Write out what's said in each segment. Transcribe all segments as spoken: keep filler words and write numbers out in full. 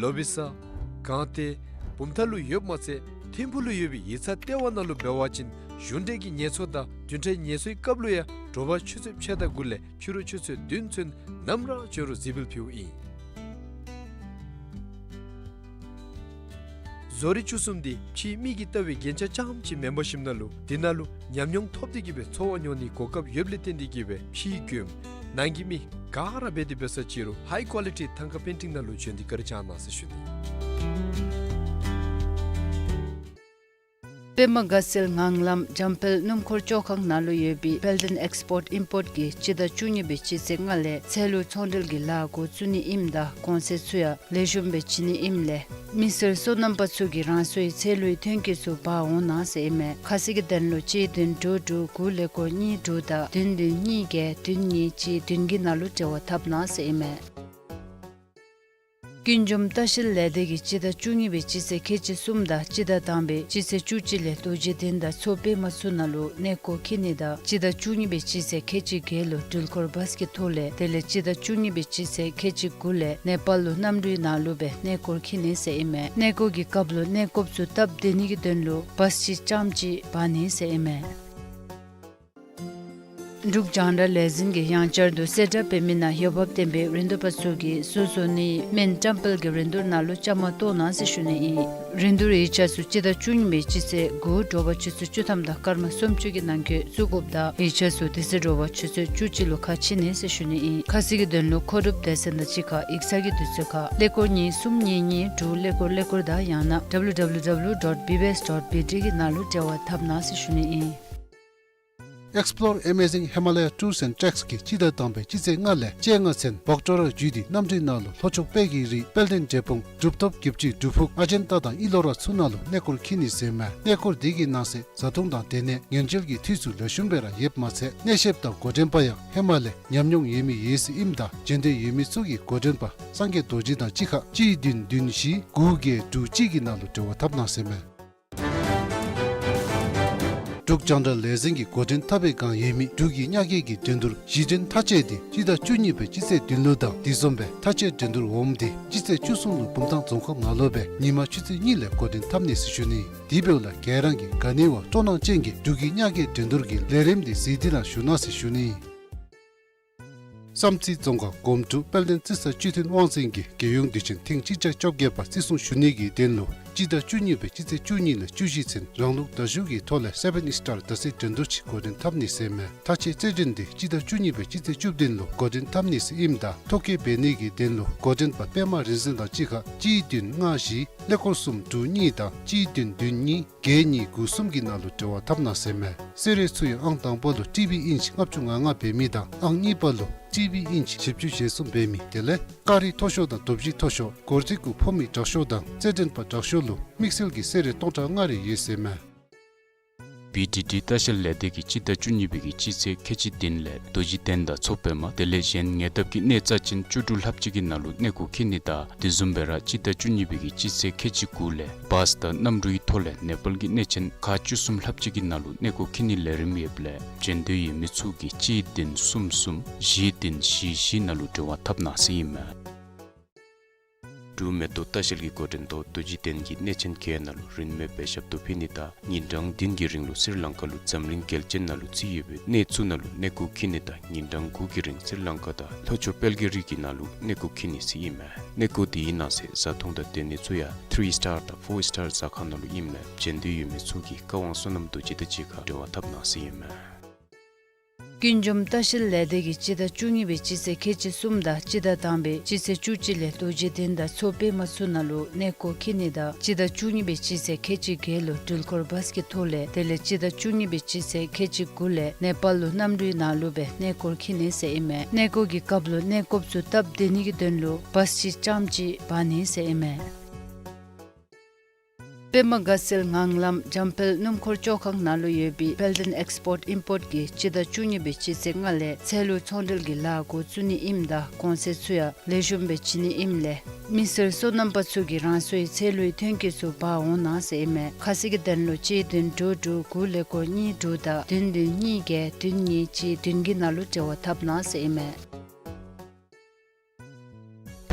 ལོ་བི་ས་གངས་ཏེ་བུམ་ཐང་ལུ་ཡོདཔ་མ་ཚད་ཐིམ་ཕུག་ལུ་ཡོད་པའི་ཡིག་ཚང་ལྟེ་བ་ནང་ལུ་འབད་བ་ཅིན་གཞུང་འབྲེལ་གྱི་ངལ་གསོ་དང་བདུན་ཕྲག་ངལ་གསོའི་སྐབས་ལུ་ཡང་དྲོ་པ་ཆུ་ཚོད་ཕྱེད་དང་དགུ་ལས་ཕྱི་རུ་ཆུ་ཚོད་བདུན་ཚུན་ནམ་ར་འབྱོན་རུང་གཟིགས་འབུལ་ཕུལཝ་ཨིན། བཟོ་རིག་བཅུ་གསུམ་འདི་ཕྱིའི་མིག་གིས་བལྟ་བའི་རྒྱན་ཆ་རྐྱངམ་ཅིག་མེན་པར་ཞིནམ་ན་ལུ་འདི་ནང་ལུ་ཉམས་མྱོང་ཐོབ་སྟེ་གི་སྦེ་འཚོ་བ་སྐྱོང་ནིའི་གོ་སྐབས་ཡོདཔ་ལས་བརྟེན་ཏེ་གི་སྦེ་ཕྱིའི་མགྱོནམ་ནང་གི་མི་ག་ར་འབད་དེ་འབད་ས་ཅི་རུང་ཧའི་ཀོ་ལི་ཊི་ཐང་ཀ་པེན་ཊིང་ནང་ལུ་འབྱོན་ཏེ་བཀའ་དྲིན་བསྐྱང་གནང་ཟེར་ཞུ་ནི། པདྨ་དགའ་ཚལ་ངང་ལམ་འཇམ་དཔལ་སྣུམ་འཁོར་བཅོ་ཁང་ནང་ལུ་ཡོད་པའི་དཔལ་ལྡན་ཨེགསི་པོརཊ་ཨིམ་པོརཊ་ཀྱི་སྤྱི་ཟླ་བཅུ་གཉིས་པའི་སྤྱི་ཚེས་ལྔ་ལས་ཚལ་ལུ་ཚོང་འབྲེལ་གྱི་ལཱ་འགོ་བཙུགས་ནི་ཨིནམ་ད་གོང་ཚད་ཚུ་ཡང་ལེགས་ཤོམ་སྦེ་བྱིན་ནི་ཨིནམ་ལས་མི་སེར་སོ་ནམ་པ་ཚུ་གིས་རང་སོའི་ཚལ་ལུའི་ཐོན་སྐྱེད་ཚུ་འབག་འོང་གནང་ཟེར་ཨིན་མས། ཁ་གསལ་གྱི་དོན་ལུ་གཅིག་བདུན་དྲུག་དྲུག་དགུ་ཀླད་ཀོར་གཉིས་དྲུག་དང་བདུན་བདུན་གཉིས་བརྒྱད་བདུན་གཉིས་གཅིག་བདུན་གྱི་ནང་ལུ་འབྲེལ་བ་འཐབ་གནང་ཟེར་ཨིན་མས། ཀུན་འཇོམས་ལྟ་བཤལ་ལས་སྡེ་གིས་སྤྱི་ཟླ་བཅུ་གཉིས་པའི་སྤྱི་ཚེས་ཁལ་གཅིག་གསུམ་དང་སྤྱི་ཟླ་དང་པའི་སྤྱི་ཚེས་བཅུ་གཅིག་ལས་རྡོ་རྗེ་གདན་དང་མཚོ་པདྨ་ཚུ་ནང་ལུ་གནས་སྐོར་འཁྱིད་ནི་དང་སྤྱི་ཟླ་བཅུ་གཉིས་པའི་སྤྱི་ཚེས་ཁལ་གཅིག་བརྒྱད་ལུ་འགྲུལ་འཁོར་བཱས་ཀྱི་ཐོག་ལས་དེ་ལས་སྤྱི་ཟླ་བཅུ་གཉིས་པའི་སྤྱི་ཚེས་ཁལ་གཅིག་དགུ་ལས་ནེ་པཱལ་ལུ་གནམ་གྲུའི་ནང་ལུ་སྦེ་གནས་སྐོར་འཁྱིད་ནི་ཟེར་ཨིན་མས། གནས་སྐོར་གྱི་སྐབས་ལུ་གནས་སྐོརཔ་ཚུ་སྟབས་བདེ་ནི་གི་དོན་ལུ་བཱས་ཅིག་རྐྱངམ་ཅིག་འབག་ནི་ཟེར་ཨིན་མས། འབྲུག་རྒྱང་བསྒྲགས་ལས་འཛིན་གྱིས་ཡང་བསྐྱར་དུ་གསལ་བསྒྲགས་འབད་མི་ནང་འོས་འབབ་ལྡན་པའི་རིན་བསྡུར་པ་ཚུ་གིས་བཟོ་བཟོ་ནིའི་སྨན་བཀྲམ་སྤེལ་གྱི་རིན་བསྡུར་ནང་ལུ་བཅའ་མར་གཏོགས་གནང་ཟེར་ཞུ་ནི་ཨིན། རིན་བསྡུར་ཡིག་ཆ་ཚུ་སྤྱི་ཟླ་བཅུ་གཉིས་པའི་སྤྱི་ཚེས་དགུ་དྲོ་པ་ཆུ་ཚོད་བཅུ་ཐམ་དང་སྐར་མ་སུམ་ཅུ་གི་ནང་འཁོད་བཙུགས་དགོཔ་དང་ཡིག་ཆ་ཚུ་དེ་ཚེ་དྲོ་པ་ཆུ་ཚོད་བཅུ་གཅིག་ལུ་ཁ་ཕྱེ་ནི་ཟེར་ཞུ་ནི་ཨིན། ཁ་གསལ་གྱི་དོན་ལུ་མཁོ་སྒྲུབ་སྡེ་ཚན་དང་གཅིག་ཁར་ཡིག་ཚང་གི་དུས་ཚོད་ཁར་ཀླད་ཀོར་གཉིས་གསུམ་གཉིས་གཉིས་དྲུག་ཀླད་ཀོར་ཀླད་ཀོར་དང་ཡང་ན་ཌབ་ལུ་ཌབ་ལུ་ཌབ་ལུ་ཌོཊ་བི་བི་ཨེསི་ཌོཊ་བི་ཊི་གི་ནང་ལུ་འབྲེལ་བ་འཐབ་གནང་ཟེར་ཞུ་ནི་ཨིན། Explore Amazing Himalaya Tours and Treks གིས་སྤྱི་ཟླ་དང་པའི་སྤྱི་ཚེས་ལྔ་ལས་བཅོ་ལྔ་ཚུན་བོག་ཊོ་ར་བརྒྱུད་དེ་གནམ་གྲུའི་ནང་ལུ་ལྷོ་ཕྱོགས་དཔལ་གྱི་རི་དཔལ་ལྡན་འབྲས་སྤུངས་གྲུབ་ཐོབ་བརྒྱད་ཅུ་སྒྲུབ་ཕུག་ཨ་ཇན་ཏ་དང་ཨི་ལོ་ར་ཚུ་ནང་ལུ་གནས་སྐོར་འཁྱིད་ནི་ཟེར་མས། གནས་སྐོར་འདི་གི་ནང་གསེས་བཟའ་འཐུང་དང་སྡོད་གནས་ཉལ་འཇལ་གྱི་འཐུས་ཚུ་ལེགས་ཤོམ་སྦེ་ར་ཡོདཔ་མ་ཚད་གནས་བཤདཔ་དང་འགོ་འདྲེན་པ་ཡང་ཧེ་མ་ལས་ཉམས་མྱོང་ཡོད་མི་ཡོད་ཟེར་ཨིནམ་ད་འབྱོན་འདོད་ཡོད་མི་ཚུ་གིས་འགོ་འདྲེན་པ་སངས་རྒྱས་རྡོ་རྗེ་དང་གཅིག་ཁར་གཅིག་བདུན་བདུན་བཞི་དགུ་བརྒྱད་དྲུག་གཅིག་གི་ནང་ལུ་འབྲེལ་བ་འཐབ་གནང་ཟེར་མས། འབྲུག་རྒྱང་བསྒྲགས་ལས་འཛིན་གྱིས་འགོ་འདྲེན་འཐབ་པའི་བསྒང་ཡོད་མི་འབྲུག་གི་ཉག་གི་གི་འགྲན་བསྡུར་གཞི་འགྲན་མཐའ་དཔྱད་འདི་སྤྱི་ཟླ་བཅུ་གཉིས་པའི་སྤྱི་ཚེས་བདུན་ལུ་དང་དེ་བཟུམ་སྦེ་མཐའ་དཔྱད་འགྲན་བསྡུར་འོགམ་འདི་སྤྱི་ཚེས་བཅུ་གསུམ་ལུ་བུམ་ཐང་རྫོང་ཁག་ནང་ལུ་སྦེ་ཉིན་མ་ཆུ་ཚོད་གཉིས་ལས་འགོ་འདྲེན་འཐབ་ནི་ཟེར་ཞུ་ནི། དེ་འབདཝ་ལས་ག་ར་གིས་ག་ནི་བ་སྤྲོ་སྣང་ཅན་གྱིས་འབྲུག་གི་ཉག་གི་འགྲན་བསྡུར་གྱི་ལས་རིམ་འདི་གཟིགས་ཏེ་ར་བཞུགས་གནང་ཟེར་ཞུ་ནི། བསམ་རྩེ་རྫོང་ཁག་སྒོམ་ཕྲུག་དཔལ་ལྡན་རྩི་ས་བཅུད་ལྡན་དབང་འཛིན་གྱིས་རྒྱལ་ཡོངས་དུས་ཆེན་ཐེངས་གཅིག་བརྒྱ་བཅོ་བརྒྱད་པ་བརྩི་སྲུང་ཞུ་ནི་གི་དོན་ལུ་སྤྱི་ཟླ་བཅུ་གཉིས་པའི་སྤྱི་ཚེས་བཅུ་གཉིས་ལས་བཅུ་བཞི་ཚུན་རང་ལུགས་མདའ་གཞུ་གི་ཐོག་ལས་སེ་བེན་སི་ཊར་མདའ་རྩེད་འགྲན་བསྡུར་ཅིག་འགོ་འདྲེན་འཐབ་ནི་ཟེར་མས། མཐའ་དཔྱད་རྩེད་འགྲན་འདི་སྤྱི་ཟླ་བཅུ་གཉིས་པའི་སྤྱི་ཚེས་བཅུ་བདུན་ལུ་འགོ་འདྲེན་འཐབ་ནི་ཟེར་ཨིནམ་ད་ཐོ་བཀོད་འབད་ནི་གི་དོན་ལུ་འགོ་འདྲེན་པ་པདྨ་རིག་འཛིན་དང་གཅིག་ཁར་གཅིག་བདུན་ལྔ་བཞི་ཀླད་ཀོར་གསུམ་དྲུག་གཉིས་དང་གཅིག་བདུན་བདུན་གཉིས་བརྒྱད་གཉིས་དགུ་གསུམ་གྱི་ནང་ལུ་འབྲེལ་བ་འཐབ་གནང་ཟེར་མས། གསོལ་རས་ཚུ་ཡང་ཨང་དང་པ་ལུ་ཊི་བི་ཨིན་ཅི་ལྔ་བཅུ་ང་ལྔ་འབད་མི་དང་ཨང་གཉིས་པ་ལུ་ཊི་བི་ཨིན་ཅི་བཞི་བཅུ་ཞེ་གསུམ་འབད་མི་དེ་ལས་ཀ་རི་མཐོ་ཤོས་དང་རྡོ་བཞི་མཐོ་ཤོས་སྒོར་རྩིས་གུ་ཕོག་མི་དྲག་ཤོས་དང་རྩེད་འགྲན་པ་དྲག་ཤོས་ལུ་དམིགས་བསལ་གྱི་གསོལ་རས་སྟོང་ཕྲག་ལྔ་རེ་ཡོད་ཟེར་མས། བི་ཌི་ཌི་ལྟ་བཤལ་ལས་སྡེ་གིས་སྤྱི་ཟླ་བཅུ་གཉིས་པའི་གི་སྤྱི་ཚེས་ཁལ་གཅིག་བདུན་ལས་རྡོ་རྗེ་གདན་དང་མཚོ་པདྨ་དེ་ལས་གཞན་ཉེ་འདབས་ཀྱི་གནས་རྩ་ཅན་བཅུ་དྲུག་ལྷགཔ་ཅིག་གི་ནང་ལུ་གནས་སྐོར་འཁྱིད་ནི་དང་དེ་བཟུམ་སྦེ་ར་སྤྱི་ཟླ་བཅུ་གཉིས་པའི་གི་སྤྱི་ཚེས་ཁལ་གཅིག་དགུ་ལས་བཱས་དང་གནམ་གྲུའི་ཐོག་ལས་ནེ་པཱལ་གྱི་གནས་ཆེན་ཁག་བཅུ་གསུམ་ལྷགཔ་ཅིག་གི་ནང་ལུ་གནས་སྐོར་འཁྱིད་ནིའི་ལས་རིམ་ཡོདཔ་ལས་འབྱོན་འདོད་ཡོད་མི་ཚུ་གིས་གཅིག་བདུན་གསུམ་གསུམ་བཞི་བདུན་བཞི་བཞི་ནང་ལུ་འབྲེལ་བ་འཐབ་གནང་ཟེར་ཨིན་མས། འབྲུག་མེ་ཏོག་ལྟ་བཤལ་གྱི་འགོ་འདྲེན་ཐོག་རྡོ་རྗེ་གདན་གྱི་གནས་ཆེན་བརྒྱད་ནང་ལུ་རིན་མེད་པའི་ཞབས་ཏོག་ཕུལ་ནི་དང་ཉིན་གྲངས་བདུན་གྱི་རིང་ལུ་སི་རི་ལང་ཀ་ལུ་འཛམ་གླིང་རྒྱལ་ཆེན་ནང་ལུ་རྩིས་ཡོད་པའི་གནས་ཚུ་ནང་ལུ་གནས་སྐོར་འཁྱིད་ནི་དང་ཉིན་གྲངས་དགུ་གི་རིང་སི་རི་ལང་ཀ་དང་ལྷོ་ཕྱོགས་དཔལ་གྱི་རི་གི་ནང་ལུ་གནས་སྐོར་འཁྱིད་ནི་ཟེར་ཨིན་མས། གནས་སྐོར་དེའི་ནང་གསེས་བཟའ་འཐུང་དང་སྡོད་གནས་ཚུ་ཡང་ཐི་རི་སི་ཊར་དང་ཕོར་སི་ཊར་ཟ་ཁང་ནང་ལུ་ཨིནམ་ལས་འབྱོན་འདོད་ཡོད་མི་ཚུ་གིས་བཀའ་དབང་བསོད་ནམས་རྡོ་རྗེ་དང་གཅིག་ཁར་འབྲེལ་བ་འཐབ་གནང་ཟེར་ཨིན་མས། ཀུན་འཇོམས་ལྟ་བཤལ་ལས་སྡེ་གིས་སྤྱི་ཟླ་བཅུ་གཉིས་པའི་སྤྱི་ཚེས་ཁལ་གཅིག་གསུམ་དང་སྤྱི་ཟླ་དང་པའི་སྤྱི་ཚེས་བཅུ་གཅིག་ལས་རྡོ་རྗེ་གདན་དང་མཚོ་པདྨ་ཚུ་ནང་ལུ་གནས་སྐོར་འཁྱིད་ནི་དང་སྤྱི་ཟླ་བཅུ་གཉིས་པའི་སྤྱི་ཚེས་ཁལ་གཅིག་བརྒྱད་ལུ་འགྲུལ་འཁོར་བཱས་ཀྱི་ཐོག་ལས་དེ་ལས་སྤྱི་ཟླ་བཅུ་གཉིས་པའི་སྤྱི་ཚེས་ཁལ་གཅིག་དགུ་ལས་ནེ་པཱལ་ལུ་གནམ་གྲུའི་ནང་ལུ་སྦེ་གནས་སྐོར་འཁྱིད་ནི་ཟེར་ཨིན་མས། གནས་སྐོར་གྱི་སྐབས་ལུ་གནས་སྐོརཔ་ཚུ་སྟབས་བདེ་ནི་གི་དོན་ལུ་བཱས་ཅིག་རྐྱངམ་ཅིག་འབག་ནི་ཟེར་ཨིན་མས། པདྨ་དགའ་ཚལ་ངང་ལམ་འཇམ་དཔལ་སྣུམ་འཁོར་བཅོ་ཁང་ནང་ལུ་ཡོད་པའི་དཔལ་ལྡན་ཨེགསི་པོརཊ་ཨིམ་པོརཊ་ཀྱིས་སྤྱི་ཟླ་བཅུ་གཉིས་པའི་སྤྱི་ཚེས་ལྔ་ལས་ཚལ་ལུ་ཚོང་འབྲེལ་གྱི་ལཱ་འགོ་བཙུགས་ནི་ཨིནམ་ད་གོང་ཚད་ཚུ་ཡང་ལེགས་ཤོམ་སྦེ་བྱིན་ནི་ཨིནམ་ལས་མི་སེར་སོ་ནམ་པ་ཚུ་གིས་རང་སོའི་ཚལ་ལུའི་ཐོན་སྐྱེད་ཚུ་འབག་འོང་གནང་ཟེར་ཨིན་མས། ཁ་གསལ་གྱི་དོན་ལུ་གཅིག་བདུན་དྲུག་དྲུག་དགུ་ཀླད་ཀོར་གཉིས་དྲུག་དང་བདུན་བདུན་གཉིས་བརྒྱད་བདུན་གཉིས་གཅིག་བདུན་གྱི་ནང་ལུ་འབྲེལ་བ་འཐབ་གནང་ཟེར་ཨིན་མས།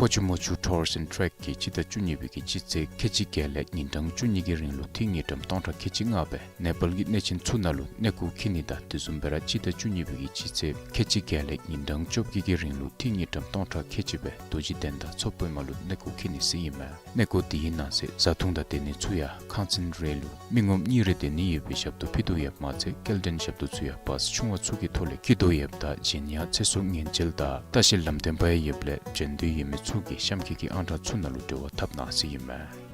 པོ་ཆུ་མོ་ཆུ་ཊུརསི་ཨེནཌ་ཊེཀ་གིས་སྤྱི་ཟླ་བཅུ་གཉིས་པའི་གི་སྤྱི་ཚེས་ཁལ་གཅིག་བརྒྱད་ལས་ཉིན་གྲངས་བཅུ་གཉིས་ཀྱི་རིང་ལུ་ཐིག་དངུལ་ཀྲམ་སྟོང་ཕྲག་ཁལ་གཅིག་ལྔ་སྦེ་ནེ་པཱལ་གྱི་གནས་ཆེན་ཚུ་ནང་ལུ་གནས་སྐོར་འཁྱིད་ནི་དང་དེ་བཟུམ་སྦེ་ར་སྤྱི་ཟླ་བཅུ་གཉིས་པའི་གི་སྤྱི་ཚེས་ཁལ་གཅིག་བརྒྱད་ལས་ཉིན་གྲངས་བཅོ་བརྒྱད་ཀྱི་རིང་ལུ་ཐིག་དངུལ་ཀྲམ་སྟོང་ཕྲག་ཁལ་གཅིག་སྦེ་རྡོ་རྗེ་གདན་དང་མཚོ་པདྨ་ལུ་གནས་སྐོར་འཁྱིད་ནི་ཟེར་ཨིན་མས། གནས་སྐོར་དེའི་ནང་གསེས་བཟའ་འཐུང་དང་སྡོད་ནི་ཚུ་ཡང་ཁང་ཚན་རེ་ལུ་མི་ངོམ་གཉིས་རེ་སྡོད་ནི་ཡོད་པའི་ཞབས་ཏོག་ཕུལ་དོ་ཡོདཔ་མ་ཚད་སྐྱེལ་འདྲེན་ཞབས་ཏོག་ཚུ་ཡང་བཱསི་ཆུང་བ་ཚུ་གི་ཐོག་ལས་འཁྱིད་དོ་ཡོདཔ་ད་གཞན་ཡང་ཚེ་སྲོག་ཉེན་བཅོལ་དང་ལྟ་བཤལ་ལམ་སྟོན་པ་ཡང་ཡོདཔ་ལས་བྱོན་འདོད་ཡོད་མི་ཚུ་གིས་གཤམ་འཁོད་ཀྱི་ཨང་གྲངས་ཚུ་ནང་ལུ་འབྲེལ་བ་འཐབ་གནང་ཟེར་ཨིན་མས།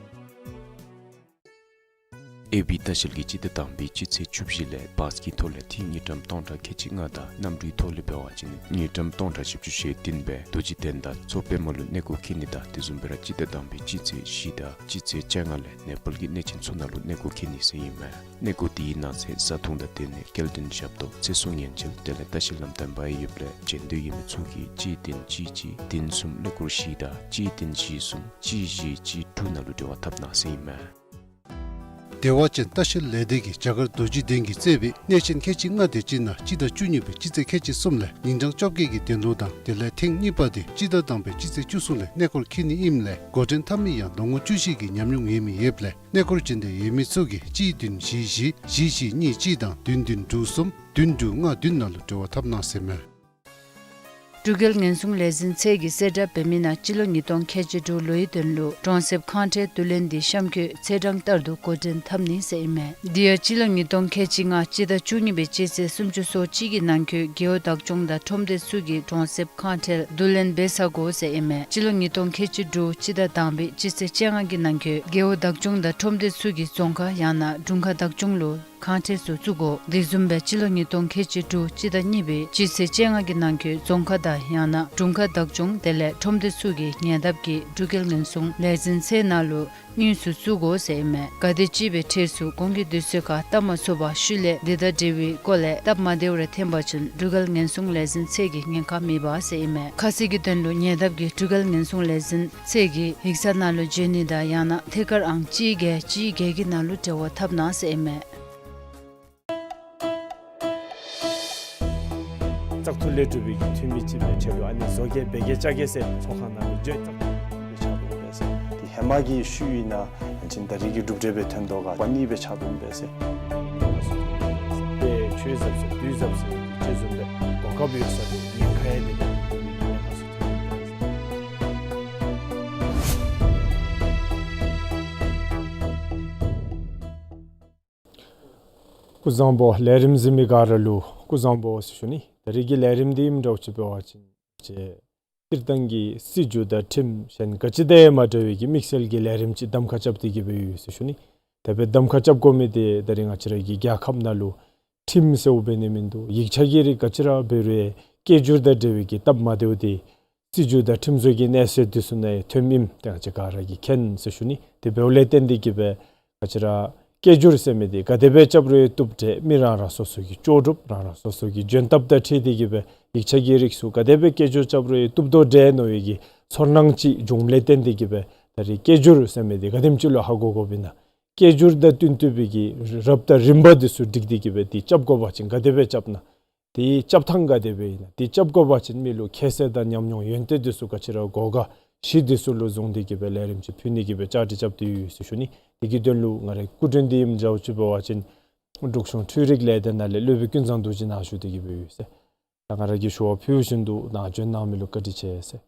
ཨེ་བི་ལྟ་བཤལ་གྱིས་སྤྱི་ཟླ་དང་པའི་སྤྱི་ཚེས་བཅུ་བཞི་ལས་བཱསི་གི་ཐོག་ལས་ཐིག་དངུལ་ཀྲམ་སྟོང་ཕྲག་ཁལ་གཅིག་ལྔ་དང་གནམ་གྲུའི་ཐོག་ལས་འབད་བ་ཅིན་དངུལ་ཀྲམ་སྟོང་ཕྲག་བཞི་བཅུ་ཞེ་བདུན་སྦེ་རྡོ་རྗེ་གདན་དང་མཚོ་པདྨ་ལུ་གནས་སྐོར་འཁྱིད་ནི་དང་དེ་བཟུམ་སྦེ་ར་སྤྱི་ཟླ་དང་པའི་སྤྱི་ཚེས་བཞི་དང་སྤྱི་ཚེས་བཅོ་ལྔ་ལས་ནེ་པཱལ་གྱི་གནས་ཆེན་ཚུ་ནང་ལུ་གནས་སྐོར་འཁྱིད་ནི་ཟེར་ཨིན་མས། གནས་སྐོར་དེའི་ནང་གསེས་བཟའ་འཐུང་དང་སྡོད་ནི་སྐྱེལ་འདྲེན་ཞབས་ཏོག་ཚེ་སྲོག་ཉེན་བཅོལ་དེ་ལས་ལྟ་བཤལ་ལམ་སྟོན་པ་ཡང་ཡོདཔ་ལས་བྱོན་འདོད་ཡོད་མི་ཚུ་གིས་གཅིག་བདུན་གཅིག་གཅིག་བདུན་གསུམ་ཀླད་ཀོར་བཞི་དང་གཅིག་བདུན་བཞི་གསུམ་གཅིག་བཞི་གཅིག་དྲུག་ནང་ལུ་འབྲེལ་བ་འཐབ་གནང་ཟེར་ཨིན་མས། བདེ་བ་ཅན་ལྟ་བཤལ་ལས་སྡེ་གིས་རྒྱ་གར་རྡོ་རྗེ་གདན་གྱིས་གཙོས་པའི་གནས་ཆེན་ཁལ་གཅིག་ལྔ་དེ་ཅིག་ནང་སྤྱི་ཟླ་བཅུ་གཉིས་པའི་སྤྱི་ཚེས་ཁལ་གཅིག་གསུམ་ལས་ཉིན་གྲངས་བཅོ་བརྒྱད་ཀྱི་གདན་ལོ་དང་དེ་ལས་ཐེངས་གཉིས་པ་དེ་སྤྱི་ཟླ་དང་པའི་སྤྱི་ཚེས་བཅུ་གསུམ་ལས་གནས་སྐོར་འཁྱིད་ནི་ཨིནམ་ལས་འགོ་འདྲེན་འཐབ་མི་ཡང་ལོ་ངོ་བཅུ་བཞི་གི་ཉམས་མྱོང་ཡོད་མི་ཡོདཔ་ལས་གནས་སྐོར་འབྱོན་འདོད་ཡོད་མི་ཚུ་གིས་གཅིག་བདུན་བཞི་བཞི་བཞི་བཞི་གཉིས་གཅིག་དང་བདུན་བདུན་དྲུག་གསུམ་བདུན་དྲུག་ལྔ་བདུན་ནང་ལུ་འབྲེལ་བ་འཐབ་གནང་ཟེར་མས། འབྲུག་རྒྱལ་ཉེན་སྲུང་ལས་འཛིན་ཚད་ཀྱིས་གསལ་བསྒྲགས་འབད་མི་ནང་སྤྱི་ལོ་ཉིས་སྟོང་ཁལ་གཅིག་དྲུག་ལོའི་དོན་ལུ་གྲོང་གསེབ་ཁང་ཁྲལ་བསྡུ་ལེན་འདི་གཤམ་འཁོད་ཚེས་གྲངས་ལྟར་དུ་འགོ་འདྲེན་འཐབ་ནི་ཟེར་ཨིན་མས། དེ་ཡང་སྤྱི་ལོ་ཉིས་སྟོང་ཁལ་གཅིག་ལྔ་སྤྱི་ཟླ་བཅུ་གཉིས་པའི་སྤྱི་ཚེས་སུམ་ཅུ་སོ་གཅིག་གི་ནང་འཁོད་རྒེད་འོག་བདག་སྐྱོང་དང་ཁྲོམ་སྡེ་ཚུ་གིས་གྲོང་གསེབ་ཁང་ཁྲལ་བསྡུ་ལེན་འབད་ཚར་དགོ་ཟེར་ཨིན་མས། སྤྱི་ལོ་ཉིས་སྟོང་ཁལ་གཅིག་དྲུག་སྤྱི་ཟླ་དང་པའི་སྤྱི་ཚེས་བཅོ་ལྔ་གི་ནང་འཁོད་རྒེད་འོག་བདག་སྐྱོང་དང་ཁྲོམ་སྡེ་ཚུ་གིས་རྫོང་ཁག་ཡང་ན་དྲུང་ཁག་བདག་སྐྱོང་ལུ་ཁང་ཁྲལ་ཚུ་བཙུགས་དགོ། དེ་བཟུམ་སྦེ་སྤྱི་ལོ་ཉིས་སྟོང་ཁལ་གཅིག་དྲུག་སྤྱི་ཟླ་གཉིས་པའི་སྤྱི་ཚེས་བཅོ་ལྔ་གི་ནང་འཁོད་རྫོང་ཁག་དང་ཡང་ན་དྲུང་ཁག་བདག་སྐྱོང་དེ་ལས་ཁྲོམ་སྡེ་ཚུ་གིས་ཉེ་འདབས་ཀྱི་འབྲུག་རྒྱལ་ཉེན་སྲུང་ལས་འཛིན་ཚད་ནང་ལུ་དངོས་སུ་བཙུགས་དགོ་ཟེར་ཨིན་མས། གལ་ཏེ་ཅིག་སྦེ་འཕྲལ་སུ་གོང་གི་དུས་ཚོད་ཁར་སྟབས་མ་ཚུགས་པར་ཤུལ་ལས་དེ་དང་འབྲེལ་བའི་སྐོར་ལས་སྟབས་མ་བདེཝ་རེ་ཐོན་པ་ཅིན་འབྲུག་རྒྱལ་ཉེན་སྲུང་ལས་འཛིན་ཚད་ཀྱིས་ཉེན་ཁ་མེད་པ་ཟེར་ཨིན་མས། ཁ་གསལ་གྱི་དོན་ལུ་ཉེ་འདབས་ཀྱི་འབྲུག་རྒྱལ་ཉེན་སྲུང་ལས་འཛིན་ཚད་ཀྱི་ཡིག་ཚང་ནང་ལུ་འབྱོན་ནི་དང་ཡང་ན་ཐད་ཀར་ཨང་གཅིག་བརྒྱད་གཅིག་བརྒྱད་ཀྱི་ནང་ལུ་འབྲེལ་བ་འཐབ་གནང་ཟེར་ཨིན་མས། བཙག་འཐུ་ལས་གྲུབ་པའི་འཐུས་མི་ཅིག་སྦེ་ཁྲིད་ལུ་ཨ་ནི་བཟོ་བཀོད་འབད་གེ་བཅའ་གེ་ཟེར་ཚོགས་ཁང་ནང་ལུ་འགྱོ་བཙག་འཐུ་ལས་ཆགས་འདུག་པས་ཟེར། དེ་ཧེ་མ་གི་ཤུལ་ཨིན་ན་ཨ་ནི་ད་རིས་ཀྱི་གྲུབ་འབྲས་སྦེ་ཐོན་དོ་ག་པ་ནི་སྦེ་ཆགས་འདུག་པས་ཟེར། ཏེ་ཆོས་ཟབ་ཟེར་དུས་ཟབ་ཟེར་ཅིག་བཟུམ་སྦེ་གོ་སྐབས་ཡོད་ས་དེ་ཉེན་ཁ་ཡང་དེ་ཉེན་ཁ་ཚུ་ཐོན་འདུག་པས་ཟེར། སྐུ་གཟུགས་བཟང་པོ། ལས་རིམ་གཟིགས་མི་ག་ར་ལུ་སྐུ་གཟུགས་བཟང་པོ་ཟེར་ཞུ་ནི། ད་རིས་ཀྱི་ལས་རིམ་འདི་ཨིནམ་འདྲཝ་ཅིག་འབད་བ་ཅིན་ཏེ་སྤྱིར་བཏང་གི་སྲིད་བྱུས་དང་ཁྲིམས་གཞན་ག་ཅི་དང་ཡང་མ་འདྲ་བའི་གི་དམིགས་བསལ་གྱི་ལས་རིམ་ཅིག་གདམ་ཁ་རྐྱབ་སྟེ་གི་སྦེ་ཡོད་ཟེར་ཞུ་ནི། དེ་སྦེ་གདམ་ཁ་རྐྱབ་དགོ་མི་འདི་ད་རིས་ང་བཅས་ར་གི་རྒྱལ་ཁབ་ནང་ལུ་ཁྲིམས་ཟེརཝ་འབད་ནི་མིན་འདུག། ཡིག་ཆ་གི་རིགས་ག་ཅི་ར་འབད་རུང་སྐད་སྒྱུར་དང་འབྲེལ་བའི་གི་སྟབས་མ་བདེཝ་འདི་སྲིད་བྱུས་དང་ཁྲིམས་བཟོ་གི་གནས་ཚད་འདི་ཚུ་ནང་ཡང་ཐོནམ་ཨིནམ་འདི་ང་བཅས་ག་ར་གིས་མཁྱེན་ཟེར་ཞུ་ནི། དེ་འབདཝ་ལས་བརྟེན་ཏེ་གི་སྦེ་ང་བཅས་ར་སྐད་སྒྱུར་ཟེར་མི་འདི་ག་དེ་སྦེ་རྐྱབ་རུང་ཡང་བཏུབ་འདྲས། མི་རང་རང་སོ་སོ་གི་ལྕོགས་གྲུབ་རང་རང་སོ་སོ་གི་འཇོན་ཐབས་དང་འཁྲིལ་ཏེ་གི་སྦེ་ཡིག་ཆ་གི་རིགས་ཚུ་ག་དེ་སྦེ་སྐད་སྒྱུར་རྐྱབ་རུང་ཡང་བཏུབ་དོ་འདྲས་མནོ་བའི་གི་ཚོར་སྣང་ཅིག་བྱུངམ་ལས་བརྟེན་ཏེ་གི་སྦེ་ད་རིས་སྐད་སྒྱུར་ཟེར་མི་འདི་ག་དེམ་ཅིག་ལུ་ཧ་གོ་དགོཔ་ཨིན་ན། སྐད་སྒྱུར་དང་བསྟུན་བསྟུན་པའི་གི་རབ་དང་རིམ་པ་འདི་ཚུ་སྒྲིག་སྟེ་གི་སྦེ་འདི་རྐྱབ་དགོ་པ་ཅིན་ག་དེ་སྦེ་རྐྱབ་ན། འདི་རྐྱབ་ཐངས་ག་དེ་སྦེ་ཨིན་ན། འདི་རྐྱབ་དགོ་པ་ཅིན་མི་ལུ་ཁྱད་བསད་དང་ཉམས་མྱོང་ཡོན་ཏན་འདི་ཚུ་ག་ཅི་ར་དགོ་ག་གཞི་འདི་ཚུ་ལུ་བཟུང་སྟེ་གི་སྦེ་ལས་རིམ་ཅིག་ཕུལ་ནི་གི་སྦེ་བཅའ་སྒྲིག་རྐྱབ་སྟེ་ཡོད་ཟེར་ཞུ་ནི། དེ་གི་དོན་ལུ་ང་རའི་སྐུ་མགྲོན་འདི་ཨིནམ་འདྲཝ་ཅིག་འབད་བ་ཅིན་འབྲུག་གཞུང་འཕྲུལ་རིག་ལས་སྡེ་ནང་ལས་སློབ་དཔོན་ཀུན་བཟང་རྡོ་རྗེ་ནཱ་བཞུགས་ཏེ་གི་སྦེ་ཡོད་ཟེར། ད་ང་ར་གིས་ཞུ་བ་ཕུལ་བཞིན་དུ་ནཱ་བྱོན་གནང་མི་ལུ་བཀའ་དྲིན་ཆེ་ཟེར།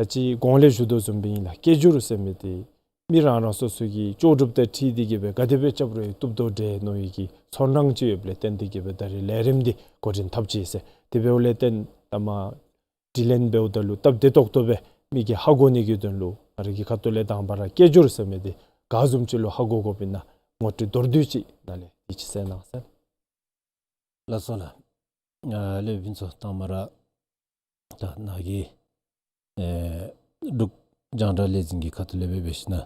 ད་ཅི་གོང་ལས་ཞུ་དོ་བཟུམ་སྦེ་ཨིན་ལགས། སྐད་སྒྱུར་ཟེར་མི་འདི་མི་རང་རང་སོ་སོ་གི་ལྕོགས་གྲུབ་དང་འཁྲིལ་ཏེ་གི་སྦེ་ག་དེ་སྦེ་རྐྱབ་རུང་ཡང་བཏུབ་དོ་འདྲས་མནོ་བའི་གི་ཚོར་སྣང་ཅིག་ཡོདཔ་ལས་བརྟེན་ཏེ་གི་སྦེ་ད་རིས་ལས་རིམ་འདི་འགོ་འདྲེན་འཐབ་ཅི་ཟེར། དེ་འབདཝ་ལས་བརྟེན་ད་མ་དྲི་ལན་འབདཝ་ད་ལུ་སྟབས་བདེ་ཏོག་ཏོ་སྦེ་མི་གིས་ཧ་གོ་ནི་གི་དོན་ལུ་ང་ར་གི་ཁ་ཐུག་ལས་དང་པ་ར་སྐད་སྒྱུར་ཟེར་མི་འདི་ག་བཟུམ་ཅིག་ལུ་ཧ་གོ་དགོཔ་ཨིན་ན་ངོ་སྤྲོད་མདོར་བསྡུས་ཅིག་ནཱ་ལས་དེ་ཅིག་གསན་གནང་ཟེར། ལགས་སོ་ལགས། ཨ་སློབ་དཔོན་ཚུ་དང་པ་ར་ད་ནཱ་གི་ཨེ་འབྲུག་རྒྱང་བསྒྲགས་ལས་འཛིན་གྱི་ཁ་ཐུག་ལས་སྦེ་འབད་ཞིན་ན་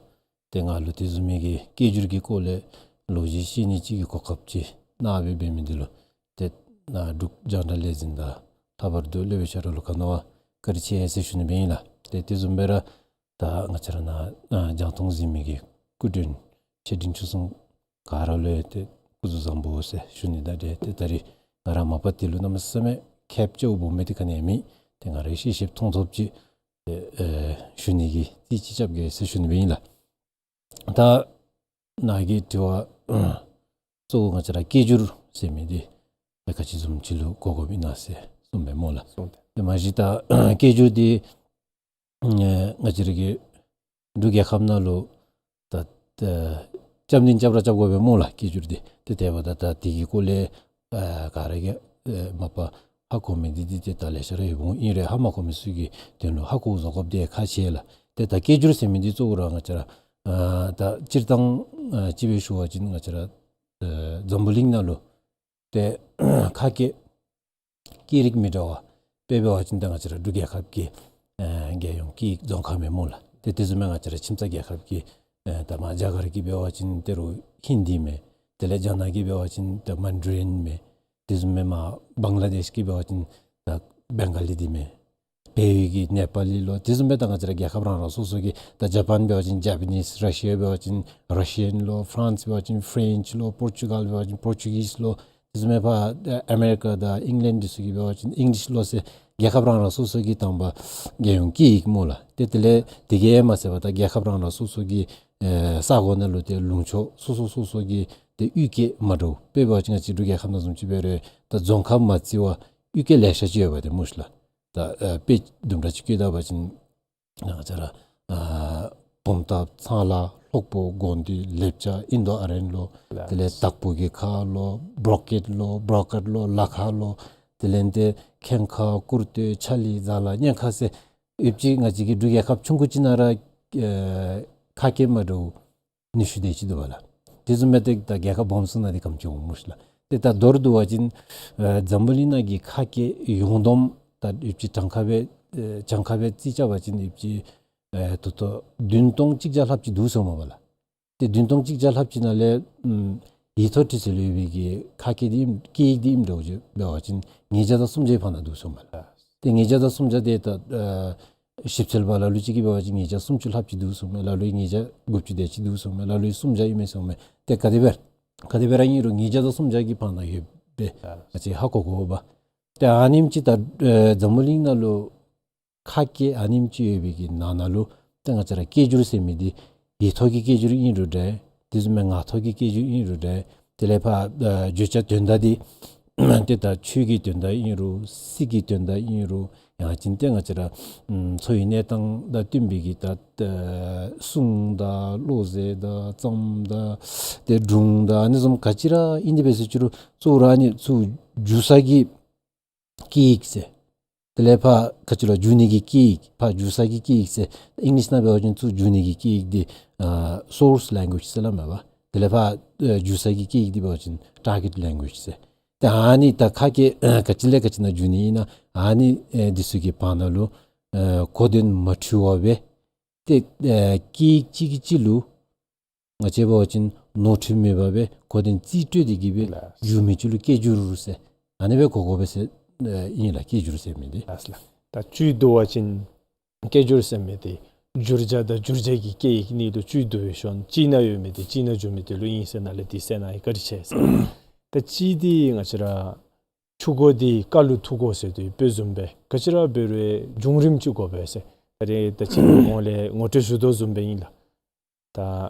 ཏེ་ང་ལུ་དེ་བཟུམ་མའི་གི་སྐད་སྒྱུར་གྱི་སྐོར་ལས་ལོ་རྒྱུས་བཤད་ནི་ཅིག་གི་གོ་སྐབས་ཅིག་གནང་སྦེ་འབད་མི་འདི་ལུ་ཏེ་ནཱ་འབྲུག་རྒྱང་བསྒྲགས་ལས་འཛིན་དང་ལྷག་པར་དུ་སློབ་དཔོན་ཆ་རོགས་ལུ་ག་ནི་བ་བཀའ་དྲིན་ཆེ་ཟེར་ཞུ་ནི་སྦེ་ཨིན་ལགས། ཏེ་དེ་བཟུམ་སྦེ་ར་ད་ང་བཅས་ར་ནཱ་ཨ་རྒྱང་མཐོང་གཟིགས་མི་གི་སྐུ་མགྲོན་ཆེ་འབྲིང་ཆུང་གསུམ་ག་ར་ལུ་ཡང་ཏེ་སྐུ་གཟུགས་བཟང་པོ་ཟེར་ཞུ་ནི་དང་འབྲེལ་ཏེ་ད་རིས་ང་ར་མ་པ་འདི་ལུ་གནམ་མེད་ས་མེད་ཁེབ་ཅིག་འབོ་མི་འདི་ག་ནི་ཡང་མེད། ཏེ་ང་རའི་ཤེས་ཤེསཔ་མཐོང་ཐོབ་ཅིག་ ཨེ་ཞུ་ནི་གི་ཏེ་ཅིག་རྐྱབ་གེ་ཟེར་ཞུ་ནི་སྦེ་ཨིན་ལགས། ད་ནཱ་གི་དྲི་བ་གཙོ་བོ་ང་བཅས་ར་སྐད་སྒྱུར་ཟེར་མི་འདི་ད་ག་ཅི་བཟུམ་ཅིག་ལུ་གོ་དགོཔ་ཨིན་ན་ཟེར་གསུངས་པས་སྨོ་ལགས། གསུངས་ཏེ། དེ་མ་གཞི་ད་སྐད་སྒྱུར་འདི་ཨེ་ང་བཅས་ར་གི་འབྲུག་རྒྱལ་ཁབ་ནང་ལུ་ད་ད་སྐྱབས་གནས་རྐྱབ་ར་རྐྱབ་དགོ་པས་སྨོ་ལགས། སྐད་སྒྱུར་འདི་ཏེ་དེ་འབདཝ་ད་ད་དེ་གི་སྐོར་ལས་ཨ་ག་ར་གིས་ཨེ་མ་པ་ཧ་གོ་མི་འདི་འདི་ཏེ་ད་ལེ་ཤ་ར་ཡོདཔ་འོང་། ཨིན་རུང་ཧ་མ་གོ་མི་ཚུ་གི་དོན་ལུ་ཧ་གོ་བཟོ་དགོཔ་འདི་ཁག་ཆེ་ལགས། ཏེ་ད་སྐད་སྒྱུར་ཟེར་མི་འདི་གཙོ་བོ་ར་ང་བཅས་ར་ཨ་ད་སྤྱིར་བཏང་ཨ་ཅིག་སྦེ་ཞུ་བ་ཅིན་ང་བཅས་ར་ཨ་འཛམ་བུ་གླིང་ནང་ལུ་ཏེ་ཁ་སྐད་སྐད་རིགས་མི་འདྲ་བ་དཔེ་འབད་བ་ཅིན་ད་ང་བཅས་ར་འབྲུག་རྒྱལ་ཁབ་ཀྱི་ཨ་རྒྱལ་ཡོངས་སྐད་ཡིག་རྫོང་ཁ་མས་སྨོ་ལགས། ཏེ་དེ་བཟུམ་སྦེ་ང་བཅས་ར་ཁྱིམ་ཚང་རྒྱལ་ཁབ་ཀྱི་ཨ་ད་མར་རྒྱ་གར་གྱི་འབད་བ་ཅིན་ཏེ་རུང་ཧིན་དི་མས། དེ་ལས་རྒྱ་ནག་གི་འབད་བ་ཅིན་ད་མན་ཌ་རིན་མས། དེ་བཟུམ་སྦེ་མར་བང་ལ་དེཤ་གི་འབད་བ་ཅིན་ད་བེང་ག་ལི་འདི་མས། བལ་ཡུལ་གྱི་ནེ་པ་ལི་ལོ། དེ་བཟུམ་སྦེ་ད་ང་བཅས་ར་རྒྱལ་ཁབ་རང་རང་སོ་སོ་གི་ད་ཇ་པཱན་འབད་བ་ཅིན་ཇ་པ་ནིས། ར་ཤི་ཡ་འབད་བ་ཅིན་ར་ཤི་ཡཱན་ལོ། ཕ་རན་སི་འབད་བ་ཅིན་ཕ་རེནཆ་ལོ། པོར་ཅུ་གཱལ་འབད་བ་ཅིན་པོར་ཅུ་གིས་ལོ། དེ་བཟུམ་སྦེ་ཕར་ཨ་མེ་རི་ཀ་དང་ཨིང་ལེནཌ་འདི་ཚུ་གི་འབད་བ་ཅིན་ཨིང་ལིཤ་ལོ་ཟེར་རྒྱལ་ཁབ་རང་རང་སོ་སོ་གི་དང་པ་རྒྱལ་ཡོངས་སྐད་ཡིག་སྨོ་ལགས། ཏེ་དེ་ལས་དེ་གིས་མ་ཚད་པར་ད་རྒྱལ་ཁབ་རང་རང་སོ་སོ་གི་ཨེ་ས་གོ་ནང་ལུ་ཏེ་ལུང་ཕྱོགས་སོ་སོ་སོ་སོ་གི་ཏེ་གཡུས་སྐད་མ་འདྲཝ། དཔེ་འབད་བ་ཅིན་ང་བཅས་འབྲུག་རྒྱལ་ཁབ་ནང་བཟུམ་ཅིག་འབད་རུང་ད་རྫོང་ཁག་མ་བརྩི་བར་གཡུས་སྐད་ལེ་ཤ་ཅིག་ཡོད་པ་ཏེ་སྨོ་ཤི་ལགས། ད་ཨེ་དཔེ་དུམ་གྲ་ཅིག་བཀོད་ད་པ་ཅིན་ང་བཅས་ར་ཨ་བུམ་ཐང་ཚང་ལ་ལྷོག་པོ་དགོན་སྡེ་ལེབ་ཅ་ཨིན་དོ་ཨ་རན་ལོ། དེ་ལས་དྭགས་པོ་གི་ཁ་ལོ། བྲོ་ཀེཊ་ལོ། བྲོ་ཀེཊ་ལོ། ལ་ཁ་ལོ། དེ་ལས་ཏེ་ཁེངས་ཁ་ཀུར་སྟོད་ཆ་ལི་ཛ་ལ་གཉན་ཁ་ཟེར་ཡོདཔ་ཅིག་ང་བཅས་ཀྱི་འབྲུག་རྒྱལ་ཁབ་ཆུང་ཀུ་ཅིག་ནང་ར་ཨེ་ཁ་སྐད་མ་འདྲཝ་ཉི་ཤུ་དེ་ཅིག་འདུག་པ་ལགས། དེ་བཟུམ་སྦེ་ཏེ་ད་རྒྱལ་ཁབ་སྦོམ་སོང་ན་དེ་ཀམ་ཅིག་འོང་སྨོ་ཤི་ལགས། ཏེ་ད་མདོར་བསྡུ་བ་ཅིན་ཨེ་འཛམ་བུ་གླིང་ནང་གི་ཁ་སྐད་ཡོངས་བསྡོམས་ད་ཡོདཔ་ཅིག་གྲངས་ཁ་སྦེ་ཨེ་གྲངས་ཁ་སྦེ་རྩིས་རྐྱབ་པ་ཅིན་ཡོདཔ་ཅིག་ཨེ་ད་ལྟོ་བདུན་སྟོང་གཅིག་བརྒྱ་ལྷགཔ་ཅིག་འདུག་ཟེར་མས་པ་ལགས། ཏེ་བདུན་སྟོང་གཅིག་བརྒྱ་ལྷགཔ་ཅིག་ནང་ལས་ཨམ་ཡིག་ཐོག་འབྲི་ཚུལ་ལུ་ཡོད་པའི་གི་ཁ་སྐད་འདི་ཨིནམ་སྐད་ཡིག་འདི་ཨིནམ་འདྲཝ་ཅིག་འབད་བ་ཅིན་ཉིས་བརྒྱ་དང་སུམ་བརྒྱའི་བར་ན་འདུག་ཟེར་མས་ལགས། ཏེ་ཉིས་བརྒྱ་དང་སུམ་བརྒྱ་དེ་ད་ཨེ་ཞིབ་འཚོལ་པ་ལ་ལུ་ཅིག་གིས་འབད་བ་ཅིན་ཉིས་བརྒྱ་སུམ་ཅུ་ལྷགཔ་ཅིག་འདུག་ཟེར་མས། ལ་ལུ་ཉིས་བརྒྱ་དགུ་བཅུ་དེ་ཅིག་འདུག་ཟེར་མས། ལ་ལུ་སུམ་བརྒྱ་ཨིན་མས་ཟེར་མས། ཏེ་ག་དེ་སྦེ་ག་དེ་སྦེ་ར་ཨིན་རུང་ཉིས་བརྒྱ་དང་སུམ་བརྒྱ་གི་བར་ན་ཡོདཔ་སྦེ་ང་བཅས་ཧ་གོ་དགོ་པས། ཏེ་ཨ་ནེམ་ཅིག་ད་ཨེ་འཛམ་བུ་གླིང་ནང་ལུ་ཁ་སྐད་ཨ་ནེམ་ཅིག་ཡོད་པའི་གི་ནང་ན་ལུ་ཏེ་ང་བཅས་ར་སྐད་སྒྱུར་ཟེར་མི་འདི་ཡིག་ཐོག་གི་སྐད་སྒྱུར་ཨིན་རུང་འདྲ། དེ་བཟུམ་མའི་ངག་ཐོག་གི་སྐད་སྒྱུར་ཨིན་རུང་འདྲ། དེ་ལས་ཕར་ཨ་བརྗོད་བྱ་དོན་དག་འདི་ཏེ་ད་ཆོས་ཀྱི་དོན་དག་ཨིན་རུང་སྲིད་ཀྱི་དོན་དག་ཨིན་རུང་ཡང་ཅིན་ཏེ་ང་བཅས་ར་ཨམ་འཚོ་བའི་གནས་སྟངས་དང་བསྟུན་པའི་གི་ད་ཨ་གསུང་དང་བློ་ཟེར་དང་རྩོམ་དང་ཏེ་སྒྲུང་དང་ཨ་ནི་བཟུམ་ག་ཅི་ར་ཨིན་དེ་འབད་ཟེར་ཅི་རུང་གཙོ་བོ་ར་ཨ་ནི་ཚུར་བསྒྱུར་ས་གི་སྐད་ཡིག་ཟེར། དེ་ལས་ཕར་ག་ཅི་ལོ་བསྒྱུར་ནི་གི་སྐད་ཡིག། ཕར་བསྒྱུར་ས་གི་སྐད་ཡིག་ཟེར། ཨིང་ལིཤ་ནང་འབད་བ་ཅིན་ཚུར་བསྒྱུར་ནི་གི་སྐད་ཡིག་འདི་ཨ་སོརསི་ལེང་གུ་ཨེཇ་ཟེར་སླབ་མས་པ། དེ་ལས་ཕར་ཨ་བསྒྱུར་ས་གི་སྐད་ཡིག་འདི་འབད་བ་ཅིན་ཊར་གེཊ་ལེང་གུ་ཨེཇ་ཟེར། ཏེ་ཨ་ནི་ད་ཁ་སྐད་ཨ་ག་ཅི་ལས་ག་ཅི་ནང་བསྒྱུར་ནི་ཨིན་ན་ཨ་ནི་ཨེ་འདི་ཚུ་གི་བར་ན་ལུ་ཨ་གོ་དོན་མ་འཁྲུལ་བ་སྦེ་ཏེ་ཨ་སྐད་ཡིག་གཅིག་གིས་གཅིག་ལུ་ང་བཅས་འབད་བ་ཅིན་ནོར་འཁྲུལ་མེད་པ་སྦེ་གོ་དོན་རྩིས་སྤྲོད་དེ་གི་སྦེ་ལགས། བསྒྱུར་མི་ཅིག་ལུ་སྐད་སྒྱུར་ཟེར། ཨ་ནི་སྦེ་གོ་དགོ་པས་ཟེར་ཨེ་ཨིན་ལགས། སྐད་སྒྱུར་ཟེར་མི་འདི། ལགས་ལགས། ད་བཅུད་བསྡུ་བ་ཅིན་སྐད་སྒྱུར་ཟེར་མི་འདི་བསྒྱུར་བྱ་དང་བསྒྱུར་བྱེད་ཀྱི་སྐད་ཡིག་གཉིས་ལུ་བཅུད་བསྡུ་བའི་ཤུལ་གཅིག་ནང་ཡོད་མི་འདི་གཅིག་ནང་བསྒྱུར་མི་འདི་ལུ་ཨིན་ཟེར་ནཱ་ལས་འདི་གསན་གནང་ཡི། བཀའ་དྲིན་ཆེ་ཟེར། ད་གཅིག་འདི་ང་བཅས་ར་ཆུ་འགོ་འདི་རྐ་ལུ་ཐུག་དགོ་ཟེར་དུས་དཔེ་བཟུམ་སྦེ་ག་ཅི་ར་འབད་རུང་བྱུང་རིམ་ཅིག་དགོ་པས་ཟེར། ད་རེས་ད་ཅི་གོང་ལས་ངོ་སྤྲོད་ཞུ་དོ་བཟུམ་སྦེ་ཨིན་ལགས། ད་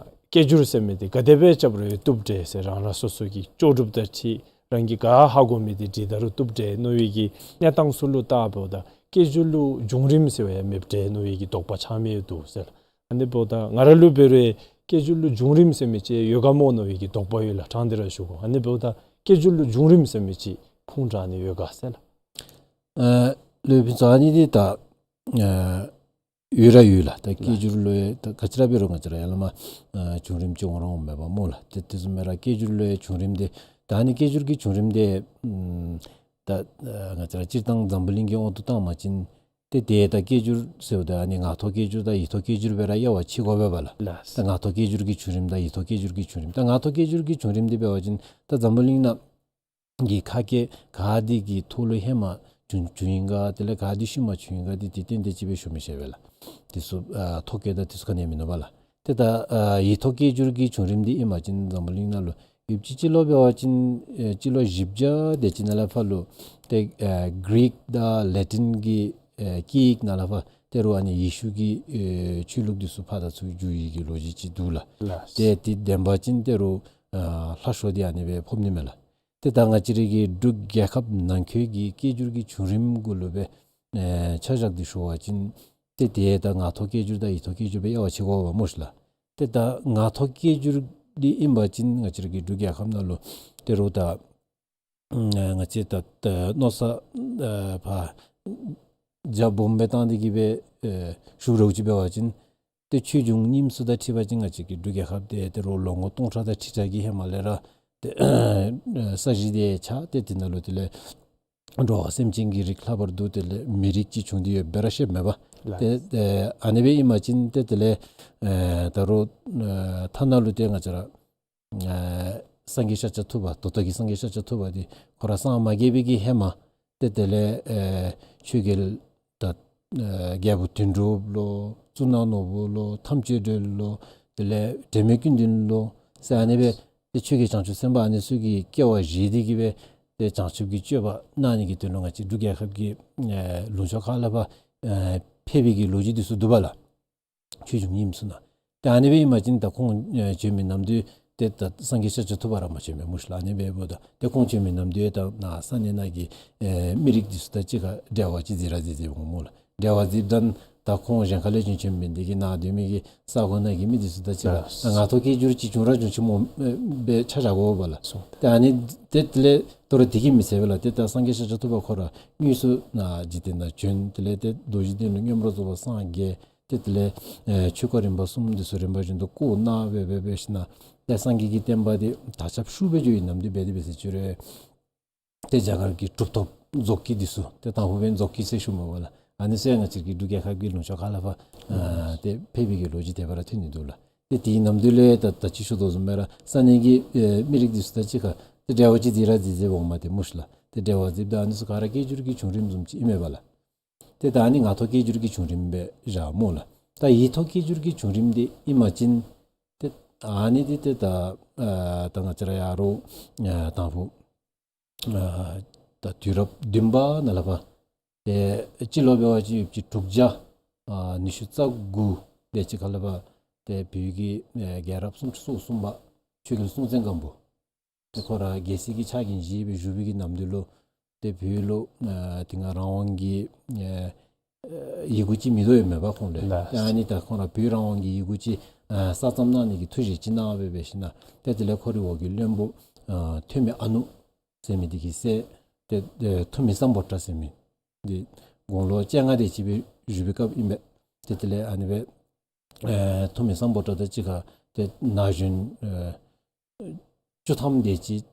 སྐད་སྒྱུར་ཟེར་མི་འདི་ག་དེ་སྦེ་རྐྱབ་རུང་བཏུབ་འདྲས་ཟེར། རང་རང་སོ་སོ་གི་ལྕོགས་གྲུབ་དང་འཁྲིལ་རང་གིས་ག་ཧ་གོ་མི་འདི་བྲིས་ད་རུང་བཏུབ་འདྲས་མནོ་བའི་གི་གནས་སྟངས་ཚུ་ལུ་བལྟཝ་ད་སྐད་སྒྱུར་ལུ་བྱུང་རིམ་ཟེར་བ་ཡང་མེདཔ་འདྲས་མནོ་བའི་གི་དོགས་པ་ཆགས་མི་ཡང་འདུག་ཟེར་ལགས། ཨ་ནི་འབདཝ་ད་ང་ར་ལུ་འབད་རུང་སྐད་སྒྱུར་ལུ་བྱུང་རིམ་ཟེར་མི་ཅིག་ཡོད་ག་སྨོ་མནོ་བའི་གི་དོགས་པ་ཡོད་ལགས། དྲང་སྟེ་ར་ཞུ་དགོ། ཨ་ནི་འབདཝ་ད་སྐད་སྒྱུར་ལུ་བྱུང་རིམ་ཟེར་མི་ཅིག་ཁུངས་དྲངས་ནི་ཡོད་ག་ཟེར་ལགས། ཨ་ལུ་ཕུན་ཚོགས་ཨ་ནི་འདི་ད་ཨ་ཡོད་ར་ཡོད་ལགས། ད་སྐད་སྒྱུར་ལུ་ད་ག་ཅི་ར་འབད་རུང་ང་བཅས་ར་ཡར་ལས་མར་ཨ་བྱུང་རིམ་ཅིག་འོང་ར་འོངམ་མས་པ་སྨོ་ལགས། ཏེ་དེ་བཟུམ་སྦེ་ར་སྐད་སྒྱུར་ལུ་ཡང་བྱུང་རིམ་འདི་ད་ཨ་ནི་སྐད་སྒྱུར་གྱི་བྱུང་རིམ་འདི་ཨམ་ད་ཨ་ང་བཅས་ར་སྤྱིར་བཏང་འཛམ་བུ་གླིང་གི་དབང་དུ་བཏང་བ་ཅིན་ཏེ་ཏེ་ད་སྐད་སྒྱུར་ཟེརཝ་ད་ཨ་ནི་ངག་ཐོག་སྐད་སྒྱུར་དང་ཡིག་ཐོག་སྐད་སྒྱུར་སྦེ་ར་དབྱེ་བ་ཕྱེ་དགོ་པས་པ་ལགས། ལགས། ད་ངག་ཐོག་སྐད་སྒྱུར་གྱི་བྱུང་རིམ་དང་ཡིག་ཐོག་སྐད་སྒྱུར་གྱི་བྱུང་རིམ། ད་ངག་ཐོག་སྐད་སྒྱུར་གྱི་བྱུང་རིམ་འདི་འབད་བ་ཅིན་ད་འཛམ་བུ་གླིང་ནང་གི་ཁ་སྐད་ག་དེ་གི་ཐོག་ལུ་ཧེ་མ་བྱུང་བྱུང་ཡི་ག་དེ་ལས་ག་དེ་ཤུལ་མ་བྱུང་ཡི་ག་འདི་ཏན་ཏན་ཅིག་སྦེ་ཞུ་མི་ཤེས་པས་ལགས། དེ་ཚུ་ཨ་ཐོ་བཀོད་དང་དེ་ཚུ་ག་ནི་ཡང་མིན་ནུག་པ་ལགས། ཏེ་ད་ཨ་ཡིག་ཐོག་སྐད་སྒྱུར་གྱི་བྱུང་རིམ་འདི་ཨིན་པ་ཅིན་འཛམ་བུ་གླིང་ནང་ལུ་ཡོདཔ་ཅིག་སྤྱི་ལོ་འབད་བ་ཅིན་ཨེ་སྤྱི་ལོ་བཞི་བརྒྱ་དེ་ཅིག་ནང་ལས་ཕར་ལུ་ཏེ་ཨེ་གྷི་རིག་དང་ལེ་ཊིན་གྱི་ཨེ་སྐད་ཡིག་ནང་ལས་ཕར་ ཏེ་རུང་ཨ་ནི་ཡེ་ཤུ་གི་ཨེ་ཆོས་ལུགས་འདི་ཚུ་ཕར་དང་ཚུར་འགྱུར་ཡི་གི་ལོ་རྒྱུས་ཅིག་འདུག་ལགས། ལགས། ཏེ་དེ་བདེན་པ་ཅིན་ཏེ་རུང་ཨ་ལྷ་ཤོ་འདི་ཨ་ནི་སྦེ་ཕོག་ནི་མས་ལགས། ཏེ་ད་ང་བཅས་རའི་གི་འབྲུག་རྒྱལ་ཁབ་ནང་འཁོད་ཀྱི་སྐད་སྒྱུར་གྱི་བྱུང་རིམ་གུ་ལུ་སྦེ་ཨེ་ཆ་བཞག་སྟེ་ཞུ་བ་ཅིན་ཏེ་དེ་ད་ངག་ཐོག་སྐད་སྒྱུར་དང་ཡིག་ཐོག་སྐད་སྒྱུར་སྦེ་དབྱེ་བ་ཕྱེ་དགོ་པས་སྨོ་ཤིག་ལགས། ཏེ་ད་ངག་ཐོག་སྐད་སྒྱུར་འདི་ཨིན་པ་ཅིན་ང་བཅས་རའི་གི་འབྲུག་རྒྱལ་ཁབ་ནང་ལུ་ཏེ་རུང་ད་ཨ་ང་བཅས་ད་ད་མནོ་བསམ་ཨ་ཕར་རྒྱ་སྦོམ་སྦེ་བཏང་སྟེ་གི་སྦེ་ཨེ་ཞུ་རོགས་ཅིག་འབད་བ་ཅིན་ཏེ་ཆོས་འབྱུང་རྙིངམ་ཚུ་དང་འཁྲིལ་བ་ཅིན་ང་བཅས་ཀྱི་འབྲུག་རྒྱལ་ཁབ་འདི་ཏེ་རུང་ལོ་ངོ་སྟོང་ཕྲག་དང་ཁྲི་ཕྲག་གི་ཧེ་མ་ལས་ར་ཏེ་ས་གཞི་འདི་ཆགས། ཏེ་དེ་ནང་ལུ་དེ་ལས་འགྲོ་བ་སེམས་ཅན་གྱི་རིགས་ལྷག་པར་དུ་དེ་ལས་མི་རིགས་ཅིག་བྱུང་སྟེ་ཡོདཔ་སྦེ་ར་བཤདཔ་མས་པ། ལགས། ཏེ་ཨ་ནི་སྦེ་ཨིན་པ་ཅིན་ཏེ་དེ་ལས་ཨེ་ད་རུང་ཨེ་ཐ་ན་ལུ་ཏེ་ང་བཅས་ར་ཨེ་སངས་རྒྱས་ཤཱཀྱ་ཐུབ་པ་ད་ལྟོ་གི་སངས་རྒྱས་ཤཱཀྱ་ཐུབ་པ་འདི་ཁོ་ར་སངས་མ་རྒྱས་པའི་གི་ཧེ་མ་ཏེ་དེ་ལས་ཨེ་ཆོས་རྒྱལ་ད་ཨེ་རྒྱལ་པོ་དོན་གྲུབ་ལོ་གཙུག་ན་ནོར་བུ་ལོ་ཐམས་ཅད་སྒྲོལ་ལོ་དེ་ལས་དྲན་མེད་ཀུན་ལྡན་ལོ་ཟེར་ཨ་ནི་སྦེ་ཏེ་ཆོས་རྒྱལ་བྱང་ཆུབ་སེམས་དཔའ་ཨ་ནི་ཚུ་གི་སྐྱེ་བ་བཞེས་ཏེ་གི་སྦེ་ཏེ་བྱང་ཆུབ་ཀྱི་སྤྱོད་པ་གནང་ནི་གི་དོན་ལུ་ང་བཅས་འབྲུག་རྒྱལ་ཁབ་ཀྱི་ཨེ་ལུང་ཕྱོགས་ཁག་ལས་ཕར་ཨེ་ཕེབས་པའི་གི་ལོ་རྒྱུས་འདི་ཚུ་འདུག་པ་ལགས། ཆོས་འབྱུང་རྙིངམ་ཚུ་ནང་། ཏེ་ཨ་ནི་སྦེ་ཨིན་པ་ཅིན་ད་ཁོང་ཨེ་བྱོན་མི་ནམ་དུས་ཏེ་ད་སངས་རྒྱས་ཤཱཀྱ་ཐུབ་པ་ར་མ་བྱོན་པས་སྨོ་ཤིག་ལགས། ཨ་ནི་སྦེ་འབདཝ་ད་ཏེ་ཁོང་བྱོན་མི་ནམ་དུས་ད་ནཱ་ས་གནས་ནང་གི་ཨེ་མི་རིགས་འདི་ཚུ་དང་གཅིག་ཁར་འབྲེལ་བ་ཅིག་འཛིང་ར་འཛིང་འཛིང་འོང་སྨོ་ལགས། འབྲེལ་བ་འཛིངམ་ད་ད་ཁོང་གཞན་ཁ་ལས་བྱོན་བྱོནམ་འབད་ནི་འདི་གིས་ནཱ་སྡོད་མི་གི་ས་གོ་ནང་གི་མི་འདི་ཚུ་དང་གཅིག་ཁར་ལགས། ངག་ཐོག་སྐད་སྒྱུར་ཅིག་བྱུང་ར་བྱུང་ཅིག་སྨོ་ཨེ་སྦེ་ཆ་བཞག་དགོ་པས་ལགས། སོ། ཏེ་ཨ་ནི་ཏེ་དེ་ལས་དོ་རུང་དེ་གིས་མི་ཚད་པས་ལགས། ཏེ་ད་སངས་རྒྱས་ཤཱཀྱ་ཐུབ་པ་ཁོ་ར་དངོས་སུ་ནཱ་འཇིག་རྟེན་ནང་བྱོན། དེ་ལས་ཏེ་རྡོ་རྗེ་གདན་ལུ་མངོན་པར་རྫོགས་པར་སངས་རྒྱས། ཏེ་དེ་ལས་ཨེ་ཆོས་སྐོར་རིམ་པ་གསུམ་འདི་ཚུ་རིམ་པ་བཞིན་དུ་བསྐོར་གནང་སྦེ་སྦེ་འབད་ཞིནམ་ཏེ་སངས་རྒྱས་ཀྱི་བསྟན་པ་འདི་དར་ཁྱབ་ཤུགས་སྦེ་འགྱོ་བའི་ནམ་དུས་འབད་དེ་འབད་ཟེར་ཅི་རུང་ཏེ་རྒྱ་གར་གྱི་གྲུབ་ཐོབ་རྫོགས་སྐྱེས་འདི་ཚུ་ཏེ་དང་ཕུ་འབད་རྫོགས་སྐྱེས་ཟེར་ཞུཝ་མས་པ་ལགས། ཨ་ནི་ཚུ་ཡང་ང་བཅས་ཀྱི་འབྲུག་རྒྱལ་ཁབ་ཀྱི་ལུང་ཕྱོགས་ཁག་ལས་ཕར་ཨ་ཏེ་ཕེབས་པའི་གི་ལོ་རྒྱུས་དེ་སྦེ་ར་ཐོན་ནི་འདུག་ལགས། ཏེ་དེའི་ནམ་དུས་ལས་ད་ད་ཅི་ཞུ་དོ་བཟུམ་སྦེ་ར་ས་གནས་ཀྱི་ཨེ་མི་རིགས་འདི་ཚུ་དང་གཅིག་ཁར་ཏེ་འབྲེལ་བ་ཅིག་འཛིང་ར་འཛིང་འཛིང་འོངམ་ཏེ་སྨོ་ཤིག་ལགས། ཏེ་འབྲེལ་བ་འཛིངམ་ད་ཨ་ནི་ཚུ་ག་ར་སྐད་སྒྱུར་གྱི་བྱུང་རིམ་བཟུམ་ཅིག་ཨིན་མས་པ་ལགས། ཏེ་ད་ཨ་ནི་ངག་ཐོག་སྐད་སྒྱུར་གྱི་བྱུང་རིམ་སྦེ་བཞག་སྨོ་ལགས། ད་ཡིག་ཐོག་སྐད་སྒྱུར་གྱི་བྱུང་རིམ་འདི་ཨིན་པ་ཅིན་ཏེ་ཨ་ནི་འདི་ཏེ་ད་ཨ་ད་ང་བཅས་ར་ཡར་ཨ་དང་ཕུ་ཨ་ད་དུས་རབས་བདུན་པ་ནང་ལས་ཕར་ཏེ་སྤྱི་ལོ་འབད་བ་ཅིན་ཡོད་ཅིག་དྲུག་བརྒྱ་ཨ་ཉི་ཤུ་རྩ་དགུ་དེ་ཅིག་ཁར་ལས་ཕར་ཏེ་བོད་ཀྱི་ཨེ་རྒྱལ་རབས་སུམ་ཅུ་སོ་གསུམ་པ་ཆོས་རྒྱལ་སྲོང་བཙན་སྒམ་པོ་ཏེ་ཁོ་ར་རྒྱལ་སྲིད་ཀྱི་ཕྱག་འགན་བཞེས་སྦེ་བཞུགས་པའི་གི་ནམ་དུས་ལུ་ཏེ་བོད་ལུ་ཨ་དེ་སྒང་རང་དབང་གི་ཨ་ཡི་གུ་ཅིག་མེདཔ་ཡོདཔ་མས་པ་ཁོང་ལུ། ལགས། ཏེ་ཨ་ནི་ད་ཁོང་ར་བོད་རང་དབང་གི་ཡི་གུ་ཅིག་ཨ་གསར་རྩོམ་གནང་ནི་གི་ཐུགས་བཞེད་ཅིག་གནང་སྦེ་འབད་ཞིནམ་ཏེ་དེ་ལས་ཁོ་རའི་འོག་གི་བློན་པོ་ཨ་ཐོན་མི་ཨ་ནུ་ཟེར་མི་འདི་གི་སྲས་ཏེ་ཨེ་ཐུ་མི་སམ་བྷོ་ཊ་ཟེར་མི་འདི་དགུང་ལོ་བཅོ་ལྔ་དེ་ཅིག་སྦེ་བཞུགས་པའི་སྐབས་ཨིན་པས། ཏེ་དེ་ལས་ཨ་ནི་སྦེ་ཨེ་ཐུ་མི་སམ་བྷོ་ཊ་དང་གཅིག་ཁར་ཏེ་ན་གཞོན་ཨེ་བཅུ་ཐམ་དེ་ཅིག་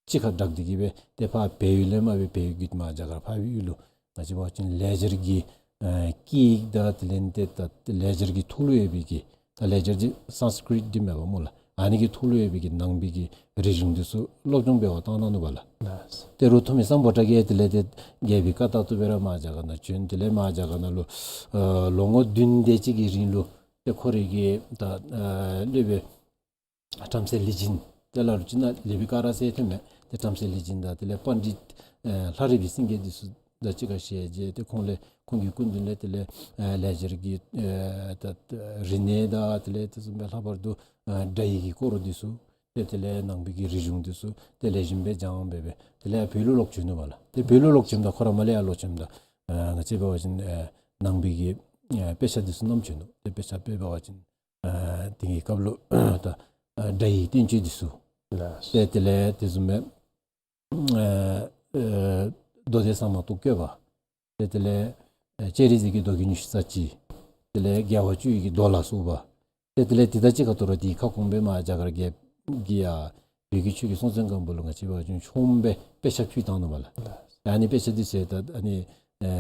གཅིག་ཁར་སྦྲགས་ཏེ་གི་སྦེ་ཏེ་ཕར་བལ་ཡུལ་ལས་མར་སྦེ་བལ་ཡུལ་གྱི་མར་རྒྱ་གར་འཕགས་པའི་ཡུལ་ལུ་ང་བཅས་འབད་བ་ཅིན་ལེགས་སྦྱར་གྱི་ཨེ་སྐད་ཡིག་དང་དེ་ལས་ཏེ་ད་ལེགས་སྦྱར་གྱི་ཐོག་ལུ་ཡོད་པའི་གི་ད་ལེགས་སྦྱར་འདི་སཾ་སྐྲྀཏ་འདི་མས་པ་སྨོ་ལགས། ཨ་ནི་གི་ཐོག་ལུ་ཡོད་པའི་གི་ནང་པའི་གི་རིག་གཞུང་འདི་ཚུ་སློབ་སྦྱོང་འབད་བར་བཏང་གནང་ནུག་པ་ལགས། ལགས། ཏེ་རུང་ཐུ་མི་སམ་བྷོ་ཊ་གིས་དེ་ལས་ཏེ་རྒྱལ་པོའི་བཀའ་ལྟར་དུ་སྦེ་ར་མར་རྒྱ་གར་ནང་བྱོན། དེ་ལས་མར་རྒྱ་གར་ནང་ལུ་ཨ་ལོ་ངོ་བདུན་དེ་ཅིག་གི་རིང་ལུ་ཏེ་ཁོ་རའི་གི་ད་ཨ་སློབ་དཔོན་བྲམ་ཟེ་ལེགས་སྦྱིན་དེ་ལ་ལུ་ཅིག་ནཱ་ལེགས་པའི་ཀ་ར་ཟེར་ཐོནམ་མས། ཏེ་བྲམ་ཟེ་ལེགས་སྦྱིན་དང་དེ་ལས་པཎྜི་ཏ་ཨེ་ལྷ་རིས་པའི་སེང་གེ་འདི་ཚུ་དང་གཅིག་ཁར་ཞལ་མཇལ། ཏེ་ཁོང་ལས་ཁོང་གི་སྐུ་མདུན་ལས་དེ་ལས་ཨེ་ལེགས་སྦྱར་གྱི་ཨེ་ད་རིག་གནས་དང་དེ་ལས་དེ་བཟུམ་སྦེ་ལྷག་པར་དུ་ཨེ་སྒྲ་ཡིག་གི་སྐོར་འདི་ཚུ་ཏེ་དེ་ལས་ནང་པའི་གི་རིག་གཞུང་འདི་ཚུ་ཏེ་ལེགས་ཤོམ་སྦེ་སྦྱངས་སྦེ་སྦེ་དེ་ལས་བོད་ལུ་ལོག་བྱོན་ནུག་པ་ལགས། ཏེ་བོད་ལུ་ལོག་བྱོནམ་ད་ཁོ་ར་མར་ལས་ཡར་ལོག་བྱོནམ་ད་ཨེ་ང་བཅས་འབད་བ་ཅིན་ཨེ་ནང་པའི་གི་ཨེ་དཔེ་ཆ་འདི་ཚུ་བསྣམས་བྱོན་ནུག། ཏེ་དཔེ་ཆ་དཔེ་འབད་བ་ཅིན་ཨ་དེ་གི་སྐབས་ལུ་ད་ཨ་སྒྲ་ཡིག་བསྟན་བཅོས་འདི་ཚུ། ལགས། ཏེ་དེ་ལས་དེ་བཟུམ་སྦེ་ཨ་ཨ་མདོ་སྡེ་ཟ་མ་ཏོག་བཀོད་པ། ཏེ་དེ་ལས་ཨ་སྤྱན་རས་གཟིགས་ཀྱི་མདོ་རྒྱུད་ཉི་ཤུ་རྩ་གཅིག། དེ་ལས་རྒྱལ་བ་སྤྱི་བོ་ཡི་གི་མདོ་ལ་སོགས་པ། ཏེ་དེ་ལས་དེ་དང་གཅིག་ཁར་དོ་རུང་དེའི་ཁ་སྐོང་སྦེ་མར་རྒྱ་གར་རྒྱལཔོ་གིས་ཡར་བོད་ཀྱི་ཆོས་རྒྱལ་སྲོང་བཙན་སྒམ་པོ་ལུ་ང་བཅས་འབད་བ་ཅིན་ཆོངམ་སྦེ་དཔེ་ཆ་ཕུལ་བཏང་ནུག་པ་ལགས། ཨ་ནི་དཔེ་ཆ་འདི་ཚུ་ད་ཨ་ནི་ཨ་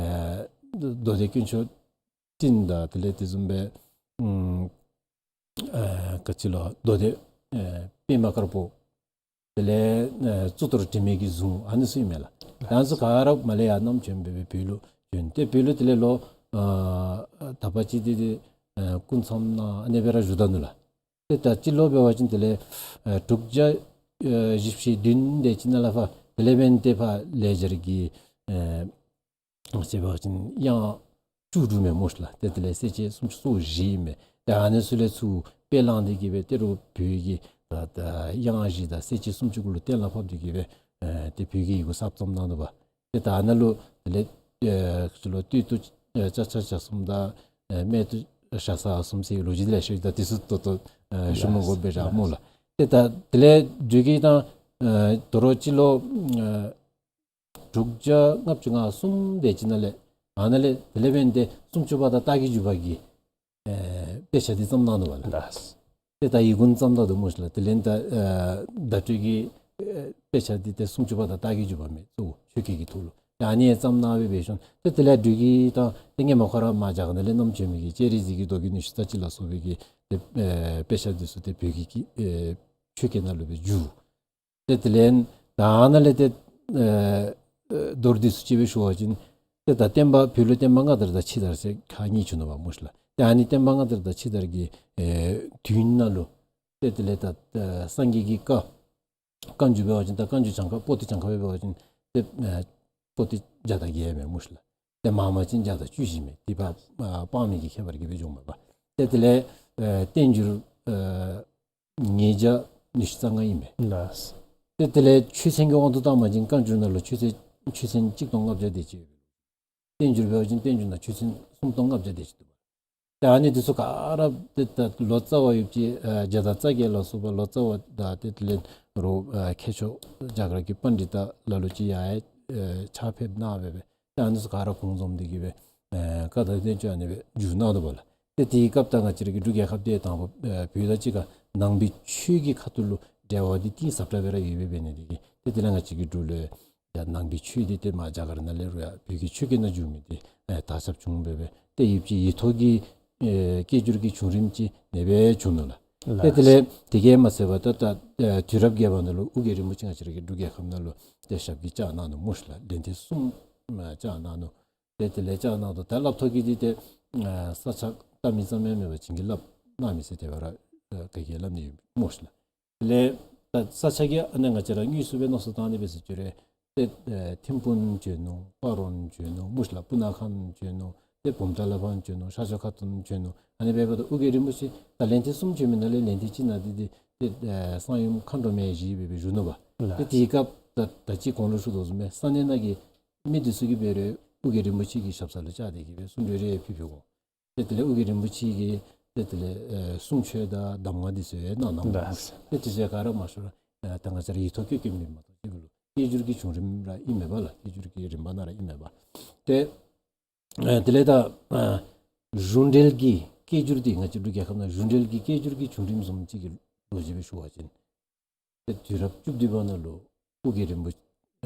མདོ་སྡེ་དཀོན་མཆོག་སྤྲིན་དང་དེ་ལས་དེ་བཟུམ་སྦེ་ཨམ་ཨ་ག་ཅི་ལོ་མདོ་སྡེ་ཨ་པདྨ་དཀར་པོ། དེ་ལས་ཨ་གཙུག་ཏོར་དྲི་མེད་ཀྱི་གཟུངས་ཨ་ནི་ཚུ་ཨིན་མས་ལགས། ཨ་ནི་ཚུ་ག་ར་མར་ལས་ཡར་བསྣམས་བྱོན་སྦེ་སྦེ་བོད་ལུ་བྱོན། ཏེ་བོད་ལུ་དེ་ལས་ལོ་ཨ་དག་པ་ཅིག་འདི་ཏེ་ཨ་སྐུ་མཚམས་ནང་ཨ་ནི་སྦེ་ར་བཞུགས་ད་ནུག་ལགས། ཏེ་ད་སྤྱི་ལོ་འབད་བ་ཅིན་དེ་ལས་ཨ་དྲུག་བརྒྱ་ཨ་བཞི་བཅུ་ཞེ་བདུན་དེ་ཅིག་ནང་ལས་ཕར་དེ་ལས་འབདན་ཏེ་ཕར་ལེགས་སྦྱར་གྱི་ཨ་ང་བཅས་འབད་བ་ཅིན་དབྱངས་ བཅུ་དྲུག་མས་སྨོ་ཤིག་ལགས། ཏེ་དེ་ལས་སེར་སྐྱ་སུམ་ཅུ་སོ་བཞི་ཨིན་མས། ཏེ་ཨ་ནི་ཚུ་ལས་ཚུར་དཔེ་བླངས་ཏེ་གི་སྦེ་ཏེ་རུང་བོད་ཀྱི་ད་ད་གཡང་གཞི་དང་སེར་སྐྱ་སུམ་ཅུ་གུ་ལུ་གཏན་ལ་ཕབ་སྟེ་གི་སྦེ་ཨེ་ཏེ་བོད་ཀྱི་ཡི་གུ་གསརཔ་བརྩམས་གནང་ནུག་པ། ཏེ་ད་ཨ་ནཱ་ལུ་དེ་ལས་ཨེ་ཁ་ཅིག་ལུ་སྟོད་དུ་ཨེ་ཅ་ཆས་ཇ་གསུམ་དང་ཨེ་སྨད་དུ་ཤ་ཟ་གསུམ་ཟེར་ལོ་རྒྱུས་དེ་ལེ་ཤ་ཡོད། ད་དེ་ཚུ་ཏོག་ཏོ་ཨེ་ཞུ་མི་དགོ་པས་ར་སྨོ་ལགས། ཏེ་ད་དེ་ལས་འབྲུག་རྒྱལ་དང་ཨེ་དོ་རུང་སྤྱི་ལོ་ཨེ་དྲུག་བརྒྱ་ལྔ་བཅུ་ང་གསུམ་དེ་ཅིག་ནང་ལས་ཨ་ནཱ་ལས་དེ་ལས་འབད་ནི་དེ་སུམ་ཅུ་པ་དང་རྟ་གི་རྒྱུད་པ་གི་ཨེ་དཔེ་ཆ་འདི་བརྩམས་གནང་ནུག་པ་ལགས། ལགས། ཏེ་ད་ཡི་གུ་བརྩམས་ད་འདུག་སྨོ་ཤིག་ལགས། དེ་ལས་ད་ཨེ་བརྡ་སྤྲོད་ཀྱི་ཨེ་དཔེ་ཆ་འདི་ཏེ་སུམ་ཅུ་པ་དང་རྟ་གི་རྒྱུད་པ་མས་གཙོ་བོ་ཆོས་སྐད་ཀྱི་ཐོག་ལུ། ཏེ་ཨ་ནི་ཡང་བརྩམས་གནང་སྦེ་འབད་ཞིནམ་ཏེ་དེ་ལས་འབྲུག་རྒྱལ་དང་ཏེ་སྔོན་མ་ཁོ་ར་མར་རྒྱ་གར་ནང་ལས་བསྣམས་བྱོན་མི་གི་ལྕགས་རི་རྫི་གི་རྡོ་རྒྱུད་ནུས་ཤུགས་རྩ་གཅིག་ལ་སོགས་པའི་གི་ཏེ་ཨེ་དཔེ་ཆ་འདི་ཚུ་ཏེ་བོད་ཀྱི་ཨེ་ཆོས་སྐད་ནང་ལུ་སྦེ་བསྒྱུར། ཏེ་དེ་ལས་ད་ཨ་ནཱ་ལས་ཏེ་ཨེ་ཨེ་མདོར་བསྡུས་སུ་ཅིག་སྦེ་ཞུ་བ་ཅིན་ཏེ་ད་བསྟན་པ་བོད་ལུ་བསྟན་པ་སྔ་དར་དང་ཕྱི་དར་ཟེར་ཁག་གཉིས་བྱུང་ནུག་པ་སྨོ་ཤིག་ལགས། ཏེ་ཨ་ནི་བསྟན་པ་སྔ་དར་དང་ཕྱི་དར་གྱི་ཨེ་དུས་ནང་ལུ་ཏེ་དེ་ལས་ད་ཨེ་སངས་རྒྱས་ཀྱི་བཀའ་བཀའ་འགྱུར་འབད་བ་ཅིན་ད་བཀའ་འགྱུར་གྱངས་ཁ་པོ་ཏི་གྱངས་ཁ་སྦེ་འབད་བ་ཅིན་ཏེ་ཨེ་པོ་ཏི་བརྒྱ་དང་བརྒྱད་མས་སྨོ་ཤིག་ལགས། ཏེ་མང་མང་ཅིན་བརྒྱ་དང་བཅུ་བཞི་མས། དེ་ཕར་ཨ་དཔག་མེད་ཀྱི་ཁྱད་པར་གྱིས་སྦེ་འབྱུངམ་མས་པ། ཏེ་དེ་ལས་ཨེ་བསྟན་འགྱུར་ཨེ་ཉིས་བརྒྱ་ཉི་ཤུ་རྩ་ལྔ་ཨིན་མས། ལགས། ཏེ་དེ་ལས་ཆོས་ཚན་གྱི་དབང་དུ་བཏང་བ་ཅིན་བཀའ་འགྱུར་ནང་ལུ་ཆོས་ཚན་ཆོས་ཚན་གཅིག་སྟོང་ལྔ་བརྒྱ་དེ་ཅིག་ཡོད། བསྟན་འགྱུར་འབད་བ་ཅིན་བསྟན་འགྱུར་ནང་ཆོས་ཚན་སུམ་སྟོང་ལྔ་བརྒྱ་དེ་ཅིག་འདུག་པ། ཏེ་ཨ་ནི་འདི་ཚུ་ག་ར་ཏེ་ད་ལོ་ཙཱ་བ་ཡོདཔ་ཅིག་ཨེ་བརྒྱ་དང་རྩ་བརྒྱད་ལ་སོགས་པ་ལོ་ཙཱ་བ་དང་ཏེ་དེ་ལས་རོགས་ཨེ་མཁས་མཆོག་རྒྱ་གར་གྱི་པཎ་ཌི་ཏ་ལ་ལུ་ཅིག་ཡང་ཨེ་ཕྱག་ཕེབས་གནང་སྦེ་སྦེ་ཏེ་ཨ་ནི་ཚུ་ག་ར་གུང་འཛོམས་ཏེ་གི་སྦེ་ཨེ་བཀའ་དང་བསྟན་བཅོས་ཨ་ནི་སྦེ་བསྒྱུར་གནང་ནུག་པ་ལགས། ཏེ་དེའི་སྐབས་ད་ང་བཅས་ར་གི་འབྲུག་རྒྱལ་ཁབ་འདི་དང་པ་ཨེ་བོད་དང་གཅིག་ཁར་ནང་པའི་ཆོས་ཀྱི་ཁ་ཐུག་ལུ་འབྲེལ་བ་འདི་གཏིང་ཟབ་དྲགས་སྦེ་ར་ཡོད་པའི་འབད་ནི་དེ་གིས་ཏེ་དེ་ལས་ང་བཅས་ཀྱི་འབྲུག་ལུ་ཡང་ནང་པའི་ཆོས་འདི་ཏེ་མར་རྒྱ་གར་ནང་ལས་རུང་ཡང་བོད་ཀྱི་ཆོས་སྐད་ནང་བསྒྱུར་མི་འདི་ཨེ་དར་ཁྱབ་བྱུང་སྦེ་སྦེ་ཏེ་ཡུདཔ་ཅིག་ཡིག་ཐོག་གི་ཨེ་སྐད་སྒྱུར་གྱི་བྱུང་རིམ་ཅིག་ཨ་ནེ་སྦེ་བྱུང་ནུག་ལགས། ཏེ་དེ་ལགས། ལས་དེ་གིས་མ་ཚད་པར་ད་ད་ཨེ་དུས་རབས་བརྒྱད་པ་ནང་ལུ་ཨོ་རྒྱན་རིན་པོ་ཆེ་ང་བཅས་ར་གི་འབྲུག་རྒྱལ་ཁབ་ནང་ལུ་ཏེ་ཞབས་ཀྱིས་བཅགས་གནང་ནུག་སྨོ་ཤིག་ལགས། ལན་ཐེངས་གསུམ་ཨེ་བཅགས་གནང་ནུག། ཏེ་དེ་ལས་བཅགས་གནང་དོ་ད་སླབ་ཐོག་གི་འདི་ཏེ་ཨེ་ས་ཆ་བལྟ་མི་ཙམ་ཡང་མེན་པར་བྱིན་གྱིས་བརླབས་གནང་མི་ཟེར་དེ་སྦེ་ར་ཨེ་ག་གིས་སླབ་ནི་ཡོད་སྨོ་ཤིག་ལགས། དེ་ལས་ད་ས་ཆ་གི་ཨ་ནི་ང་བཅས་ར་དངོས་སུ་སྦེ་མནོ་བསམ་བཏང་ནི་སྦེ་ཟེར་བཅུག་རུང་ཏེ་ཨེ་ཐིམ་ཕུག་བྱོན་ནུག། སྤ་རོ་བྱོན་ནུག་སྨོ་ཤིག་ལགས། སྤུ་ན་ཁ་བྱོན་ནུག། ཏེ་བུམ་ཐང་ལས་ཕར་བྱོན་ནུག། ཤར་ཕྱོགས་ཁ་ཐུག་བྱོན་ནུག། ཨ་ནི་སྦེ་འབདཝ་ད་ཨོ་རྒྱན་རིན་པོ་ཆེ་ད་ལན་ཐེངས་གསུམ་བྱོན་མི་ནང་ལས་ལན་ཐེངས་གཅིག་ནང་འདི་འདི་ཏེ་ཨེ་གསང་ཡུམ་མཁའ་འགྲོ་མའི་ཞལ་སྦེ་སྦེ་བཞུགས་ནུག་པ། ཏེ་ལགས། དེའི་སྐབས་ད་ད་ཅི་གོང་ལུ་ཞུ་དོ་བཟུམ་སྦེ་ས་གནས་ནང་གི་མི་འདི་ཚུ་གིས་འབད་རུང་ཨོ་རྒྱན་རིན་པོ་ཆེ་གི་ཞབས་ས་ལུ་བཅར་ཏེ་གི་སྦེ་གསུང་གྲོས་རེ་ཕུལ་ཕུལ་དགོ། ཏེ་དེ་ལས་ཨོ་རྒྱན་རིན་པོ་ཆེ་གིས་ཏེ་དེ་ལས་ཨེ་གསུང་ཆོས་དང་གདམས་ངག་འདི་ཚུ་ཡང་གནང་གནངམ་ཨིན། ལགས། ཏེ་དེ་ཚུ་ག་ར་མ་ཤོར་ཨེ་ད་ང་བཅས་ར་ཡིག་ཐོག་བཀོད་བཀོདཔ་མེན་མ་གཏོགས་ཅིག་ལུ་སྐད་སྒྱུར་གྱི་བྱུང་རིམ་ར་ཨིན་མས་པ་ལགས། སྐད་སྒྱུར་གྱི་རིམ་པ་ནང་ར་ཨིན་མས་པ། ཏེ་ཨེ་དེ་ལས་ད་ཨེ་གཞུང་འབྲེལ་གྱི་སྐད་སྒྱུར་འདི་ང་བཅས་འབྲུག་རྒྱལ་ཁབ་ནང་གཞུང་འབྲེལ་གྱི་སྐད་སྒྱུར་གྱི་བྱུང་རིམ་བཟུམ་ཅིག་གི་ལོ་རྒྱུས་སྦེ་ཞུ་བ་ཅིན་ཏེ་དུས་རབས་བཅུ་བདུན་པ་ནང་ལུ་ཨོ་རྒྱན་རིན་པོ་ཆེ་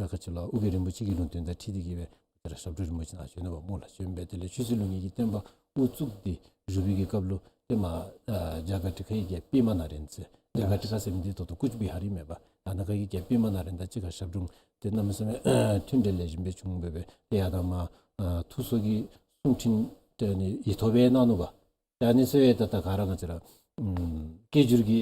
ཨ་ག་ཅི་ལོ་ཨོ་རྒྱན་རིན་པོ་ཆེ་གི་ལུང་བསྟན་དང་འཁྲིལ་ཏེ་གི་སྦེ་ཏེ་ར་ཞབས་དྲུང་རིན་པོ་ཆེ་ནཱ་བྱོན་ནུག་པ་སྨོ་ལགས། བྱོན་སྦེ་དེ་ལས་ཆོས་སྲིད་ལུགས་གཉིས་ཀྱི་བསྟན་པ་དབུ་བཙུགས་ཏེ་བཞུགས་པའི་གི་སྐབས་ལུ་ཏེ་མར་ཨ་རྒྱ་གར་ཁྲི་ཁ་གི་རྒྱལཔོ་པདྨ་ནཱ་རེནྡྲ་ཟེར་རྒྱ་གར་ཁྲི་ཁ་ཟེར་མི་འདི་ད་ལྟོ་ཀུཆ་བི་ཧར་ཨིན་མས་པ། ད་ནཱ་ཁ་གི་རྒྱལཔོ་པདྨ་ནཱ་རེནྡྲ་དང་གཅིག་ཁར་ཞབས་དྲུང་ཏེ་གནམ་མེད་ས་མེད་མཐུན་འབྲེལ་ལེགས་ཤོམ་སྦེ་བྱུང་སྦེ་སྦེ་ཏེ་ཡར་དང་མར་ཨ་ཐུགས་གསོ་གི་གསུང་འཕྲིན་ཏེ་ཨ་ནི་ཡིག་ཐོག་སྦེ་གནང་ནུག་པ། ཏེ་ཨ་ནི་ཚུ་ཡང་ད་ད་ག་ར་ང་བཅས་ར་ཨམ་སྐད་སྒྱུར་གྱི་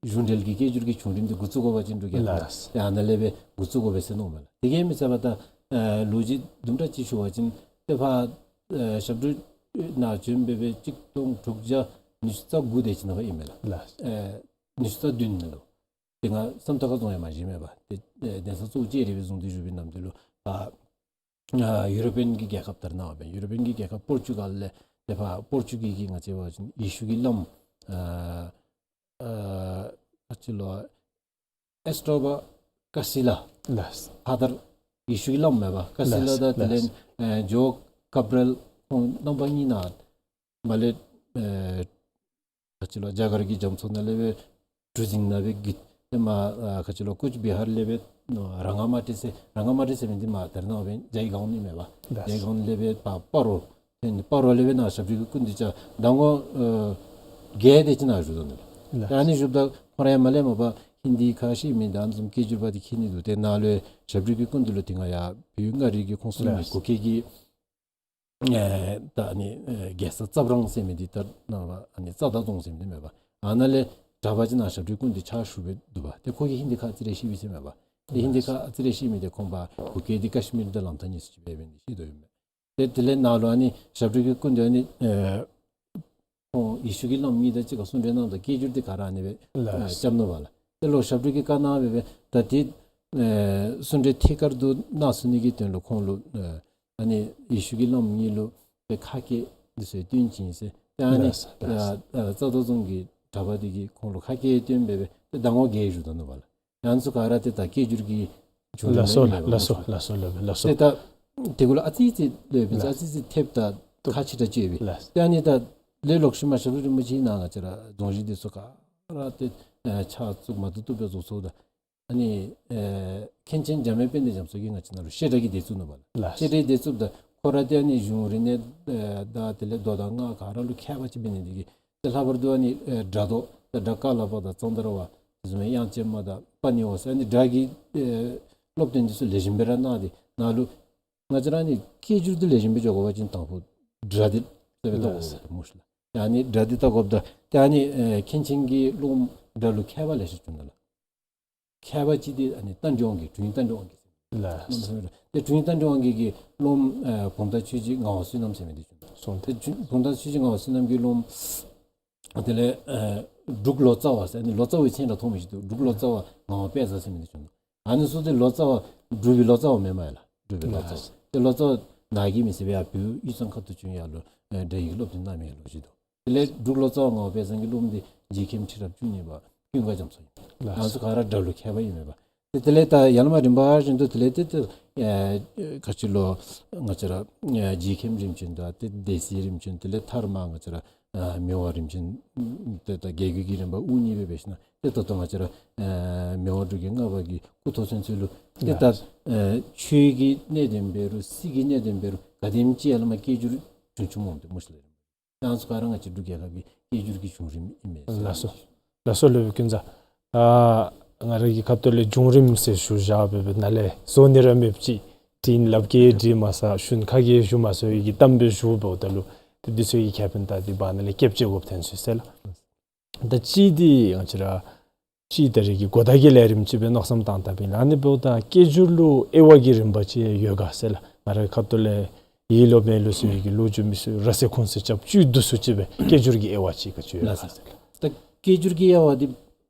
གཞུང་འབྲེལ་གྱི་སྐད་སྒྱུར་གྱི་བྱུང་རིམ་འདི་འགོ་བཙུགས་དགོ་པ་ཅིན་འབྲུག་རྒྱལ་ཁབ་ལགས། ཏེ་ཨ་ནཱ་ལས་སྦེ་འགོ་བཙུགས་དགོ་པས་ཟེར་མནོཝ་མས་ལགས། དེ་གིས་མ་ཚད་པར་ད་ཨེ་ལོ་རྒྱུས་དུམ་གྲ་ཅིག་ཞུ་བ་ཅིན་ཏེ་ཕར་ཨེ་ཞབས་དྲུང་ནཱ་བྱོན་སྦེ་སྦེ་གཅིག་སྟོང་དྲུག་བརྒྱ་ཉི་ཤུ་རྩ་དགུ་དེ་ཅིག་ནང་ཨིན་མས་ལགས། ལགས། ཨེ་ཉི་ཤུ་རྩ་བདུན་ནང་ལུ་ཏེ་ང་བསམ་ཐག་ཁ་རྫོང་ཡང་མ་བཞེངས་མས་པ། ཏེ་ཨེ་གདན་ས་གཙོ་བོ་ལྕགས་རི་སྦེ་བཟུང་སྟེ་བཞུགས་པའི་ནམ་དུས་ལུ་ཕར་ཨ་ཡུ་རོ་པིའན་གྱི་རྒྱལ་ཁབ་དར་གནང་བ་སྦེ་ཡུ་རོ་པིའན་གྱི་རྒྱལ་ཁབ་པོར་ཅུ་གཱལ་ལས་ཏེ་ཕར་པོར་ཅུ་གཱལ་གྱི་ང་བཅས་འབད་བ་ཅིན་ཡེ་ཤུ་གི་བླམ་ཨ་ཨ་ག་ཅི་ལོ་ཨེས་ཊོ་བ་ཀ་སི་ལ། ལགས། ཕ་དར་ཡེ་ཤུ་གི་བླམ་མས་པ། ཀ་སི་ལ། ལགས། དང་དེ་ལས་ལགས། ཨེ་ཇོ་ཀབ་རེལ་ཁོང་རྣམ་པ་གཉིས་ནཱ་མར་ལས་ཨེ་ག་ཅི་ལོ་རྒྱ་གར་གྱི་རྒྱ་མཚོ་ནང་ལས་སྦེ་གྲུ་གཟིངས་ནང་སྦེ་བརྒྱུད་ཏེ་མར་ཨ་ག་ཅི་ལོ་ཀུཆ་བི་ཧར་ལས་སྦེ་ར་ང་མ་ཊི་ཟེར་ར་ང་མ་ཊི་ཟེར་མི་འདི་མར་དར་གནང་བ་སྦེ་ཇའི་གཱའོན་ཨིན་མས་པ། ལགས། ཇའི་གཱའོན་ལས་སྦེ་ཕར་སྤ་རོ། ཏེ་སྤ་རོ་ལས་སྦེ་ནཱ་ཞབས་དྲུང་གི་སྐུ་མདུན་བཅར་ད་ངོ་ཨེ་བརྒྱད་དེ་ཅིག་ནཱ་བཞུགས་དོ་ནི་ལགས། ལགས། ད་ཨ་ནི་བཞུགསཔ་ད་ཁོ་ར་ཡང་མར་ལས་མར་ཕར་ཧིན་དི་ཁ་ཤེས་མི་དང་ཨ་ནི་བཟུམ་སྐད་སྒྱུར་པ་འདི་མཁྱེན་ནི་འདུག། ཏེ་ནཱ་ལུ་ཞབས་དྲུང་གི་སྐུ་མདུན་ལུ་ཏེ་ང་ཡར་བོད་མངའ་རིས་ཀྱི་ཁོངས་སུ་ཨིན་མི། ལགས། གུ་གེ་གི་ཨེ་ད་ཨ་ནི་ཨེ་རྒྱལ་ས་རྩ་བྲང་ཟེར་མི་འདི་ད་ནཱ་ཨ་ནི་རྩ་བདག་རྫོང་ཟེར་མི་འདི་མས་པ། ཨ་ནཱ་ལས་གྲྭ་པ་ཅིག་ནཱ་ཞབས་དྲུང་སྐུ་མདུན་ཕྱག་ཞུ་སྦེ་འདུག་པ། ཏེ་ཁོ་གིས་ཧིན་དི་ཁ་ཨ་ཙི་རེ་ཤེས་པས་ཟེར་མས་པ། ཏེ་ཧིན་དི་ཁ་ཨ་ཙི་རེ་ཤེས་མི་འདི་ཁོང་པ་གུ་གེ་འདི་ཀ་ཤི་མིར་དང་ལམ་ཐག་གཉིས་སུ་ཅིག་འབད་འབད་ནི་ཤེས་དོ་ཡོད་མས། ཏེ་དེ་ལས་ནཱ་ལུ་ཨ་ནི་ཞབས་དྲུང་གི་སྐུ་མདུན་ཨ་ནི་ཨེ་ཁོང་ཡེ་ཤུ་གི་བླམ་གཉིས་དང་གཅིག་ཁར་གསུང་གྲོས་གནངམ་ད་སྐད་སྒྱུར་འདི་ག་ར་ཨ་ནི་སྦེ་ལགས། ཨེ་རྐྱབ་ནུག་པ་ལགས། ཏེ་ལོག་ཞབས་དྲུང་གིས་བཀའ་གནང་སྦེ་སྦེ་ད་ཏེ་ཨེ་གསུང་གྲོས་ཐད་ཀར་དུ་གནང་ཚུགས་ནི་གི་དོན་ལུ་ཁོང་ལུ་ཨེ་ཨ་ནི་ཡེ་ཤུ་གི་བླམ་གཉིས་ལུ་ཏེ་ཁ་སྐད་འདི་ཚུ་སྟོན་བྱིན་ཟེར། ཏེ་ཨ་ནི་ལགས་ལགས། ཨ་ཨ་རྩ་མདོ་རྫོང་གི་གྲྭ་པ་འདི་གིས་ཁོང་ལུ་ཁ་སྐད་སྟོན་སྦེ་སྦེ་ཏེ་ཟླ་ངོ་བརྒྱད་བཞུགས་ད་ནུག་པ་ལགས། ཡང་ཚུ་ག་ར་ཏེ་ད་སྐད་སྒྱུར་གྱི་བྱུང་རིམ་ལགས་སོ་ཨིན་ལགས། པས་ལགས་སོ་ལགས་སོ། ལགས་སོ་ལགས་སོ། ཏེ་ད་དེ་གུ་ལུ་ཨ་ཙི་ཙི་ལས་འབད་ལགས། ཨ་ཙི་ཙི་ཐེབས་ད་ཁ་ཕྱི་དྲགས་ཅིག་ཡོད་པས། ལགས། ཏེ་ཨ་ནི་ད་ལས་ལོག་ཤུལ་མ་ཞབས་དྲུང་རིན་པོ་ཆེ་ནཱ་ང་བཅས་ར་རྫོང་གཞི་འདི་ཚུ་ག་ར་ཏེ་ཨེ་ཕྱག་བཙུགས་མ་བཏུབ་བཏུབ་སྦེ་བཟོ་སོ་ད། ཨ་ནི་ཨེ་མཁན་ཆེན་འཇམ་དབྱངས་དཔལ་ལྡན་རྒྱ་མཚོ་གིས་ང་བཅས་ནཱ་ལུ་བཤད་གྲྭ་གི་སྡེ་བཙུགས་ནུག་པ་ལགས། ལགས། བཤད་གྲྭའི་སྡེ་བཙུགསཔ་ད་ཁོ་ར་ཏེ་ཨ་ནི་གཞུང་རིག་གནས་ཨེ་དང་དེ་ལས་མདོ་དང་སྔགས་ག་ར་ལུ་མཁས་པ་ཅིག་འབད་ནི་འདི་གིས་ཏེ་ལྷག་པར་དུ་ཨ་ནི་ཨེ་སྒྲ་མདོ་དང་སྒྲ་ཀ་ལ་པ་དང་ཙནྡྲ་བ་དེ་བཟུམ་མའི་དབྱངས་ཅན་མ་དང་པ་ཎི་བ་ཟེར་ཨ་ནི་སྒྲ་གི་ཨེ་སློབ་སྟོན་འདི་ཚུ་ལེགས་ཤོམ་སྦེ་ར་གནང་སྟེ་ནཱ་ལུ་ང་བཅས་ར་ཨ་ནི་སྐད་སྒྱུར་འདི་ལེགས་ཤོམ་སྦེ་འགྱོ་དགོ་པ་ཅིན་དང་ཕུ་སྒྲ་འདི་ཟེར་བའི་ལྟ་དགོ་པས་སྨོ་ཤེ་ལགས། ཨ་ནི་སྒྲ་འདི་ལྟ་དགོཔ་ད་ཏེ་ཨ་ནི་ཨེ་མཁན་ཆེན་གྱི་སློབམ་སྒྲ་ལུ་མཁས་པ་ལེ་ཤ་བྱུང་ནུག་ལགས། མཁས་པ་ཅིག་འདི་ཨ་ནི་རྟ་མགྲིན་དབང་རྒྱལ་དྲུང་ཡིག་རྟ་མགྲིན་དབང་རྒྱལ་ཟེར་ལགས། ཏེ་དྲུང་ཡིག་རྟ་མགྲིན་དབང་རྒྱལ་གྱི་སློབམ་ཨེ་བུམ་ཐང་ཆོས་རྗེ་ངག་དབང་བསོད་ནམས་ཟེར་མི་འདི་བྱུང་ནུག། སོང་། ཏེ་བུམ་ཐང་ཆོས་རྗེ་ངག་དབང་བསོད་ནམས་ཀྱི་སློབམ་དེ་ལས་ཨེ་འབྲུག་ལོ་ཙཱ་བ་ཟེར་ཨ་ནི་ལོ་ཙཱ་བའི་མཚན་ར་མཐོང་མི་ཅིག་འདུག། འབྲུག་ལོ་ཙཱ་བ་ངག་དབང་དཔལ་བཟང་ཟེར་མི་འདི་བྱུང་ནུག། ཨ་ནི་ཚུ་ཏེ་ལོ་ཙཱ་བ་འབྲུག་པའི་ལོ་ཙཱ་བ་མེན་མས་ལགས། འབྲུག་པའི་ལོ་ཙཱ་བ། ལགས། ཏེ་ལོ་ཙཱ་བ་ནཱ་གི་མི་ཟེར་བའི་ཡར་བོད་དབུས་གཙང་ཁ་ཐུག་བྱོན་ཡར་ལུ་ཨེ་སྒྲ་ཡི་གི་སློབ་སྟོན་གནང་མི་ལོ་ཅིག་འདུག། དེ་ལས་འབྲུག་ལོ་ཙཱ་བ་ངག་དབང་དཔལ་བཟང་གི་སློབམ་འདི་རྗེ་མཁན་ཁྲི་རབས་བཅུ་གཉིས་པ་ཀུན་དགའ་རྒྱ་མཚོ་ཨིན། ལགས། ང་ཚུ་ག་ར་སྒྲ་ལུ་མཁས་པ་ཨིན་མས་པ། ཏེ་དེ་ལས་ད་ཡར་ལས་མར་རིམ་པ་བཞིན་དུ་དེ་ལས་ཏེ་ཏེ་ཨེ་ག་ཅི་ལོ་ང་བཅས་ར་ཨེ་རྗེ་མཁན་རིམ་བྱོན་དང་ཏེ་སྡེ་སྲིད་རིམ་བྱོན་དེ་ལས་མཐར་མ་ང་བཅས་ར་ཨ་མི་དབང་རིམ་བྱོན་ཏེ་ད་རྒྱལ་བརྒྱུད་ཀྱི་རིམ་པ་དབུ་བརྙེས་སྦེ་འབད་ཞིན་ན་ཏེ་ད་ལྟོ་ང་བཅས་ར་ཨེ་མི་དབང་འབྲུག་རྒྱལ་ལྔ་པ་གི་སྐུ་ཐོག་ཚུན་ཚོད་ལུ་ཏེ་ད་ལགས། ཨེ་ཆོས་ཀྱི་གནད་དོན་འབད་རུང་སྲིད་ཀྱི་གནད་དོན་འབད་རུང་ག་དེམ་ཅིག་ཡར་ལས་མར་སྐད་སྒྱུར་བྱུང་བྱུངམ་འོང་དེ་སྨོ་ཤེ་ལགས། ཡང་ཚུ་ག་ར་ང་བཅས་འབྲུག་རྒྱལ་ཁབ་ཀྱི་སྐད་སྒྱུར་གྱི་བྱུང་རིམ་ཨིན་མས་ཟེར། ལགས་སོ། ལགས་སོ་སློབ་དཔོན་ཀུན་བཟང་། ཨ་ང་ར་གི་ཁ་ཐུག་ལས་བྱུང་རིམ་ཟེར་ཞུ་བཞག་སྦེ་སྦེ་ནཱ་ལས་བཟོ་ནི་ར་མེདཔ་ཅིག། དྲིན་ལབ་ཀྱིས་དྲིས་མ་ཟ་ཤུན་ཁ་གིས་ཞུ་མ་ཟོ་ཡི་གི་གཏམ་སྦེ་ཞུཝ་འབདཝ་ད་ལུ་ཏེ་འདི་ཚུ་གི་ཁེ་ཕན་ད་འདི་བར་ན་ལས་སྐྱབས་བཅོལ་དགོཔ་ཐོན་སོང་ཟེར་ལགས། ད་ཅི་འདི་ང་བཅས་ར་ཅི་ད་རེས་ཀྱི་གོ་བརྡ་གི་ལས་རིམ་ཅིག་སྦེ་མནོ་བསམ་བཏང་བཏངམ་ཨིན་ལགས། ཨ་ནི་འབདཝ་ད་སྐད་སྒྱུར་ལུ་དབྱེ་བ་གི་རིམ་པ་ཅིག་ཡོད་ག་ཟེར་ལགས། ང་རའི་ཁ་ཐུག་ལས་ཡིད་ལུ་མེད་ལུ་ཟེར་བའི་གི་ལོ་རྒྱུས་མི་ཚུ་ར་ཟེར་ཁུངས་ཟེར་རྐྱབ་བཅུད་བསྡུ་སུ་ཅིག་སྦེ་སྐད་སྒྱུར་གྱི་དབྱེ་བ་ཅིག་ག་ཅི་ཡོད་ག་ཟེར་ལགས། ད་སྐད་སྒྱུར་གྱི་དབྱེ་བ་འདི་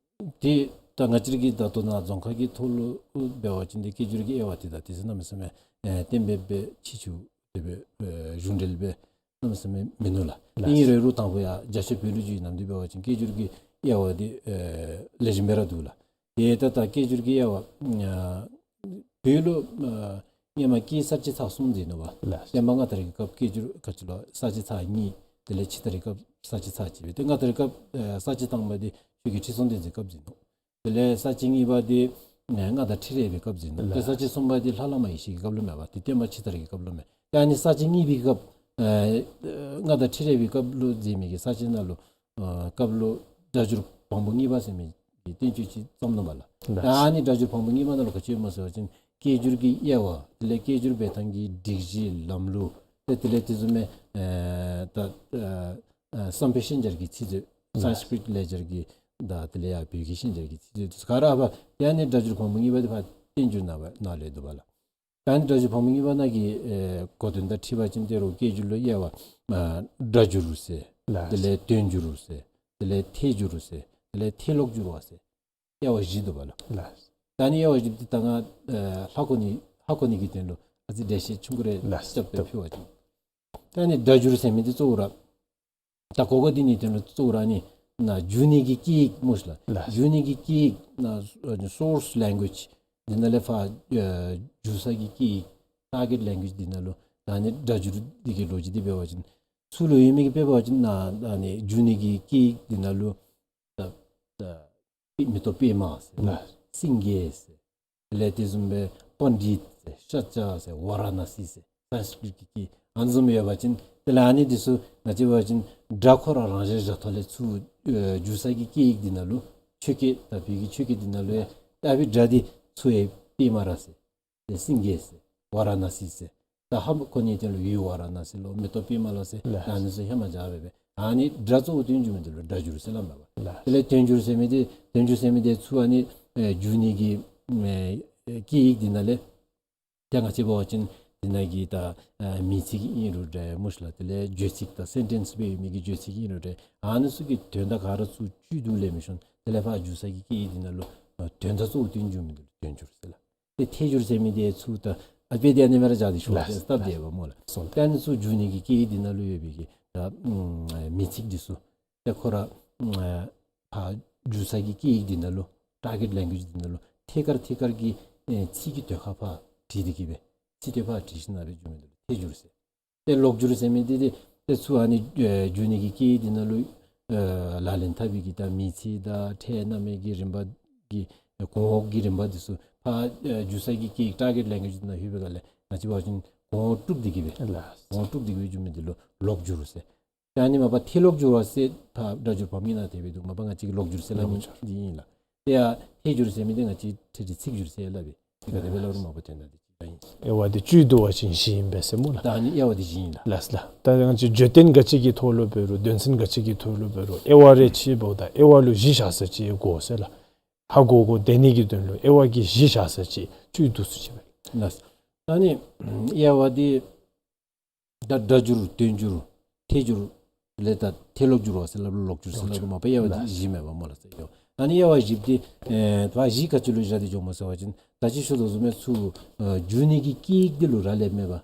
ཏེ་ད་ང་བཅས་ར་གི་ད་ལྟོ་ནཱ་རྫོང་ཁ་གི་ཐོག་ལུ་འབད་བ་ཅིན་ཏེ་སྐད་སྒྱུར་གྱི་དབྱེ་བ་འདི་ད་ཏེ་གནམ་མེད་ས་མེད་ཨེ་གཏན་འབེབས་སྦེ་ཕྱི་ཕྱོགས་དེ་སྦེ་ཨེ་གཞུང་འབྲེལ་སྦེ་གནམ་མེད་ས་མེད་མིན་ནུག་ལགས། ལགས། ཨིན་རུང་དང་ཕུ་ཡར་རྒྱ་ཆེ་བོད་ལུ་བརྒྱུད་ནམ་འདི་འབད་བ་ཅིན་སྐད་སྒྱུར་གྱི་དབྱེ་བ་འདི་ཨེ་ལེགས་ཤོམ་སྦེ་ར་འདུག་ལགས། ཏེ་ད་ད་སྐད་སྒྱུར་གྱི་དབྱེ་བ་ཨ་བོད་ལུ་ཨ་སྔོན་མ་སྐད་ས་བཅད་ཚགས་གསུམ་ཟེར་ནུག་པ། ལགས། བསྟན་པ་སྔ་དར་གྱི་སྐབས་སྐད་སྒྱུར་ག་ཅི་ལོ་ས་བཅད་ཚགས་གཉིས། དེ་ལས་ཕྱི་དར་གྱི་སྐབས་ས་བཅད་ཚགས་གཅིག་སྦེ། ཏེ་སྔ་དར་གྱི་སྐབས་ཨེ་ས་བཅད་དང་པ་འདི་ཆོས་རྒྱལ་ཁྲི་སྲོང་ལྡེ་བཙན་སྐབས་ཟེར་ནུག། དེ་ལས་ས་བཅད་གཉིས་པ་འདི་ཨེ་མངའ་བདག་ཁྲི་རལ་པའི་སྐབས་ཟེར་ནུག། ཏེ་ལགས། ས་བཅད་གསུམ་པ་འདི་ལྷ་བླ་མ་ཡེ་ཤེས་ཀྱི་སྐབས་ལུ་མས་པ། ཏེ་བསྟན་པ་ཕྱི་དར་གྱི་སྐབས་ལུ་མས། ཏེ་ཨ་ནི་ས་བཅད་གཉིས་པའི་སྐབས་ཨེ་མངའ་བདག་ཁྲི་རལ་པའི་སྐབས་ལུ་མཛད་མི་གི་ས་བཅད་ནང་ལུ་ཨ་སྐབས་ལུ་སྒྲ་སྒྱུར་བམ་པོ་གཉིས་པ་ཟེར་མི་གི་བསྟན་བཅོས་ཅིག་བརྩམས་ནུག་པ་ལགས། ལགས། ཏེ་ཨ་ནི་སྒྲ་སྒྱུར་བམ་པོ་གཉིས་པ་ནང་ལུ་ག་ཅི་ཡོདཔ་སྨོ་ཟེར་བ་ཅིན་སྐད་སྒྱུར་གྱི་དབྱེ་བ་དེ་ལས་སྐད་སྒྱུར་འབད་ཐངས་ཀྱི་སྒྲིག་གཞི་ལམ་ལུགས་ཏེ་དེ་ལས་དེ་བཟུམ་མའི་ཨེ་ད་ཨ་ཨ་བསམ་འཕེལ་ཤན་སྦྱར་གྱི་ཚིག་མཛོད། ལགས། སཾ་སྐྲྀཏ་ལེགས་སྦྱར་གྱི་དང་དེ་ལས་ཡར་བོད་ཀྱི་ཤན་སྦྱར་གྱི་ཚིག་མཛོད་ག་ར་ཨ་ཕར་ཏེ་ཨ་ནི་སྒྲ་སྒྱུར་བམ་པོ་གཉིས་པ་འདི་ཕར་བསྟན་འགྱུར་ནང་ཕར་ནང་ལས་འདུག་པ་ལགས། ད་ཨ་ནི་སྒྲ་སྒྱུར་བམ་པོ་གཉིས་པ་ནང་གི་ཨེ་གོ་དོན་དང་འཁྲིལ་བ་ཅིན་ཏེ་རོགས་སྐད་སྒྱུར་ལུ་དབྱེ་བ་ཨ་སྒྲ་སྒྱུར་ཟེར། ལགས། དེ་ལས་དོན་སྒྱུར་ཟེར། དེ་ལས་ཐད་སྒྱུར་ཟེར། དེ་ལས་ཐད་ཀློག་སྒྱུར་བ་ཟེར། དབྱེ་བ་བཞི་འདུག་པ་ལགས། ལགས། ད་ཨ་ནི་དབྱེ་བ་བཞི་འདི་ད་ང་ཨེ་ཧ་གོ་ནི་ཧ་གོ་ནི་གི་དོན་ལུ་ཨ་ཙི་འགྲེལ་བཤད་ཆུང་ཀུ་རེ་ལགས། རྐྱབ་སྟེ་ཕུལ་བ་ཅིན། ད་ཨ་ནི་སྒྲ་སྒྱུར་ཟེར་མི་འདི་གཙོ་བོ་ར་ད་གོ་སྐབས་འདི་ནི་དོན་ལུ་གཙོ་བོ་ར་ཨ་ནི་ནཱ་བསྒྱུར་ནི་གི་སྐད་ཡིག་སྨོ་ཤེ་ལགས། ལགས། བསྒྱུར་ནི་གི་སྐད་ཡིག་ནཱ་ཨ་ནི་སོརསི་ལེང་གུའེཇ་འདི་ནང་ལས་ཕར་ཨེ་བསྒྱུར་ས་གི་སྐད་ཡིག་ཊར་གེཊ་ལེང་གུའེཇ་འདི་ནང་ལུ་ད་ཨ་ནི་སྒྲ་སྒྱུར་འདི་གི་ལོ་རྒྱུས་འདི་འབད་བ་ཅིན་ཚུ་ལུ་ཡོད་མི་གི་དཔེ་འབད་བ་ཅིན་ནཱ་ཨ་ནི་བསྒྱུར་ནི་གི་སྐད་ཡིག་འདི་ནང་ལུ་ད་ད་མེ་ཏོག་པདྨ་ཟེར། ལགས། སེང་གེ་ཟེར། དེ་ལས་དེ་བཟུམ་སྦེ་པཎྜི་ཏ་ཟེར། ཤཱཀྱ་ཟེར། ཝཱ་ར་ཎ་སི་ཟེར། སཾ་སྐྲྀཏ་ཀྱི་སྐད་ཨ་ནི་བཟུམ་ཡོད་པ་ཅིན་དེ་ལས་ཨ་ནི་འདི་ཚུ་ང་བཅས་འབད་བ་ཅིན་སྒྲ་ཁོ་ར་རང་བཞིན་བཞག་ཐོག་ལས་ཚུར་ཨེ་བསྒྱུར་ས་གི་སྐད་ཡིག་འདི་ནང་ལུ་ཆོས་སྐད་ད་བོད་ཀྱི་ཆོས་སྐད་འདི་ནང་ལུ་ཡང་ད་བའི་སྒྲ་འདི་ཚུར་ཡང་པདྨ་ར་ཟེར། ཏེ་སེང་གེ་ཟེར། ཝཱ་ར་ཎ་སི་ཟེར། ད་ཧ་མ་གོ་ནི་དོན་ལུ་ཡུལ་ཝཱ་ར་ཎ་སི་ལོ་མེ་ཏོག་པདྨ་ལོ་ཟེར། ལགས། ད་ཨ་ནི་ཚུ་ཧེ་མ་བཞག་སྦེ་སྦེ་ཨ་ནི་སྒྲ་གཙོ་བོ་དོན་སྒྱུར་མི་འདི་ལུ་སྒྲ་སྒྱུར་ཟེར་སླབ་མས་པ། ལགས། དེ་ལས་དོན་སྒྱུར་ཟེར་མི་འདི་དོན་སྒྱུར་ཟེར་མི་འདི་ཚུ་ཨ་ནི་ཨེ་བསྒྱུར་ནི་གི་ཨེ་སྐད་ཡིག་འདི་ནང་ལས་ད་ང་བཅས་འབད་བ་ཅིན་ དེ་ནང་གི་ད་ཨ་མིང་ཚིག་ཨིན་རུང་འདྲ་སྨོ་ཤ་ལགས། དེ་ལས་བརྗོད་ཚིག་དང་སེན་ཊེནསི་སྦེ་ཡོད་མི་གི་བརྗོད་ཚིག་ཨིན་རུང་འདྲ། ཨ་ནི་ཚུ་གི་དོན་དག་ག་ར་ཚུར་བཅུད་དུ་ལེན་མི་ཤོང་། དེ་ལས་ཕར་འགྱུར་ས་གི་སྐད་ཡིག་འདི་ནང་ལུ་ཨ་དོན་དག་གཙོ་བོ་བཏོན་འགྱོ་མི་འདི་ལུ་དོན་འགྱུར་ཟེར་ལགས། ཏེ་ཐད་འགྱུར་ཟེར་མི་འདི་ཚུར་ད་ཨ་དཔེ་འདི་ཨ་ནི་སྦེ་ར་བཞག་སྟེ་ཞུ་བ་ལགས། ཏེ་སྟབས་བདེ་བས་སྨོ་ལགས། སོ་ཏེ་ཨ་ནི་ཚུ་འགྱུར་ནི་གི་སྐད་ཡིག་འདི་ནང་ལུ་ཡོད་པའི་གི་ད་ཨམ་མིང་ཚིག་འདི་ཚུ་ཏེ་ཁོ་ར་ཨ་ཕར་འགྱུར་ས་གི་སྐད་ཡིག་འདི་ནང་ལུ་ཊར་གེཊ་ལེང་གུ་ཡེཇ་འདི་ནང་ལུ་ཐད་ཀར་ཐད་ཀར་གྱི་ཨེ་ཚིག་གི་དོན་ཁ་ཕར་བྲིས་ཏེ་གི་སྦེ་ཚིག་དོན་ཕར་བྲིས་ཞིནམ་སྦེ་འགྱུར་མི་འདི་ལུ་ཐད་འགྱུར་ཟེར། ཏེ་ལོག་འགྱུར་ཟེར་མི་འདི་ཏེ་ཏེ་ཚུར་ཨ་ནི་ཨེ་འགྱུར་ནི་གི་སྐད་ཡིག་འདི་ནང་ལུ་ཨེ་ལག་ལེན་འཐབ་པའི་གི་ད་མིང་ཚིག་དང་ཕྲད་རྣམ་དབྱེ་གི་རིམ་པ་གི་གོང་འོག་གི་རིམ་པ་འདི་ཚུ་ཕར་ཨེ་འགྱུར་ས་གི་སྐད་ཡིག་ཊར་གེཊ་ལེང་གུ་ཡེཇ་ནང་ལྷོད་པའི་སྒང་ལས་ང་བཅས་འབད་བ་ཅིན་གོང་འོག་དཀྲུགས་ཏེ་གི་སྦེ་ལགས། གོང་འོག་དཀྲུགས་ཏེ་གི་སྦེ་འགྱུར་མི་འདི་ལུ་ལོག་འགྱུར་ཟེར། ད་ཨ་ནི་མ་པ་ཐད་ལོག་འགྱུར་བ་ཟེར་ཕར་སྒྲ་སྒྱུར་བམ་གྱི་ནང་དེ་སྦེ་འདུག། མ་པ་ང་བཅས་ཀྱིས་ལོག་འགྱུར་ཟེར་སླབ་མི་འདི་ཨིན་ལགས། ཏེ་ཡང་ཐད་འགྱུར་ཟེར་མི་འདི་ང་བཅས་ཐད་འགྱུར་ཚིག་འགྱུར་ཟེར་སླབ་པས། ཏེ་ག་དེ་སྦེ་སླབ་རུང་མ་པ་དོན་དག་འདི་གཅིག་ར་ཨིན། དབྱེ་བ་འདི་བཅུད་བསྡུ་བ་ཅིན་བཞི་ཨིན་པས་ཟེར་སྨོ་ལགས། ད་ཨ་ནི་དབྱེ་བ་འདི་བཞི་ཨིན་ལགས། ལགས་ལགས། ད་ང་བཅས་བརྗོད་དོན་ག་ཅི་གི་ཐོག་ལུ་འབད་རུང་དོན་ཚན་ག་ཅི་གི་ཐོག་ལུ་འབད་རུང་དབྱེ་བ་རེ་ཕྱེ་འབདཝ་ད་དབྱེ་བ་ལུ་བཞི་བཞག་ས་ཅིག་དགོ་ཟེར་ལགས། ཧ་གོ་གོ་བདེ་ནི་གི་དོན་ལུ་དབྱེ་བ་གི་བཞི་བཞག་ས་ཅིག་བཅུད་བསྡུ་ས་ཅིག་སྦེ། ལགས། ད་ཨ་ནི་དབྱེ་བ་འདི་ད་སྒྲ་སྒྱུར་དོན་སྒྱུར་ཐད་སྒྱུར་ལས་ད་ཐད་ལོག་འགྱུར་བ་ཟེར་སླབ་རུང་ལོག་འགྱུར་ཟེར་སླབ་རུང་མ་པ་དབྱེ་བ་འདི་བཞི་མེན་པ་སྨོ་ལགས་ཟེར་ཡོད། ཨ་ནི་དབྱེ་བ་བཞི་འདི་ཨེ་ད་བཞི་ག་ཅི་ལུ་བཞག་སྟེ་འགྱོཝ་སྨོ་ཟེར་བ་ཅིན་ད་ཅི་ཞུ་དོ་བཟུམ་སྦེ་ཚུར་ཨེ་འགྱུར་ནི་གི་སྐད་ཡིག་འདི་ལུ་རག་ལས་མེད་པ།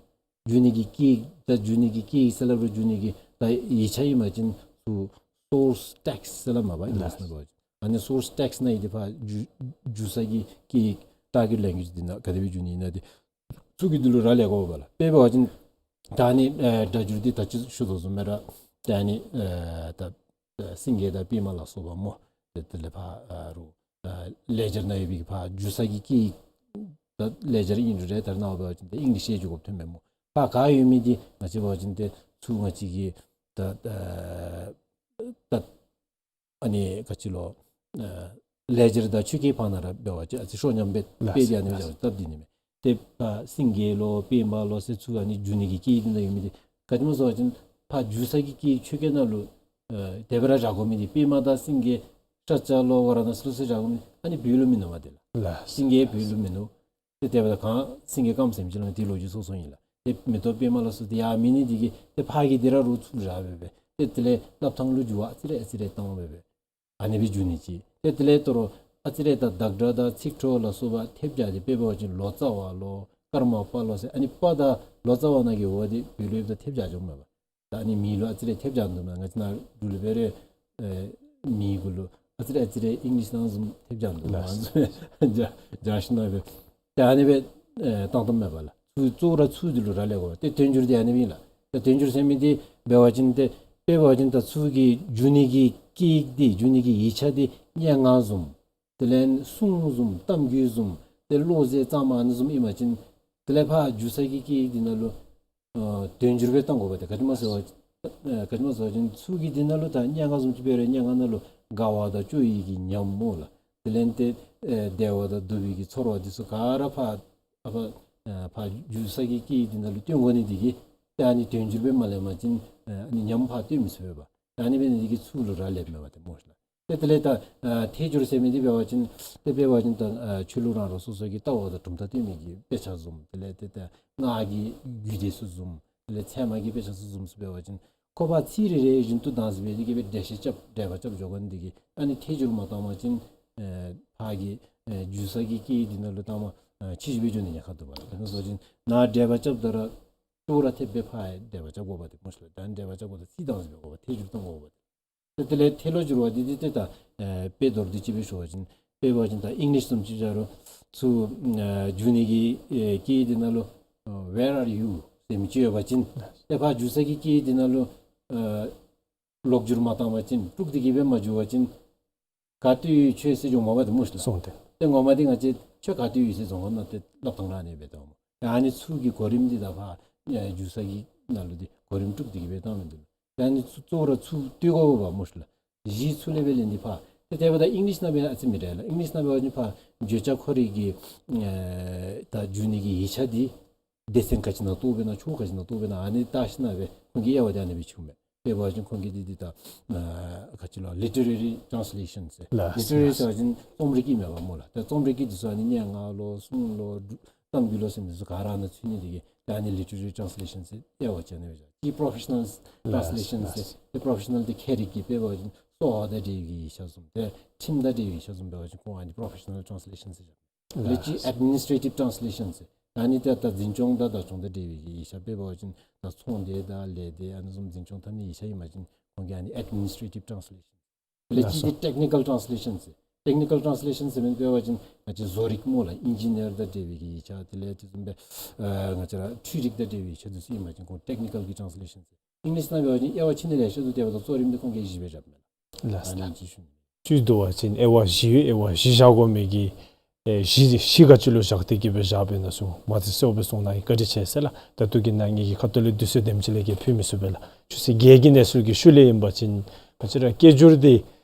འགྱུར་ནི་གི་སྐད་ཡིག་ད་འགྱུར་ནི་གི་སྐད་ཡིག་ཟེར་སླབ་རུང་འགྱུར་ནི་གི་ད་ཡིག་ཆ་ཨིན་པ་ཅིན་ཚུར་སོརསི་ཊེགསིཊ་ཟེར་སླབ་མས་པ་ཨིང་ལིཤ་ནང་འབད་བ་ཅིན། ཨ་ནི་སོརསི་ཊེགསིཊ་ནང་ཡོད་དེ་ཕར་འགྱུར་འགྱུར་ས་གི་སྐད་ཡིག་ཊར་གེཊ་ལེང་གུ་ཡེཇ་འདི་ནང་ག་དེ་སྦེ་འགྱུར་ནི་ཨིན་ན་འདི་ཚུ་གི་འདི་ལུ་རག་ལས་དགོ་པས་ལགས། དཔེ་འབད་བ་ཅིན་ད་ཨ་ནི་ཨེ་སྒྲ་སྒྱུར་འདི་ད་ཅི་ཞུ་དོ་བཟུམ་སྦེ་ར་ད་ཨ་ནི་ཨེ་ད་ཨེ་སེང་གེ་དང་པདྨ་ལ་སོགས་པ་སྨོ། དེ་དེ་ལས་ཕར་ཨ་རུང་ཨེ་ལེ་ཇར་ནང་ཡོད་པའི་ཕར་འགྱུར་ས་གི་སྐད་ཡིག་ད་ལེ་ཇར་ཨིན་རུང་རེ་ད་རེས་ནངས་པ་འབད་བ་ཅིན་ད་ཨིང་ལིཤ་ཡང་འགྱོ་དགོཔ་ཐོནམ་མས་སྨོ། ཕར་ག་ཡོད་མི་འདི་ང་བཅས་འབད་བ་ཅིན་ཏེ་ཚུར་ང་བཅས་ཀྱི་ད་ཨེ་ད་ཨ་ནི་ག་ཅི་ལོ་ཨ་ལེ་ཇར་དང་ཆོས་སྐད་བར་ན་ར་འབད་བ་ཅིན་ཨ་ཙི་ཤོ་ཉམས་སྦེ་ལགས་དཔེ་འདི་ཨ་ནི་ལགས། སྦེ་སྟབས་བདེ་ནི་མས། ཏེ་ཕར་སེང་གེ་ལོ་པདྨ་ལོ་ཟེར་ཚུར་ཨ་ནི་འགྱུར་ནི་གི་སྐད་ཡིག་འདི་ནང་ཡོད་མི་འདི་ག་ཅི་སྨོ་ཟེར་བ་ཅིན་ཕར་འགྱུར་ས་གི་སྐད་ཡིག་ཆོས་སྐད་ནང་ལུ་ཨེ་དེ་སྦེ་ར་བཞག་དགོ་མི་འདི་པདྨ་དང་སེང་གེ་ཤཱཀྱ་ལོ་ཝཱ་ར་ཎ་སི་ལོ་ཟེར་བཞག་དགོ་མི་འདི་ཨ་ནི་བོད་ལུ་མིན་ནུག་པ་དེ་ལགས། ལགས། སེང་གེ་བོད་ལུ་མིན་ནུག། ཏེ་དེ་འབདཝ་ད་གང་སེང་གེ་སྐརམ་ཟེར་མི་ཅིག་ལུ་དེ་ལོ་རྒྱུས་སོ་སོ་ཨིན་ལགས། ཏེ་མེ་ཏོག་པདྨ་ལ་སོགས་ཏེ་ཡང་མེད་ནི་འདི་གིས་ཏེ་ཕར་གྱི་འདི་ར་རུང་ཚུར་བཞག་སྦེ་སྦེ་ཏེ་དེ་ལས་སླབ་ཐངས་ལུ་འགྱུར་བ་ཨ་ཙི་རེ་ཨ་ཙི་རེ་བཏང་སྦེ་སྦེ་ཨ་ནི་སྦེ་འགྱུར་ནི་ཅིག། ཏེ་དེ་ལས་དོ་རུང་ཨ་ཙི་རེ་ད་བདག་སྒྲ་དང་ཚིག་འཕྲོ་ལ་སོགས་པ་ཐེབས་རྒྱག་སྟེ་དཔེ་འབད་བ་ཅིན་ལོ་ཙཱ་བ་ལོ་ཀརྨ་པ་ལོ་ཟེར་ཨ་ནི་པ་དང་ལོ་ཙཱ་བ་ནང་གི་འོ་འདི་བོད་ལུ་ཡོདཔ་ད་ཐེབས་རྒྱག་འགྱོཝ་མས་པ། ད་ཨ་ནི་མིང་ལུ་ཨ་ཙི་རེ་ཐེབས་རྒྱག་འདུག་མས། ང་བཅས་ནཱ་འབྲུག་ལུ་འབད་རུང་ཨེ་མིང་གུ་ལུ་ཨ་ཙི་རེ་ཨ་ཙི་རེ་ཨིང་ལིཤ་ནང་བཟུམ་ཐེབས་རྒྱག་འདུག་མས། ལགས། ཨ་ནི་བཟུམ་རྒྱག་རྒྱག་ཞིནམ་སྦེ་ཏེ་ཨ་ནི་སྦེ་ཨེ་བཏང་བཏངམ་མས་པ་ལགས། ཚུར་གཙོ་བོ་ར་ཚུར་འདི་ལུ་རག་ལས་དགོ་པས། ཏེ་དོན་སྒྱུར་འདི་ཨ་ནི་སྦེ་ཨིན་ལགས། ཏེ་དོན་སྒྱུར་ཟེར་མི་འདི་འབད་བ་ཅིན་ཏེ་དཔེ་འབད་བ་ཅིན་ད་ཚུར་གྱི་འགྱུར་ནི་གི་སྐད་ཡིག་འདི་འགྱུར་ནི་གི་ཡིག་ཆ་འདི་སྙན་ངག་བཟུམ་དེ་ལས་སྲུང་བཟུམ་གཏམ་རྒྱུད་བཟུམ་ཏེ་བློ་རྩེ་གཙང་མ་ཨ་ནི་བཟུམ་ཨིན་པ་ཅིན་དེ་ལས་ཕར་འགྱུར་ས་གི་སྐད་ཡིག་འདི་ནང་ལུ་ཨ་དོན་སྒྱུར་སྦེ་བཏང་དགོ་པས། ཏེ་ག་ཅི་སྨོ་ཟེར་བ་ཨ་ག་ཅི་སྨོ་ཟེར་བ་ཅིན་ཚུར་གྱི་འདི་ནང་ལུ་ད་སྙན་ངག་བཟུམ་ཅིག་འབད་རུང་སྙན་ངག་ནང་ལུ་དགའ་བ་དང་སྐྱོ་བའི་གི་ཉམས་སྨོ་ལགས། དེ་ལས་ཏེ་ཨེ་བདེ་བ་དང་སྡུག་པའི་གི་ཚོར་བ་འདི་ཚུ་ག་ར་ཕར་ཨ་ཕར་ཨེ་ཕར་འགྱུར་ས་གི་སྐད་ཡིག་འདི་ནང་ལུ་སྟོན་དགོ་ནི་འདི་གིས་ཏེ་ཨ་ནི་དོན་སྒྱུར་སྦེ་མ་ལེན་པ་ཅིན་ཨ་ནི་ཉམས་ཕར་སྟོན་མི་ཚུགས་པས་པ། ཨ་ནི་འབད་ནི་འདི་གིས་ཚུར་ལུ་རག་ལསཔ་མས་པ་ཏེ་སྨོ་ཤ་ལགས། ཏེ་དེ་ལས་ད་ཨ་ཐད་སྒྱུར་ཟེར་མི་འདི་འབད་བ་ཅིན་ཏེ་དཔེ་འབད་བ་ཅིན་ད་ཨ་ཆོས་ལུགས་རང་རང་སོ་སོ་གི་ལྟ་བ་དང་གྲུབ་མཐའ་སྟོན་མི་གི་དཔེ་ཆ་བཟུམ་དེ་ལས་ཏེ་ད་སྔགས་ཀྱི་རྒྱུད་སྡེ་ཚུ་བཟུམ་དེ་ལས་ཚད་མ་གི་དཔེ་ཆ་ཚུ་བཟུམ་ཚུ་འབད་བ་ཅིན་ཁོ་པ་ཚིག་རེ་རེ་བཞིན་དུ་བདག་འཛིན་འབད་དེ་གིས་སྦེ་འགྲེལ་བཤད་རྐྱབ་འགྲེལ་པ་རྐྱབ་འགྱོ་དགོ་ནི་འདི་གིས་ཨ་ནི་ཐད་སྒྱུར་མ་བཏང་པ་ཅིན་ཨེ་ཕར་གྱི་ཨེ་འགྱུར་ས་གི་སྐད་ཡིག་འདི་ནང་ལུ་བཏངམ་ཨེ་ཕྱི་ཞིནམ་སྦེ་འགྱོ་ནི་ཉེན་ཁ་འདུག་པ་ལགས། དེ་ནང་བཟུམ་ཅིག་ནཱ་འགྲེལ་པ་རྐྱབ་ད་ར་ཏོག་ར་ཐེབས་སྦེ་ཕར་འགྲེལ་པ་རྐྱབ་དགོ་པ་ཏེ་སྨོ་ཤ་ལགས། ད་འགྲེལ་པ་རྐྱབ་དགོ་ད་ཚིག་བདག་འཛིན་འབད་དགོ་པ་ཐད་སྒྱུར་བཏང་དགོ་པ་ཏེ། ཏེ་དེ་ལས་ཐད་ལོག་འགྱུར་བ་འདི་འདི་ཏེ་ད་ཨེ་དཔེ་མདོར་བསྡུས་ཅིག་སྦེ་ཞུ་བ་ཅིན་དཔེ་འབད་བ་ཅིན་ད་ཨིང་ལིཤ་བཟུམ་ཅིག་བཞག་རུང་ཚུར་ཨེ་འགྱུར་ནི་གི་ཨེ་སྐད་ཡིག་འདི་ནང་ལུ་ཨེ་Where are you ཟེར་མི་ཅིག་ཡོད་པ་ཅིན་ཏེ་ཕར་འགྱུར་ས་གི་སྐད་ཡིག་འདི་ནང་ལུ་ཨེ་ལོག་འགྱུར་མ་བཏང་པ་ཅིན་དཀྲུགས་ཏེ་གིས་སྦེ་མ་འགྱུར་བ་ཅིན་ག་ཏེ་ཡོད་ཁྱོད་ཟེར་འགྱོཝ་མས་པ་ཏེ་སྨོ་ཤ་ལགས། སོང་སྟེ། ཏེ་ངོ་མ་འདི་ང་བཅས་ཁྱོད་ག་ཏེ་ཡོད་ཟེར་རྫོང་ཁ་ནང་ཏེ་སླབ་ཐངས་ར་ཨ་ནི་སྦེ་འདུག་སྨོ། ད་ཨ་ནི་ཚུ་གི་གོ་རིམ་འདི་ད་ཕར་ཨེ་འགྱུར་ས་གི་ནང་ལུ་འདི་གོ་རིམ་དཀྲུགས་ཏེ་གིས་སྦེ་བཏང་མི་འདུག། ད་ཨ་ནི་ཚུ་གཙོ་བོ་ར་ཚུར་བཏུལ་དགོ་པས་སྨོ་ཤ་ལགས། གཞི་ཚུར་ལས་སྦེ་ལེན་ཏེ་ཕར་ཏེ་དེ་འབདཝ་ད་ཨིང་ལིཤ་ནང་འབད་ན་ཨ་ཙི་མི་འདྲ་ལགས། ཨིང་ལིཤ་ནང་འབད་བ་ཅིན་ཕར་བརྗོད་བྱ་ཁོ་རའི་གི་ཨེ་ད་འགྱུར་ནི་གི་ཡིག་ཆ་འདི་སྡེ་ཚན་ག་ཅི་ནང་གཏོགས་པས་ན་ཕྱོགས་ག་ཅི་ནང་གཏོགས་པས་ན་ཨ་ནི་བལྟ་ཞིནམ་སྦེ་ཁོང་གིས་དབྱེ་བ་འདི་ཨ་ནི་སྦེ་ཕྱེཝ་མས། དཔེ་འབད་བ་ཅིན་ཁོང་གིས་འདི་འདི་ད་ཨ་ག་ཅི་ལོ་ལི་ཊི་རེ་རི་ཊཱནས་ལེ་ཤཱན་ཟེར། ལགས། ལི་ཊི་རེ་རི་ཟེར་བ་ཅིན་རྩོམ་རིག་གི་མས་པ་སྨོ་ལགས། ད་རྩོམ་རིག་གི་འདི་ཚུ་ཨ་ནི་སྙན་ངག་ལོ་སྲུང་ལོ་གཏམ་རྒྱུད་ལོ་ཟེར་མི་འདི་ཚུ་ག་ར་ནང་ཚུད་ནི་འདི་གིས་ ད་ཨ་ནི་literature translation ཟེར་དབྱེ་བ་ཕྱེ་ནི་ཡོད་ཅི། professional ལགས། translation ལགས། ཟེར་ཏེ་professional འདི་ཁྱད་རིག་གི་དཔེ་འབད་བ་ཅིན་གསོ་བ་དང་འབྲེལ་བའི་གི་ཡིག་ཆ་བཟུམ་ཏེ་ཁྲིམས་དང་འབྲེལ་བའི་ཡིག་ཆ་བཟུམ་འབད་བ་ཅིན་ཁོང་ཨ་ནི་professional translation ཟེར་བཞག། ལགས། ལེགས་ཅི་administrative translation ཟེར། ད་ཨ་ནི་ཏེ་ད་འཛིན་སྐྱོང་དང་བདག་སྐྱོང་དང་འབྲེལ་བའི་གི་ཡིག་ཆ་དཔེ་འབད་བ་ཅིན་ད་ཚོང་སྡེ་དང་ལས་སྡེ་ཨ་ནི་བཟུམ་འཛིན་སྐྱོང་འཐབ་ནི་ཡིག་ཆ་ཨིན་པ་ཅིན་ཁོང་གིས་ཨ་ནི་administrative translation། ལེགས་ཅི། ལགས་སོ། འདི་technical translation ཟེར། technical translation ཟེར་མི་དཔེ་འབད་བ་ཅིན་ང་བཅས་བཟོ་རིག་སྨོ་ལགས། ཨིན་ཇི་ནེར་དང་འབྲེལ་བའི་གི་ཡིག་ཆ་དེ་ལས་དེ་བཟུམ་སྦེ་ཨ་ང་བཅས་ར་འཕྲུལ་རིག་དང་འབྲེལ་བའི་ཡིག་ཆ་འདི་ཚུ་ཨིན་པ་ཅིན་ཁོང་technical གི་translation ཟེར། ཨིང་ལིཤ་ནང་འབད་བ་ཅིན་དབྱེ་བ་ཕྱེ་ནི་ལེ་ཤ་འདུག། དེ་འབདཝ་ད་གཙོ་རིམ་འདི་ཁོང་གིས་བཞི་སྦེ་རྐྱབ་མས་ལགས། ལགས་སོ། ཨ་ནི་ཅིག་ཞུ་ནི། བཅུད་བསྡུ་བ་ཅིན་དབྱེ་བ་བཞི་ཡོད། དབྱེ་བ་བཞི་བཞག་དགོ་མི་གི་ཨེ་བཞི་བཞི་ག་ཅི་ལུ་བཞག་སྟེ་གི་སྦེ་བཞག་པས་ན་ཟེར་མ་ཚད་གསལ་སྦེ་གསུངས་གནང་ཡི། བཀའ་དྲིན་ཆེ་ཟེར་ལགས། ད་ལྟོ་གི་ནང་ངེ་གི་ཁ་ཐུག་ལས་དུས་ཚོད་དེམ་ཅིག་ལས་བརྒལ་ཕུལ་མི་ཚུགས་པས་ལགས། ཆུ་ཚོད་བརྒྱད་ཀྱི་གནས་ཚུལ་གྱི་ཤུལ་ལས་ཨིན་པ་ཅིན་ང་བཅས་ར་སྐད་སྒྱུར་འདི་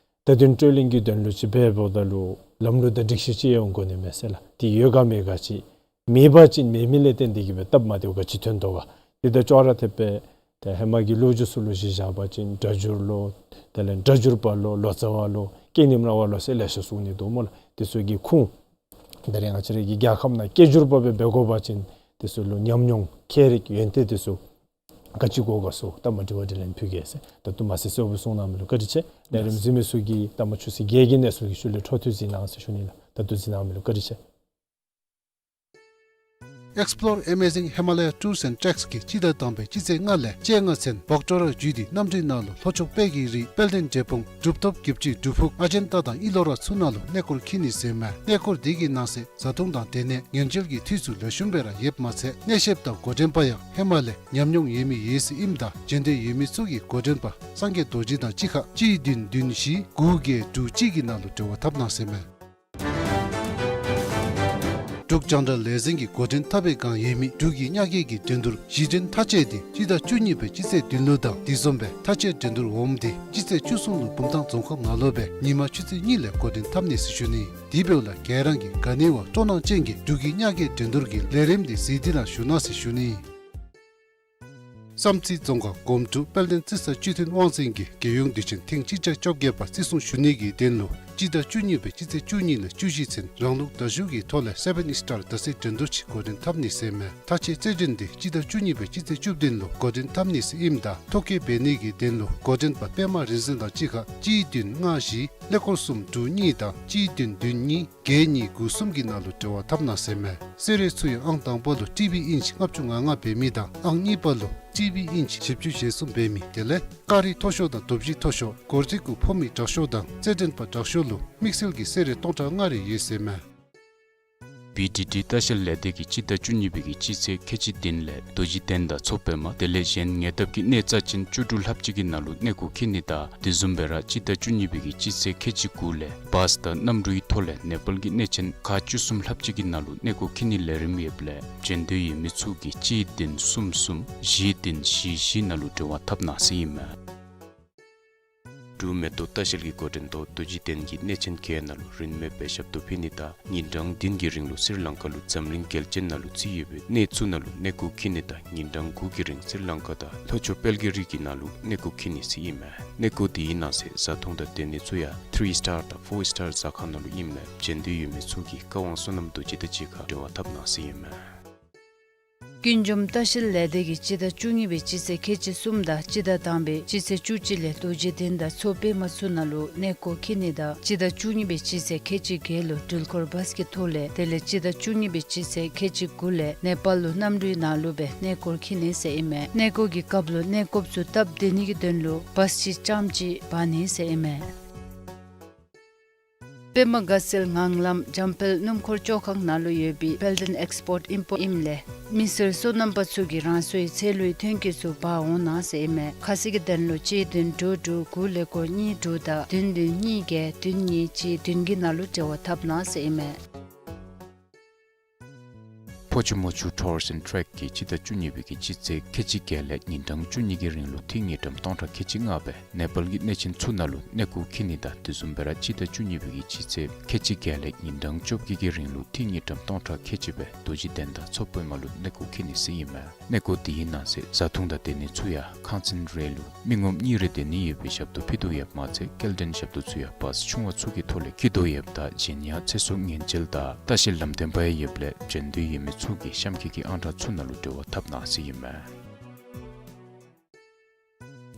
བརྡ་དོན་སྤྲོད་ལེན་གྱི་དོན་ལུ་ཅིག་འབདཝ་ད་ལུ་ལམ་ལུགས་དང་སྒྲིག་གཞི་ཅིག་ཡོད་དགོ་ནི་མས་ཟེར་ལགས། དེ་ཡོད་ག་མེད་ག་ཅིག་མེད་པ་ཅིན་མེད་མི་ལས་བརྟེན་ཏེ་གི་སྦེ་སྟབས་མ་བདེཝ་ག་ཅི་ཐོན་དོ་ག། དེ་དང་ཅོག་ར་འཐདཔ་སྦེ་ཏེ་ཧེ་མ་གི་ལོ་རྒྱུས་ཚུ་ལུ་གཞི་བཞག་པ་ཅིན་སྒྲ་སྒྱུར་ལོ་དེ་ལས་སྒྲ་སྒྱུར་པ་ལོ་ལོ་ཙཱ་བ་ལོ་སྐད་རྙིང་ར་བ་ལོ་ཟེར་ལེ་ཤ་གསུང་ནི་འདུག་སྨོ་ལགས། དེ་ཚུ་གི་ཁུངས་ད་རེས་ང་བཅས་ར་གི་རྒྱལ་ཁབ་ནང་སྐད་སྒྱུར་པ་སྦེ་འབད་དགོ་པ་ཅིན་དེ་ཚུ་ལུ་ཉམས་མྱོང་ཁྱད་རིག་ཡོན་ཏན་དེ་ཚུ་ག་ཅི་དགོ་ག་ཟེར་ད་མ་དྲི་བ་དྲིས་ལན་ཕུལ་གེ་ཟེར། ད་ལྟོ་མ་ཟད་གསལ་སྦེ་གསུངས་གནང་མི་ལུ་བཀའ་དྲིན་ཆེ། ལས་རིམ་གཟིགས་མི་ཚུ་གིས་ད་མ་ཆུ་ཚོད་བརྒྱད་ཀྱི་གནས་ཚུལ་གྱི་ཤུལ་ལས་འཕྲོ་མཐུད་གཟིགས་གནང་ཟེར་ཞུ་ནི་ལགས། ད་ལྟོ་གཟིགས་གནང་མི་ལུ་བཀའ་དྲིན་ཆེ། Explore Amazing Himalaya Tours and Treks གིས་སྤྱི་ཟླ་དང་པའི་སྤྱི་ཚེས་ལྔ་ལས་བཅོ་ལྔ་ཚུན་བོག་ཊོ་ར་བརྒྱུད་དེ་གནམ་གྲུའི་ནང་ལུ་ལྷོ་ཕྱོགས་དཔལ་གྱི་རི་དཔལ་ལྡན་འབྲས་སྤུངས་གྲུབ་ཐོབ་བརྒྱད་ཅུ་སྒྲུབ་ཕུག་ཨ་ཇན་ཏ་དང་ཨི་ལོ་ར་ཚུ་ནང་ལུ་གནས་སྐོར་འཁྱིད་ནི་ཟེར་མས། གནས་སྐོར་འདི་གི་ནང་གསེས་བཟའ་འཐུང་དང་སྡོད་གནས་ཉལ་ཆས་ཀྱི་འཐུས་ཚུ་ལེགས་ཤོམ་སྦེ་ར་ཡོདཔ་མ་ཚད་གནས་བཤདཔ་དང་འགོ་འདྲེན་པ་ཡང་ཧེ་མ་ལས་ཉམས་མྱོང་ཡོད་མི་ཡོད་ཟེར་ཨིནམ་ད་འབྱོན་འདོད་ཡོད་མི་ཚུ་གིས་འགོ་འདྲེན་པ་སངས་རྒྱས་རྡོ་རྗེ་དང་གཅིག་ཁར་གཅིག་བདུན་བདུན་བཞི་དགུ་བརྒྱད་དྲུག་གཅིག་གི་ནང་ལུ་འབྲེལ་བ་འཐབ་གནང་ཟེར་མས། འབྲུག་རྒྱང་བསྒྲགས་ལས་འཛིན་གྱི་འགོ་འདྲེན་འཐབ་པའི་བསྒང་ཡོད་མི་འབྲུག་གི་མྱ་ངན་གྱི་འགྲན་བསྡུར་གཞི་འགྲན་མཐའ་དཔྱད་འདི་སྤྱི་ཟླ་བཅུ་གཉིས་པའི་སྤྱི་ཚེས་བདུན་ལུ་དང་དེ་བཟུམ་སྦེ་མཐའ་དཔྱད་འགྲན་བསྡུར་འོགམ་འདི་སྤྱི་ཚེས་བཅུ་གསུམ་ལུ་བུམ་ཐང་རྫོང་ཁག་ནང་ལུ་སྦེ་ཉིན་མ་ཆུ་ཚོད་གཉིས་ལས་འགོ་འདྲེན་འཐབ་ནི་ཟེར་ཞུ་ནི། དེ་འབདཝ་ལས་ག་ར་གིས་ག་ནི་བ་སྤྲོ་སྣང་ཅན་གྱིས་འབྲུག་གི་མྱ་ངན་འགྲན་བསྡུར་གྱི་ལས་རིམ་འདི་གཟིགས་ཏེ་ར་བཞུགས་གནང་ཟེར་ཞུ་ནི། བསམ་རྩེ་རྫོང་ཁག་སྒོམ་ཕྲུག་དཔལ་ལྡན་རྩི་ས་བཅུད་ལྡན་དབང་འཛིན་གྱིས་རྒྱལ་ཡོངས་དུས་ཆེན་ཐེངས་གཅིག་བརྒྱ་བཅོ་བརྒྱད་པ་བརྩི་སྲུང་ཞུ་ནི་གི་དོན་ལུ་སྤྱི་ཟླ་བཅུ་གཉིས་པའི་སྤྱི་ཚེས་བཅུ་གཉིས་ལས་བཅུ་བཞི་ཚུན་རང་ལུགས་མདའ་གཞུ་གི་ཐོག་ལས་སེ་བཱན་ཨིསི་ཊར་མདའ་རྩེད་འགྲན་བསྡུར་ཅིག་འགོ་འདྲེན་འཐབ་ནི་ཟེར་མས། མཐའ་དཔྱད་རྩེད་འགྲན་འདི་སྤྱི་ཟླ་བཅུ་གཉིས་པའི་སྤྱི་ཚེས་བཅུ་བདུན་ལུ་འགོ་འདྲེན་འཐབ་ནི་ཟེར་ཨིནམ་ད་ཐོ་བཀོད་འབད་ནི་གི་དོན་ལུ་འགོ་འདྲེན་པ་པདྨ་རིག་འཛིན་དང་གཅིག་ཁར་གཅིག་བདུན་ལྔ་བཞི་ཀླད་ཀོར་གསུམ་དྲུག་གཉིས་དང་གཅིག་བདུན་བདུན་གཉིས་བརྒྱད་གཉིས་དགུ་གསུམ་གྱི་ནང་ལུ་འབྲེལ་བ་འཐབ་གནང་ཟེར་མས། གསོལ་རས་ཚུ་ཡང་ཨང་དང་པ་ལུ་ཊི་བི་ཨིན་ཅི་ལྔ་བཅུ་ང་ལྔ་འབད་མི་དང་ཨང་གཉིས་པ་ལུ་ཊི་བི་ཨིན་ཅི་བཞི་བཅུ་ཞེ་གསུམ་འབད་མི་དེ་ལས་ཀ་རི་མཐོ་ཤོས་དང་རྡོ་བཞི་མཐོ་ཤོས་སྒོར་རྩིས་གུ་ཕོག་མི་དྲག་ཤོས་དང་རྩེད་འགྲན་པ་དྲག་ཤོས་ལུ་དམིགས་བསལ་གྱི་གསོལ་རས་སྟོང་ཕྲག་ལྔ་རེ་ཡོད་ཟེར་མས། བི་ཌི་ཌི་ལྟ་བཤལ་ལས་སྡེ་གིས་སྤྱི་ཟླ་བཅུ་གཉིས་པའི་གི་སྤྱི་ཚེས་ཁལ་གཅིག་བདུན་ལས་རྡོ་རྗེ་གདན་དང་མཚོ་པདྨ་དེ་ལས་གཞན་ཉེ་འདབས་ཀྱི་གནས་རྩ་ཅན་བཅུ་དྲུག་ལྷགཔ་ཅིག་གི་ནང་ལུ་གནས་སྐོར་འཁྱིད་ནི་དང་དེ་བཟུམ་སྦེ་ར་སྤྱི་ཟླ་བཅུ་གཉིས་པའི་གི་སྤྱི་ཚེས་ཁལ་གཅིག་དགུ་ལས་བཱས་དང་གནམ་གྲུའི་ཐོག་ལས་ནེ་པཱལ་གྱི་གནས་ཆེན་ཁག་བཅུ་གསུམ་ལྷགཔ་ཅིག་གི་ནང་ལུ་གནས་སྐོར་འཁྱིད་ནིའི་ལས་རིམ་ཡོདཔ་ལས་འབྱོན་འདོད་ཡོད་མི་ཚུ་གིས་གཅིག་བདུན་གསུམ་གསུམ་བཞི་བདུན་བཞི་བཞི་ནང་ལུ་འབྲེལ་བ་འཐབ་གནང་ཟེར་ཨིན་མས། འབྲུག་མེ་ཏོག་ལྟ་བཤལ་གྱིས་འགོ་འདྲེན་ཐོག་རྡོ་རྗེ་གདན་གྱི་གནས་ཆེན་བརྒྱད་ནང་ལུ་རིན་མེད་པའི་ཞབས་ཏོག་ཕུལ་ནི་དང་ཉིན་གྲངས་བདུན་གྱི་རིང་ལུ་སི་རི་ལང་ཀ་ལུ་འཛམ་གླིང་རྒྱལ་ཆེན་ནང་ལུ་བརྩི་ཡོད་པའི་གནས་ཚུ་ནང་ལུ་གནས་སྐོར་འཁྱིད་ནི་དང་ཉིན་གྲངས་དགུ་གི་རིང་སི་རི་ལང་ཀ་དང་ལྷོ་ཕྱོགས་དཔལ་གྱི་རི་གི་ནང་ལུ་གནས་སྐོར་འཁྱིད་ནི་ཟེར་ཨིན་མས། གནས་སྐོར་དེའི་ནང་གསེས་བཟའ་འཐུང་དང་སྡོད་གནས་ཚུ་ཡང་ཐི་རི་ཨིསི་ཊར་དང་ཕོར་ཨིསི་ཊར་ཟ་ཁང་ནང་ལུ་ཨིནམ་ལས་འབྱོན་འདོད་ཡོད་མི་ཚུ་གིས་བཀའ་དབང་བསོད་ནམས་རྡོ་རྗེ་དང་གཅིག་ཁར་འབྲེལ་བ་འཐབ་གནང་ཟེར་ཨིན་མས། ཀུན་འབྱུང་ལྟ་བཤལ་ལས་སྡེ་གིས་སྤྱི་ཟླ་བཅུ་གཉིས་པའི་སྤྱི་ཚེས་ཁལ་གཅིག་གསུམ་དང་སྤྱི་ཟླ་དང་པའི་སྤྱི་ཚེས་བཅུ་གཅིག་ལས་རྡོ་རྗེ་གདན་དང་མཚོ་པདྨ་ཚུ་ནང་ལུ་གནས་སྐོར་འཁྱིད་ནི་དང་སྤྱི་ཟླ་བཅུ་གཉིས་པའི་སྤྱི་ཚེས་ཁལ་གཅིག་བརྒྱད་ལུ་འགྲུལ་འཁོར་བཱས་ཀྱི་ཐོག་ལས་དེ་ལས་སྤྱི་ཟླ་བཅུ་གཉིས་པའི་སྤྱི་ཚེས་ཁལ་གཅིག་དགུ་ལས་ནེ་པཱལ་ལུ་གནམ་གྲུའི་ནང་ལུ་སྦེ་གནས་སྐོར་འཁྱིད་ནི་ཟེར་ཨིན་མས། གནས་སྐོར་གྱི་སྐབས་ལུ་གནས་སྐོརཔ་ཚུ་སྟབས་བདེ་ནི་གི་དོན་ལུ་བཱས་ཅིག་རྐྱངམ་ཅིག་འབག་ནི་ཟེར་ཨིན་མས། པདྨ་དགའ་ཚལ་ངང་ལམ་འཇམ་དཔལ་སྣུམ་འཁོར་བཅོ་ཁང་ནང་ལུ་ཡོད་པའི་དཔལ་ལྡན་ཨེགསི་པོརཊ་ཨིམ་པོརཊ་ཨིནམ་ལས་མི་སེར་སོ་ནམ་པ་ཚུ་གིས་རང་སོའི་ཚལ་ལུའི་ཐོན་སྐྱེད་ཚུ་འབག་འོང་གནང་ཟེར་ཨིན་མས། ཁ་གསལ་གྱི་དོན་ལུ་གཅིག་བདུན་དྲུག་དྲུག་དགུ་ཀླད་ཀོར་གཉིས་དྲུག་དང་བདུན་བདུན་གཉིས་བརྒྱད་བདུན་གཉིས་གཅིག་བདུན་གྱི་ནང་ལུ་འབྲེལ་བ་འཐབ་གནང་ཟེར་ཨིན་མས། ཕོ་ཆུ་མོ་ཆུ་ཊུར་སི་ཨེནཌ་ཊེག་གིས་སྤྱི་ཟླ་བཅུ་གཉིས་པའི་གི་སྤྱི་ཚེས་ཁལ་གཅིག་བརྒྱད་ལས་ཉིན་གྲངས་བཅུ་གཉིས་ཀྱི་རིང་ལུ་འཐུས་དངུལ་ཀྲམ་སྟོང་ཕྲག་ཁལ་གཅིག་ལྔ་སྦེ་ནེ་པཱལ་གྱི་གནས་ཆེན་ཚུ་ནང་ལུ་གནས་སྐོར་འཁྱིད་ནི་དང་དེ་བཟུམ་སྦེ་ར་སྤྱི་ཟླ་བཅུ་གཉིས་པའི་གི་སྤྱི་ཚེས་ཁལ་གཅིག་བརྒྱད་ལས་ཉིན་གྲངས་བཅོ་བརྒྱད་ཀྱི་རིང་ལུ་འཐུས་དངུལ་ཀྲམ་སྟོང་ཕྲག་ཁལ་གཅིག་སྦེ་རྡོ་རྗེ་གདན་དང་མཚོ་པདྨ་ལུ་གནས་སྐོར་འཁྱིད་ནི་ཟེར་ཨིན་མས། གནས་སྐོར་དེའི་ནང་གསེས་བཟའ་འཐུང་དང་སྡོད་གནས་ཚུ་ཡང་ཁང་ཚན་རེ་ལུ་མི་ངོམ་གཉིས་རེ་སྡོད་ནི་ཡོད་པའི་ཞབས་ཏོག་ཕུལ་དོ་ཡོདཔ་མ་ཚད་སྐྱེལ་འདྲེན་ཞབས་ཏོག་ཚུ་ཡང་བཱས་ཆུང་བ་ཚུ་གི་ཐོག་ལས་འཁྱིད་དོ་ཡོདཔ་ད་གཞན་ཡང་ཚེ་སྲོག་ཉེན་བཅོལ་དང་ལྟ་བཤལ་ལམ་སྟོན་པ་ཡང་ཡོདཔ་ལས་འབྱོན་འདོད་ཡོད་མི་ ཕྲུག་གི་གཤམ་འཁོད་ཀྱི་ཨང་གྲངས་ཚུ་ནང་ལུ་འབྲེལ་བ་འཐབ་གནང་ཟེར་ཨིན་མས།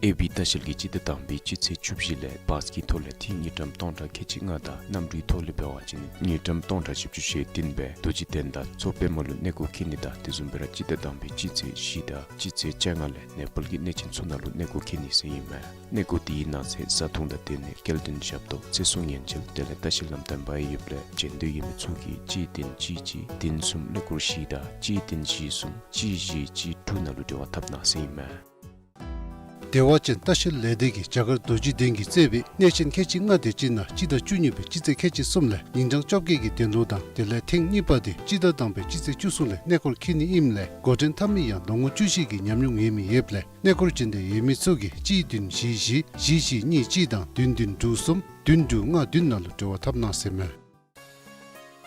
ཨེ་བི་ལྟ་བཤལ་གྱིས་སྤྱི་ཟླ་དང་པའི་སྤྱི་ཚེས་བཅུ་བཞི་ལས་བཱས་ཀྱི་ཐོག་ལས་ཐེངས་དངུལ་ཀྲམ་སྟོང་ཕྲག་ཁལ་གཅིག་ལྔ་དང་གནམ་གྲུའི་ཐོག་ལས་འབད་བ་ཅིན་དངུལ་ཀྲམ་སྟོང་ཕྲག་བཞི་བཅུ་ཞེ་བདུན་སྦེ་རྡོ་རྗེ་གདན་དང་མཚོ་པདྨ་ལུ་གནས་སྐོར་འཁྱིད་ནི་དང་དེ་བཟུམ་སྦེ་ར་སྤྱི་ཟླ་དང་པའི་སྤྱི་ཚེས་བཞི་དང་སྤྱི་ཚེས་བཅོ་ལྔ་ལས་ནེ་པཱལ་གྱི་གནས་ཆེན་ཚུ་ནང་ལུ་གནས་སྐོར་འཁྱིད་ནི་ཟེར་ཨིན་མས། གནས་སྐོར་དེའི་ནང་གསེས་བཟའ་འཐུང་དང་སྡོད་གནས་སྐྱེལ་འདྲེན་ཞབས་ཏོག་ཚེ་སྲོག་ཉེན་བཅོལ་དེ་ལས་ལྟ་བཤལ་ལམ་སྟོན་པ་ཡོདཔ་ལས་བྱོན་འདོད་ཡོད་མི་ཚུ་གིས་གཅིག་བདུན་གཅིག་གཅིག་བདུན་གསུམ་ཀླད་ཀོར་བཞི་དང་གཅིག་བདུན་བཞི་གསུམ་གཅིག་བཞི་གཅིག་དྲུག་ནང་ལུ་འབྲེལ་བ་འཐབ་གནང་ཟེར་ཨིན་མས། བདེ་བ་ཅན་ལྟ་བཤལ་ལས་སྡེ་གིས་རྒྱ་གར་རྡོ་རྗེ་གདན་གྱིས་གཙོས་པའི་གནས་ཆེན་ཁལ་གཅིག་ལྔ་དེ་ཅིག་ནང་སྤྱི་ཟླ་བཅུ་གཉིས་པའི་སྤྱི་ཚེས་ཁལ་གཅིག་གསུམ་ལས་ཉིན་གྲངས་བཅོ་བརྒྱད་ཀྱི་དོན་ལུ་དང་དེ་ལས་ཐེངས་གཉིས་པ་དེ་སྤྱི་ཟླ་དང་པའི་སྤྱི་ཚེས་བཅུ་གསུམ་ལས་གནས་སྐོར་འཁྱིད་ནི་ཨིནམ་ལས་འགོ་འདྲེན་འཐབ་མི་ཡང་ལོ་ངོ་བཅུ་བཞི་གི་ཉམས་མྱོང་ཡོད་མི་ཡོདཔ་ལས་གནས་སྐོར་སྦྱིན་འདོད་ཡོད་མི་ཚུ་གིས་གཅིག་བདུན་བཞི་བཞི་བཞི་བཞི་གཉིས་གཅིག་དང་བདུན་བདུན་དྲུག་གསུམ་བདུན་དྲུག་ལྔ་བདུན་ནང་ལུ་འབྲེལ་བ་འཐབ་གནང་ཟེར་མས།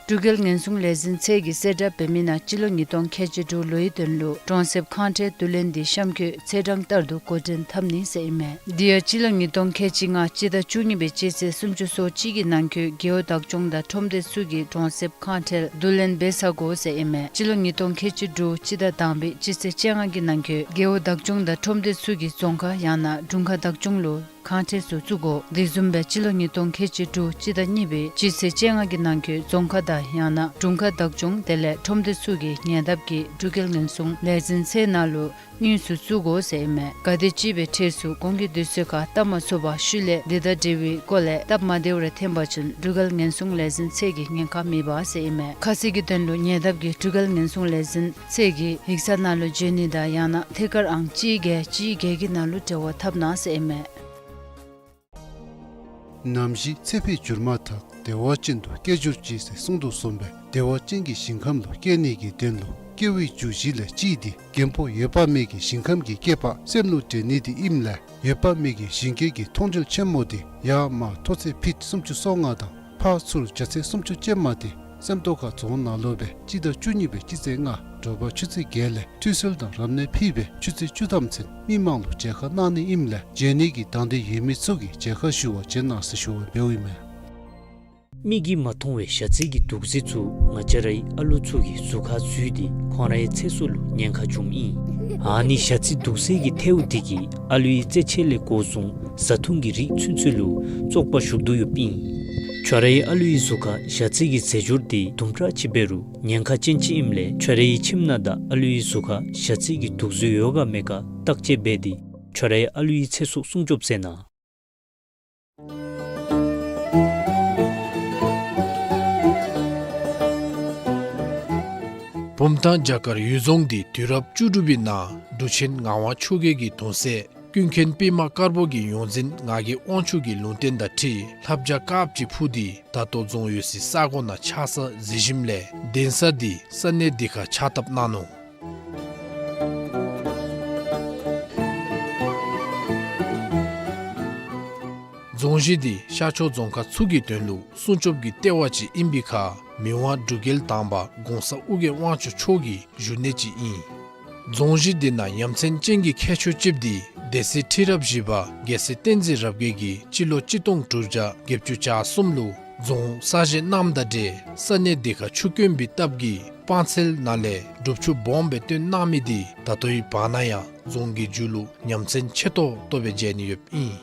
འབྲུག་རྒྱལ་ཉེན་སྲུང་ལས་འཛིན་ཚད་ཀྱིས་གསལ་བསྒྲགས་འབད་མི་ནང་སྤྱི་ལོ་ཉིས་སྟོང་ཁལ་གཅིག་དྲུག་ལོའི་དོན་ལུ་གྲོང་གསེབ་ཁང་ཁྲལ་བསྡུ་ལེན་འདི་གཤམ་འཁོད་ཚེས་གྲངས་ལྟར་དུ་འགོ་འདྲེན་འཐབ་ནི་ཟེར་ཨིན་མས། དེ་ཡང་སྤྱི་ལོ་ཉིས་སྟོང་ཁལ་གཅིག་ལྔ་སྤྱི་ཟླ་བཅུ་གཉིས་པའི་སྤྱི་ཚེས་སུམ་ཅུ་སོ་གཅིག་གི་ནང་འཁོད་རྒེད་འོག་བདག་སྐྱོང་དང་ཁྲོམ་སྡེ་ཚུ་གིས་གྲོང་གསེབ་ཁང་ཁྲལ་བསྡུ་ལེན་འབད་ཚར་དགོ་ཟེར་ཨིན་མས། སྤྱི་ལོ་ཉིས་སྟོང་ཁལ་གཅིག་དྲུག་སྤྱི་ཟླ་དང་པའི་སྤྱི་ཚེས་བཅོ་ལྔ་གི་ནང་འཁོད་རྒེད་འོག་བདག་སྐྱོང་དང་ཁྲོམ་སྡེ་ཚུ་གིས་རྫོང་ཁག་ཡང་ན་དྲུང་ཁག་བདག་སྐྱོང་ལུ་ཁང་ཁྲལ་ཚུ་བཙུགས་དགོ། དེ་བཟུམ་སྦེ་སྤྱི་ལོ་ཉིས་སྟོང་ཁལ་གཅིག་དྲུག་སྤྱི་ཟླ་གཉིས་པའི་སྤྱི་ཚེས་བཅོ་ལྔ་གི་ནང་འཁོད་རྫོང་ཁག་དང་ཡང་ན་དྲུང་ཁག་བདག་སྐྱོང་དེ་ལས་ཁྲོམ་སྡེ་ཚུ་གིས་ཉེ་འདབས་ཀྱི་འབྲུག་རྒྱལ་ཉེན་སྲུང་ལས་འཛིན་ཚད་ནང་ལུ་དངུལ་ཚུ་བཙུགས་དགོ་ཟེར་ཨིན་མས། ག་དེམ་ཅིག་སྦེ་ཁྲལ་ཚུ་གོང་གི་དུས་ཚོད་ཁར་བཏབ་མ་ཚུགས་པར་ཤུལ་ལས་དེ་དང་འབྲེལ་བའི་སྐོར་ལས་སྟབས་མ་བདེཝ་རེ་ཐོན་པ་ཅིན་འབྲུག་རྒྱལ་ཉེན་སྲུང་ལས་འཛིན་ཚད་ཀྱིས་ཉེན་ཁ་མི་འབག་ཟེར་ཨིན་མས། ཁ་གསལ་གྱི་དོན་ལུ་ཉེ་འདབས་ཀྱི་འབྲུག་རྒྱལ་ཉེན་སྲུང་ལས་འཛིན་ཚད་ཀྱི་ཡིག་ཚང་ནང་ལུ་འབྱོན་ནི་དང་ཡང་ན་ཐད་ཀར་ཨང་གཅིག་བརྒྱད་གཅིག་བརྒྱད་ཀྱི་ནང་ལུ་འབྲེལ་བ་འཐབ་གནང་ཟེར་ཨིན་མས། ནམ་ཞིག་ཚེ་འཕོས་གྱུར་མ་ཐག་བདེ་བ་ཅན་དུ་སྐྱེ་གྱུར་ཅིག་ཟེར་གསུངས་དོ་བཟུམ་སྦེ་བདེ་བ་ཅན་གྱི་ཞིང་ཁམས་ལུ་སྐྱེ་ནི་གི་དོན་ལུ་སྐྱེ་བའི་རྒྱུ་བཞི་ལས་གཅིག་འདི་རྒན་པོ་འོད་དཔག་མེད་ཀྱི་ཞིང་ཁམས་ཀྱི་སྐྱེས་པ་སེམས་ལུ་འདྲེན་ནི་འདི་ཨིནམ་ལས་འོད་དཔག་མེད་ཀྱི་ཞིང་སྐྱེས་ཀྱི་མཐོང་གྲོལ་ཆེན་མོ་འདི་ཡར་མར་མཐོ་ཚད་ཕིཊ་སུམ་ཅུ་སོ་ལྔ་དང་ཕར་ཚུར་རྒྱ་ཚད་སུམ་ཅུ་ཅན་མ་འདི་སེམས་རྟོགས་ཁ་རྫོང་ནང་ལུ་སྦེ་སྤྱི་ཟླ་བཅུ་གཉིས་པའི་སྤྱི་ཚེས་ལྔ་དྲོ་པ་ཆུ་ཚོད་བརྒྱད་ལས་འཕྲུལ་སེལ་དང་རབ་གནས་ཕུལ་སྦེ་ཆུ་ཚོད་བཅུ་ཐམ་ཚུན་མི་མང་ལུ་མཇལ་ཁ་གནང་ནི་ཨིནམ་ལས་མཇལ་ནི་གི་དང་འདོད་ཡོད་མི་ཚུ་གིས་མཇལ་ཁ་ཞུ་བར་འབྱོན་གནང་ཟེར་ཞུ་བ་འབདཝ་ཨིན་མས། མིག་གིས་མ་མཐོང་བའི་ཞ་རྩི་གི་དུག་རྫས་ཚུ་ང་བཅས་རའི་ཨ་ལུ་ཚུ་གི་གཟུགས་ཁར་འཛུལ་ཏེ་ཁོང་རའི་ཚེ་སྲོག་ལུ་ཉེན་ཁ་འབྱུངམ་ཨིན། ཨ་ནི་ཞ་རྩི་དུག་རྫས་ཀྱི་ཐལཝ་དེ་གིས་ཨ་ལུའི་རྩེད་ཆས་ལས་འགོ་བཟུང་བཟའ་འཐུང་གི་རིགས་ཚུན་ཚོད་ལུ་བཙོག་པ་ཞུགས་དོ་ཡོདཔ་ཨིན། ཁྱོད་རའི་ཨ་ལུའི་གཟུགས་ཁར་ཞ་རྩི་གི་རྫས་སྦྱོར་དེ་དུམ་གྲ་ཅིག་འབད་རུང་ཉེན་ཁ་ཅན་ཅིག་ཨིནམ་ལས་ཁྱོད་རའི་ཁྱིམ་ནང་དང་ཨ་ལུའི་གཟུགས་ཁར་ཞ་རྩི་གི་དུག་རྫས་ཡོད་ག་མེད་ག་བརྟག་དཔྱད་འབད་དེ་ཁྱོད་རའི་ཨ་ལུའི་ཚེ་སྲོག་སྲུང་སྐྱོབ་མཛད་གནང་། བུམ་ཐང་བྱ་དཀར་འོད་རྫོང་འདི་དུས་རབས་བཅུ་དྲུག་པའི་ནང་འབྲུག་ཆེན་ངག་དབང་ཆོས་རྒྱལ་གྱི་གདུང་སྲས་ཀུན་མཁྱེན་པདྨ་དཀར་པོ་གི་ཡོངས་འཛིན་ངག་གི་དབང་ཕྱུག་གི་ལུང་བསྟན་དང་འཁྲིལ་ལྷ་བྱ་དཀརཔོ་ཅིག་འཕུར་ཏེ་ད་ལྟོ་རྫོང་ཡོད་སའི་ས་གོ་ནང་ཆགས་ས་གཟིགས་ཞིནམ་ལས་གདན་ས་འདི་ས་གནས་འདི་ཁར་ཕྱག་བཏབ་གནང་ནུག། རྫོང་གཞི་འདི་ཤར་ཕྱོགས་རྫོང་ཁག་ཚུ་གི་དོན་ལུ་སྲུང་སྐྱོབ་ཀྱི་ལྟེ་བ་ཅིག་ཨིན་པའི་ཁར་མི་དབང་འབྲུག་རྒྱལ་དང་པ་གོང་ས་ཨོ་རྒྱན་དབང་ཕྱུག་མཆོག་གི་བཞུགས་གནས་ཅིག་ཨིན། རྫོང་གཞི་འདི་ནང་ཡ་མཚན་ཅན་གྱི་ཁྱད་ཆོས་ཅིག་འདི་སྡེ་སྲིད་ཁྲི་རབས་བཞི་པ་རྒྱལ་སྲས་བསྟན་འཛིན་རབ་རྒྱས་ཀྱིས་སྤྱི་ལོ་གཅིག་སྟོང་དྲུག་བརྒྱ་བརྒྱད་ཅུ་གྱ་གསུམ་ལུ་རྫོང་གསར་བཞེངས་གནངམ་དང་འབྲེལ་ས་གནས་འདི་ཁར་ཆུ་དཀོན་པའི་སྟབས་ཀྱིས་སྤང་ཚལ་ནང་ལས་སྒྲུབ་ཆུ་སྦོམ་སྦེ་བཏོན་གནང་མི་འདི་ད་ལྟོའི་བར་ན་ཡང་རྫོང་གི་མཇུག་ལུ་ཡ་མཚན་ཆེ་ཏོག་ཏོ་སྦེ་མཇལ་ནི་ཡོདཔ་ཨིན།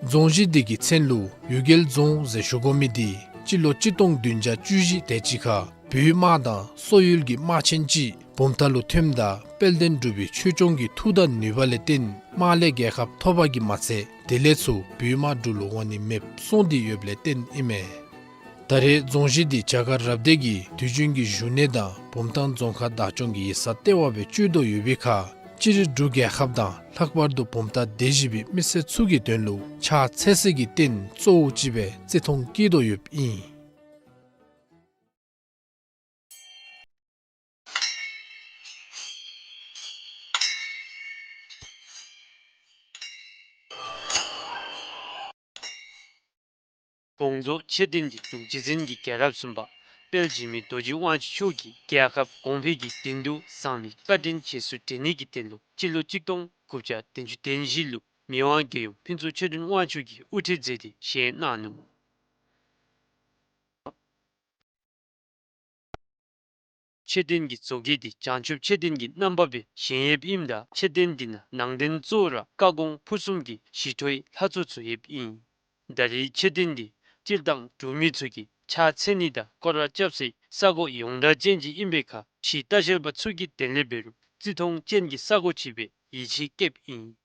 རྫོང་གཞི་འདི་གི་མཚན་ལུ་འོད་རྒྱལ་རྫོང་ཟེར་ཞུ་དགོ་མི་འདི་སྤྱི་ལོ་གཅིག་སྟོང་བདུན་བརྒྱ་བཅུ་བཞི་དེ་ཅིག་ཁར་བོད་དམག་དང་སོག་ཡུལ་གྱི་དམག་ཆེན་ཅིག་བུམ་ཐང་ལུ་ཐོནམ་ད་དཔལ་ལྡན་འབྲུག་པའི་ཆོས་སྐྱོང་གི་མཐུ་དང་ནུས་པ་ལས་བརྟེན་དམག་ལས་རྒྱལ་ཁ་ཐོབ་པ་གིས་མ་ཚད་དེ་ལས་ཚུར་བོད་དམག་འབྲུག་ལུ་འོང་ནི་མེདཔ་སོང་སྟེ་ཡོདཔ་ལས་བརྟེན་ཨིན་མས། ད་རེས་རྫོང་གཞི་འདི་བྱ་དཀར་རབ་སྡེ་གིས་དུས་རྒྱུན་གྱི་བཞུགས་གནས་དང་བུམ་ཐང་རྫོང་ཁག་བདག་སྐྱོང་གི་ཡིག་ཚང་ལྟེ་བ་སྦེ་སྤྱོད་དོ་ཡོད་པའི་ཁར་སྤྱིར་འབྲུག་རྒྱལ་ཁབ་དང་ལྷག་པར་དུ་བུམ་ཐང་སྡེ་བཞི་པའི་མི་སེར་ཚུ་གི་དོན་ལུ་ཕྱག་འཚལ་སའི་རྟེན་གཙོ་བོ་ཅིག་སྦེ་བརྩི་མཐོང་བསྐྱེད་དོ་ཡོདཔ་ཨིན། དགོངས་རྫོགས་ཆེ་ལྡན་གྱི་འབྲུག་རྗེ་བཙུན་གྱི་རྒྱལ་རབས་གསུམ་པ་དཔལ་འཇིགས་མེད་རྡོ་རྗེ་དབང་ཕྱུག་མཆོག་གིས་རྒྱལ་ཁབ་གོང་འཕེལ་གྱི་དོན་དུ་བཟང་ལས་བཀའ་དྲིན་རྗེས་སུ་དྲན་ནི་གི་དོན་ལུ་སྤྱི་ལོ་གཅིག་སྟོང་དགུ་བརྒྱ་བདུན་ཅུ་དོན་བཞི་ལུ་མི་དབང་རྒྱལ་ཡུམ་ཕུན་ཚོགས་ཆོས་སྒྲོན་དབང་ཕྱུག་གིས་དབུ་ཁྲིད་མཛད་དེ་བཞེངས་གནང་ནུག། མཆོད་རྟེན་གྱི་བཟོ་བཀོད་འདི་བྱང་ཆུབ་མཆོད་རྟེན་གྱི་རྣམ་པ་སྦེ་བཞེངས་ཡོདཔ་ཨིནམ་ད་མཆོད་རྟེན་འདི་ནང་ནང་རྟེན་གཙོ་བོ་ར་བཀའ་དགོངས་ཕུར་གསུམ་གྱི་ཞི་ཁྲོའི་ལྷ་ཚོགས་ཚུ་ཡོདཔ་ཨིན། ད་རེས་མཆོད་རྟེན་འདི་སྤྱིར་བཏང་འབྲུག་མི་ཚུ་གིས་ཕྱག་འཚལ་ནི་དང་སྐོར་ར་རྐྱབ་སའི་ས་གོ་ཡོངས་གྲགས་ཅན་ཅིག་ཨིན་པའི་ཁར་ཕྱིའི་ལྟ་བཤལ་པ་ཚུ་གིས་དེ་ལས་འབད་རུང་བརྩི་མཐོང་ཅན་གྱི་ས་གོ་ཅིག་སྦེ་ཡིད་ཆེས་བསྐྱེདཔ་ཨིན།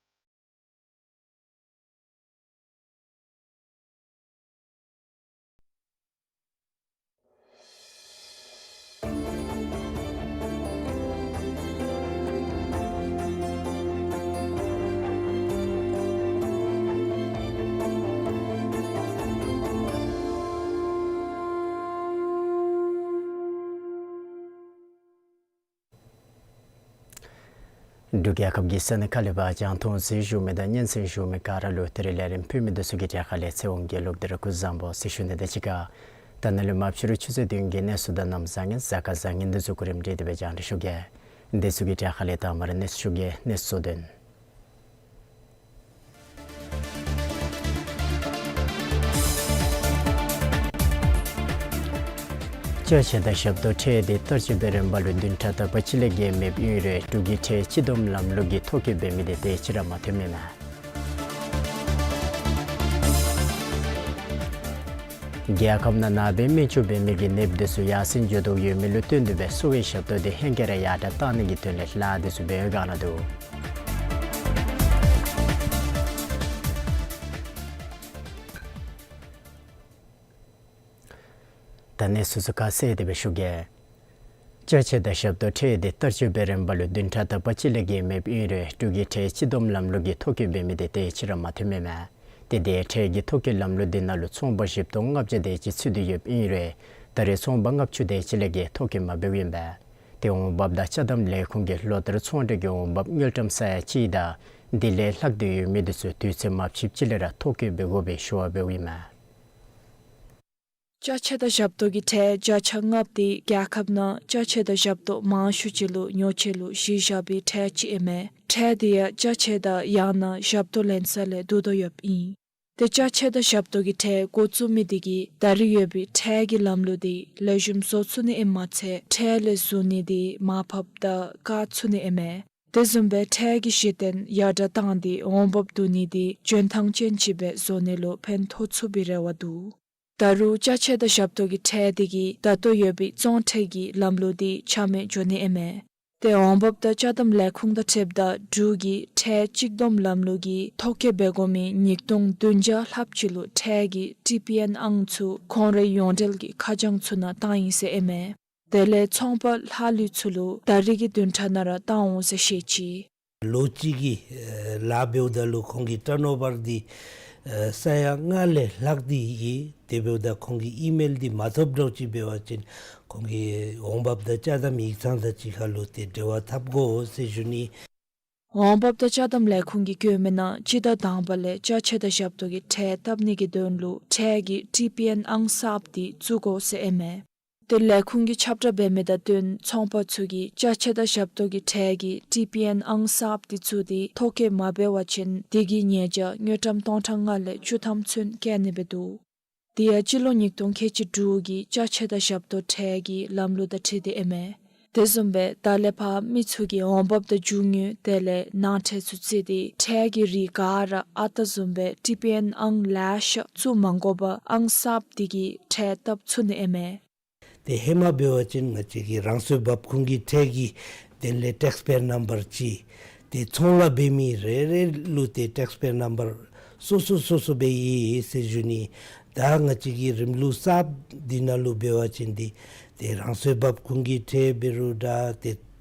འབྲུག་རྒྱལ་ཁབ་ཀྱི་ས་གནས་ཁག་ལས་ཕར་རྒྱང་མཐོང་གཟིགས་བཞུགས་མི་དང་སྙན་གསན་བཞུགས་མི་ག་ར་ལུ་ད་རིས་ལས་རིམ་ཕུལ་མི་འདི་ཚུ་གི་གྲས་ཁ་ལས་ཚེ་དབང་དགེ་ལུགས་འདི་ར་སྐུ་གཟུགས་བཟང་པོ་ཟེར་ཞུ་ནི་དང་གཅིག་ཁར་ད་ནཱ་ལས་མར་ཕྱི་རུ་ཆུ་ཚོད་བདུན་གྱི་གནས་ཚུལ་དང་གནམ་བཟང་ངན་གཟའ་སྐར་བཟང་ངན་འདི་ཚུ་གོ་རིམ་སྒྲིག་སྟེ་སྦེ་རྒྱང་བསྒྲགས་ཞུ་གེ། འདི་ཚུ་གི་གྲས་ཁ་ལས་ད་མར་གནས་ཚུལ་ཞུ་གེ། གནས་ཚུལ་དོན། ཅ་ཆས་དང་ཞབས་ཏོག་ཁྲལ་འདི་བསྟར་སྤྱོད་འབད་རན་པ་ལུ་བདུན་ཕྲག་དག་པ་ཅིག་ལས་བརྒལ་མེདཔ་ཨིན་རུང་འབྲུག་གི་ཁྲལ་སྤྱི་བསྡོམས་ལམ་ལུགས་ཀྱི་ཐོ་བཀོད་འབད་མི་འདི་དེ་ཅིག་ར་མ་ཐོནམ་ཨིན་མས། རྒྱལ་ཁབ་ནང་ནང་པའི་སྨན་བཅོས་འབད་མི་གི་ནདཔ་འདི་ཚུ་ཡར་སེང་འགྱོ་དོ་ཡོད་མི་ལུ་བསྟུན་ཏེ་སྦེ་གསོ་བའི་ཞབས་ཏོག་འདི་ཧེང་སྐལ་ར་ཡར་དྲག་གཏང་ནི་གི་དོན་ལས་ལཱ་འདི་ཚུ་འབད་བའི་བསྒང་ནང་འདུག། ད་གནས་ཚུལ་ཚུ་ཁ་གསལ་ཏེ་སྦེ་ཞུ་གེ། ཅ་ཆས་དང་ཞབས་ཏོག་ཁྲལ་འདི་བསྟར་སྤྱོད་འབད་རན་པ་ལུ་བདུན་ཕྲག་དག་པ་ཅིག་ལས་བརྒལ་མེདཔ་ཨིན་རུང་འབྲུག་གི་ཁྲལ་སྤྱི་བསྡོམས་ལམ་ལུགས་ཀྱི་ཐོ་བཀོད་འབད་མི་འདི་དེ་ཅིག་ར་མ་ཐོནམ་ཨིན་མས། ཏེ་དེ་ཁྲལ་གྱི་ཐོ་བཀོད་ལམ་ལུགས་འདི་ནང་ལུ་ཚོང་པ་བཞི་སྟོང་ལྔ་བརྒྱ་དེ་ཅིག་ཚུད་དེ་ཡོདཔ་ཨིན་རུང་ད་རེས་ཚོང་པ་ལྔ་བཅུ་དེ་ཅིག་ལས་བརྒལ་ཐོ་བཀོད་མ་འབདཝ་ཨིན་པས། ཏེ་འོང་འབབ་དང་ཅ་དམ་ལས་ཁུངས་ཀྱིས་ལོ་ལྟར་ཚོང་འབྲེལ་གྱི་འོང་འབབ་དངུལ་ཀྲམ་ས་ཡ་གཅིག་དང་དེ་ལས་ལྷག་སྟེ་ཡོད་མི་འདི་ཚུ་དུས་ཚོད་མ་ཕྱིསཔ་ཅིག་ལས་ར་ཐོ་བཀོད་འབད་དགོ་པའི་ཞུ་བ་འབདཝ་ཨིན་མས། ཅ་ཆས་དང་ཞབས་ཏོག་གི་ཁྲལ་བརྒྱ་ཆ་ལྔ་པ་འདི་རྒྱལ་ཁབ་ནང་ཅ་ཆས་དང་ཞབས་ཏོག་མང་ཤོས་ཅིག་ལུ་ཉོ་ཆས་ལུ་གཞི་བཞག་པའི་ཁྲལ་ཅིག་ཨིན་མས། ཁྲལ་འདི་ཡང་ཅ་ཆས་དང་ཡང་ན་ཞབས་ཏོག་ལེན་ས་ལས་བསྡུ་དོ་ཡོདཔ་ཨིན། ཏེ་ཅ་ཆས་དང་ཞབས་ཏོག་གི་ཁྲལ་འགོ་བཙུགས་མི་འདི་གིས་ད་རེས་ཡོད་པའི་ཁྲལ་གྱི་ལམ་ལུགས་འདི་ལེགས་ཤོམ་བཟོ་ཚུགས་ནི་ཨིནམ་མ་ཚད་ཁྲལ་ལས་ཟུར་ནི་འདི་མར་ཕབ་དང་བཀག་ཚུགས་ནི་ཨིན་མས། དེ་བཟུམ་སྦེ་ཁྲལ་གྱི་གཞི་རྟེན་ཡར་དྲག་བཏང་སྟེ་འོང་འབབ་བསྡུ་ནི་འདི་འཇོན་ཐང་ཅན་ཅིག་སྦེ་བཟོ་ནི་ལུ་ཕན་ཐོགས་ཚུགས་པའི་རེ་བ་འདུག། ད་རུང་ཅ་ཆས་དང་ཞབས་ཏོག་གི་ཁྲལ་འདི་གིས་ད་ལྟོ་ཡོད་པའི་བཙོང་ཁྲལ་གྱི་ལམ་ལུགས་འདི་ཆ་མེད་འགྱོ་ནི་ཨིན་མས། ཏེ་འོང་འབབ་དང་ཅ་དམ་ལས་ཁུངས་དང་འཁྲིལཝ་ད་འབྲུག་གི་ཁྲལ་གཅིག་བསྡོམས་ལམ་ལུགས་ཀྱི་ཐོ་བཀོད་འབད་དགོ་མི་ཉིས་སྟོང་བདུན་བརྒྱ་ལྷགཔ་ཅིག་ལུ་ཁྲལ་གྱི་ཊི་པི་ཨེན་ཨང་ཚུ་ཁོང་རའི་ཡོངས་འབྲེལ་གྱི་ཁ་བྱང་ཚུ་ནང་བཏང་ཡི་ཟེར་ཨིན་མས། དེ་ལས་ཚོང་པ་ལྷག་ལུས་ཚུ་ལུ་ད་རེས་ཀྱི་བདུན་ཕྲག་ནང་ར་བཏང་འོང་ཟེར་བཤད་ཅི། ལོ་གཅིག་གི་ཨེ་ལཱ་འབདཝ་ད་ལུ་ཁོང་གི་ཊརན་ཨོ་བར་འདི་ཨེ་ས་ཡ་ལྔ་ལས་ལྷག་སྟེ་ཡོད། དེ་འབདཝ་ད་ཁོང་གི་ཨི་མེལ་འདི་མ་ཐོབ་འདྲཝ་ཅིག་འབད་བ་ཅིན་ཁོང་གི་འོང་འབབ་དང་ཅ་དམ་ཡིག་ཚང་དང་གཅིག་ཁར་ལུ་ཏེ་འབྲེལ་བ་འཐབ་དགོ་ཟེར་ཞུ་ནི། འོང་འབབ་དང་ཅ་དམ་ལས་ཁུངས་ཀྱིས་བཀོད་མི་ནང་སྤྱི་ཟླ་དང་པ་ལས་ཅ་ཆས་དང་ཞབས་ཏོག་གི་ཁྲལ་བཏབ་ནི་གི་དོན་ལུ་ཁྲལ་གྱི་ཊི་པི་ཨེན་ཨང་གསརཔ་འདི་བཙུགས་དགོ་ཟེར་ཨིན་མས། ཏེ་ལས་ཁུངས་ཀྱིས་ཁྱབ་བསྒྲགས་འབད་མི་དང་བསྟུན་ཚོང་པ་ཚུ་གིས་ཅ་ཆས་དང་ཞབས་ཏོག་གི་ཁྲལ་གྱི་ཊི་པི་ཨེན་ཨང་གསརཔ་འདི་བཙུགས་ཏེ་ཐོ་བཀོད་མ་འབད་བ་ཅིན་དེ་གི་ཉེས་བྱ་དངུལ་ཀྲམ་སྟོང་ཕྲག་ལྔ་ལས་བཅུ་ཐམ་ཚུན་བཀལ་ནི་སྦེ་འདུག། དེ་ཡང་སྤྱི་ལོ་ཉིས་སྟོང་ཁལ་གཅིག་དྲུག་གི་ཅ་ཆས་དང་ཞབས་ཏོག་ཁྲལ་གྱི་ལམ་ལུགས་དང་འཁྲིལ་ཏེ་ཨིན་མས། དེ་བཟུམ་སྦེ་ད་ལས་ཕར་མི་ཚུ་གིས་འོང་འབབ་དང་རྒྱུ་དངོས་དེ་ལས་ནང་ཁྲལ་ཚུ་བརྩིས་ཏེ་ཁྲལ་གྱི་རིགས་ག་ར་ཨ་རྟག་བཟུམ་སྦེ་ཊི་པི་ཨེན་ཨང་ལེ་ཤ་བཙུགས་མ་དགོ་པར་ཨང་གསརཔ་འདི་གིས་ཁྲལ་བཏབ་ཚུགས་ནི་ཨིན་མས། ཏེ་ཧེ་མ་འབད་བ་ཅིན་ང་བཅས་ཀྱི་རང་སོའི་འབབ་ཁུངས་ཀྱི་ཁྲལ་གྱི་དོན་ལས་ཊེགསི་པེ་ཡར་ནམ་བར་ཅིག་ཏེ་ཚོང་ལཱ་འབད་མི་རེ་རེ་ལུ་ཏེ་ཊེགསི་པེ་ཡར་ནམ་བར་སོ་སོ་སོ་སོ་སྦེ་ཡོད་ཟེར་ཞུ་ནི། ད་ང་བཅས་ཀྱི་རིམ་ལུགས་གསརཔ་འདི་ནང་ལུ་འབད་བ་ཅིན་འདི་ཏེ་རང་སོའི་འབབ་ཁུངས་ཀྱི་ཁྲལ་འབད་རུང་འདྲ་ཏེ་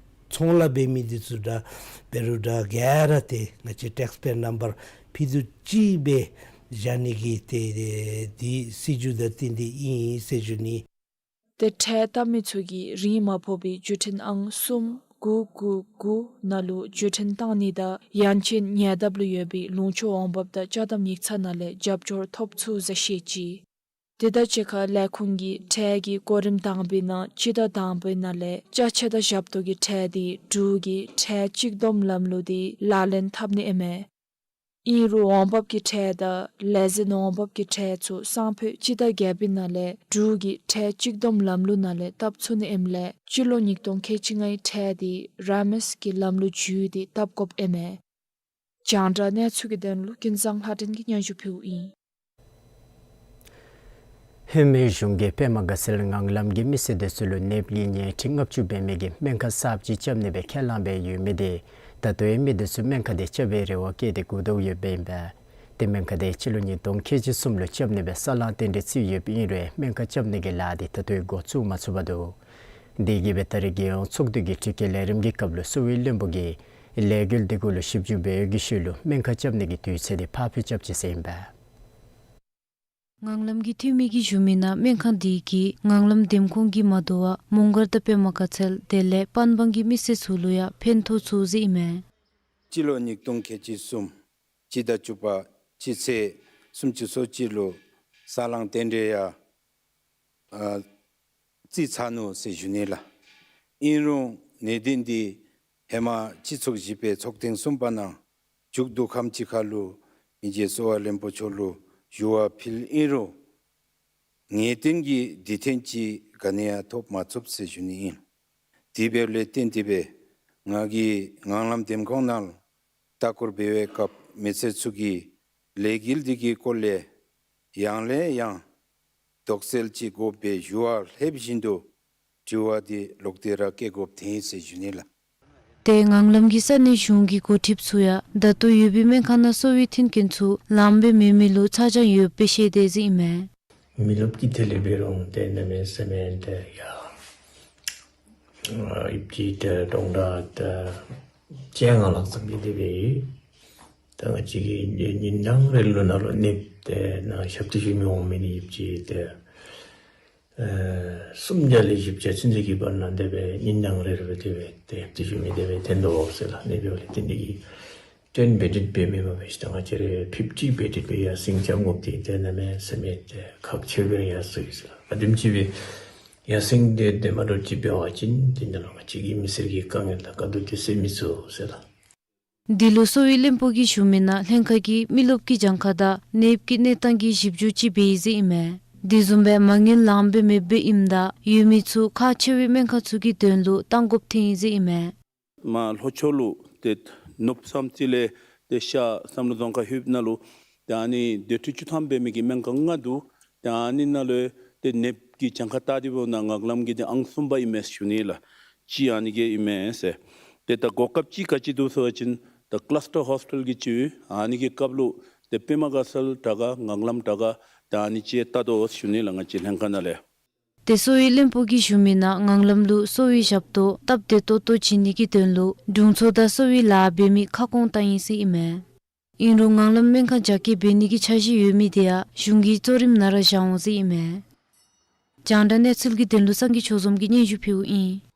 ཚོང་ལཱ་འབད་མི་འདི་ཚུ་འདྲ་འབད་རུང་འདྲ་ག་ར་ཏེ་ང་བཅས་ཊེགསི་པེ་ཡར་ནམ་བར་ཕྱེད་དོ་གཅིག་སྦེ་བཞག་ནི་གི་ཏེ་འདི་སྲིད་བྱུས་དང་བསྟུན་ཏེ་ཨིན་ཟེར་ཞུ་ནི། ཏེ་ཁྲལ་བཏབ་མི་ཚུ་གིས་རིན་མ་ཕོག་པའི་བརྒྱུད་འཕྲིན་ཨང་གསུམ་དགུ་དགུ་དགུ་ནང་ལུ་བརྒྱུད་འཕྲིན་བཏང་ནི་དང་ཡང་ཅིན་ཉེ་འདབས་ལུ་ཡོད་པའི་ལུང་ཕྱོགས་འོང་འབབ་དང་ཅ་དམ་ཡིག་ཚང་ནང་ལས་རྒྱབ་སྐྱོར་ཐོབ་ཚུགས་ཟེར་བཤད་ཅི། དེ་དང་གཅིག་ཁར་ལས་ཁུངས་ཀྱིས་ཁྲལ་གྱི་གོ་རིམ་དང་པའི་ནང་སྤྱི་ཟླ་དང་པའི་ནང་ལས་ཅ་ཆས་དང་ཞབས་ཏོག་གི་ཁྲལ་འདི་འབྲུག་གི་ཁྲལ་གཅིག་བསྡོམས་ལམ་ལུགས་འདི་ལག་ལེན་འཐབ་ནི་ཨིན་མས། ཨིན་རུང་འོང་འབབ་ཀྱི་ཁྲལ་དང་ལས་ཟིན་འོང་འབབ་ཀྱི་ཁྲལ་ཚུ་སང་ཕོད་སྤྱི་ཟླ་བརྒྱད་པའི་ནང་ལས་དྲུག་གི་ཁྲལ་གཅིག་བསྡོམས་ལམ་ལུགས་ནང་ལས་བཏབ་ཚུགས་ནི་ཨིནམ་ལས་སྤྱི་ལོ་ཉིས་སྟོང་ཁལ་གཅིག་ལྔའི་ཁྲལ་འདི་ར་མེསི་གི་ལམ་ལུགས་བརྒྱུད་དེ་བཏབ་དགོཔ་ཨིན་མས། རྒྱང་བསྒྲགས་གནས་ཚུལ་གྱི་དོན་ལུ་ཀུན་བཟང་ལྷ་སྒྲོན་གྱིས་སྙན་ཞུ་ཕུལཝ་ཨིན། ཧེ་མའི་གཞུང་གིས་པདྨ་དགའ་ཚལ་ངང་ལམ་གྱི་མི་སེར་དེ་ཚུ་ལུ་ནདཔ་ཀྱི་ཉེས་ཁྲི་ལྔ་བཅུ་འབད་མི་གི་སྨན་ཁང་གསརཔ་ཅིག་རྐྱབ་ནི་སྦེ་ཁས་བླངས་སྦེ་ཡོད་མི་དེ་ད་ལྟོའི་མི་དེ་ཚུ་སྨན་ཁང་དེ་རྐྱབ་པའི་རེ་བ་བསྐྱེད་དེ་སྒུག་དོ་ཡོདཔ་ཨིན་པས། ཏེ་སྨན་ཁང་དེ་སྤྱི་ལོ་ཉིས་སྟོང་ཁལ་གཅིག་གསུམ་ལུ་རྐྱབ་ནི་སྦེ་ས་ལང་རྟེན་འབྲེལ་བརྩིས་ཡོདཔ་ཨིན་རུང་སྨན་ཁང་རྐྱབ་ནི་གི་ལཱ་དེ་ད་ལྟོ་འགོ་བཙུགས་མ་ཚུགས་པར་འདུག། དེ་གིས་སྦེ་ད་རེས་རྒྱལ་ཡོངས་ཚོགས་འདུ་གི་དྲི་བཀོད་ལས་རིམ་གྱི་སྐབས་ལུ་གསོ་བའི་བློན་པོ་གིས་ལས་འགུལ་དེ་གུ་ལུ་ཞིབ་འཇུག་འབད་བའི་ཤུལ་ལུ་སྨན་ཁང་རྐྱབ་ནི་གི་དུས་ཚོད་དེ་ཕར་འགྱངས་རྐྱབ་ཅི་ཟེར་ཨིན་པས། ངང་ལམ་གྱི་འཐུས་མི་གིས་ཞུ་མི་ནང་སྨན་ཁང་དེ་གིས་ངང་ལམ་འདེམས་ཁོངས་ཀྱི་མ་དོ་བར་མོང་སྒར་དང་པདྨ་དགའ་ཚལ་དེ་ལས་པན་སྦང་གི་མི་སེར་ཚུ་ལུ་ཡང་ཕན་ཐོགས་ཚུགས་ཟེར་ཨིན་མས། སྤྱི་ལོ་ཉིས་སྟོང་ཁལ་གཅིག་གསུམ་སྤྱི་ཟླ་བཅུ་པ་སྤྱི་ཚེས་སུམ་ཅུ་སོ་གཅིག་ལུ་ས་ལང་རྟེན་འབྲེལ་ཡང་ཨ་བརྩི་ཚར་ནུག་ཟེར་ཞུ་ནི་ལགས། ཨིན་རུང་གནད་དོན་འདི་ཧེ་མ་སྤྱི་ཚོགས་བཞི་པའི་ཚོགས་ཐེངས་གསུམ་པ་ནང་མཇུག་བསྡུ་ཁམས་ཅིག་ཁར་ལུ་ཨིན་ཅི་གསོ་བ་བློན་པོ་མཆོག་ལུ་ཞུ་བ་ཕུལ་ཨིན་རུང་ངེས་གཏན་གྱི་བདེ་དོན་ཅིག་ག་ནི་ཡང་ཐོབ་མ་ཚུགས་ཟེར་ཞུ་ནི་ཨིན། དེ་འབདཝ་ལས་བརྟེན་ཏེ་སྦེ་ང་གིས་ངང་ལམ་འདེམས་ཁོངས་ནང་ལྟ་སྐོར་འབད་བའི་སྐབས་མི་སེར་ཚུ་གིས་ལས་འགུལ་འདི་གི་སྐོར་ལས་ཡང་ལས་ཡང་དོགས་སེལ་ཅིག་དགོ་པའི་ཞུ་བ་ལྷོདཔ་བཞིན་དུ་དྲི་བ་འདི་ལོག་སྟེ་ར་བཀོད་དགོཔ་ཐོན་ཡི་ཟེར་ཞུ་ནི་ལགས། ཏེ་ངང་ལམ་གྱི་ས་གནས་གཞུང་གི་འགོ་ཁྲིདཔ་ཚུ་ཡང་ད་ལྟོ་ཡོད་པའི་སྨན་ཁང་ནང་གསོ་བའི་མཐུན་རྐྱེན་ཚུ་ལངམ་སྦེ་མེད་མི་ལུ་ཚ་གྱང་ཡོདཔ་སྦེ་བཤད་དེས་ཟེར་ཨིན་མས། མི་རློབས་ཀྱི་ཐད་ལས་འབད་རུང་ཏེ་གནམ་མེད་ས་མེད་ཏེ་ཡ་ཨ་ཡོདཔ་ཅིག་ཏེ་གྲོང་རྡལ་ཏེ་བཅོ་ལྔ་ལྷག་ཙམ་ཅིག་དེ་སྦེ་ཡོད། ད་ང་བཅས་ཀྱི་ཉིན་གྲངས་རེ་ལུ་ནང་ལུ་ནདཔ་ཏེ་ནཱ་ཞབས་ཏོག་ཞུ་མི་འོང་མི་ནི་ཡོདཔ་ཅིག་ཏེ་ཨེ་སུམ་བརྒྱ་ལས་བཞི་བརྒྱ་ཚུན་ཚོད་ཀྱི་བར་ན་དེ་སྦེ་ཉིན་གྲངས་རེ་རེ་སྦེ་དེ་སྦེ་ཏེ་ཞབས་ཏོག་ཞུ་མི་དེ་སྦེ་ཐོན་དོ་འོང་ཟེར་ལགས། ཨ་ནི་འབདཝ་ལས་ཏེ་འདི་གིས་ཏེ་བེད་སྤྱོད་འབད་མི་འབད་བ་ཅིན་ད་ང་བཅས་ར་ཕིབས་ཅིག་བེད་སྤྱོད་འབད་ཡར་སེང་རྐྱབ་དགོཔ་འདི་ཏེ་གནམ་མེད་ས་མེད་ཏེ་ཁག་ཆེ་སྦེ་ཡར་སོང་ཡི་ཟེར་ལགས། ག་དེམ་ཅིག་སྦེ་ཡར་སེང་སྟེ་དེ་མ་འདྲཝ་ཅིག་འབད་བ་ཅིན་དེ་ནང་ལུ་ང་བཅས་ཀྱི་མི་སེར་གྱི་དཀའ་ངལ་དང་དཀའ་སྡུག་དེ་སེལ་མི་ཚུགས་ཟེར་ལགས། འདི་ལུ་གསོ་བའི་བློན་པོ་གིས་ཞུ་མི་ནང་ལྷན་ཁག་གིས་མི་རློབས་ཀྱི་གྱངས་ཁ་དང་ནདཔ་ཀྱི་གནས་སྟངས་ཀྱི་ཞིབ་འཇུག་ཅིག་འབད་ཡི་ཟེར་ཨིན་མས། དེ་བཟུམ་སྦེ་མ་དངུལ་ལངམ་སྦེ་མེདཔ་སྦེ་ཨིནམ་ད་ཡོད་མི་ཚུ་ཁག་ཆེ་བའི་སྨན་ཁང་ཚུ་གི་དོན་ལུ་གཏང་དགོཔ་ཐོན་ཡི་ཟེར་ཨིན་མས། མར་ལྷོ་ཕྱོགས་ལུ་ཏེ་ནུབ་བསམ་རྩེ་ལས་ཏེ་ཤར་བསམ་གྲུབ་རྫོང་ཁག་ལྷོདཔ་ད་ལུ་ཏེ་ཨ་ནི་སྡོད་ཁྲི་བཅུ་ཐམ་འབད་མི་གི་སྨན་ཁང་ལྔ་འདུག། ཏེ་ཨ་ནི་ནང་ལུ་ཏེ་ནདཔ་ཀྱི་གྱངས་ཁ་བལྟ་སྟེ་འབདཝ་ད་ངང་ལམ་གྱི་འདི་ཨང་གསུམ་པ་ཨིན་མས་ཞུ་ནི་ལགས། གཅིག་ཨ་ནི་གི་ཨིན་མས་ཟེར། ཏེ་ད་གོ་སྐབས་ཅིག་ག་ཅི་འདུག་ཟེར་བ་ཅིན་ད་ཀ་ལཱས་ཊར་ཧོསི་ཊལ་གྱི་ཅིག་ཨ་ནི་གི་སྐབས་ལུ་ཏེ་པདྨ་དགའ་ཚལ་དྲག་ག་ངང་ལམ་དྲག་ག་ཏེ་ཨ་ནི་ཅིག་བལྟ་དོ་ཞུ་ནི་ལགས། ང་བཅས་ལྷན་ཁག་ནང་ལས། ཏེ་གསོ་བའི་བློན་པོ་གིས་ཞུ་མི་ནང་ངང་ལམ་ལུ་གསོ་བའི་ཞབས་ཏོག་སྟབས་བདེ་ཏོག་ཏོ་བྱིན་ནི་གི་དོན་ལུ་དྲུང་འཚོ་དང་གསོ་བའི་ལཱ་འབད་མི་ཁ་སྐོང་བཏང་ཡི་ཟེར་ཨིན་མས། ཨིན་རུང་ངང་ལམ་སྨན་ཁང་རྒྱ་སྐྱེད་འབད་ནི་གི་འཆར་གཞི་ཡོད་མི་དེ་ཡང་གཞུང་གི་གཙོ་རིམ་ནང་ར་བཞག་འོང་ཟེར་ཨིན་མས། རྒྱང་བསྒྲགས་གནས་ཚུལ་གྱི་དོན་ལུ་སངས་རྒྱས་ཆོས་འཛོམས་ཀྱིས་སྙན་ཞུ་ཕུལཝ་ཨིན།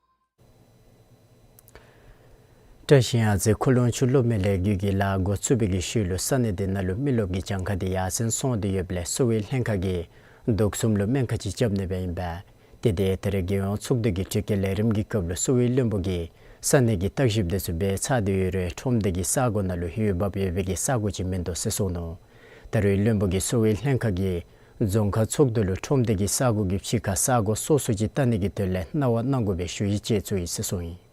བཀྲ་ཤིས་གཡང་རྩེ་ཁུ་ལུང་ཆུ་གློག་མེ་ལས་འགུལ་གྱི་ལཱ་འགོ་བཙུགས་པའི་ཤུལ་ལུ་ས་གནས་དེ་ནང་ལུ་མི་རློབས་ཀྱི་གྱངས་ཁ་དེ་ཡར་སེང་སོང་སྟེ་ཡོདཔ་ལས་གསོ་བའི་ལྷན་ཁག་གིས་དོགས་ཟོན་ལུ་སྨན་ཁང་ཅིག་རྐྱབ་ནི་སྦེ་ཨིན་པས། ཏེ་དེ་ད་རེས་རྒྱལ་ཡོངས་ཚོགས་འདུ་གི་དྲི་བཀོད་ལས་རིམ་གྱི་སྐབས་ལུ་གསོ་བའི་བློན་པོ་གིས་ས་གནས་ཀྱི་བརྟག་ཞིབ་དེ་ཚུ་འབད་ཚར་ཏེ་ཡོད་རུང་ཁྲོམ་སྡེ་གི་ས་གོ་ནང་ལུ་འོས་འབབ་ཡོད་པའི་གི་ས་གོ་ཅིག་མིན་འདུག་ཟེར་གསུངས་ནུག། ད་རེས་བློན་པོ་གིས་གསོ་བའི་ལྷན་ཁག་གིས་རྫོང་ཁག་ཚོགས་འདུ་ལུ་ཁྲོམ་སྡེ་གི་ས་གོ་གི་ཕྱི་ཁར་ས་གོ་སོ་སོ་ཅིག་བལྟ་ནི་གི་དོན་ལས་གནང་བ་གནང་དགོ་པའི་ཞུ་ཡིག་ཅིག་བཙུགས་ཡི་ཟེར་གསུངས་ཡི།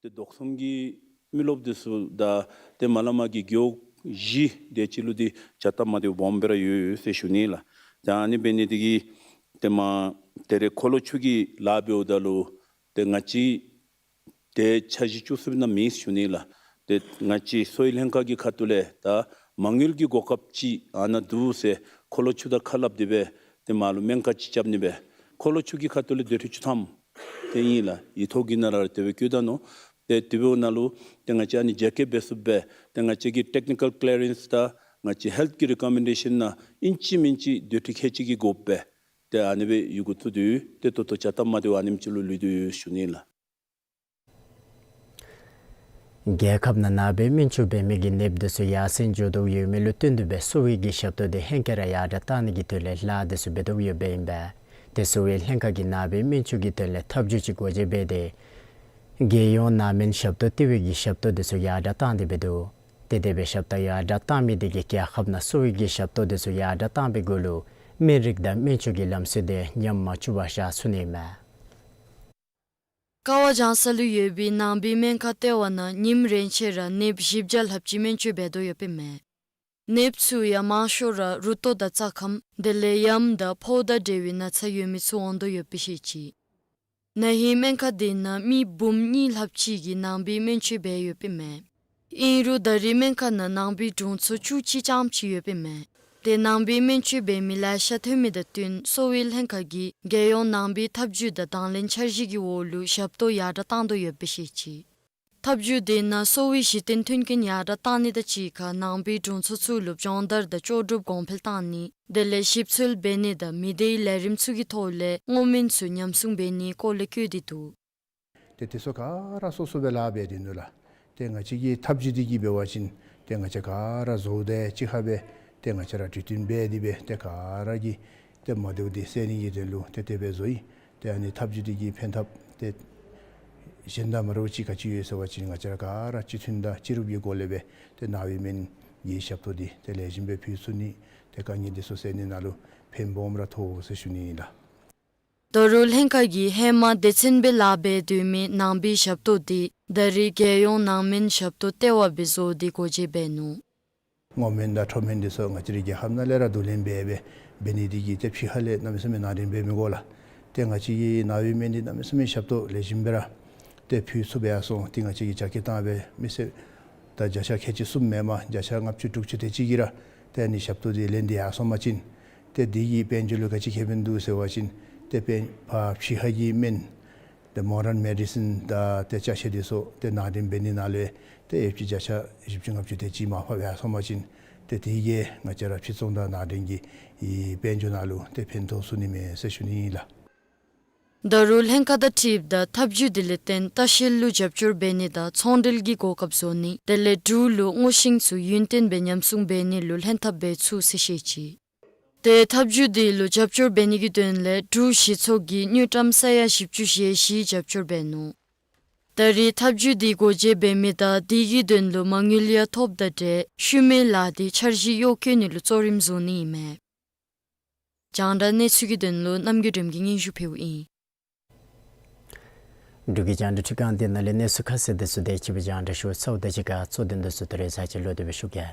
ཏེ་དོགས་ཟོན་གྱི་མི་རློབས་དེ་ཚུ་དང་ཏེ་མ་ལ་མ་གི་རྒེད་འོག་བཞི་དེ་ཅིག་ལུ་འདི་བྱ་སྟབས་མ་བདེཝ་སྦོམ་སྦེ་ར་ཡོད་ཡོད་ཟེར་ཞུ་ནི་ལགས། ད་ཨ་ནི་འབད་ནི་དེ་གིས་ཏེ་མར་ད་རེས་འཁོར་ལོ་ཆུ་གི་ལཱ་འབདཝ་ད་ལུ་ཏེ་ང་བཅས་ཏེ་འཆར་གཞི་བཅུ་གསུམ་ནང་མེད་ཞུ་ནི་ལགས། ཏེ་ང་བཅས་གསོ་བའི་ལྷན་ཁག་གི་ཁ་ཐུག་ལས་ད་མ་དངུལ་གྱི་གོ་སྐབས་ཅིག་ཨ་ནཱ་འདུག་ཟེར་འཁོར་ལོ་ཆུ་དང་ཁ་སླབ་སྟེ་སྦེ་ཏེ་མར་ལུ་སྨན་ཁང་ཅིག་རྐྱབ་ནི་སྦེ་འཁོར་ལོ་ཆུ་གི་ཁ་ཐུག་ལས་སྡོད་ཁྲི་བཅུ་ཐམ་ཏེ་ཨིན་ལགས། ཡིག་ཐོག་གི་ནང་ར་དེ་སྦེ་བཀོད་ད་ནུག། ཏེ་དེ་འབདཝ་ད་ལུ་ཏེ་ང་བཅས་ཨ་ནི་རྒྱ་སྐྱེད་འབད་ཚུགསཔ་སྦེ་ཏེ་ང་བཅས་ཀྱི་ཊེཀ་ནི་ཀཱལ་ཀི་ལི་ཡ་རེནསི་དང་ང་བཅས་ཧེལཐ་གི་རི་ཀོ་མེན་ཌེ་ཤཱན་ནང་ཨིན་ཅི་མིན་ཅི་སྡོད་ཁྲི་ཁལ་གཅིག་གི་དགོཔ་སྦེ་ཏེ་ཨ་ནི་སྦེ་ཡོད་དགོ་ཚུགས་དོ། ཏེ་ད་ལྟོ་བྱ་སྟབས་མ་བདེཝ་ཨ་ནེམ་ཅིག་ལུ་ལུས་དོ་ཞུ་ནི་ལགས། རྒྱལ་ཁབ་ནང་ནངས་པའི་སྨན་བཅོས་འབད་མི་གི་ནདཔ་དེ་ཚུ་ཡར་སེང་འགྱོ་དོ་ཡོད་མི་ལུ་བསྟུན་ཏེ་སྦེ་གསོ་བའི་གི་ཞབས་ཏོག་དེ་ཧེང་སྐལ་ར་ཡར་དྲག་བཏང་ནི་གི་དོན་ལས་ལཱ་དེ་ཚུ་འབད་དོ་ཡོདཔ་ཨིན་པས། ཏེ་གསོ་བའི་ལྷན་ཁག་གིས་ནངས་པའི་སྨན་བཅོས་ཀྱི་དོན་ལས་ཐབས་བྱུས་ཅིག་སྒོ་འབྱེད་འབད་དེ་རྒྱལ་ཡོངས་ནང་སྨན་ཞབས་ཏོག་སྟེར་བའི་གི་ཞབས་ཏོག་དེ་ཚུ་ཡར་དྲག་བཏང་སྟེ་འབད་དོ། དེ་དེ་སྦེ་ཞབས་ཏོག་ཡར་དྲག་བཏང་མི་དེ་གིས་རྒྱལ་ཁབ་ནང་གསོ་བའི་གི་ཞབས་ཏོག་དེ་ཚུ་ཡར་དྲག་བཏང་བའི་གུ་ལུ་སྨན་རིགས་དང་སྨན་བཅོས་ཀྱི་ལམ་སྲོལ་དེ་ཉམས་མ་བཅུག་པར་བཞག་ཚུགས་ནི་མས། ཀ་བ་བྱང་ས་ལུ་ཡོད་པའི་ནང་པའི་སྨན་ཁང་ལྟེ་བ་ནང་ཉིནམ་རེ་ཆད་ར་ནདཔ་བཞི་བརྒྱ་ལྷགཔ་ཅིག་སྨན་བཅོས་འབད་དོ་ཡོདཔ་ཨིན་མས། ནདཔ་ཚུ་ཡང་མང་ཤོས་ར་རུ་ཏོ་དང་རྩ་ཁམས་དེ་ལས་ཡམས་དང་ཕོཝ་དང་འབྲེལ་བའི་ན་ཚ་ཡོད་མི་ཚུ་འོང་དོ་ཡོདཔ་སྦེ་བཤད་ཅི། ན་ཧིང་སྨན་ཁང་དེ་ནང་མི་འབུམ་གཉིས་ལྷགཔ་ཅིག་གིས་ནང་པའི་སྨན་བཅོས་འབད་ཡོདཔ་ཨིན་མས། ཨིན་རུང་ད་རེས་སྨན་ཁང་ནང་ནང་པའི་དྲུང་འཚོ་བཅུ་གཅིག་རྐྱངམ་ཅིག་ཡོདཔ་ཨིན་མས། དེ་ནང་པའི་སྨན་བཅོས་འབད་མི་ལེ་ཤ་ཐོན་མི་དང་བསྟུན་གསོ་བའི་ལྷན་ཁག་གིས་རྒྱལ་ཡོངས་ནང་པའི་ཐབས་ཇུས་དང་དང་ལེན་འཆར་གཞི་གི་འོག་ལུ་ཞབས་ཏོག་ཡར་དྲག་བཏང་དོ་ཡོདཔ་སྦེ་བཤད་ཅི། ཐབས་ཇུས་དེ་ནང་གསོ་བའི་གཞི་རྟེན་མཐུན་རྐྱེན་ཡར་དྲག་བཏང་ནི་དང་གཅིག་ཁར་ནང་པའི་དྲུང་འཚོ་ཚུ་ལུ་སྦྱོང་བརྡར་དང་ལྕོགས་གྲུབ་གོང་འཕེལ་བཏང་ནི་དེ་ལས་ཞིབ་འཚོལ་འབད་ནི་དང་མི་སྡེའི་ལས་རིམ་ཚུ་གི་ཐོག་ལས་བསྔོ་སྨོན་ཚུ་ཉམས་སྲུང་འབད་ནིའི་སྐོར་ལས་བཀོད་དེ་འདུག། ཏེ་དེ་ཚུ་ག་ར་སོ་སོ་སྦེ་ལཱ་འབད་དེ་ནུག་ལགས། ཏེ་ང་བཅས་ཀྱི་ཐབས་ཇུས་འདི་གིས་འབད་བ་ཅིན་ཏེ་ང་བཅས་ག་ར་བཟོ་དེ་གཅིག་ཁར་སྦེ་ཏེ་ང་བཅས་ར་གྲོས་བསྟུན་འབད་དེ་སྦེ་ཏེ་ག་ར་གི་ཏེ་མ་བདེཝ་འདི་སེལ་ནི་གི་དོན་ལུ་ཏེ་དེ་སྦེ་བཟོ་ཡི། ཏེ་ཨ་ནི་ཐབས་ཇུས་འདི་གི་ཕན་ཐབས་ཏེ་གཞན་དང་མ་འདྲཝ་ཅིག་ག་ཅི་ཡོད་ཟེར་བ་ཅིན་ང་བཅས་ར་ག་ར་སྤྱི་མཐུན་དང་སྤྱི་རུབ་ཀྱི་སྒོ་ལས་སྦེ་ཏེ་ནང་པའི་སྨན་གྱི་ཞབས་ཏོག་འདི་ཏེ་ལེགས་ཤོམ་སྦེ་ཕུལ་ཚུགས་ནི་ཏེ་དཀའ་ངལ་འདི་ཚུ་སེལ་ནི་ནང་ལུ་ཕན་སྦོམ་ར་ཐོགས་ཟེར་ཞུ་ནི་ཨིན་ལགས། ད་རུང་ལྷན་ཁག་གིས་ཧེ་མ་སྡེ་ཚན་སྦེ་ལཱ་འབད་སྡོད་མི་ནང་པའི་ཞབས་ཏོག་འདི་ད་རེས་རྒྱལ་ཡོངས་ནང་སྨན་ཞབས་ཏོག་ལྟེ་བ་སྦེ་བཟོ་སྟེ་སྒོ་འབྱེད་འབད་ནུག། བསྔོ་སྨོན་དང་ཁྲོ་སྨོན་འདི་ཚུ་ང་བཅས་རའི་རྒྱལ་ཁབ་ནང་ལས་ར་བསྡུ་ལེན་འབད་འབད་འབད་ནི་འདི་གིས་ཏེ་ཕྱི་ཁ་ལས་གནམ་མེད་ས་མེད་ནང་འདྲེན་འབད་མི་དགོ་ལགས། ཏེ་ང་བཅས་ཀྱི་ནང་པའི་སྨན་འདི་གནམ་མེད་ས་མེད་ཞབས་ཏོག་ལེགས་ཤོམ་སྦེ་ར་ཏེ་ཕུལ་ཚུགསཔ་ཡར་སོང་། ཏེ་ང་བཅས་ཀྱིས་རྒྱ་སྐྱེད་བཏང་སྦེ་མི་སེར་དང་བརྒྱ་ཆ་ཁལ་གཅིག་གསུམ་མེན་པར་བརྒྱ་ཆ་ལྔ་བཅུ་དྲུག་ཅུ་དེ་ཅིག་གིས་ར་ཏེ་ཨ་ནི་ཞབས་ཏོག་འདི་ལེན་ཏེ་ཡར་སོང་པ་ཅིན་ཏེ་འདི་གིས་དཔལ་འབྱོར་ལུ་ག་ཅི་ཁེ་ཕན་འདུག་ཟེར་བ་ཅིན་ཏེ་དཔལ་ཕར་ཕྱི་ཁ་གི་སྨན་ཏེ་མོ་ཌརན་མེ་ཌི་སིན་དང་ཏེ་ཅ་ཆས་འདི་ཚུ་ཏེ་ནང་འདྲེན་འབད་ནི་ནང་ལས་ཏེ་ཨེབ་ཀྱི་བརྒྱ་ཆ་བཞི་བཅུ་ལྔ་བཅུ་དེ་ཅིག་མར་ཕབ་ཡར་སོང་པ་ཅིན་ཏེ་དེ་གིས་ང་བཅས་ར་ཕྱིར་ཚོང་དང་ནང་འདྲེན་གྱི་ཨེ་དཔལ་འབྱོར་ནང་ལུ་ཏེ་ཕན་ཐོགས་ཚུགས་ནི་མས་ཟེར་ཞུ་ནི་ཨིན་ལགས། ད་རུང་ལྷན་ཁག་དང་འཁྲིལཝ་ད་ཐབས་ཇུས་འདི་ལས་བརྟེན་ལྟ་བཤལ་ལུ་རྒྱབ་སྐྱོར་འབད་ནི་དང་ཚོང་འབྲེལ་གྱི་གོ་སྐབས་བཟོ་ནི་དེ་ལས་འབྲུག་ལུ་སྔོ་ཤིང་ཚུ་ཡུན་བརྟན་སྦེ་ཉམས་སྲུང་འབད་ནི་ལུ་ལྷན་ཐབས་འབད་ཚུགས་ཟེར་བཤད་ཅི། ཏེ་ཐབས་ཇུས་འདི་ལུ་རྒྱབ་སྐྱོར་འབད་ནི་གི་དོན་ལས་འབྲུག་གཞི་ཚོགས་ཀྱིས་དངུལ་ཀྲམ་ས་ཡ་བཞི་བཅུ་ཞེ་བཞི་རྒྱབ་སྐྱོར་འབད་ནུག། ད་རེས་ཐབས་ཇུས་འདི་སྒོ་འབྱེད་འབད་མི་དང་དེ་གི་དོན་ལུ་མ་དངུལ་ཡང་ཐོབ་དང་འབྲེལ་ཤུལ་མའི་ལཱ་འདི་འཆར་གཞི་གཡོག་བཀོལ་ནི་ལུ་གཙོ་རིམ་བཟུང་ནི་ཨིན་མས། རྒྱང་བསྒྲགས་གནས་ཚུལ་གྱི་དོན་ལུ་རྣམ་རྒྱལ་སྒྲོལམ་གྱིས་སྙན་ཞུ་ཕུལཝ་ཨིན། འབྲུག་གི་རྒྱང་བསྒྲགས་འཕྲུལ་ཁང་འདི་ནང་ལས་གནས་ཚུལ་ཁ་གསལ་དེ་ཚུ་དེ་ཅིག་སྦེ་རྒྱང་བསྒྲགས་ཞུ་ཚརཝ་དང་གཅིག་ཁར་གཙོ་དོན་དེ་ཚུ་ད་རེས་ཚར་གཅིག་ལོག་སྟེ་སྦེ་ཞུ་གེ།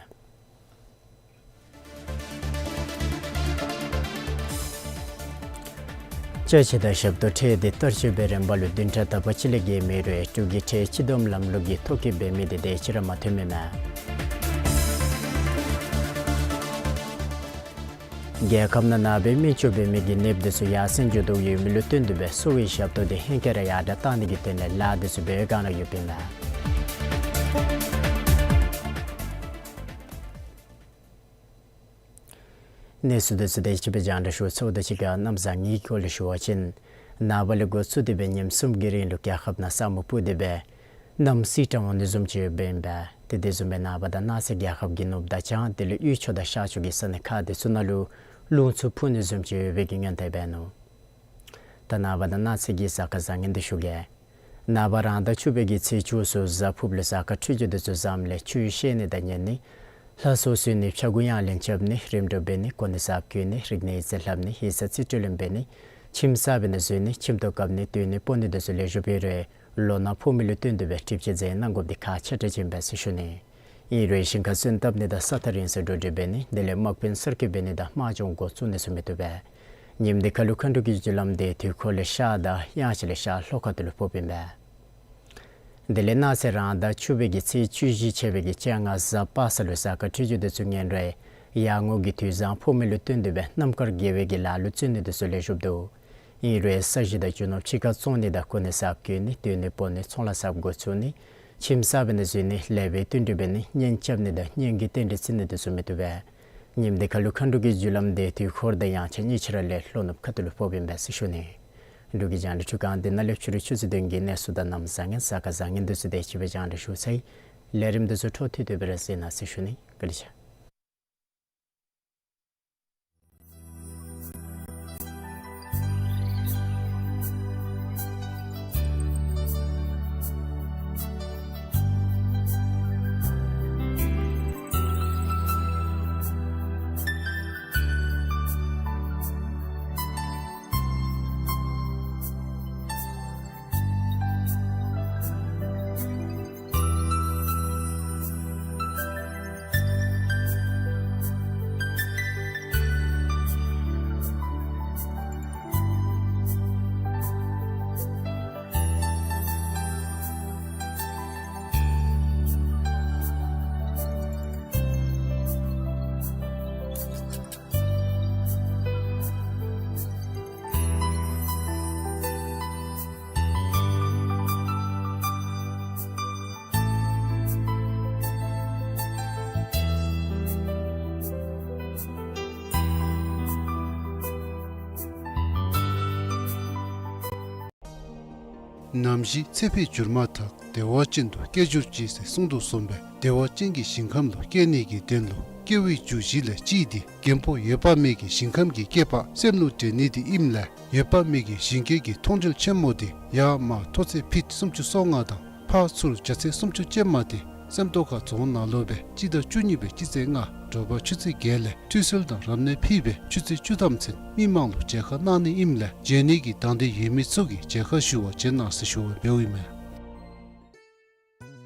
ཅ་ཆས་དང་ཞབས་ཏོག་ཁྲལ་འདི་བསྟར་སྤྱོད་འབད་རན་པ་ལུ་བདུན་ཕྲག་དག་པ་ཅིག་ལས་བརྒལ་མེད་རུང་འབྲུག་གི་ཁྲལ་སྤྱི་བསྡོམས་ལམ་ལུགས་ཀྱི་ཐོ་བཀོད་འབད་མི་འདི་དེ་ཅིག་ར་མ་ཐོན་མི་མས། རྒྱལ་ཁབ་ནང་ནང་པའི་སྨན་བཅོས་འབད་མི་གི་ནདཔ་དེ་ཚུ་ཡར་སེང་འགྱོ་དོ་ཡོད་མི་ལུ་བསྟུན་ཏེ་སྦེ་གསོ་བའི་ཞབས་ཏོག་འདི་ཧེང་སྐལ་ར་ཡར་དྲག་བཏང་ནི་གི་དོན་ལས་ལཱ་དེ་ཚུ་འབད་བའི་བསྒང་ར་ཡོདཔ་ཨིན་མས། གནས་ཚུལ་དེ་ཚུ་དེ་ཅིག་སྦེ་རྒྱང་བསྒྲགས་ཞུ་ཚརཝ་དང་གཅིག་ཁར་གནམ་བཟང་ངན་གྱི་སྐོར་ལས་ཞུ་བ་ཅིན་ནངས་པ་ལས་འགོ་བཙུགས་ཏེ་སྦེ་ཉིནམ་གསུམ་གྱི་རིང་ལུ་རྒྱལ་ཁབ་ནང་ས་སྨུག་སྤུབས་ཏེ་སྦེ་གནམ་བསིལ་དྲགས་འོང་ནི་བཟུམ་ཅིག་ཡོདཔ་ཨིན་པས། དེ་དེ་བཟུམ་སྦེ་ནངས་པ་དང་གནངས་ཚེ་རྒྱལ་ཁབ་ཀྱི་ནུབ་དང་བྱང་དེ་ལས་དབུས་ཕྱོགས་དང་ཤར་ཕྱོགས་ཀྱི་ས་གནས་ཁག་དེ་ཚུ་ནང་ལུ་རླུང་འཚུབ་འཕུ་ནི་བཟུམ་ཅིག་ཡོད་པའི་གི་སྔོན་དཔག་འབད་ནུག། ད་ནངས་པ་དང་གནངས་ཚེ་གི་གཟའ་སྐར་བཟང་ངན་འདི་ཞུ་གེ། ནངས་པ་རང་ཟླ་བཅུ་པའི་གི་ཚེས་བཅུ་ཚུ་གཟའ་ཕུརཔ་ལུ་གཟའ་སྐར་འཕྲོད་སྦྱོར་དེ་ཚུ་བཟངམ་ལས་ཆུ་བཤལ་ནི་དང་ཉལ་ནི། ལྷ་སྲུང་གསོལ་ནི། ཕྱྭ་འགུགས་གཡང་ལེན་རྐྱབ་ནི། རིམ་གྲོ་འབད་ནི། གོ་གནས་གསརཔ་བསྐོ་ནི། རིག་གནས་ཡིག་རྩིས་ལྷབ་ནི། ཡིག་ཚང་རྩིས་སྤྲོད་ལེན་འབད་ནི། ཁྱིམ་གསརཔ་ནང་འཛུལ་ནི། ཁྱིམ་ཐོག་བཀབ་ནི། སྡོད་གནས་སྤོ་ནི་དེ་ཚུ་ལེགས་ཤོམ་འབད་རུང་ལོ་ན་ཕོག་མི་ལུ་བསྟུན་ཏེ་སྦེ་གྲིབ་ཅན་འཛེམ་གནང་དགོཔ་འདི་ཁག་ཆེ་དྲགས་ཅིག་ཨིན་པས་ཟེར་ཞུ་ནི། ཨིན་རུང་ཞིང་ཁར་སོན་བཏབ་ནི་དང་ས་ཐག་རིང་སར་འགྲོ་འགྲུལ་འབད་ནི་དེ་ལས་དམག་དཔོན་གསར་བསྐོ་འབད་ནི་དང་དམག་སྦྱོང་འགོ་བཙུགས་ནི་ཚུ་མི་བཏུབ་པས། ཉིནམ་འདི་ཁར་ལུ་མཁའ་འགྲོ་གི་རྒྱུ་ལམ་འདི་དུས་འཁོར་ལས་ཤར་དང་དབྱངས་ཅན་ལས་ཤར་ལྷོ་ཁ་ཐུག་ལུ་ཕོགཔ་ཨིན་པས། དེ་ལས་གནངས་ཚེ་རང་ཟླ་བཅུ་པའི་གི་ཚེས་བཅུ་བཞི་ཆད་པའི་གི་བཅོ་ལྔ་གཟའ་པ་སངས་ལུ་གཟའ་སྐར་འཕྲོད་སྦྱོར་དེ་ཚུ་ངན་རུང་ཡར་ངོ་གི་དུས་བཟང་ཕོག་མི་ལུ་བསྟུན་ཏེ་སྦེ་གནམ་དཀར་དགེ་བའི་གི་ལཱ་ལུ་བརྩོན་ནི་དེ་ཚུ་ལེགས་ཤོམ་འདུག། ཨིན་རུང་ས་གཞི་དང་རྒྱུ་ནོར་ཕྱི་ཁར་བཙོང་ནི་དང་གོ་གནས་གསརཔ་བསྐོ་ནི། སྡོད་གནས་སྤོ་ནི། ཚོང་ལཱ་གསརཔ་འགོ་བཙུགས་ནི། ཁྱིམ་གསརཔ་ནང་འཛུལ་ནི། ལེགས་པའི་བསྟུན་གྲོས་འབད་ནི། གཉེན་རྐྱབ་ནི་དང་གཉེན་གྱི་རྟེན་འབྲེལ་བརྩི་ནི་དེ་ཚུ་མི་བཏུབ་པས། ཉིནམ་འདི་ཁར་ལུ་མཁའ་འགྲོ་གི་རྒྱུ་ལམ་འདི་དུས་འཁོར་དང་དབྱངས་ཅན་གཉིས་ཆ་ར་ལས་ལྷོ་ནུབ་ཁ་ཐུག་ལུ་ཕོགཔ་ཨིན་པས་ཟེར་ཞུ་ནི། འབྲུག་གི་རྒྱང་བསྒྲགས་འཕྲུལ་ཁང་འདི་ནང་ལས་ཕྱི་རུ་ཆུ་ཚོད་བདུན་གྱི་གནས་ཚུལ་དང་གནམ་བཟང་ངན་གཟའ་སྐར་བཟང་ངན་དེ་ཚུ་དེ་ཅིག་སྦེ་རྒྱང་བསྒྲགས་ཞུ་ཚར་ཡི། ལས་རིམ་དེ་ཚུ་འཕྲོ་མཐུད་དེ་སྦེ་ར་གཟིགས་གནང་ཟེར་ཞུ་ནི། བཀའ་དྲིན་ཆེ། ནམ་ཞིག་ཚེ་འཕོས་གྱུར་མ་ཐག་བདེ་བ་ཅན་དུ་སྐྱེ་གྱུར་ཅིག་ཟེར་གསུངས་དོ་བཟུམ་སྦེ་བདེ་བ་ཅན་གྱི་ཞིང་ཁམས་ལུ་སྐྱེ་ནི་གི་དོན་ལུ་སྐྱེ་བའི་རྒྱུ་བཞི་ལས་གཅིག་འདི་རྒན་པོ་འོད་དཔག་མེད་ཀྱི་ཞིང་ཁམས་ཀྱི་སྐྱེས་པ་སེམས་ལུ་འདྲེན་ནི་འདི་ཨིནམ་ལས་འོད་དཔག་མེད་ཀྱི་ཞིང་སྐྱེས་ཀྱི་མཐོང་གྲོལ་ཆེན་མོ་འདི་ཡར་མར་མཐོ་ཚད་ཕིཊ་སུམ་ཅུ་སོ་ལྔ་དང་ཕར་ཚུར་རྒྱ་ཚད་སུམ་ཅུ་ཅན་མ་འདི་སེམས་རྟོགས་ཁ་རྫོང་ནང་ལུ་སྦེ་སྤྱི་ཟླ་བཅུ་གཉིས་པའི་སྤྱི་ཚེས་ལྔ་དྲོ་པ་ཆུ་ཚོད་བརྒྱད་ལས་ཁྲུས་གསོལ་དང་རབ་གནས་ཕུལ་སྦེ་ཆུ་ཚོད་བཅུ་ཐམ་ཚུན་མི་མང་ལུ་མཇལ་ཁ་གནང་ནི་ཨིནམ་ལས་མཇལ་ནི་གི་དང་འདོད་ཡོད་མི་ཚུ་གིས་མཇལ་ཁ་ཞུ་བར་བྱོན་གནང་ཟེར་ཞུ་བར་འབདཝ་ཨིན་མས།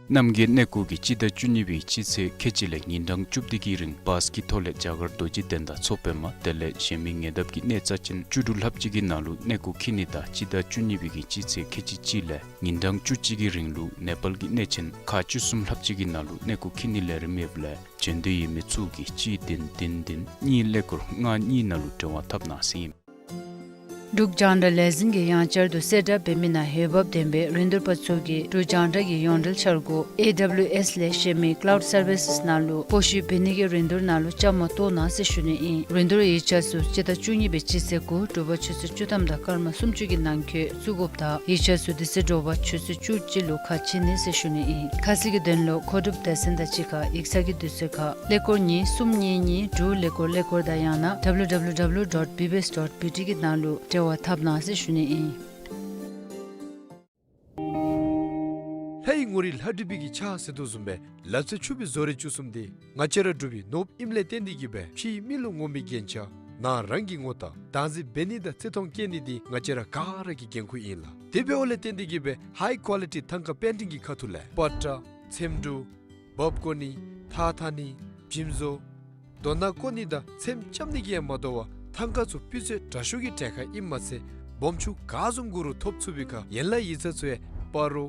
རྣམ་རྒྱལ་གནས་སྐོར་གྱིས་སྤྱི་ཟླ་བཅུ་གཉིས་པའི་སྤྱི་ཚེས་ཁལ་གཅིག་ལས་ཉིན་གྲངས་བཅུ་བདུན་གྱི་རིང་བཱས་ཀྱི་ཐོག་ལས་རྒྱ་གར་རྡོ་རྗེ་གདན་དང་མཚོ་པདྨ་དེ་ལས་གཞན་མི་ཉེ་འདབས་ཀྱི་གནས་རྩ་ཆེན་བཅུ་དྲུག་ལྷགཔ་ཅིག་གི་ནང་ལུ་གནས་སྐོར་འཁྱིད་ནི་དང་སྤྱི་ཟླ་བཅུ་གཉིས་པའི་གི་སྤྱི་ཚེས་ཁལ་གཅིག་གཅིག་ལས་ཉིན་གྲངས་བཅུ་གཅིག་གི་རིང་ལུ་ནེ་པཱལ་གྱི་གནས་ཆེན་ཁག་བཅུ་གསུམ་ལྷགཔ་ཅིག་གི་ནང་ལུ་གནས་སྐོར་འཁྱིད་ནི་ལས་རིམ་ཡོདཔ་ལས་བྱོན་འདོད་ཡོད་མི་ཚུ་གིས་གཅིག་བདུན་བདུན་བདུན་གཉིས་ཀླད་ཀོར་ལྔ་གཉིས་ནང་ལུ་འབྲེལ་བ་འཐབ་གནང་ཟེར་ཨིན། འབྲུག་རྒྱང་བསྒྲགས་ལས་འཛིན་གྱིས་ཡང་བསྐྱར་དུ་གསལ་བསྒྲགས་འབད་མི་ནང་འོས་འབབ་ལྡན་པའི་རིན་བསྡུར་པ་ཚུ་གིས་འབྲུག་རྒྱང་བསྒྲགས་ཀྱི་ཡོངས་འབྲེལ་འཆར་སྒོ་ཨེ་ཌབ་ལིའུ་ཨེསི་ལས་གཞན་མི་ཀླའུཌ་སར་བི་སེསི་ནང་ལུ་སྤོ་བཤུད་འབད་ནི་གི་རིན་བསྡུར་ནང་ལུ་བཅའ་མར་གཏོགས་གནང་ཟེར་ཞུ་ནི་ཨིན། རིན་བསྡུར་ཡིག་ཆ་ཚུ་སྤྱི་ཟླ་བཅུ་གཉིས་པའི་སྤྱི་ཚེས་དགུ་དྲོ་པ་ཆུ་ཚོད་བཅུ་ཐམ་དང་སྐར་མ་སུམ་ཅུ་གི་ནང་འཁོད་བཙུགས་དགོཔ་དང་ཡིག་ཆ་ཚུ་དེ་ཚེ་དྲོ་པ་ཆུ་ཚོད་བཅུ་གཅིག་ལུ་ཁ་ཕྱེ་ནི་ཟེར་ཞུ་ནི་ཨིན། ཁ་གསལ་གྱི་དོན་ལུ་མཁོ་སྒྲུབ་སྡེ་ཚན་དང་གཅིག་ཁར་ཡིག་ཚང་གི་དུས་ཚོད་ཁར་ཀླད་ཀོར་གཉིས་གསུམ་གཉིས་གཉིས་དྲུག་ཀླད་ཀོར་ཀླད་ཀོར་དང་ཡང་ན་ཌབ་ལིའུ་ཌབ་ལིའུ་ཌབ་ལིའུ་ཌོཊ་བི་བི་ཨེསི་ཌོཊ་བི་ཊི་གི་ནང་ལུ་འབྲེལ་བ་འཐབ་གནང་ཟེར་ཞུ་ནི་ཨིན། ལྷའི་ངོ་རིས་ལྷ་བྲིས་པའི་གི་ཕྱག་ཟེར་དོ་བཟུམ་སྦེ་ལག་རྩལ་ཕྱུག་པའི་བཟོ་རིག་བཅུ་གསུམ་འདི་ང་བཅས་ར་འབྲུག་པའི་ནོར་བུ་ཨིནམ་ལས་བརྟེན་ཏེ་གིས་སྦེ་ཕྱིའི་མི་ལུ་ངོམ་པའི་རྒྱན་ཆ་ནང་རང་གི་ངོ་རྟགས་བདག་འཛིན་འབད་ནི་དང་བརྩི་མཐོང་བསྐྱེད་ནི་འདི་ང་བཅས་ར་ག་ར་གི་འགན་ཁུར་ཨིན་ལགས། དེ་འབདཝ་ལས་བརྟེན་ཏེ་གིས་སྦེ་ཧའི་ཀོ་ལི་ཊི་ཐང་ཀ་པེན་ཊིང་གི་ཁ་ཐུག་ལས་པ་ཏྲ་ཚེམ་དྲུབ་འབག་བཀོ་ནི་ཐགས་འཐག་ནི་འཇིམ་བཟོ་རྡོ་ནག་བཀོ་ནི་དང་ཚེམ་རྐྱབ་ནི་གིས་ཡང་མ་དོ་བར་ཐང་ཀ་ཚུ་སྤུས་ཚད་དྲག་ཤོས་ཀྱི་གྲལ་ཁར་ཨིནམ་མ་ཚད་སྦོམ་ཆུང་ག་བཟུམ་དགོ་རུང་ཐོབ་ཚུགས་པའི་ཁར་ཡན་ལག་ཡིག་ཚང་ཚུ་ཡང་སྤ་རོ་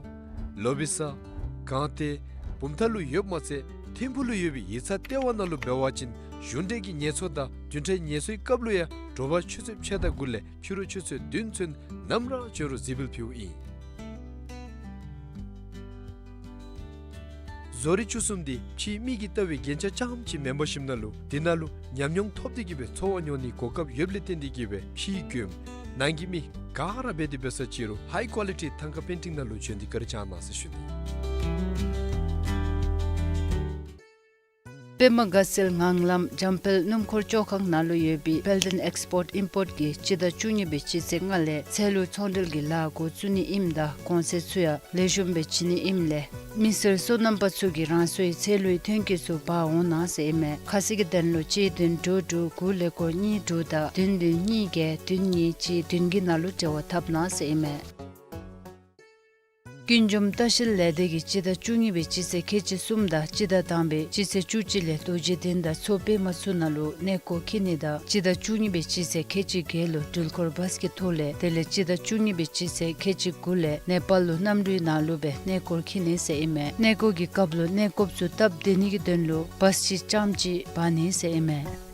ལོ་བི་ས་སྒང་སྟེང་བུམ་ཐང་ལུ་ཡོདཔ་མ་ཚད་ཐིམ་ཕུག་ལུ་ཡོད་པའི་ཡིག་ཚང་ལྟེ་བ་ནང་ལུ་འབད་བ་ཅིན་གཞུང་འབྲེལ་གྱི་ངལ་གསོ་དང་བདུན་ཕྲག་ངལ་གསོའི་སྐབས་ལུ་ཡང་དྲོ་པ་ཆུ་ཚོད་ཕྱེད་དང་དགུ་ལས་ཕྱི་རུ་ཆུ་ཚོད་བདུན་ཚུན་ནམ་ར་བྱོན་རུང་གཟིགས་འབུལ་ཕུལཝ་ཨིན། བཟོ་རིག་བཅུ་གསུམ་འདི་ཕྱིའི་མི་གིས་བལྟ་བའི་རྒྱན་ཆ་རྐྱངམ་ཅིག་མེན་པར་ཞིནམ་ལས་འདི་ནང་ལུ་ཉམས་མྱོང་ཐོབ་སྟེ་གིས་སྦེ་འཚོ་བ་མྱོང་ནིའི་གོ་སྐབས་ཡོདཔ་ལས་བརྟེན་ཏེ་གིས་སྦེ་ཕྱིའི་མགྱོནམ་ནང་གི་མི་ག་ར་འབད་དེ་འབད་ས་ཅིག་རུང་ཧའི་ཀོ་ལི་ཊི་ཐང་ཀ་པེན་ཊིང་ནང་ལུ་བྱོན་ཏེ་བཀའ་དྲིན་བསྐྱང་གནང་ཟེར་ཞུ་ནི། པདྨ་དགའ་ཚལ་ངང་ལམ་འཇམ་དཔལ་སྣུམ་འཁོར་བཅོ་ཁང་ནང་ལུ་ཡོད་པའི་དཔལ་ལྡན་ཨེགསི་པོརཊ་ཨིམ་པོརཊ་ཀྱིས་སྤྱི་ཟླ་བཅུ་གཉིས་པའི་སྤྱི་ཚེས་ལྔ་ལས་ཚལ་ལུ་ཚོང་འབྲེལ་གྱི་ལཱ་འགོ་བཙུགས་ནི་ཨིནམ་ད་གོང་ཚད་ཚུ་ཡང་ལེགས་ཤོམ་སྦེ་བྱིན་ནི་ཨིནམ་ལས་མི་སེར་སོ་ནམ་པ་ཚུ་གིས་རང་སོའི་ཚལ་ལུའི་ཐོན་སྐྱེད་ཚུ་འབག་འོང་གནང་ཟེར་ཨིན་མས། ཁ་གསལ་གྱི་དོན་ལུ་གཅིག་བདུན་དྲུག་དྲུག་དགུ་ཀླད་ཀོར་གཉིས་དྲུག་དང་བདུན་བདུན་གཉིས་བརྒྱད་བདུན་གཉིས་གཅིག་བདུན་གྱི་ནང་ལུ་འབྲེལ་བ་འཐབ་གནང་ཟེར་ཨིན་མས། ཀུན་འབྱུང་ལྟ་བཤལ་ལས་སྡེ་གིས་སྤྱི་ཟླ་བཅུ་གཉིས་པའི་སྤྱི་ཚེས་ཁལ་གཅིག་གསུམ་དང་སྤྱི་ཟླ་དང་པའི་སྤྱི་ཚེས་བཅུ་གཅིག་ལས་རྡོ་རྗེ་གདན་དང་མཚོ་པདྨ་ཚུ་ནང་ལུ་གནས་སྐོར་འཁྱིད་ནི་དང་སྤྱི་ཟླ་བཅུ་གཉིས་པའི་སྤྱི་ཚེས་ཁལ་གཅིག་བརྒྱད་ལུ་འགྲུལ་འཁོར་བཱས་ཀྱི་ཐོག་ལས་དེ་ལས་སྤྱི་ཟླ་བཅུ་གཉིས་པའི་སྤྱི་ཚེས་ཁལ་གཅིག་དགུ་ལས་ནེ་པཱལ་ལུ་གནམ་གྲུའི་ནང་ལུ་སྦེ་གནས་སྐོར་འཁྱིད་ནི་ཟེར་ཨིན་མས། གནས་སྐོར་གྱི་སྐབས་ལུ་གནས་སྐོརཔ་ཚུ་སྟབས་བདེ་ནི་གི་དོན་ལུ་བཱས་ཅིག་རྐྱངམ་ཅིག་འབག་ནི་ཟེར་ཨིན་མས།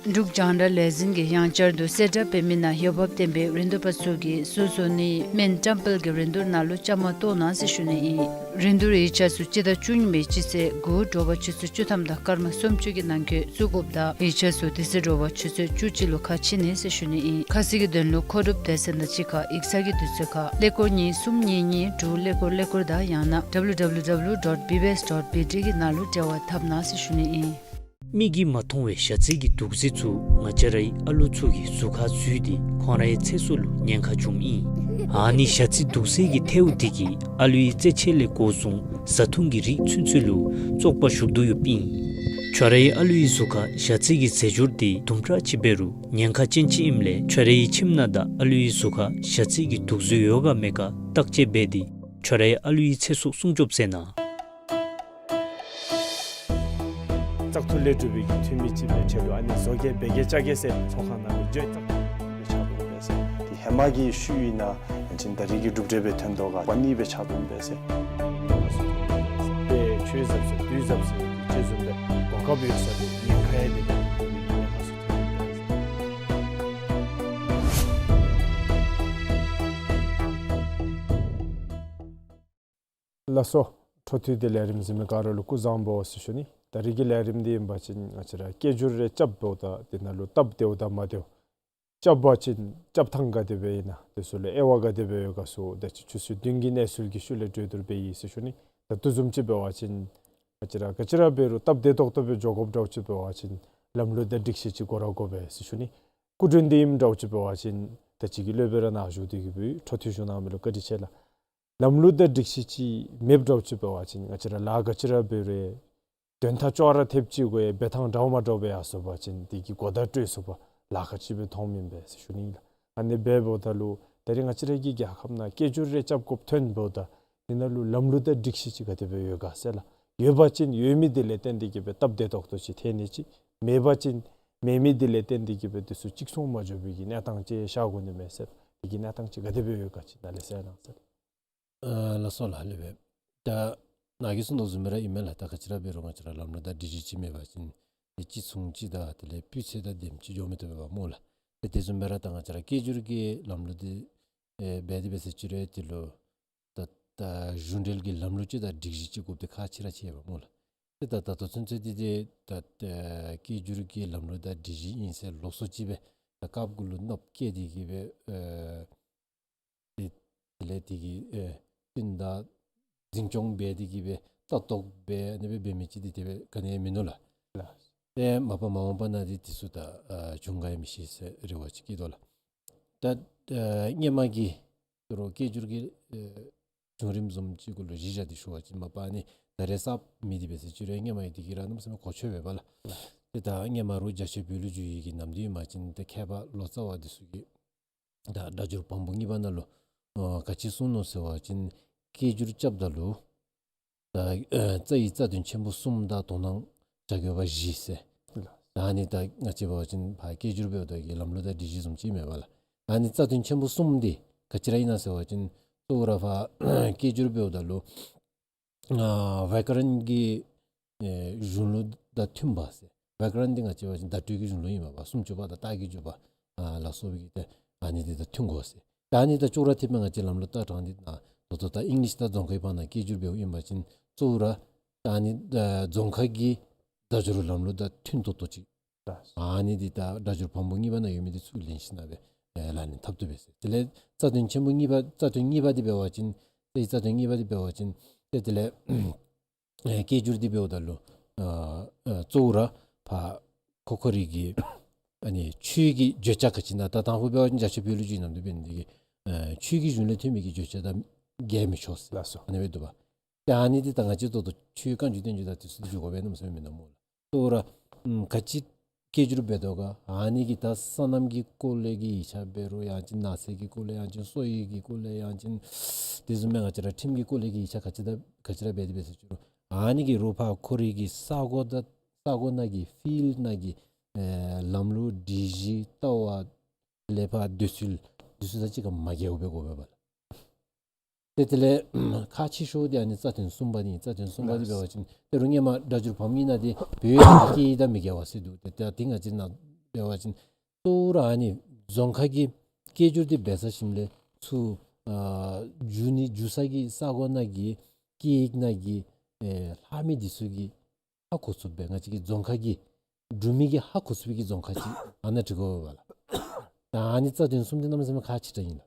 འབྲུག་རྒྱང་བསྒྲགས་ལས་འཛིན་གྱིས་ཡང་བསྐྱར་དུ་གསལ་བསྒྲགས་འབད་མི་ནང་འོས་འབབ་ལྡན་པའི་རིན་བསྡུར་པ་ཚུ་གིས་བཟོ་བཟོ་ནིའི་སྨན་བཀྲམ་སྤེལ་གྱི་རིན་བསྡུར་ནང་ལུ་བཅའ་མར་གཏོགས་གནང་ཟེར་ཞུ་ནི་ཨིན། རིན་བསྡུར་ཡིག་ཆ་ཚུ་སྤྱི་ཟླ་བཅུ་གཉིས་པའི་སྤྱི་ཚེས་དགུ་དྲོ་པ་ཆུ་ཚོད་བཅུ་ཐམ་དང་སྐར་མ་སུམ་ཅུ་གི་ནང་འཁོད་བཙུགས་དགོཔ་དང་ཡིག་ཆ་ཚུ་དེ་ཚེ་དྲོ་པ་ཆུ་ཚོད་བཅུ་གཅིག་ལུ་ཁ་ཕྱེ་ནི་ཟེར་ཞུ་ནི་ཨིན། ཁ་གསལ་གྱི་དོན་ལུ་མཁོ་སྒྲུབ་སྡེ་ཚན་དང་གཅིག་ཁར་ཡིག་ཚང་གི་དུས་ཚོད་ཁར་ཀླད་ཀོར་གཉིས་གསུམ་གཉིས་གཉིས་དྲུག་ཀླད་ཀོར་ཀླད་ཀོར་དང་ཡང་ན་ཌབ་ལིའུ་ཌབ་ལིའུ་ཌབ་ལིའུ་ཌོཊ་བི་བི་ཨེསི་ཌོཊ་བི་ཊི་གི་ནང་ལུ་འབྲེལ་བ་འཐབ་གནང་ཟེར་ཞུ་ནི་ཨིན། མིག་གིས་མ་མཐོང་བའི་ཞ་རྩི་གི་དུག་རྫས་ཚུ་ང་བཅས་རའི་ཨ་ལུ་ཚུ་གི་གཟུགས་ཁར་འཛུལ་ཏེ་ཁོང་རའི་ཚེ་སྲོག་ལུ་ཉེན་ཁ་འབྱུངམ་ཨིན། ཨ་ནི་ཞ་རྩི་དུག་རྫས་ཀྱི་ཐལཝ་དེ་གིས་ཨ་ལུའི་རྩེད་ཆས་ལས་འགོ་བཟུང་བཟའ་འཐུང་གི་རིགས་ཚུན་ཚོད་ལུ་བཙོག་པ་ཞུགས་དོ་ཡོདཔ་ཨིན། ཁྱོད་རའི་ཨ་ལུའི་གཟུགས་ཁར་ཞ་རྩི་གི་རྫས་སྦྱོར་དེ་དུམ་གྲ་ཅིག་འབད་རུང་ཉེན་ཁ་ཅན་ཅིག་ཨིནམ་ལས་ཁྱོད་རའི་ཁྱིམ་ནང་དང་ཨ་ལུའི་གཟུགས་ཁར་ཞ་རྩི་གི་དུག་རྫས་ཡོད་ག་མེད་ག་བརྟག་དཔྱད་འབད་དེ་ཁྱོད་རའི་ཨ་ལུའི་ཚེ་སྲོག་སྲུང་སྐྱོབ་མཛད་གནང་། བཙག་འཐུ་ལས་གྲུབ་པའི་གི་འཐུས་མི་ཅིག་སྦེ་ཁྱོད་ལུ་ཨ་ནི་བཟོ་གེ་འབད་གེ་བཅའ་གེ་ཟེར་ཚོགས་ཁང་ནང་ལུ་འགྱོ་སྟེ་བཙག་འཐུ་ལས་ཕྱག་དོན་འབད་ཟེར། དེ་ཧེ་མ་གི་ཤུལ་ཨིན་ན་ཡང་ཅིན་ད་རིས་ཀྱི་གྲུབ་འབྲས་སྦེ་ཐོན་དོ་ག་པ་ནི་སྦེ་ཕྱག་དོན་འབད་ཟེར། དཔེ་ཆོས་ཟབ་ཟེར་དུས་ཟབ་ཟེར་ཅིག་བཟུམ་སྦེ་གོ་སྐབས་ཡོད་ས་དེ་ཉེན་ཁ་ཡང་དེ་ལས་ཉེན་ཁ་ཚུ་ཐོན་ཡི་ཟེར། ལགས་སོ། འཕྲོ་མཐུད་དེ་ལས་རིམ་གཟིགས་མི་ག་ར་ལུ་སྐུ་གཟུགས་བཟང་པོ་ཟེར་ཞུ་ནི། ད་རིས་ཀྱི་ལས་རིམ་འདི་ཨིན་པ་ཅིན་ང་བཅས་ར་སྐད་སྒྱུར་རེ་རྐྱབ་འབདཝ་ད་དེ་ནང་ལུ་སྟབས་བདེཝ་དང་མ་བདེཝ་ རྐྱབ་པ་ཅིན་རྐྱབ་ཐངས་ག་དེ་སྦེ་ཨིན་ན། དེ་ཚུ་ལུ་དབྱེ་བ་ག་དེ་སྦེ་ཡོད་ག་ཚུ་ད་ཅི་ཆུ་ཚོད་བདུན་གྱི་གནས་ཚུལ་གྱི་ཤུལ་ལས་གྲོས་བསྡུར་འབད་ཡི་ཟེར་ཞུ་ནི། ད་དེ་བཟུམ་ཅིག་འབད་བ་ཅིན་ང་བཅས་ར་ག་ཅི་ར་འབད་རུང་སྟབས་བདེ་ཏོག་ཏོ་སྦེ་འགྱོ་དགོཔ་འདྲཝ་ཅིག་འབད་བ་ཅིན་ལམ་ལུགས་དང་སྒྲིག་གཞི་ཅིག་དགོ་ར་དགོ་པས་ཟེར་ཞུ་ནི། སྐུ་མགྲོན་འདི་ཨིནམ་འདྲཝ་ཅིག་འབད་བ་ཅིན་ད་ཅི་གི་སློབ་དཔོན་ར་ནཱ་བཞུགས་ཏེ་གི་སྦེ་འཕྲོ་མཐུད་ཞུ་གནང་མི་ལུ་བཀའ་དྲིན་ཆེ་ལགས། ལམ་ལུགས་དང་སྒྲིག་གཞི་ཅིག་མེདཔ་འདྲཝ་ཅིག་འབད་བ་ཅིན་ང་བཅས་ར་ལཱ་ག་ཅི་ར་འབད་རུང་དོན་དག་ཅོག་ར་འཐདཔ་ཅིག་གུ་འབད་ཐངས་འདྲཝ་མ་འདྲཝ་སྦེ་ཡར་སོང་པ་ཅིན་དེ་གི་གོ་བརྡ་སྤྲོད་ཚུགས་པ་ལཱ་ཁག་ཅིག་སྦེ་མཐོངམ་ཨིན་པས་ཟེར་ཞུ་ནི་ཨིན་ལགས། ཨ་ནི་འབདཝ་ད་ལུ་ད་རེས་ང་བཅས་ར་གི་རྒྱལ་ཁབ་ནང་སྐད་སྒྱུར་རེ་རྐྱབ་དགོཔ་ཐོན་འབདཝ་ད་དེ་ནང་ལུ་ལམ་ལུགས་དང་སྒྲིག་གཞི་ཅིག་ག་དེ་སྦེ་ཡོད་ག་ཟེར་ལགས། ཡོད་པ་ཅིན་ཡོད་མི་དེ་ལས་བརྟེན་ཏེ་གི་སྦེ་སྟབས་བདེ་ཏོག་ཏོ་ཅིག་ཐོན་ནི་ཅིག། མེད་པ་ཅིན་མེད་མི་དེ་ལས་བརྟེན་ཏེ་གི་སྦེ་དེ་ཚུ་གཅིག་མཚུངས་མ་འགྱོ་བའི་གི་གནས་སྟངས་ཅིག་ཤར་དགོ་ནི་མས་ཟེར། དེ་གི་གནས་སྟངས་ཅིག་ག་དེ་སྦེ་ཡོད་ག་ཅིག་ནཱ་ལས་གསལ་གནང་ཟེར། ཨ་ལགས་སོ་ལགས། ལེགས་པས། ད་ནཱ་གིས་གསུངས་དོ་བཟུམ་སྦེ་ར་ཨིན་མས་ལགས། ད་ག་ཅི་ར་འབད་རུང་ང་བཅས་ར་ལམ་ལུགས་དང་སྒྲིག་གཞི་ཅིག་མེད་པ་ཅིན་དེ་གཅིག་མཚུངས་ཅིག་དང་དེ་ལས་སྤུས་ཚད་དང་ལྡནམ་ཅིག་འགྱོ་མི་བཏུབ་པས་པ་སྨོ་ལགས། དེ་དེ་བཟུམ་སྦེ་ར་ད་ང་བཅས་ར་སྐད་སྒྱུར་གྱི་ལམ་ལུགས་འདི་ཨེ་འབད་དེ་འབད་ཟེར་ཅི་རུང་དེ་ལུ་ད་ད་གཞུང་འབྲེལ་གྱི་ལམ་ལུགས་ཅིག་དང་སྒྲིག་གཞི་ཅིག་དགོཔ་འདི་ཁག་ཆེ་ར་ཆེ་བས་པ་སྨོ་ལགས། ཏེ་ད་ད་ལྟོ་ཚུན་ཚོད་འདི་ཏེ་ད་ཨེ་སྐད་སྒྱུར་གྱི་ལམ་ལུགས་དང་སྒྲིག་གཞི་ཨིན་ཟེར་ལོགས་སུ་ཅིག་སྦེ་ད་སྐབས་གུ་ལུ་ནོར་བུ་བཀལ་ཏེ་གི་སྦེ་ཨེ་དེ་དེ་ལས་དེ་གི་ཨེ་སྤུན་ཟླ་འཛིན་སྐྱོང་འབད་དེ་གི་སྦེ་ལྟ་རྟོག་འབད་ཨ་ནི་སྦེ་འབད་མི་ཅིག་འདི་དེ་སྦེ་ག་ནི་ཡང་མིན་ནུག་ལགས། ལགས། ཏེ་མ་པ་མ་འོངས་པ་ནང་འདི་དེ་ཚུ་ད་ཨ་བྱུང་ག་ཡང་མི་ཤེས་ཟེར་རེ་བ་ཅིག་བསྐྱེད་དོ་ལགས། ད་ཨ་སྔོན་མ་གི་དོ་རུང་སྐད་སྒྱུར་གྱི་ཨེ་བྱུང་རིམ་བཟུམ་ཅིག་གུ་ལུ་གཞི་བཞག་སྟེ་ཞུ་བ་ཅིན་མ་པ་ཨ་ནི་ད་རེས་གསརཔ་མེད་དེ་འབད་ཟེར་ཅི་རུང་སྔོན་མ་ཡོད་དེ་གི་ར་གནམ་མེད་ས་མེད་གོ་ཆོད་པས་པ་ལགས། ཏེ་ད་སྔོན་མ་རུང་རྒྱ་ཆེ་བོད་ལུ་བསྒྱུར་ཡི་གི་ནམ་དུས་ཨིན་པ་ཅིན་ཏེ་མཁས་པ་ལོ་ཙཱ་བ་འདི་ཚུ་གིས་ད་སྒྲ་སྒྱུར་བམ་པོ་གཉིས་པ་ནང་ལུ་ཨ་ག་ཅི་གསུངས་ནུག་ཟེར་བ་ཅིན་སྐད་སྒྱུར་རྐྱབ་ད་ལུ་ད་ཨ་རྩ་ཡི་རྩ་དོན་ཆེན་པོ་གསུམ་དང་དོ་སྣང་བྱ་དགོས་པ་བཞི་ཟེར། ད་ཨ་ནི་ད་ང་བཅས་འབད་བ་ཅིན་ཕར་སྐད་སྒྱུར་འབདཝ་ད་གི་ལམ་ལུགས་དང་སྒྲིག་གཞི་བཟུམ་ཅིག་མས་པ་ལགས། ཨ་ནི་རྩ་དོན་ཆེན་པོ་གསུམ་འདི་ག་ཅི་ར་ཨིན་ན་ཟེར་བ་ཅིན་གཙོ་བོ་ར་ཕར་སྐད་སྒྱུར་འབདཝ་ད་ལུ་ཨ་བྱཱ་ཀ་རན་གྱི་ཨེ་གཞུང་ལུགས་དང་མཐུན་པ་ཟེར། བྱཱ་ཀ་རན་འདི་ང་བཅས་འབད་བ་ཅིན་བརྡ་སྤྲོད་ཀྱི་གཞུང་ལུགས་ཨིན་མས་པ། སུམ་ཅུ་པ་དང་རྟགས་ཀྱི་འཇུག་པ་ཨ་ལ་སོགས་པའི་གི་ཏེ་ཨ་ནི་འདི་དང་མཐུན་དགོ་ཟེར། ད་ཨ་ནི་ད་ཅོག་ར་འཐདཔ་མས། ང་བཅས་ལམ་ལུགས་ལྟ་སྟངས་འདི་ད་ད་ལྟོ་ད་ཨིང་ལིཤ་དང་རྫོང་ཁའི་བར་ན་སྐད་སྒྱུར་འབདཝ་ཨིན་པ་ཅིན་གཙོ་བོ་ར་ད་ཨ་ནི་ཨ་རྫོང་ཁ་གི་སྒྲ་སྒྱུར་ལམ་ལུགས་དང་མཐུན་ཏོག་ཏོ་ཅིག། ཨ་ནི་འདི་ད་སྒྲ་སྒྱུར་བམ་པོ་གཉིས་པ་ནང་ཡོད་མི་འདི་ཚུར་ལེན་ཞིན་ན་སྦེ་ཨེ་ལག་ལེན་འཐབ་བཏུབ་པས་ཟེར། དེ་ལས་རྩ་དོན་ཆེན་པོ་གཉིས་པ་རྩ་དོན་གཉིས་པ་འདི་འབད་བ་ཅིན་ཏེ་རྩ་དོན་གཉིས་པ་འདི་འབད་བ་ཅིན་ཏེ་དེ་ལས་ཨེ་སྐད་སྒྱུར་འདི་འབདཝ་ད་ལུ་ཨ་ཨ་གཙོ་བོ་ར་ཕར་ཁོ་ཁོ་རའི་གི་ཨ་ནི་ཆོས་ཀྱི་བརྗོད་བྱ་ག་ཅི་ཨིན་ན་ད་དང་ཕུ་འབད་བ་ཅིན་རྒྱ་ཆེ་བོད་ལུ་བསྒྱུར་ནམ་དུས་འབད་ནི་འདི་གིས་ཨ་ཆོས་ཀྱི་གཞུང་ལས་ཐོན་མི་གི་བརྗོད་བྱ་དང་འགལ་མི་ཆོག་ཟེར། ལགས་སོ། ཨ་ནི་སྦེ་འདུག་པ། ཏེ་ཨ་ནི་འདི་ད་ང་བཅས་ད་ལྟོ་ཆོས་བཀའ་འགྱུར་བསྟན་འགྱུར་དང་དེ་ཚུ་འདི་འགྱོ་དགོ་པས་གནམ་མེད་ས་མེད་མིན་ནུག་སྨོ་ལགས། གཙོ་བོ་ར་ཨམ་ག་ཅི་སྐད་སྒྱུར་འབད་དོ་ག་ཨ་ནི་གི་ད་སོ་ནམ་གྱི་སྐོར་ལས་ཀྱི་ཡིག་ཆ་འབད་རུང་ཡང་ཅིན་ནགས་ཚལ་གྱི་སྐོར་ལས་ཡང་ཅིན་གསོ་བའི་གི་སྐོར་ལས་ཡང་ཅིན་དེ་བཟུམ་མའི་ང་བཅས་ར་ཁྲིམས་ཀྱི་སྐོར་ལས་ཀྱི་ཡིག་ཆ་ག་ཅི་ད་ག་ཅི་ར་འབད་དེ་འབད་ཟེར་ཅི་རུང་ཨ་ནི་གི་རོགས་ཕར་ཁོ་རའི་གི་ས་གོ་ད་ས་གོ་ནང་གི་ཕིལཌ་ནང་གི་ཨེ་ལམ་ལུགས་སྒྲིག་གཞི་ལྟ་བ་ལས་ཕར་འདོད་ཚུལ་འདི་ཚུ་དང་གཅིག་ཁར་མ་འགལཝ་སྦེ་དགོ་པས་པ་ལགས། ཏེ་དེ་ལས་ཁག་ཆེ་ཤོས་འདི་ཨ་ནི་རྩ་དོན་གསུམ་པ་འདི་ཨིན། རྩ་དོན་གསུམ་པ་འདི་འབད་བ་ཅིན་ཏེ་རུང་སྔོན་མ་སྒྲ་སྒྱུར་བམ་གཉིས་ནང་འདི་བོད་ཡིག་དང་སྐད་ཡིག་དང་མི་འགལ་བ་ཟེར་འདུག། ཏེ་ད་འདི་ང་བཅས་ནང་འབད་བ་ཅིན་གཙོ་བོ་ར་ཨ་ནི་རྫོང་ཁ་གི་སྐད་སྒྱུར་འདི་འབད་ས་ཞིནམ་ལས་ཚུར་ཨ་བསྒྱུར་ནི་བསྒྱུར་ས་གི་ས་གོ་ནང་གི་སྐད་ཡིག་ནང་གི་ཨེ་ལྷག་མི་འདི་ཚུ་གི་ཧ་གོ་ཚུགསཔ་སྦེ་ང་བཅས་ཀྱི་རྫོང་ཁ་གི་འབྲུག་མི་གིས་ཧ་གོ་ཚུགས་པའི་གི་རྫོང་ཁ་ཅིག་ཨ་ནཱ་འབྲི་དགོ་པས་ལགས། ད་ཨ་ནི་རྩ་དོན་གསུམ་འདི་གནམ་མེད་ས་མེད་ཁག་ཆེ་དྲགས་ཨིན་ལགས།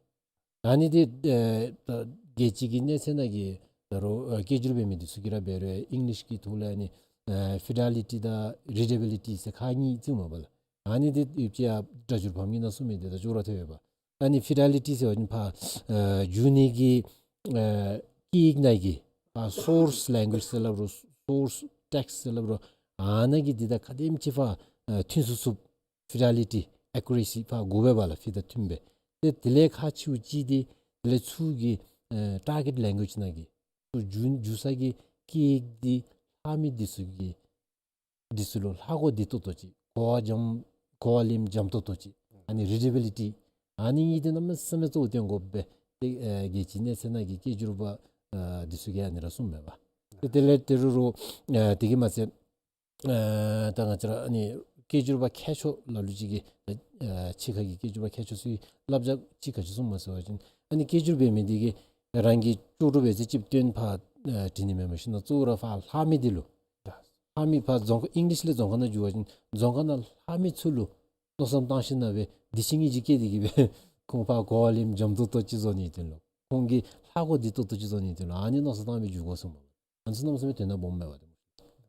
ད་ཨ་ནི་འདི་ཨེ་ད་རྒྱལ་སྤྱི་གི་གནས་ཚད་ནང་གི་ད་རུང་ཨེ་སྐད་སྒྱུར་འབད་མི་འདི་ཚུ་གིས་ར་འབད་རུང་ཨིང་ལིཤ་གི་ཐོག་ལས་ཨ་ནི་ཨེ་ཕི་ཌེ་ལི་ཊི་དང་རི་ཌེ་བི་ལི་ཊི་ཟེར་ཁག་གཉིས་བརྩིཝ་མས་པ་ལགས། ཨ་ནི་འདི་ཡོདཔ་ཅིག་ཡང་སྒྲ་སྒྱུར་བམ་གཉིས་ནང་གསུངས་མི་འདི་དང་ཅོག་ར་འཐད་པས་པ། ཨ་ནི་ཕི་ཌེ་ལི་ཊི་ཟེར་བ་ཅིན་ཕར་ཨ་བསྒྱུར་ནི་གི་ཨ་སྐད་ཡིག་ནང་གི་ཕར་སོརསི་ལེང་གུ་ཨེཇ་ཟེར་སླབ་རུང་སོརསི་ཊེགསིཊ་ཟེར་སླབ་རུང་ཨ་ནཱ་གི་འདི་དང་ག་དེམ་ཅིག་ཕར་ཨ་མཐུན་ཚུགས་ཚུགས་ཕི་ཌེ་ལི་ཊི་ཨེ་ཀུ་རེ་སི་ཕར་དགོ་པས་པ་ལགས། ཕི་དང་མཐུན་སྦེ། ཏེ་དེ་ལས་ཁག་ཆེཝ་ཅིག་འདི་དེ་ལས་ཚུར་གྱི་ཨ་ཊར་གེཊ་ལེང་གུ་ཨེཇ་ནང་གི་ཚུར་བསྒྱུར་བསྒྱུར་ས་གི་སྐད་ཡིག་འདི་ལྷག་མི་འདི་ཚུ་གི་འདི་ཚུ་ལུ་ཧ་གོ་བདེ་ཏོག་ཏོ་ཅིག། གོ་བ་འཇམ་གོ་བ་ལེན་འཇམ་ཏོག་ཏོ་ཅིག། ཨ་ནི་རི་ཌེ་བི་ལི་ཊི། ཨ་ནི་གཉིས་འདི་གནམ་མེད་ས་མེད་གཙོ་བོ་བཏོན་དགོ་པས། ཏེ་ཨ་རྒྱལ་སྤྱིའི་གནས་ཚད་ནང་གི་སྐད་སྒྱུར་པ་ཨ་འདི་ཚུ་གིས་ཨ་ནི་ར་གསུངམ་མས་པ། ཏེ་དེ་ལས་དེ་རུང་རུང་ཨ་དེ་གིས་མ་ཚད་ཨ་ད་ང་བཅས་ར་ཨ་ནི་སྐད་སྒྱུར་པ་མཁས་མཆོག་ལ་ལུ་ཅིག་གིས་ཨ་ཕྱི་ཁ་གི་སྐད་སྒྱུར་པ་མཁས་མཆོག་ཚུ་གིས་བསླབ་བྱ་ཅིག་ག་ཅི་གསུངམ་མས་ཟེར་བ་ཅིན་ཨ་ནི་སྐད་སྒྱུར་འབད་མི་འདི་གིས་རང་གིས་ལྕོགས་གྲུབ་འབད་ཚད་ཅིག་བཏོན་ཕར་ཨ་བྲི་ནི་མེན་པར་ཞིན་ན་གཙོ་བོ་ར་ཕར་ལྷག་མི་འདི་ལུ་ལྷག་མི་ཕར་རྫོང་ཁ་ཨིང་ལིཤ་ལས་རྫོང་ཁ་ནང་བསྒྱུར་བ་ཅིན་རྫོང་ཁ་ནང་ལྷག་མི་ཚུ་ལུ་ མནོ་བསམ་བཏང་ཞིནམ་ལས་འདི་ཕྱི་གཉིས་ཀྱི་སྐད་དེ་གིས་སྦེ་ཁོང་ཕར་གོ་བ་ལེནམ་འཇམ་ཏོང་ཏོ་ཅིག་བཟོ་ནི་དེ་ལུ། ཁོང་གིས་ཧ་གོ་བདེ་ཏོག་ཏོ་ཅིག་བཟོ་ནི་དེ་ལུ། ཨ་ནི་མནོ་བསམ་བཏང་སྦེ་འགྱོ་དགོ་ཟེར་སྨོ། ཨ་ནི་ཚུ་གནམ་མེད་ས་མེད་དོན་དག་སྦོམ་མས་པ་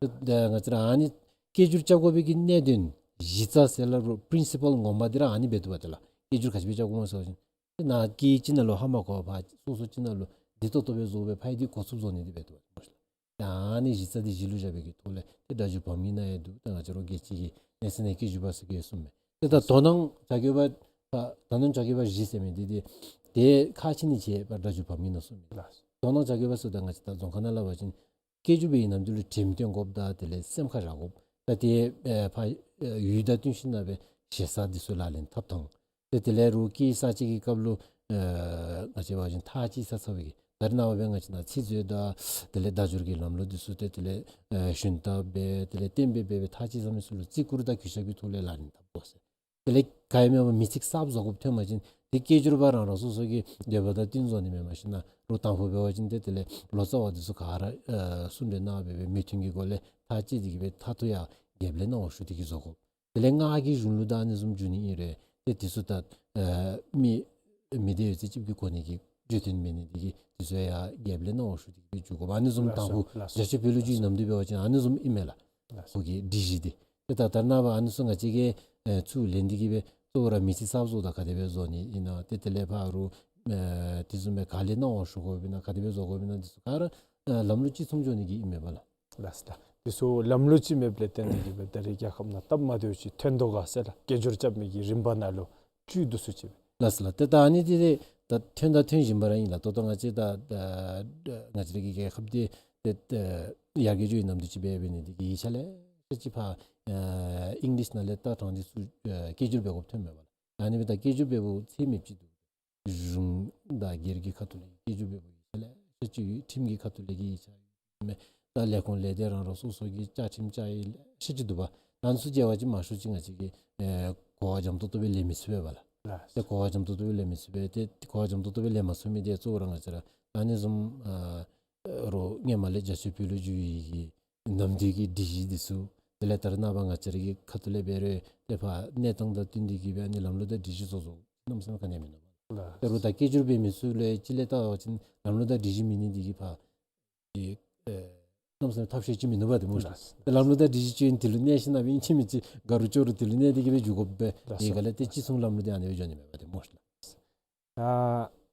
ཏེ། ཏེ་ང་བཅས་ར་ཨ་ནི་སྐད་སྒྱུར་རྐྱབ་དགོ་པའི་གི་གནད་དོན་གཞི་རྩ་ཟེར་སླབ་རུང་པི་རིན་སི་པཱལ་ངོ་མ་འདི་ར་ཨ་ནི་འབད་དོ་བ་ཏེ་ལགས། སྐད་སྒྱུར་ག་ཅི་སྦེ་རྐྱབ་དགོ་སྨོ་ཟེར་བ་ཅིན་ཏེ་ནཱ་སྐད་ཅིག་ནང་ལུ་ཧ་མ་གོ་བར་སོ་སོ་ཅིག་ནང་ལུ་བདེ་ཏོག་ཏོ་སྦེ་བཟོ་སྦེ་ཕར་འདི་གོ་ཚུགསཔ་བཟོ་ནི་འདི་འབད་དོ་བ་ཏེ་སྨོ་ཤ་ལགས། ད་ཨ་ནི་གཞི་རྩ་འདི་གཞི་ལུ་བཞག་པའི་གི་ཐོག་ལས་ཏེ་སྒྲ་སྒྱུར་བམ་གྱི་ནང་ཡང་འདུག། ད་ང་བཅས་ར་རྒྱལ་སྤྱི་གི་གནས་ཚད་ནང་སྐད་སྒྱུར་པ་ཟེར་གི་གསུངས་མས། ཏེ་ད་དོ་སྣང་བྱ་དགོ་པ་ད་དོ་སྣང་བྱ་དགོ་པ་བཞི་ཟེར་མི་འདི་ཏེ་ཏེ་ཁག་ཆེ་ནི་ཅིག་ཕར་སྒྲ་སྒྱུར་བམ་གྱི་ནང་གསུངས་མས། ལགས། དོ་སྣང་བྱ་དགོ་པ་ཟེརཝ་ད་ང་བཅས་ད་རྫོང་ཁ་ནང་སླབ་པ་ཅིན་སྐད་སྒྱུར་པའི་ནམ་དུས་ལུ་དྲིམ་སྟོན་དགོཔ་དང་དེ་ལས་སེམས་ཁར་བཞག་དགོཔ། ད་ཏེ་ཨེ་ཕར་ཨེ་ཡུལ་དང་བསྟུན་ཞིནམ་ལས་ཞེ་ས་འདི་ཚུ་ལག་ལེན་འཐབ་ཐངས། ཏེ་དེ་ལས་རུང་སྐད་གསར་བཅད་ཀྱི་སྐབས་ལུ་ཨེ་ང་བཅས་འབད་བ་ཅིན་ཐག་བཅད་ཚར་ཚར་བའི་གི་ད་རེས་ནངས་པ་སྦེ་ང་བཅས་ནང་ཚིག་མཛོད་དང་དེ་ལས་བརྡ་སྦྱོར་གྱི་ལམ་ལུགས་འདི་ཚུ་ཏེ་དེ་ལས་ཨེ་ཞུན་དག་སྦེ་དེ་ལས་གཏན་འབེབས་འབད་སྦེ་ཐག་བཅད་ཚར་མི་ཚུ་ལུ་བརྩི་བཀུར་དང་གུས་ཞབས་ཀྱི་ཐོག་ལས་ལག་ལེན་འཐབ་དགོ་ཟེར། དེ་ལས་ག་ཡང་མེད་པར་མི་ཚིག་གསརཔ་བཟོ་དགོཔ་ཐོན་པ་ཅིན་ཏེ་སྐད་སྒྱུར་པ་རང་རང་སོ་སོ་གི་འདོད་པ་དང་བསྟུན་བཟོ་ནི་མེན། མ་གཞི་ནཱ་རུང་དང་ཕུ་འབད་བ་ཅིན་ཏེ་དེ་ལས་ལོ་ཙཱ་བ་འདི་ཚུ་ག་ར་ཨེ་གསུང་གྲོས་གནང་སྦེ་སྦེ་མོས་མཐུན་གྱི་སྒོ་ལས་ཐག་བཅད་དེ་གིས་སྦེ་མཐར་ཐུག་ཡར་རྒྱབ་ལས་གནང་བ་ཞུ་སྟེ་གིས་བཟོ་དགོ། དེ་ལས་སྔགས་ཀྱི་གཞུང་ལུགས་དང་ཨ་ནི་བཟུམ་འགྱུར་ནི་ཨིན་རུང་ཏེ་འདི་ཚུ་ད་ཨེ་མི་མི་སྡེ་ཡོད་ཚད་ཅིག་གི་གོ་གནས་ཀྱི་བརྗོད་དོན་མེད་ནི་འདི་གིས་འདི་ཚུ་ཡར་རྒྱབ་ལས་གནང་བ་ཞུ་སྟེ་གིས་སྦེ་འགྱོ་དགོ་པས། ཨ་ནི་བཟུམ་ལགས་སོ། དང་ཕུ་ལགས་སོ། རྒྱ་ཆེ་བོད་ལུགས་ཀྱི་ནམ་དུས་འབད་བ་ཅིན་ཨ་ནི་བཟུམ་ཨིན་མས་ལགས། ལགས་སོ། ཁོ་གི་སྒྲིག་གཞི་འདི། ཏེ་ད་ད་རེས་ནངས་པ་ཨ་ནི་ཚུ་ང་བཅས་ཀྱིས་ཨེ་ཚུར་ལེན་ཏེ་གིས་སྦེ་གཙོ་བོ་ར་མི་ཚིག་གསརཔ་བཟོཝ་ད་ག་དེ་སྦེ་བཟོ་ནི་ཨིན་ན། ཏེ་དེ་ལས་ཕར་རུང་ཨེ་དེ་བཟུམ་སྦེ་ག་ལས་གནང་བ་ཞུ་དགོཔ་ཨིན་ན། ག་དེ་སྦེ་བཟོ་དགོཔ་ཨིན་ན། འདི་ཚུ་ག་ར་ཨེ་ལམ་ལུགས་གཅིག་མཚུངས་འགྱོ་ནི་གི་ཨིན་མས་པ་ལགས། ལགས་སོ་ལགས། དེ་ཚུ་ལམ་ལུགས་ཅིག་མེདཔ་ལས་བརྟེན་ཏེ་གིས་སྦེ་ད་རེས་རྒྱལ་ཁབ་ནང་སྟབས་མ་བདེཝ་ཅིག་ཐོན་དོ་ག་ཟེར་ལགས། སྐད་སྒྱུར་རྐྱབ་མི་གི་རིམ་པ་ནང་ལུ་བཅུད་དུ་སུ་ཅིག་སྦེ། ལགས་སོ་ལགས། ཏེ་ད་ཨ་ནི་འདི་ཏེ་ད་ཐོན་དང་ཐོན་བཞིན་པ་ར་ཨིན་ལགས། ད་ལྟོ་ང་བཅས་ད་ད་ང་བཅས་ར་གི་རྒྱལ་ཁབ་འདི་ཏེ་ཡར་རྒྱས་འགྱོ་བའི་ནམ་དུས་ཅིག་འབད་འབད་ནི་འདི་གིས་ཡིག་ཆ་ལེ་ཤ་ཅིག་ཕར་ཨིང་ལིཤ་ནང་ལས་ལྟ་ཐངས་འདི་ཚུ་སྐད་སྒྱུར་འབད་དགོཔ་ཐོན་མས་པ་ལགས། ཨ་ནི་སྦེ་ད་སྐད་སྒྱུར་འབད་བའི་ཚད་མེདཔ་ཅིག་འདུག། གཞུང་དང་སྒེར་གྱི་ཁ་ཐུག་ལས་སྐད་སྒྱུར་འབད་བའི་ཡིག་ཆ་ལེ་ཤ་ཅིག་ཡོད། ཁྲིམས་ཀྱི་ཁ་ཐུག་ལས་ཀྱི་ཡིག་ཆ་ཡོད་མས། ད་ལས་ཁུངས་ལས་སྡེ་རང་རང་སོ་སོ་གི་བཅའ་ཁྲིམས་བཅའ་ཡིག་ལེ་ཤ་ཅིག་འདུག་པ། ཨ་ནི་ཚུ་མཇལ་བ་ཅིན་མང་ཤོས་ཅིག་ང་བཅས་ཀྱིས་ཨེ་གོ་བ་འཇམ་ཏོག་ཏོ་སྦེ་ལེན་མི་ཚུགས་པས་པ་ལགས། ལགས། ཏེ་གོ་བ་འཇམ་ཏོག་ཏོ་སྦེ་ལེན་མི་ཚུགས་པས། ཏེ་གོ་བ་འཇམ་ཏོག་ཏོ་སྦེ་ལེན་མ་ཚུགས་མི་འདི་གཙོ་བོ་ར་ང་བཅས་ར་ཨ་ནི་བཟུམ་ཨ་རོགས་སྔོན་མ་ལས་རྒྱ་ཆེ་བོད་ལུགས་བསྒྱུར་བའི་གི་ནམ་དུས་ཀྱི་སྒྲིག་གཞི་འདི་ཚུ་དེ་ལས་ད་རེས་ནངས་པ་ང་བཅས་ར་གི་ཁ་ཐུག་ལས་འབད་རུང་ཏེ་ཕར་གནས་སྟངས་དང་བསྟུན་ཏེ་གིས་སྦེ་ཨ་ནི་ལམ་ལུགས་དང་སྒྲིག་གཞི་བཟོ་བཟོཝ་གནམ་མེད་ས་མེད་ག་ནི་ཡང་མིན་འདུག་པ། ལགས། ད་རུང་ད་སྐད་སྒྱུར་འབད་མི་ཚུ་ལུ་ཡང་ཅིག་ལས་བལྟ་བ་ཅིན་ལམ་ལུགས་དང་སྒྲིག་གཞི་མེད་ནི་འདི་གིས་ཕར་ཨེ་ཨེ་གནམ་མེད་ས་མེད་ཐབས་ཤེས་ཅིག་མིན་འདུག་པ་ཏེ་སྨོ་ཤ་ལགས། ལགས། ཏེ་ལམ་ལུགས་དང་སྒྲིག་གཞི་ཅིག་འདི་ལུ་གནས་ཞིནམ་ལས་ཨིན་ཅི་མིན་ཅི་དགའ་རུང་སྐྱོ་རུང་འདི་ལུ་གནས་ཏེ་གིས་སྦེ་འགྱོ་དགོ་པས། ལགས་སོ། དེ་ག་ལས་ཏེ་ཅིག་མཚུངས་ལམ་ལུགས་འདི་ཨ་ནི་སྦེ་འགྱོ་ནི་མས་པ་ཏེ་སྨོ་ཤ་ལགས།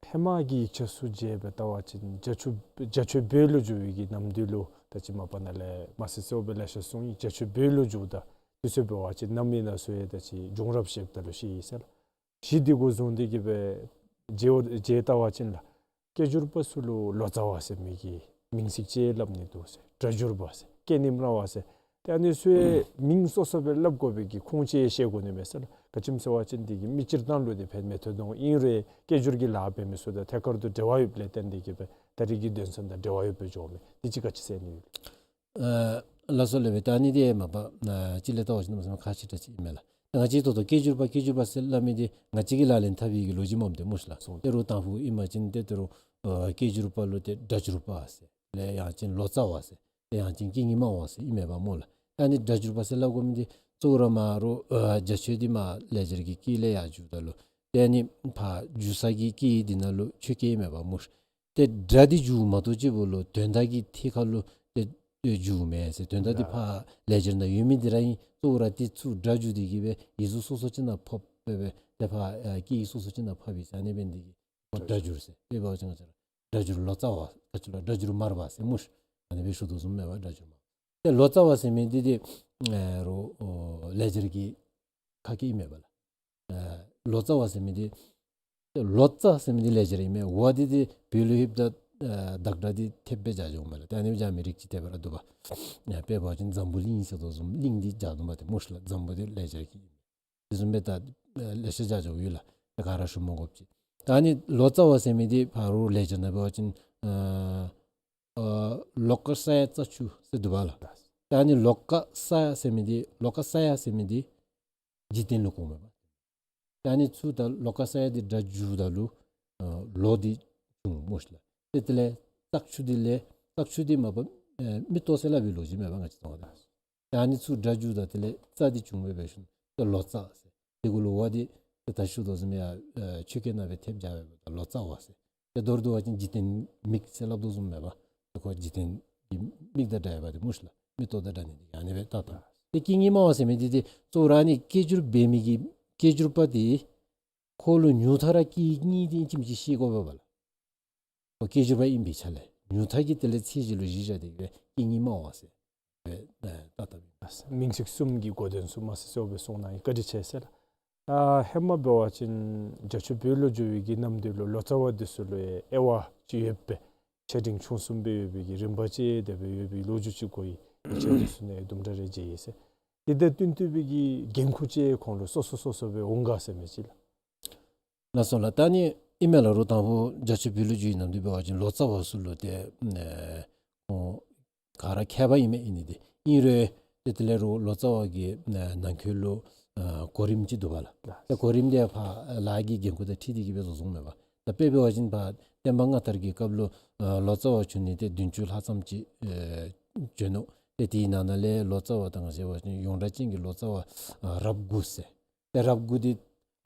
ད་ཧེ་མ་གི་ཡིག་ཆ་ཚུ་མཇལ་སྦེ་བལྟ་བ་ཅིན་རྒྱ་ཆེ་རྒྱ་ཆེ་བོད་ལུ་བསྒྱུར་བའི་གི་ནམ་དུས་ལུ་ད་ཅི་མ་པ་ནཱ་ལས་མ་གསལ་གསལཝ་སྦེ་ལེ་ཤ་གསུངས་ཡི། རྒྱ་ཆེ་བོད་ལུ་བསྒྱུརཝ་ད་དུས་ཚོད་འབད་བ་ཅིན་གནམ་མེད་ས་མེད་ད་ཅི་འབྱུང་རབས་བཤདཔ་ད་ལུ་ཤེས་ཡི་ཟེར་ལགས། གཞི་འདི་གུ་བཟུང་སྟེ་གིས་སྦེ་མཇལ་མཇལ་བལྟ་བ་ཅིན་ལགས། སྐད་སྒྱུར་པ་ཚུ་ལུ་ལོ་ཙཱ་བ་ཟེར་མི་གི་མིང་ཚིག་ཅིག་སླབ་ནི་འདུག་ཟེར། སྒྲ་སྒྱུར་པ་ཟེར། སྐད་རྙིང་བླ་བ་ཟེར། ཏེ་ཨ་ནི་ཚུ་ཡང་མིང་སོ་སོ་སྦེ་སླབ་དགོ་པའི་གི་ཁུངས་ཅིག་ཤེས་དགོ་ནི་མས་ཟེར་ལགས། ག་ཅི་སྨོ་ཟེར་བ་ཅིན་འདི་གིས་མི་སྤྱིར་བཏང་ལུ་འདི་ཕན་མི་ཐོགས་དོ་ཨིན་རུང་སྐད་སྒྱུར་གྱི་ལཱ་འབད་མི་ཚུ་དང་ཐད་ཀར་དུ་འབྲེལ་བ་ཡོདཔ་ལས་བརྟེན་ཏེ་གིས་སྦེ་ད་རེས་ཀྱི་དོན་ཚན་དང་འབྲེལ་བ་ཡོདཔ་སྦེ་འགྱོཝ་མས། འདི་ཅིག་ག་ཅི་ཟེར་ནི་ཡོད། ཨ་ལགས་སོ་ལགས་སྦེ་ད་ཨ་ནི་འདི་མ་པ་ཨ་ཅིག་ལས་བལྟ་བ་ཅིན་གནམ་མེད་ས་མེད་ཁག་ཆེ་དྲགས་ཅིག་ཨིན་མས་ལགས། ང་བཅས་ད་ལྟོ་སྐད་སྒྱུར་པ་སྐད་སྒྱུར་པ་ཟེར་སླབ་མི་འདི་ང་བཅས་ཀྱིས་ལག་ལེན་འཐབ་པའི་གི་ལོ་རྒྱུས་མས་ཏེ་སྨོ་ཤ་ལགས། སོ་ཏེ་རུང་དང་ཕུ་ཨིན་པ་ཅིན་ཏེ་ཏེ་རུང་ཨ་སྐད་སྒྱུར་པ་ལུ་ཏེ་སྒྲ་སྒྱུར་པ་ཟེར་ལས་ཡང་ཅིན་ལོ་ཙཱ་བ་ཟེར་ལས་ཡང་ཅིན་སྐད་རྙིང་བླ་བ་ཟེར་ཨིན་མས་པ་སྨོ་ལགས། ད་ཨ་ནི་སྒྲ་སྒྱུར་པ་ཟེར་སླབ་དགོ་མི་འདི་གཙོ་བོ་ར་མ་རོགས་ཨ་རྒྱ་ཆེ་འདི་མར་ལེགས་སྦྱར་གྱི་སྐད་ལས་ཡར་བསྒྱུརཝ་ད་ལུ་ཏེ་ཨ་ནི་ཕར་བསྒྱུར་ས་གི་སྐད་འདི་ནང་ལུ་ཆོས་སྐད་ཨིན་མས་པ་སྨོ་ཤ། ཏེ་སྒྲ་འདི་བསྒྱུརཝ་མ་གཏོགས་གཅིག་པོ་ལུ་དོན་དག་གི་ཐད་ཁར་ལུ་ཏེ་བསྒྱུརཝ་མེན་ཟེར། དོན་དག་འདི་ཕར་ལེགས་སྦྱར་ནང་ཡོད་མི་འདི་ར་ཨིན། གཙོ་བོ་ར་འདི་ཚུ་སྒྲ་བསྒྱུར་ཏེ་གིས་སྦེ་ཡིག་གཟུགས་སོ་སོ་ཅིག་ནང་ཕབ་སྦེ་སྦེ་ཏེ་ཕར་ཨ་སྐད་ཡིག་སོ་སོ་ཅིག་ནང་ཕབ་ཡི་ཟེར། ཨ་ནི་འབད་ནི་འདི་གིས་སྒྲ་སྒྱུར་ཟེར། དཔེ་འབད་བ་ཅིན་ང་བཅས་ར་སྒྲ་སྒྱུར་ལོ་ཙཱ་བ་ག་ཅི་ལོ་སྒྲ་སྒྱུར་མར་པ་ཟེར་སྨོ་ཤ། ཨ་ནི་སྦེ་ཞུ་དོ་བཟུམ་མས་པ་སྒྲ་སྒྱུར་མར་པ། ཏེ་ལོ་ཙཱ་བ་ཟེར་མི་འདི་ཏེ་ཨ་རོགས་ཨོ་ལེགས་སྦྱར་གྱི་ཁ་སྐད་ཨིན་མས་པ་ལགས། ཨ་ལོ་ཙཱ་བ་ཟེར་མི་འདི་ལོ་ཙཱ་ཟེར་མི་འདི་ལེགས་སྦྱར་ཨིན་མས། འོ་འདི་འདི་བོད་ལུ་ལྷོདཔ་ད་ཨ་བདག་སྒྲ་འདི་ཐེབས་སྦེ་སྦྱར་འགྱོཝ་མས་ལགས། ཏེ་ཨ་ནི་སྦེ་སྦྱར་མི་རིགས་ཅིག་ཏེ་འབད་ར་འདུག་པ། ཨ་དཔེ་འབད་བ་ཅིན་འཛམ་བུ་གླིང་ཟེར་དོ་བཟུམ་གླིང་འདི་སྦྱར་དོ་མས་ཏེ་སྨོ་ཤ་ལགས། འཛམ་བུ་འདི་ལེགས་སྦྱར་གྱི་ཨིན་མས། དེ་བཟུམ་སྦེ་ད་ཨ་ལེ་ཤ་སྦྱར་འགྱོཝ་ཡོད་ལགས། ཏེ་ག་ར་ཞུ་མ་དགོཔ་ཅིག། ད་ཨ་ནི་ལོ་ཙཱ་བ་ཟེར་མི་འདི་ཕར་རོགས་ལེགས་སྦྱར་ནང་འབད་བ་ཅིན་ཨ་ཨ་ལོ་ཀ་ས་ཡ་ཙ་ཆུ་ཟེར་འདུག་པ་ལགས། ད་ཨ་ནི་ལོ་ཀ་ས་ཡ་ཟེར་མི་འདི་ལོ་ཀ་ས་ཡ་ཟེར་མི་འདི་འཇིག་རྟེན་ལུ་གོཝ་མས་པ། ད་ཨ་ནི་ཚུར་ད་ལོ་ཀ་ས་ཡ་འདི་སྒྲ་བསྒྱུརཝ་ད་ལུ་ཨ་ལོ་འདི་བྱུང་སྨོ་ཤ་ལགས། ཏེ་དེ་ལས་ཙག་ཆུ་འདི་ལས་ཙག་ཆུ་འདི་མ་པ་ཨ་མིག་ཏོ་ཟེར་སླབ་པའི་ལོ་རྒྱུས་མས་པ་ང་བཅས་ཚུ་ད། ད་ཨ་ནི་ཚུར་སྒྲ་བསྒྱུརཝ་ད་དེ་ལས་ཙ་འདི་བྱུང་སྦེ་འབད་ཞིནམ་ཏེ་ལོ་ཙཱ་ཟེར། དེ་གུ་ལུ་འབད་དེ་ད་ཞུ་དོ་བཟུམ་ཡ་ཨེ་ཆོས་སྐད་ནང་སྦེ་ཐེབས་བྱ་བའི་ད་ལོ་ཙཱ་བ་ཟེར། ཏེ་མདོར་བསྡུ་བ་ཅིན་འཇིག་རྟེན་མིག་ཟེར་སླབ་དོ་བཟུམ་མས་པ། ཏེ་ཁོ་འཇིག་རྟེན་གྱི་མིག་དང་འདྲ་བ་དེ་སྨོ་ལགས། མིག་ཏོ་དང་འདྲ་ནི་དེ་ཨ་ནི་སྦེ་ད་ད། ཏེ་སྐད་གཉིས་སྨྲ་བ་ཟེར་མི་དེ་ཏེ་གཙོ་བོ་ར་ཨ་ནི་སྐད་སྒྱུར་འབད་མི་གི་སྐད་སྒྱུར་པ་དེ་ཁོ་ལུ་ཉུང་མཐའ་ར་སྐད་གཉིས་དེ་ཨིན་ཅི་མིན་ཅི་ཤེས་དགོ་པས་པ་ལགས། ཁོ་སྐད་སྒྱུར་པ་ཨིན་པའི་ཆ་ལས་ཉུང་མཐའ་གི་དེ་ལས་ཚད་གཞི་ལུ་གཞི་བཞག་སྟེ་སྦེ་སྐད་གཉིས་སྨྲ་བ་ཟེར་སྦེ་ད་ད་ད་ཨིན། མིང་ཚིག་གསུམ་གྱི་གོ་དོན་ཚུ་མ་ཟད་གསལ་སྦེ་གསུངས་གནང་ཡི། བཀའ་དྲིན་ཆེ་ཟེར་ལགས། ཨ་ཧེ་མ་འབད་བ་ཅིན་རྒྱ་ཆོས་བོད་ལུ་འགྱོ་བའི་གི་གནམ་དུས་ལུ་ལོ་ཙཱ་བ་འདི་ཚུ་ལུ་ཡང་དབྱེ་བ་ཅིག་ཡོད་པས། ཆེ་འབྲིང་ཆུང་གསུམ་སྦེ་ཡོད་པའི་གི་རིམ་པ་ཅིག་དེ་སྦེ་ཡོད་པའི་ལོ་རྒྱུས་ཅིག་གོ་ཡི། ཡིག་ཆ་འདི་ཚུ་ནང་དུམ་གྲ་རེ་མཇལ་ཡི་ཟེར། དེ་དང་བསྟུན་ཏེ་སྦེ་གི་འགན་ཁུར་ཅིག་ཁོང་ལུ་སོ་སོ་སོ་སོ་སྦེ་འོང་ག་ཟེར་མི་ཅིག་ལགས། ལགས་སོ་ལགས། ད་ནི་ཨིན་མས་ལགས། རོགས་དང་པོ་རྒྱ་ཆོས་བོད་ལུ་འགྱོ་བའི་གནམ་དུས་འབད་བ་ཅིན་ལོ་ཙཱ་བ་ཚུ་ལུ་ཏེ་ཨེ་ཁོང་ག་ར་མཁས་པ་ཨིན་མས། ཨིན་ནི་དེ་ཨིན་རུང་ཏེ་དེ་ལས་རོགས་ལོ་ཙཱ་བ་གི་ཨེ་ནང་འཁོད་ལུ་ཨ་གོ་རིམ་ཅིག་འདུག་པ་ལགས། ཏེ་གོ་རིམ་དེ་ཕར་ལཱ་གི་འགན་ཁུར་དང་འཁྲིལ་ཏེ་གི་སྦེ་བཟོ་བཟོཝ་མས་པ། ད་དཔེ་འབད་བ་ཅིན་ཕར་བསྟན་པ་སྔ་དར་གྱི་སྐབས་ལུ་ཨ་ལོ་ཙཱ་བ་བྱོན་ནི་ཏེ་བདུན་ཅུ་ལྷག་ཙམ་ཅིག་ཨེ་བྱོན་ནུག། ཏེ་དེའི་ནང་ན་ལས་ལོ་ཙཱ་བ་ད་ང་བཅས་འབད་བ་ཅིན་ཡོངས་གྲགས་ཅན་གྱི་ལོ་ཙཱ་བ་ཨ་རབས་དགུ་ཟེར། ཏེ་རབས་དགུ་འདི་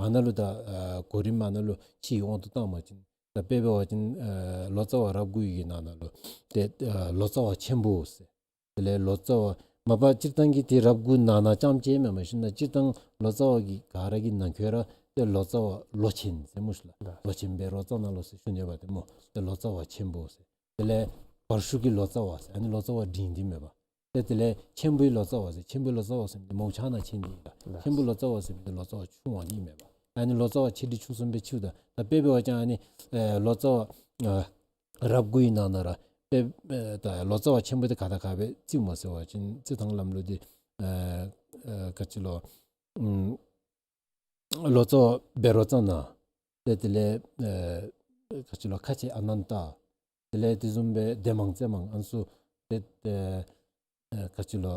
ཨ་ནཱ་ལུ་ད་ཨ་གོ་རིམ་ཨ་ནཱ་ལུ་ཕྱིའི་དབང་དུ་བཏང་བ་ཅིན་ད་དཔེ་འབད་བ་ཅིན་ཨ་ལོ་ཙཱ་བ་རབས་དགུ་ཡི་གི་ནང་ན་ལུ་ཏེ་ཨ་ལོ་ཙཱ་བ་ཆེན་པོ་ཟེར། དེ་ལས་ལོ་ཙཱ་བ་མ་པ་སྤྱིར་བཏང་གི་ཏེ་རབས་དགུ་ནང་ན་རྐྱངམ་ཅིག་མེན་མ་ཤེས་ན་སྤྱིར་བཏང་ལོ་ཙཱ་བ་གི་ག་ར་གི་ནང་འཁོད་ར་ཏེ་ལོ་ཙཱ་བ་ལོ་ཆེན་ཟེར་སྨོ་ཤིག་ལགས། ལོ་ཆེན་སྦེ་རོགས་ཙང་ན་ལོ་ཟེར་ཞུ་ནི་པ་ཏེ་སྨོ། ཏེ་ལོ་ཙཱ་བ་ཆེན་པོ་ཟེར། དེ་ལས་བར་ཤུགས་ཀྱི་ལོ་ཙཱ་བ་ཟེར་ཨ་ནི་ལོ་ཙཱ་བ་འབྲིང་འདི་མེན་པ། ཏེ་དེ་ལས་ཆེན་པོའི་ལོ་ཙཱ་བ་ཟེར། ཆེན་པོའི་ལོ་ཙཱ་བ་ཟེར་མི་འདི་མོ་ཆ་ན་ཆེན་འདི་ཨིན་ལགས། ཆེན་པོའི་ལོ་ཙཱ་བ་ཟེར་མི་འདི་ལོ་ཙཱ་བ་ཆུང་བ་འདི་མེན་པ། ཨ་ནི་ལོ་ཙཱ་བ་ཆེ་འབྲིང་ཆུང་གསུམ་སྦེ་ཕྱེཝ་ད་ད་དཔེ་འབད་བ་ཅིན་ཨ་ནི་ཨེ་ལོ་ཙཱ་བ་ཨ་རབས་དགུ་ཡི་ནང་ན་ར་དཔེ་ཨེ་ད་ལོ་ཙཱ་བ་ཆེན་པོ་འདི་ག་དང་ག་སྦེ་རྩིཝ་མས་ཟེར་བ་ཅིན་རྩི་ཐངས་ལམ་ལུགས་འདི་ཨེ་ཨེ་ག་ཅི་ལོ་ཨམ་ལོ་ཙཱ་བ་བཻ་རོ་ཙ་ན། ཏེ་དེ་ལས་ཨེ་ག་ཅི་ལོ་ཁ་ཆེ་ཨ་ནན་ཏ། དེ་ལས་དེ་བཟུམ་སྦེ་སྡེ་མང་རྩེ་མང་ཨ་ནི་ཚུ་ཏེ་ཨེ་ཨེ་ག་ཅི་ལོ་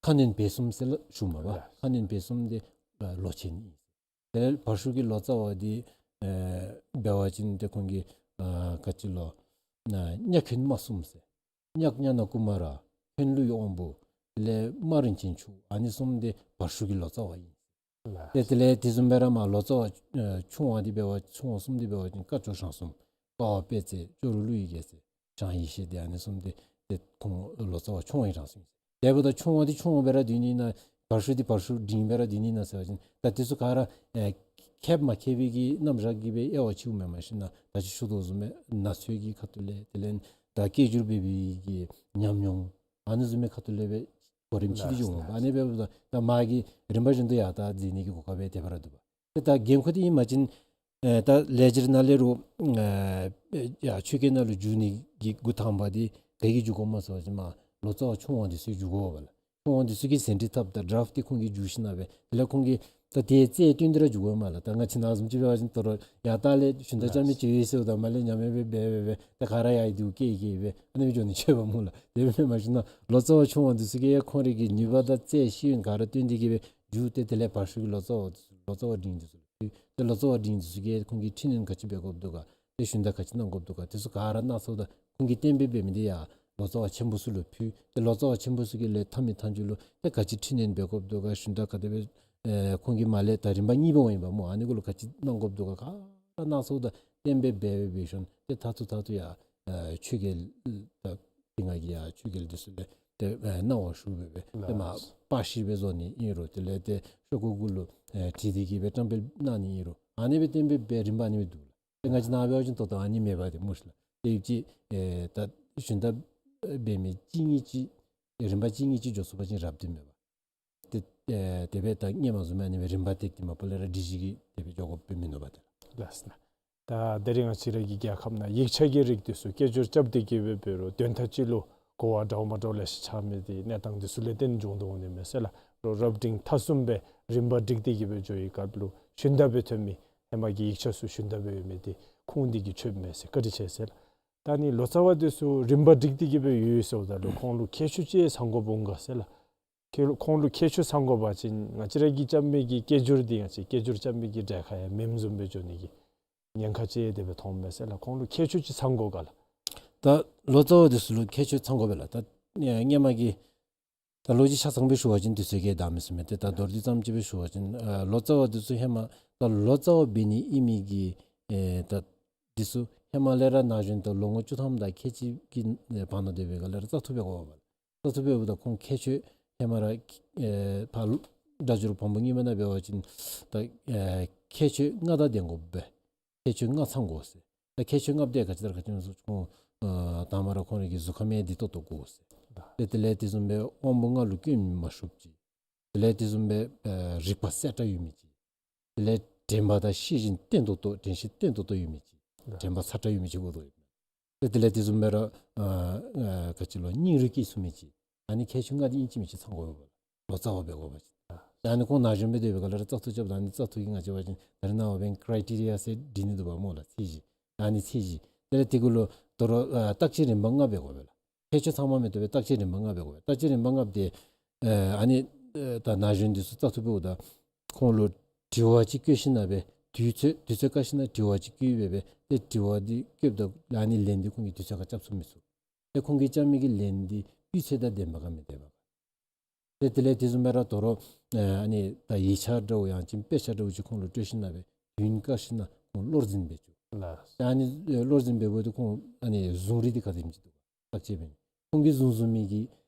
ཁ་གནོན་བེ་གསུམ་ཟེར་ལགས་ཞུཝ་མས་པ། ལགས། ཁ་གནོན་བེ་གསུམ་འདི་ཨེ་ལོ་ཆེན་ཨིན། དེ་ལས་བར་ཤུགས་ཀྱི་ལོ་ཙཱ་བ་འདི་ཨེ་འབད་བ་ཅིན་ཏེ་ཁོང་གི་ཨེ་ག་ཅི་ལོ་ཨེ་གཉའ་ཁོན་མ་གསུམ་ཟེར། གཉག་ཉ་ན་ཀུ་མ་ར། ཁོན་ལུའི་དབང་པོ། དེ་ལས་རྨ་རིན་ཆེན་ཕྱུག། ཨ་ནི་གསུམ་འདི་བར་ཤུགས་ཀྱི་ལོ་ཙཱ་བ་ཨིན། ལགས། ཏེ་དེ་ལས་དེ་བཟུམ་སྦེ་ར་མར་ལོ་ཙཱ་བ་ཨེ་ཆུང་བ་འདི་འབད་བ་ཆུང་བ་གསུམ་འདི་འབད་བ་ཅིན་ཀ་ཅོ་ཞང་གསུམ། ཀ་བ་དཔལ་བརྩེགས། ཅོ་རུ་ཀླུ་ཡི་རྒྱལ་མཚན། ཞང་ཡེ་ཤེས་འདི་ཨ་ནི་གསུམ་འདི་ཏེ་ཁོང་ལོ་ཙཱ་བ་ཆུང་བའི་གྲངས་སུ་ཨིན། དེ་འབདཝ་ད་ཆུང་བ་འདི་ཆུང་བ་སྦེ་ར་སྡོད་ནི་ན་བར་ཤུགས་འདི་བར་ཤུགས་འབྲིང་སྦེ་ར་སྡོད་ནི་ན་ཟེར་བ་ཅིན་ད་དེ་ཚུ་ག་ར་ཨེ་མཁསཔ་མ་མཁསཔ་གི་རྣམ་གཞག་གིས་སྦེ་དབྱེ་བ་ཕྱེཝ་མེན་མ་ཤེས་ན་ད་ཅི་ཞུ་དོ་བཟུམ་སྦེ་ན་ཚོད་ཀྱི་ཁ་ཐུག་ལས་དེ་ལས་ད་སྐད་སྒྱུར་འབད་བའི་གི་ཉམས་མྱོང་ཨ་ནི་བཟུམ་མའི་ཁ་ཐུག་ལས་སྦེ་གོ་རིམ་ཕྱེ་སྟེ་འགྱོཝ་མས་པ། ཨ་ནི་འབདཝ་ད་ད་མ་གི་རིམ་པ་བཞིན་དུ་ཡར་ད་འཛེགས་ནི་གི་གོ་སྐབས་སྦེ་དེ་སྦེ་ར་འདུག་པ། ཏེ་ད་འགན་ཁུར་འདི་ཨིན་མ་ཅིན་ཨེ་ད་ལེགས་སྦྱར་ནང་ལས་རུང་ཨེ་ཡར་ཆོས་སྐད་ནང་ལུ་བསྒྱུར་ནི་གི་འགོ་དང་པ་འདི་ག་གིས་བསྒྱུར་དགོཔ་སྨོ་ཟེར་བ་ཅིན་མར་ལོ་ཙཱ་བ་ཆུང་བ་འདི་ཚུ་གིས་བསྒྱུར་དགོ་པས་ལགས། ཁོང་འདི་ཚུ་གིས་ཟིན་བྲིས་བཏབ་ད་ཌ་རཱཕཊ་འདི་ཁོང་གིས་བསྒྱུར་ཞིནམ་ལས་དེ་ལས་ཁོང་གིས་ད་དེ་རྩལ་བཏོན་ཏེ་ར་བསྒྱུར་དགོ་མས་ལགས། ད་ང་བཅས་ནང་བཟུམ་ཅིག་འབད་བ་ཅིན་ད་རུང་ཡར་ལྟག་ལས་ཞུན་དག་རྐྱབ་མི་ཅིག་ཡོད་ཟེརཝ་ད་མར་ལས་ཉམས་ཡང་སྦེ་འབད་འབད་འབད་ད་ག་ར་ཡར་ཡར་འདི་སྐད་སྐད་སྦེ་ཨ་ནི་སྦེ་འགྱོ་ནི་ཆེ་བ་སྨོ་ལགས། དེ་སྦེ་མེན་མ་ཤེས་ན་ལོ་ཙཱ་བ་ཆུང་བ་འདི་ཚུ་གིས་ཁོང་རའི་གི་ནུས་པ་དང་རྩལ་ཤེས་ཡོན་ག་ར་བཏོན་ཏེ་གི་སྦེ་བསྒྱུར་ཏེ་དེ་ལས་བར་ཤུགས་ཀྱི་ལོ་ཙཱ་བ་འདི་ཚུ་ལོ་ཙཱ་བ་འབྲིང་འདི་ཚུ་ལུ་ཕུལ། ཏེ་ལོ་ཙཱ་བ་འབྲིང་འདི་ཚུ་གིས་ཁོང་གི་འཕྲི་སྣོན་ག་ཅི་འབད་དགོཔ་འདུག་ག། ཏེ་ཞུན་དག་ག་ཅི་གནང་དགོཔ་འདུག་ག། དེ་ཚུ་ག་ར་སྣ་ཚོགས་དང་ཁོང་གིས་གཏན་འབེབས་འབད་མི་འདི་ཡར་ལོ་ཙཱ་བ་ཆེན་པོ་ཚུ་ལུ་ཕུལ། ཏེ་ལོ་ཙཱ་བ་ཆེན་པོ་ཚུ་གི་ལས་མཐའ་མི་མཐའ་མཇུག་ལུ་ཏེ་ག་ཅི་འཕྲི་སྣོན་འབད་དགོཔ་འདུག་ག། ཞུན་དག་ག་དེ་སྦེ་ཨེ་ཁོང་གིས་མར་ལས་ད་རིམ་པ་གཉིས་པ་འོང་ཡི་པ་སྨོ། ཨ་ནི་གུ་ལུ་ག་ཅི་གནང་དགོཔ་འདུག་ག། ག་ར་སྣ་ཚོགས་དང་གཏན་འབེབས་འབད་འབད་འབད་ཞིནམ་ཏེ་མཐར་ཐུག་མཐར་ཐུག་ཡར་ཨེ་ཆོས་རྒྱལ་ད་ཏེ་ང་གིས་ཡར་ཆོས་རྒྱལ་འདི་ཚུ་ལས་ཏེ་ཨེ་གནང་བ་ཞུ་སྦེ་སྦེ་ཏེ་མར་པར་ཤིང་སྦེ་བཟོ་ནི་ཨིན་རུང་དེ་ལས་ཏེ་ཤོག་གུ་གུ་ལུ་ཨེ་བྲིས་ཏེ་གི་སྦེ་བཀྲམ་སྤེལ་གནང་ནི་ཨིན་རུང་ཨ་ནི་སྦེ་གཏན་འབེབས་འབད་རིམ་པ་ཨ་ནི་སྦེ་འདུག་ལགས། ཏེ་ང་བཅས་ནཱ་འབད་བ་ཅིན་ད་ལྟོ་ཨ་ནི་མེད་པ་ཏེ་སྨོ་ཤིག་ལགས། ཏེ་ཡུདཔ་ཅིག་ཨེ་ད་ཞུན་དག་འབད་མི་གཅིག་གཉིས་ཅིག་རིམ་པ་གཅིག་གཉིས་ཅིག་འགྱོ་ཚུགས་པ་ཅིན་རབ་ཏུ་མེད་པ། ཏེ་ཨེ་དེ་སྦེ་ད་སྔོན་མ་བཟུམ་ཨ་ནི་སྦེ་རིམ་པ་ཏིག་ཏིག་མ་པ་ལས་ར་སྒྲིག་གཞི་གིས་དེ་སྦེ་འགྱོ་དགོཔ་སྦེ་མིན་ནུག་པ་ཏེ་ལགས། ལགས་སོ་ལགས། ད་དེ་རིང་ང་བཅས་ར་གི་རྒྱལ་ཁབ་ནང་ཡིག་ཆ་གི་རིགས་འདི་ཚུ་སྐད་སྒྱུར་རྐྱབ་སྟེ་གི་སྦེ་འབད་རུང་དོན་དག་ཅིག་ལུ་གོ་བ་འདྲཝ་མ་འདྲཝ་ལེ་ཤ་ཆགས་མི་འདི་གནས་སྟངས་འདི་ཚུ་ལས་བརྟེན་འབྱུང་དོ་འོང་ནི་མས་ཟེར་ལགས། རོགས་རབ་འབྲིང་ཐ་གསུམ་སྦེ་རིམ་པ་སྒྲིག་སྟེ་གི་སྦེ་འགྱོ་བའི་སྐབས་ལུ་ཞུན་དག་སྦེ་ཐོན་མི་ཧེ་མ་གི་ཡིག་ཆ་ཚུ་ཞུན་དག་སྦེ་ཡོད་མི་འདི་ཁུངས་འདི་གིས་ཆོདཔ་མས་ཟེར། བཀའ་དྲིན་ཆེ་ཟེར་ལགས། ད་ནི་ལོ་ཙཱ་བ་འདི་ཚུ་རིམ་པ་སྒྲིག་སྟེ་གི་སྦེ་ཡོད་ཟེརཝ་ད་ལུ་ཁོང་ལུ་ཁྱད་ཆོས་ཅིག་ཚང་དགོཔ་འོང་ག་ཟེར་ལགས། ཁྱེད་ལུ་ཁོང་ལུ་ཁྱད་ཆོས་ཚང་དགོ་པ་ཅིན་ང་བཅས་ར་གིས་རྐྱབ་མི་གི་སྐད་སྒྱུར་འདི་ང་བཅས་སྐད་སྒྱུར་རྐྱབ་མི་གི་གྲལ་ཁར་ཡང་མེནམ་བཟུམ་སྦེ་འགྱོ་ནི་གི་ཉེན་ཁ་ཅིག་དེ་སྦེ་མཐོངམ་མས་ཟེར་ལགས། ཁོང་ལུ་ཁྱད་ཆོས་ཅིག་ཚང་དགོ་ག་ལགས། ད་ལོ་ཙཱ་བ་འདི་ཚུ་ལུ་ཁྱད་ཆོས་ཚང་དགོ་པས་ལགས། ད་ཨེ་སྔོན་མ་གི་ ད་ལོ་རྒྱུས་ཆ་ཚང་སྦེ་ཞུ་བ་ཅིན་དུས་ཚོད་ཀྱིས་འདང་མི་ཟུན་མས། ཏེ་ད་མདོར་བསྡུས་ཙམ་ཅིག་སྦེ་ཞུ་བ་ཅིན་ཨ་ལོ་ཙཱ་བ་འདི་ཚུ་ཧེ་མ་ད་ལོ་ཙཱ་བ་འབད་ནི་ཨིན་མི་གི་ཨེ་ད་འདི་ཚུ་ཧེ་མ་ལས་ར་ན་གཞོན་ད་ལོ་ངོ་བཅུ་ཐམ་དང་ཁལ་གཅིག་གི་ཨེ་བར་ན་སྡོད་པའི་སྒང་ལས་ར་བཙག་འཐུ་འབད་དགོ་པས། བཙག་འཐུ་འབདཝ་ད་ཁོང་ཁྱད་ཆོས་ཧེ་མ་ར་ཨེ་ཕར་སྒྲ་སྒྱུར་བམ་པོ་གཉིས་པ་ནང་འབད་བ་ཅིན་ད་ཨེ་ཁྱད་ཆོས་ལྔ་དང་ལྡན་དགོ་པས། ཁྱད་ཆོས་ལྔ་ཚང་དགོ་ཟེར། ད་ཁྱད་ཆོས་ལྔ་འདི་ག་ཅི་ལྟར་ག་ཅི་སྨོ་ཟེར་ཁོང་ཨ་དང་པ་ར་ཁོང་རའི་གི་གཟུགས་ཁམས་ཡང་བདེ་ཏོག་ཏོ་དགོ་ཟེར། ཏེ་དེ་ལས་དེ་བཟུམ་སྦེ་དབང་པོ་ལྔ་ལུ་སྐྱོན་མ་ཤོར་ཅིག། དེ་ལས་དེ་བཟུམ་སྦེ་ཨ་རིག་པ་གསལ་དྲགས་ཡོད་མི་ཅིག། དེ་ལས་དྲན་པ་དང་ཤེས་བཞིན་བརྟན་ཏོག་ཏོ་དྲན་ཤེས་བརྟན་ཏོག་ཏོ་ཡོད་མི་ཅིག། དྲན་པ་ཚ་དྲགས་ཡོད་མི་ཅིག་དགོ་དོ་ཡོད། ཏེ་དེ་ལས་དེ་བཟུམ་སྦེ་ར་ཨ་ཨ་ག་ཅི་ལོ་སྙིང་རུས་སྐྱེ་ཚུགས་མི་ཅིག། ཨ་ནི་ཁྱད་ཆོས་ལྔ་འདི་ཨིན་ཅི་མིན་ཅི་ཚང་དགོ་པས། ལོ་ཙཱ་བ་འབད་དགོ་པ་ཅིན། ད་ཨ་ནི་ཁོང་ན་གཞོན་སྦེ་སྡོད་པའི་སྒང་ལས་ར་བཙག་འཐུ་རྐྱབ་ད་ཨ་ནི་བཙག་འཐུ་གི་ང་བཅས་འབད་བ་ཅིན་ད་རེས་ནངས་པ་འབདན་ཀྲའི་ཊི་རི་ཡ་ཟེར་འབྲི་ནི་འདུག་པ་སྨོ་ལགས། ཚད་གཞི། ཨ་ནི་ཚད་གཞི། དེ་ལས་དེ་གུ་ལུ་དོ་རུང་ཨ་བརྟག་དཔྱད་རིམ་པ་ལྔ་འབད་དགོ་པས་ལགས། ཁྱད་ཆོས་ཚང་མ་མི་བཏུབ་པས། བརྟག་དཔྱད་རིམ་པ་ལྔ་འབད་དགོ་པས། བརྟག་དཔྱད་རིམ་པ་ལྔ་འབད་དེ་ཨ་ཨ་ནི་ཨ་ད་ན་གཞོན་འདི་ཚུ་བཙག་འཐུ་འབདཝ་ད་ཁོང་ལུ་དྲི་བ་ཅིག་བཀོད་ཞིན་ན་སྦེ་དུས་ཚོད་དུས་ཚོད་བཀག་ཞིན་ན་དྲི་བ་ཅིག་བཀོད་སྦེ་སྦེ་ཏེ་དྲི་བ་འདི་བཀོདཔ་ད་ཨ་ནི་ལན་འདི་ཁོང་གིས་དུས་ཚོད་ཁར་རྐྱབ་ཚུགས་མི་ཚུགས། ཏེ་ཁོང་གིས་རྐྱབ་མི་གི་ལན་འདི་སྤུས་ཚད་དང་ལྡནམ་ག་མི་ལྡནམ་ག། ཏེ་དེ་ལས་དེ་བཟུམ་སྦེ་ར་དོ་རུང་ཨ་ཨ་ནི་ད་ཡིག་ཆ་འདྲཝ་ཡང་ཅིན་དཔེ་ཆ་འདྲཝ་ཅིག་ཁོང་ལུ་སྤྲོད་ཞིན་ན་སྦེ་དུས་བཀག་ཞིན་ན་ཁོང་བློར་འཛིན་འབད་བཅུག། ལགས། ད་ཨ་ནི་ཨེ་བློར་འཛིན་འབདཝ་ད་ཁོང་ཨ་ནི་བཟུང་རིགས་འདི་ག་དེམ་ཅིག་འདུག་ག། བརྟག་དཔྱད་འབད་ནི་ཁོང་གིས་བཟུང་བཟུང་མི་གི་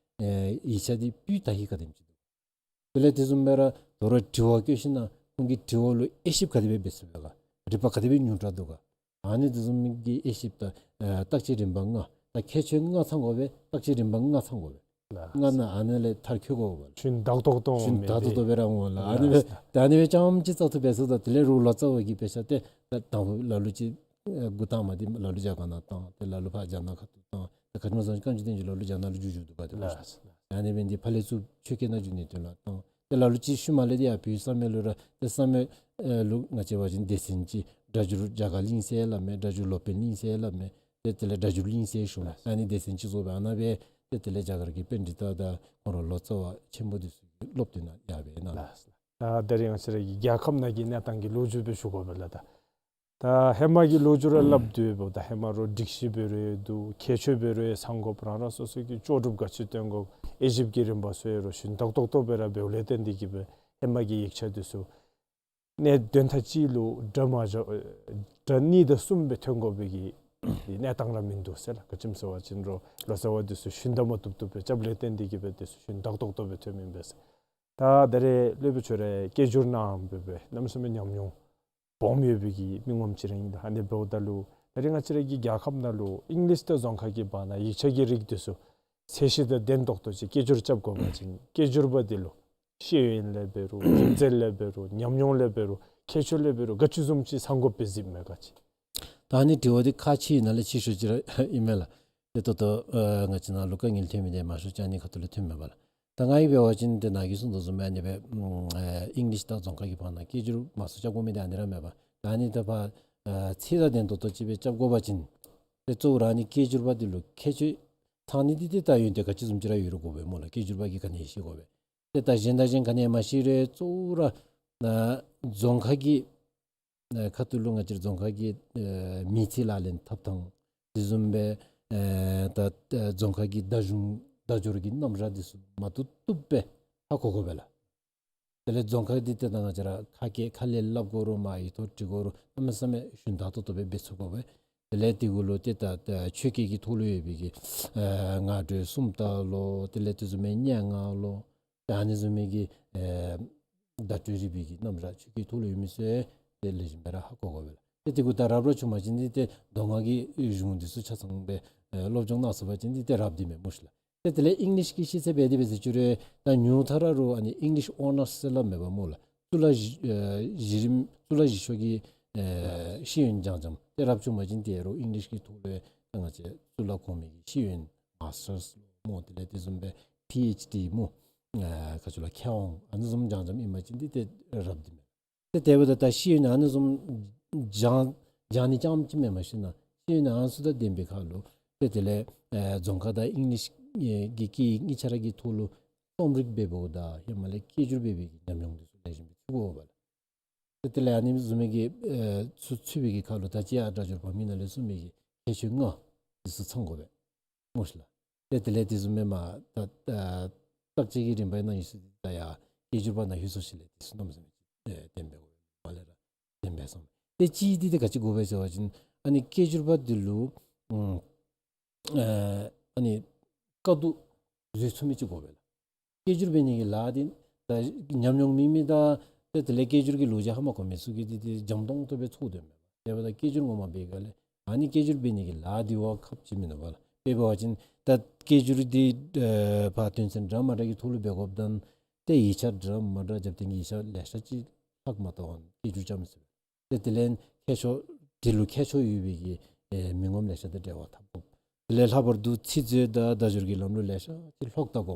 ཨེ་ཡིག་ཆ་འདི་སྤུས་དག་ཧིང་ག་དེམ་ཅིག་འདུག། དེ་ལས་དེ་བཟུམ་སྦེ་ར་དོ་རུང་དྲི་བ་བཀོད་ཞིན་ན་ཁོང་གི་དྲི་བ་ལུ་དབྱེ་ཞིབ་ག་དེ་སྦེ་འབད་ཚུགས་པས་ག། རིག་པ་ག་དེ་སྦེ་ཉུང་དྲགས་འདུག་ག། ཨ་ནི་དེ་བཟུམ་མའི་གི་དབྱེ་ཞིབ་དང་ཨ་བརྟག་དཔྱད་རིམ་པ་ལྔ། ད་ཁྱད་ཆོས་ལྔ་ཚང་དགོ་པས། བརྟག་དཔྱད་རིམ་པ་ལྔ་ཚང་དགོ་པས། ལགས། ལྔ་ནང་ཨ་ནི་ལས་མཐར་འཁྱོལ་དགོ་པས། ཞུན་དག་ཏོག་ཏོ་ཞུན་མེད་དག་ཏོག་ཏོ་སྦེ་ར་འོང་ལགས། ཨ་ནི་སྦེ་ལགས། ད་ཨ་ནི་སྦེ་རྐྱངམ་ཅིག་བཙག་འཐུ་འབད་ཚུགས་ད་དེ་ལས་རོགས་ལོ་ཙཱ་བ་གི་དཔེ་ཆ་ཏེ་ད་དང་པ་ལ་ལུ་ཅིག་ཨ་འགོ་དང་པ་འདི་ལ་ལུ་རྒྱ་གར་ནང་བཏང་། ཏེ་ལ་ལུ་ཕར་རྒྱ་ནག་ཁ་ཐུག་བཏང་། ད་ག་ཅི་སྨོ་ཟེར་བ་ཅིན་བཀའ་འགྱུར་བསྟན་འགྱུར་ལ་ལུ་རྒྱ་ནག་ལུ་བསྒྱུར་བསྒྱུར་འདུག་པ་ཏེ། ལགས། ཨ་ནི་སྦེ་འདི་ཕར་ལས་ཚུར་ཆོས་སྐད་ནང་བསྒྱུར་ནིའི་དོན་ལུ་བཏང་། ཏེ་ལ་ལུ་ཅིག་ཤུལ་མ་ལས་འདི་ཡར་བོད་ས་མེད་ལུ་ར་ཏེ་ས་མེད་ཨེ་ལུ་ང་བཅས་འབད་བ་ཅིན་སྡེ་ཚན་ཅིག་སྒྲ་སྒྱུར་རྒྱ་གར་གླིང་ཟེར་སླབ་མས། སྒྲ་སྒྱུར་སློབ་དཔོན་གླིང་ཟེར་སླབ་མས། ཏེ་དེ་ལས་སྒྲ་སྒྱུར་གླིང་ཟེར་ཞུ་ལགས། ཨ་ནི་སྡེ་ཚན་ཅིག་བཟོ་སྦེ་ཨ་ནཱ་སྦེ་ཏེ་དེ་ལས་རྒྱ་གར་གྱི་པཎྜི་ཏ་དང་ཁོང་ར་ལོ་ཙཱ་བ་ཆེན་པོ་འདི་ཚུ་གིས་སློབ་སྟོན་ནང་ཡར་སྦེ་གནང་ལགས། ད་ད་རེས་ང་བཅས་ར་གི་རྒྱལ་ཁབ་ནང་གི་གནས་སྟངས་ཀྱི་ལོ་རྒྱུས་སྦེ་ཞུ་དགོ་པས་ལགས། ད་ད་ཧེ་མ་གི་ལོ་རྒྱུས་ར་སླབ་སྡོད་འབདཝ་ད་ཧེ་མ་རོགས་སྒྲིག་གཞི་འབད་རུང་འདུག། ཁྱད་ཆོས་འབད་རུང་ཚང་དགོཔ། རང་རང་སོ་སོ་གི་ལྕོགས་གྲུབ་ག་ཅི་སྟོན་དགོཔ། དབྱེ་ཞིབ་ཀྱི་རིམ་པ་ཚུ་ཡང་རོགས་ཞུན་དག་ཏོག་ཏོ་སྦེ་ར་འབདཝ་ལས་བརྟེན་ཏེ་གིས་སྦེ་ཧེ་མ་གི་ཡིག་ཆ་འདི་ཚུ་གནས་དོན་དག་གཅིག་ལུ་སྒྲ་མ་བཞག་སྒྲ་གཉིས་དང་གསུམ་སྦེ་ཐོན་དགོ་པའི་གི་གནས་སྟངས་ར་མིན་འདུག་ཟེར་ལགས། ག་ཅི་སྨོ་ཟེར་བ་ཅིན་རོགས་ལོ་ཙཱ་བ་འདི་ཚུ་ཞུན་དག་མ་བཏུབ་བཏུབ་སྦེ་རྐྱབ་ལས་བརྟེན་ཏེ་གིས་སྦེ་འདི་ཚུ་ཞུན་དག་ཏོག་ཏོ་སྦེ་ཐོན་མི་ཨིན་པས་ཟེར། ད་ད་རེས་སློབ་དཔོན་ཁྱོད་ར་སྐད་སྒྱུར་གནངམ་སྦེ་སྦེ་གནམ་མེད་ས་མེད་ཉམས་མྱོང་སྦོམ་ཡོད་པའི་གི་མི་ངོམ་ཅིག་ར་ཨིན་ལགས། ཨ་ནི་འབདཝ་ད་ལུ་ད་རེས་ང་བཅས་ར་གི་རྒྱལ་ཁབ་ནང་ལུ་ཨིང་ལིཤ་དང་རྫོང་ཁ་གི་བར་ན་ཡིག་ཆ་གི་རིགས་འདི་ཚུ་ཚད་གཞི་དང་ལྡན་ཏོག་ཏོ་ཅིག་སྐད་སྒྱུར་རྐྱབ་དགོ་པ་ཅིན་སྐད་སྒྱུར་པ་འདི་ལུ་ཤེས་ཡོན་ལས་འབད་རུང་རིག་རྩལ་ལས་འབད་རུང་ཉམས་མྱོང་ལས་འབད་རུང་ཁྱད་ཆོས་ལས་འབད་རུང་ག་ཅི་བཟུམ་ཅིག་ཚང་དགོཔ་སྦེ་གཟིགསཔ་མས་ག་ཅི། ད་ཨ་ནི་དྲི་བ་འདི་ཁག་ཆེ་ནང་ལས་ཆེ་ཤོས་ཅིག་ར་ཨིན་མས་ལགས། ཏེ་ད་ལྟོ་ཨ་ང་བཅས་ནང་ལུ་དཀའ་ངལ་ཐོན་མི་འདི་མང་ཤོས་ཅིག་ཨ་ནི་ཁ་ཐུག་ལས་ཐོནམ་མས་པ་ལགས། ད་ང་གིས་འབད་བ་ཅིན་ཏེ་ནཱ་གིས་གསུངས་དོ་བཟུམ་སྦེ་ཨ་ནི་སྦེ་ཨ་ཨིང་ལིཤ་དང་རྫོང་ཁ་གི་བར་ན་སྐད་སྒྱུར་མང་སུ་རྐྱབ་དགོ་མི་འདི་ཨ་ནི་ར་མས་པ། ད་ཨ་ནི་ད་ཕར་ཨ་ཚད་དང་ལྡན་ཏོག་ཏོ་ཅིག་སྦེ་རྐྱབ་དགོ་པ་ཅིན་ཏེ་གཙོ་བོ་ར་ཨ་ནི་སྐད་སྒྱུར་པ་འདི་ལུ་ཁྱད་ཆོས་ཚང་ནི་འདི་ཏེ་ད་ཡོན་ཏན་ག་ཅི་བཟུམ་ཅིག་ར་ཡོད་རུང་དགོ་པས་སྨོ་ལགས། སྐད་སྒྱུར་པ་གིས་ག་ནི་ཤེས་དགོ་པས། ཏེ་ད་གཞན་དང་གཞན་ག་ནི་མ་ཤེས་རུང་གཙོ་བོ་ར་ཨ་རྫོང་ཁ་གི་ཨ་ཁ་ཐུག་ལུ་ང་བཅས་ར་རྫོང་ཁ་གི་ཨ་མི་ཚེ་ལག་ལེན་འཐབ་ཐངས་དེ་བཟུམ་སྦེ་ཨ་ད་ཨ་རྫོང་ཁ་གི་བརྡ་གཞུང་བརྡ་སྦྱོར་གྱི་རྣམ་གཞག་འདི་ཚུ་མ་བཏུབ་བཏུབ་སྦེ་ཧ་གོ་དགོ་པས་ལགས། དེ་ལས་རྫོང་ཁ་འདི་ཏེ་ད་ང་བཅས་ར་ཁ་སྐད་ཁ་ལས་སླབ་དགོ་རུང་མར་ཡིག་ཐོག་འབྲི་དགོ་རུང་གནམ་མེད་ས་མེད་ཞུན་དག་ཏོག་ཏོ་སྦེ་འབད་ཚུགས་དགོ་པས། དེ་ལས་དེ་གུ་ལུ་ཏེ་ད་ད་ཆོས་སྐད་ཀྱི་ཐོག་ལུ་ཡོད་པའི་གི་ཨ་ངག་སྒྲོས་སུམ་རྟགས་ལོ། དེ་ལས་དེ་བཟུམ་སྦེ་སྙན་ངག་ལོ། ད་ཨ་ནི་བཟུམ་མའི་གི་ཨེ་བརྡ་སྤྲོད་རིག་པའི་གི་རྣམ་གཞག་ཆོས་སྐད་ཐོག་ལུ་ཡོད་མི་ཚུ་ཏེ་ལེགས་ཤོམ་སྦེ་ར་ཧ་གོ་དགོ་པས་ལགས། ཏེ་དེ་གུ་ད་རབ་རབ་བྱུང་པ་ཅིན་འདི་ཏེ་མདོ་སྔགས་ཀྱི་གཞུང་འདི་ཚུ་ཆ་ཚང་སྦེ་ཨེ་སློབ་སྦྱོང་གནང་ཚུགས་པ་ཅིན་འདི་ཏེ་རབ་འདི་མས་སྨོ་ཤི་ལགས། ཏེ་དེ་ལས་ཨིང་ལིཤ་གི་ཤེས་ཚད་འབད་དེ་འབད་ཟེར་ཅི་རུང་ད་ཉུང་མཐའ་ར་རོགས་ཨ་ནི་ཨིང་ལིཤ་ཨོ་ནརསི་ཟེར་སླབ་མས་པ་སྨོ་ལགས། གཙུག་ལག་གཞི་ཨེ་གཞི་རིམ་གཙུག་ལག་གཞི་ཤོག་གི་ཨེ་ཤེས་ཡོན་སྦྱང་སྦྱངམ་ཏེ་རབ་བྱུང་པ་ཅིན་ཏེ་རོགས་ཨིང་ལིཤ་གི་ཐོག་ལུ་ད་ང་བཅས་གཙུག་ལག་གོང་མའི་གི་ཤེས་ཡོན་མཱསི་ཊརསི་ལོ་སྨོ། དེ་ལས་དེ་བཟུམ་སྦེ་པི་ཨེཆ་ཌི་སྨོ། ཨ་ག་ཅི་ལོ་མཁས་དབང་ཨ་ནི་བཟུམ་སྦྱང་སྦྱངམ་ཨིན་པ་ཅིན་འདི་ཏེ་རབ་འདི་མས། ཏེ་དེ་འབདཝ་ད་ད་ཤེས་ཡོན་ཨ་ནི་བཟུམ་སྦྱང་སྦྱང་ནི་རྐྱངམ་ཅིག་མེན་པར་ཤེས་ན་ཤེས་ཡོན་ཨ་ནི་ཚུ་དང་ལྡན་པའི་ཁར་ལུ་ཏེ་དེ་ལས་ཨ་རྫོང་ཁ་དང་ཨིང་ལིཤ་ཨེ་གི་སྐད་གཉིས་ཆ་ར་གི་ཐོག་ལུ་རྩོམ་རིག་འབད་འབདཝ་ད་ཧེ་མ་ལས་སྐད་སྒྱུར་འབད་བའི་གི་ཉམས་མྱོང་འདི་ཚུ་ལེགས་ཤོམ་སྦེ་ཚུད་དགོ་པས་ལགས། ཏེ་དེ་ལས་ཨ་ནི་བཟུམ་མའི་གི་ཨེ་ཚུ་ཚུད་པའི་གི་ཁར་ལུ་ད་ཅི་ཡར་སྒྲ་སྒྱུར་བམ་གྱི་ནང་ལས་གསུངས་མི་གི་ཁྱད་ཆོས་ལྔ་འདི་ཚུ་ཚང་དགོ་པས་སྨོ་ཤི་ལགས། ཏེ་དེ་ལས་དེ་བཟུམ་མའི་མ་ད་ད་ བརྟག་དཔྱད་ཀྱི་རིམ་པ་ནང་ཡོད་ས་འདི་ད་ཡ་སྐད་སྒྱུར་པ་ནང་ཡོད་ས་ཅིག་ལས་འདི་ཚུ་གནམ་མེད་ས་མེད་ཅིག་ཨེ་བདེན་པས་གོ། མ་ལས་ར་བདེན་པས་སོང་། ཏེ་གཅིག་འདི་ཏེ་ག་ཅི་དགོ་པས་ཟེར་བ་ཅིན་ཨ་ནི་སྐད་སྒྱུར་པ་འདི་ལུ་ཨ་ཨ་ནི་དཀའ་སྡུག་བཟོད་ཚུགས་མི་ཅིག་དགོ་པས་ལགས། སྐད་སྒྱུར་འབད་ནི་གི་ལཱ་འདི་ད་ཉམས་མྱོང་མེད་མི་དང་ཏེ་དེ་ལས་སྐད་སྒྱུར་གྱི་ལོ་རྒྱུས་ཧ་མ་གོ་མི་ཚུ་གིས་འདི་འདི་འཇམ་ཏོང་ཏོ་སྦེ་ཚོར་དོ་མས་པ། དེ་འབདཝ་ད་སྐད་སྒྱུར་ངོ་མ་འབད་ག་ལས་ཨ་ནི་སྐད་སྒྱུར་འབད་ནི་གི་ལཱ་འདི་བ་ཁག་ཆེ་མིན་ནུག་པ་ལགས། དཔེ་འབད་བ་ཅིན་ད་སྐད་སྒྱུར་འདི་ཨ་ཕར་དོན་ཚན་འདྲ་མ་འདྲ་གི་ཐོག་ལུ་འབད་དགོཔ་ད་ཏེ་ཡིག་ཆ་འདྲ་མ་འདྲ་རྒྱབ་སྟེ་གི་ཡིག་ཆ་ལེ་ཤ་ཅིག་ལྷག་མ་གཏོགས་སྐད་སྒྱུར་རྐྱབ་མི་ཚུགས་པས། ཏེ་དེ་ལས་མཁས་མཆོག་འདི་ལུ་མཁས་མཆོག་ཡོད་པའི་གི་ཨེ་མི་ངོམ་ལེ་ཤ་དང་འབྲེལ་བ་འཐབ་དགོ། དེ་ལས་ལྷག་པར་དུ་ཚིག་མཛོད་དང་བརྡ་སྦྱོར་གྱི་ལམ་ལུགས་ལེ་ཤ་ཅིག་ལྷོག་བལྟ་དགོ།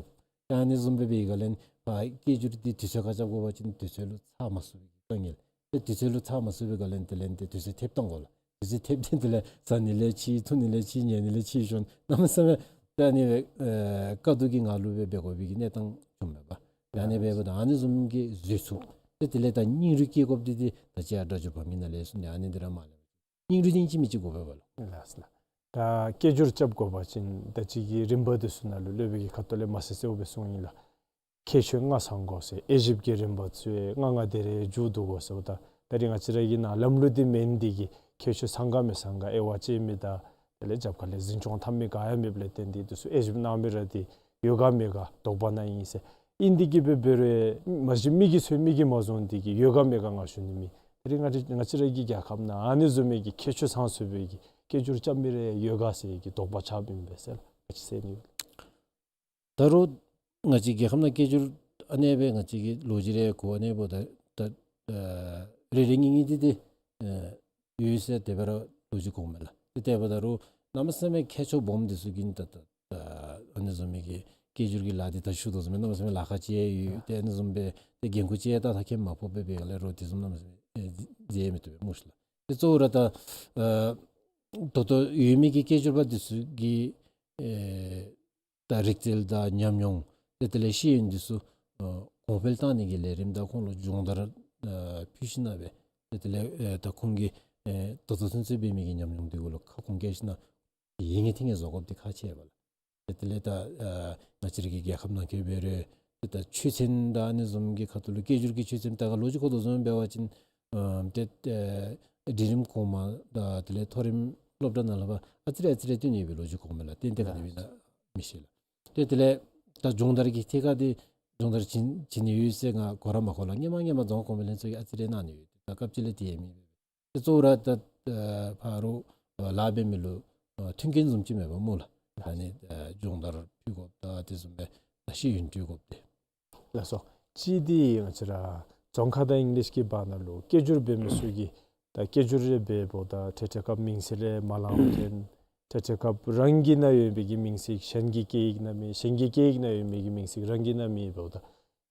ཨ་ནི་བཟུམ་སྦེ་འབད་ག་ལས་ཕར་སྐད་སྒྱུར་འདི་དུས་ཚོད་ཁར་རྐྱབ་དགོ་པ་ཅིན་དུས་ཚོད་ལུ་ཚར་མ་ཚུགས་པའི་དཀའ་ངལ། ཏེ་དུས་ཚོད་ལུ་ཚར་མ་ཚུགས་པའི་ག་ལས་དེ་ལས་ཏེ་དུས་ཚོད་ཐེབས་བཏང་དགོ་ལགས། དུས་ཚོད་ཐེབས་ཏེ་དེ་ལས་བཟའ་ནི་ལས་ཕྱི་འཐུང་ནི་ལས་ཕྱི་ཉལ་ནི་ལས་ཕྱི་ཤོན་གནམ་མེད་ས་མེད་ད་ཨ་ནི་སྦེ་ཨེ་དཀའ་སྡུག་གི་ངང་ལུ་སྦེ་འབད་དགོ་པའི་གི་གནས་སྟངས་བྱུངམ་མས་པ། ཨ་ནི་སྦེ་འབདཝ་ད་ཨ་ནི་བཟུམ་གྱི་བཟོད་ཚུགས། ཏེ་དེ་ལས་ད་སྙིང་རུས་བསྐྱེད་དགོཔ་འདི་འདི་ད་ཅི་ཡར་སྒྲ་སྒྱུར་པ་གི་ནང་ལས་གསུངས་ནི་ཨ་ནི་འདི་ར་མ་ལས་སྙིང་རུས་འདི་ཨིན་ཅི་མིན་ཅི་དགོ་པས་པ་ལགས། ལགས་སོ་ལགས། ད་སྐད་སྒྱུར་རྐྱབ་དགོ་པ་ཅིན་ད་ཅི་གི་རིམ་པ་འདི་ཚུ་ནང་ལུ་སློབ་དཔོན་གྱི་ཁ་ཐུག་ལས་མ་གསལ་གསལཝ་སྦེ་གསུངས་ཡི་ལགས། ཁྱད་ཆོས་ལྔ་ཚང་དགོ་ཟེར། དབྱེ་ཞིབ་ཀྱི་རིམ་པ་ཚུ་ལྔ་ལྔ་དེ་རེ་མཇུག་བསྡུ་དགོ་ཟེརཝ་ད་ད་རིས་ང་བཅས་ར་གི་ནང་ལམ་ལུགས་འདི་མེན་འདི་གིས་ཁྱད་ཆོས་ཚང་ག་མི་ཚང་ག་དབྱེ་བ་དཔྱད་མི་དང་དེ་ལས་རྒྱབ་ཁ་ལས་འཛིན་སྐྱོང་འཐབ་མི་ག་ཡང་མེདཔ་ལས་བརྟེན་ཏེ་འདི་ཚུ་དབྱེ་ཞིབ་གནང་མི་ར་འདི་ཡོད་ག་མེད་ག་དོགས་པ་ནང་ཨིན་ཟེར། ཨིན་འདི་གིས་སྦེ་འབད་རུང་མ་གཞི་མི་གིས་འཚོལ་མི་གིས་མ་བཟུང་འདི་གིས་ཡོད་ག་མེད་ག་ང་ཞུ་ནི་མེད། ད་རིས་ང་བཅས་ང་བཅས་ར་གི་རྒྱལ་ཁབ་ནང་ཨ་ནི་བཟུམ་མའི་གི་ཁྱད་ཆོས་ཚང་ཚུགས་པའི་གི་སྐད་སྒྱུར་རྐྱབ་མི་ར་ཡོད་ག་ཟེར་གི་དོགས་པ་ཆགསཔ་ཨིན་པས་ཟེར་ལགས། ང་བཅས་ཟེར་ནི་ད་རུང་ང་བཅས་རྒྱལ་ཁབ་ནང་སྐད་སྒྱུར་ཨ་ནེ་སྦེ་ང་བཅས་ཀྱི་ལོ་རྒྱུས་རེ་གོ་ཨ་ནེ་འབདཝ་ད་ད་ཨ་རེ་རེ་གཉིས་གཉིས་འདི་འདི་ཨ་ཡོད་ཟེར་དེ་སྦེ་ར་ལོ་རྒྱུས་གོཝ་མས་ལགས། ཏེ་དེ་འབདཝ་ད་རུང་གནམ་མེད་ས་མེད་ཁྱད་ཆོས་སྦོམ་འདི་ཚུ་གིས་ད་ད་ད་ཨ་ནི་བཟུམ་མའི་གི་སྐད་སྒྱུར་གྱི་ལཱ་འདི་ད་ཞུ་དོ་བཟུམ་སྦེ་གནམ་མེད་ས་མེད་ལཱ་ཁག་ཅིག་ཡོད། ཏེ་ཨ་ནི་བཟུམ་སྦེ་ཏེ་འགན་ཁུར་ཅིག་ད་ད་ཁེ་མ་ཕོགཔ་སྦེ་འབད་ག་ལས་རོགས་དེ་བཟུམ་གནམ་མེད་ས་མེད་ཨེ་མཛད་མི་བཏུབ་པས་སྨོ་ཤི་ལགས། ཏེ་གཙོ་བོ་ར་ད་ཨ་ད་ལྟོ་ཡོད་མི་གི་སྐད་སྒྱུར་པ་འདི་ཚུ་གི་ཨེ་ད་རིག་རྩལ་དང་ཉམས་མྱོང་ཏེ་དེ་ལས་ཤེས་ཡོན་འདི་ཚུ་ཨ་གོང་འཕེལ་བཏང་ནི་གི་ལས་རིམ་དང་ཁོང་ལུ་སྦྱོང་བརྡར་ཨ་ཕུལ་ཞིན་ན་སྦེ་ཏེ་དེ་ལས་ཨ་ད་ཁོང་གིས་ཨེ་ད་ལྟོ་ཚུན་ཚོད་འབད་མི་གི་ཉམས་མྱོང་འདི་གུ་ལུ་ཁ་སྐོང་བཀལ་ཞིན་ན་ཡིད་ངེས་ཐིང་ངེས་བཟོ་དགོཔ་འདི་ཁག་ཆེ་བས་ལགས། ཏེ་དེ་ལས་ད་ཨ་ང་བཅས་ར་གི་རྒྱལ་ཁབ་ནང་འཁོད་འབད་རུང་ཏེ་ད་ཆོས་ཚན་དང་ཨ་ནི་བཟུམ་གྱི་ཁ་ཐུག་ལུ་སྐད་སྒྱུར་གྱི་ཆོས་ཚན་ད་ག་ལོ་རྒྱུས་གོ་དོ་བཟུམ་འབད་བ་ཅིན་ཨ་ཏེ་ཨ་འབྲིང་རིམ་གོང་མ་དང་དེ་ལས་མཐོ་རིམ་སློབ་གྲྭ་ནང་ལུ་ཕར་ཨ་ཙི་རེ་ཨ་ཙི་རེ་སྟོན་ནི་ཡོད་པའི་ལོ་རྒྱུས་གོ་མས་ལགས། ཏེ་ཏེ་ག་དེ་སྦེ་ཨིན་ན་མི་ཤེས་ལགས། ཏེ་དེ་ལས་ད་སྦྱོང་བརྡར་གྱི་ཐད་ཁར་འདི་སྦྱོང་བརྡར་བྱིན་བྱིན་ནི་ཡོད་ཟེར་ང་གོ་ར་མ་གོ་ལགས། སྔོན་མ་སྔོན་མ་རྫོང་ཁ་གོང་འཕེལ་ལྷན་ཚོགས་ཀྱིས་ཨ་ཙི་རེ་གནང་ནི་ཡོད། ད་སྐབས་ཅིག་ལས་དེ་ཡང་མེད་པས། ཏེ་གཙོ་བོ་ར་ད་ཨ་ཕར་ཨ་ལཱ་འབད་མི་ལུ་ཨ་མཐུན་རྐྱེན་བཟུམ་ཅིག་མེད་པས་སྨོ་ལགས། ད་ཨ་ནི་ཨ་སྦྱོང་བརྡར་ཕུལ་དགོཔ་དང་དེ་བཟུམ་སྦེ་ད་ཤེས་ཡོན་སྤྲོད་དགོཔ་འདི། ལགས་སོ། གཅིག་འདི་ང་བཅས་ར་རྫོང་ཁ་དང་ཨིང་ལིཤ་གི་བར་ན་ལུ་སྐད་སྒྱུར་འབད་མི་ཚུ་གིས་ད་སྐད་སྒྱུར་རེ་འབདཝ་ད་འཕྲལ་འཕྲལ་སྐབས་མིང་ཚིག་རེ་མ་ལངམ་ཐོན། འཕྲལ་འཕྲལ་སྐབས་རང་གི་ནང་ཡོད་པའི་གི་མིང་ཚིག་གཞན་གྱི་སྐད་ཡིག་ནང་མེད། གཞན་གྱི་སྐད་ཡིག་ནང་ཡོད་པའི་གི་མིང་ཚིག་རང་གི་ནང་མེད་འབདཝ་ད་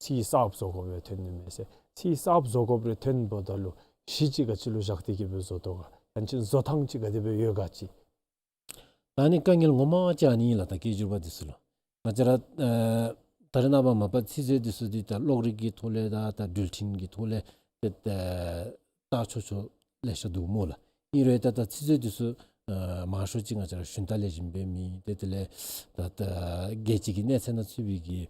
ཚིག་གསརཔ་བཟོ་དགོཔ་རེ་ཐོན་ནི་མས་ཟེར། ཚིག་གསརཔ་བཟོ་དགོཔ་རེ་ཐོན་འབདཝ་ད་ལུ་གཞི་ཅིག་ག་ཅི་ལུ་བཞག་སྟེ་གི་སྦེ་བཟོ་དོ་ག། ཡང་ཅིན་བཟོ་ཐངས་ཅིག་ག་དེ་སྦེ་ཡོད་ག་ཅིག། ད་ཨ་ནི་དཀའ་ངལ་ངོ་མ་ཅིག་ཨ་ནི་ཨིན་ལགས། ད་སྐད་སྒྱུར་པ་འདི་ཚུ་ལུ་ང་བཅས་ར་ཨ་ད་རེས་ནངས་པ་མ་པ་ཚིག་མཛོད་འདི་ཚུ་འདི་ད་གློག་རིག་གི་ཐོག་ལས་དང་ད་འགྲུལ་འཕྲིན་གྱི་ཐོག་ལས་ཏེ་ད་བལྟ་ཆོག་ཆོག་ལེ་ཤ་འདུག་སྨོ་ལགས། ཨིན་རུང་ད་ད་ཚིག་མཛོད་འདི་ཚུ་ཨ་མང་ཤོས་ཅིག་ང་བཅས་ར་ཞུན་དག་ལེགས་ཤོམ་སྦེ་མེད། ཏེ་དེ་ལས་ད་ད་རྒྱལ་སྤྱི་གི་གནས་ཚད་ནང་ཚུད་པའི་གི་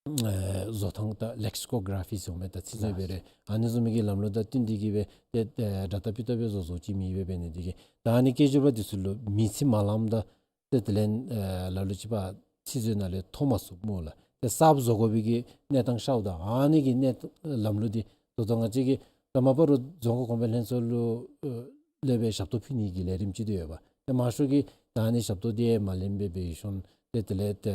ཨེ་བཟོ་ཐངས་ད་ལེག་སི་ཀོ་གྲ་ཕི་ཟེར་མི་ད་ཚིག་མཛོད་འབད་རུང་ཨ་ནི་བཟུམ་མའི་གི་ལམ་ལུགས་དང་བསྟུན་ཏེ་གི་སྦེ་ཏེ་ཨེ་དྲ་ལྟ་པི་ཏ་སྦེ་བཟོ་བཟོཝ་ཅིག་མེད་པས། འབད་ནི་འདི་གིས་ད་ཨ་ནི་སྐད་སྒྱུར་པ་འདི་ཚུ་ལུ་མིང་ཚིག་མ་ལངམ་ད་ཏེ་དེ་ལས་ཨེ་ལ་ལུ་ཅིག་ཕར་ཚིག་མཛོད་ནང་ལས་ཐོབ་མ་ཚུགས་སྨོ་ལགས། ཏེ་གསརཔ་བཟོ་དགོ་པའི་གི་གནས་སྟངས་ཤརཝ་ད་ཨ་ནི་གི་གནས་ལམ་ལུགས་འདི་ད་ལྟོ་ང་བཅས་ཀྱི་ད་མ་པ་རུང་རྫོང་ཁ་གོང་འཕེལ་ལྷན་ཚོགས་ལུ་ཨེ་ལས་སྦེ་ཞབས་ཏོག་ཕུལ་ནི་གི་ལས་རིམ་ཅིག་འདི་ཡོད་པ། ཏེ་མང་ཤོས་ཀྱིས་ད་ཨ་ནི་ཞབས་ཏོག་འདི་མ་ལེན་པར་འབད་ཞིནམ་ཏེ་དེ་ལས་ཏེ་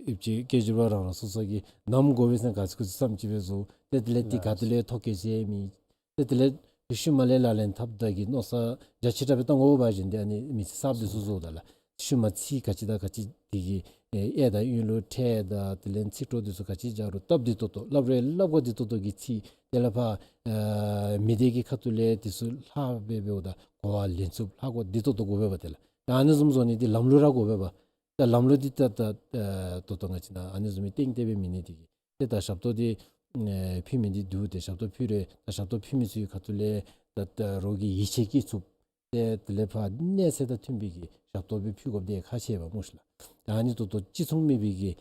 ཡུདཔ་ཅིག་སྐད་སྒྱུར་པ་རང་རང་སོ་སོ་གིས་ནམ་དགོ་པས་ཟེར་ག་ཅི་གུ་ཅི་བསམ་ཅིག་སྦེ་བཟོ། ཏེ་དེ་ལས་འདི་ག་ཏེ་ལས་ཐོ་བཀོད་ཟེར་མེད། ཏེ་དེ་ལས་ཤུལ་མ་ལས་ལག་ལེན་འཐབ་ད་གི་མནོ་བསམ་རྒྱ་ཆེ་དྲགས་སྦེ་བཏང་དགོ་པ་ཅིན་ཏེ་ཨ་ནི་མིང་ཚིག་གསརཔ་འདི་ཚུ་བཟོཝ་ད་ལགས། ཤུལ་མ་ཚིག་ག་ཅི་དང་ག་ཅི་འདི་གི་ཨེ་དབྱེ་དང་ཡུལ་ལུ་ཕྲད་དང་དེ་ལས་ཚིག་གྲོགས་འདི་ཚུ་ག་ཅི་སྦྱར་རུང་སྟབས་བདེ་ཏོག་ཏོ་སླབ་རུང་སླབ་གོ་བདེ་ཏོག་ཏོ་གི་ཚིག། དེ་ལས་ཕར་ཨེ་མི་སྡེ་གི་ཁ་ཐུག་ལས་འདི་ཚུ་ལྷག་སྦེ་འབདཝ་ད་གོ་བ་ལེན་ཚུགསཔ་ལྷག་གོ་བདེ་ཏོག་ཏོ་དགོ་པས་པ། དེ་ལས་ད་ཨ་ནི་བཟུམ་བཟོ་ནི་འདི་ལམ་ལུགས་ར་དགོ་པས་པ། ད་ལམ་ལུགས་འདི་ད་ད་ཨེ་ད་ལྟོ་ང་བཅས་ནང་ཨ་ནི་བཟུམ་མའི་སྟེང་དེ་སྦེ་མེད་ནི་འདི་གིས་ཏེ་ད་ཞབས་ཏོག་འདི་ཨེ་ཕུལ་མི་འདི་འདུག། ཏེ་ཞབས་ཏོག་ཕུལ་རུང་ད་ཞབས་ཏོག་ཕུལ་མི་ཚུ་གི་ཁ་ཐུག་ལས་ད་ད་རོགས་ཀྱིས་ཡིད་ཆེས་བསྐྱེད་ཚུགསཔ། ཏེ་དེ་ལས་ཕར་གནས་ཚད་དང་མཐུན་པའི་གི་ཞབས་ཏོག་སྦེ་ཕུལ་དགོཔ་འདི་ཁག་ཆེ་བས་སྨོ་ཤིག་ལགས། ད་ཨ་ནི་ད་ལྟོ་ཅིག་མཚུངས་མེད་པའི་གི་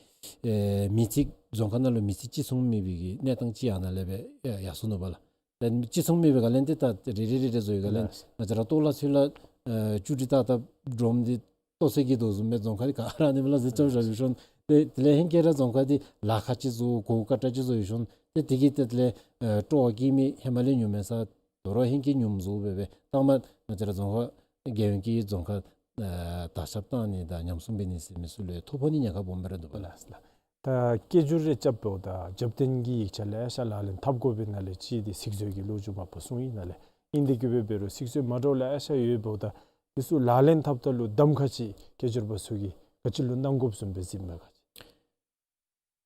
ཨེ་མི་རྩིས་རྫོང་ཁག་ནང་ལུ་མི་རྩིས་ཅིག་མཚུངས་མེད་པའི་གི་གནས་སྟངས་ཅིག་ཨ་ནཱ་ལས་སྦེ་ཨེ་ཡར་སོ་ནུག་པ་ལགས། ད་ཅིག་མཚུངས་མེད་པའི་སྒང་ལས་ཏེ་ད་རེ་རེ་རེ་རེ་བཟོ་བའི་སྒང་ལས་ལགས། ང་བཅས་ར་ལྟོ་ལ་ཚུ་ལ་ཨེ་བཅུ་དྲུག་ཏག་ཏག་སྒྲོམ་འདི་ལྟོ་ཚད་ཀྱི་དོ་བཟུམ་སྦེ་རྫོང་ཁག་འདི་ག་ར་ཨ་ནི་སྦེ་ལགས་ཟེར་རྐྱབ་བཞག་ཡོད་ཤོང་། ཏེ་དེ་ལས་ཧེང་སྐལ་ར་རྫོང་ཁག་འདི་ལཱ་ཁག་ཅིག་བཟོ་གོ་སྐབས་དྲག་ཅིག་བཟོ་ཡོད་ཤོང་། ཏེ་དེ་གིས་ཏེ་དེ་ལས་ཨེ་སྤྲོ་བ་བསྐྱེད་མི་ཧེ་མ་ལས་ཉུང་མས་ས། དོ་རུང་ཧེང་སྐལ་ཉུངམ་བཟོ་སྦེ་སྦེ་ལྟག་མ་ང་བཅས་ར་རྫོང་ཁག་རྒྱལ་ཡོངས་ཀྱི་རྫོང་ཁག་ཨེ་དར་ཁྱབ་བཏང་ནི་དང་ཉམས་སྲུང་འབད་ནི་ཟེར་མི་ཚུ་ལུ་ཐོ་ཕོག་ནི་ཉེན་ཁ་སྦོམ་སྦེ་ར་འདུག་པ་ལགས། ལགས་ལགས། ད་སྐད་སྒྱུར་རེ་རྐྱབ་འབདཝ་ད་རྒྱབ་རྟེན་གྱི་ཡིག་ཆ་ལེ་ཤ་ལག་ལེན་འཐབ་དགོ་པའི་ནང་ལས་གཅིག་འདི་ཚིག་མཛོད་ཀྱི་ལོ་རྒྱུས་མ་པ་གསུངས་ཡི་ནང་ལས། ཨིན་དེ་གིས་འབད་འབད་རུང་ཚིག་མཛོད་མ་འདྲཝ་ལེ་ཤ་ཡོདཔ་འབདཝ་ད་འདི་ཚུ་ལག་ལེན་འཐབ་ད་ལུ་གདམ་ཁ་ཅིག་སྐད་སྒྱུར་པ་ཚུ་གིས་ག་ཅི་ལུ་གནང་དགོཔ་བཟུམ་སྦེ་གཟིགསཔ་མས་ག་ཅི།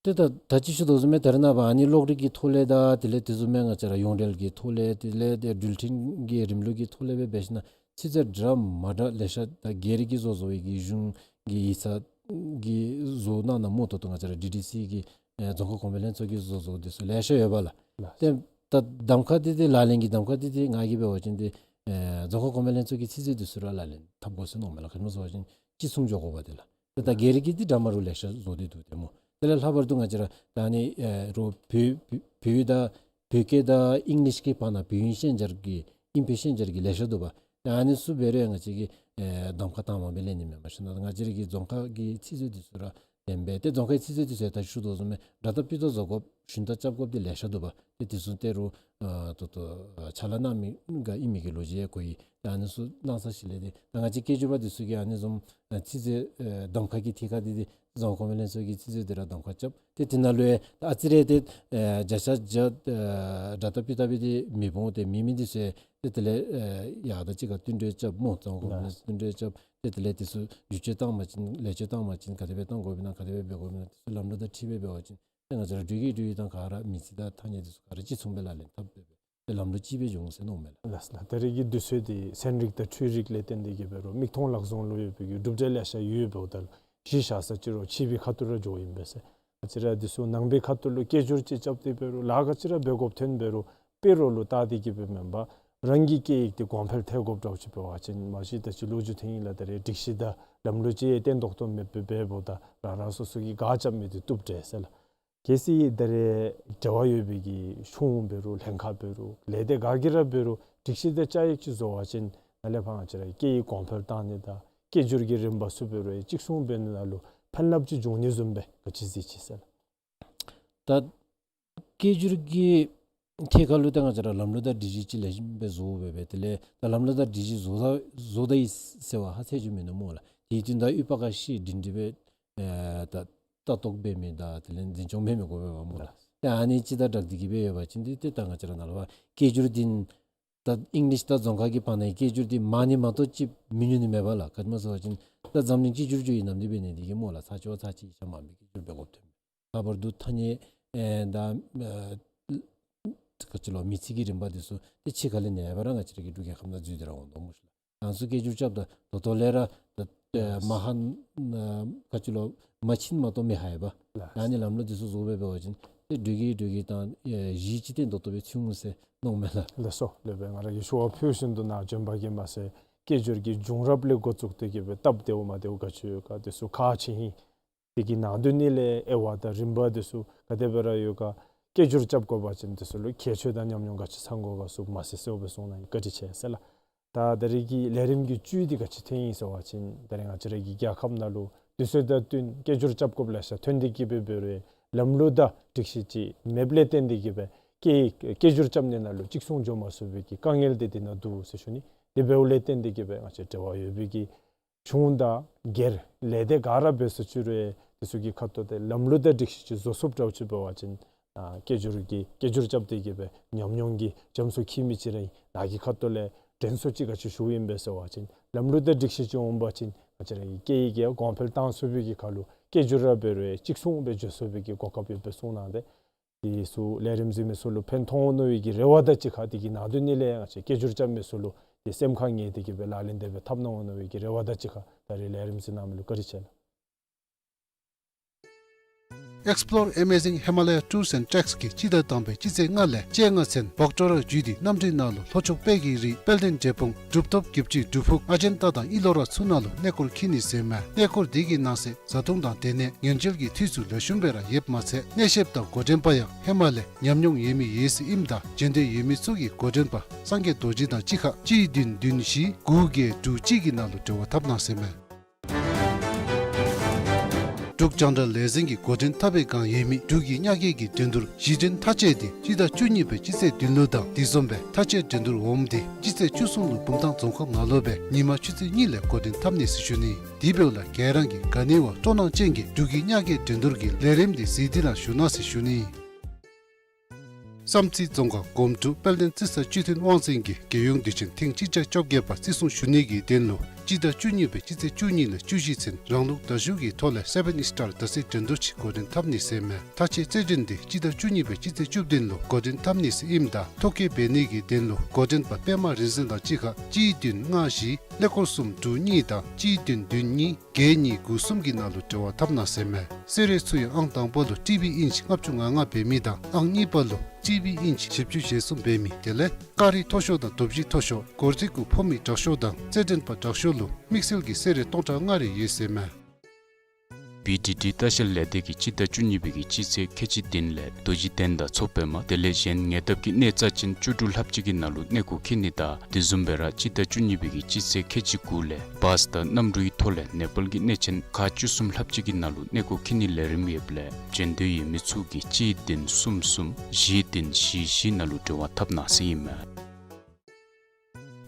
ཏེ་ད་ད་ཅི་ཞུ་དོ་བཟུམ་སྦེ་ད་རེས་ནངས་པ་ཨ་ནི་གློག་རིག་གི་ཐོག་ལས་དང་དེ་ལས་དེ་བཟུམ་སྦེ་ང་བཅས་ར་ཡོངས་འབྲེལ་གྱི་ཐོག་ལས་དེ་ལས་ཏེ་འགྲུལ་འཕྲིན་གྱི་རིམ་ལུགས་ཀྱི་ཐོག་ལས་སྦེ་འབད་ཞིན་ན་ཚིག་མཛོད་འདྲ་མ་འདྲ་ལེ་ཤ་ད་སྒེར་གྱིས་བཟོ་བཟོ་བའི་གི་གཞུང་གི་ཡིག་ཚང་གིས་བཟོ་གནང་གནངམ་ད་ལྟོ་ང་བཅས་ར་ཌི་ཌི་སི་གི་ཨེ་རྫོང་ཁ་གོང་འཕེལ་ལྷན་ཚོགས་ཀྱིས་བཟོ་བཟོཝ་འདི་ཚུ་ལེ་ཤ་ཡོད་པ་ལགས། ལགས། ཏེ་ད་གདམ་ཁ་འདི་ཏེ་ལག་ལེན་གྱི་གདམ་ཁ་འདི་ཏེ་ང་གིས་འབད་བ་ཅིན་ཏེ་ཨེ་རྫོང་ཁ་གོང་འཕེལ་ལྷན་ཚོགས་ཀྱི་ཚིག་མཛོད་འདི་ཚུ་ར་ལག་ལེན་འཐབ་དགོ་ཟེར་མནོཝ་མས་ལགས། ག་ཅི་སྨོ་ཟེར་བ་ཅིན་གཅིག་མཚུངས་འགྱོ་དགོ་པས་ཏེ་ལགས། ཏེ་ད་སྒེར་གྱི་འདི་འདྲ་མ་འདྲཝ་ལེ་ཤ་བཟོ་སྟེ་འདུག་ཏེ་སྨོ། དེ་ལས་ལྷག་པར་དུ་ང་བཅས་ར་ད་ཨ་ནི་ཨེ་རོགས་བོད་བོད་བོད་ཡིག་དང་བོད་སྐད་དང་ཨིང་ལིཤ་གི་བར་ན་བོད་ཨིང་ཤན་སྦྱར་གྱི་ཨིང་བོད་ཤན་སྦྱར་གྱི་ལེ་ཤ་འདུག་པ། ཏེ་ཨ་ནི་ཚུ་འབད་རུང་ང་བཅས་ཀྱིས་ཨེ་གདམ་ཁ་དང་པ་སྦེ་ལེན་ནི་མེན་པར་ཞིན་ན་ང་བཅས་ར་གི་རྫོང་ཁ་གི་ཚིག་མཛོད་འདི་ཚུ་ར་ལེན་སྦེ་ཏེ་རྫོང་ཁའི་ཚིག་མཛོད་འདི་ཚུ་ད་ཞུ་དོ་བཟུམ་སྦེ་འདྲ་ལྟ་སྤུས་ལྟ་བཟོ་དགོཔ་ཞུན་དག་རྐྱབ་དགོཔ་འདི་ལེ་ཤ་འདུག་པ། ཏེ་དེ་ཚུ་ཏེ་རོགས་ཨ་ད་ལྟོ་ཨ་ཕྱག་ལཱ་གནང་མི་ག་ཨིན་མི་གི་ལོ་རྒྱུས་ཡང་གོ་ཡི། ཏེ་ཨ་ནི་ཚུ་གནང་ས་ཞིནམ་ལས་ཏེ་ད་ང་བཅས་སྐད་སྒྱུར་པ་འདི་ཚུ་གིས་ཨ་ནི་བཟུམ་ཨ་ཚིག་མཛོད་ཨེ་གདམ་ཁ་གི་ཐད་ཁར་འདི་ཏེ་རྫོང་ཁ་གོང་འཕེལ་ལྷན་ཚོགས་ཀྱི་ཚིག་མཛོད་འདི་ར་གདམ་ཁ་རྐྱབ། ཏེ་དེ་ནང་ལུ་ཡང་ཨ་ཙི་རེ་ཏེ་ཨེ་བརྒྱ་ཆ་བརྒྱ་ཨེ་འདྲ་ལྟ་སྤུས་ལྟ་སྦེ་ཏེ་མི་འོང་། ཏེ་མེད་མི་འདི་ཚུ་ཡང་ཏེ་དེ་ལས་ཨེ་ཡར་དང་གཅིག་ཁར་བསྟུན་གྲོས་རྐྱབ་སྨོ། རྫོང་ཁ་གོང་འཕེལ་ལྷན་ཚོགས་བསྟུན་གྲོས་རྐྱབ། ཏེ་དེ་ལས་དེ་ཚུ་བསྒྱུར་བཅོས་བཏང་པ་ཅིན་ལེགས་བཅོས་བཏང་པ་ཅིན་ག་དེ་སྦེ་བཏང་དགོཔ་ཨིན་ན་ག་དེ་སྦེ་འབད་དགོཔ་ཨིན་ན་དེ་ཚུ་ལམ་ལུགས་དང་འཁྲིལ་སྦེ་འབད་བ་ཅིན་ཏེ་ང་བཅས་ར་འགྲུལ་སྐྱེལ་འགྲུལ་ཡིག་དང་ག་ར་མི་རྩིས་དང་ཐ་སྙད་འདི་ཚུ་ག་ར་གཅིག་མཚུངས་སྦེ་ལག་ལེན་འཐབ་སྦེ་སྦེ་ཏེ་ལམ་ལུགས་གཅིག་སྦེ་འགྱོ་འོང་ཟེར་མནོཝ་མས་ལགས། ལགས་ལགས། ད་རེས་ཀྱི་དུས་ཚོད་འདི་ཚན་རིག་དང་འཕྲུལ་རིག་ལས་བརྟེན་ཏེ་གིས་འབད་རུང་མིག་མཐོང་ལག་བཟུང་ལུ་ཡོད་པའི་གི་གྲུབ་འབྲས་ལེ་ཤ་ཡོདཔ་འབདཝ་ད་གཞི་བཞག་ས་ཅིག་རོགས་ཕྱི་པའི་ཁ་ཐུག་ར་འགྱོཝ་ཨིན་པས་ཟེར། ང་བཅས་ར་འདི་ཚུ་ནང་པའི་ཁ་ཐུག་ལུ་སྐད་སྒྱུར་ཅིག་རྐྱབ་སྟེ་འབད་རུང་ལཱ་ག་ཅི་ར་འབད་དགོཔ་ཐོན་འབད་རུང་དཔེ་རོགས་ལུ་བལྟ་སྟེ་གིས་སྦེ་མེན་པར་རང་གི་སྐད་ཡིག་འདི་གོང་འཕེལ་ཐལ་དགོཔ་འདྲཝ་ཅིག་འབད་བ་ཅིན་མ་གཞི་ད་ཅི་ལོ་རྒྱུས་ཐོན་ཡི་ལགས། ད་རེས་སྒྲིག་གཞི་དང་ལམ་ལུགས་ཅིག་ཡང་བརྟན་ཏོག་ཏོ་མེདཔ་སྦེ་འབདཝ་ད་རང་རང་སོ་སོ་གིས་ག་རྐྱབ་མི་འདི་བཏུབ་འདྲས་ཟེར་ལགས། གལ་སྲིད་ད་རེས་འབྲེལ་བ་ཡོད་པའི་གི་གཞུང་འབད་རུང་ལྷན་ཁག་འབད་རུང་ལས་སྡེ་ག་གིས་ར་འབད་རུང་སྒྲིག་གཞི་དང་བཅའ་ཡིག་ཅིག་བཟོ་བ་ཅིན་ནཱ་ལས་ཕར་ང་བཅས་ར་སྐད་ཡིག་གོང་འཕེལ་བཏང་ནི་དང་སྐད་སྒྱུར་གྱི་རིམ་པ་ཚུ་འབད་རུང་གཅིག་མཚུངས་འབད་ནི་ནང་ལུ་ཕན་རླབས་ཅིག་འབྱུང་ནི་བཟུམ་སྦེ་ག་ཅི་གཟིགས་ཅི་ཟེར་ལགས། ད་སྐད་སྒྱུར་གྱི་ཐད་ཁར་ལུ་ད་ང་བཅས་ར་ལམ་ལུགས་དང་སྒྲིག་གཞི་ཅིག་ལེགས་ཤོམ་སྦེ་བཟོ་སྦེ་སྦེ་དེ་ལས་ད་ལམ་ལུགས་དང་སྒྲིག་གཞི་བཟོ་ད་བཟོ་ད་ཡི་ཟེར་བ་ཧ་ཚད་ཅིག་མིན་ནུག་སྨོ་ལགས། དེ་དོན་དག་ཡོད་པ་ག་ཤེས་སྒྲིང་སྒྲི་སྦེ་ཨེ་ད་ལྟ་རྟོག་འབད་མི་དང་དེ་ལས་འཛིན་སྐྱོང་འབད་མི་དགོ་པས་པ་སྨོ་ལགས། ཏེ་ཨ་ནི་ཅིག་དང་སྦྲགས་ཏེ་གིས་སྦེ་ཡོད་པ་ཅིན་འདི་ཏེ་ད་ང་བཅས་ར་ནཱ་ལས་ཕར་སྐད་སྒྱུར་འདི་ད་ཨིང་ལིཤ་དང་རྫོང་ཁ་གི་བར་ན་སྐད་སྒྱུར་འདི་མང་ནི་མ་གཏོགས་ཅིག་མི་ཉུང་ནི་མེད་པ་ལགས། ག་ཅི་སྨོ་ཟེར་བ་ཅིན་ད་འཛམ་གླིང་གཅིག་གྱུར་འགྱོ་ཡི་ནམ་འདི་འབད་ནི་འདི་གིས་སྨོ་ལགས། ཚར་གཅིག་བ་ཚར་གཅིག་ཡིག་ཆ་མང་པོའི་སྐད་སྒྱུར་འབད་དགོཔ་ཐོན་མས། ལྷག་པར་དུ་ཐ་སྙད་ཨེ་དང་ཨེ་ག་ཅི་ལོ་མི་ཚིག་གི་རིམ་པ་འདི་ཚུ་ཏེ་ཕྱི་ཁ་ལས་ནེ་བ་ར་ང་བཅས་ར་གི་འབྲུག་རྒྱལ་ཁབ་ནང་འཛུལ་ཏེ་ར་འོང་དོ་སྨོ་ཤིག་ལགས། ང་ཚུ་སྐད་སྒྱུར་རྐྱབ་ད་ད་ལྟོ་ལས་ར་ད་ཨེ་མ་ཧ་ན་ག་ཅི་ལོ་མ་ཕྱིན་མ་གཏོགས་མི་ཧ་ཡ་པ། ལགས། ཨ་ནི་ལམ་ལུགས་འདི་ཚུ་བཟོ་སྦེ་འབད་བ་ཅིན་ཏེ་འགྲུལ་སྐྱེལ་འགྲུལ་ཡིག་དང་ཨེ་གཞི་ཅིག་ཏེ་ད་ལྟོ་སྦེ་ཚུད་འོང་ཟེར་མནོཝ་མས་ལགས། ལགས་སོ། ལེགས་པས། ང་ར་གིས་ཞུ་བ་ཕུལ་བཞིན་དུ་ནཱ་བྱོན་པ་གིས་མ་ཚད་སྐད་སྒྱུར་གྱི་བྱུང་རབས་ལས་འགོ་བཙུགས་ཏེ་གིས་སྦེ་སྟབས་བདེཝ་མ་བདེཝ་ག་ཅི་ཡོད་ག་འདི་ཚུ་ཁག་ཆེ་ཨིན། དེ་གི་ནང་དོན་ནི་ལས་དབྱེ་བ་དང་རིམ་པ་འདི་ཚུ་ག་དེ་སྦེ་ར་ཡོད་ག། སྐད་སྒྱུར་རྐྱབ་དགོ་པ་ཅིན་འདི་ཚུ་ལུ་ཁྱད་ཆོས་དང་ཉམས་མྱོང་ག་ཅི་ཚང་དགོ་ག་ཚུ་མ་ཟེར་གསལཝ་སྦེ་གསུངས་གནང་ཡི། བཀའ་དྲིན་ཆེ་ཟེར་ལགས། ད་ད་རེས་ཀྱི་ལས་རིམ་གྱི་བཅུད་འདི་ག་ཅི་ཐོན་ཡི་ཟེར་བ་ཅིན་ད་རེས་ང་བཅས་ར་གི་རྒྱལ་ཁབ་ནང་ལུ་དུས་ཚོད་དང་བསྟུན་སྐད་སྒྱུར་རྐྱབ་དགོཔ་ལེ་ཤ་ཐོན་ཏེ་གིས་སྦེ་འབད་རུང་ལམ་ལུགས་དང་སྒྲིག་གཞི་ཅིག་མེདཔ་ལས་བརྟེན་ཏེ་གིས་སྦེ་སྐད་སྐད་སྒྱུར་རྐྱབ་ནི་ནང་ལུ་གཅིག་མཚུངས་འགྱོ་མ་ཚུགས་པའི་གི་དཀའ་ངལ་འདི་འདི་ནང་འདུག་ཟེར་ཞུ་ནི། དེ་འབདཝ་ལས་བརྟེན་ཏེ་གིས་སྦེ་ང་བཅས་འབྲེལ་བ་ཡོད་པའི་གི་གཞུང་དང་སྒེར་ལས་སྡེ་ག་ར་འབད་སོ་ཅི་རུང་དེ་ཚུ་གི་ཁ་ཐུག་ཏེ་ལམ་ལུགས་དང་སྒྲིག་གཞི་ཅིག་བཟོ་ཚུགསཔ་འདྲཝ་ཅིག་འབད་བ་ཅིན་ཨ་སྐད་སྒྱུར་གྱི་སྐད་སྒྱུར་རྐྱབ་སྟེ་གིས་སྦེ་ཉམས་མྱོང་གི་རྒྱ་མཚོ་འཁྱིལ་མི་ཅིག་ར་ཨིན། ནཱ་གི་ཁ་ཐུག་ལས་དྲན་གསོ་ཅིག་ག་ཅི་ཞུཝ་ཨིན་པས་ཟེར་བ་ཅིན་ལམ་ལུགས་དང་སྒྲིག་གཞི་ཅིག་འོང་པ་ཅིན་ང་བཅས་ར་གི་སྐད་ཡིག་གི་གོང་འཕེལ་བཏང་ཚུགས་པའི་གི་ཁར་ལུ་སྐད་སྒྱུར་ར་འབད་རུང་གཅིག་མཚུངས་སྦེ་འགྱོ་ཚུགས་པའི་གི་གོ་སྐབས་ཡོདཔ་སྦེ་གསུངས་གནང་སྟེ། དེ་ཚུ་ལས་རིམ་གཟིགས་མི་ཚུ་ལུ་ཕན་ཐོགས་འོང་མནོ་བའི་གི་རེ་བ་དང་གཅིག་ཁར་དེ་གི་ནང་དོན་ནི་ལས་ང་བཅས་སྐད་སྒྱུར་རྐྱབ་མི་ཚུ་ལུ་དེ་སེམས་ཁར་ངེས་ཏེ་གིས་སྦེ་ལག་ལེན་དེ་སྦེ་འཐབ་གནང་འོང་མནོ་བའི་གི་རེ་བ་དང་གཅིག་ཁར་ད་རེས་ལས་རིམ་གཟིགས་གནང་མི་ལུ་བཀའ་དྲིན་ཆེ་ལགས། Explore Amazing Himalaya Tours and Treks གིས་སྤྱི་ཟླ་དང་པའི་སྤྱི་ཚེས་ལྔ་ལས་བཅོ་ལྔ་ཚུན་བོག་ཊོ་ར་བརྒྱུད་དེ་གནམ་གྲུའི་ནང་ལུ་ལྷོ་ཕྱོགས་དཔལ་གྱི་རི་དཔལ་ལྡན་འབྲས་སྤུངས་གྲུབ་ཐོབ་བརྒྱད་ཅུ་སྒྲུབ་ཕུག་ཨ་ཇན་ཏ་དང་ཨི་ལོ་ར་ཚུ་ནང་ལུ་གནས་སྐོར་འཁྱིད་ནི་ཟེར་མས། གནས་སྐོར་འདི་གི་ནང་གསེས་བཟའ་འཐུང་དང་སྡོད་གནས་ཉེན་བཅོལ་གྱི་འཐུས་ཚུ་ལེགས་ཤོམ་སྦེ་ར་ཡོདཔ་མ་ཚད་གནས་བཤདཔ་དང་འགོ་འདྲེན་པ་ཡང་ཧེ་མ་ལས་ཉམས་མྱོང་ཡོད་མི་ཡོད་ཟེར་ཨིནམ་ད་འབྱོན་འདོད་ཡོད་མི་ཚུ་གིས་འགོ་འདྲེན་པ་སངས་རྒྱས་རྡོ་རྗེ་དང་གཅིག་ཁར་གཅིག་བདུན་བདུན་བཞི་དགུ་བརྒྱད་དྲུག་གཅིག་གི་ནང་ལུ་འབྲེལ་བ་འཐབ་གནང་ཟེར་མས། འབྲུག་རྒྱང་བསྒྲགས་ལས་འཛིན་གྱིས་འགོ་འདྲེན་འཐབ་པའི་བསྒང་ཡོད་མི་འབྲུག་གི་གཉའ་སྐྱེལ་གྱི་འགྲན་བསྡུར་གཞི་འགྲན་མཐའ་དཔྱད་འདི་སྤྱི་ཟླ་བཅུ་གཉིས་པའི་སྤྱི་ཚེས་བདུན་ལུ་དང་དེ་བཟུམ་སྦེ་མཐའ་དཔྱད་འགྲན་བསྡུར་འོགམ་འདི་སྤྱི་ཚེས་བཅུ་གསུམ་ལུ་བུམ་ཐང་རྫོང་ཁག་ནང་ལུ་སྦེ་ཉིན་མ་ཆུ་ཚོད་གཉིས་ལས་འགོ་འདྲེན་འཐབ་ནི་ཟེར་ཞུ་ནི། དེ་འབདཝ་ལས་ག་ར་གིས་ག་ནི་བ་སྤྲོ་སྣང་ཅན་གྱི་འབྲུག་གི་གཉའ་སྐྱེལ་འགྲན་བསྡུར་གྱི་ལས་རིམ་འདི་གཟིགས་ཏེ་ལཱ་ཞུ་གནང་ཟེར་ཞུ་ནི། བསམ་རྩེ་རྫོང་ཁག་སྒོམ་སྒྲུབ་དཔལ་ལྡན་རྩི་ས་སྤྱི་མཐུན་དབང་འཛིན་གྱིས་རྒྱལ་ཡོངས་དུས་ཆེན་ཐེངས་གཅིག་བརྒྱ་བཅོ་བརྒྱད་པ་བརྩི་སྲུང་ཞུ་ནི་གི་དོན་ལུ་སྤྱི་ཟླ་བཅུ་གཉིས་པའི་སྤྱི་ཚེས་བཅུ་གཉིས་ལས་བཅུ་བཞི་ཚུན་རང་ལུགས་དར་ཞུ་གི་ཐོག་ལས་སེ་བཱན་ཨིསི་ཊར་དར་སྲོལ་འགྲན་བསྡུར་ཅིག་འགོ་འདྲེན་འཐབ་ནི་ཟེར་མས། མཐའ་དཔྱད་རྩེད་འགྲན་འདི་སྤྱི་ཟླ་བཅུ་གཉིས་པའི་སྤྱི་ཚེས་བཅུ་བདུན་ལུ་འགོ་འདྲེན་འཐབ་ནི་ཟེར་ཨིནམ་ད་ཐོ་བཀོད་འབད་ནི་གི་དོན་ལུ་འགོ་འདྲེན་པ་པདྨ་རིག་འཛིན་དང་གཅིག་ཁར་གཅིག་བདུན་ལྔ་བཞི་ཀླད་ཀོར་གསུམ་དྲུག་གཉིས་དང་གཅིག་བདུན་བདུན་གཉིས་བརྒྱད་གཉིས་དགུ་གསུམ་གྱི་ནང་ལུ་འབྲེལ་བ་འཐབ་གནང་ཟེར་མས། གསོལ་རས་ཚུ་ཡང་ཨང་དང་པོ་ལུ་ཊི་བི་ཨིན་ཅི་ལྔ་བཅུ་ང་ལྔ་འབད་མི་དང་ཨང་གཉིས་པ་ལུ་ཊི་བི་ཨིན་ཅི་བཞི་བཅུ་ཞེ་གསུམ་འབད་མི་དེ་ལས་ཀ་རི་མཐོ་ཤོས་དང་དོབ་གཞི་མཐོ་ཤོས་སྒོར་རྩིས་གུ་ཕོག་མི་དྲག་ཤོས་དང་རྩེད་འགྲན་པ་དྲག་ཤོས་ལུ་དམིགས་བསལ་གྱི་གསོལ་རས་སྟོང་ཕྲག་ལྔ་རེ་ཡོད་ཟེར་མས། བི་ཌི་ཌི་ལྟ་བཤལ་ལས་སྡེ་གིས་སྤྱི་ཟླ་བཅུ་གཉིས་པའི་གི་སྤྱི་ཚེས་ཁལ་གཅིག་བདུན་ལས་རྡོ་རྗེ་གདན་དང་མཚོ་པདྨ་དེ་ལས་གཞན་ཉེ་འདབས་ཀྱི་གནས་རྩ་ཅན་བཅུ་དྲུག་ལྷགཔ་ཅིག་གི་ནང་ལུ་གནས་སྐོར་འཁྱིད་ནི་དང་དེ་བཟུམ་སྦེ་ར་སྤྱི་ཟླ་བཅུ་གཉིས་པའི་གི་སྤྱི་ཚེས་ཁལ་གཅིག་དགུ་ལས་བཱས་དང་གནམ་གྲུའི་ཐོག་ལས་ནེ་པཱལ་གྱི་གནས་ཆེན་ཁག་བཅུ་གསུམ་ལྷགཔ་ཅིག་གི་ནང་ལུ་གནས་སྐོར་འཁྱིད་ནིའི་ལས་རིམ་ཡོདཔ་ལས་འབྱོན་འདོད་ཡོད་མི་ཚུ་གིས་གཅིག་བདུན་གསུམ་གསུམ་བཞི་བདུན་བཞི་བཞི་ནང་ལུ་འབྲེལ་བ་འཐབ་གནང་ཟེར་ཨིན་མས།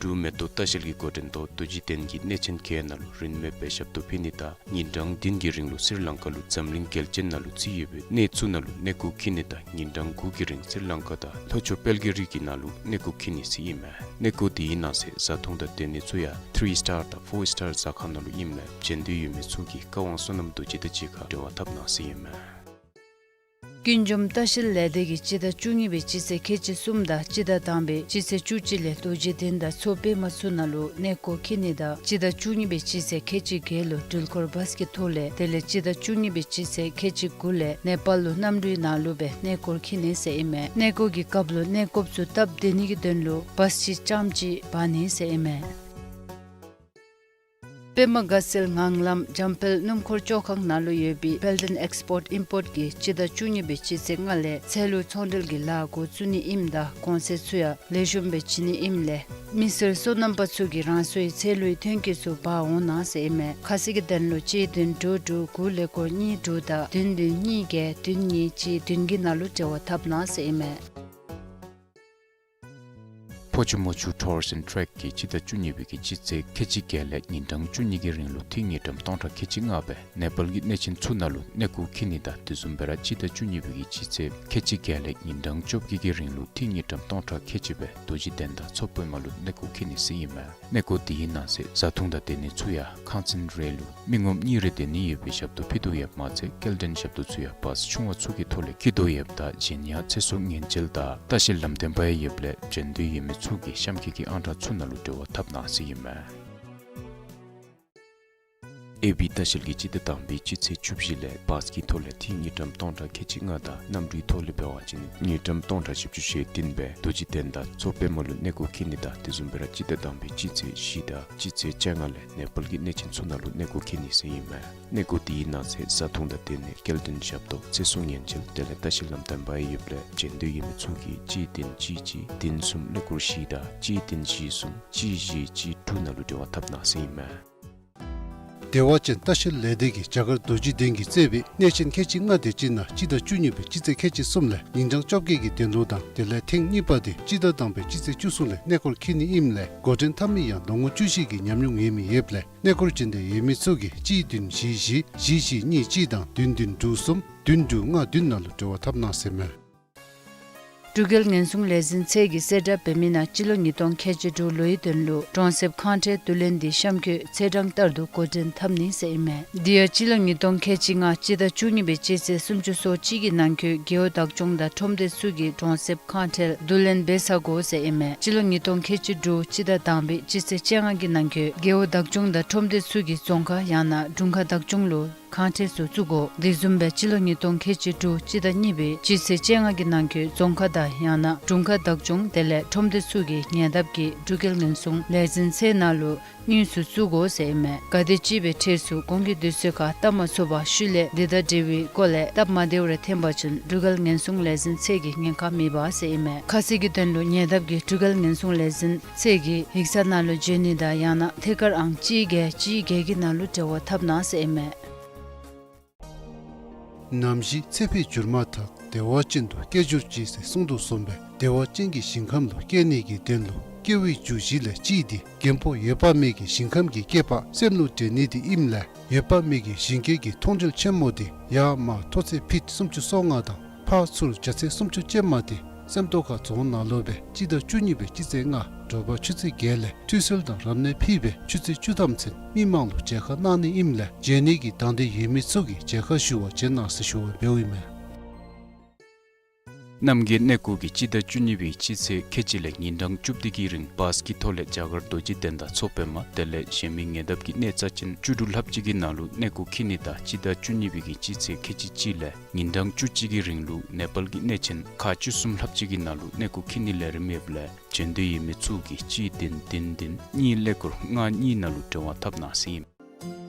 འབྲུག་མེ་ཏོག་ལྟ་བཤལ་གྱི་འགོ་འདྲེན་ཐོག་རྡོ་རྗེ་གདན་གྱི་གནས་ཆེན་བརྒྱད་ནང་ལུ་རིན་མེད་པའི་ཞབས་ཏོག་ཕུལ་ནི་དང་ཉིན་གྲངས་བདུན་གྱི་རིང་ལུ་སི་རི་ལང་ཀ་ལུ་འཛམ་གླིང་རྒྱལ་ཆེན་ནང་ལུ་ཚུད་ཡོད་པའི་གནས་ཚུ་ནང་ལུ་གནས་སྐོར་འཁྱིད་ནི་དང་ཉིན་གྲངས་དགུ་གི་རིང་སི་རི་ལང་ཀ་དང་ལྷོ་ཕྱོགས་དཔལ་གྱི་རི་གི་ནང་ལུ་གནས་སྐོར་འཁྱིད་ནི་ཟེར་ཨིན་མས། གནས་སྐོར་དེའི་ནང་གསེས་བཟའ་འཐུང་དང་སྡོད་གནས་ཚུ་ཡང་ཐི་རི་སི་ཊར་དང་ཕོར་སི་ཊར་ཟ་ཁང་ནང་ལུ་ཨིནམ་ལས་འབྱོན་འདོད་ཡོད་མི་ཚུ་གིས་བཀའ་དབང་བསོད་ནམས་རྡོ་རྗེ་དང་གཅིག་ཁར་འབྲེལ་བ་འཐབ་གནང་ཟེར་ཨིན་མས། ཀུན་འབྱུང་ལྟ་བཤལ་ལས་སྡེ་གིས་སྤྱི་ཟླ་བཅུ་གཉིས་པའི་སྤྱི་ཚེས་ཁལ་གཅིག་གསུམ་དང་སྤྱི་ཟླ་དང་པའི་སྤྱི་ཚེས་བཅུ་གཅིག་ལས་རྡོ་རྗེ་གདན་དང་མཚོ་པདྨ་ཚུ་ནང་ལུ་གནས་སྐོར་འཁྱིད་ནི་དང་སྤྱི་ཟླ་བཅུ་གཉིས་པའི་སྤྱི་ཚེས་ཁལ་གཅིག་བརྒྱད་ལུ་འགྲུལ་འཁོར་བཱས་ཀྱི་ཐོག་ལས་དེ་ལས་སྤྱི་ཟླ་བཅུ་གཉིས་པའི་སྤྱི་ཚེས་ཁལ་གཅིག་དགུ་ལས་ནེ་པཱལ་ལུ་གནམ་གྲུའི་ནང་ལུ་སྦེ་གནས་སྐོར་འཁྱིད་ནི་ཟེར་ཨིན་མས། གནས་སྐོར་གྱི་སྐབས་ལུ་གནས་སྐོརཔ་ཚུ་སྟབས་བདེ་ནི་གི་དོན་ལུ་བཱས་ཅིག་རྐྱངམ་ཅིག་འབག་ནི་ཟེར་ཨིན་མས། པདྨ་དགའ་ཚལ་ངང་ལམ་འཇམ་དཔལ་སྣུམ་འཁོར་བཅོ་ཁང་ནང་ལུ་ཡོད་པའི་དཔལ་ལྡན་ཨེགསི་པོརཊ་ཨིམ་པོརཊ་གིས་སྤྱི་ཟླ་བཅུ་གཉིས་པའི་སྤྱི་ཚེས་ལྔ་ལས་ཚལ་ལུ་ཚོང་འབྲེལ་གྱི་ལཱ་འགོ་བཙུགས་ནི་ཨིནམ་ད་གོང་ཚད་ཚུ་ཡང་ལེགས་ཤོམ་སྦེ་བྱིན་ནི་ཨིནམ་ལས་མི་སེར་སོ་ནམ་པ་ཚུ་གིས་རང་སོའི་ཚལ་ལུའི་ཐོན་སྐྱེད་ཚུ་འབག་འོང་གནང་ཟེར་ཨིན་མས། ཁ་གསལ་གྱི་དོན་ལུ་གཅིག་བདུན་དྲུག་དྲུག་དགུ་ཀླད་ཀོར་གཉིས་དྲུག་དང་བདུན་བདུན་གཉིས་བརྒྱད་བདུན་གཉིས་གཅིག་བདུན་གྱི་ནང་ལུ་འབྲེལ་བ་འཐབ་གནང་ཟེར་ཨིན་མས། ཕོ་ཆུ་མོ་ཆུ་ཊུརསི་ཨེནཌ་ཊེག་གིས་སྤྱི་ཟླ་བཅུ་གཉིས་པའི་གི་སྤྱི་ཚེས་ཁལ་གཅིག་བརྒྱད་ལས་ཉིན་གྲངས་བཅུ་གཉིས་ཀྱི་རིང་ལུ་ཐིག་དངུལ་ཀྲམ་སྟོང་ཕྲག་ཁལ་གཅིག་ལྔ་སྦེ་ནེ་པཱལ་གྱི་གནས་ཆེན་ཚུ་ནང་ལུ་གནས་སྐོར་འཁྱིད་ནི་དང་དེ་བཟུམ་སྦེ་ར་སྤྱི་ཟླ་བཅུ་གཉིས་པའི་གི་སྤྱི་ཚེས་ཁལ་གཅིག་བརྒྱད་ལས་ཉིན་གྲངས་བཅོ་བརྒྱད་ཀྱི་རིང་ལུ་ཐིག་དངུལ་ཀྲམ་སྟོང་ཕྲག་ཁལ་གཅིག་སྦེ་རྡོ་རྗེ་གདན་དང་མཚོ་པདྨ་ལུ་གནས་སྐོར་འཁྱིད་ནི་ཟེར་ཨིན་མས། གནས་སྐོར་དེའི་ནང་གསེས་བཟའ་འཐུང་དང་སྡོད་གནས་ཚུ་ཡང་ཁང་ཚན་རེ་ལུ་མི་ངོམ་གཉིས་རེ་སྡོད་ནི་ཡོད་པའི་ཞབས་ཏོག་ཕུལ་དོ་ཡོདཔ་མ་ཚད་སྐྱེལ་འདྲེན་ཞབས་ཏོག་ཚུ་ཡང་བཱས་ཆུང་བ་ཚུ་གི་ཐོག་ལས་འཁྱིད་དོ་ཡོདཔ་ད་གཞན་ཡང་ཚེ་སྲོག་ཉེན་བཅོལ་དང་ལྟ་བཤལ་ལམ་སྟོན་པ་ཡང་ཡོདཔ་ལས་འབྱོན་འདོད་ཡོད་མི་ཚུ་གིས་གཤམ་འཁོད་ཀྱི་ཨང་གྲངས་ཚུ་ནང་ལུ་འབྲེལ་བ་འཐབ་གནང་ཟེར་ཨིན་མས། ཨེ་བི་ལྟ་བཤལ་གྱིས་སྤྱི་ཟླ་དང་པའི་སྤྱི་ཚེས་བཅུ་བཞི་ལས་བཱས་ཀྱི་ཐོག་ལས་ཐིག་དངུལ་ཀྲམ་སྟོང་ཕྲག་ཁལ་གཅིག་ལྔ་དང་གནམ་གྲུའི་ཐོག་ལས་འབད་བ་ཅིན་དངུལ་ཀྲམ་སྟོང་ཕྲག་བཞི་བཅུ་ཞེ་བདུན་སྦེ་རྡོ་རྗེ་གདན་དང་མཚོ་པདྨ་ལུ་གནས་སྐོར་འཁྱིད་ནི་དང་དེ་བཟུམ་སྦེ་ར་སྤྱི་ཟླ་དང་པའི་སྤྱི་ཚེས་བཞི་དང་སྤྱི་ཚེས་བཅོ་ལྔ་ལས་ནེ་པཱལ་གྱི་གནས་ཆེན་ཚུ་ནང་ལུ་གནས་སྐོར་འཁྱིད་ནི་ཟེར་ཨིན་མས། གནས་སྐོར་དེའི་ནང་གསེས་བཟའ་འཐུང་དང་སྡོད་གནས་སྐྱེལ་འདྲེན་ཞབས་ཏོག་ཚེ་སྲོག་ཉེན་བཅོལ་དེ་ལས་ལྟ་བཤལ་ལམ་སྟོན་པ་ཡང་ཡོདཔ་ལས་འབྱོན་འདོད་ཡོད་མི་ཚུ་གིས་གཅིག་བདུན་གཅིག་གཅིག་བདུན་གསུམ་ཀླད་ཀོར་བཞི་དང་གཅིག་བདུན་བཞི་གསུམ་གཅིག་བཞི་གཅིག་དྲུག་ནང་ལུ་འབྲེལ་བ་འཐབ་གནང་ཟེར་ཨིན་མས། བདེ་བ་ཅན་ལྟ་བཤལ་ལས་སྡེ་གིས་རྒྱ་གར་རྡོ་རྗེ་གདན་གྱིས་གཙོས་པའི་གནས་ཆེན་ཁལ་གཅིག་ལྔ་དེ་ཅིག་ནང་སྤྱི་ཟླ་བཅུ་གཉིས་པའི་སྤྱི་ཚེས་ཁལ་གཅིག་གསུམ་ལས་ཉིན་གྲངས་བཅོ་བརྒྱད་ཀྱི་དོན་ལུ་དང་དེ་ལས་ཐེངས་གཉིས་པ་དེ་སྤྱི་ཟླ་དང་པའི་སྤྱི་ཚེས་བཅུ་གསུམ་ལས་གནས་སྐོར་འཁྱིད་ནི་ཨིནམ་ལས་འགོ་འདྲེན་འཐབ་མི་ཡང་ལོ་ངོ་བཅུ་བཞི་གི་ཉམས་མྱོང་ཡོད་མི་ཡོདཔ་ལས་གནས་སྐོར་འབྱོན་འདོད་ཡོད་མི་ཚུ་གིས་གཅིག་བདུན་བཞི་བཞི་བཞི་བཞི་གཉིས་གཅིག་དང་བདུན་བདུན་དྲུག་གསུམ་བདུན་དྲུག་ལྔ་བདུན་ནང་ལུ་འབྲེལ་བ་འཐབ་གནང་ཟེར་མས། འབྲུག་རྒྱལ་ཉེན་སྲུང་ལས་འཛིན་ཚད་ཀྱིས་གསལ་བསྒྲགས་འབད་མི་ནང་སྤྱི་ལོ་ཉིས་སྟོང་ཁལ་གཅིག་དྲུག་ལོའི་དོན་ལུ་གྲོང་གསེབ་ཁང་ཁྲལ་བསྡུ་ལེན་འདི་གཤམ་འཁོད་ཚེས་གྲངས་ལྟར་དུ་འགོ་འདྲེན་འཐབ་ནི་ཟེར་ཨིན་མས། འདི་ཡང་སྤྱི་ལོ་ཉིས་སྟོང་ཁལ་གཅིག་ལྔ་སྤྱི་ཟླ་བཅུ་གཉིས་པའི་སྤྱི་ཚེས་སུམ་ཅུ་སོ་གཅིག་གི་ནང་འཁོད་རྒེད་འོག་བདག་སྐྱོང་དང་ཁྲོམ་སྡེ་ཚུ་གིས་གྲོང་གསེབ་ཁང་ཁྲལ་བསྡུ་ལེན་འབད་ཚར་དགོ་ཟེར་ཨིན་མས། སྤྱི་ལོ་ཉིས་སྟོང་ཁལ་གཅིག་དྲུག་སྤྱི་ཟླ་དང་པའི་སྤྱི་ཚེས་བཅོ་ལྔ་གི་ནང་འཁོད་རྒེད་འོག་བདག་སྐྱོང་དང་ཁྲོམ་སྡེ་ཚུ་གིས་རྫོང་ཁག་ཡང་ན་དྲུང་ཁག་བདག་སྐྱོང་ལུ་ གང་ཐད་སུ་བཙུགས་དགོ། དེ་བཟུམ་སྦེ་སྤྱི་ལོ་ཉིས་སྟོང་ཁལ་གཅིག་དྲུག་སྤྱི་ཟླ་གཉིས་པའི་སྤྱི་ཚེས་བཅོ་ལྔ་གི་ནང་འཁོད་རྫོང་ཁག་དང་ཡང་ན་དྲུང་ཁག་བདག་སྐྱོང་དེ་ལས་ཁྲོམ་སྡེ་ཚུ་གིས་ཉེ་འདབས་ཀྱི་འབྲུག་རྒྱལ་ངན་སྲུང་ལས་འཛིན་ཚད་ནང་ལུ་དངོས་སུ་བཙུགས་དགོ་ཟེར་ཨིན་མས། ག་དེ་ཅིག་སྦེ་ཁྲལ་ཚུ་གོང་གི་དུས་ཚོད་ཁར་བཏབ་མ་ཚུགས་པར་ཤུལ་ལས་དེ་དང་འབྲེལ་བའི་སྐོར་ལས་སྟབས་མ་བདེཝ་རེ་ཐོན་པ་ཅིན་འབྲུག་རྒྱལ་ངན་སྲུང་ལས་འཛིན་ཚད་ཀྱིས་ཉེན་ཁ་མི་འབག་ཟེར་ཨིན་མས། ཁ་གསལ་གྱི་དོན་ལུ་ཉེ་འདབས་ཀྱི་འབྲུག་རྒྱལ་ངན་སྲུང་ལས་འཛིན་ཚད་ཀྱི་ཡིག་ཚང་ནང་ལུ་འབྱོན་ནི་དང་ཡང་ན་ཐད་ཀར་ཨང་གཅིག་བརྒྱད་གཅིག་བརྒྱད་ཀྱི་ནང་ལུ་འབྲེལ་བ་འཐབ་གནང་ཟེར་ཨིན་མས། ནམ་ཞིག་ཚེ་འཕོས་གྱུར་མ་ཐག་བདེ་བ་ཅན་དུ་སྐྱེ་གྱུར་ཅིག་ཟེར་གསུངས་དོ་བཟུམ་སྦེ་བདེ་བ་ཅན་གྱི་ཞིང་ཁམས་ལུ་སྐྱེ་ནི་གི་དོན་ལུ་སྐྱེ་བོའི་རྒྱུ་བཞི་ལས་གཅིག་འདི་རྒན་པོ་འོད་དཔག་མེད་ཀྱི་ཞིང་ཁམས་ཀྱི་སྐྱེས་པ་སེམས་ལུ་འདྲེན་ནི་འདི་ཨིནམ་ལས་འོད་དཔག་མེད་ཀྱི་ཞིང་སྐྱེས་ཀྱི་མཐོང་གྲོལ་ཆེན་མོ་འདི་ཡར་མར་མཐོ་ཚད་ཕིཊ་སུམ་ཅུ་སོ་ལྔ་དང་ཕར་ཚུར་རྒྱ་ཚད་སུམ་ཅུ་ཅན་མ་འདི་སེམས་རྟོགས་ཁ་རྫོང་ནང་ལུ་སྦེ་སྤྱི་ཟླ་བཅུ་གཉིས་པའི་སྤྱི་ཚེས་ལྔ་དྲོ་པ་ཆུ་ཚོད་བརྒྱད་ལས་ཁྲུས་གསོལ་དང་རབ་གནས་ཕུལ་སྦེ་ཆུ་ཚོད་བཅུ་ཐམ་ཚུན་མི་མང་ལུ་མཇལ་ཁ་གནང་ནི་ཨིནམ་ལས་འབྱོན་ནི་གི་དང་འདོད་ཡོད་མི་ཚུ་གིས་མཇལ་ཁ་ཞུ་བར་འབྱོན་གནང་ཟེར་ཞུ་བ་འབདཝ་ཨིན་མས། རྣམ་རྒྱལ་གནས་སྐོར་གྱིས་སྤྱི་ཟླ་བཅུ་གཉིས་པའི་སྤྱི་ཚེས་ཁལ་གཅིག་ལས་ཉིན་གྲངས་བཅུ་བདུན་གྱི་རིང་བཱས་ཀྱི་ཐོག་ལས་རྒྱ་གར་རྡོ་རྗེ་གདན་དང་མཚོ་པདྨ་དེ་ལས་གཞན་མི་ཉེ་འདབས་ཀྱི་གནས་རྩ་ཅན་བཅུ་དྲུག་ལྷགཔ་ཅིག་གི་ནང་ལུ་གནས་སྐོར་འཁྱིད་ནི་དང་སྤྱི་ཟླ་བཅུ་གཉིས་པའི་གི་སྤྱི་ཚེས་ཁལ་གཅིག་གཅིག་ལས་ཉིན་གྲངས་བཅུ་གཅིག་གི་རིང་ལུ་ནེ་པཱལ་གྱི་གནས་ཆེན་ཁག་བཅུ་གསུམ་ལྷགཔ་ཅིག་གི་ནང་ལུ་གནས་སྐོར་འཁྱིད་ནིའི་ལས་རིམ་ཡོདཔ་ལས་འབྱོན་འདོད་ཡོད་མི་ཚུ་གིས་གཅིག་བདུན་བདུན་བདུན་གཉིས་ཀླད་ཀོར་ལྔ་གཉིས་ནང་ལུ་འབྲེལ་བ་འཐབ་གནང་ཟེར་ཨིན།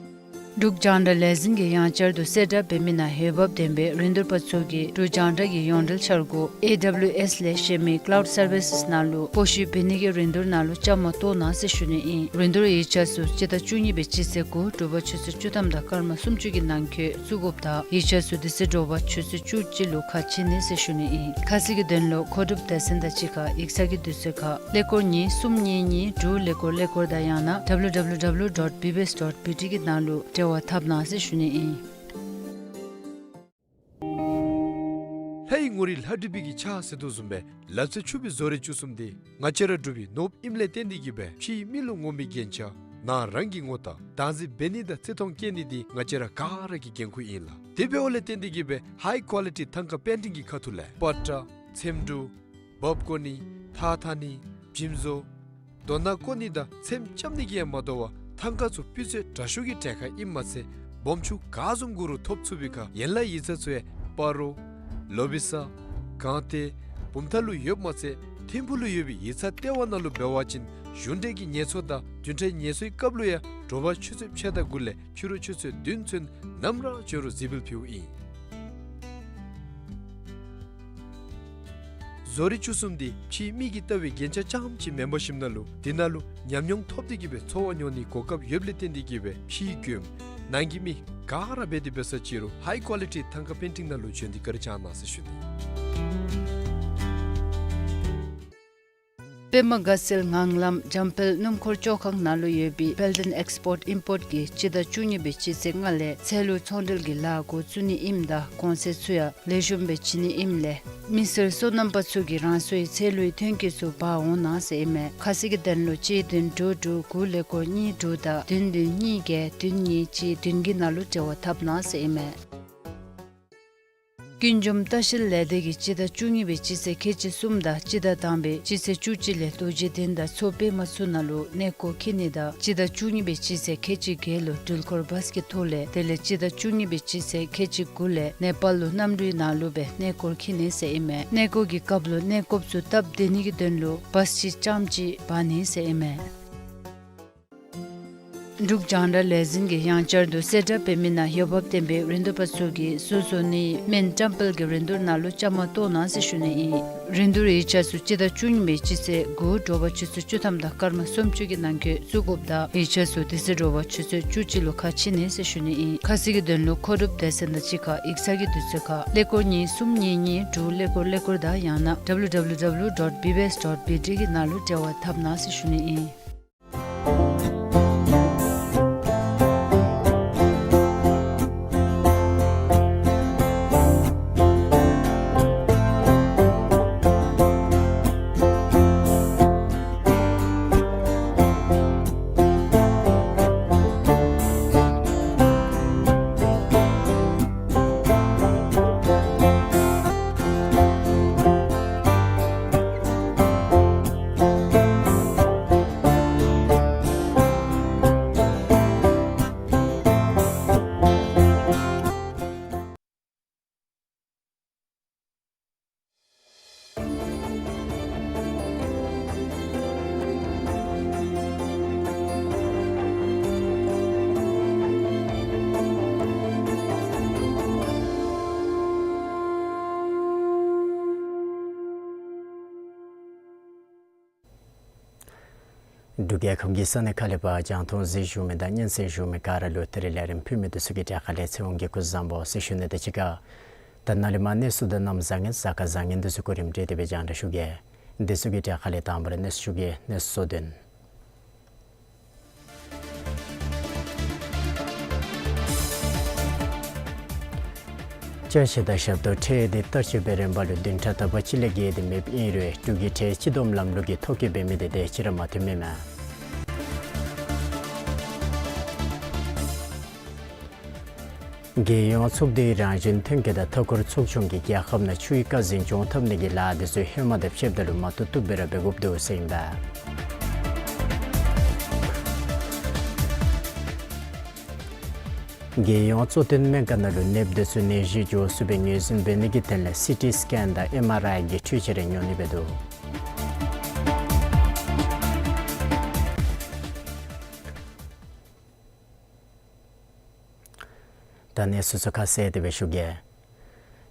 འབྲུག་རྒྱང་བསྒྲགས་ལས་འཛིན་གྱིས་ཡང་བསྐྱར་དུ་གསལ་བསྒྲགས་འབད་མི་ནང་འོས་འབབ་ལྡན་པའི་རིན་བསྡུར་པ་ཚུ་གིས་འབྲུག་རྒྱང་བསྒྲགས་ཀྱི་ཡོངས་འབྲེལ་འཆར་སྒོ་ཨེ་ཌབ་ལིའུ་ཨེསི་ལས་གཞན་མི་ཀ་ལའུཌ་སར་བི་སེསི་ནང་ལུ་སྤོ་བཤུད་འབད་ནི་གི་རིན་བསྡུར་ནང་ལུ་བཅའ་མར་གཏོགས་གནང་ཟེར་ཞུ་ནི་ཨིན། རིན་བསྡུར་ཡིག་ཆ་ཚུ་སྤྱི་ཟླ་བཅུ་གཉིས་པའི་སྤྱི་ཚེས་དགུ་དྲོ་པ་ཆུ་ཚོད་བཅུ་ཐམ་དང་སྐར་མ་སུམ་ཅུ་གི་ནང་འཁོད་བཙུགས་དགོཔ་དང་ཡིག་ཆ་ཚུ་དེ་ཚེ་དྲོ་པ་ཆུ་ཚོད་བཅུ་གཅིག་ལུ་ཁ་ཕྱེ་ནི་ཟེར་ཞུ་ནི་ཨིན། ཁ་གསལ་གྱི་དོན་ལུ་མཁོ་སྒྲུབ་སྡེ་ཚན་དང་གཅིག་ཁར་ཡིག་ཚང་གི་དུས་ཚོད་ཁར་ཀླད་ཀོར་གཉིས་གསུམ་གཉིས་གཉིས་དྲུག་ཀླད་ཀོར་ཀླད་ཀོར་དང་ཡང་ན་ཌབ་ལིའུ་ཌབ་ལིའུ་ཌབ་ལིའུ་ཌོཊ་བི་བི་ཨེསི་ཌོཊ་བི་ཊི་གི་ནང་ལུ་འབྲེལ་བ་འཐབ་གནང་ཟེར་ཞུ་ནི་ཨིན། ལྷའི་ངོ་རིས་ལྷ་བྲིས་པའི་གི་ཕྱག་ཟེར་དོ་བཟུམ་སྦེ་ལག་རྩལ་ཕྱུག་པའི་བཟོ་རིག་བཅུ་གསུམ་འདི་ང་བཅས་ར་འབྲུག་པའི་ནོར་བུ་ཨིནམ་ལས་བརྟེན་ཏེ་གིས་སྦེ་ཕྱིའི་མི་ལུ་ངོམ་པའི་རྒྱན་ཆ་ནང་རང་གི་ངོ་རྟགས་བདག་འཛིན་འབད་ནི་དང་བརྩི་མཐོང་བསྐྱེད་ནི་འདི་ང་བཅས་ར་ག་ར་གི་འགན་ཁུར་ཨིན་ལགས། དེ་འབདཝ་ལས་བརྟེན་ཏེ་གིས་སྦེ་ཧའི་ཀོ་ལི་ཊི་ཐང་ཀ་པེན་ཊིང་གི་ཁ་ཐུག་ལས་པ་ཏྲ་ཚེམ་དྲུབ་འབག་བཀོ་ནི་ཐགས་འཐག་ནི་འཇིམ་བཟོ་རྡོ་ནག་བརྐོ་ནི་དང་ཚེམ་རྐྱབ་ནི་གིས་ཡང་མ་དོ་བར་ཐང་ཀ་ཚུ་སྤུས་ཚད་དྲག་ཤོས་ཀྱི་གྲལ་ཁར་ཨིནམ་མ་ཚད་སྦོམ་ཆུང་ག་བཟུམ་དགོ་རུང་ཐོབ་ཚུགས་པའི་ཁར་ཡན་ལག་ཡིག་ཚང་ཚུ་ཡང་སྤ་རོ་ལོ་བི་ས་གངས་ཏེ་བུམ་ཐང་ལུ་ཡོདཔ་མ་ཚད་ཐིམ་ཕུག་ལུ་ཡོད་པའི་ཡིག་ཚང་ལྟེ་བ་ནང་ལུ་འབད་བ་ཅིན་གཞུང་འབྲེལ་གྱི་ངལ་འཚོ་དང་བདུན་ཕྲག་ངལ་འཚོའི་སྐབས་ལུ་ཡང་དྲོ་པ་ཆུ་ཚོད་ཕྱེད་དང་དགུ་ལས་ཕྱི་རུ་ཆུ་ཚོད་བདུན་ཚུན་ནམ་ར་འབྱོན་རུང་གཟིགས་འབུལ་ཕུལཝ་ཨིན། བཟོ་རིག་བཅུ་གསུམ་འདི་ཕྱིའི་མི་གིས་ལྟ་བའི་རྒྱན་ཆ་རྐྱངམ་ཅིག་མེན་པར་ཞིནམ་ན་ལུ་དེ་ནང་ལུ་ཉམས་མྱོང་ཐོབ་སྟེ་གིས་སྦེ་འཚོ་བ་མྱོང་ནིའི་གོ་སྐབས་ཡོདཔ་ལས་བརྟེན་ཏེ་གིས་སྦེ་ཕྱིའི་མགྱོནམ་ནང་གི་མི་ག་ར་འབད་དེ་འབད་ས་ཅིག་རུང་ཧའི་ཀོ་ལི་ཊི་ཐང་ཀ་པེན་ཊིང་ནང་ལུ་འབྱོན་ཏེ་བཀའ་དྲིན་བསྐྱང་གནང་ཟེར་ཞུ་ནི། པདྨ་དགའ་ཚལ་ངང་ལམ་འཇམ་དཔལ་སྣུམ་འཁོར་བཅོ་ཁང་ནང་ལུ་ཡོད་པའི་དཔལ་ལྡན་ཨེགསི་པོརཊ་ཨིམ་པོརཊ་གིས་སྤྱི་ཟླ་བཅུ་གཉིས་པའི་སྤྱི་ཚེས་ལྔ་ལས་ཚལ་ལུ་ཚོང་འབྲེལ་གྱི་ལཱ་འགོ་བཙུགས་ནི་ཨིནམ་ད་གོང་ཚད་ཚུ་ཡང་ལེགས་ཤོམ་སྦེ་བྱིན་ནི་ཨིནམ་ལས་མི་སེར་སོ་ནམ་པ་ཚུ་གིས་རང་སོའི་ཚལ་ལུའི་ཐོན་སྐྱེད་ཚུ་འབག་འོང་གནང་ཟེར་ཨིན་མས། ཁ་གསལ་གྱི་དོན་ལུ་གཅིག་བདུན་དྲུག་དྲུག་དགུ་ཀླད་ཀོར་གཉིས་དྲུག་དང་བདུན་བདུན་གཉིས་བརྒྱད་བདུན་གཉིས་གཅིག་བདུན་གྱི་ནང་ལུ་འབྲེལ་བ་འཐབ་གནང་ཟེར་ཨིན་མས། ཀུན་འབྱུང་ལྟ་བཤལ་ལས་སྡེ་གིས་སྤྱི་ཟླ་བཅུ་གཉིས་པའི་སྤྱི་ཚེས་ཁལ་གཅིག་གསུམ་དང་སྤྱི་ཟླ་དང་པའི་སྤྱི་ཚེས་བཅུ་གཅིག་ལས་རྡོ་རྗེ་གདན་དང་མཚོ་པདྨ་ཚུ་ནང་ལུ་གནས་སྐོར་འཁྱིད་ནི་དང་སྤྱི་ཟླ་བཅུ་གཉིས་པའི་སྤྱི་ཚེས་ཁལ་གཅིག་བརྒྱད་ལུ་འགྲུལ་འཁོར་བཱས་ཀྱི་ཐོག་ལས་དེ་ལས་སྤྱི་ཟླ་བཅུ་གཉིས་པའི་སྤྱི་ཚེས་ཁལ་གཅིག་དགུ་ལས་ནེ་པཱལ་ལུ་གནམ་གྲུའི་ནང་ལུ་སྦེ་གནས་སྐོར་འཁྱིད་ནི་ཟེར་ཨིན་མས། གནས་སྐོར་གྱི་སྐབས་ལུ་གནས་སྐོརཔ་ཚུ་སྟབས་བདེ་ནི་གི་དོན་ལུ་བཱས་གཅིག་རྐྱངམ་ཅིག་འབག་ནི་ཟེར་ཨིན་མས། འབྲུག་རྒྱང་བསྒྲགས་ལས་འཛིན་གྱིས་ཡང་བསྐྱར་དུ་གསལ་བསྒྲགས་འབད་མི་ནང་འོས་འབབ་ལྡན་པའི་རིན་བསྡུར་པ་ཚུ་གིས་སོ་སོ་ནི་སྨན་བཀྲམ་སྤེལ་གྱི་རིན་བསྡུར་ནང་ལུ་བཅའ་མར་གཏོགས་གནང་ཟེར་ཞུ་ནི་ཨིན། རིན་བསྡུར་ཡིག་ཆ་ཚུ་སྤྱི་ཟླ་བཅུ་གཉིས་པའི་སྤྱི་ཚེས་དགུ་དྲོ་པ་ཆུ་ཚོད་བཅུ་ཐམ་དང་སྐར་མ་སུམ་ཅུ་གི་ནང་འཁོད་བཙུགས་དགོཔ་དང་ཡིག་ཆ་ཚུ་དེ་ཚེ་དྲོ་པ་ཆུ་ཚོད་བཅུ་གཅིག་ལུ་ཁ་ཕྱེ་ནི་ཟེར་ཞུ་ནི་ཨིན། ཁ་གསལ་གྱི་དོན་ལུ་མཁོ་སྒྲུབ་སྡེ་ཚན་དང་གཅིག་ཁར་ཡིག་ཚང་གི་དུས་ཚོད་ཁར་ཀླད་ཀོར་གཉིས་གསུམ་གཉིས་གཉིས་དྲུག་ཀླད་ཀོར་ཀླད་ཀོར་དང་ཡང་ན་ཌབ་ལིའུ་ཌབ་ལིའུ་ཌབ་ལིའུ་ཌོཊ་བི་བི་ཨེསི་ཌོཊ་བི་ཊི་གི་ནང་ལུ་འབྲེལ་བ་འཐབ་གནང་ཟེར་ཞུ་ནི་ཨིན། འབྲུག་རྒྱལ་ཁབ་ཀྱི་ས་གནས་ཁག་ལས་ཕར་རྒྱང་མཐོང་གཟིགས་བཞུགས་མི་དང་སྙན་གསན་བཞུགས་མི་ག་ར་ལུ་ད་རིས་ལས་རིམ་ཕུལ་མི་འདི་ཚུ་གི་གྲས་ཁ་ལས་ཚེ་དབང་གིས་སྐུ་གཟུགས་བཟང་པོ་ཟེར་ཞུ་ནི་དང་གཅིག་ཁར། ད་ནཱ་ལས་མར་གནས་ཚུལ་དང་གནམ་བཟང་ངན་གཟའ་སྐར་བཟང་ངན་འདི་ཚུ་གོ་རིམ་སྒྲིག་སྟེ་སྦེ་རྒྱང་བསྒྲགས་ཞུ་གེ། འདི་ཚུ་གི་གྲས་ཁ་ལས་དང་པ་ར་གནས་ཚུལ་ཞུ་གེ། གནས་ཚུལ་གཙོ་དོན། ཅ་ཆས་དང་ཞབས་ཏོག་ཁྲལ་འདི་བསྟར་སྤྱོད་འབད་རན་པ་ལུ་བདུན་ཕྲག་དག་པ་ཅིག་ལས་བརྒལ་ཏེ་མེདཔ་ཨིན་རུང་འབྲུག་གི་ཁྲལ་སྤྱི་བསྡོམས་ལམ་ལུགས་ཀྱི་ཐོ་བཀོད་འབད་མི་འདི་དེ་ཅིག་ར་མ་ཐོནམ་མས། རྒྱལ་ཡོངས་ཚོགས་འདུའི་རང་བཞིན་ཐོན་སྐྱེད་དང་མཐའ་འཁོར་ཚོགས་ཆུང་གིས་རྒྱལ་ཁབ་ནང་ཆུའི་དཀའ་ཟིང་སྐྱོང་འཐབ་ནི་གི་ལཱ་འདི་ཚུ་ཧེ་མ་དང་ཕྱདཔ་ད་ལུ་མ་བཏུབ་བཏུབ་སྦེ་ར་འབད་དགོཔ་འདུག་ཟེར་ཨིན་པས། རྒྱལ་ཡོངས་གཙོ་བསྟེན་སྨན་ཁང་ནང་ལུ་ནདཔ་འདི་ཚུ་ནད་གཞི་མགྱོགས་སུ་སྦེ་ངོས་འཛིན་འབད་ནི་གི་དོན་ལས་སི་ཊི་སི་ཀེན་དང་ཨེམ་ཨར་ཨའི་གི་འཕྲུལ་ཆས་རེ་ཉོ་ནི་འབད་དོ། ད་གནས་ཚུལ་ཚུ་ཁ་གསལ་ཏེ་སྦེ་ཞུ་གེ།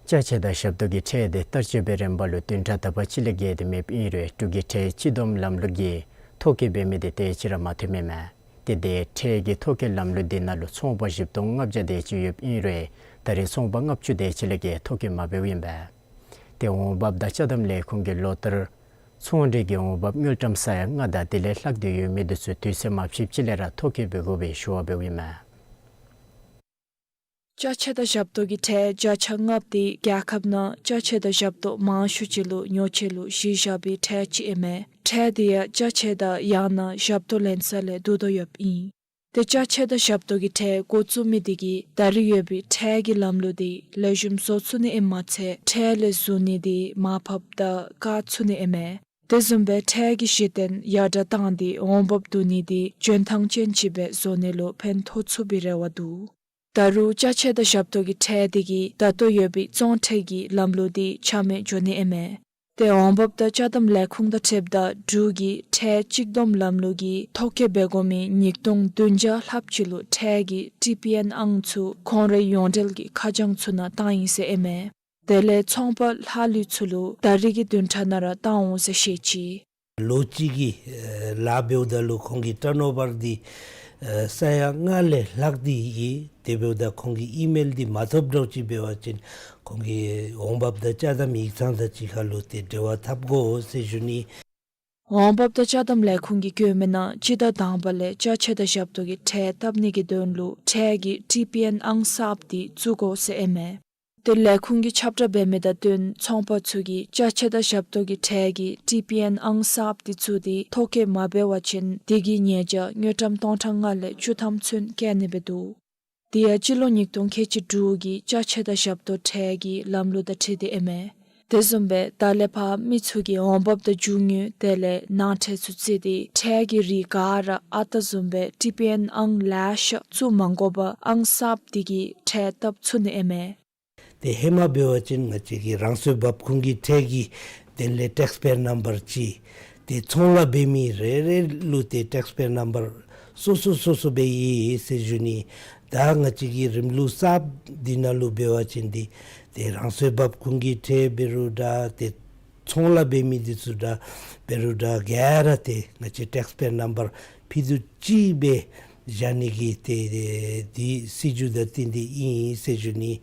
ཅ་ཆས་དང་ཞབས་ཏོག་གི་ཁྲལ་འདི་བསྟར་སྤྱོད་འབད་རན་པ་ལུ་བདུན་ཕྲག་དག་པ་ཅིག་ལས་བརྒལ་ཏེ་མེདཔ་ཨིན་རུང་འབྲུག་གི་ཁྲལ་སྤྱི་བསྡོམས་ལམ་ལུགས་ཀྱི་ཐོ་བཀོད་འབད་མི་འདི་དེ་ཅིག་ར་མ་ཐོནམ་མས། ཏེ་དེ་ཁྲལ་གྱི་ཐོ་བཀོད་ལམ་ལུགས་འདི་ནང་ལུ་ཚོང་པ་བཞི་སྟོང་ལྔ་བརྒྱ་དེ་ཅིག་ཡོདཔ་ཨིན་རུང་ད་རེས་ཚོང་པ་ལྔ་བཅུ་དེ་ཅིག་ལས་བརྒལ་ཐོ་བཀོད་མ་འབདཝ་ཨིན་པས། ཏེ་འོང་འབབ་དང་ཅ་དམ་ལས་ཁུངས་ཀྱིས་ལོ་ལྟར་ཚོང་འབྲེལ་གྱི་འོང་འབབ་དངུལ་ཀྲམ་ས་ཡ་ལྔ་དང་དེ་ལས་ལྷག་སྟེ་ཡོད་མི་འདི་ཚུ་དུས་ཚོད་མ་ཕྱིན་ཅིག་ལས་ར་ཐོ་བཀོད་འབད་དགོ་པའི་ཞུ་བ་འབདཝ་ཨིན་མས། ཅ་ཆས་དང་ཞབས་ཏོག་གི་ཁྲལ་བརྒྱ་ཆ་ལྔ་པོ་འདི་རྒྱལ་ཁབ་ནང་ཅ་ཆས་དང་ཞབས་ཏོག་མང་ཤོས་ཅིག་ལུ་ཉོ་ཆས་ལུ་གཞི་བཞག་པའི་ཁྲལ་ཅིག་ཨིན་མས། ཁྲལ་འདི་ཡང་ཅ་ཆས་དང་ཡང་ན་ཞབས་ཏོག་ལེན་ས་ལས་བསྡུ་དོ་ཡོདཔ་ཨིན། ཏེ་ཅ་ཆས་དང་ཞབས་ཏོག་གི་ཁྲལ་འགོ་བཙུགས་མི་འདི་གིས་ད་རེས་ཡོད་པའི་ཁྲལ་གྱི་ལམ་ལུགས་འདི་ལེགས་ཤོམ་བཟོ་ཚུགས་ནི་ཨིནམ་མ་ཚད་ཁྲལ་ལས་ཟུར་ནི་འདི་མར་ཕབ་དང་བཀག་ཚུགས་ནི་ཨིན་མས། དེ་བཟུམ་སྦེ་ཁྲལ་གྱི་གཞི་རྟེན་ཡར་དྲག་བཏང་སྟེ་འོང་འབབ་བསྡུ་ནི་འདི་འཇོན་ཐང་ཅན་ཅིག་སྦེ་བཟོ་ནི་ལུ་ཕན་ཐོགས་ཚུགས་པའི་རེ་བ་འདུག། ད་རུང་ཅ་ཆས་དང་ཞབས་ཏོག་གི་ཁྲལ་འདི་གིས་ད་ལྟོ་ཡོད་པའི་བཙོང་ཁྲལ་གྱི་ལམ་ལུགས་འདི་ཆ་མེད་འགྱོ་ནི་ཨིན་མས། ཏེ་འོང་འབབ་དང་ཅ་དམ་ལས་ཁུངས་དང་འཁྲིལཝ་ད་འབྲུག་གི་ཁྲལ་གཅིག་བསྡོམས་ལམ་ལུགས་ཀྱི་ཐོ་བཀོད་འབད་དགོ་མི་ཉིས་སྟོང་བདུན་བརྒྱ་ལྷགཔ་ཅིག་ལུ་ཁྲལ་གྱི་ཊི་པི་ཨེན་ཨང་ཚུ་ཁོང་རའི་ཡོངས་འབྲེལ་གྱི་ཁ་བྱང་ཚུ་ནང་བཏང་ཡི་ཟེར་ཨིན་མས། དེ་ལས་ཚོང་པ་ལྷག་ལུས་ཚུ་ལུ་ད་རེས་ཀྱི་བདུན་ཕྲག་ནང་ར་བཏང་འོང་ཟེར་བཤད་ཅི། ལོ་གཅིག་གི་ཨེ་ལཱ་འབདཝ་ད་ལུ་ཁོང་གི་ཊརན་ཨོ་བར་འདི་ཨེ་ས་ཡ་ལྔ་ལས་ལྷག་སྟེ་ཡོད། དེ་འབདཝ་ད་ཁོང་གི་ཨི་མེལ་འདི་མ་ཐོབ་འདྲཝ་ཅིག་འབད་བ་ཅིན་ཁོང་གི་འོང་འབབ་དང་ཅ་དམ་ཡིག་ཚང་དང་གཅིག་ཁར་ལུ་ཏེ་འབྲེལ་བ་འཐབ་དགོ་ཟེར་ཞུ་ནི། འོང་འབབ་དང་ཅ་དམ་ལས་ཁུངས་ཀྱིས་བཀོད་མི་ནང་སྤྱི་ཟླ་དང་པ་ལས་ཅ་ཆས་དང་ཞབས་ཏོག་གི་ཁྲལ་བཏབ་ནི་གི་དོན་ལུ་ཁྲལ་གྱི་ཊི་པི་ཨེན་ཨང་གསརཔ་འདི་བཙུགས་དགོ་ཟེར་ཨིན་མས། ཏེ་ལས་ཁུངས་ཀྱིས་ཁྱབ་བསྒྲགས་འབད་མི་དང་བསྟུན་ཚོང་པ་ཚུ་གིས་ཅ་ཆས་དང་ཞབས་ཏོག་གི་ཁྲལ་གྱི་ཊི་པི་ཨེན་ཨང་གསརཔ་འདི་བཙུགས་ཏེ་ཐོ་བཀོད་མ་འབད་བ་ཅིན་དེ་གི་ཉེས་བྱ་དངུལ་ཀྲམ་སྟོང་ཕྲག་ལྔ་ལས་བཅུ་ཐམ་ཚུན་བཀལ་ནི་སྦེ་འདུག། དེ་ཡང་སྤྱི་ལོ་ཉིས་སྟོང་ཁལ་གཅིག་དྲུག་གི་ཅ་ཆས་དང་ཞབས་ཏོག་ཁྲལ་གྱི་ལམ་ལུགས་དང་འཁྲིལ་ཏེ་ཨིན་མས། དེ་བཟུམ་སྦེ་ད་ལས་ཕར་མི་ཚུ་གིས་འོང་འབབ་དང་རྒྱུ་དངོས་དེ་ལས་ནང་ཁྲལ་ཚུ་བརྩིས་ཏེ་ཁྲལ་གྱི་རིགས་ག་ར་ཨ་རྟག་བཟུམ་སྦེ་ཊི་པི་ཨེན་ཨང་ལེ་ཤ་བཙུགས་མ་དགོ་པར་ཨང་གསརཔ་འདི་གིས་ཁྲལ་བཏབ་ཚུགས་ནི་ཨིན་མས། ཏེ་ཧེ་མ་འབད་བ་ཅིན་ང་བཅས་ཀྱི་རང་སོའི་འབབ་ཁུངས་ཀྱི་ཁྲལ་གྱི་དོན་ལས་ཊེགསི་པེ་ཡར་ནམ་བར་ཅིག་ཏེ་ཚོང་ལཱ་འབད་མི་རེ་རེ་ལུ་ཏེ་ཊེགསི་པེ་ཡར་ནམ་བར་སོ་སོ་སོ་སོ་སྦེ་ཡོད་ཟེར་ཞུ་ནི། ད་ང་བཅས་ཀྱི་རིམ་ལུགས་གསརཔ་འདི་ནང་ལུ་འབད་བ་ཅིན་འདི་ཏེ་རང་སོའི་འབབ་ཁུངས་ཀྱི་ཁྲལ་འབད་རུང་འདྲ་ཏེ་ཚོང་ལཱ་འབད་མི་འདི་ཚུ་འདྲ་འབད་རུང་འདྲ་ག་ར་ཏེ་ང་བཅས་ཊེགསི་པེ་ཡར་ནམ་བར་ཕྱེད་དོ་གཅིག་སྦེ་བཞག་ནི་གི་ཏེ་འདི་སྲིད་བྱུས་དང་བསྟུན་ཏེ་ཨིན་ཟེར་ཞུ་ནི།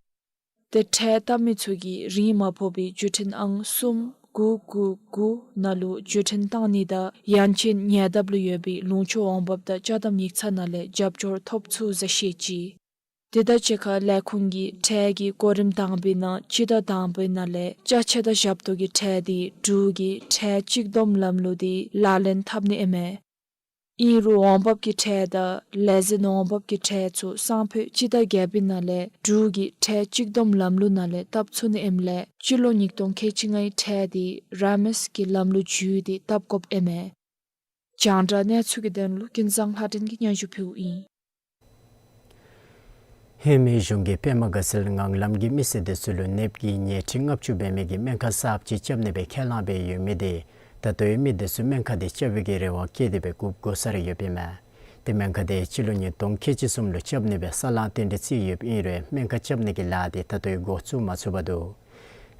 ཏེ་ཁྲལ་བཏབ་མི་ཚུ་གིས་རིན་མ་ཕོག་པའི་བརྒྱུད་འཕྲིན་ཨང་གསུམ་དགུ་དགུ་དགུ་ནང་ལུ་བརྒྱུད་འཕྲིན་བཏང་ནི་དང་ཡང་ཅིན་ཉེ་འདབས་ལུ་ཡོད་པའི་ལུང་ཕྱོགས་འོང་འབབ་དང་ཅ་དམ་ཡིག་ཚང་ནང་ལས་རྒྱབ་སྐྱོར་ཐོབ་ཚུགས་ཟེར་བཤད་ཅི། དེ་དང་གཅིག་ཁར་ལས་ཁུངས་ཀྱིས་ཁྲལ་གྱི་གོ་རིམ་དང་པའི་ནང་སྤྱི་ཟླ་དང་པའི་ནང་ལས་ཅ་ཆས་དང་ཞབས་ཏོག་གི་ཁྲལ་འདི་འབྲུག་གི་ཁྲལ་གཅིག་བསྡོམས་ལམ་ལུགས་འདི་ལག་ལེན་འཐབ་ནི་ཨིན་མས། ཨིན་རུང་འོང་འབབ་ཀྱི་ཁྲལ་དང་ལས་འཛིན་འོང་འབབ་ཀྱི་ཁྲལ་ཚུ་སང་ཕོད་སྤྱི་ཟླ་བརྒྱད་པའི་ནང་ལས་འབྲུག་གི་ཁྲལ་གཅིག་བསྡོམས་ལམ་ལུགས་ནང་ལས་བཏབ་ཚུགས་ནི་ཨིནམ་ལས་སྤྱི་ལོ་ཉིས་སྟོང་ཁལ་གཅིག་ལྔའི་ཁྲལ་འདི་ར་མེསི་ཀྱི་ལམ་ལུགས་བརྒྱུད་དེ་བཏབ་དགོཔ་ཨིན་མས། རྒྱང་བསྒྲགས་གནས་ཚུལ་གྱི་དོན་ལུ་ཀུན་བཟང་ལྷ་སྒྲོན་གྱིས་སྙན་ཞུ་ཕུལཝ་ཨིན། ཧེ་མའི་གཞུང་གིས་པདྨ་དགའ་ཚལ་ངང་ལམ་གྱི་མི་སེར་འདི་ཚུ་ལུ་ནདཔ་གི་ཉལ་ཁྲི་ལྔ་བཅུ་འབད་མི་གི་སྨན་ཁང་གསརཔ་ཅིག་རྐྱབ་ནི་སྦེ་ཁས་བླངས་འབད་ཡོད་མི་འདི་ད་ལྟོའི་མི་འདི་ཚུ་སྨན་ཁང་འདི་རྐྱབ་པའི་གི་རེ་བ་བསྐྱེད་དེ་སྦེ་སྒུག་དགོ་ས་ར་ཡོདཔ་ཨིན་མས། ཏེ་སྨན་ཁང་འདི་སྤྱི་ལོ་ཉིས་སྟོང་ཁལ་གཅིག་གསུམ་ལུ་རྐྱབ་ནི་སྦེ་ས་ལང་རྟེན་འབྲེལ་བརྩིས་ཡོདཔ་ཨིན་རུང་སྨན་ཁང་རྐྱབ་ནི་གི་ལཱ་འདི་ད་ལྟོ་འགོ་བཙུགས་མ་ཚུགས་པར་འདུག།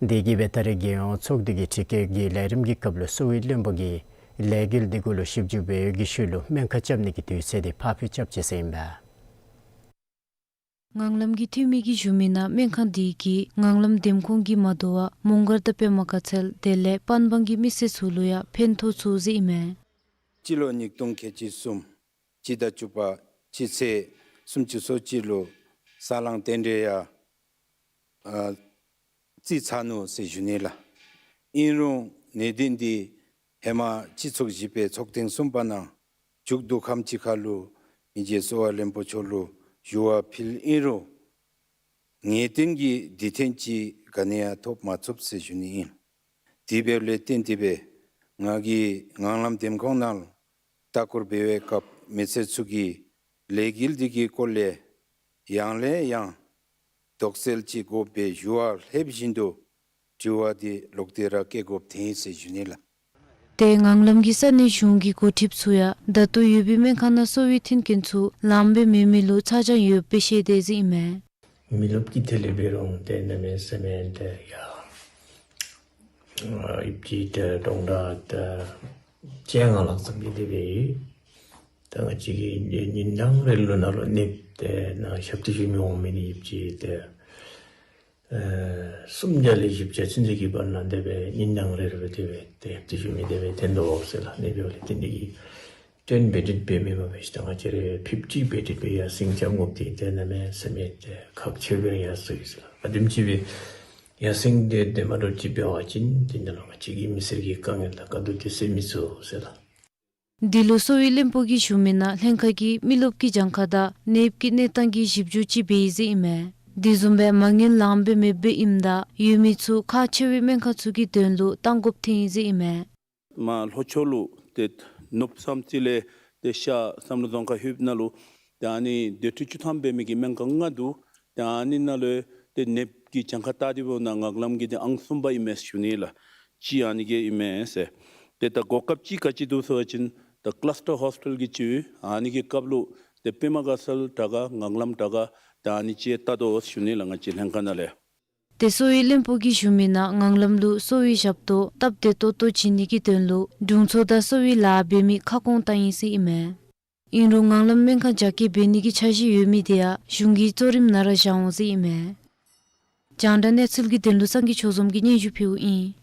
དེ་གིས་སྦེ་ད་རེས་རྒྱལ་ཡོངས་ཚོགས་འདུ་གི་དྲི་བཀོད་ཀྱི་ལས་རིམ་གྱི་སྐབས་ལུ་གསོ་བའི་བློན་པོ་གིས་ ལས་འགུལ་འདི་གུ་ལུ་ཞིབ་འཇུག་འབད་བའི་ཤུལ་ལུ་སྨན་ཁང་རྐྱབ་ནི་གི་དུས་ཚོད་འདི་ཕར་འཕུལ་རྐྱབ་ཅི་ཟེར་ཨིན་པས། ངང་ལམ་གྱི་འཐུས་མི་གིས་ཞུ་མི་ནང་སྨན་ཁང་འདི་གིས་ངང་ལམ་འདེམས་ཁོངས་ཀྱི་མ་དོ་བར་མོང་སྒར་དང་པདྨ་དགའ་ཚལ་དེ་ལས་པན་སྦང་གི་མི་སེར་ཚུ་ལུ་ཡང་ཕན་ཐོགས་ཚུགས་ཟེར་ཨིན་མས། སྤྱི་ལོ་ཉིས་སྟོང་ཁལ་གཅིག་གསུམ་སྤྱི་ཟླ་བཅུ་པ་སྤྱི་ཚེས་སུམ་ཅུ་སོ་གཅིག་ལུ་ས་ལང་རྟེན་འབྲེལ་ཡང་ཨ་རྩིས་ཚར་ནུག་ཟེར་ཞུ་ནི་ལགས། ཨིན་རུང་གནད་དོན་འདི་ཧེ་མ་སྤྱི་ཚོགས་བཞི་པའི་ཚོགས་ཐེངས་གསུམ་པ་ནང་མཇུག་བསྡུ་ཁམས་ཅིག་ཁར་ལུ་མི་རྗེ་གསོ་བ་བློན་པོ་མཆོག་ལུ་ཞུ་བ་ཕུལ་ཨིན་རུང་ངེས་གཏན་གྱི་འདི་ཐེངས་ཅིག་ག་ནི་ཡང་ཐོབ་མ་ཚུགས་ཟེར་ཞུ་ནི་ཨིན། དེ་འབདཝ་ལས་བརྟེན་ཏེ་སྦེ་ང་གིས་ངང་ལམ་འདེམས་ཁོངས་ནང་ལྟ་སྐོར་འབད་བའི་སྐབས་མི་སེར་ཚུ་གིས་ལས་འགུལ་འདི་གི་སྐོར་ལས་ཡང་ལས་ཡང་དོགས་སེལ་ཅིག་དགོ་པའི་ཞུ་བ་ལྷོདཔ་བཞིན་དུ་དྲི་བ་འདི་ལོག་སྟེ་ར་བཀོད་དགོཔ་ཐོན་ཡི་ཟེར་ཞུ་ནི་ལགས། ཏེ་ངང་ལམ་གྱི་ས་གནས་གཞུང་གི་འགོ་ཁྲིདཔ་ཚུ་ཡང་ད་ལྟོ་ཡོད་པའི་སྨན་ཁང་ནང་གསོ་བའི་མཐུན་རྐྱེན་ཚུ་ལངམ་སྦེ་མེད་མི་ལུ་ཚ་གྱང་ཡོདཔ་སྦེ་བཤད་དེས་ཟེར་ཨིན་མས། མི་རློབས་ཀྱི་ཐད་ལས་འབད་རུང་ཏེ་གནམ་མེད་ས་མེད་ཏེ་ཡ་ཨ་ཨིབ་ཅི་ཏེ་གྲོང་རྡལ་ཏེ་བཅོ་ལྔ་ལྷག་ཙམ་ཅིག་དེ་སྦེ་ཡོད། ད་ང་བཅས་ཀྱིས་ཉིན་དང་རེ་ལུ་ནཱ་ལུ་ནདཔ་ཏེ་ནཱ་ཞབས་ཏོག་ཞུ་མི་འོང་མི་ནི་ཨིབ་ཅི་ཏེ་ཨེ་སུམ་བརྒྱ་ལས་བཞི་བརྒྱ་ཚུན་ཚོད་ཀྱི་བར་ན་དེ་སྦེ་ཉིན་དང་རེ་རེ་སྦེ་དེ་སྦེ་ཏེ་ཞབས་ཏོག་ཞུ་མི་དེ་སྦེ་ཐོན་དོ་འོང་ཟེར་ལགས། ཨ་ནི་འབདཝ་ལས་ཏེ་འདི་གིས་ཏེན་བེ་ཌེཌ་འབད་མི་མ་འབད་ཞིནམ་ང་བཅས་ར་ཕིཕ་ཊི་བེ་ཌེཌ་སྦེ་ཡར་སེང་རྐྱབ་དགོཔ་འདི་ཏེ་གནམ་མེད་ས་མེད་ཏེ་ཁག་ཆེ་སྦེ་ཡར་སོང་ཡི་ཟེར་ལགས། ག་དེམ་ཅིག་སྦེ་ཡར་སེང་སྟེ་དེ་མ་འདྲཝ་ཅིག་འབད་བ་ཅིན་དེ་ནང་ལུ་ང་བཅས་ཀྱི་མི་སེར་གྱི་དཀའ་ངལ་དང་དཀའ་སྡུག་འདི་སེལ་མི་ཚུགས་ཟེར་ལགས། འདི་ལུ་གསོ་བའི་བློན་པོ་གིས་ཞུ་མི་ནང་ལྷན་ཁག་གིས་མི་རློབས་ཀྱི་གྱངས་ཁ་དང་ནདཔ་ཀྱི་གནས་སྟངས་ཀྱི་ཞིབ་འཇུག་ཅིག་འབད་ཡི་ཟེར་ཨིན་མས། དེ་བཟུམ་སྦེ་མ་དངུལ་ལངམ་སྦེ་མེདཔ་ཨིནམ་ད་ཡོད་མི་ཚུ་ཁག་ཆེ་བའི་སྨན་ཁང་ཚུ་གི་དོན་ལུ་གཏང་དགོཔ་ཐོན་ཡི་ཟེར་ཨིན་མས། མ་ལྷོ་ཕྱོགས་ལུ་ཏེ་ནུབ་བསམ་རྩེ་ལས་ཏེ་ཤར་བསམ་གྲུབ་རྫོང་ཁག་ལྷོདཔ་ནང་ལུ་ཏེ་ཨ་ནི་སྡེ་ཁྲི་བཅུ་ཐམ་འབད་མི་གི་སྨན་ཁང་ལྔ་འདུག། ཏེ་ཨ་ནི་ནང་ལུ་ཏེ་ནདཔ་ཀྱི་གྱངས་ཁ་བལྟ་སྟེ་འབདཝ་ད་ངང་ལམ་གྱི་འདི་ཨང་གསུམ་པ་ཨིན་མས་ཞུ་ནི་ལགས། གཅིག་ཨ་ནི་གི་ཨིན་མས་ཟེར། ཏེ་ད་གོ་སྐབས་ཅིག་ག་ཅི་འདུག་ཟེར་བ་ཅིན་ད་ཀ་ལཱས་ཊར་ཧོསི་ཊལ་གྱི་ཅིག་ཨ་ནི་གི་སྐབས་ལུ་ཏེ་པདྨ་དགའ་ཚལ་དྲག་ག་ངང་ལམ་དྲག་ག་ད་ཨ་ནི་ཅིག་བལྟ་དོ་ཞུ་ནི་ལགས། ང་བཅས་ལྷན་ཁག་ནང་ལས། ཏེ་གསོ་བའི་བློན་པོ་གིས་ཞུ་མི་ནང་ངང་ལམ་ལུ་གསོ་བའི་ཞབས་ཏོག་སྟབས་བདེ་ཏོག་ཏོ་བྱིན་ནི་གི་དོན་ལུ་དྲུང་འཚོ་དང་གསོ་བའི་ལཱ་འབད་མི་ཁ་སྐོང་བཏང་ཡི་ཟེར་ཨིན་མས། ཨིན་རུང་ངང་ལམ་སྨན་ཁང་རྒྱ་སྐྱེད་འབད་ནི་གི་འཆར་གཞི་ཡོད་མི་དེ་ཡང་གཞུང་གི་གཙོ་རིམ་ནང་ར་བཞག་འོང་ཟེར་ཨིན་མས། རྒྱང་བསྒྲགས་གནས་ཚུལ་གྱི་དོན་ལུ་སངས་རྒྱས་ཆོས་འཛོམས་ཀྱིས་སྙན་ཞུ་ཕུལཝ་ཨིན།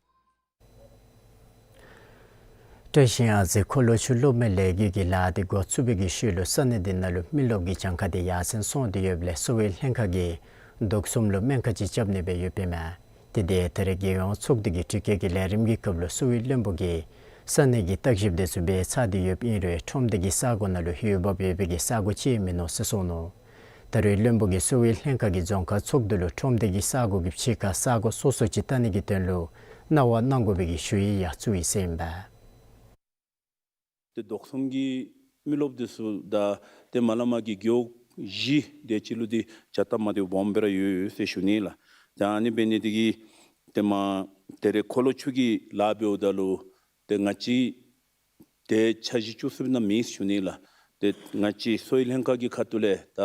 བཀྲ་ཤིས་ཨ་ཙི་མཁོ་ལོ་ཆུ་གློག་མེ་ལས་འགུལ་གྱི་ལཱ་དེ་འགོ་བཙུགས་པའི་གི་ཤུལ་ལུ་ས་གནས་དེ་ནང་ལུ་མི་རློབས་ཀྱི་གྱངས་ཁ་དེ་ཡར་སེང་སོང་སྟེ་ཡོདཔ་ལས་གསོ་བའི་ལྷན་ཁག་གིས་དུག་གསུམ་ལུ་སྨན་ཁང་ཅིག་རྐྱབ་ནི་སྦེ་ཡོདཔ་ཨིན་མས། དེ་དེ་ད་རེས་རྒྱལ་ཡོངས་ཚོགས་སྡེ་གི་དྲི་བཀོད་ཀྱི་ལས་རིམ་གྱི་སྐབས་ལུ་གསོ་བའི་བློན་པོ་གིས་ས་གནས་ཀྱི་བརྟག་ཞིབ་དེ་ཚུ་འབད་ཚར་ཏེ་ཡོདཔ་ཨིན་རུང་ཁྲོམ་སྡེ་གི་ས་གོ་ནང་ལུ་འོས་འབབ་ཡོད་པའི་གི་ས་གོ་ཅིག་མིན་ནུག་ཟེར་གསུངས་ནུག། ད་རེས་བློན་པོ་གིས་གསོ་བའི་ལྷན་ཁག་གིས་རྫོང་ཁག་ཚོགས་འདུ་ལུ་ཁྲོམ་སྡེ་གི་ས་གོ་གི་ཕྱི་ཁར་ས་གོ་སོ་སོ་ཅིག་བལྟ་ནི་གི་དོན་ལུ་གནང་བ་གནང་དགོ་པའི་གི་ཞུ་ཡིག་ཡང་བཙུགས་ཡི་ཟེར་ཨིན་པས། ཏེ་དུག་གསུམ་གྱི་མི་རློབས་དེ་ཚུ་དང་ཏེ་མ་ལ་མ་གི་རྒེད་འོག་བཞི་དེ་ཅིག་ལུ་ཏེ་བྱ་སྟབས་མ་བདེཝ་སྦོམ་སྦེ་ར་ཡོད་ཡོད་ཟེར་ཞུ་ནི་ལགས། ད་ཨ་ནི་འབད་ནི་དེ་གིས་ཏེ་མ་ད་རེས་མཁོ་ལོ་ཆུ་གི་ལཱ་འབདཝ་ད་ལུ་ཏེ་ང་བཅས་ཏེ་འཆར་གཞི་བཅུ་གསུམ་ནང་མེད་ཞུ་ནི་ལགས། ཏེ་ང་བཅས་གསོ་བའི་ལྷན་ཁག་གི་ཁ་ཐུག་ལས་ད་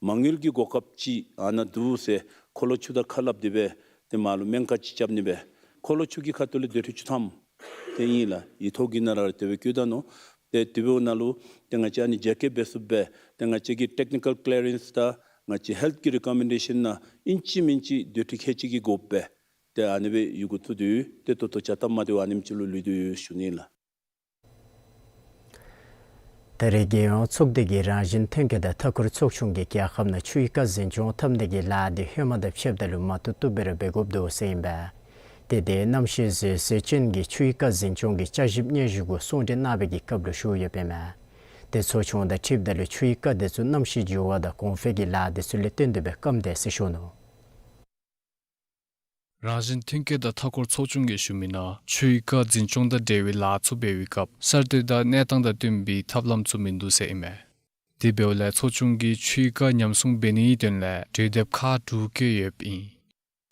མ་དངུལ་གྱི་གོ་སྐབས་ཅིག་ཨ་ནཱ་འདུག་ཟེར་མཁོ་ལོ་ཆུ་དང་ཁ་སླབ་སྟེ་སྦེ་ཏེ་མར་ལུ་སྨན་ཁང་ཅིག་རྐྱབ་ནི་སྦེ་མཁོ་ལོ་ཆུ་གི་ཁ་ཐུག་ལས་སྡེ་ཁྲི་བཅུ་ཐམ་ཏེ་ཨིན་ལགས། ཡིག་ཐོག་གི་ནང་ར་དེ་སྦེ་བཀོད་ད་ནུག། ཏེ་དེ་འབདཝ་ནང་ལུ་ཏེ་ང་བཅས་ཨ་ནི་རྒྱ་སྐྱེད་འབད་ཚུགསཔ་སྦེ་ཏེ་ང་བཅས་ཀྱིས་ཊེཀ་ནི་ཀཱལ་ཀི་ལི་ཡ་རེནསི་དང་ང་བཅས་ཧེལཐ་གི་རི་ཀོ་མེན་ཌེ་ཤཱན་ནང་ཨིན་ཅི་མིན་ཅི་སྡེ་ཁྲི་ཁལ་གཅིག་གི་དགོཔ་སྦེ་ཏེ་ཨ་ནི་སྦེ་ཡོད་དགོ་ཚུགས་ཏེ་ཡོད། ཏེ་ད་ལྟོ་བྱ་སྟབས་མ་བདེཝ་ཨ་ནེམ་ཅིག་ལུ་ལུས་ཏེ་ཡོད་ཞུ་ནི་ལགས། ད་རེས་རྒྱལ་ཡོངས་ཚོགས་སྡེ་གིས་རང་བཞིན་ཐོན་སྐྱེད་དང་མཐའ་འཁོར་ཚོགས་ཆུང་གིས་རྒྱལ་ཁབ་ནང་ཆུའི་རྐ་འཛིན་སྐྱོང་འཐབ་ནི་གི་ལཱ་དེ་ཧེ་མ་དང་ཕྱདཔ་ད་ལུ་མ་བཏུབ་བཏུབ་སྦེ་ར་འབད་དགོཔ་འདུག་ཟེར་ཨིན་པས། ཏེ་དེ་གནམ་གཤིས་བཟོད་བསྲན་ཅན་གྱི་ཆུའི་རྐ་འཛིན་སྐྱོང་གི་བསྐྱར་ཞིབ་སྙན་ཞུ་གུ་གསུང་གྲོས་གནང་བའི་གི་སྐབས་ལུ་ཞུ་ཡོདཔ་ཨིན་མས། ཏེ་ཚོགས་ཆུང་དང་འཁྲིལཝ་ད་ལུ་ཆུའི་རྐ་དེ་ཚུ་གནམ་གཤིས་འགྱུར་བ་དང་གོང་འཕེལ་གྱི་ལཱ་དེ་ཚུ་ལས་བརྟེན་ཏེ་སྦེ་སྐམ་དེས་ཟེར་ཞུ་ནུག། རང་བཞིན་ཐོན་སྐྱེད་དང་མཐའ་འཁོར་ཚོགས་ཆུང་གིས་ཞུ་མི་ནང་ཆུའི་རྐ་འཛིན་སྐྱོང་དང་འབྲེལ་བའི་ལཱ་ཚུ་འབད་བའི་སྐབས་གསར་གཏོད་དང་གནས་སྟངས་དང་བསྟུན་པའི་ཐབས་ལམ་ཚུ་མིན་འདུག་ཟེར་ཨིན་མས། དེ་འབདཝ་ལས་ཚོགས་ཆུང་གིས་ཆུའི་རྐ་ཉམས་སྲུང་འབད་ནིའི་དོན་ལས་གྲོས་འདེབས་ཁག་དྲུག་བཀོད་ཡོདཔ་ཨིན།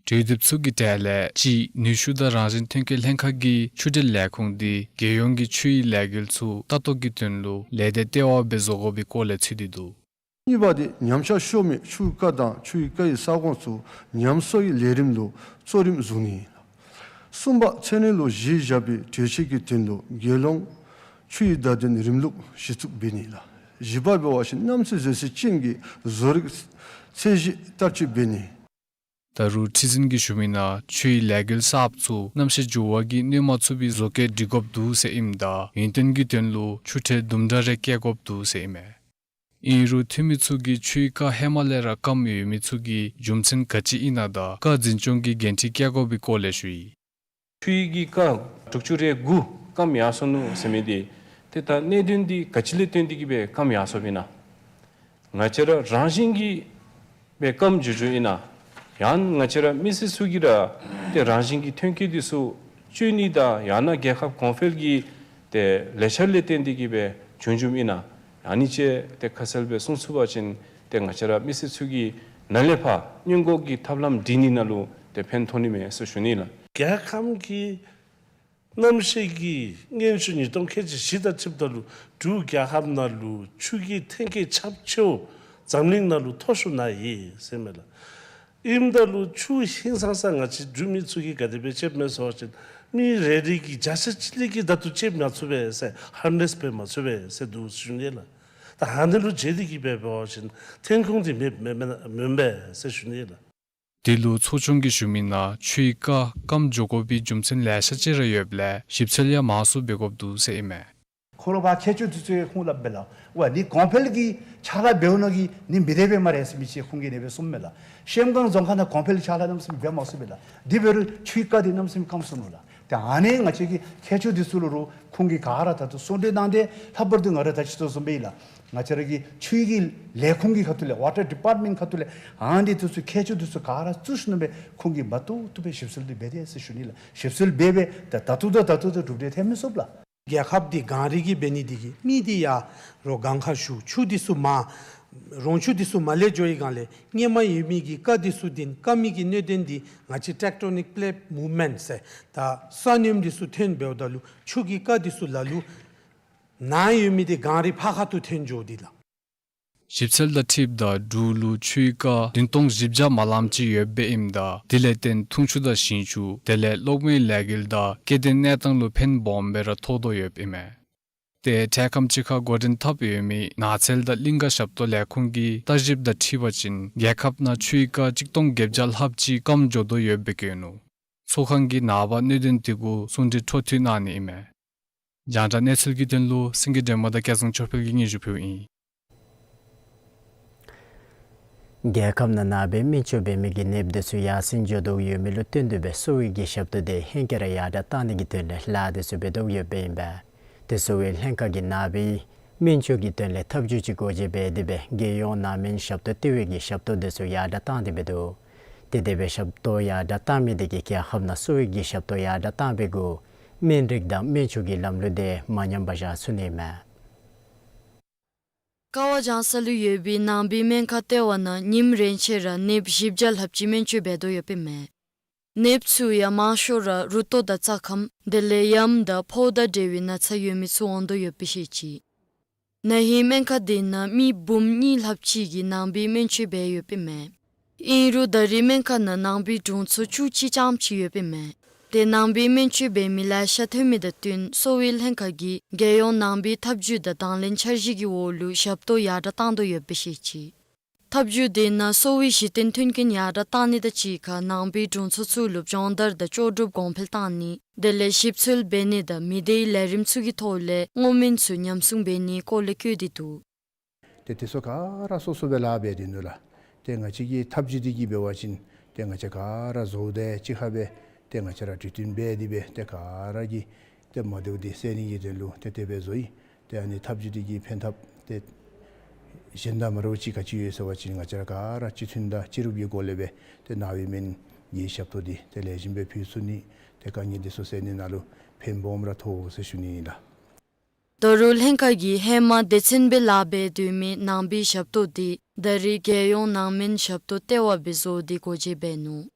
གྲོས་འདེབས་ཚུ་གི་གྲས་ལས་གཅིག་ནུས་ཤུགས་དང་རང་བཞིན་ཐོན་སྐྱེད་ལྷན་ཁག་གི་ཆུ་འབྲེལ་ལས་ཁུངས་འདི་རྒྱལ་ཡོངས་ཀྱི་ཆུའི་ལས་འགུལ་ཚུ་ལྟ་རྟོག་གི་དོན་ལུ་ལས་སྡེ་ལྟེ་བ་སྦེ་བཟོ་དགོ་པའི་སྐོར་ལས་ཚུད་དེ་འདུག། གཉིས་པ་དེ་ཉམས་ཆག་ཤོར་མི་ཆུའི་རྐ་དང་ཆུའི་རྐ་ཡི་ས་ཁོངས་ཚུ་ཉམས་གསོ་ཡི་ལས་རིམ་ལུ་གཙོ་རིམ་བཟུང་ནི་ཨིན་ལགས། གསུམ་པ་ཚད་ནི་ལུ་གཞི་བཞག་པའི་གྲོས་ཆོད་ཀྱི་དོན་ལུ་རྒྱལ་ཡོངས་ ཆུའི་བརྡ་དོན་རིམ་ལུགས་གཞི་བཙུགས་འབད་ནི་ལགས། བཞི་པ་འབད་བ་ཅིན་གནམ་ས་བཟོ་ས་ཅན་གྱི་བཟོ་རིག་ཚད་གཞི་བསྟར་སྤྱོད་འབད་ནི། ད་རུང་ཁྲི་འཛིན་གྱིས་ཞུ་མི་ནང་ཆུའི་ལས་འགུལ་གསརཔ་ཚུ་གནམ་གཤིས་འགྱུར་བ་གིས་གནོད་མ་ཚུགས་པའི་བཟོ་བཀོད་སྒྲིག་དགོཔ་འདུག་ཟེར་ཨིནམ་ད་ཡུན་བརྟན་གྱི་དོན་ལུ་ཆུ་ཁྲལ་དུམ་གྲ་རེ་བཀལ་དགོཔ་འདུག་ཟེར་ཨིན་མས། ཨིན་རུང་འཐུས་མི་ཚུ་གིས་ཆུའི་རྐ་ཧེ་མ་ལས་ར་སྐམ་ཡོད་མི་ཚུ་གི་རྒྱུ་མཚན་ག་ཅི་ཨིན་ན་དང་རྐ་འཛིན་སྐྱོང་གི་འགན་འཁྲི་བཀལ་དགོ་པའི་སྐོར་ལས་ཞུ་ཡི། ཆུའི་གི་རྐ་དྲུག་ཅུ་རེ་དགུ་སྐམ་ཡར་སོ་ནུག་ཟེར་མི་འདི་ཏེ་ད་གནད་དོན་འདི་ག་ཅི་ལས་བརྟེན་ཏེ་གིས་སྦེ་སྐམ་ཡར་སོཔ་ཨིན་ན། ང་བཅས་ར་རང་བཞིན་གྱིས་སྦེ་སྐམ་འགྱོ་འགྱོཝ་ཨིན་ན། ཡང་ང་བཅས་ར་མི་སེར་ཚུ་གིས་ར་ཏེ་རང་བཞིན་གྱི་ཐོན་སྐྱེད་འདི་ཚུ་སྤྱོད་ནི་དང་ཡང་ན་རྒྱལ་ཁབ་གོང་འཕེལ་གྱི་ཏེ་ལས་འཆར་ལས་བརྟེན་ཏེ་གིས་སྦེ་བྱུང་བྱུངམ་ཨིན་ན། ཨ་ནི་ཅིག་ཏེ་ཁ་གསལ་སྦེ་གསུང་ཚུགས་པ་ཅིན་ཏེ་ང་བཅས་ར་མི་སེར་ཚུ་གིས་ནཱ་ལས་ཕར་སྔོན་འགོག་གི་ཐབས་ལམ་སྒྲིག་ནི་ནང་ལུ་ཏེ་ཕན་ཐོགས་ནི་མས་ཟེར་ཞུ་ནི་ལགས། རྒྱལ་ཁམས་ཀྱི་གནམ་གཤིས་ཀྱི་སྔོན་ཆུ་ཉིས་སྟོང་ཁལ་གཅིག་བཞི་དང་འཁྲིལཝ་ད་ལུ་འབྲུག་རྒྱལ་ཁབ་ནང་ལུ་ཆུ་གི་ཐོན་སྐྱེད་ཁྱབ་ཆེཝ་འཛམ་གླིང་ནང་ལུ་མཐོ་ཤོས་ནང་ཡོད་ཟེར་མས་ལགས། ཨིནམ་ད་ལུ་ཆུ་ཧིང་སངས་ས་ང་བཅས་འབྲུག་མི་ཚུ་གིས་ག་དེ་སྦེ་སྤྱོདཔ་མས་ཟེར་བ་ཅིན་མི་རེ་རེ་གིས་བརྒྱ་ཆ་གཅིག་ལས་ཀྱི་ད་ལྟོ་སྤྱོད་མ་ཚུགས་པས་ཟེར། ཧར་ནེསི་འབད་མ་ཚུགས་པས་ཟེར་འདུག་ཞུ་ནི་ལགས། ད་ཨ་ནི་ལུ་བརྟེན་ཏེ་གིས་སྦེ་འབད་བ་ཅིན་ཐོན་ཁུངས་འདི་མེདཔ་མེན་མེན་མེན་པས་ཟེར་ཞུ་ནི་ལགས། དེ་ལུ་ཚོགས་ཆུང་གིས་ཞུ་མི་ནང་ཆུའི་རྐ་སྐམ་འགྱོ་དགོ་པའི་རྒྱུ་མཚན་ལེ་ཤ་ཅིག་ར་ཡོདཔ་ལས་ཞིབ་འཚོལ་ཡང་མང་སུ་འབད་དགོཔ་འདུག་ཟེར་ཨིན་མས། ཁོང་ར་ཕར་མཁས་མཆོག་འདི་ཚུ་ཡང་ཁོང་སླབ་པས་ལགས། ཝ་ནི་གོང་འཕེལ་གྱི་ཕྱག་ལཱ་འབདཝ་ནང་གི་ནི་མི་དེ་སྦེ་སྨ་རེ་ཟེར་མི་ཅིག་ཁོང་གིས་ཨ་ནི་སྦེ་གསུངམ་མས་ལགས། གཤམ་སྒང་རྫོང་ཁག་ནང་གོང་འཕེལ་ཕྱག་ལཱ་གནམ་མེད་ས་མེད་འབད་མ་ཚུགས་པས་ལགས། དེ་འབད་རུང་ཆུའི་རྐ་འདི་གནམ་མེད་ས་མེད་སྐམ་སོ་ནུག་ལགས། ཏེ་ཨ་ནི་ང་བཅས་ཀྱི་མཁས་མཆོག་འདི་ཚུ་ལུ་རུང་ཁོང་གིས་ག་ར་ད་ལྟོ་གསུང་གྲོས་གནང་སྟེ། ལྷག་པར་དུ་ང་ར་ད་ཅི་ཚུ་བཟུམ་སྦེ་ལགས། ང་བཅས་ར་གི་ཆུའི་གི་ལས་ཁུངས་ཀྱི་ཁ་ཐུག་ལས་ཝ་ཊར་ཌི་པཱརཊ་མེནཊ་ཁ་ཐུག་ལས་ཨ་ནི་འདི་ཚུ་མཁས་མཆོག་འདི་ཚུ་ག་ར་བཙུགས་ཞིནམ་སྦེ་ཁོང་གིས་མ་བཏུབ་བཏུབ་སྦེ་ཞིབ་འཚོལ་འདི་འབད་དེས་ཟེར་ཞུ་ནི་ལགས། ཞིབ་འཚོལ་འབད་སྦེ་ད་ད་ལྟོ་ད་ད་ལྟོ་ད་གྲུབ་འབྲས་ཐོན་མི་ཚུགས་ལགས། རྒྱལ་ཁབ་འདི་གངས་རི་གི་འབད་ནི་འདི་གིས་མི་འདི་ཡར་རོང་གངས་ཁར་བཞུགས། ཆུ་འདི་ཚུ་མར་རོང་ཆུ་འདི་ཚུ་མར་ལས་འགྱོ་བའི་སྒང་ལས་སྔོན་མ་ཡོད་མི་གི་རྐ་འདི་ཚུ་འདི་སྐམ་མི་གི་གནད་དོན་འདི་ང་བཅས་ཊེག་ཊོ་ནིག་པི་ལེཊ་མུབ་མེནཊ་ཟེར་ད་ས་གནོནམ་འདི་ཚུ་ཐོན་འབདཝ་ད་ལུ་ཆུ་གི་རྐ་འདི་ཚུ་ལ་ལུ་ནཱ་ཡོད་མི་འདི་གངས་རི་ཕར་ཁ་ཐུག་ཐོན་འགྱོཝ་འདི་ལགས། ཞིབ་འཚོལ་དང་འཁྲིལཝ་ད་འབྲུག་ལུ་ཆུའི་རྐ་བདུན་སྟོང་བཞི་བརྒྱ་མ་ལངམ་ཅིག་ཡོདཔ་ཨིནམ་ད་དེ་ལས་བརྟེན་འཐུང་ཆུ་དང་ཞིང་ཆུ་དེ་ལས་གློག་མེའི་ལས་འགུལ་དང་སྐྱེ་ལྡན་གནས་སྟངས་ལུ་ཕན་སྦོམ་སྦེ་ར་ཐོགས་དོ་ཡོདཔ་ཨིན་མས། ཏེ་འཕྲལ་ཁམས་ཅིག་ཁར་འགོ་འདྲེན་འཐབ་ཡོད་མི་ནགས་ཚལ་དང་གླིང་ཀ་ཞབས་ཏོག་ལས་ཁུངས་ཀྱི་བརྟག་ཞིབ་དང་འཁྲིལ་བ་ཅིན་རྒྱལ་ཁབ་ནང་ཆུའི་རྐ་གཅིག་སྟོང་བརྒྱད་བརྒྱ་ལྷགཔ་ཅིག་སྐམ་འགྱོ་དོ་ཡོདཔ་སྦེ་བཀོད་ནུག། ཚོགས་ཁང་གིས་ནངས་པ་གནད་དོན་དེ་གུ་གསུང་གྲོས་འཕྲོ་མཐུད་གནང་ནི་ཨིན་མས། རྒྱང་བསྒྲགས་གནས་ཚུལ་གྱི་དོན་ལུ་སེང་གེ་སྒྲོལ་མ་དང་སྐལ་བཟང་ཆོས་འཕེལ་གྱིས་སྙན་ཞུ་ཕུལཝ་ཨིན། རྒྱལ་ཁབ་ནང་ནང་པའི་སྨན་བཅོས་འབད་མི་གི་ནདཔ་འདི་ཚུ་ཡར་སེང་འགྱོ་དོ་ཡོད་མི་ལུ་བསྟུན་ཏེ་སྦེ་གསོ་བའི་གི་ཞབས་ཏོག་འདི་ཧེང་སྐལ་ར་ཡར་དྲག་བཏང་ནི་གི་དོན་ལས་ལཱ་འདི་ཚུ་འབད་དོ་ཡོདཔ་ཨིན་པས། དེ་གསོ་བའི་ལྷན་ཁག་གིས་ནང་པའི་སྨན་བཅོས་ཀྱི་དོན་ལས་ཐབས་བྱུས་ཅིག་སྒོ་འབྱེད་འབད་དེ་སྦེ་རྒྱལ་ཡོངས་ནང་སྨན་ཞབས་ཏོག་སྟེར་བའི་གི་ཞབས་ཏོག་འདི་ཚུ་ཡར་དྲག་བཏང་སྟེ་འབད་དོ། དེ་དེ་སྦེ་ཞབས་ཏོག་ཡར་དྲག་བཏང་མི་འདི་གིས་རྒྱལ་ཁབ་ནང་གསོ་བའི་གི་ཞབས་ཏོག་ཡར་དྲག་བཏང་བའི་གུ་སྨན་རིགས་དང་སྨན་བཅོས་ཀྱི་ལམ་ལུགས་འདི་མ་ཉམས་པར་བཞག་ཚུགས་ནི་མས། ཀ་བ་བྱང་ས་ལུ་ཡོད་པའི་ནང་པའི་སྨན་ཁང་ལྟེ་བ་ནང་ཉིནམ་རེ་ཆད་ར་ནདཔ་བཞི་བརྒྱ་ལྷགཔ་ཅིག་སྨན་བཅོས་འབད་དོ་ཡོདཔ་ཨིན་མས། ནདཔ་ཚུ་ཡང་མང་ཤོས་ར་རུ་ཏོ་དང་རྩ་ཁམས་དེ་ལས་ཡམས་དང་ཕོཝ་དང་འབྲེལ་བའི་ན་ཚ་ཡོད་མི་ཚུ་འོང་དོ་ཡོདཔ་སྦེ་བཤད་ཅི། ན་ཧིང་སྨན་ཁང་འདི་ནང་མི་འབུམ་གཉིས་ལྷགཔ་ཅིག་གིས་ནང་པའི་སྨན་བཅོས་འབད་ཡོདཔ་ཨིན་མས། ཨིན་རུང་ད་རེས་སྨན་ཁང་ནང་ནང་པའི་དྲུང་འཚོ་བཅུ་གཅིག་རྐྱངམ་ཅིག་ཡོདཔ་ཨིན་མས། ཏེ་ནང་པའི་སྨན་བཅོས་འབད་མི་ལེ་ཤ་ཐོན་མི་དང་བསྟུན་གསོ་བའི་ལྷན་ཁག་གིས་རྒྱལ་ཡོངས་ནང་པའི་ཐབས་བྱུས་དང་དང་ལེན་འཆར་གཞི་གི་འོག་ལུ་ཞབས་ཏོག་ཡར་དྲག་བཏང་དོ་ཡོདཔ་སྦེ་བཤད་ཅི། ཐབས་བྱུས་དེ་ནང་གསོ་བའི་གཞི་རྟེན་མཐུན་རྐྱེན་ཡར་དྲག་བཏང་ནི་དང་གཅིག་ཁར་ནང་པའི་དྲུང་འཚོ་ཚུ་ལུ་སྦྱོང་བརྡར་དང་ལྕོགས་གྲུབ་གོང་འཕེལ་བཏང་ནི་དེ་ལས་ཞིབ་འཚོལ་འབད་ནི་དང་མི་སྡེའི་ལས་རིམ་ཚུ་གི་ཐོག་ལས་བསྔོ་སྨོན་ཚུ་ཉམས་སྲུང་འབད་ནིའི་སྐོར་ལས་བཀོད་དེ་འདུག། ཏེ་དེ་ཚུ་ག་ར་སོ་སོ་སྦེ་ལཱ་འབད་དེ་ནུག་ལགས། ཏེ་ང་བཅས་ཀྱི་ཐབས་བྱུས་འདི་གིས་འབད་བ་ཅིན་ཏེ་ང་བཅས་ག་ར་བཟོ་སྟེ་གཅིག་ཁར་སྦེ་ཏེ་ང་བཅས་ར་གྲོས་བསྟུན་འབད་དེ་སྦེ་ཏེ་ག་ར་གི་ཏེ་མ་བདེཝ་འདི་སེལ་ནི་གི་དོན་ལུ་ཏེ་དེ་སྦེ་བཟོ་ཡི། ཏེ་ཨ་ནི་ཐབས་བྱུས་འདི་གིས་ཕན་ཐབས་ཏེ་གཞན་དང་མ་འདྲཝ་ཅིག་ག་ཅི་ཡོད་ཟེར་བ་ཅིན་ང་བཅས་ར་ག་ར་སྤྱི་མཐུན་དང་སྤྱི་རུབ་ཀྱི་སྒོ་ལས་སྦེ་ཏེ་ནང་པའི་སྨན་གྱི་ཞབས་ཏོག་འདི་ཏེ་ལེགས་ཤོམ་སྦེ་ཕུལ་ཚུགས་ནི་ཏེ་དཀའ་ངལ་འདི་ཚུ་སེལ་ནི་ནང་ལུ་ཕན་སྦོམ་ར་ཐོགས་ཟེར་ཞུ་ནི་ཨིན་ལགས། ད་རུང་ལྷན་ཁག་གིས་ཧེ་མ་སྡེ་ཚན་སྦེ་ལཱ་འབད་སྡོད་མི་ནང་པའི་ཞབས་ཏོག་འདི་ད་རེས་རྒྱལ་ཡོངས་ནང་སྨན་ཞབས་ཏོག་ལྟེ་བ་སྦེ་བཟོ་སྟེ་སྒོ་འབྱེད་འབད་ནུག།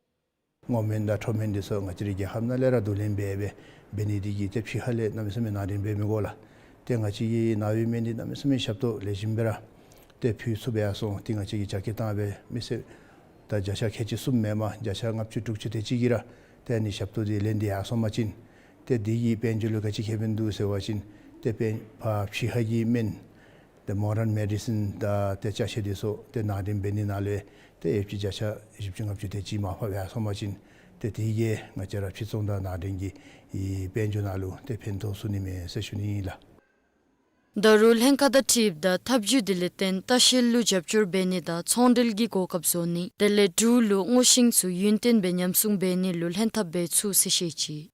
བསྔོ་སྨོན་དང་ཁྲོ་སྨོན་འདི་ཚུ་ང་བཅས་རའི་རྒྱལ་ཁབ་ནང་ལས་ར་བསྡུ་ལེན་འབད་འབད་འབད་ནི་འདི་གིས་ཏེ་ཕྱི་ཁ་ལས་གནམ་མེད་ས་མེད་ནང་འདྲེན་འབད་མི་དགོ་ལགས། ཏེ་ང་བཅས་ཀྱི་ནང་པའི་སྨན་འདི་གནམ་མེད་ས་མེད་ཞབས་ཏོག་ལེགས་ཤོམ་སྦེ་ར་ཏེ་ཕུལ་ཚུགས་པས་སོང་། ཏེ་ང་བཅས་ཀྱིས་རྒྱ་སྐྱེད་བཏང་སྦེ་མི་སེར་ད་བརྒྱ་ཆ་ཁལ་གཅིག་གསུམ་མེན་པར་བརྒྱ་ཆ་ལྔ་བཅུ་དྲུག་ཅུ་དེ་ཅིག་གིས་ར་ཏེ་ཨ་ནི་ཞབས་ཏོག་འདི་ལེན་ཏེ་ཡར་སོང་པ་ཅིན་ཏེ་འདི་གིས་དཔལ་འབྱོར་ལུ་ག་ཅི་ཁེ་ཕན་འདུག་ཟེར་བ་ཅིན་ ཏེ་དཔོན་ཕར་ཕྱི་ཁ་གི་སྨན་ཏེ་མོ་ཌརན་མེ་ཌི་སིན་དང་ཏེ་ཅ་ཆས་འདི་ཚུ་ཏེ་ནང་འདྲེན་འབད་ནི་ནང་ལས་ཏེ་ཨེབ་ཀྱི་བརྒྱ་ཆ་བཞི་བཅུ་ལྔ་བཅུ་དེ་ཅིག་མར་ཕབ་ཡར་སོང་པ་ཅིན་ཏེ་དེ་གིས་ང་བཅས་ར་ཕྱིར་ཚོང་དང་ནང་འདྲེན་གྱི་ཨེ་དཔལ་འབྱོར་ནང་ལུ་ཏེ་ཕན་ཐོགས་ཚུགས་ནི་མས་ཟེར་ཞུ་ནི་ཨིན་ལགས། ད་རུང་ལྷན་ཁག་དང་འཁྲིལཝ་ད་ཐབས་བྱུས་དེ་ལས་བརྟེན་ལྟ་བཤལ་ལུ་རྒྱབ་སྐྱོར་འབད་ནི་དང་ཚོང་འབྲེལ་གྱི་གོ་སྐབས་བཟོ་ནི་དེ་ལས་འབྲུག་ལུ་སྔོ་ཤིང་ཚུ་ཡུན་བརྟན་སྦེ་ཉམས་སྲུང་འབད་ནི་ལུ་ལྷན་ཐབས་འབད་ཚུགས་ཟེར་བཤད་ཅི།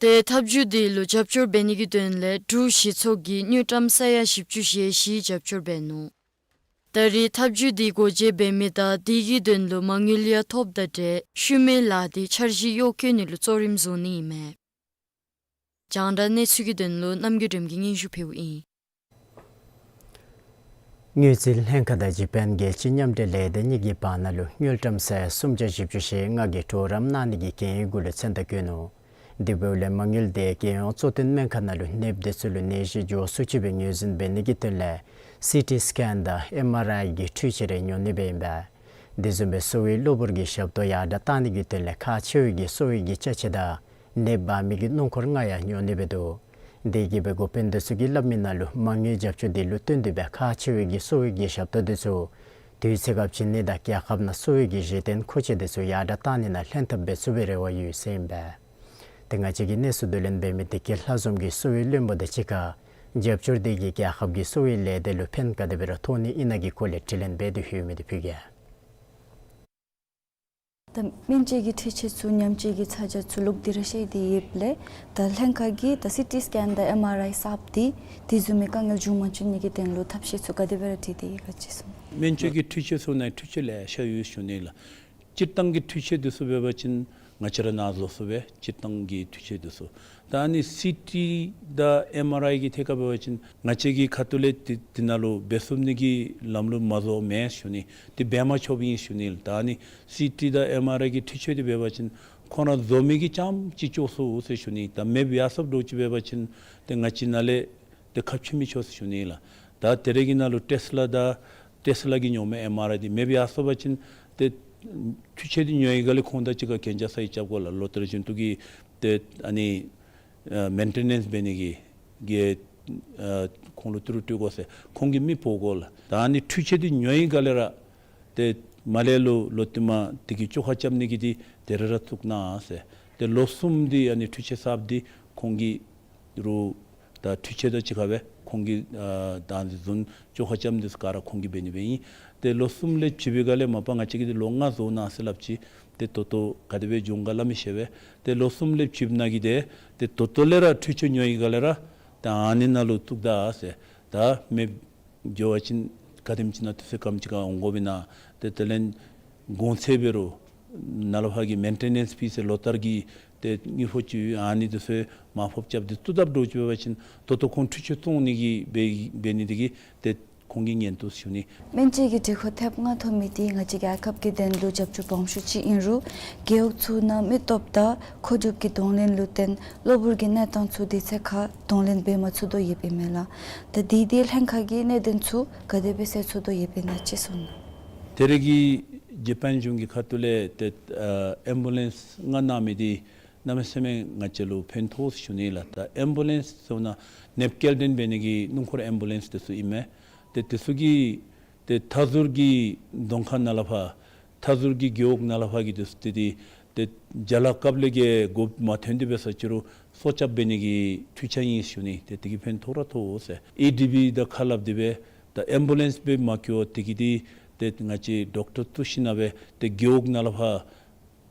ཏེ་ཐབས་བྱུས་དེ་ལུ་རྒྱབ་སྐྱོར་འབད་ནི་གི་དོན་ལས་འབྲུག་གཞི་ཚོགས་ཀྱིས་དངུལ་ཀྲམ་ས་ཡ་བཞི་བཅུ་ཞེ་བཞི་རྒྱབ་སྐྱོར་འབད་ནུག། ད་རེས་ཐབས་བྱུས་དེ་སྒོ་འབྱེད་འབད་མི་དང་དེ་གི་དོན་ལུ་མ་དངུལ་ཡང་ཐོབ་དང་འབྲེལ་ཤུལ་མའི་ལཱ་དེ་འཆར་གཞི་གཡོག་བཀོལ་ནི་ལུ་གཙོ་རིམ་བཟུང་ནི་ཨིན་མས། རྒྱང་བསྒྲགས་གནས་ཚུལ་གྱི་དོན་ལུ་རྣམ་རྒྱལ་སྒྲོལམ་གྱིས་སྙན་ཞུ་ཕུལཝ་ཨིན། དངུལ་རྩིས་ལྷན་ཁག་དང་འཇིགས་པ་རྒྱལ་སྤྱི་མཉམ་འབྲེལ་ལས་སྡེ་གཉིས་ཀྱི་བར་ན་ལུ་དངུལ་ཀྲམ་ས་ཡ་སུམ་བརྒྱ་བཞི་བཅུ་ཞེ་ལྔ་གི་གྲོགས་རམ་གནང་ནི་གི་གན་ཡིག་གུ་ལུ་མཚན་རྟགས་བཀོད་ནུག། དེ་འབདཝ་ལས་མ་དངུལ་དེ་རྒྱལ་ཡོངས་གཙོ་བསྟེན་སྨན་ཁང་ནང་ལུ་ནདཔ་དེ་ཚུ་ལུ་ནད་གཞི་འགྱོ་ཚུགས་ཅི་སྦེ་ངོས་འཛིན་འབད་ནི་གི་དོན་ལས་སི་ཊི་སི་ཀེན་དང་ཨེམ་ཨར་ཨའི་གི་འཕྲུལ་ཆས་རེ་ཉོ་ནི་སྦེ་ཨིན་པས། དེ་བཟུམ་སྦེ་གསོ་བའི་གློ་བུར་གྱི་ཞབས་ཏོག་ཡར་དྲག་གཏང་ནི་གི་དོན་ལས་ཁག་ཆེ་བའི་གི་གསོ་བའི་གི་ཅ་ཆས་དང་ནདཔ་འབག་མི་གི་སྣུམ་འཁོར་ལྔ་ཡང་ཉོ་ནི་སྦེ་འདུག། དེ་གིས་སྦེ་འགོ་དཔོན་དེ་ཚུ་གིས་སླབ་མི་ནང་ལུ་མ་དངུལ་རྒྱབ་སྐྱོར་དེ་ལུ་བརྟེན་ཏེ་སྦེ་ཁག་ཆེ་བའི་གི་གསོ་བའི་གི་ཞབས་ཏོག་དེ་ཚུ་དུས་ཚོད་སྐབས་བྱིན་ནི་དང་རྒྱལ་ཁབ་ནང་གསོ་བའི་གི་གཞི་རྟེན་མཁོ་ཆས་དེ་ཚུ་ཡར་དྲག་གཏང་ནི་ནང་ལྷན་ཐབས་འབད་ཚུགས་པའི་རེ་བ་ཡོད་ཟེར་ཨིན་པས། ཏེ་ང་བཅས་ཀྱིས་གནས་ཚུལ་བསྡུ་ལེན་འབད་མི་བདེ་སྐྱིད་ལྷ་འཛོམས་ཀྱིས་གསོ་བའི་བློན་པོ་དང་གཅིག་ཁར་རྒྱབ་སྐྱོར་དེ་གིས་རྒྱལ་ཁབ་ཀྱི་གསོ་བའི་ལས་སྡེ་ལུ་ཕན་ག་དེ་སྦེ་ར་ཐོགས་ནི་ཨིན་ན་གི་སྐོར་ལས་དྲི་ལན་འབད་དེ་ལྷོད་མི་དེ་ཕུལ་གེ། ད་སྨན་བཅོས་ཀྱི་འཕྲུལ་ཆས་ཚུ་ཉམས་བཅོས་ཀྱི་ཚ་གྱང་ཚུ་ལོག་སྟེ་ར་བཤལ་ཏེ་ཡོདཔ་ལས་ད་ལྷན་ཁག་གིས་ད་སི་ཊི་སི་ཀེན་དང་ཨེམ་ཨར་ཨའི་གསརཔ་དེ་དེ་བཟུམ་མའི་དཀའ་ངལ་འབྱུང་མ་བཅུག་ནི་གི་དོན་ལུ་ཐབས་ཤེས་ཚུ་ག་དེ་སྦེ་ར་བསྒྲིགས་ཏེ་ཡོད་ག་ཅིག་གསུངས། སྨན་བཅོས་ཀྱི་འཕྲུལ་ཆས་ཚུ་ནང་འཕྲུལ་ཆས་ལེ་ཤ་ཡོད་ཞུ་ནི་ལགས། སྤྱིར་བཏང་གི་འཕྲུལ་ཆས་དེ་ཚུ་འབད་བ་ཅིན་ང་བཅས་ར་ནཱ་བཟོ་ཚུགས་པས། སྤྱིར་བཏང་གི་འཕྲུལ་ཆས་དེ་ཚུ། ད་ཨ་ནི་སི་ཊི་དང་ཨེམ་ཨར་ཨའི་གི་ཐད་ཁར་འབད་བ་ཅིན་ང་བཅས་ཀྱི་ཁ་ཐུག་ལས་དེ་དེ་ནང་ལུ་འབད་ཚུགས་ནི་གི་ལམ་ལུགས་མ་བཟོ་མེད་ཞུ་ནི། དེ་འབད་མ་ཆོགཔ་ཨིན་ཞུ་ནི། ད་ཨ་ནི་སི་ཊི་དང་ཨེམ་ཨར་ཨའི་གི་འཕྲུལ་ཆས་དེ་འབད་བ་ཅིན་ཁོང་ར་བཟོ་མི་གིས་རྐྱངམ་ཅིག་ལྕོགས་སོ་ཟེར་ཞུ་ནི། ད་མེདཔ་ཡར་སོངམ་འདྲཝ་ཅིག་འབད་བ་ཅིན་ཏེ་ང་བཅས་ནཱ་ལས་ཏེ་ཁ་ཕྱེ་མི་ཆོག་ཟེར་ཞུ་ནི་ལགས། ད་དེ་རེ་གི་ནང་ལུ་ཊེསི་ལ་དང་ཊེསི་ལ་གིས་ཉོ་མི་ཨེམ་ཨར་ཨའི་དེ་མེདཔ་ཡར་སོང་པ་ཅིན་ཏེ་འཕྲུལ་ཆས་དེ་ཉོ་བའི་སྒང་ལས་ཁོང་དང་གཅིག་ཁར་གན་རྒྱ་ས་ཡི་རྐྱབ་དགོ་ལགས། ལོ་ལྟར་བཞིན་དུ་གི་ཏེ་ཨ་ནི་ཨ་མེན་ཊེ་ནེནསི་འབད་ནི་གི་གི་ཨ་ཁོང་ལུ་ཏི་རུ་སྤྲོད་དགོ་ཟེར་ཁོང་གིས་མི་འབོ་དགོ་ལགས། ད་ཨ་ནི་འཕྲུལ་ཆས་དེ་ཉོ་བའི་སྒང་ལས་ར་ཏེ་མར་ལས་ལུ་ལོག་སྟེ་མར་དེ་གི་བཅོ་ཁ་རྐྱབ་ནི་གི་དེ་དེ་རེ་ར་བཙུགས་གནང་ཟེར། ཏེ་ལོ་གསུམ་དེ་ཨ་ནི་འཕྲུལ་ཆས་གསརཔ་དེ་ཁོང་གི་རུ་ད་འཕྲུལ་ཆས་དང་གཅིག་ཁར་སྦེ་ཁོང་གིས་ཨ་ད་ཨ་ནི་བཟུམ་བཅོ་ཁ་རྐྱབ་ནི་དེ་ཚུ་ག་ར་ཁོང་གིས་འབད་ནི་སྦེ་ཨིན། ཏེ་ལོ་གསུམ་ལས་བྱིན་པའི་སྒང་ལས་མ་པ་ང་བཅས་ཀྱིས་དེ་ལོ་ལྔ་བཟོ་གནང་ཟེར་སླབ་ཅི། ཏེ་ད་ལྟོ་ག་དེ་སྦེ་འགྱོ་འོང་ག་སླབ་མི་ཤེས་པས། ཏེ་ལོ་གསུམ་ལས་བྱིནམ་ནང་གི་དེ་ཏེ་ད་ལྟོ་ལས་ར་འཕྲུལ་ཆས་ཉོ་བའི་སྒང་ལས་ར་ད་ཨ་ནི་ནང་ལུ་བཙུགས་ད་ཟེར། ད་མེདཔ་འགྱོ་བ་ཅིན་ག་དེམ་ཅིག་ནང་དུས་ཚོད་སྐམ་ཅིག་ཁར་འོང་དགོ་པས་ན། ཏེ་དེ་ལས་གོང་ཚད་འབད་རུང་ནཱ་ལས་ཕར་གྱི་མེན་ཊེ་ནེནསི་ཕིས་ཟེར་ལོ་ལྟར་གྱི་ཏེ་དངུལ་ཕོགས་ཅིག་ཨ་ནི་དེ་ཚུ་མར་ཕབ་རྐྱབ་སྟེ་བཙུགས་དཔ་འདྲཝ་ཅིག་འབད་བ་ཅིན་ད་ལྟོ་ཁོང་འཕྲུལ་ཆས་བཙོང་ནི་གི་འབད་འབད་ནི་དེ་གིས་ཏེ་ཁོང་གིས་ཉེན་བཏུབ་ཞུ་ནི། སྨན་བཅོས་ཀྱི་འགྲུལ་འཁོར་ཐེངས་ལྔ་ཐོབ་མི་དེ་ང་བཅས་རྒྱལ་ཁབ་ཀྱི་དོན་ལུ་རྒྱབ་སྐྱོར་སྦོམ་ཤོས་ཅིག་ཨིན་རུང་རྒེད་འོག་ཚུ་ནང་མི་སྟོབས་དང་མཁོ་སྒྲུབ་ཀྱི་གདོང་ལེན་ལུ་བརྟེན་གློ་བུར་གྱི་གནས་སྟངས་ཚུ་དུས་ཚོད་ཁར་གདོང་ལེན་འབད་མ་ཚུགས་དོ་ཡོདཔ་ཨིན་མས་ལགས། ད་དེ་དེ་ལྷན་ཁག་གིས་གནད་དོན་ཚུ་ག་དེ་སྦེ་སེལ་ཚུགས་དོ་ཡོདཔ་ཨིན་ན་ཅིག་གསུངས་གནང་། དེ་རེ་གི་འཇིགས་པ་གཞུང་གི་ཁ་ཐུག་ལས་ཏེ་ཨ་ཨེམ་བུ་ལེནསི་ལྔ་གནང་མི་དེ་གནམ་མེད་ས་མེད་ང་བཅས་ལུ་ཕན་ཐོགས་ཞུ་ནི་ལགས། ད་ཨེམ་བུ་ལེནསི་ཟེར་ན་ནདཔ་སྐྱེལ་འདྲེན་འབད་ནི་གི་སྣུམ་འཁོར་ཨེམ་བུ་ལེནསི་དེ་ཚུ་ཨིན་མས། ཏེ་དེ་ཚུ་གིས་ཏེ་མཐའ་ཟུར་གྱི་གདོང་ཁ་ནང་ལས་ཕར་མཐའ་ཟུར་གྱི་རྒེད་འོག་ནང་ལས་ཕར་གྱི་དུས་ཏེ་ཏེ་ཏེ་ཅ་ལ་སྐབས་ལས་ཀྱི་སྒོ་མ་ཐོན་ཏེ་འབད་ས་ཅིག་རུང་སོར་རྐྱབ་འབད་ནི་གི་འཕྲུལ་ཆས་ཨིན་ཞུ་ནི། ཏེ་དེ་གིས་ཕན་ཐོགས་ར་ཐོགས་ཟེར། ཨེ་ཌི་བི་དང་ཁ་སླབ་སྟེ་སྦེ་ད་ཨེམ་བུ་ལེནསི་སྦེ་མ་བཀོལ་བར་དེ་གིས་ཏེ་ཏེ་ང་བཅས་ཌོག་ཊར་བཙུགས་ཞིནམ་ལས་སྦེ་ཏེ་རྒེད་འོག་ནང་ལས་ཕར་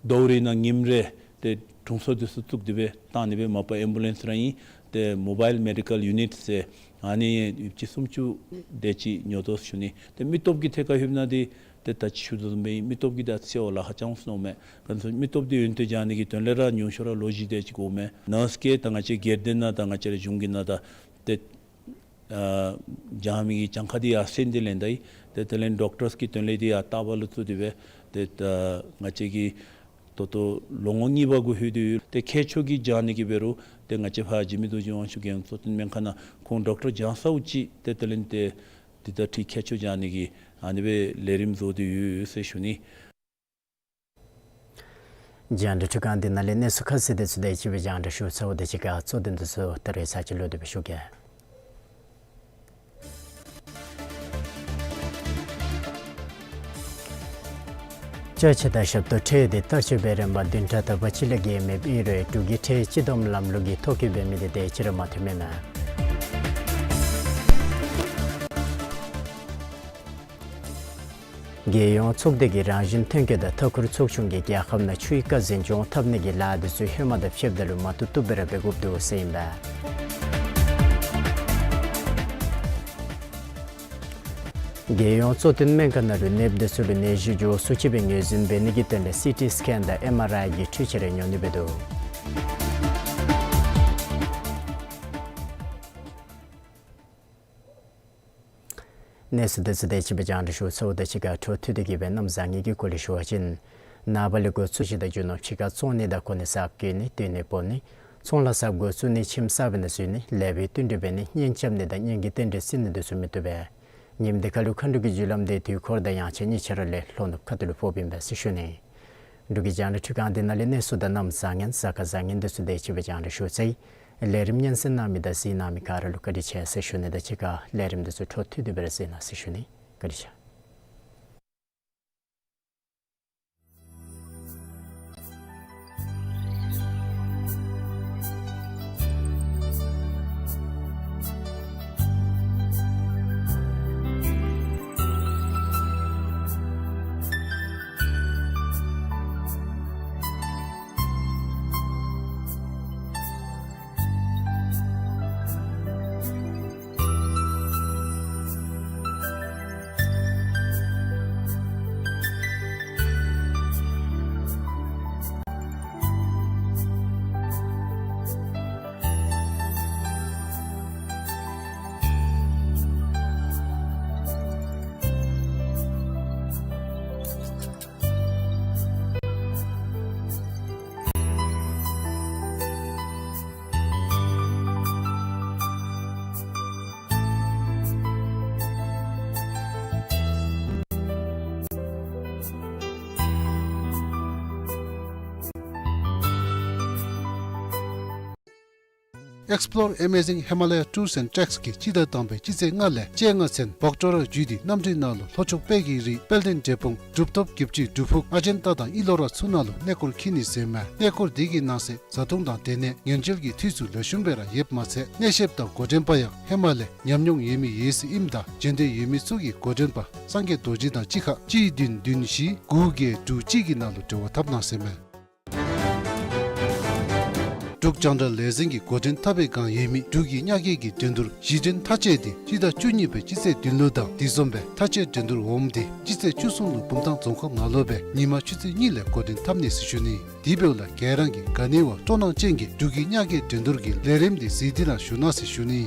ཟླཝ་རེ་ནང་ཉིནམ་རེ་ཏེ་དྲུང་འཚོ་དེ་ཚུ་བཙུགས་ཏེ་སྦེ་བཏང་ནི་སྦེ་མ་པ་ཨེམ་བུ་ལེནསི་ར་ཨིན། ཏེ་མོ་བཱའིལ་མེ་ཌི་ཀཱལ་ཡུ་ནིཊ་ཟེར་ཨ་ནི་ཡོདཔ་ཅིག་སུམ་ཅུ་དེ་ཅིག་ཉོ་དོ་ཞུ་ནི། ཏེ་མི་སྟོབས་ཀྱི་ཐད་ཁར་ལྷོདཔ་ད་ཏེ་ཏེ་ད་ཅི་ཞུ་དོ་བཟུམ་སྦེ་མི་སྟོབས་ཀྱི་ད་ཚེ་འོ་ལ་ཧ་ཅང་སོང་མས། ག་ཅི་སྨོ་མི་སྟོབས་དེ་ཡོན་ཏན་སྦྱང་ནི་གི་དོན་ལས་ར་ཉུང་ཤོས་ར་ལོ་བཞི་དེ་ཅིག་འགོརཝ་མས། ནརསི་གིས་ད་ང་བཅས་སྒེར་སྡེ་ནང་དང་ང་བཅས་ར་གཞུང་གི་ནང་ད་ཏེ་ཨ་སྦྱང་མི་གི་གྱངས་ཁ་དེ་ཡར་སེང་སྟེ་ལེན་ད་ཡི། ཏེ་དེ་ལས་ཌོག་ཊརསི་གི་དོན་ལས་དེ་ཡང་ལྟ་བ་ལུ་བཙུགས་ཏེ་སྦེ་ཏེ་ད་ང་བཅས་ཀྱིས་ད་ལྟོ་ལོ་ངོ་གཉིས་པ་གུ་ལྷོད་དེ་ཡོད། ཏེ་མཁས་མཆོག་གིས་སྦྱང་ནི་གི་འབད་རུང་ཏེ་ང་བཅས་ཕར་འཇིགས་མེད་རྡོ་རྗེ་དབང་ཕྱུག་རྒྱལ་ཡོངས་གཙོ་བསྟེན་སྨན་ཁང་ནང་ཁོང་ཌོག་ཊར་སྦྱང་ཚརཝ་ཅིག་ཏེ་དེ་ལས་ཏེ་དེ་ད་ཁྲིད་མཁས་མཆོག་སྦྱང་ནི་གི་ཨ་ནི་སྦེ་ལས་རིམ་བཟོ་སྟེ་ཡོད་ཟེར་ཞུ་ནི། རྒྱང་བསྒྲགས་འཕྲུལ་ཁང་འདི་ནང་ལས་གནས་ཚུལ་ཁ་གསལ་དེ་ཚུ་དེ་ཅིག་སྦེ་རྒྱང་བསྒྲགས་ཞུ་ཚརཝ་དང་གཅིག་ཁར་གཙོ་དོན་དེ་ཚུ་ད་རེས་ཚར་གཅིག་ལོག་སྟེ་སྦེ་ཞུ་གེ། ཅ་ཆས་དང་ཞབས་ཏོག་ཁྲལ་དེ་ལྟར་སྤྱོད་པའི་རིན་པ་བདུན་ཕྲག་དག་པ་ཅིག་ལས་བརྒལ་མེདཔ་ཨིན་རུང་འབྲུག་གི་ཁྲལ་སྤྱི་བསྡོམས་ལམ་ལུགས་ཀྱིས་ཐོ་བཀོད་འབད་མི་དེ་དེ་ཅིག་ར་མ་ཐོནམ་ཨིན་མས། རྒྱལ་ཡོངས་ཚོགས་སྡེ་གིས་རང་བཞིན་ཐོན་སྐྱེད་དང་མཐའ་འཁོར་ཚོགས་ཆུང་གིས་རྒྱལ་ཁབ་ནང་ཆུའི་ཀ་འཛིན་སྐྱོང་འཐབ་ནི་གི་ལཱ་དེ་ཚུ་ཧེ་མ་དང་ཕྱདཔ་ད་ལུ་མ་བཏུབ་བཏུབ་སྦེ་ར་འབད་དགོཔ་འདུག་ཟེར་ཨིན་པས། རྒྱལ་ཡོངས་གཙོ་བསྟེན་སྨན་ཁང་ནང་ལུ་ནདཔ་དེ་ཚུ་ལུ་ནད་གཞི་མགྱོགས་སུ་ཅིག་སྦེ་ངོས་འཛིན་འབད་ནི་གི་དོན་ལས་སི་ཊི་སི་ཀེན་དང་ཨེམ་ཨར་ཨའི་གི་འཕྲུལ་ཆས་རེ་ཉོ་ནི་འབད་དོ། གནས་ཚུལ་དེ་ཚུ་དེ་ཅིག་སྦེ་རྒྱང་བསྒྲགས་ཞུ་ཚརཝ་དང་གཅིག་ཁར་འཕྲོ་མཐུད་དེ་གིས་སྦེ་གནམ་བཟང་ངན་གྱི་སྐོར་ལས་ཞུ་བ་ཅིན། ནངས་པ་ལས་འགོ་བཙུགས་གཞི་དང་རྒྱུ་ནོར་ཕྱི་ཁར་བཙོང་ནི་དང་གོན་ནི་གསརཔ་གྱོན་ནི་སྟོན་ནི་སྤོ་ནི་ཚོང་ལཱ་གསརཔ་འགོ་བཙུགས་ནི་ཁྱིམ་གསར་པའི་ནང་འཛུལ་ནི་ལེགས་པའི་བསྟུན་གྲོས་འབད་ནི་གཉེན་རྐྱབ་ནི་དང་གཉེན་གྱི་རྟེན་འབྲེལ་བརྩི་ནི་དེ་ཚུ་མི་བཏུབ་པས། ཉིནམ་དེ་ཁར་ལུ་མཁའ་འགྲོ་གི་རྒྱུ་ལམ་དེ་དུས་འཁོར་དང་དབྱངས་ཅན་གཉིས་ཆ་ར་ལས་ལྷོ་ནུབ་ཁ་ཐུག་ལུ་ཕོགཔ་ཨིན་པས་ཟེར་ཞུ་ནི། འབྲུག་གི་རྒྱང་བསྒྲགས་འཕྲུལ་ཁང་འདི་ནང་ལས་གནས་ཚུལ་དང་གནམ་བཟང་ངན་གཟའ་སྐར་བཟང་ངན་དེ་ཚུ་དེ་ཅིག་སྦེ་རྒྱང་བསྒྲགས་ཞུ་ཚར་ཡི། ལས་རིམ་སྙན་གསན་གནང་མི་དང་གཟིགས་གནང་མི་ག་ར་ལུ་བཀའ་དྲིན་ཆེ་ཟེར་ཞུ་ནི་དང་གཅིག་ཁར་ལས་རིམ་དེ་ཚུ་འཕྲོ་མཐུད་དེ་སྦེ་ར་གཟིགས་གནང་ཟེར་ཞུ་ནི། བཀའ་དྲིན་ཆེ། Explore Amazing Himalaya Tours and Treks གིས་སྤྱི་ཟླ་དང་པའི་སྤྱི་ཚེས་ལྔ་ལས་བཅོ་ལྔ་ཚུན་བོག་ཊོ་ར་བརྒྱུད་དེ་གནམ་གྲུའི་ནང་ལུ་ལྷོ་ཕྱོགས་དཔལ་གྱི་རི་དཔལ་ལྡན་འབྲས་སྤུངས་གྲུབ་ཐོབ་བརྒྱད་ཅུའི་སྒྲུབ་ཕུག་ཨ་ཇན་ཏ་དང་ཨི་ལོ་ར་ཚུ་ནང་ལུ་གནས་སྐོར་འཁྱིད་ནི་ཟེར་མས། གནས་སྐོར་འདི་གི་ནང་གསེས་བཟའ་འཐུང་དང་སྡོད་གནས་ཉེན་བཅོལ་གྱི་འཐུས་ཚུ་ལེགས་ཤོམ་སྦེ་ར་ཡོདཔ་མ་ཚད་གནས་བཤདཔ་དང་འགོ་འདྲེན་པ་ཡང་ཧེ་མ་ལས་ཉམས་མྱོང་ཡོད་མི་ཡོད་ཟེར་ཨིནམ་ད་འབྱོན་འདོད་ཡོད་མི་ཚུ་གིས་འགོ་འདྲེན་པ་སངས་རྒྱས་རྡོ་རྗེ་དང་གཅིག་ཁར་གཅིག་བདུན་བདུན་བཞི་དགུ་བརྒྱད་དྲུག་གཅིག་གི་ནང་ལུ་འབྲེལ་བ་འཐབ་གནང་ཟེར་མས། འབྲུག་རྒྱང་བསྒྲགས་ལས་འཛིན་གྱིས་འགོ་འདྲེན་འཐབ་པའི་སྒང་ཡོད་མི་འབྲུག་གི་གཉའ་སྐྱེགས་ཀྱི་འགྲན་བསྡུར་གཞི་འགྲན་མཐའ་དཔྱད་དེ་སྤྱི་ཟླ་བཅུ་གཉིས་པའི་སྤྱི་ཚེས་བདུན་ལུ་དང་དེ་བཟུམ་སྦེ་མཐའ་དཔྱད་འགྲན་བསྡུར་འོགམ་དེ་སྤྱི་ཚེས་བཅུ་གསུམ་ལུ་བུམ་ཐང་རྫོང་ཁག་ནང་ལུ་སྦེ་ཉིན་མ་ཆུ་ཚོད་གཉིས་ལས་འགོ་འདྲེན་འཐབ་ནི་ཟེར་ཞུ་ནི། དེ་འབདཝ་ལས་ག་ར་གིས་ག་ནི་བ་སྤྲོ་སྣང་ཅན་གྱིས་འབྲུག་གི་གཉའ་སྐྱེགས་འགྲན་བསྡུར་གྱི་ལས་རིམ་དེ་གཟིགས་ཏེ་ལཱ་ཞུ་གནང་ཟེར་ཞུ་ནི།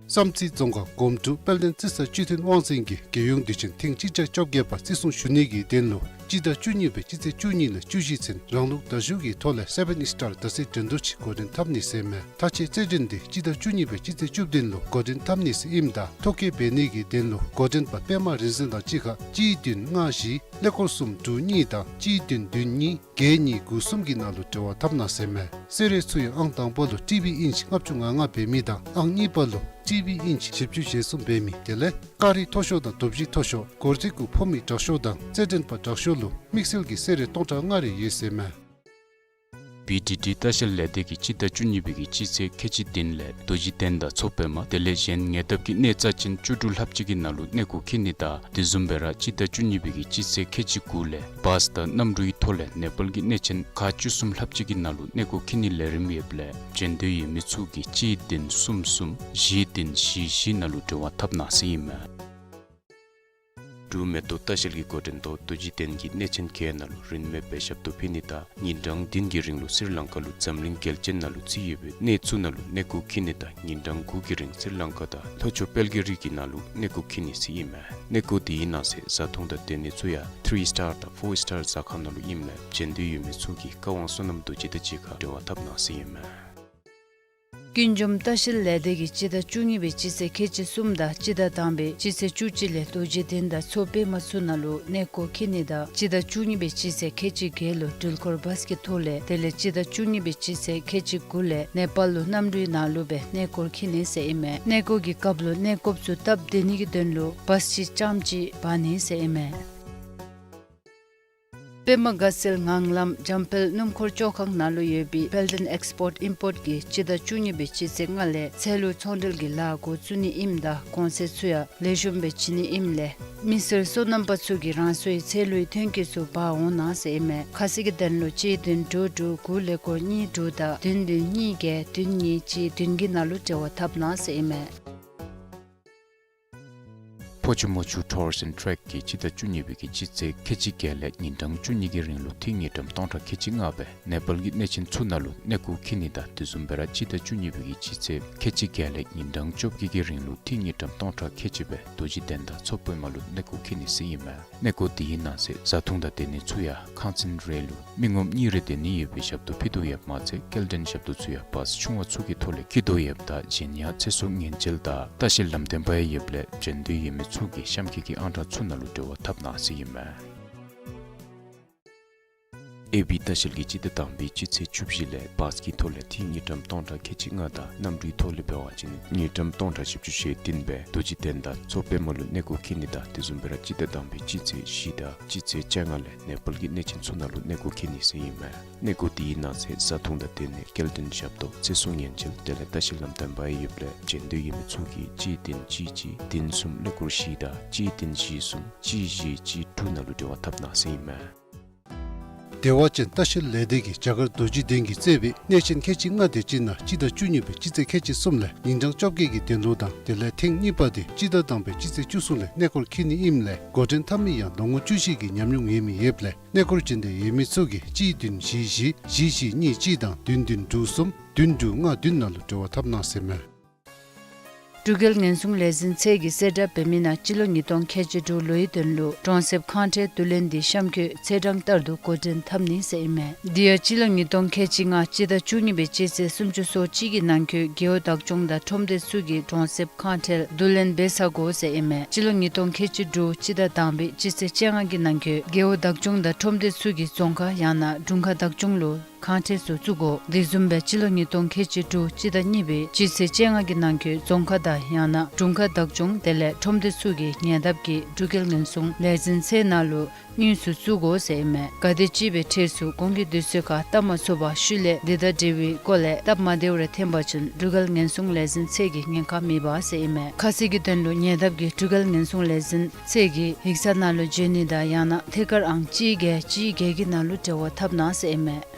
བསམ་རྩེ་རྫོང་ཁག་གོམ་ཀྲུ་དཔལ་ལྡན་རྩི་ས་སྤྱི་མཐུན་དབང་འཛིན་གྱིས་རྒྱལ་ཡོངས་དུས་ཆེན་ཐེངས་གཅིག་བརྒྱ་བཅོ་བརྒྱད་པ་བརྩི་སྲུང་ཞུ་ནི་གི་དོན་ལུ་སྤྱི་ཟླ་བཅུ་གཉིས་པའི་སྤྱི་ཚེས་བཅུ་གཉིས་ལས་བཅུ་བཞི་ཚུན་རང་ལུགས་དར་ཤུགས་ཀྱི་ཐོག་ལས་སེ་བཱན་ཨིསི་ཊར་རྡ་སའི་འགྲན་བསྡུར་ཅིག་འགོ་འདྲེན་འཐབ་ནི་ཟེར་མས། མཐའ་དཔྱད་རྩེད་འགྲན་དེ་སྤྱི་ཟླ་བཅུ་གཉིས་པའི་སྤྱི་ཚེས་བཅུ་བདུན་ལུ་འགོ་འདྲེན་འཐབ་ནི་ཟེར་ཨིནམ་ད་ཐོ་བཀོད་འབད་ནི་གི་དོན་ལུ་འགོ་འདྲེན་པ་པདྨ་རིག་འཛིན་དང་གཅིག་ཁར་གཅིག་བདུན་ལྔ་བཞི་ཀླད་ཀོར་གསུམ་དྲུག་གཉིས་དང་གཅིག་བདུན་བདུན་གཉིས་བརྒྱད་གཉིས་དགུ་གསུམ་གྱི་ནང་ལུ་འབྲེལ་བ་འཐབ་གནང་ཟེར་མས། གསོལ་རས་ཚུ་ཡང་ཨང་དང་པ་ལུ་ཊི་བི་ཨིན་ཅི་ལྔ་བཅུ་ང་ལྔ་འབད་མི་དང་ཨང་གཉིས་པ་ལུ་ཊི་བི་ཨིན་ཅི་བཞི་བཅུ་ཞེ་གསུམ་འབད་མི་དེ་ལས་སྐ་རི་མཐོ་ཤོས་དང་རྡོ་བཞི་མཐོ་ཤོས་སྒོར་རྩིས་གུ་ཕོག་མི་དྲག་ཤོས་དང་རྩེད་འགྲན་པ་དྲག་ཤོས་ལུ་དམིགས་བསལ་གྱི་གསོལ་རས་སྟོང་ཕྲག་ལྔ་རེ་ཡོད་ཟེར་མས། བི་ཌི་ཌི་ལྟ་བཤལ་ལས་སྡེ་གིས་སྤྱི་ཟླ་བཅུ་གཉིས་པའི་གི་སྤྱི་ཚེས་ཁལ་གཅིག་བདུན་ལས་རྡོ་རྗེ་གདན་དང་མཚོ་པདྨ་དེ་ལས་གཞན་ཉེ་འདབས་ཀྱི་གནས་རྩ་ཅན་བཅུ་དྲུག་ལྷགཔ་ཅིག་གི་ནང་ལུ་གནས་སྐོར་འཁྱིད་ནི་དང་དེ་བཟུམ་སྦེ་ར་སྤྱི་ཟླ་བཅུ་གཉིས་པའི་གི་སྤྱི་ཚེས་ཁལ་གཅིག་དགུ་ལས་བཱས་དང་གནམ་གྲུའི་ཐོག་ལས་ནེ་པཱལ་གྱི་གནས་ཆེན་ཁག་བཅུ་གསུམ་ལྷགཔ་ཅིག་གི་ནང་ལུ་གནས་སྐོར་འཁྱིད་ནིའི་ལས་རིམ་ཡོདཔ་ལས་འབྱོན་འདོད་ཡོད་མི་ཚུ་གིས་གཅིག་བདུན་གསུམ་གསུམ་བཞི་བདུན་བཞི་བཞི་ནང་ལུ་འབྲེལ་བ་འཐབ་གནང་ཟེར་ཨིན་མས། འབྲུག་མེ་ཏོག་ལྟ་བཤལ་གྱི་འགོ་འདྲེན་ཐོག་རྡོ་རྗེ་གདན་གྱི་གནས་ཆེན་བརྒྱད་ནང་ལུ་རིན་མེད་པའི་ཞབས་ཏོག་ཕུལ་ནི་དང་ཉིན་གྲངས་བདུན་གྱི་རིང་ལུ་སི་རི་ལང་ཀ་ལུ་འཛམ་གླིང་རྒྱལ་ཆེན་ནང་ལུ་བརྩི་ཡོད་པའི་གནས་ཚུ་ནང་ལུ་གནས་སྐོར་འཁྱིད་ནི་དང་ཉིན་གྲངས་དགུ་གི་རིང་སི་རི་ལང་ཀ་དང་ལྷོ་ཕྱོགས་དཔལ་གྱི་རི་གི་ནང་ལུ་གནས་སྐོར་འཁྱིད་ནི་ཟེར་ཨིན་མས། གནས་སྐོར་དེའི་ནང་གསེས་བཟའ་འཐུང་དང་སྡོད་གནས་ཚུ་ཡང་ཐི་རི་སི་ཊར་དང་ཕོར་སི་ཊར་ཟ་ཁང་ནང་ལུ་ཨིནམ་ལས་འབྱོན་འདོད་ཡོད་མི་ཚུ་གིས་བཀའ་དབང་བསོད་ནམས་རྡོ་རྗེ་དང་གཅིག་ཁར་འབྲེལ་བ་འཐབ་གནང་ཟེར་ཨིན་མས། ཀུན་འབྱུང་ལྟ་བཤལ་ལས་སྡེ་གིས་སྤྱི་ཟླ་བཅུ་གཉིས་པའི་སྤྱི་ཚེས་ཁལ་གཅིག་གསུམ་དང་སྤྱི་ཟླ་དང་པའི་སྤྱི་ཚེས་བཅུ་གཅིག་ལས་རྡོ་རྗེ་གདན་དང་མཚོ་པདྨ་ཚུ་ནང་ལུ་གནས་སྐོར་འཁྱིད་ནི་དང་སྤྱི་ཟླ་བཅུ་གཉིས་པའི་སྤྱི་ཚེས་ཁལ་གཅིག་བརྒྱད་ལུ་འགྲུལ་འཁོར་བཱས་ཀྱི་ཐོག་ལས་དེ་ལས་སྤྱི་ཟླ་བཅུ་གཉིས་པའི་སྤྱི་ཚེས་ཁལ་གཅིག་དགུ་ལས་ནེ་པཱལ་ལུ་གནམ་གྲུའི་ནང་ལུ་སྦེ་གནས་སྐོར་འཁྱིད་ནི་ཟེར་ཨིན་མས། གནས་སྐོར་གྱི་སྐབས་ལུ་གནས་སྐོརཔ་ཚུ་སྟབས་བདེ་ནི་གི་དོན་ལུ་བཱས་ཅིག་རྐྱངམ་ཅིག་འབག་ནི་ཟེར་ཨིན་མས། པདྨ་དགའ་ཚལ་ངང་ལམ་འཇམ་དཔལ་སྣུམ་འཁོར་བཅོ་ཁང་ནང་ལུ་ཡོད་པའི་བེལ་ཌན་ཨེགསི་པོརཊ་ཨིམ་པོརཊ་གིས་སྤྱི་ཟླ་བཅུ་གཉིས་པའི་སྤྱི་ཚེས་ལྔ་ལས་ཚལ་ལུ་ཚོང་འབྲེལ་གྱི་ལཱ་འགོ་བཙུགས་ནི་ཨིནམ་ད་གོང་ཚད་ཚུ་ཡང་ལེགས་ཤོམ་སྦེ་བྱིན་ནི་ཨིནམ་ལས་མི་སེར་སོ་ནམ་པ་ཚུ་གིས་རང་སོའི་ཚལ་ལུའི་ཐོན་སྐྱེད་ཚུ་འབག་འོང་གནང་ཟེར་ཨིན་མས། ཁ་གསལ་གྱི་དོན་ལུ་གཅིག་བདུན་དྲུག་དྲུག་དགུ་ཀླད་ཀོར་གཉིས་དྲུག་དང་བདུན་བདུན་གཉིས་བརྒྱད་བདུན་གཉིས་གཅིག་བདུན་གྱི་ནང་ལུ་འབྲེལ་བ་འཐབ་གནང་ཟེར་ཨིན་མས། ཕོ་ཆུ་མོ་ཆུ་ཊུརསི་ཨེནཌ་ཊེཀ་གིས་སྤྱི་ཟླ་བཅུ་གཉིས་པའི་གི་སྤྱི་ཚེས་ཁལ་གཅིག་བརྒྱད་ལས་ཉིན་གྲངས་བཅུ་གཉིས་ཀྱི་རིང་ལུ་ཐིག་དངུལ་ཀྲམ་སྟོང་ཕྲག་ཁལ་གཅིག་ལྔ་སྦེ་ནེ་པཱལ་གྱི་གནས་ཆེན་ཚུ་ནང་ལུ་གནས་སྐོར་འཁྱིད་ནི་དང་དེ་བཟུམ་སྦེ་ར་སྤྱི་ཟླ་བཅུ་གཉིས་པའི་གི་སྤྱི་ཚེས་ཁལ་གཅིག་བརྒྱད་ལས་ཉིན་གྲངས་བཅོ་བརྒྱད་ཀྱི་རིང་ལུ་ཐིག་དངུལ་ཀྲམ་སྟོང་ཕྲག་ཁལ་གཅིག་སྦེ་རྡོ་རྗེ་གདན་དང་མཚོ་པདྨ་ལུ་གནས་སྐོར་འཁྱིད་ནི་ཟེར་ཨིན་མས། གནས་སྐོར་དེའི་ནང་གསེས་བཟའ་འཐུང་དང་སྡོད་ནི་ཚུ་ཡང་ཁང་ཚན་རེ་ལུ་མི་ངོམ་གཉིས་རེ་སྡོད་ནི་ཡོད་པའི་ཞབས་ཏོག་ཕུལ་དོ་ཡོདཔ་མ་ཚད་སྐྱེལ་འདྲེན་ཞབས་ཏོག་ཚུ་ཡང་བཱས་ཆུང་བ་ཚུ་གི་ཐོག་ལས་འཁྱིད་དོ་ཡོདཔ་ད་གཞན་ཡང་ཚེ་སྲོག་ཉེན་བཅོལ་དང་ལྟ་བཤལ་ལམ་སྟོན་པ་ཡང་ཡོདཔ་ལས་འབྱོན་འདོད་ཡོད་མི་ཚུ་གིས་གཤམ་འཁོད་ཀྱི་ཨང་གྲངས་ཚུ་ནང་ལུ་འབྲེལ་བ་འཐབ་གནང་ཟེར་ཨིན་མས། ཨེ་བི་ལྟ་བཤལ་གྱིས་སྤྱི་ཟླ་དང་པའི་སྤྱི་ཚེས་བཅུ་བཞི་ལས་བཱས་ཀྱི་ཐོག་ལས་ཐིག་དངུལ་ཀྲམ་སྟོང་ཕྲག་ཁལ་གཅིག་ལྔ་དང་གནམ་གྲུའི་ཐོག་ལས་འབད་བ་ཅིན་དངུལ་ཀྲམ་སྟོང་ཕྲག་བཞི་བཅུ་ཞེ་བདུན་སྦེ་རྡོ་རྗེ་གདན་དང་མཚོ་པདྨ་ལུ་གནས་སྐོར་འཁྱིད་ནི་དང་དེ་བཟུམ་སྦེ་ར་སྤྱི་ཟླ་དང་པའི་སྤྱི་ཚེས་བཞི་དང་སྤྱི་ཚེས་བཅོ་ལྔ་ལས་ནེ་པཱལ་གྱི་གནས་ཆེན་ཚུ་ནང་ལུ་གནས་སྐོར་འཁྱིད་ནི་ཟེར་ཨིན་མས། གནས་སྐོར་དེའི་ནང་གསེས་བཟའ་འཐུང་དང་སྡོད་ནི་སྐྱེལ་འདྲེན་ཞབས་ཏོག་ཚེ་སྲོག་ཉེན་བཅོལ་དེ་ལས་ལྟ་བཤལ་ལམ་སྟོན་པ་ཡང་ཡོདཔ་ལས་འབྱོན་འདོད་ཡོད་མི་ཚུ་གིས་གཅིག་བདུན་གཅིག་གཅིག་བདུན་གསུམ་ཀླད་ཀོར་བཞི་དང་གཅིག་བདུན་བཞི་གསུམ་གཅིག་བཞི་གཅིག་དྲུག་ནང་ལུ་འབྲེལ་བ་འཐབ་གནང་ཟེར་ཨིན་མས། བདེ་བ་ཅན་ལྟ་བཤལ་ལས་སྡེ་གིས་རྒྱ་གར་རྡོ་རྗེ་གདན་གྱིས་གཙོས་པའི་གནས་ཆེན་ཁལ་གཅིག་ལྔ་དེ་ཅིག་ནང་སྤྱི་ཟླ་བཅུ་གཉིས་པའི་སྤྱི་ཚེས་ཁལ་གཅིག་གསུམ་ལས་ཉིན་གྲངས་བཅོ་བརྒྱད་ཀྱི་དོན་ལུ་དང་དེ་ལས་ཐེངས་གཉིས་པ་དེ་སྤྱི་ཟླ་དང་པའི་སྤྱི་ཚེས་བཅུ་གསུམ་ལས་གནས་སྐོར་འཁྱིད་ནི་ཨིནམ་ལས་འགོ་འདྲེན་འཐབ་མི་ཡང་ལོ་ངོ་བཅུ་བཞི་གི་ཉམས་མྱོང་ཡོད་མི་ཡོདཔ་ལས་གནས་སྐོར་འབྱོན་འདོད་ཡོད་མི་ཚུ་གིས་གཅིག་བདུན་བཞི་བཞི་བཞི་བཞི་གཉིས་གཅིག་དང་བདུན་བདུན་དྲུག་གསུམ་བདུན་དྲུག་ལྔ་བདུན་ནང་ལུ་འབྲེལ་བ་འཐབ་གནང་ཟེར་ཨིན་མས། འབྲུག་རྒྱལ་ངན་སོང་ལས་འཛིན་ཚད་ཀྱིས་གསལ་བསྒྲགས་འབད་མི་ནང་སྤྱི་ལོ་ཉིས་སྟོང་ཁལ་གཅིག་དྲུག་ལོའི་དོན་ལུ་གྲོང་གསེབ་ཁང་ཁྲལ་བསྡུ་ལེན་འདི་གཤམ་འཁོད་ཚེས་གྲངས་ལྟར་དུ་འགོ་འདྲེན་འཐབ་ནི་ཟེར་ཨིན་མས། དེ་ཡང་སྤྱི་ལོ་ཉིས་སྟོང་ཁལ་གཅིག་ལྔ་སྤྱི་ཟླ་བཅུ་གཉིས་པའི་སྤྱི་ཚེས་སུམ་ཅུ་སོ་གཅིག་གི་ནང་འཁོད་རྒེད་འོག་བདག་སྐྱོང་དང་ཁྲོམ་སྡེ་ཚུ་གིས་གྲོང་གསེབ་ཁང་ཁྲལ་བསྡུ་ལེན་འབད་ཚར་དགོ་ཟེར་ཨིན་མས། སྤྱི་ལོ་ཉིས་སྟོང་ཁལ་གཅིག་དྲུག་སྤྱི་ཟླ་དང་པའི་སྤྱི་ཚེས་བཅོ་ལྔ་གི་ནང་འཁོད་རྒེད་འོག་བདག་སྐྱོང་དང་ཁྲོམ་སྡེ་ཚུ་གིས་རྫོང་ཁག་ཡང་ན་དྲུང་ཁག་བདག་སྐྱོང་ལུ་ཁང་ཁྲལ་ཚུ་བཙུགས་དགོ། དེ་བཟུམ་སྦེ་སྤྱི་ལོ་ཉིས་སྟོང་ཁལ་གཅིག་དྲུག་སྤྱི་ཟླ་གཉིས་པའི་སྤྱི་ཚེས་བཅོ་ལྔ་གི་ནང་འཁོད་རྫོང་ཁག་དང་ཡང་ན་དྲུང་ཁག་བདག་སྐྱོང་དེ་ལས་ཁྲོམ་སྡེ་ཚུ་གིས་ཉེ་འདབས་ཀྱི་འབྲུག་རྒྱལ་ངན་སོང་ལས་འཛིན་ཚད་ནང་ལུ་དངུལ་ཚུ་བཙུགས་དགོ་ཟེར་ཨིན་མས། གལ་ཏེ་ཅིག་སྦེ་ཁྲལ་ཚུ་གོང་གི་དུས་ཚོད་ཁར་བཏབ་མ་ཚུགས་པར་ཤུལ་ལས་དེ་དང་འབྲེལ་བའི་སྐོར་ལས་སྟབས་མ་བདེཝ་རེ་ཐོན་པ་ཅིན་འབྲུག་རྒྱལ་ངན་སོང་ལས་འཛིན་ཚད་ཀྱིས་ཉེན་ཁ་མེད་པ་ཟེར་ཨིན་མས། ཁ་གསལ་གྱི་དོན་ལུ་ཉེ་འདབས་ཀྱི་འབྲུག་རྒྱལ་ངན་སོང་ལས་འཛིན་ཚད་ཀྱི་ཡིག་ཚང་ནང་ལུ་འབྱོན་ནི་དང་ཡང་ན་ཐད་ཀར་ཨང་གཅིག་བརྒྱད་གཅིག་བརྒྱད་ཀྱི་ནང་ལུ་འབྲེལ་བ་འཐབ་གནང་ཟེར་ཨིན་མས།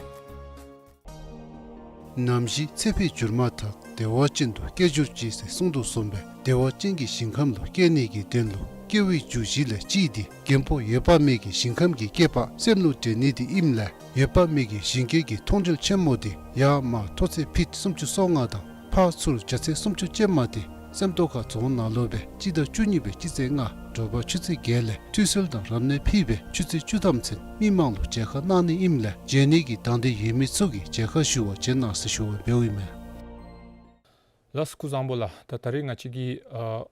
ནམ་ཞིག་ཚེ་འཕོས་གྱུར་མ་ཐག་བདེ་བ་ཅན་དུ་སྐྱེ་གྱུར་ཅིག་ཟེར་གསུངས་དོ་བཟུམ་སྦེ་བདེ་བ་ཅན་གྱི་ཞིང་ཁམས་ལུ་སྐྱེ་ནི་གི་དོན་ལུ་སྐྱེ་བའི་རྒྱུ་བཞི་ལས་གཅིག་འདི་རྒན་པོ་འོད་དཔག་མེད་ཀྱི་ཞིང་ཁམས་ཀྱི་སྐྱེས་པ་སེམས་ལུ་འདྲེན་ནི་འདི་ཨིནམ་ལས་འོད་དཔག་མེད་ཀྱི་ཞིང་སྐྱེས་ཀྱི་མཐོང་གྲོལ་ཆེན་མོ་འདི་ཡར་མར་མཐོ་ཚད་ཕིཊ་སུམ་ཅུ་སོ་ལྔ་དང་ཕར་ཚུར་རྒྱ་ཚད་སུམ་ཅུ་ཅན་མ་འདི་སེམས་རྟོགས་ཁ་རྫོང་ནང་ལུ་སྦེ་སྤྱི་ཟླ་བཅུ་གཉིས་པའི་སྤྱི་ཚེས་ལྔ་དྲོ་པ་ཆུ་ཚོད་བརྒྱད་ལས་ཁྲུས་གསོལ་དང་རབ་གནས་ཕུལ་སྦེ་ཆུ་ཚོད་བཅུ་ཐམ་ཚུན་མི་མང་ལུ་མཇལ་ཁ་གནང་ནི་ཨིནམ་ལས་མཇལ་ནི་གི་དང་འདོད་ཡོད་མི་ཚུ་གིས་མཇལ་ཁ་ཞུ་བར་བྱོན་གནང་ཟེར་ཞུ་བར་འབདཝ་ཨིན་མས། ལགས་སོ་སྐུ་གཟུགས་བཟང་པོ་ལགས། ད་ད་རིས་ང་བཅས་ཀྱིས་ཨ་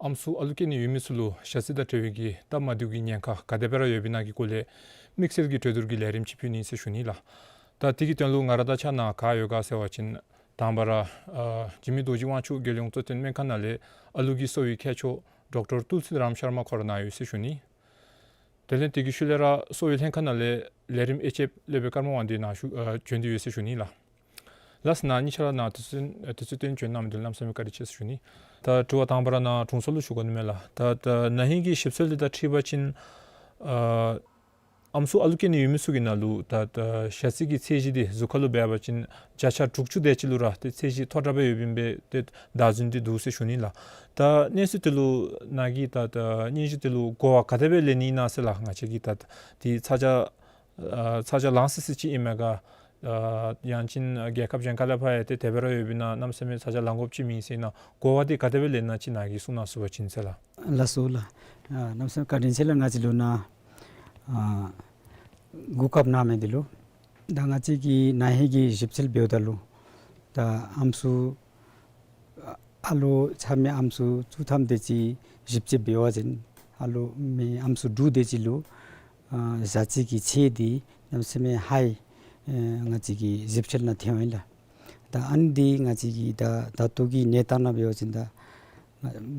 ཨམ་སྲུ་ཨ་ལུ་སྐྱེ་ནི་ཡོད་མི་ཚུ་ལུ་ཞ་རྩི་དང་འབྲེལ་བའི་གི་སྟབས་མ་བདེཝ་གི་ཉེན་ཁ་ག་དེ་སྦེ་ར་ཡོདཔ་ཨིན་ན་གི་སྐོར་ལས་དམིགས་བསལ་གྱི་གྲོས་བསྡུར་གྱི་ལས་རིམ་ཅིག་ཕུལ་ནི་ཟེར་ཞུ་ནི་ལགས། ད་དེ་གི་དོན་ལུ་ང་ར་དང་གཅིག་ཁར་ག་ཡོད་ག་ཟེར་བ་ཅིན་དང་པ་ར་ཨ་འཇིགས་མེད་རྡོ་རྗེ་དབང་ཕྱུག་རྒྱལ་ཡོངས་གཙོ་བསྟེན་སྨན་ཁང་ནང་ལས་ཨ་ལུ་གི་གསོ་བའི་མཁས་མཆོག་ཌོག་ཊར་ཏུལ་སི་རམ་ཤར་མ་ཁོ་ར་ནཱ་ཡོད་ཟེར་ཞུ་ནི། དེ་ལས་དེ་གི་ཤུལ་ལས་ར་གསོ་བའི་ལྷན་ཁག་ནང་ལས་ལས་རིམ་དབྱེ་ཞིབ་སློབ་དཔོན་ཀརྨ་དབང་འདུས་ནཱ་བཞུགས་ཨ་བྱོན་ཏེ་ཡོད་ཟེར་ཞུ་ནི་ལགས། ལགས་སོ་ནཱ་གཉིས་ཆ་ར་ནཱ་དུས་ཚོད་ཨ་དུས་ཚོད་བཏོན་བྱོན་གནང་མི་འདི་ལུ་གནམ་མེད་ས་མེད་བཀའ་དྲིན་ཆེ་ཟེར་ཞུ་ནི། ད་དྲི་བ་དང་པ་ར་ནཱ་དྲུང་འཚོ་ལུ་ཞུ་དགོ་ནི་མས་ལགས། ད་ད་ན་ཧིང་གི་ཞིབ་འཚོལ་འདི་དང་འཁྲིལ་བ་ཅིན་ཨ་ཨམ་སྲུ་ཨ་ལུ་སྐྱེ་ནི་ཡོད་མི་ཚུ་གི་ནང་ལུ་ད་ད་ཞ་རྩི་གི་ཚད་གཞི་འདི་གཟུགས་ཁ་ལུ་འབད་བ་ཅིན་བརྒྱ་ཆ་དྲུག་ཅུ་དེ་ཅིག་ལུ་ར་ཏེ་ཚད་གཞི་མཐོ་དྲགས་སྦེ་ཡོདཔ་ཨིན་པས། ཏེ་བདག་འཛིན་འདི་འདུག་ཟེར་ཞུ་ནི་ལགས། ད་གནས་ཚུལ་འདི་ལུ་ནཱ་གིས་ད་ད་སྙན་ཞུ་འདི་ལུ་གོ་བ་ག་དེ་སྦེ་ལེན་ནི་ཨིན་ན་ཟེར་ལགས། ང་བཅས་ཀྱིས་ད་འདི་ཚ་གྱང་ཨ་ཚ་གྱང་ལངས་སི་སི་ཅིག་ཨིན་མས་ག། ཨ་ཡང་ཅིན་རྒྱལ་ཁབ་གཞན་ཁ་ལས་ཕར་ཡང་ཏེ་དེ་སྦེ་ར་ཡོདཔ་ཨིན་ན་གནམ་མེད་ས་མེད་ཚ་གྱང་ལང་དགོཔ་ཅིག་མེད་ཟེར་ཨིན་ན་གོ་བ་འདི་ག་དེ་སྦེ་ལེན་ན་ཅིག་ནཱ་གིས་གསུང་གནང་ཚུགས་པ་ཅིན་ཟེར་ལགས། ལགས་སོ་ལགས། ཨ་གནམ་མེད་ས་མེད་བཀའ་དྲིན་ཆེ་ལགས། ང་བཅས་ལུ་ནཱ་ཨ་གོ་སྐབས་གནང་མི་འདི་ལུ། ད་ང་བཅས་ཀྱིས་ན་ཧིང་གི་ཞིབ་འཚོལ་འབདཝ་ད་ལུ་ད་ཨམ་སྲུ་ཨ་ལུ་ཆ་མེད་ཨམ་སྲུ་བཅུ་ཐམ་དེ་ཅིག་ཞིབ་དཔྱད་འབད་བ་ཅིན་ཨ་ལུ་མི་ཨམ་སྲུ་དྲུག་དེ་ཅིག་ལུ་ཨ་ཞ་རྩི་གི་ཚད་འདི་གནམ་མེད་ས་མེད་ཧའི་ཨེ་ང་བཅས་ཀྱི་ཞིབ་འཚོལ་ནང་ཐོན་ཡི་ལགས། ད་ཨ་ནི་འདི་ང་བཅས་ཀྱི་ད་ད་ལྟོ་གི་གནས་སྟངས་ནང་འབད་བ་ཅིན་ད་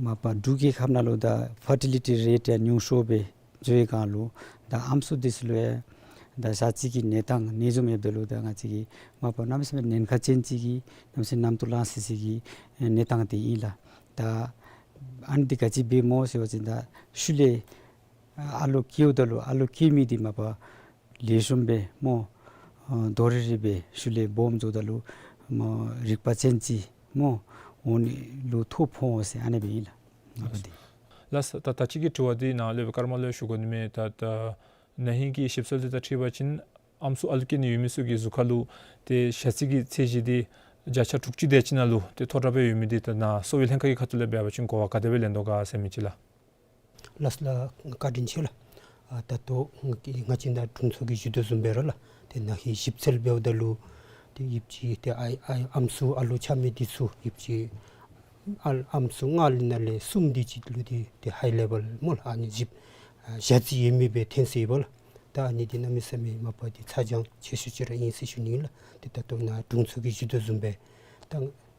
མ་པ་འབྲུག་རྒྱལ་ཁབ་ནང་ལུ་ད་ཕར་ཊི་ལི་ཊི་རེཊ་ཡང་ཉུང་ཤོས་སྦེ་འགྱོ་བའི་སྒང་ལུ་ད་ཨམ་སྲུ་དེ་ཚུ་ལུ་ཡང་ ད་ཞ་རྩི་གི་གནས་སྟངས་ནེ་ཛུམ་ཡོདཔ་ད་ལུ་ད་ང་བཅས་ཀྱིས་མ་པ་གནམ་མེད་ས་མེད་ཉེན་ཁ་ཅན་ཅིག་གི་གནམ་མེད་ས་མེད་གནམ་དུ་ལང་སི་སི་གི་གནས་སྟངས་དེ་ཨིན་ལགས། ད་ཨ་ནི་འདི་ག་ཅི་འབད་སྨོ་ཟེར་བ་ཅིན་ད་ཤུལ་ལས་ཨ་ལོ་སྐྱེཝ་ད་ལུ་ཨ་ལོ་སྐྱེ་མི་འདི་མ་པ་ལེགས་ཤོམ་སྦེ་སྨོ། ཨ་རྡོག་རིལ་རི་སྦེ་ཤུལ་ལས་སྦོམ་འགྱོཝ་ད་ལུ་སྨོ་རིག་པ་ཅན་ཅིག་སྨོ་འོང་ནི་ལུ་ཐོ་ཕོག་འོང་ཟེར་ཨ་ནི་སྦེ་ཨིན་ལགས། ཨ་ནི་འདི། ལགས་སོ། ད་ད་ཅི་གི་དྲི་བ་འདི་ནཱ་སློབ་དཔོན་ཀརྨ་ལུ་ཞུ་དགོ་ནི་མས། ད་ད་ན་ཧིང་གི་ཞིབ་འཚོལ་འདི་དང་འཁྲིལ་བ་ཅིན་ཨམ་སྲུ་ཨ་ལུ་སྐྱེ་ནི་ཡོད་མི་ཚུ་གི་གཟུགས་ཁ་ལུ་ཏེ་ཞ་རྩི་གི་ཚད་གཞི་འདི་བརྒྱ་ཆ་དྲུག་ཅུ་དེ་ཅིག་ནང་ལུ་ཏེ་མཐོ་དྲགས་སྦེ་ཡོད་མི་འདི་ད་ནཱ་གསོ་བའི་ལྷན་ཁག་གི་ཁ་ཐུག་ལས་འབད་བ་ཅིན་གོ་བ་ག་དེ་སྦེ་ལེན་དོ་ག་ཟེར་མི་ཅིག་ལགས། ལགས་ལགས། བཀའ་དྲིན་ཆེ་ལགས། ཨ་ད་ལྟོ་ང་བཅས་ནཱ་དྲུང་འཚོ་གིས་ཞུ་དོ་བཟུམ་སྦེ་ར་ལགས། ཏེ་ན་ཧིང་ཞིབ་འཚོལ་འབདཝ་ད་ལུ་ཏེ་ཡོདཔ་ཅིག་ཏེ་ཨའི་ཨའི་ཨམ་སྲུ་ཨ་ལུ་ཆགས་མི་འདི་ཚུ་ཡོདཔ་ཅིག་ཨ་ཨམ་སྲུ་ལྔ་ལས་ནང་ལས་གསུམ་དེ་ཅིག་ལུ་འདི་ཏེ་ཧའི་ལེ་བཱལ་སྨོ་ལགས། ཨ་ནི་ཞིབ་ཨ་ཞ་རྩི་ཡོད་མི་སྦེ་ཐོན་སོ་ཡི་པ་ལགས། ད་ཨ་ནི་འདི་གནམ་མེད་ས་མེད་མ་པ་འདི་ཚ་གྱང་ཆེ་ཤོས་ཅིག་ར་ཨིན་ཟེར་ཞུ་ནི་ལགས། ཏེ་ད་ལྟོ་ནཱ་དྲུང་འཚོ་གིས་ཞུ་དོ་བཟུམ་སྦེ་ད་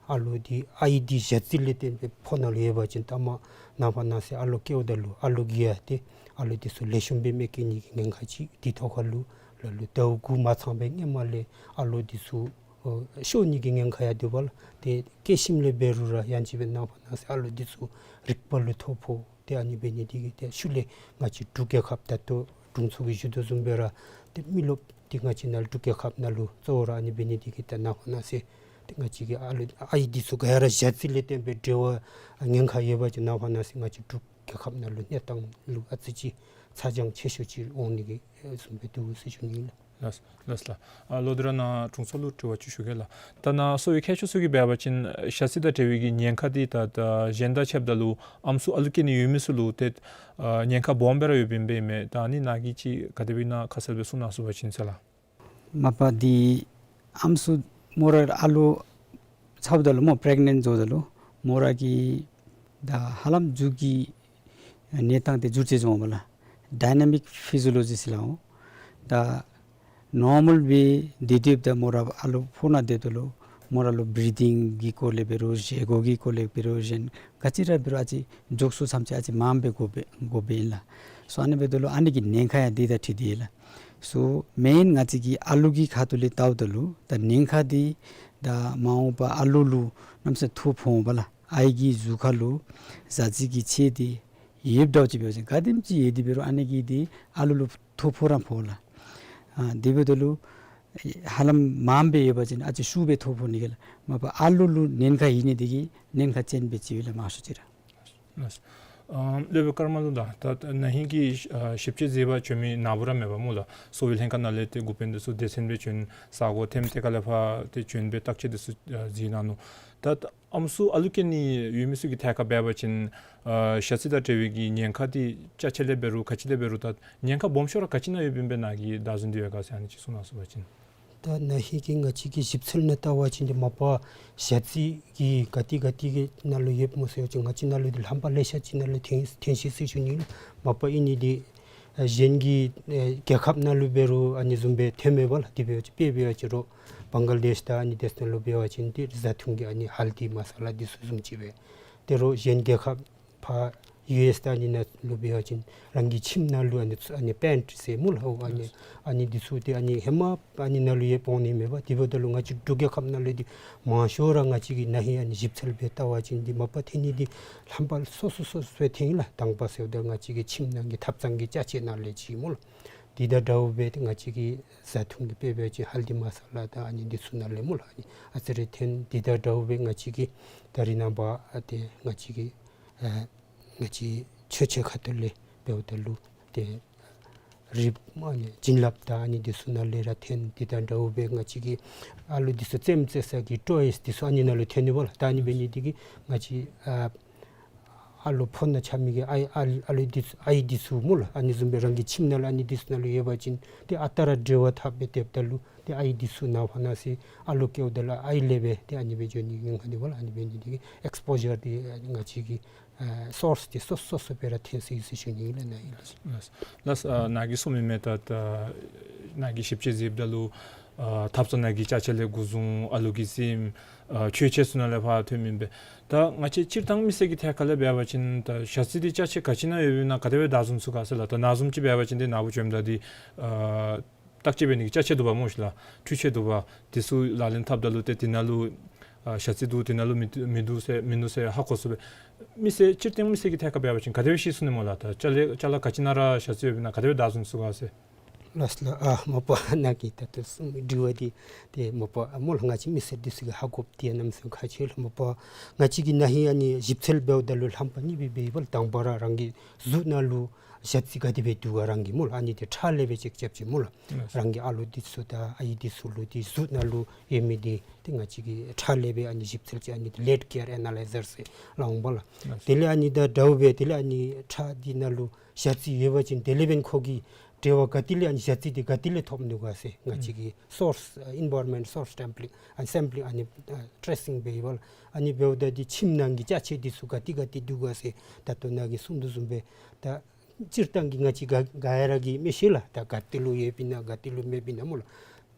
ཨ་ལོ་འདི་ཨའི་འདི་ཞ་རྩི་ལས་བརྟེན་པའི་ཕོ་ནང་ལུ་ཡོད་པ་ཅིན་ད་མ་ནངས་པ་གནངས་ཚེ་ཨ་ལོ་སྐྱེཝ་ད་ལུ་ཨ་ལོ་གིས་ཡང་ཏེ་ཨ་ལོ་འདི་ཚུ་ལེགས་ཤོམ་སྦེ་མི་སྐྱེ་ནི་གི་ཉེན་ཁ་ཅིག། དེ་ཐོག་ཁར་ལུ་ལ་ལུ་ཟླཝ་དགུ་མ་ཚང་པའི་སྔོན་མ་ལས་ཨ་ལོ་འདི་ཚུ་ཨོ་ཤོར་ནི་གི་ཉེན་ཁ་ཡང་འདུག་པ་ལགས། ཏེ་སྐྱེ་ཞིནམ་ལས་འབད་རུང་ར་ཡང་ཅིན་སྦེ་ནངས་པ་གནངས་ཚེ་ཨ་ལོ་འདི་ཚུ་རིག་པ་ལུ་ཐོ་ཕོག། ཏེ་ཨ་ནི་འབད་ནི་འདི་གིས་ཏེ་ཤུལ་ལས་ང་བཅས་འབྲུག་རྒྱལ་ཁབ་ད་ལྟོ་དྲུང་འཚོ་གིས་ཞུ་དོ་བཟུམ་སྦེ་ར་ཏེ་མི་རློབས་འདི་ང་བཅས་ནཱ་འབྲུག་རྒྱལ་ཁབ་ནང་ལུ་གཙོ་བོ་ར་ཨ་ནི་འབད་ནི་འདི་གིས་ད་ནངས་པ་གནངས་ཚེ་ཏེ་ང་བཅས་ཀྱི་ཨ་ལོ་ཨའི་འདི་ཚུ་ག་ར་ཞ་རྩི་ལས་བརྟེན་པའི་འབྲེལ་བ་ཉེན་ཁ་ཡོད་པ་ཅིན་ནངས་པ་གནངས་ཚེ་ང་བཅས་འབྲུག་རྒྱལ་ཁབ་ནང་ལུ་གནས་སྟངས་ལུ་ཨ་ཙི་ཅིག་ཚ་གྱང་ཆེ་ཤོས་ཅིག་འོང་ནི་གི་བཟུམ་སྦེ་འདུག་ཟེར་ཞུ་ནི་ཨིན་ལགས། ལགས་ལགས་ལགས། ཨ་ལོ་འདི་ར་ནཱ་དྲུང་འཚོ་ལུ་དྲི་བ་ཅིག་ཞུ་གེ་ལགས། ད་ནཱ་གསོ་བའི་མཁས་མཆོག་ཚུ་གིས་འབད་བ་ཅིན་ཞ་རྩི་དང་འབྲེལ་བའི་གི་ཉེན་ཁ་འདི་ད་ད་གཞན་དང་ཕྱདཔ་ད་ལུ་ཨམ་སྲུ་ཨ་ལུ་སྐྱེ་ནི་ཡོད་མི་ཚུ་ལུ་ཏེ་ཨ་ཉེན་ཁ་སྦོམ་སྦེ་ར་ཡོདཔ་ཨིན་པས་མས། ད་ཨ་ནི་ནཱ་གིས་ཅིག་ག་དེ་སྦེ་ཨིན་ན་ཁ་གསལ་སྦེ་གསུང་གནང་ཚུགས་པ་ཅིན་ཟེར་ལགས། མ་པ་འདི་ཨམ་སྲུ་མོ་ར་ཨ་ལོ་ཚཝ་ད་ལུ་སྨོ་པི་རེག་ནེནཊ་འགྱོཝ་ད་ལུ་མོ་ར་གི་ད་ཧ་ལམ་མཇུག་གི་གནས་སྟངས་འདི་འགྱུར་བཅོས་འོང་པ་ལགས། ཌའི་ན་མིག་ཕི་ཟི་ཡོ་ལོ་ཇི་ཟེར་སླབ་འོང་། ད་ནོར་མཱལ་སྦེ་སྡོད་སྡོདཔ་ད་མོ་ར་ཨ་ལོ་ཕོ་ནང་སྡོདཔ་ད་ལུ་མོ་ར་ལུ་བི་རི་དིང་གི་སྐོར་ལས་འབད་རུང་བཞེས་སྒོ་གི་སྐོར་ལས་འབད་རུང་གཞན་ག་ཅི་ར་འབད་རུང་ཨ་ཙི་འགྱོ་ས་ཚུ་ཨ་ཙི་མངམ་སྦེ་དགོ་པས་དགོ་པས་ཨིན་ལགས། སོ་ཨ་ནི་འབདཝ་ད་ལུ་ཨ་ནི་གི་ཉེན་ཁ་ཡང་འདི་དང་འཁྲིལ་ཏེ་ཨིན་ལགས། སོ་མེན་ང་བཅས་ཀྱི་ཨ་ལུ་གི་ཁ་ཐུག་ལས་བལྟཝ་ད་ལུ་ད་ཉེན་ཁ་འདི་ད་མ་འོངས་པ་ཨ་ལུ་ལུ་གནམ་མེད་ས་མེད་ཐོ་ཕོག་འོང་པ་ལགས། ཨའི་གི་གཟུགས་ཁ་ལུ་ཞ་རྩི་གི་ཚད་འདི་ཡོདཔ་འདྲཝ་ཅིག་འབད་བ་ཅིན་ག་དེམ་ཅིག་ཡོད་དེ་འབད་རུང་ཨ་ནི་གིས་འདི་ཨ་ལུ་ལུ་ཐོ་ཕོག་ར་ཕོག་ལགས། ཨ་དེ་འབདཝ་ད་ལུ་ཧ་ལམ་མངམ་སྦེ་ཡོད་པ་ཅིན་ཨ་ཙི་ཤུགས་སྦེ་ཐོ་ཕོག་ནི་གི་ལགས། མ་པ་ཨ་ལུ་ལུ་ཉེན་ཁ་ཡོད་ནི་འདི་གིས་ཉེན་ཁ་ཅན་སྦེ་ཅིག་ཡོད་ལགས་མང་ཤོས་ཅིག་ར། ལགས། ཨ་སློབ་དཔོན་ཀརྨ་ལུ་ད་ད་ན་ཧིང་གི་ཨ་ཞིབ་དཔྱད་མཛད་པར་བྱོན་མི་ནཱ་བུ་ར་མེན་པར་སྨོ་ལགས། གསོ་བའི་ལྷན་ཁག་ནང་ལས་ཏེ་འགོ་དཔོན་འདི་ཚུ་སྡེ་ཚན་སྦེ་བྱོན་ས་གོ་ཐེམ་ཏེ་ག་ལས་ཕར་ཏེ་བྱོན་སྦེ་བརྟག་དཔྱད་འདི་ཚུ་ཨ་མཛད་གནང་ནུག། ད་ཨམ་སྲུ་ཨ་ལུ་སྐྱེ་ནི་ཡོད་མི་ཚུ་གི་ཐད་ཁར་འབད་བ་ཅིན་ཨ་ཞ་རྩི་དང་འབྲེལ་བའི་གི་ཉེན་ཁ་འདི་ཅ་ཆས་ལས་འབད་རུང་ག་ཅི་ལས་འབད་རུང་ད་ཉེན་ཁ་སྦོམ་ཤོས་ར་ག་ཅི་ནང་ཡོདཔ་ཨིན་པས་ནཱ་གིས་བདའ་ཟུན་འདི་ཡོད་ག་ཟེར་ཨ་ནི་ཅིག་གསུང་གནང་ཚུགས་པ་ཅིན། ད་ན་ཧིང་གི་ང་བཅས་ཀྱི་ཞིབ་འཚོལ་ནང་བལྟ་བ་ཅིན་འདི་མ་པ་ཞ་རྩི་གི་ག་ཏེ་ག་ཏེ་གི་ནང་ལུ་ཡོདཔ་སྨོ་ཟེར་བ་ཅིན་ང་བཅས་ནང་ལུ་འདི་ལྷམ་པ་ལེ་ཤ་ཅིག་ནང་ལུ་ཐོན་ཐོན་ཅི་ཟེར་ཞུ་ནི་ལགས། མ་པ་ཨིན་ནི་འདི་ཨ་གཞན་གྱི་ཨ་རྒྱལ་ཁབ་ནང་ལུ་འབད་རུང་ཨ་ནི་བཟུམ་སྦེ་ཐོནམ་མས་པ་ལགས། དེ་འབད་བ་ཅིན་དཔེ་འབད་བ་ཅིན་རོགས་བང་ཀ་ལ་དེཤ་དང་ཨ་ནི་དེ་ཚུ་ནང་ལུ་འབད་བ་ཅིན་འདི་བཟའ་འཐུང་གི་ཨ་ནི་ཧལ་དི་མ་ས་ལ་འདི་ཚུ་བཟུམ་ཅིག་སྦེ་ཏེ་རོགས་གཞན་རྒྱལ་ཁབ་ཕར་ཡུ་ཨེསི་དང་ཨ་ནི་ནང་ལུ་འབད་བ་ཅིན་རང་གི་ཁྱིམ་ནང་ལུ་ཨ་ནི་ཚུ་ཨ་ནི་པེནཊ་ཟེར་སྨོ་ལགས། ཨོ་ཨ་ནི་ཨ་ནི་འདི་ཚུ་ཏེ་ཨ་ནི་ཧེ་མ་ཨ་ནི་ནང་ལུ་ཡོདཔ་འོང་ནི་མས་པ། དེ་འབདཝ་ད་ལུ་ང་བཅས་འབྲུག་རྒྱལ་ཁབ་ནང་ལུ་འདི་མང་ཤོས་ར་ང་བཅས་ཀྱིས་ན་ཧིང་ཨ་ནི་ཞིབ་འཚོལ་འབད་བལྟ་བ་ཅིན་འདི་མ་པ་ཐོན་ནི་འདི་ལྷམ་པ་སོ་སོ་སོ་སོ་སྦེ་ཐོན་ཡི་ལགས། དང་པ་ཟེརཝ་ད་ང་བཅས་ཀྱི་ཁྱིམ་ནང་གི་ཐབ་ཚང་གི་ཅ་ཆས་ནང་ལས་ཅིག་སྨོ་ལགས། དེ་དང་འདྲཝ་སྦེ་ཏེ་ང་བཅས་ཀྱི་བཟའ་འཐུང་གི་དཔེ་འབད་བ་ཅིན་ཧལ་དི་མ་ས་ལ་དང་ཨ་ནི་འདི་ཚུ་ནང་ལས་སྨོ་ལགས། ཨ་ནི་ཨ་ཙི་རེ་ཐོན། དེ་དང་འདྲཝ་སྦེ་ང་བཅས་ཀྱི་ད་རིས་ནངས་པ་ཨ་ཏེ་ང་བཅས་ཀྱི་ཨ་ང་བཅས་མཆོད་ཆས་ཁ་ཐུག་ལས་འབདཝ་ད་ལུ་ཏེ་རིགཔ་ཨ་ནི་བྱིན་རླབས་དང་ཨ་ནི་འདི་ཚུ་ནང་ལས་ར་ཐོན། དེ་དང་འདྲཝ་སྦེ་ང་བཅས་ཀྱི་ཨ་ལུ་འདི་ཚུ་རྩེདམོ་རྩེ་ས་གི་ཊོའིསི་འདི་ཚུ་ཨ་ནི་ནང་ལུ་ཐོན་ནི་པ་ལགས། ད་ཨ་ནི་འབད་ནི་འདི་གིས་ང་བཅས་ཨ་ཨ་ལོ་ཕོ་ནང་ཆགས་མི་གི་ཨའི་ཨ་ཨ་ལུ་འདི་ཚུ་ཨའི་འདི་ཚུ་སྨོ་ལགས། ཨ་ནི་བཟུམ་སྦེ་རང་གི་ཁྱིམ་ནང་ལུ་ཨ་ནི་འདི་ཚུ་ནང་ལུ་ཡོད་པ་ཅིན་ཏེ་ཨ་རྟག་ར་འབྲེལ་བ་འཐབ་སྦེ་སྡོདཔ་ད་ལུ་ཏེ་ཨའི་འདི་ཚུ་ནངས་པ་གནངས་ཚེ་ཨ་ལོ་སྐྱེཝ་ད་ལུ་ཨའི་ལས་སྦེ་ཏེ་ཨ་ནི་སྦེ་འགྱོ་ནི་ཉེན་ཁ་འདུག་པ་ལགས། ཨ་ནི་འབད་ནི་འདི་གིས་ཨེགསི་པོ་ཟར་འདི་ང་བཅས་ཀྱི་ཨ་སོརསི་འདི་སོ་སོ་སོ་སྦེ་ར་ཐོན་སོ་ཡི་ཟེར་ཞུ་ནི་ཨིན་ལགས། ནཱ་ཨིན་ལགས། ལགས་ལགས། ཨ་ནཱ་གིས་གསུངས་མི་མས། ད་ད་ནཱ་གིས་ཞིབ་དཔྱད་མཛདཔ་ད་ལུ་ཨ་ཐབ་ཚང་ནང་གི་ཅ་ཆས་ལས་འགོ་བཟུང་ཨ་ལུ་གི་རྩེདམོ་ཨ་མཆོད་ཆས་ཚུ་ནང་ལས་ཕར་ཐོནམ་ཨིན་པས། ད་ང་བཅས་སྤྱིར་བཏང་མི་སེར་གྱི་ཐད་ཁར་ལས་འབད་བ་ཅིན་ད་ཞ་རྩི་འདི་ཅ་ཆས་ག་ཅི་ནང་ཡོདཔ་ཨིན་ན་ག་དེ་སྦེ་བདའ་བཟུང་ཚུགས་ག་ཟེར་ལགས། ད་ནཱ་བཟུམ་ཅིག་འབད་བ་ཅིན་འདི་ནཱ་བུ་བྱོནམ་ད་འདི་ཨ་ བརྟག་དཔྱད་འབད་ནི་གི་ཅ་ཆས་འདུག་པ་སྨོ་ཤིག་ལགས། འཕྲུལ་ཆས་འདུག་པ། དེ་ཚུ་ལག་ལེན་འཐབ་ད་ལུ་ཏེ་དེ་ནང་ལུ་ཨ་ཞ་རྩི་འདུག། དེ་ནང་ལུ་མི་འདུག་མི་འདུག་ཟེར་མི་འདུག་ཟེར་ཧ་གོ་ཚུགས་པས། མི་སེར་སྤྱིར་བཏང་མི་སེར་གྱི་ཐད་ཁར་འབད་བ་ཅིན་ག་དེ་སྦེ་ཤེས་ཚུགས་ནི་སྨོ་ལགས། ད་ཅ་ལ་ཅ་ལ་ག་ཅི་ནང་ར་ཞ་རྩི་ཡོདཔ་ཨིན་ན་ག་དེ་སྦེ་བདའ་བཟུང་ཚུགས་ག་ཟེར། ལགས་ལགས། ཨ་མ་པ་ནཱ་གི་ད་ལྟོ་གསུངས་དྲི་བ་འདི་ཏེ་མ་པ་སྨོ་ལགས། ང་བཅས་མི་སེར་འདི་ཚུ་གིས་ཧ་གོ་སྟེ་གནམ་མེད་ས་མེད་ཁག་ཆེ་ལགས། མ་པ་ང་བཅས་ཀྱིས་ན་ཧིང་ཨ་ནི་ཞིབ་འཚོལ་འབདཝ་ད་ལུ་རྣམ་པ་གཉིས་སྦེ་འབདཝ་ད་དང་པ་ར་རང་གི་གཟུགས་ནང་ལུ་ཞ་རྩི་ག་དེ་སྦེ་འདུག་ག་རང་གི་སྨོ་ལགས། ཨ་ནི་འདི་ཁྲག་ལས་སྦེ་ཅེག་རྐྱབ་ཅི་སྨོ་ལགས། ལགས། རང་གི་ཨ་ལོ་འདི་ཚུ་དང་ཨའི་འདི་ཚུ་ལུ་འདི་གཟུགས་ནང་ལུ་ཡོད་མི་འདི་ཏེ་ང་བཅས་ཀྱིས་ཁྲག་ལས་སྦེ་ཨ་ནི་ཞིབ་འཚོལ་ཅིག་ཨ་ནི་འདི་ལེཌ་གེར་ཨེ་ན་ལའི་ཛར་ཟེར་སླབ་འོང་པ་ལགས། ལགས། དེ་ལས་ཨ་ནི་ད་འདྲཝ་སྦེ་དེ་ལས་ཨ་ནི་ཁྲག་འདི་ནང་ལུ་ཞ་རྩི་ཡོད་པ་ཅིན་དེ་ལས་འབདན་ཁོ་གི་འབྲེལ་བ་ག་ཏེ་ལས་ཨ་ནི་ཞ་རྩི་འདི་ག་ཏེ་ལས་ཐོབ་ནུག་ག་ཟེར་ང་བཅས་ཀྱིས་སོརས་ཨ་ཨེན་བཱ་རོན་མེནཊ་སོརས་སེམ་པི་ལིང་ཨ་ནི་སེམ་པི་ལིང་ཨ་ནི་ཨ་ཊེ་སིང་འབད་ཡི་པ་ལགས། ཨ་ནི་འབདཝ་ད་འདི་ཁྱིམ་ནང་གི་ཅ་ཆས་འདི་ཚུ་ག་ཏེ་ག་ཏེ་འདུག་ག་ཟེར་ད་ལྟོ་ནཱ་གིས་གསུངས་དོ་བཟུམ་སྦེ་ད་སྤྱིར་བཏང་གི་ང་བཅས་ག་ག་ཡ་ར་གིས་མི་ཤེས་ལགས། ད་ག་ཏེ་ལུ་ཡོདཔ་ཨིན་ན་ག་ཏེ་ལུ་མེདཔ་ཨིན་ན་སྨོ་ལགས།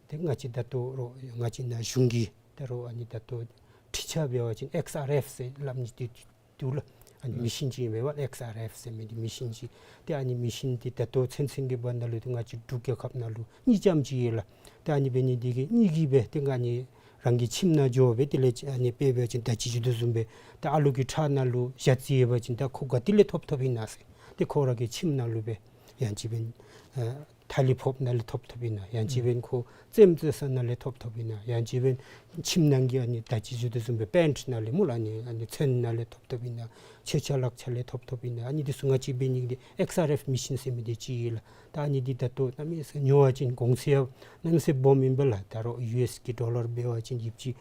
ཏེ་ང་བཅས་ད་ལྟོ་རོགས་ང་བཅས་ནཱ་གཞུང་གི་ད་རོགས་ཨ་ནི་ད་ལྟོ་འཕྲུལ་ཆས་འབད་བ་ཅིན་ཨེགསི་ཨར་ཨེཕ་ཟེར་སླབ་ནི་འདི་འདུག་ལགས། ཨ་ནི་མི་ཤིན་ཅིག་ཨིན་པས་པ། ཨེགསི་ཨར་ཨེཕ་ཟེར་མི་འདི་མི་ཤིན་ཅིག། ཏེ་ཨ་ནི་མི་ཤིན་འདི་ད་ལྟོ་ཚུན་ཚོད་ཀྱི་བར་ན་ལུ་ཏེ་ང་བཅས་འབྲུག་རྒྱལ་ཁབ་ནང་ལུ་གཉིས་ཙམ་ཅིག་ཡོད་ལགས། ཏེ་ཨ་ནི་འབད་ནི་འདི་གིས་གཉིས་ཀྱིས་སྦེ་ཏེ་ཨ་ནི་རང་གི་ཁྱིམ་ནང་འགྱོ་སྦེ་དེ་ལས་ཨ་ནི་དཔེ་འབད་བ་ཅིན་ད་ཅི་ཞུ་དོ་བཟུམ་སྦེ་ད་ཨ་ལོ་གི་ཁྲག་ནང་ལུ་ཞ་རྩི་ཡོད་པ་ཅིན་ད་ཁོ་ག་ཏེ་ལས་ཐོབ་ཐོབཔ་ཨིན་ན་ཟེར། ཏེ་ཁོ་ར་གི་ཁྱིམ་ནང་ལུ་སྦེ་ཡང་ཅིན་འབདན་ཨ་ཐ་ལི་ཕོགཔ་ནང་ལས་ཐོབ་ཐོབཔ་ཨིན་ན། ཡང་ཅིན་འབདན་ཁོ་རྩེདམོ་རྩེ་ས་ནང་ལས་ཐོབ་ཐོབཔ་ཨིན་ན། ཡང་ཅིན་འབདན་ཁྱིམ་ནང་གི་ཨ་ནི་ད་ཅི་ཞུ་དོ་བཟུམ་སྦེ་པེནཊ་ནང་ལས་སྨོ་ལགས། ཨ་ནི་ཨ་ནི་ཚོན་ནང་ལས་ཐོབ་ཐོབཔ་ཨིན་ན། མཆོད་ཆས་ལག་ཆས་ལས་ཐོབ་ཐོབཔ་ཨིན་ན། ཨ་ནི་འདི་ཚུ་ང་བཅས་འབད་ནི་འདི་ཨེགསི་ཨར་ཨེཕ་མི་ཤིན་ཟེར་མི་འདི་ཅིག་ཡོད་ལགས། ད་ཨ་ནི་འདི་ད་ལྟོ་གནམ་མེད་ས་ཉོ་བ་ཅིན་གོང་ཚད་ཡང་གནམ་མེད་ས་སྦོམ་ཨིན་པས་ལགས། ད་རོགས་ཡུ་ཨེསི་གི་ཌོ་ལར་འབད་བ་ཅིན་ཡོདཔ་ཅིག་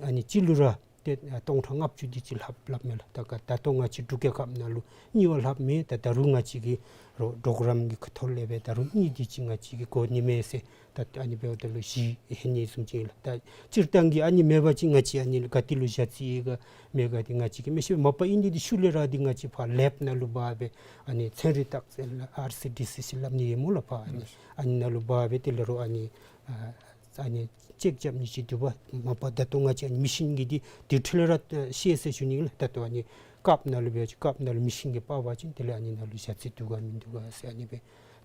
ཨ་ནི་གཅིག་ལུ་ར་ཏེ་ཨ་སྟོང་ཕྲག་ལྔ་བཅུ་དེ་ཅིག་ལྷགཔ་ལྷགཔ་མས་ལགས། ད་ག་ད་ལྟོ་ང་བཅས་འབྲུག་རྒྱལ་ཁབ་ནང་ལུ་གཉིས་བ་ལྷགཔ་མས། ད་ད་རུང་ང་བཅས་ཀྱིས་རོགས་གྲོགས་རམ་གྱི་ཁ་ཐུག་ལས་སྦེ་ད་རུང་གཉིས་དེ་ཅིག་ང་བཅས་ཀྱིས་དགོ་ནི་མས་ཟེར་ད་ཨ་ནི་འབདཝ་ད་ལུ་བཞི་ལྷོད་ནི་བཟུམ་ཅིག་ལགས། ད་སྤྱིར་བཏང་གི་ཨ་ནི་མེད་པ་ཅིན་ང་བཅས་ཨ་ནི་ག་ཏེ་ལུ་ཞ་རྩི་ཡོད་ག་མེད་ག་འདི་ང་བཅས་ཀྱིས་མི་ཤེས། མ་པ་ཨིན་ནི་འདི་ཤུལ་ལས་ར་འདི་ང་བཅས་ཕར་ལེབ་ནང་ལུ་འབག་སྦེ་ཨ་ནི་ཚན་རིག་བརྟག་དཔྱད་ལགས་ཨར་སི་ཌི་སི་ཟེར་སླབ་ནི་ཡོད་སྨོ་ལགས། ཕར་ཨ་ནི་ཨ་ནི་ནང་ལུ་འབག་སྦེ་དེ་ལས་རོགས་ཨ་ནི་ཨ་ཨ་ནི་ཅེག་རྐྱབ་ནི་ཅིག་འདུག་པ། མ་པ་ད་ལྟོ་ང་བཅས་ཨ་ནི་མི་ཤིན་གྱི་འདི་དེ་འཕྲོ་ལས་ར་ཤེས་ཟེར་ཞུ་ནི་ལགས། ད་ལྟོ་ཨ་ནི་ཀབ་ནང་ལུ་འབད་བ་ཅིན་ཀབ་ནང་ལུ་མི་ཤིན་གྱིས་འབག་པ་ཅིན་དེ་ལས་ཨ་ནི་ནང་ལུ་ཞ་རྩི་འདུག་ག་མིན་འདུག་ག་ཟེར་ཨ་ནི་སྦེ་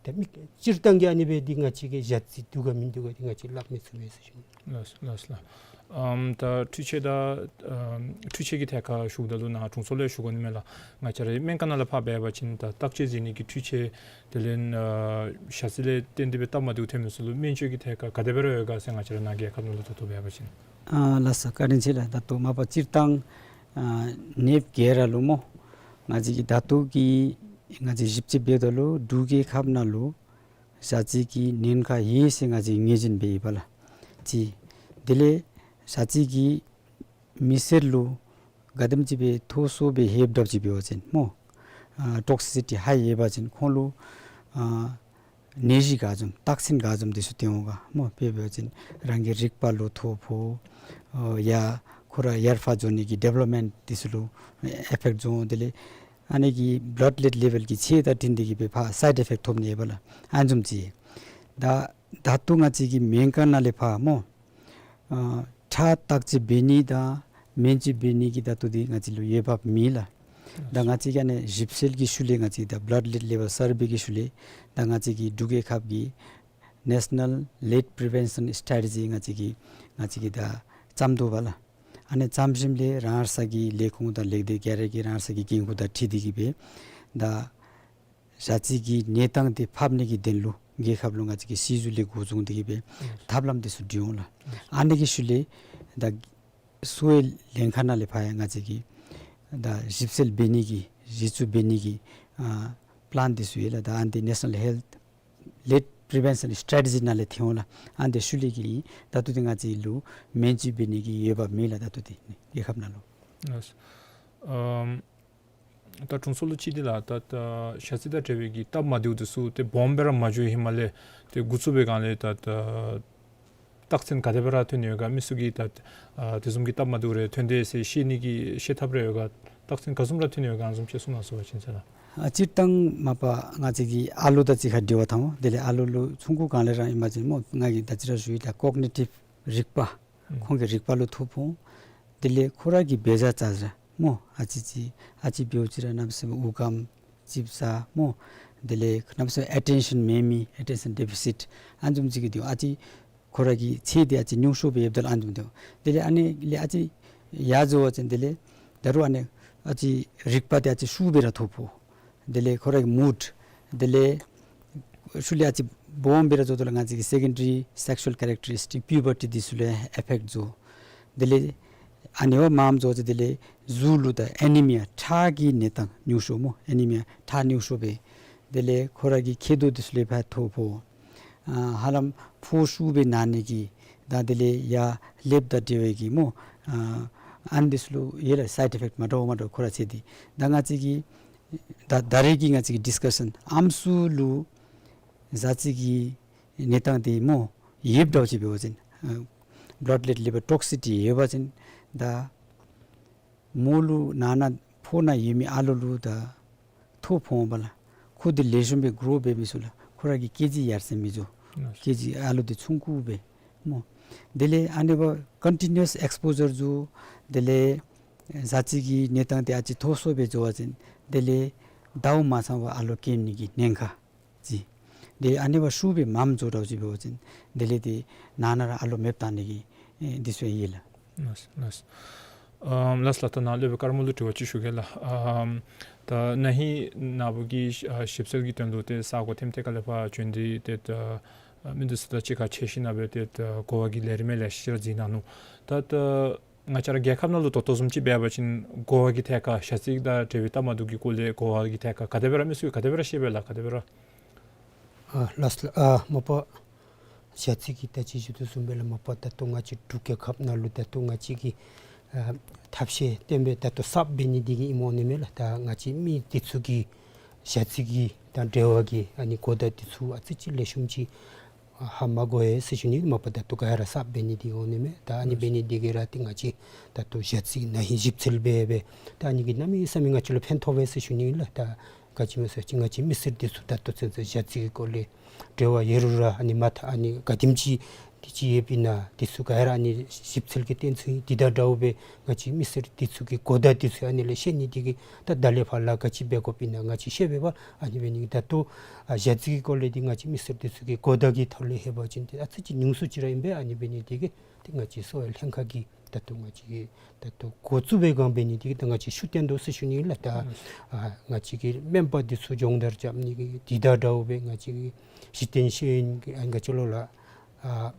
ད་མི་སྤྱིར་བཏང་གི་ཨ་ནི་སྦེ་འདི་ང་བཅས་ཀྱིས་ཞ་རྩི་འདུག་ག་མིན་འདུག་ག་འདི་ང་བཅས་སླབ་མི་ཚུགས་པས་ཟེར་ཞུ་ནི། ལགས་ལགས་ལགས། ཨམ་ད་འཕྲུལ་ཆས་དང་ཨམ་འཕྲུལ་ཆས་ཀྱི་ཐད་ཁར་ཞུཝ་ད་ལུ་ནཱ་དྲུང་འཚོ་ལས་ཞུ་དགོ་ནི་མས་ལགས། ང་བཅས་རའི་སྨན་ཁང་ནང་ལས་ཕར་འབད་བ་ཅིན་ད་བརྟག་དཔྱད་མཛད་ནི་གི་འཕྲུལ་ཆས་དེ་ལས་ཨ་ཞ་རྩི་ལས་བརྟེན་ཏེ་སྦེ་སྟབས་མ་བདེཝ་ཐོན་མི་ཚུ་ལུ་སྨན་བཅོས་ཀྱི་ཐད་ཁར་ག་དེ་སྦེ་ར་ཡོད་ག་ཟེར་ང་བཅས་ར་ནཱ་རྒྱལ་ཁབ་ནང་ལུ་ད་ལྟོ་འབད་བ་ཅིན། ཨ་ལགས་སོ། བཀའ་དྲིན་ཆེ་ལགས། ད་ལྟོ་མ་པ་སྤྱིར་བཏང་ཨ་ནདཔ་ག་ར་ལུ་སྨོ་ང་བཅས་ཀྱིས་ད་ལྟོ་གི་ང་བཅས་ཞིབ་དཔྱད་འབདཝ་ད་ལུ་འབྲུག་རྒྱལ་ཁབ་ནང་ལུ་ཞ་རྩི་གི་ཉེན་ཁ་ཡོད་ཟེར་ང་བཅས་ངོས་འཛིན་འབད་ཡི་པ་ལགས། གཅིག། དེ་ལས་ཞ་རྩི་གིས་མི་སེར་ལུ་ག་དེམ་ཅིག་སྦེ་མཐོ་སུ་སྦེ་ཧེབ་དྲགཔ་ཅིག་འབད་བ་ཅིན་སྨོ་ཨ་ཊོག་སི་སི་ཊི་ཧའི་ཡོད་པ་ཅིན་ཁོང་ལུ་ཨ་ནད་གཞི་ག་བཟུམ་རྟགས་མཚན་ག་བཟུམ་འདི་ཚུ་སྟོན་འོང་ག་སྨོ། དཔེ་འབད་བ་ཅིན་རང་གི་རེག་པ་ལུ་ཐོ་ཕོག་ཨ་ཡ་ཁོ་ར་ཡར་ཕར་འགྱོ་ནི་གི་ཌི་ཝེ་ལོབ་མེནཊ་འདི་ཚུ་ལུ་ཨེ་ཕེཀཊ་འགྱོ་འོང་། དེ་ལས་ཨ་ནི་གི་བླཌ་ལེཌ་ལེ་བཱལ་གྱི་ཆེ་དང་འཁྲིལ་ཏེ་གིས་སྦེ་ཕར་སའིཌ་ཨེ་ཕེཀཊ་ཐོབ་ནི་ཡོད་པ་ལགས། ཨ་ནི་བཟུམ་ཅིག། ད་ད་ལྟོ་ང་བཅས་ཀྱི་སྨན་ཁང་ནང་ལས་ཕར་སྨོ་ཨ་ཁྲག་བརྟག་དཔྱད་འབད་ནི་དང་སྨན་བཅོས་འབད་ནི་གི་ད་ལྟོ་འདི་ང་བཅས་ལུ་འོས་འབབ་མེད་ལགས། ད་ང་བཅས་ཀྱིས་ཨ་ནི་ཞིབ་འཚོལ་གྱི་ཤུལ་ལས་ང་བཅས་ད་བླཌ་ལེཌ་ལེ་བཱལ་སར་བེ་གི་ཤུལ་ལས་ད་ང་བཅས་ཀྱི་འབྲུག་རྒྱལ་ཁབ་ཀྱི་ནེ་ཤ་ནཱལ་ལེཌ་པི་རི་ཝེན་ཤཱན་སི་ཊེ་རེ་ཇི་ང་བཅས་ཀྱིས་ང་བཅས་ཀྱིས་ད་བརྩམ་དོ་བ་ལགས། ཨ་ནི་བརྩམ་ཞིནམ་ལས་རང་སོའི་ལས་ཁུངས་དང་ལས་སྡེ་ག་ར་གིས་རང་སོའི་འགན་ཁུར་དང་འཁྲིལ་ཏེ་གིས་སྦེ་ད་ཞ་རྩི་གི་གནས་སྟངས་འདི་ཕབ་ནི་གི་དོན་ལུ་རྒྱལ་ཁབ་ལུ་ང་བཅས་ཀྱིས་སྲིད་བྱུས་ལས་འགོ་བཟུང་སྟེ་གིས་སྦེ་ཐབས་ལམ་འདི་ཚུ་བསྒྲིགས་འོང་ལགས། ཨ་ནི་གི་ཤུལ་ལས་ད་གསོ་བའི་ལྷན་ཁག་ནང་ལས་ཕར་ཡང་ང་བཅས་ཀྱིས་ད་ཞིབ་འཚོལ་འབད་ནི་གི་གཞི་བཙུགས་འབད་ནི་གི་ཨ་པི་ལཱན་འདི་ཚུ་ཡོད་ལགས། ད་ཨ་ནི་འདི་ནེ་ཤ་ནཱལ་ཧེལཐ་ལེཌ་པི་རི་ཝེན་ཤཱན་སི་ཊེ་རེ་ཇི་ནང་ལས་ཐོན་འོང་ལགས། ཨ་ནི་འདི་ཤུལ་ལས་ཀྱི་ད་ལྟོ་འདི་ང་བཅས་ལུ་སྨན་བཅོས་འབད་ནི་གི་འོས་འབབ་མེད་ལགས། ད་ལྟོ་འདི་རྒྱལ་ཁབ་ནང་ལུ། ལགས། ཨམ་ད་དྲུང་འཚོ་ལུ་ཅིག་འདི་ལགས། ད་ད་ཞ་རྩི་དང་འབྲེལ་བའི་གི་སྟབས་མ་བདེཝ་འདི་ཚུ་ཏེ་སྦོམ་སྦེ་ར་མ་འགྱོ་ཧེ་མ་ལས་ཏེ་འགོ་བཙུགས་པའི་སྒང་ལས་ད་ད་རྟགས་མཚན་ག་དེ་སྦེ་ར་ཐོན་ཡོད་ག། མི་ཚུ་གིས་ད་ཨ་དེ་བཟུམ་གྱི་སྟབས་མ་བདེཝ་རེ་ཐོན་དེས་ཟེར་ཤེས་ནི་གི་ཤེས་ཐབས་རེ་ཡོད་ག། རྟགས་མཚན་ག་བཟུམ་ར་ཐོན་ཡོད་ག་ཨ་ནི་བཟུམ་ཅིག་གསུང་གནང་ཟེར་བ་ཅིན་ཟེར་ན། ཨ་སྤྱིར་བཏང་མ་པ་ང་བཅས་ཀྱི་ཨ་ལོ་དང་གཅིག་ཁར་འབྲེལ་བ་འཐབ་འོང་། དེ་ལས་ཨ་ལོ་ལུ་ཆུང་ཀུ་སྒང་ལས་ར་ཨིན་པ་ཅིན་སྨོ་ང་གིས་ད་ཅི་ར་ཞུ་ཡི། ད་ཀོག་ནི་ཊིབ་རིག་པ་ཨུམ་ཁོང་གི་རིག་པ་ལུ་ཐོ་ཕོག་འོང་། དེ་ལས་ཁོ་ར་གི་འབད་བཞག་བྱ་བཞག་སྨོ་ཨ་ཙི་ཅིག་ཨ་ཙི་འབདཝ་ཅིག་ར་གནམ་མེད་ས་མེད་དབུགས་སྐམ་ཅིག་ཟ་སྨོ། དེ་ལས་གནམ་མེད་ས་མེད་ཨེ་ཊེན་ཤཱན་མེད་མི་ཨེ་ཊེན་ཤཱན་ཌེ་ཕི་སིཊ་ཨ་ནི་བཟུམ་ཅིག་གི་འདི་ཨ་ཙི་ཁོ་ར་གི་ཚད་འདི་ཨ་ཙི་ཉུང་ཤོས་སྦེ་ཡོདཔ་ད་ལུ་ཨ་ནི་བཟུམ་འདི་དེ་ལས་ཨ་ནི་ལས་ཨ་ཙི་ཡར་འགྱོ་བ་ཅིན་དེ་ལས་ད་རུང་ཨ་ནི་ཨ་ཙི་རིག་པ་འདི་ཨ་ཙི་ཤུགས་སྦེ་ར་ཐོབ་འོང་། དེ་ལས་ཁོ་ར་གི་མུཌ་དེ་ལས་ཤུལ་ལས་ཨ་ཙི་སྦོམ་སྦེ་ར་འགྱོཝ་ད་ལུ་ང་བཅས་ཀྱི་སེ་ཀེན་ཌ་རི་སེག་ཤུ་ཨལ་ཀེ་རེག་ཊ་རི་སི་ཊིཀ་པིའུ་བར་ཊི་འདི་ཚུ་ལུ་ཡང་ཨེ་ཕེཀཊ་འགྱོ། དེ་ལས་ཨ་ནི་བ་མངམ་འགྱོ་ཅི། དེ་ལས་གཟུགས་ལུ་ད་ཨེ་ནི་མི་ཡ་ཁྲག་གི་གནས་སྟངས་ཉུང་ཤོས་སྨོ། ཨེ་ནི་མི་ཡ་ཁྲག་ཉུང་ཤོས་སྦེ། དེ་ལས་ཁོ་ར་གི་མཁལ་རྡོག་འདི་ཚུ་ལུ་ཡང་ཕར་ཐོ་ཕོག། ཨ་ཧ་ལམ་ཕོ་ཤུགས་སྦེ་ན་ནི་གི་ད་དེ་ལས་ཡར་ཀླདཔ་དང་འབྲེལ་བའི་གི་སྨོ། ཨ་ཨ་ནི་འདི་ཚུ་ལུ་ཡོད་ལགས། སའིཌ་ཨི་ཕེཀཊ་མ་འདྲཝ་མ་འདྲཝ་ཁོ་ར་ཚད་འདི། ད་ང་བཅས་ཀྱི་ད་ད་རེས་ཀྱི་ང་བཅས་ཀྱི་ཌིསི་ཀ་ཤཱན་ཨམ་སྲུ་ལུ་ཟ་ཅི་གི་གནས་སྟངས་འདི་སྨོ་ཡོདཔ་འདྲཝ་ཅིག་འབད་བ་ཅིན་ཨ་བླཌ་ལེཊ་ལི་བར་ཊོག་སི་ཊི་ཡོད་པ་ཅིན་ད་མོ་ལུ་ནང་ན་ཕོཝ་ནང་ཡོད་མི་ཨ་ལོ་ལུ་ད་ཐོ་ཕོག་འོང་པ་ལགས། ཁོ་འདི་ལེགས་ཤོམ་སྦེ་གྲོ་འབད་མི་ཚུ་ལགས་ཁོ་ར་གི་ཀེ་ཇི་ཡར་སེང་མི་འགྱོ། ལགས། ཀེ་ཇི་ཨ་ལོ་འདི་ཆུང་ཀུ་སྦེ་སྨོ། དེ་ལས་ཨ་ནི་བ་ཀོན་ཊི་ནིའུ་ཨས་ཨེགསི་པོ་ཇར་འགྱོ། དེ་ལས་ཟ་ཅི་གི་གནས་སྟངས་འདི་ཨ་ཙི་མཐོ་སུ་སྦེ་འགྱོ་བ་ཅིན་དེ་ལས་ཟླཝ་མ་ཚང་བར་ཨ་ལོ་སྐྱེ་ནི་གི་ཉེན་ཁ་ཅིག། དེ་ཨ་ནི་བ་ཤུགས་སྦེ་མངམ་འགྱོ་འདྲཝ་ཅིག་འབད་བ་ཅིན་དེ་ལས་འདི་ནང་ན་ར་ཨ་ལོ་མེདཔ་བཏང་ནི་གི་ཨེ་འདི་ཚུ་ཡོད་ལགས། ལགས་ལགས། ཨམ་ལགས་ལགས། ད་ནཱ་སློབ་དཔོན་དཀར་མོ་ལུ་དྲི་བ་ཅིག་ཞུ་གེ་ལགས། ཨམ་ད་ན་ཧིང་ན་བུ་གི་ཨ་ཞིབ་འཚོལ་གྱི་དོན་ལུ་ཏེ་ས་གོ་ཐེམ་ཐེ་ཁ་ལས་ཕར་བྱོན་ཏེ་ཏེ་ད་ཨ་མི་འདི་ཚུ་དང་གཅིག་ཁར་ཕྱད་ཞིནམ་ལས་ཏེ་ད་གོ་བ་གི་ལས་རིམ་ལེ་ཤ་ཅིག་ར་གཟིགས་གནང་ནུག། ད་ད་ང་བཅས་ར་རྒྱལ་ཁབ་ནང་ལུ་ད་ལྟོ་བཟུམ་ཅིག་འབད་བ་ཅིན་གོ་བ་གི་ཐད་ཁར་ཞ་རྩི་དང་འབྲེལ་བའི་སྟབས་མ་བདེཝ་གི་སྐོར་ལས་གོ་བ་གི་ཐད་ཁར་ག་དེ་སྦེ་ར་མི་སེར་ག་དེ་སྦེ་ར་ཤེས་པས་ལགས། ག་དེ་སྦེ་ར། ཨ་ལགས་ལགས། ཨ་མ་པ་ཞ་རྩི་གི་ད་ཅི་ཞུ་དོ་བཟུམ་སྦེ་ལགས། མ་པ་ད་ལྟོ་ང་བཅས་འབྲུག་རྒྱལ་ཁབ་ནང་ལུ་ད་ལྟོ་ང་བཅས་ཀྱི་ཨ་ཐབས་ཤེས་བཏོན་སྦེ་ད་ལྟོ་གསརཔ་འབད་ནི་འདི་གིས་ཨིནམ་འོང་ནི་མས་ལགས། ད་ང་བཅས་མི་འདི་ཚུ་གིས་ཞ་རྩི་གི་དང་འབྲེལ་བ་གི་ཨ་ནི་གོ་བརྡ་འདི་ཚུ་ཨ་ཙི་ཅིག་ལེགས་ཤོམ་ཅིག་ཧ་མ་གོ་ཡི་ཟེར་ཞུ་ནི། མ་པ་ད་ལྟོ་ག་ར་གསརཔ་འབད་ནི་འདི་འོང་ནི་མས། ད་ཨ་ནི་འབད་ནི་འདི་གིས་ར་ཏེ་ང་བཅས་ད་ལྟོ་ཞ་རྩི་ན་ཧིང་ཞིབ་འཚོལ་འབད་འབད་ད་ཨ་ནི་གིས་གནམ་མེད་ས་མེད་ང་བཅས་ལུ་ཕན་ཐོགས་པས་ཟེར་ཞུ་ནི་ལགས། ད་ག་ཅི་སྨོ་ཟེར་བ་ཅིན་ང་བཅས་མི་སེར་འདི་ཚུ་ད་ལྟོ་ཚུན་ཚོད་ཞ་རྩི་གི་སྐོར་ལས་འབྲེལ་བ་ཡོད་རུང་ར་ཨ་ནི་མ་མཐའ་ཨ་ནི་ག་དེམ་ཅིག་དེ་ཅིག་ཡོདཔ་ཨིན་ན་འདི་ཚུ་ག་ར་ཨ་ནི་ཞིབ་འཚོལ་གྱི་སྟེང་ཚུ་ཨིན། དེ་དང་འདྲཝ་སྦེ་ང་བཅས་མི་སེར་འདི་ཚུ་གི་གོ་བརྡ་འདི་ཚུ་ཨ་ནི་ལས་ཤེས་ནི་འདི་གིས་ད་ད་ལས་ཕར་ལཱ་ག་ཅི་འབད་དགོཔ་ཨིན་ན་ང་བཅས་ཤེས་པས་པ། ཨ་ནི་འབད་ནི་གིས་ད་ལྟོ་ཨ་ཞ་རྩི་གི་སྐོར་ལས་འདི་ང་བཅས་མི་སེར་འདི་ཚུ་གི་གོ་བརྡ་གི་ཐོག་ལས་ལྷོད་པ་ཅིན་ཏེ་ཨ་ཙི་ཅིག་ཉུང་སུ་ཅིག་ར་ཨིན་པས། ཨ་ནི་འབད་ནི་འདི་གིས་ཏེ་ང་བཅས་གསོ་བའི་ལྷན་ཁག་གིས་ད་ལྟོ་ང་བཅས་ད་ལྟོ་འགོ་བཙུགས་པའི་སྒང་འབད་ནི་འདི་གིས་ད་ང་བཅས་ཤུགས་བཏོན་དོ་ཟེར་ཞུ་ནི་ལགས། ད་ཨ་ང་བཅས་ཀྱི་སྨན་པ་འདི་ཚུ་སྦྱོང་བརྡར་རྐྱབ་ནི་གི་དེ་དང་འདྲཝ་སྦེ་ང་བཅས་ཀྱི་གཞི་རྟེན་ཤེས་ཡོན་གྱི་ཨ་ང་བཅས་ལོག་ལགས་ཨ་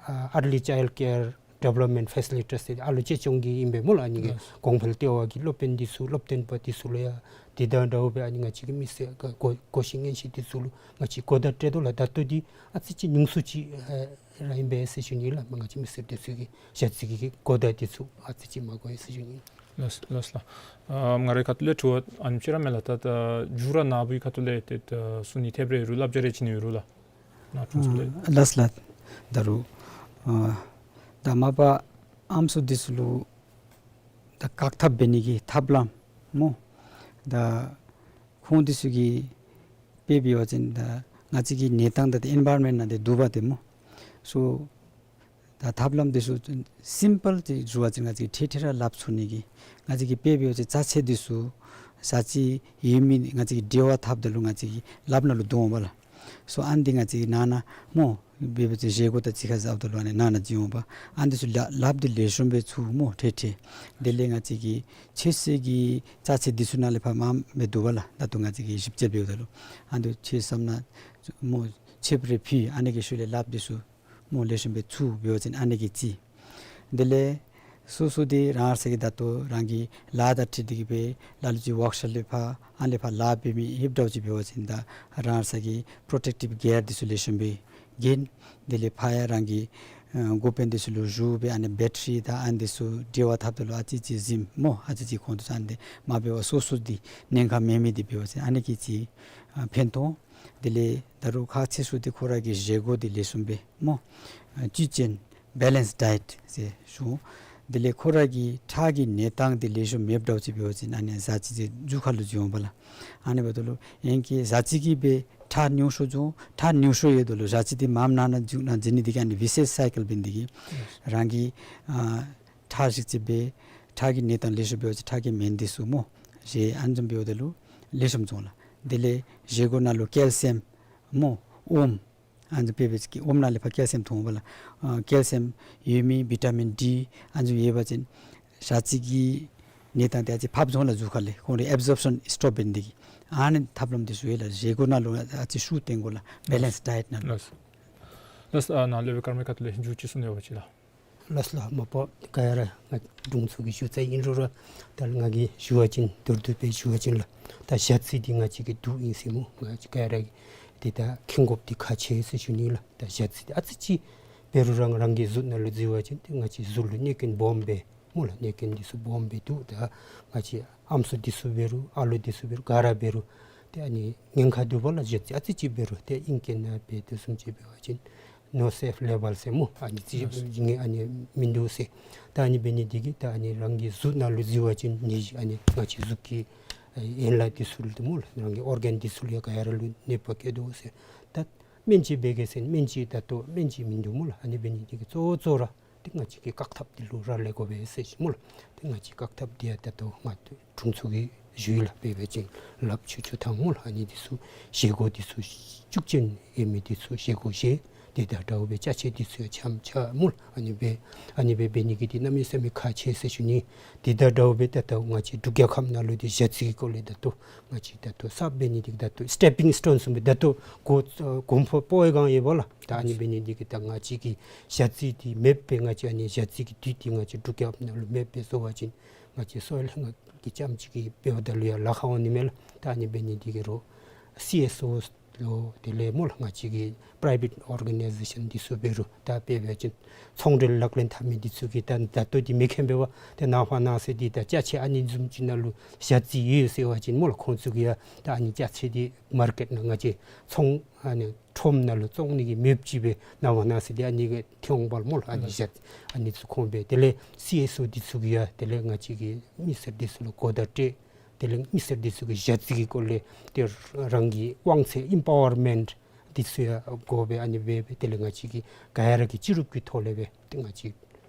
ཨ་early child care development facilitators ཟེར་ཨ་ལོ་གཅེས་སྐྱོང་གི་ཨིན་པས་སྨོ་ལགས། ཨ་ནི་གི་ལགས། གོང་འཕེལ་ལྟེ་བ་གི་སློབ་དཔོན་འདི་ཚུ་སློབ་སྟོན་པ་འདི་ཚུ་ལུ་ཡང་དེ་དང་འདྲཝ་སྦེ་ཨ་ནི་ང་བཅས་ཀྱི་མི་སེར་གོ་གོ་ཤེས་ཉན་ཤེས་འདི་ཚུ་ལུ་ང་བཅས་གོ་བརྡ་སྤྲོད་དོ་ལགས། ད་ལྟོ་འདི་ཨ་ཙི་ཅིག་ཉུང་སུ་ཅིག་ཨ་ར་ཨིན་པས་ཟེར་ཞུ་ནི་ལགས། ང་བཅས་མི་སེར་འདི་ཚུ་གི་ཞ་རྩི་གི་གོ་བརྡ་འདི་ཚུ་ཨ་ཙི་ཅིག་མ་གོ་ཡི་ཟེར་ཞུ་ནི། ལགས་ལགས་ལགས། ཨ་ང་རའི་ཁ་ཐུག་ལས་དྲི་བ་ཨ་ནེམ་ཅིག་ར་མས་ལགས། ད་ད་མཇུག་ར་ནཱ་བུའི་ཁ་ཐུག་ལས་ཏེ་ད་གསུང་ནི་ཐེབས་རེ་ཡོད་རུང་བསླབ་བྱ་རེ་བྱིན་ནི་ཡོད་རུང་ལགས། ནཱ་དྲུང་འཚོ་ལས། ཨ་ལགས་ལགས། ད་རུང་ཨ་ད་མ་པ་ཨམ་སྲུ་འདི་ཚུ་ལུ་ད་བཀག་ཐབས་འབད་ནི་གི་ཐབས་ལམ་སྨོ། ད་ཁོང་འདི་ཚུ་གིས་དཔེ་འབད་བ་ཅིན་ད་ང་བཅས་ཀྱི་གནས་སྟངས་ད་ཏེ་ཨེན་ཝའི་རོན་མེནཊ་ནང་ཏེ་འདུག་པ་ཏེ་སྨོ། སོ་ད་ཐབས་ལམ་འདི་ཚུ་སིམ་པཱལ་ཏེ་ཞུ་བ་ཅིན་ང་བཅས་ཀྱིས་ཐད་ཐད་ར་སླབ་ཚུགས་ནི་གི་ང་བཅས་ཀྱིས་དཔེ་འབད་བ་ཅིན་རྩ་ཚད་འདི་ཚུ་ཟ་ཅི་ཡོད་མི་ང་བཅས་ཀྱིས་འབྲེལ་བ་འཐབ་ད་ལུ་ང་བཅས་ཀྱི་ལགཔ་ནང་ལུ་འདུག་འོང་པ་ལགས། སོ་ཨ་ནི་འདི་ང་བཅས་ཀྱིས་ནང་ན་སྨོ་འབད་བ་ཅིན་བཞེས་སྒོ་དང་གཅིག་ཁར་འཛོམས་ད་ལུ་ཨ་ནི་ནང་ན་བྱིན་འོང་པ། ཨ་ནི་འདི་ཚུ་ལག་ལགཔ་འདི་ལེགས་ཤོམ་སྦེ་ཚུགས་སྨོ་ཐད་ཐད། དེ་ལས་ང་བཅས་ཀྱི་ཆོད་སེམས་ཀྱི་རྩ་ཚད་འདི་ཚུ་ནང་ལས་ཕར་མངམ་སྦེ་འདུག་པ་ལགས། ད་ལྟོ་ང་བཅས་ཀྱིས་ཞིབ་དཔྱད་འབདཝ་ད་ལུ་ཨ་ནི་འདི་ཚུ་ཆོད་སེམས་ནང་སྨོ་ཆོདཔ་རེ་ཕུལ། ཨ་ནི་གི་ཤུལ་ལས་ལགཔ་འདི་ཚུ་སྨོ་ལེགས་ཤོམ་སྦེ་ཚུགས་འབད་བ་ཅིན་ཨ་ནི་གི་གཅིག། དེ་ལས་སོ་སོ་འདི་རང་རང་སོ་གི་ད་ལྟོ་རང་གི་ལཱ་དང་འཁྲིལ་ཏེ་གིས་སྦེ་ལ་ལུ་ཅིག་ཝརཀ་ཤོཔ་ལས་ཕར་ཨ་ནི་ལས་ཕར་ལཱ་འབད་མི་ཡོདཔ་འདྲཝ་ཅིག་འབད་བ་ཅིན་ད་རང་རང་སོ་གི་པྲོ་ཊེག་ཊིབ་གིར་འདི་ཚུ་ལེགས་ཤོམ་སྦེ་གྱོན། དེ་ལས་ཕར་ཡང་རང་གི་ཨ་འགོ་དཔོན་འདི་ཚུ་ལུ་ཞུ་སྦེ་ཨ་ནི་བེ་ཊ་རི་དང་ཨ་ནི་འདི་ཚུ་འབྲེལ་བ་འཐབ་ད་ལུ་ཨ་ཙི་ཅིག་གཟིམ་སྨོ། ཨ་ཙི་ཅིག་ཁོང་འདི་ཚུ་ཨ་ནི་འདི་མ་འབད་བར་སོ་སོ་འདི་ཉེན་ཁ་མེད་མི་འདི་འབད་བ་ཅིན་ཨ་ནི་གི་གཅིག་ཨ་ཕན་ཐོགས། དེ་ལས་ད་རུང་ཁག་ཆེ་ཤོས་འདི་ཁོ་ར་གི་བཞེས་སྒོ་འདི་ལེགས་ཤོམ་སྦེ་སྨོ་ཨ་བཅུད་ཅན་བེ་ལེནསི་ཌའེཊ་ཟེར་ཞུ། དེ་ལས་ཁོ་ར་གི་ཁྲག་གི་གནས་སྟངས་འདི་ལེགས་ཤོམ་མེདཔ་འདྲཝ་ཅིག་འབད་བ་ཅིན་ཨ་ནི་ཟ་ཅི་འདི་མཇུག་ཁ་ལུ་འགྱོ་འོང་པ་ལགས། ཨ་ནི་འབདཝ་ད་ལུ་ཨིན་གྱི་ཟ་ཅི་གིས་སྦེ་ཁྲག་ཉུང་ཤོས་འགྱོ། ཁྲག་ཉུང་ཤོས་ཡོད་ད་ལུ་ཟ་ཅི་འདི་མངམ་ནང་ན་མཇུག་ནང་འཛུལ་ནི་འདི་གིས་ཨ་ནི་ཝིཤེས་སའི་ཀལ་འབད་ནི་འདི་གིས་རང་གི་ཨ་ཁྲག་ཞིབ་དཔྱད་འབད། ཁྲག་གི་གནས་སྟངས་ལེགས་ཤོམ་འབད་བ་ཅིན་ཁྲག་གི་སྨན་འདི་ཚུ་སྨོ་བཞེས། ཨ་ནི་བཟུམ་འབདཝ་ད་ལུ་ལེགས་ཤོམ་འགྱོ་འོང་ལགས། དེ་ལས་བཞེས་སྒོ་ནང་ལུ་ཀེལ་སི་ཡམ་སྨོ་ཨོམ། ཨ་ནི་སྦེ་འབད་ཅི་གི་ཨོམ་ནང་ལས་ཕར་ཀེལ་སི་ཡམ་འཐོན་འོང་པས་ལགས། ཨ་ཀེལ་སི་ཡམ་ཡོད་མི་བི་ཊ་མིན་ཌི་ཨ་ནི་ཡོད་པ་ཅིན་ཞ་རྩི་གི་གནས་སྟངས་འདི་ཨ་ཙི་ཕབ་བཟོ་ལ་འཛུལ་ཁ་ལས་ཁོང་རའི་ཨེབ་ཟོརབ་ཤཱན་སི་ཊོབ་འབད་ནི་དེ་གིས་ཨ་ནི་ཐབས་ལམ་འདི་ཚུ་ཡོད་ལགས། བཞེས་སྒོ་ནང་ལུ་ཨ་ཙི་ཤུགས་བཏོན་དགོ་ལགས། བེ་ལེནསི་ཌའེཊ་ནང་ལུ། ལགས་ལགས། ཨ་ནཱ་ལས་སྦེ་ཀརྨའི་ཁ་ཐུག་ལས་མཇུག་ཅིག་གསུང་ནི་ཡོད་པ་ཅིན་ལགས། ལགས་ལགས། མ་པ་ག་ཡ་ར་ང་དྲུང་འཚོ་གིས་ཞུ་ཚར་ཨིན་རུང་ར་ད་ང་གིས་ཞུ་བ་ཅིན་མདོར་བསྡུས་སྦེ་ཞུ་བ་ཅིན་ལགས། ད་ཞ་རྩི་འདི་ང་བཅས་ཀྱི་དུག་ཨིན་ཟེར་སྨོ། ང་བཅས་ག་ཡ་ར་གིས་འདི་ད་མཁྱེན་དགོཔ་འདི་ཁག་ཆེ་ཟེར་ཞུ་ནི་ལགས། ད་ཞ་རྩི་འདི་ཨ་ཙི་ཅིག་འབད་རུང་རང་རང་གི་གཟུགས་ནང་ལུ་བཙུགས་པ་ཅིན་ཏེ་ང་བཅས་གཟུགས་ལུ་གནོད་སྐྱོན་སྦོམ་སྦེ་སྨོ་ལགས། གནོད་སྐྱོན་འདི་ཚུ་སྦོམ་སྦེ་འདུག། ད་ང་བཅས་ཨམ་སྲུ་འདི་ཚུ་འབད་རུང་ཨ་ལོ་འདི་ཚུ་འབད་རུང་ག་ར་འབད་རུང་ཏེ་ཨ་ནི་ཉེན་ཁ་འདུག་པ་ལགས། ཞ་རྩི་ཨ་ཙི་ཅིག་འབད་རུང་ཏེ་ཨིང་སྐད་ནང་འབད་དོ་བཟུམ་ཅིག་འབད་བ་ཅིན་ནོ་སེཕ་ལེ་བཱལ་ཟེར་སྨོ། ཨ་ནི་ཅིག་ཨ་ནི་ཨ་ནི་མིན་འདུག་ཟེར། ད་ཨ་ནི་འབད་ནི་འདི་གིས་ད་ཨ་ནི་རང་གི་གཟུགས་ནང་ལུ་བཙུགས་པ་ཅིན་ནད་གཞི་ཨ་ནི་ང་བཅས་གཟུགས་ཀྱི་ཨ་ཡན་ལག་འདི་ཚུ་ལུ་སྨོ་ལགས། རང་གི་ཨོར་གཱན་འདི་ཚུ་ལུ་ཡང་ག་ཡ་ར་ལུ་གནོད་པ་བཀལ་དོ་ཟེར། ད་སྨན་བཅོས་འབད་གེ་ཟེར་སྨན་བཅོས་ད་ལྟོ་སྨན་བཅོས་མིན་འདུག་སྨོ་ལགས། ཨ་ནི་འབད་ནི་འདི་གིས་གཙོ་བོ་གཙོ་བོ་ར་ཏེ་ང་བཅས་ཀྱིས་བཀག་ཐབས་འདི་ལུ་རག་ལས་དགོ་པས་ཟེར་ཞུ་སྨོ་ལགས། ཏེ་ང་བཅས་བཀག་ཐབས་འདི་ཡང་ད་ལྟོ་ང་དྲུང་འཚོ་གིས་ཞུ་ཡི་ལགས། དཔེ་འབད་བ་ཅིན་ལགཔ་འཁྱུ་འཁྱུ་ཐངས་སྨོ་ལགས། ཨ་ནི་འདི་ཚུ་བཞེས་སྒོ་འདི་ཚུ་ཤུགས་ཅན་ཡོད་མི་འདི་ཚུ་བཞེས་སྒོ་བཞེས། དེ་དང་འདྲཝ་སྦེ་ཅ་ཆས་འདི་ཚུ་ཡང་འཆམ་འཆམ་སྨོ་ལགས། ཨ་ནི་སྦེ་ཨ་ནི་སྦེ་འབད་ནི་གི་འདི་གནམ་མེད་ས་མེད་ཁག་ཆེ་ཟེར་ཞུ་ནི། དེ་དང་འདྲཝ་སྦེ་ད་ལྟོ་ང་བཅས་འབྲུག་རྒྱལ་ཁབ་ནང་ལུ་འདི་ཞ་རྩི་གི་སྐོར་ལས་ད་ལྟོ་ང་བཅས་ད་ལྟོ་གསརཔ་འབད་ནི་འདི་ད་ལྟོ་སི་ཊེ་པིང་སི་ཊོན་བཟུམ་སྦེ་ད་ལྟོ་གོ་གོམ་པ་སྤོ་བའི་སྒང་ཡོད་པ་ལགས། ད་ཨ་ནི་འབད་ནི་འདི་གིས་ད་ང་བཅས་ཀྱིས་ཞ་རྩི་འདི་མེདཔ་སྦེ་ང་བཅས་ཨ་ནི་ཞ་རྩི་གི་དུས་འདི་ང་བཅས་འབྲུག་རྒྱལ་ཁབ་ནང་ལུ་མེདཔ་སྦེ་བཟོ་བ་ཅིན་ང་བཅས་སོ་ལས་ང་གིས་རྐྱངམ་ཅིག་གིས་འབདཝ་ད་ལུ་ཡང་ལཱ་ཁག་འོང་ནི་མས་ལགས། ད་ཨ་ནི་འབད་ནི་འདི་གིས་རོགས་སི་ཨེསི་ཨོ་ལོ་དེ་ལས་སྨོ་ལགས་ང་བཅས་ཀྱི་པི་རའི་ཝེཊ་ཨོར་ག་ནའི་ཟེ་ཤཱན་འདི་ཚུ་འབད་རུང་ད་དཔེ་འབད་བ་ཅིན་ཚོང་འབྲེལ་ལག་ལེན་འཐབ་མི་འདི་ཚུ་གིས་ད་ད་ལྟོ་འདི་མེ་མཁན་འབད་བ་ཏེ་ནངས་པ་གནངས་ཚེ་འདི་ད་ཅ་ཆས་ཨ་ནི་བཟུམ་ཅིག་ནང་ལུ་ཞ་རྩི་ཡོད་ཟེར་བ་ཅིན་སྨོ་ལགས་ཁོང་ཚུ་གིས་ཡང་ད་ཨ་ནི་ཅ་ཆས་འདི་མར་ཀེཊ་ནང་ང་བཅས་ཚོང་ཨ་ནི་ཁྲོམ་ནང་ལུ་བཙོང་ནི་གི་མེདཔ་ཅིག་སྦེ་ནངས་པ་གནངས་ཚེ་འདི་ཨ་ནི་གི་ཐོན་འོང་པ་ལགས་སྨོ་ལགས། ཨ་ནི་ཞ་ཨ་ནི་ཚུ་ཁོང་སྦེ་དེ་ལས་སི་ཨེསི་ཨོ་འདི་ཚུ་གིས་ཡང་དེ་ལས་ང་བཅས་ཀྱི་མི་སེར་འདི་ཚུ་ལུ་གོ་བརྡ་སྤྲོད། དེ་ལས་མི་སེར་འདི་ཚུ་གིས་ཞ་རྩི་གི་སྐོར་ལས་ཏེ་རང་གི་དབང་ཚད་ཨིམ་པ་ཝར་མེནཊ་འདི་ཚུ་ཡང་དགོ་པས། ཨ་ནི་སྦེ་སྦེ་དེ་ལས་ང་བཅས་ཀྱིས་ག་ཡ་ར་གིས་སྤྱི་རུབ་ཀྱི་ཐོག་ལས་སྦེ་ཏེ་ང་བཅས་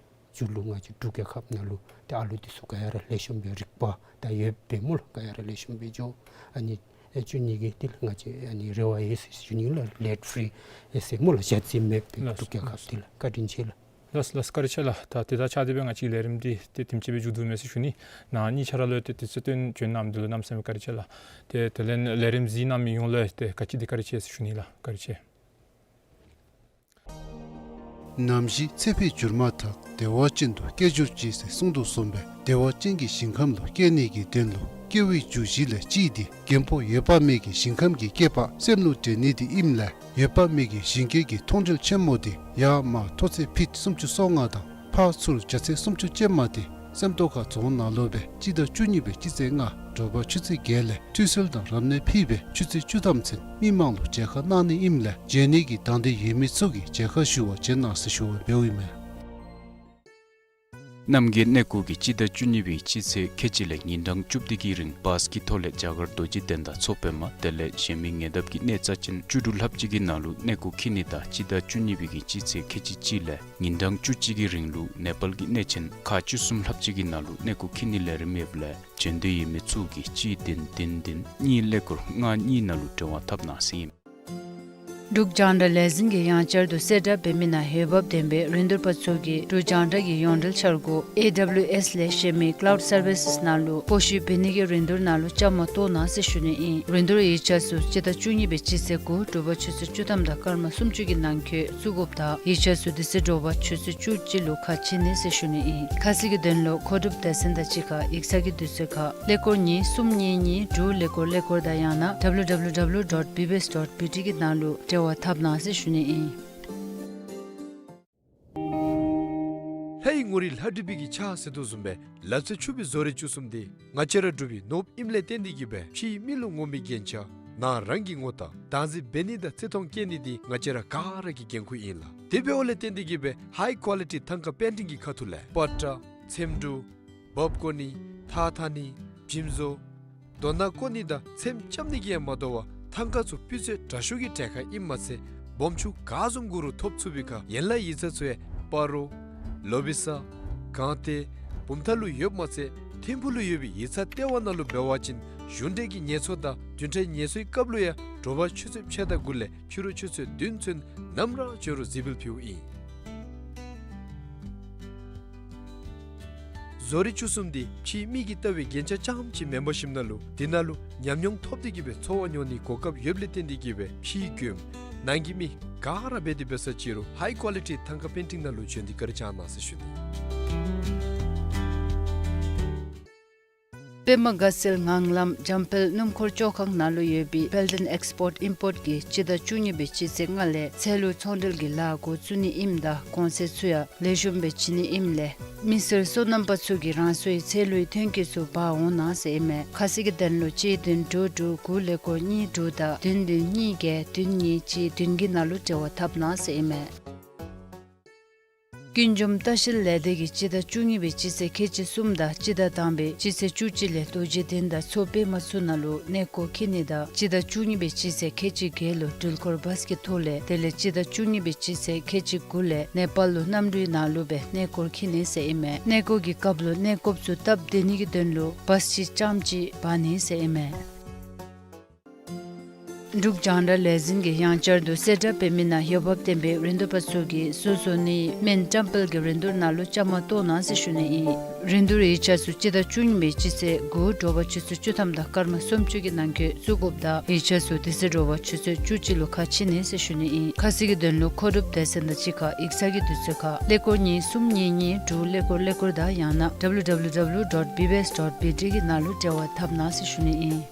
མཇུག་ལུ་ང་བཅས་འབྲུག་རྒྱལ་ཁབ་ནང་ལུ་ཏེ་ཨ་ལོ་འདི་ཚུ་ག་ཡ་ར་ལེགས་ཤོམ་སྦེ་རིག་པ་དང་ཡོདཔ་སྦེ་སྨོ་ལགས་ག་ཡ་ར་ལེགས་ཤོམ་སྦེ་འགྱོ་ཨ་ནི་ཨེ་འགྱོ་ནི་གི་དེ་ལས་ང་བཅས་ཨ་ནི་རེ་བ་ཡོད་ཟེར་ཞུ་ནི་ལགས། ལེཊ་ཕི་རི་ཨེ་ཟེར་སྨོ་ལགས་ཞ་རྩི་མེདཔ་སྦེ་ལགས་འབྲུག་རྒྱལ་ཁབ་ལགས་འདི་ལགས། བཀའ་དྲིན་ཆེ་ལགས། ལགས་ལགས། བཀའ་དྲིན་ཆེ་ལགས། ད་དེ་དང་ཆ་སྟེ་སྦེ་ང་བཅས་ཀྱི་ལས་རིམ་འདི་ཏེ་དེམ་ཅིག་སྦེ་མཇུག་བསྡུ་མས་ཟེར་ཞུ་ནི། ནཱ་གཉིས་ཆ་ར་ལུ་ཏེ་དུས་ཚོད་བཏོན་བྱོན་གནང་མི་འདི་ལུ་གནམ་མེད་ས་མེད་བཀའ་དྲིན་ཆེ་ལགས། ཏེ་དེ་ལས་ལས་རིམ་གཟིགས་གནང་མི་ཡོངས་ལུ་ཏེ་བཀའ་དྲིན་ཆེ་ཟེར་ཞུ་ནི་ལགས། བཀའ་དྲིན་ཆེ། ནམ་ཞིག་ཚེ་འཕོས་གྱུར་མ་ཐག། བདེ་བ་ཅན་དུ་སྐྱེ་གྱུར་ཅིག་ཟེར་གསུངས་དོ་བཟུམ་སྦེ་བདེ་བ་ཅན་གྱི་ཞིང་ཁམས་ལུ་སྐྱེ་ནི་གི་དོན་ལུ་སྐྱེ་བའི་རྒྱུ་བཞི་ལས་གཅིག་འདི་རྒན་པོ་འོད་དཔག་མེད་ཀྱི་ཞིང་ཁམས་ཀྱི་སྐྱེས་པ་སེམས་ལུ་འདྲེན་ནི་འདི་ཨིནམ་ལས་འོད་དཔག་མེད་ཀྱི་ཞིང་སྐྱེས་ཀྱི་མཐོང་གྲོལ་ཆེན་མོ་འདི་ཡར་མར་མཐོ་ཚད་ཕིཊ་སུམ་ཅུ་སོ་ལྔ་དང་ཕར་ཚུར་རྒྱ་ཚད་སུམ་ཅུ་ཅན་མ་འདི་སེམས་རྟོགས་ཁ་རྫོང་ནང་ལུ་སྦེ་སྤྱི་ཟླ་བཅུ་གཉིས་པའི་སྤྱི་ཚེས་ལྔ་དྲོ་པ་ཆུ་ཚོད་བརྒྱད་ལས་ཁྲུས་གསོལ་དང་རབ་གནས་ཕུལ་སྦེ་ཆུ་ཚོད་བཅུ་ཐམ་ཚུན་མི་མང་ལུ་མཇལ་ཁ་གནང་ནི་ཨིནམ་ལས་མཇལ་ནི་གི་དང་འདོད་ཡོད་མི་ཚུ་གིས་མཇལ་ཁ་ཞུ་བར་བྱོན་གནང་ཟེར་ཞུ་བར་འབདཝ་ཨིན་མས། རྣམ་རྒྱལ་གནས་སྐོར་གྱིས་སྤྱི་ཟླ་བཅུ་གཉིས་པའི་སྤྱི་ཚེས་ཁལ་གཅིག་ལས་ཉིན་གྲངས་བཅུ་བདུན་གྱི་རིང་བཱས་ཀྱི་ཐོག་ལས་རྒྱ་གར་རྡོ་རྗེ་གདན་དང་མཚོ་པདྨ་དེ་ལས་གཞན་མི་ཉེ་འདབས་ཀྱི་གནས་རྩ་ཅན་བཅུ་དྲུག་ལྷགཔ་ཅིག་གི་ནང་ལུ་གནས་སྐོར་འཁྱིད་ནི་དང་སྤྱི་ཟླ་བཅུ་གཉིས་པའི་གི་སྤྱི་ཚེས་ཁལ་གཅིག་གཅིག་ལས་ཉིན་གྲངས་བཅུ་གཅིག་གི་རིང་ལུ་ནེ་པཱལ་གྱི་གནས་ཆེན་ཁག་བཅུ་གསུམ་ལྷགཔ་ཅིག་གི་ནང་ལུ་གནས་སྐོར་འཁྱིད་ནི་ལས་རིམ་ཡོདཔ་ལས་མཇལ་འདོད་ཡོད་མི་ཚུ་གིས་གཅིག་བདུན་བདུན་བདུན་གཉིས་ཀླད་ཀོར་ལྔ་གཉིས་ནང་ལུ་འབྲེལ་བ་འཐབ་གནང་ཟེར་ཨིན། འབྲུག་རྒྱང་བསྒྲགས་ལས་འཛིན་གྱིས་ཡང་བསྐྱར་དུ་གསལ་བསྒྲགས་འབད་མི་ནང་འོས་འབབ་ལྡན་པའི་རིན་བསྡུར་པ་ཚུ་གིས་འབྲུག་རྒྱང་བསྒྲགས་ཀྱི་ཡོངས་འབྲེལ་འཆར་སྒོ་ཨེ་ཌབ་ལིའུ་ཨེསི་ལས་གཞན་མི་ཀླའུཌ་སར་བི་སེསི་ནང་ལུ་སྤོ་བཤུད་འབད་ནི་གི་རིན་བསྡུར་ནང་ལུ་བཅའ་མར་གཏོགས་གནང་ཟེར་ཞུ་ནི་ཨིན། རིན་བསྡུར་ཡིག་ཆ་ཚུ་སྤྱི་ཟླ་བཅུ་གཉིས་པའི་སྤྱི་ཚེས་དགུ་དྲོ་པ་ཆུ་ཚོད་བཅུ་ཐམ་དང་སྐར་མ་སུམ་ཅུ་གི་ནང་འཁོད་བཙུགས་དགོཔ་དང་ཡིག་ཆ་ཚུ་དེ་ཚེ་དྲོ་པ་ཆུ་ཚོད་བཅུ་གཅིག་ལུ་ཁ་ཕྱེ་ནི་ཟེར་ཞུ་ནི་ཨིན། ཁ་གསལ་གྱི་དོན་ལུ་མཁོ་སྒྲུབ་སྡེ་ཚན་དང་གཅིག་ཁར་ཡིག་ཚང་གི་དུས་ཚོད་ཁར་ཀླད་ཀོར་གཉིས་གསུམ་གཉིས་གཉིས་དྲུག་ཀླད་ཀོར་ཀླད་ཀོར་དང་ཡང་ན་ཌབ་ལིའུ་ཌབ་ལིའུ་ཌབ་ལིའུ་ཌོཊ་བི་བི་ཨེསི་ཌོཊ་བི་ཊི་གི་ནང་ལུ་འབྲེལ་བ་འཐབ་གནང་ཟེར་ཞུ་ནི་ཨིན། ལྷའི་ངོ་རིས་ལྷ་བྲིས་པའི་གི་ཕྱག་ཟེར་དོ་བཟུམ་སྦེ་ལག་རྩལ་ཕྱུག་པའི་བཟོ་རིག་བཅུ་གསུམ་འདི་ང་བཅས་ར་འབྲུག་པའི་ནོར་བུ་ཨིནམ་ལས་བརྟེན་ཏེ་གིས་སྦེ་ཕྱིའི་མི་ལུ་ངོམ་པའི་རྒྱན་ཆ་ནང་རང་གི་ངོ་རྟགས་བདག་འཛིན་འབད་ནི་དང་བརྩི་མཐོང་བསྐྱེད་ནི་འདི་ང་བཅས་ར་ག་ར་གི་འགན་ཁུར་ཨིན་ལགས། དེ་འབདཝ་ལས་བརྟེན་ཏེ་གིས་སྦེ་ཧའི་ཀོ་ལི་ཊི་ཐང་ཀ་པེན་ཊིང་གི་ཁ་ཐུག་ལས་པ་ཏྲ་ཚེམ་དྲུབ་འབག་བཀོག་ནི་ཐགས་འཐག་ནི་འཇིམ་བཟོ་རྡོ་ནག་བརྐོ་ནི་དང་ཚེམ་རྐྱབ་ནི་གིས་ཡང་མ་དོ་བར་ཐང་ཀ་ཚུ་སྤུས་ཚད་དྲག་ཤོས་ཀྱི་གྲལ་ཁར་ཨིནམ་མ་ཚད་སྦོམ་ཆུང་ག་བཟུམ་དགོ་རུང་ཐོབ་ཚུགས་པའི་ཁར་ཡན་ལག་ཡིག་ཚང་ཚུ་ཡང་སྤ་རོ་ལོ་བི་ས་སྒང་སྟེང་བུམ་ཐང་ལུ་ཡོདཔ་མ་ཚད་ ཐིམ་ཕུག་ལུ་ཡོད་པའི་ཡིག་ཚང་ལྟེ་བ་ནང་ལུ་འབད་བ་ཅིན་གཞུང་འབྲེལ་གྱི་ངལ་གསོ་དང་བདུན་ཕྲག་ངལ་གསོའི་སྐབས་ལུ་ཡང་དྲོ་པ་ཆུ་ཚོད་ཕྱེད་དང་དགུ་ལས་ཕྱི་རུ་ཆུ་ཚོད་བདུན་ཚུན་ནམ་ར་འབྱོན་རུང་གཟིགས་འབུལ་ཕུལཝ་ཨིན། བཟོ་རིག་བཅུ་གསུམ་འདི་ཕྱིའི་མིག་གིས་བལྟ་བའི་རྒྱན་ཆ་རྐྱངམ་ཅིག་མེན་པར་ཞིནམ་ལས་དེ་ནང་ལུ་ཉམས་མྱོང་ཐོབ་སྟེ་གི་སྦེ་འཚོ་བ་འགྱོ་ནིའི་གོ་སྐབས་ཡོདཔ་ལས་བརྟེན་ཏེ་གི་སྦེ་ཕྱིའི་མགྱོནམ་ནང་གི་མི་ག་ར་འབད་དེ་འབད་ས་ཅིག་རུང་ཧའི་ཀོ་ལི་ཊི་ཐང་ཀ་པེན་ཊིང་ནང་ལུ་འབྱོན་ཏེ་བཀའ་དྲིན་བསྐྱང་གནང་ཟེར་ཞུ་ནི། པདྨ་དགའ་ཚལ་ངང་ལམ་འཇམ་དཔལ་སྣུམ་འཁོར་བཅོ་ཁང་ནང་ལུ་ཡོད་པའི་དཔལ་ལྡན་ཨེགསི་པོརཊ་ཨིམ་པོརཊ་ཀྱིས་སྤྱི་ཟླ་བཅུ་གཉིས་པའི་སྤྱི་ཚེས་ལྔ་ལས་ཚལ་ལུ་ཚོང་འབྲེལ་གྱི་ལཱ་འགོ་བཙུགས་ནི་ཨིནམ་ད་གོང་ཚད་ཚུ་ཡང་ལེགས་ཤོམ་སྦེ་བྱིན་ནི་ཨིནམ་ལས་མི་སེར་སོ་ནམ་པ་ཚུ་གིས་རང་སོའི་ཚལ་ལུའི་ཐོན་སྐྱེད་ཚུ་འབག་འོང་གནང་ཟེར་ཨིན་མས། ཁ་གསལ་གྱི་དོན་ལུ་གཅིག་བདུན་དྲུག་དྲུག་དགུ་ཀླད་ཀོར་གཉིས་དྲུག་དང་བདུན་བདུན་གཉིས་བརྒྱད་བདུན་གཉིས་གཅིག་བདུན་གྱི་ནང་ལུ་འབྲེལ་བ་འཐབ་གནང་ཟེར་ཨིན་མས། ཀུན་འབྱུང་ལྟ་བཤལ་ལས་སྡེ་གིས་སྤྱི་ཟླ་བཅུ་གཉིས་པའི་སྤྱི་ཚེས་ཁལ་གཅིག་གསུམ་དང་སྤྱི་ཟླ་དང་པའི་སྤྱི་ཚེས་བཅུ་གཅིག་ལས་རྡོ་རྗེ་གདན་དང་མཚོ་པདྨ་ཚུ་ནང་ལུ་གནས་སྐོར་འཁྱིད་ནི་དང་སྤྱི་ཟླ་བཅུ་གཉིས་པའི་སྤྱི་ཚེས་ཁལ་གཅིག་བརྒྱད་ལུ་འགྲུལ་འཁོར་བཱས་ཀྱི་ཐོག་ལས་དེ་ལས་སྤྱི་ཟླ་བཅུ་གཉིས་པའི་སྤྱི་ཚེས་ཁལ་གཅིག་དགུ་ལས་ནེ་པཱལ་ལུ་གནམ་གྲུའི་ནང་ལུ་སྦེ་གནས་སྐོར་འཁྱིད་ནི་ཟེར་ཨིན་མས། གནས་སྐོར་གྱི་སྐབས་ལུ་གནས་སྐོརཔ་ཚུ་སྟབས་བདེ་ནི་གི་དོན་ལུ་བཱས་ཅིག་རྐྱངམ་ཅིག་འབག་ནི་ཟེར་ཨིན་མས། འབྲུག་རྒྱང་བསྒྲགས་ལས་འཛིན་གྱིས་ཡང་བསྐྱར་དུ་གསལ་བསྒྲགས་འབད་མི་ནང་འོས་འབབ་ལྡན་པའི་རིན་བསྡུར་པ་ཚུ་གིས་བཟོ་བཟོ་ནིའི་སྨན་བཀྲམ་སྤེལ་གྱི་རིན་བསྡུར་ནང་ལུ་བཅའ་མར་གཏོགས་གནང་ཟེར་ཞུ་ནི་ཨིན། རིན་བསྡུར་ཡིག་ཆ་ཚུ་སྤྱི་ཟླ་བཅུ་གཉིས་པའི་སྤྱི་ཚེས་དགུ་དྲོ་པ་ཆུ་ཚོད་བཅུ་ཐམ་དང་སྐར་མ་སུམ་ཅུ་གི་ནང་འཁོད་བཙུགས་དགོཔ་དང་ཡིག་ཆ་ཚུ་དེ་ཚེ་དྲོ་པ་ཆུ་ཚོད་བཅུ་གཅིག་ལུ་ཁ་ཕྱེ་ནི་ཟེར་ཞུ་ནི་ཨིན། ཁ་གསལ་གྱི་དོན་ལུ་མཁོ་སྒྲུབ་སྡེ་ཚན་དང་གཅིག་ཁར་ཡིག་ཚང་གི་དུས་ཚོད་ཁར་ཀླད་ཀོར་གཉིས་གསུམ་གཉིས་གཉིས་དྲུག་ཀླད་ཀོར་ཀླད་ཀོར་དང་ཡང་ན་W W W dot B B S dot B T གི་ནང་ལུ་འབྲེལ་བ་འཐབ་གནང་ཟེར་ཞུ་ནི་ཨིན།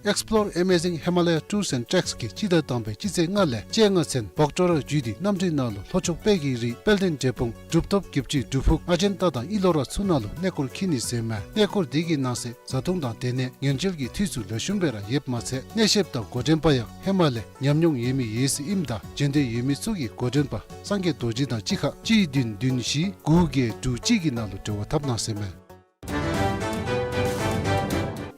Explore Amazing Himalaya Tours and Treks གིས་སྤྱི་ཟླ་དང་པའི་སྤྱི་ཚེས་ལྔ་ལས་བཅོ་ལྔ་ཚུན་བོག་ཊོ་ར་བརྒྱུད་དེ་གནམ་གྲུའི་ནང་ལུ་ལྷོ་ཕྱོགས་དཔལ་གྱི་རི་དཔལ་ལྡན་འབྲས་སྤུངས་གྲུབ་ཐོབ་བརྒྱད་ཅུ་སྒྲུབ་ཕུག་ཨ་ཇན་ཏ་དང་ཨི་ལོ་ར་ཚུ་ནང་ལུ་གནས་སྐོར་འཁྱིད་ནི་ཟེར་ཨིན་མས། གནས་སྐོར་འདི་གི་ནང་གསེས་བཟའ་འཐུང་དང་སྡོད་གནས་ཉལ་ཆས་ཀྱི་འཐུས་ཚུ་ལེགས་ཤོམ་སྦེ་ར་ཡོདཔ་མ་ཚད་གནས་བཤདཔ་དང་འགོ་འདྲེན་པ་ཡང་ཧེ་མ་ལས་ཉམས་མྱོང་ཡོད་མི་ཡོད་ཟེར་ཨིནམ་ད་འབྱོན་འདོད་ཡོད་མི་ཚུ་གིས་འགོ་འདྲེན་པ་སངས་རྒྱས་རྡོ་རྗེ་དང་གཅིག་ཁར་གཅིག་བདུན་བདུན་བཞི་དགུ་བརྒྱད་དྲུག་གཅིག་གི་ནང་ལུ་འབྲེལ་བ་འཐབ་གནང་ཟེར་ཨིན་མས།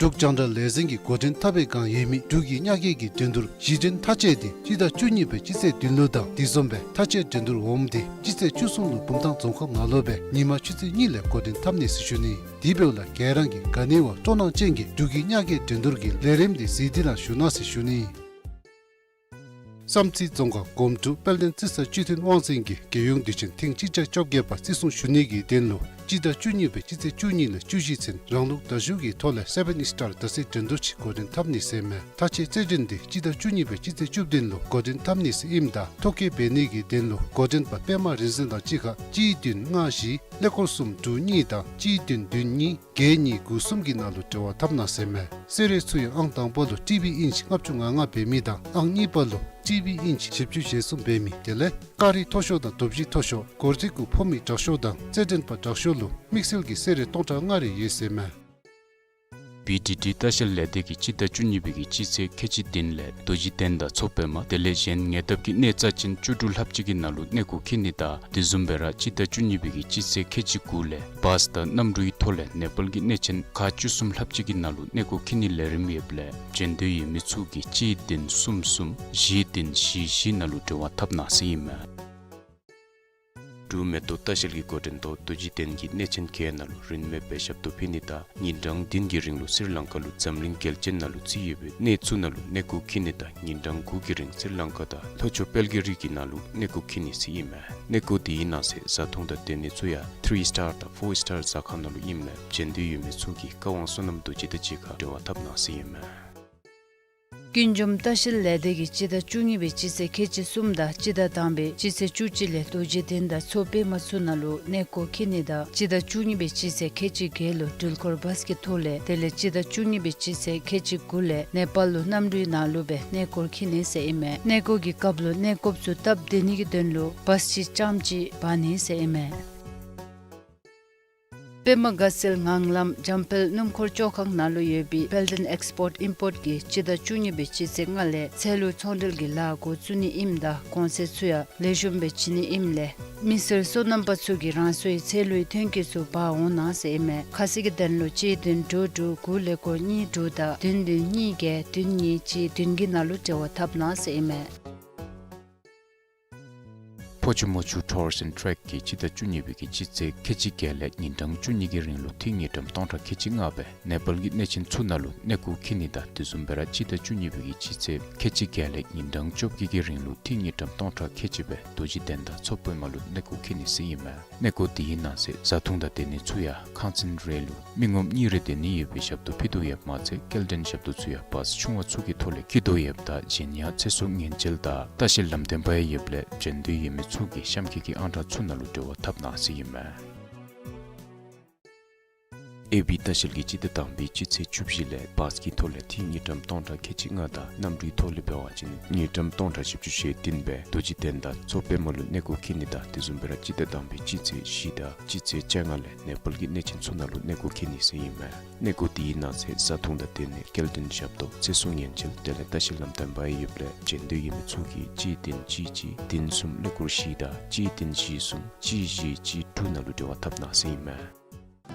འབྲུག་རྒྱང་བསྒྲགས་ལས་འཛིན་གྱིས་འགོ་འདྲེན་འཐབ་པའི་བསྒང་ཡོད་མི་འབྲུག་གི་གཉའ་སྐྱེལ་གྱི་འགྲན་བསྡུར་གཞི་འགྲན་མཐའ་དཔྱད་འདི་སྤྱི་ཟླ་བཅུ་གཉིས་པའི་སྤྱི་ཚེས་བདུན་ལུ་དང་དེ་བཟུམ་སྦེ་མཐའ་དཔྱད་འགྲན་བསྡུར་འོགམ་འདི་སྤྱི་ཚེས་བཅུ་གསུམ་ལུ་བུམ་ཐང་རྫོང་ཁག་ནང་ལུ་སྦེ་ཉིན་མ་ཆུ་ཚོད་གཉིས་ལས་འགོ་འདྲེན་འཐབ་ནི་ཟེར་ཞུ་ནི། དེ་འབདཝ་ལས་ག་ར་གིས་ག་ནི་བ་སྤྲོ་སྣང་ཅན་གྱིས་འབྲུག་གི་གཉའ་སྐྱེལ་འགྲན་བསྡུར་གྱི་ལས་རིམ་འདི་གཟིགས་ཏེ་ར་བཞུགས་གནང་ཟེར་ཞུ་ནི། བསམ་རྩེ་རྫོང་ཁག་སྒོམ་ཕྲུག་དཔལ་ལྡན་རྩི་ས་སྤྱི་མཐུན་དབང་འཛིན་གྱིས་རྒྱལ་ཡོངས་དུས་ཆེན་ཐེངས་གཅིག་བརྒྱ་བཅོ་བརྒྱད་པ་བརྩི་སྲུང་ཞུ་ནི་གི་དོན་ལུ་སྤྱི་ཟླ་བཅུ་གཉིས་པའི་སྤྱི་ཚེས་བཅུ་གཉིས་ལས་བཅུ་བཞི་ཚུན་རང་ལུགས་མདའ་གཞུ་གི་ཐོག་ལས་སེ་བཱན་ཨིས་ཊར་མདའ་རྩེད་འགྲན་བསྡུར་ཅིག་འགོ་འདྲེན་འཐབ་ནི་ཟེར་ཨིན་མས། མཐའ་དཔྱད་རྩེད་འགྲན་འདི་སྤྱི་ཟླ་བཅུ་གཉིས་པའི་སྤྱི་ཚེས་བཅུ་བདུན་ལུ་འགོ་འདྲེན་འཐབ་ནི་ཟེར་ཨིནམ་ད་ཐོ་བཀོད་འབད་ནི་གི་དོན་ལུ་འགོ་འདྲེན་པ་པདྨ་རིག་འཛིན་དང་གཅིག་ཁར་གཅིག་བདུན་ལྔ་བཞི་ཀླད་ཀོར་གསུམ་དྲུག་གཉིས་དང་གཅིག་བདུན་བདུན་གཉིས་བརྒྱད་གཉིས་དགུ་གསུམ་གྱི་ནང་ལུ་འབྲེལ་བ་འཐབ་གནང་ཟེར་ཨིན་མས། གསོལ་རས་ཚུ་ཡང་ཨང་དང་པ་ལུ་ཊི་བི་ཨིན་ཅི་ལྔ་བཅུ་ང་ལྔ་འབད་མི་དང་ཨང་གཉིས་པ་ལུ་ཊི་བི་ཨིན་ཅི་བཞི་བཅུ་ཞེ་གསུམ་འབད་མི་དེ་ལས་ཀ་རི་མཐོ་ཤོས་དང་དོ་བཞི་མཐོ་ཤོས་སྒོར་རྩིས་གུ་ཕོག་མི་དྲག་ཤོས་དང་རྩེད་འགྲན་པ་དྲག་ཤོས་ལུ་དམིགས་བསལ་གྱི་གསོལ་རས་སྟོང་ཕྲག་ལྔ་རེ་ཡོད་ཟེར་ཨིན་མས། བི་ཌི་ཌི་ལྟ་བཤལ་ལས་སྡེ་གིས་སྤྱི་ཟླ་བཅུ་གཉིས་པའི་གི་སྤྱི་ཚེས་ཁལ་གཅིག་བདུན་ལས་རྡོ་རྗེ་གདན་དང་མཚོ་པདྨ་དེ་ལས་གཞན་ཉེ་འདབས་ཀྱི་གནས་རྩ་ཅན་བཅུ་དྲུག་ལྷགཔ་ཅིག་གི་ནང་ལུ་གནས་སྐོར་འཁྱིད་ནི་དང་དེ་བཟུམ་སྦེ་ར་སྤྱི་ཟླ་བཅུ་གཉིས་པའི་གི་སྤྱི་ཚེས་ཁལ་གཅིག་དགུ་ལས་བཱས་དང་གནམ་གྲུའི་ཐོག་ལས་ནེ་པཱལ་གྱི་གནས་ཆེན་ཁག་བཅུ་གསུམ་ལྷགཔ་ཅིག་གི་ནང་ལུ་གནས་སྐོར་འཁྱིད་ནིའི་ལས་རིམ་ཡོདཔ་ལས་འབྱོན་འདོད་ཡོད་མི་ཚུ་གིས་གཅིག་བདུན་གསུམ་གསུམ་བཞི་བདུན་བཞི་བཞི་ནང་ལུ་འབྲེལ་བ་འཐབ་གནང་ཟེར་ཨིན་མས། འབྲུག་མེ་ཏོག་ལྟ་བཤལ་གྱིས་འགོ་འདྲེན་ཐོག་རྡོ་རྗེ་གདན་གྱི་གནས་ཆེན་བརྒྱད་ནང་ལུ་རིན་མེད་པའི་ཞབས་ཏོག་ཕུལ་ནི་དང་ཉིན་གྲངས་བདུན་གྱི་རིང་ལུ་སི་རི་ལང་ཀ་ལུ་འཛམ་གླིང་རྒྱལ་ཆེན་ནང་ལུ་བརྩི་ཡོད་པའི་གནས་ཚུ་ནང་ལུ་གནས་སྐོར་འཁྱིད་ནི་དང་ཉིན་གྲངས་དགུ་གི་རིང་སི་རི་ལང་ཀ་དང་ལྷོ་ཕྱོགས་དཔལ་གྱི་རི་གི་ནང་ལུ་གནས་སྐོར་འཁྱིད་ནི་ཟེར་ཨིན་མས། གནས་སྐོར་དེའི་ནང་གསེས་བཟའ་འཐུང་དང་སྡོད་གནས་ཚུ་ཡང་ཐི་རི་སི་ཊར་དང་ཕོར་སི་ཊར་ཟ་ཁང་ནང་ལུ་ཨིནམ་ལས་འབྱོན་འདོད་ཡོད་མི་ཚུ་གིས་བཀའ་དབང་བསོད་ནམས་རྡོ་རྗེ་དང་གཅིག་ཁར་འབྲེལ་བ་འཐབ་གནང་ཟེར་ཨིན་མས། ཀུན་འབྱུང་ལྟ་བཤལ་ལས་སྡེ་གིས་སྤྱི་ཟླ་བཅུ་གཉིས་པའི་སྤྱི་ཚེས་ཁལ་གཅིག་གསུམ་དང་སྤྱི་ཟླ་དང་པའི་སྤྱི་ཚེས་བཅུ་གཅིག་ལས་རྡོ་རྗེ་གདན་དང་མཚོ་པདྨ་ཚུ་ནང་ལུ་གནས་སྐོར་འཁྱིད་ནི་དང་སྤྱི་ཟླ་བཅུ་གཉིས་པའི་སྤྱི་ཚེས་ཁལ་གཅིག་བརྒྱད་ལུ་འགྲུལ་འཁོར་བཱས་ཀྱི་ཐོག་ལས་དེ་ལས་སྤྱི་ཟླ་བཅུ་གཉིས་པའི་སྤྱི་ཚེས་ཁལ་གཅིག་དགུ་ལས་ནེ་པཱལ་ལུ་གནམ་གྲུའི་ནང་ལུ་སྦེ་གནས་སྐོར་འཁྱིད་ནི་ཟེར་ཨིན་མས། གནས་སྐོར་གྱི་སྐབས་ལུ་གནས་སྐོརཔ་ཚུ་སྟབས་བདེ་ནི་གི་དོན་ལུ་བཱས་ཅིག་རྐྱངམ་ཅིག་འབག་ནི་ཟེར་ཨིན་མས། པདྨ་དགའ་ཚལ་ངང་ལམ་འཇམ་དཔལ་སྣུམ་འཁོར་བཅོ་ཁང་ནང་ལུ་ཡོད་པའི་དཔལ་ལྡན་ཨེགསི་པོརཊ་ཨིམ་པོརཊ་ཀྱིས་སྤྱི་ཟླ་བཅུ་གཉིས་པའི་སྤྱི་ཚེས་ལྔ་ལས་ཚལ་ལུ་ཚོང་འབྲེལ་གྱི་ལཱ་འགོ་བཙུགས་ནི་ཨིནམ་ད་གོང་ཚད་ཚུ་ཡང་ལེགས་ཤོམ་སྦེ་བྱིན་ནི་ཨིནམ་ལས་མི་སེར་སོ་ནམ་པ་ཚུ་གིས་རང་སོའི་ཚལ་ལུའི་ཐོན་སྐྱེད་ཚུ་འབག་འོང་གནང་ཟེར་ཨིན་མས། ཁ་གསལ་གྱི་དོན་ལུ་གཅིག་བདུན་དྲུག་དྲུག་དགུ་ཀླད་ཀོར་གཉིས་དྲུག་དང་བདུན་བདུན་གཉིས་བརྒྱད་བདུན་གཉིས་གཅིག་བདུན་གྱི་ནང་ལུ་འབྲེལ་བ་འཐབ་གནང་ཟེར་ཨིན་མས། ཕོ་ཆུ་མོ་ཆུ་ཊུརསི་ཨེནཌ་ཊེཀ་གིས་སྤྱི་ཟླ་བཅུ་གཉིས་པའི་གི་སྤྱི་ཚེས་ཁལ་གཅིག་བརྒྱད་ལས་ཉིན་གྲངས་བཅུ་གཉིས་ཀྱི་རིང་ལུ་ཐེངས་དངུལ་ཀྲམ་སྟོང་ཕྲག་ཁལ་གཅིག་ལྔ་སྦེ་ནེ་པཱལ་གྱི་གནས་ཆེན་ཚུ་ནང་ལུ་གནས་སྐོར་འཁྱིད་ནི་དང་དེ་བཟུམ་སྦེ་ར་སྤྱི་ཟླ་བཅུ་གཉིས་པའི་གི་སྤྱི་ཚེས་ཁལ་གཅིག་བརྒྱད་ལས་ཉིན་གྲངས་བཅོ་བརྒྱད་ཀྱི་རིང་ལུ་ཐེངས་དངུལ་ཀྲམ་སྟོང་ཕྲག་ཁལ་གཅིག་སྦེ་རྡོ་རྗེ་གདན་དང་མཚོ་པདྨ་ལུ་གནས་སྐོར་འཁྱིད་ནི་ཟེར་ཨིན་མས། གནས་སྐོར་དེའི་ནང་གསེས་བཟའ་འཐུང་དང་སྡོད་ནི་ཚུ་ཡང་ཁང་ཚན་རེ་ལུ་མི་ངོམ་གཉིས་རེ་སྡོད་ནི་ཡོད་པའི་ཞབས་ཏོག་ཕུལ་དོ་ཡོདཔ་མ་ཚད་སྐྱེལ་འདྲེན་ཞབས་ཏོག་ཚུ་ཡང་བཱསི་ཆུང་བ་ཚུ་གི་ཐོག་ལས་འཁྱིད་དོ་ཡོདཔ་ད་གཞན་ཡང་ཚེ་སྲོག་ཉེན་བཅོལ་དང་ལྟ་བཤལ་ལམ་སྟོན་པ་ཡང་ཡོདཔ་ལས་འགྲན་བསྡུར་ཡོད་མི་ཚུ་གིས་གཤམ་འཁོད་ཀྱི་ཨང་གྲངས་ཚུ་ནང་ལུ་འབྲེལ་བ་འཐབ་གནང་ཟེར་ཨིན་མས། ཨེ་བི་ལྟ་བཤལ་གྱིས་སྤྱི་ཟླ་དང་པའི་སྤྱི་ཚེས་བཅུ་བཞི་ལས་བཱསི་གི་ཐོག་ལས་ཐེངས་དངུལ་ཀྲམ་སྟོང་ཕྲག་ཁལ་གཅིག་ལྔ་དང་གནམ་གྲུའི་ཐོག་ལས་འབད་བ་ཅིན་དངུལ་ཀྲམ་སྟོང་ཕྲག་བཞི་བཅུ་ཞེ་བདུན་སྦེ་རྡོ་རྗེ་གདན་དང་མཚོ་པདྨ་ལུ་གནས་སྐོར་འཁྱིད་ནི་དང་དེ་བཟུམ་སྦེ་ར་སྤྱི་ཟླ་དང་པའི་སྤྱི་ཚེས་བཞི་དང་སྤྱི་ཚེས་བཅོ་ལྔ་ལས་ནེ་པཱལ་གྱི་གནས་ཆེན་ཚུ་ནང་ལུ་གནས་སྐོར་འཁྱིད་ནི་ཟེར་ཨིན་མས། གནས་སྐོར་དེའི་ནང་གསེས་བཟའ་འཐུང་དང་སྡོད་ནི་སྐྱེལ་འདྲེན་ཞབས་ཏོག་ཚེ་སྲོག་ཉེན་བཅོལ་དེ་ལས་ལྟ་བཤལ་ལམ་སྟོན་པ་ཡང་ཡོདཔ་ལས་འགྲན་བསྡུར་ཡོད་མི་ཚུ་གིས་གཅིག་བདུན་གཅིག་གཅིག་བདུན་གསུམ་ཀླད་ཀོར་བཞི་དང་གཅིག་བདུན་བཞི་གསུམ་གཅིག་བཞི་གཅིག་དྲུག་ནང་ལུ་འབྲེལ་བ་འཐབ་གནང་ཟེར་ཨིན་མས།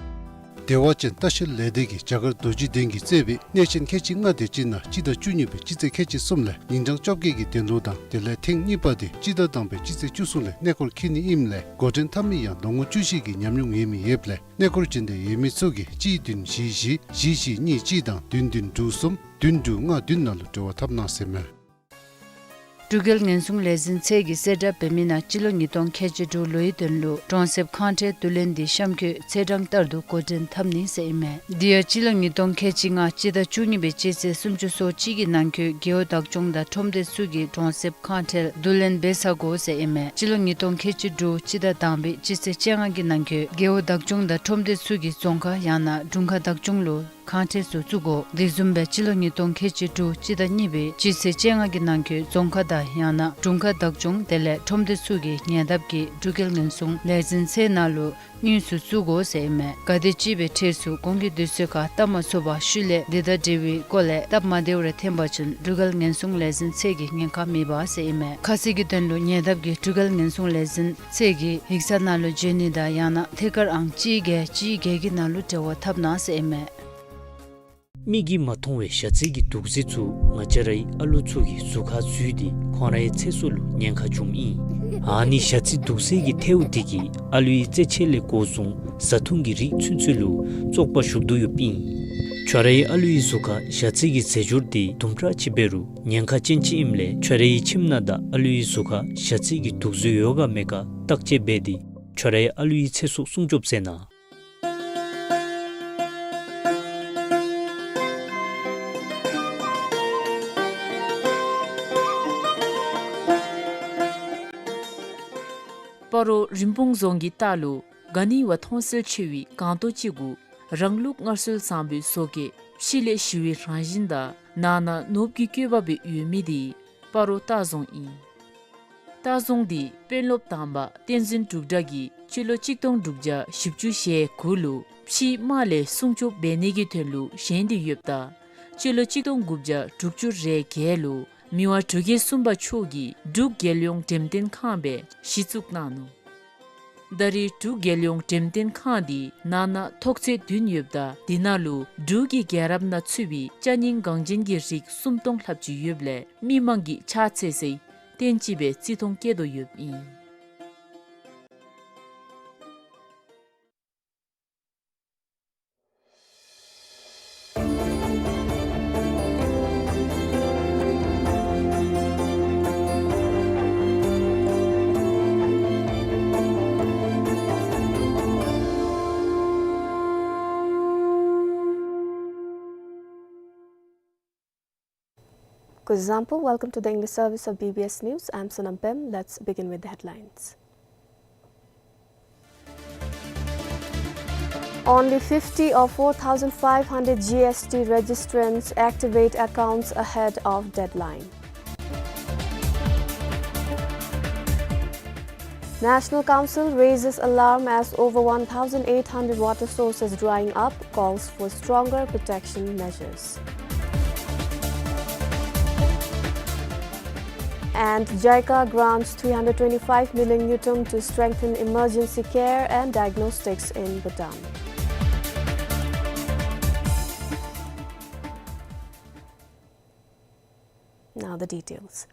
བདེ་བ་ཅན་ལྟ་བཤལ་ལས་སྡེ་གིས་རྒྱ་གར་རྡོ་རྗེ་གདན་གྱིས་གཙོས་པའི་གནས་ཆེན་ཁལ་གཅིག་ལྔ་དེ་ཅིག་ནང་སྤྱི་ཟླ་བཅུ་གཉིས་པའི་སྤྱི་ཚེས་ཁལ་གཅིག་གསུམ་ལས་ཉིན་གྲངས་བཅོ་བརྒྱད་ཀྱི་གདན་ལོ་དང་དེ་ལས་ཐེངས་གཉིས་པ་དེ་སྤྱི་ཟླ་དང་པའི་སྤྱི་ཚེས་བཅུ་གསུམ་ལས་གནས་སྐོར་འཁྱིད་ནི་ཨིནམ་ལས་འགོ་འདྲེན་འཐབ་མི་ཡང་ལོ་ངོ་བཅུ་བཞི་གི་ཉམས་མྱོང་ཡོད་མི་ཡོདཔ་ལས་གནས་སྐོར་འབྱོན་འདོད་ཡོད་མི་ཚུ་གིས་གཅིག་བདུན་བཞི་བཞི་བཞི་བཞི་གཉིས་གཅིག་དང་བདུན་བདུན་དྲུག་གསུམ་བདུན་དྲུག་ལྔ་བདུན་ནང་ལུ་འབྲེལ་བ་འཐབ་གནང་ཟེར་མས། འབྲུག་རྒྱལ་ཉེན་སྲུང་ལས་འཛིན་ཚད་ཀྱིས་གསལ་བསྒྲགས་འབད་མི་ནང་སྤྱི་ལོ་ཉིས་སྟོང་ཁལ་གཅིག་དྲུག་ལོའི་དོན་ལུ་གྲོང་གསེབ་ཁང་ཁྲལ་བསྡུ་ལེན་འདི་གཤམ་འཁོད་ཚེས་གྲངས་ལྟར་དུ་འགོ་འདྲེན་འཐབ་ནི་ཟེར་ཨིན་མས། དེ་ཡང་སྤྱི་ལོ་ཉིས་སྟོང་ཁལ་གཅིག་ལྔ་སྤྱི་ཟླ་བཅུ་གཉིས་པའི་སྤྱི་ཚེས་སུམ་ཅུ་སོ་གཅིག་གི་ནང་འཁོད་རྒེད་འོག་བདག་སྐྱོང་དང་ཁྲོམ་སྡེ་ཚུ་གིས་གྲོང་གསེབ་ཁང་ཁྲལ་བསྡུ་ལེན་འབད་ཚར་དགོ་ཟེར་ཨིན་མས། སྤྱི་ལོ་ཉིས་སྟོང་ཁལ་གཅིག་དྲུག་སྤྱི་ཟླ་དང་པའི་སྤྱི་ཚེས་བཅོ་ལྔ་གི་ནང་འཁོད་རྒེད་འོག་བདག་སྐྱོང་དང་ཁྲོམ་སྡེ་ཚུ་གིས་རྫོང་ཁག་ཡང་ན་དྲུང་ཁག་བདག་སྐྱོང་ལུ་ཁང་ཁྲལ་ཚུ་བཙུགས་དགོ། དེ་བཟུམ་སྦེ་སྤྱི་ལོ་ཉིས་སྟོང་ཁལ་གཅིག་དྲུག་སྤྱི་ཟླ་གཉིས་པའི་སྤྱི་ཚེས་བཅོ་ལྔ་གི་ནང་འཁོད་རྫོང་ཁག་དང་ཡང་ན་དྲུང་ཁག་བདག་སྐྱོང་དེ་ལས་ཁྲོམ་སྡེ་ཚུ་གིས་ཉེ་འདབས་ཀྱི་འབྲུག་རྒྱལ་ཉེན་སྲུང་ལས་འཛིན་ཚད་ནང་ལུ་དངུལ་ཚུ་བཙུགས་དགོ་ཟེར་ཨིན་མས། གལ་ཏེ་ཅིག་སྦེ་འཕྲལ་ཚུ་གོང་གི་དུས་ཚོད་ཁར་སྟབས་མ་ཚུགས་པར་ཤུལ་ལས་དེ་དང་འབྲེལ་བའི་སྐོར་ལས་སྟབས་མ་བདེཝ་རེ་ཐོན་པ་ཅིན་འབྲུག་རྒྱལ་ཉེན་སྲུང་ལས་འཛིན་ཚད་ཀྱིས་ཉེན་ཁ་མེད་པ་ཟེར་ཨིན་མས། ཁ་གསལ་གྱི་དོན་ལུ་ཉེ་འདབས་ཀྱི་འབྲུག་རྒྱལ་ཉེན་སྲུང་ལས་འཛིན་ཚད་ཀྱི་ཡིག་ཚང་ནང་ལུ་འབྱོན་ནི་དང་ཡང་ན་ཐད་ཀར་ཨང་གཅིག་བརྒྱད་གཅིག་བརྒྱད་ཀྱི་ནང་ལུ་འབྲེལ་བ་འཐབ་གནང་ཟེར་ཨིན་མས། མིག་གིས་མ་མཐོང་བའི་ཞ་རྩི་གི་དུག་རྫས་ཚུ་ང་བཅས་རའི་ཨ་ལུ་ཚུ་གི་གཟུགས་ཁར་འཛུལ་ཏེ་ཁོང་རའི་ཚེ་སྲོག་ལུ་ཉེན་ཁ་བྱུངམ་ཨིན། ཨ་ནི་ཞ་རྩི་དུག་རྫས་ཀྱི་ཐལཝ་དེ་གིས་ཨ་ལུའི་རྩེད་ཆས་ལས་འགོ་བཟུང་བཟའ་འཐུང་གི་རིགས་ཚུན་ཚོད་ལུ་བཙོག་པ་ཞུགས་དོ་ཡོདཔ་ཨིན། ཁྱོད་རའི་ཨ་ལུའི་གཟུགས་ཁར་ཞ་རྩི་གི་རྫས་སྦྱོར་དེ་དུམ་གྲ་ཅིག་འབད་རུང་ཉེན་ཁ་ཅན་ཅིག་ཨིནམ་ལས་ཁྱོད་རའི་ཁྱིམ་ནང་དང་ཨ་ལུའི་གཟུགས་ཁར་ཞ་རྩི་གི་དུག་རྫས་ཡོད་ག་མེད་ག་བརྟག་དཔྱད་འབད་དེ་ཁྱོད་རའི་ཨ་ལུའི་ཚེ་སྲོག་སྲུང་སྐྱོབ་མཛད་གནང་། སྤ་རོ་རིན་སྤུངས་རྫོང་གི་ལྟག་ལུ་ག་ནི་བ་མཐོང་གསལ་ཆེ་བའི་སྒང་ཏོ་ཅིག་གུ་རང་ལུགས་སྔར་སྲོལ་བཟང་པོའི་བཟོ་བཀོད་ཕྱི་ལས་ཞི་བའི་རང་བཞིན་དང་ནང་ན་ནོར་བུ་གི་བཀོད་པ་སྦེ་ཡོད་མི་དེ་སྤ་རོ་ལྟ་རྫོང་ཨིན། ལྟ་རྫོང་འདི་དཔོན་སློབ་དང་པ་བསྟན་འཛིན་འབྲུག་གྲགས་ཀྱིས་སྤྱི་ལོ་གཅིག་སྟོང་དྲུག་བརྒྱ་བཞི་བཅུ་ཞེ་དགུ་ལུ་ཕྱིའི་དམག་ལས་སྲུང་སྐྱོབ་འབད་ནི་གི་དོན་ལུ་བཞེངས་ཏེ་ཡོདཔ་ད་སྤྱི་ལོ་གཅིག་སྟོང་དགུ་བརྒྱ་དྲུག་ཅུ་རེ་བརྒྱད་ལུ་མི་དབང་འབྲུག་རྒྱལ་གསུམ་པ་མཆོག་གིས་འབྲུག་རྒྱལ་ཡོངས་འགྲེམས་སྟོན་ཁང་སྦེ་གཞི་བཙུགས་གནང་ནུག། ད་རེས་འབྲུག་རྒྱལ་ཡོངས་འགྲེམས་སྟོན་ཁང་འདི་ནང་ན་ཐོག་ཚད་བདུན་ཡོདཔ་ད་དེ་ནང་ལུ་འབྲུག་གི་རྒྱལ་རབས་ནང་ཚུད་པའི་ཅ་རྙིང་འགངས་ཅན་གྱི་རིགས་སུམ་སྟོང་ལྷགཔ་ཅིག་ཡོདཔ་ལས་མི་མང་གིས་ཕྱག་འཚལ་སའི་རྟེན་ཅིག་སྦེ་བརྩི་མཐོང་བསྐྱེད་དོ་ཡོདཔ་ཨིན། Kuzuzangpo, welcome to the English service of B B S News. I'm Sonam Pem. Let's begin with the headlines. Only fifty of four thousand five hundred G S T registrants activate accounts ahead of deadline. National Council raises alarm as over one thousand eight hundred water sources drying up, calls for stronger protection measures. And JICA grants three hundred twenty-five million ngultrum to strengthen emergency care and diagnostics in Bhutan. Now the details.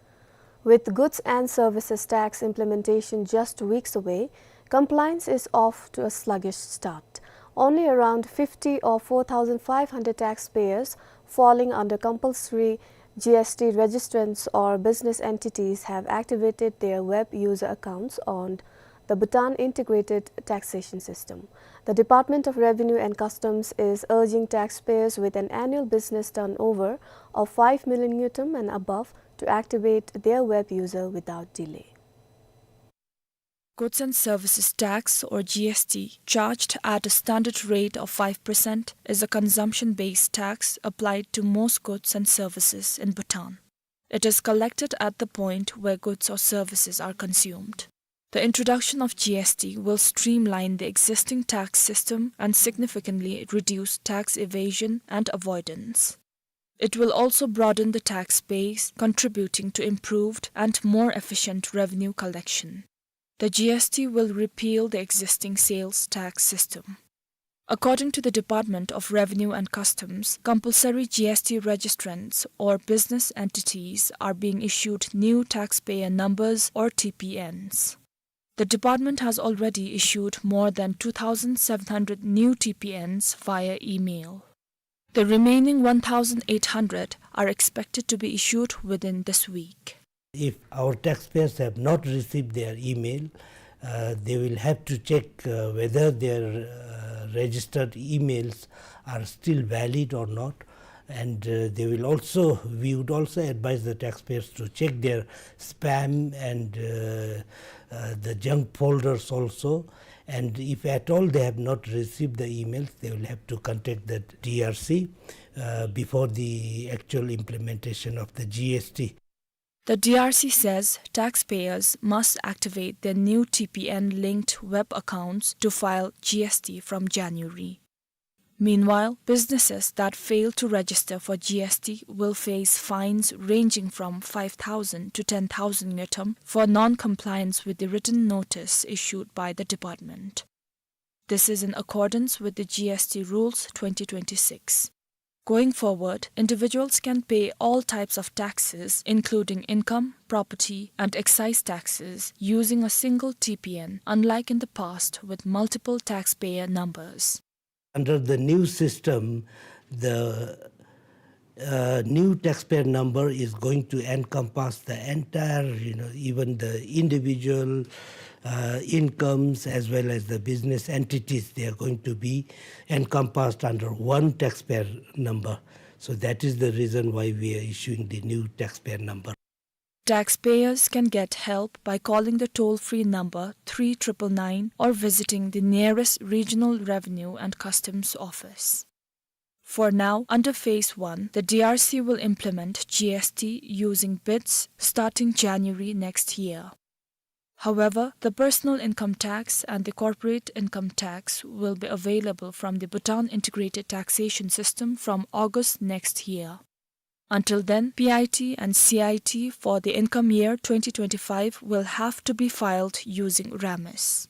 With goods and services tax implementation just weeks away, compliance is off to a sluggish start. Only around fifty of four thousand five hundred taxpayers falling under compulsory G S T registrants or business entities have activated their web user accounts on the Bhutan Integrated Taxation System. The Department of Revenue and Customs is urging taxpayers with an annual business turnover of five million ngultrum and above to activate their web user without delay. Goods and services tax, or G S T, charged at a standard rate of five percent, is a consumption-based tax applied to most goods and services in Bhutan. It is collected at the point where goods or services are consumed. The introduction of G S T will streamline the existing tax system and significantly reduce tax evasion and avoidance. It will also broaden the tax base, contributing to improved and more efficient revenue collection. The G S T will repeal the existing sales tax system. According to the Department of Revenue and Customs, compulsory G S T registrants or business entities are being issued new taxpayer numbers, or T P Ns. The department has already issued more than two thousand seven hundred new T P Ns via email. The remaining one thousand eight hundred are expected to be issued within this week. If our taxpayers have not received their email, uh, they will have to check, uh, whether their, uh, registered emails are still valid or not. And, uh, they will also, we would also advise the taxpayers to check their spam and, uh, uh, the junk folders also. And if at all they have not received the emails, they will have to contact the D R C, uh, before the actual implementation of the G S T. The D R C says taxpayers must activate their new T P N linked web accounts to file G S T from January. Meanwhile, businesses that fail to register for G S T will face fines ranging from five thousand to ten thousand ngultrum for non-compliance with the written notice issued by the department. This is in accordance with the G S T rules twenty twenty-six. Going forward, individuals can pay all types of taxes, including income, property, and excise taxes, using a single T P N, unlike in the past with multiple taxpayer numbers. Under the new system, the, uh, new taxpayer number is going to encompass the entire, you know, even the individual, uh, incomes as well as the business entities. They are going to be encompassed under one taxpayer number. So that is the reason why we are issuing the new taxpayer number. Taxpayers can get help by calling the toll-free number three triple nine or visiting the nearest regional revenue and customs office. For now, under phase one, the D R C will implement G S T using bids starting January next year. However, the personal income tax and the corporate income tax will be available from the Bhutan Integrated Taxation System from August next year. Until then, P I T and C I T for the income year twenty twenty-five will have to be filed using RAMIS.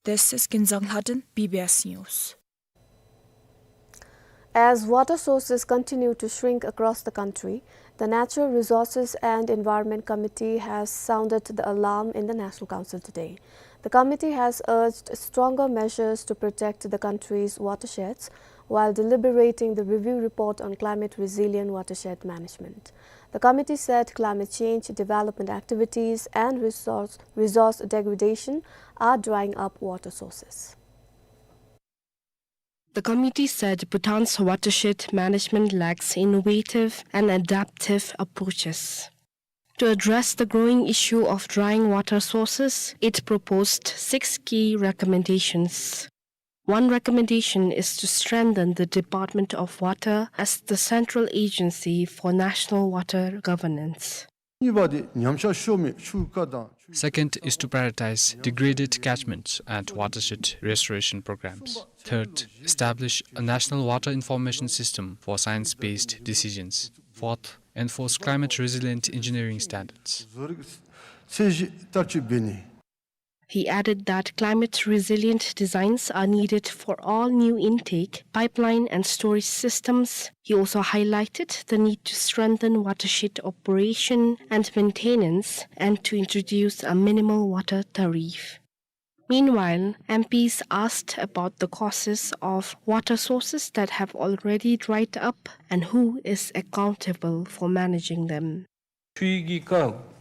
This is Kinzang Lhaden, B B S News. As water sources continue to shrink across the country, the Natural Resources and Environment Committee has sounded the alarm in the National Council today. The committee has urged stronger measures to protect the country's watersheds while deliberating the review report on climate resilient watershed management. The committee said climate change, development activities, and resource, resource degradation are drying up water sources. The committee said Bhutan's watershed management lacks innovative and adaptive approaches. To address the growing issue of drying water sources, it proposed six key recommendations. One recommendation is to strengthen the Department of Water as the central agency for national water governance. Second is to prioritize degraded catchments and watershed restoration programs. Third, establish a national water information system for science-based decisions. Fourth, enforce climate resilient engineering standards. He added that climate-resilient designs are needed for all new intake, pipeline and storage systems. He also highlighted the need to strengthen watershed operation and maintenance and to introduce a minimal water tariff. Meanwhile, M Ps asked about the causes of water sources that have already dried up and who is accountable for managing them. ཆུའི་གི་ཀ་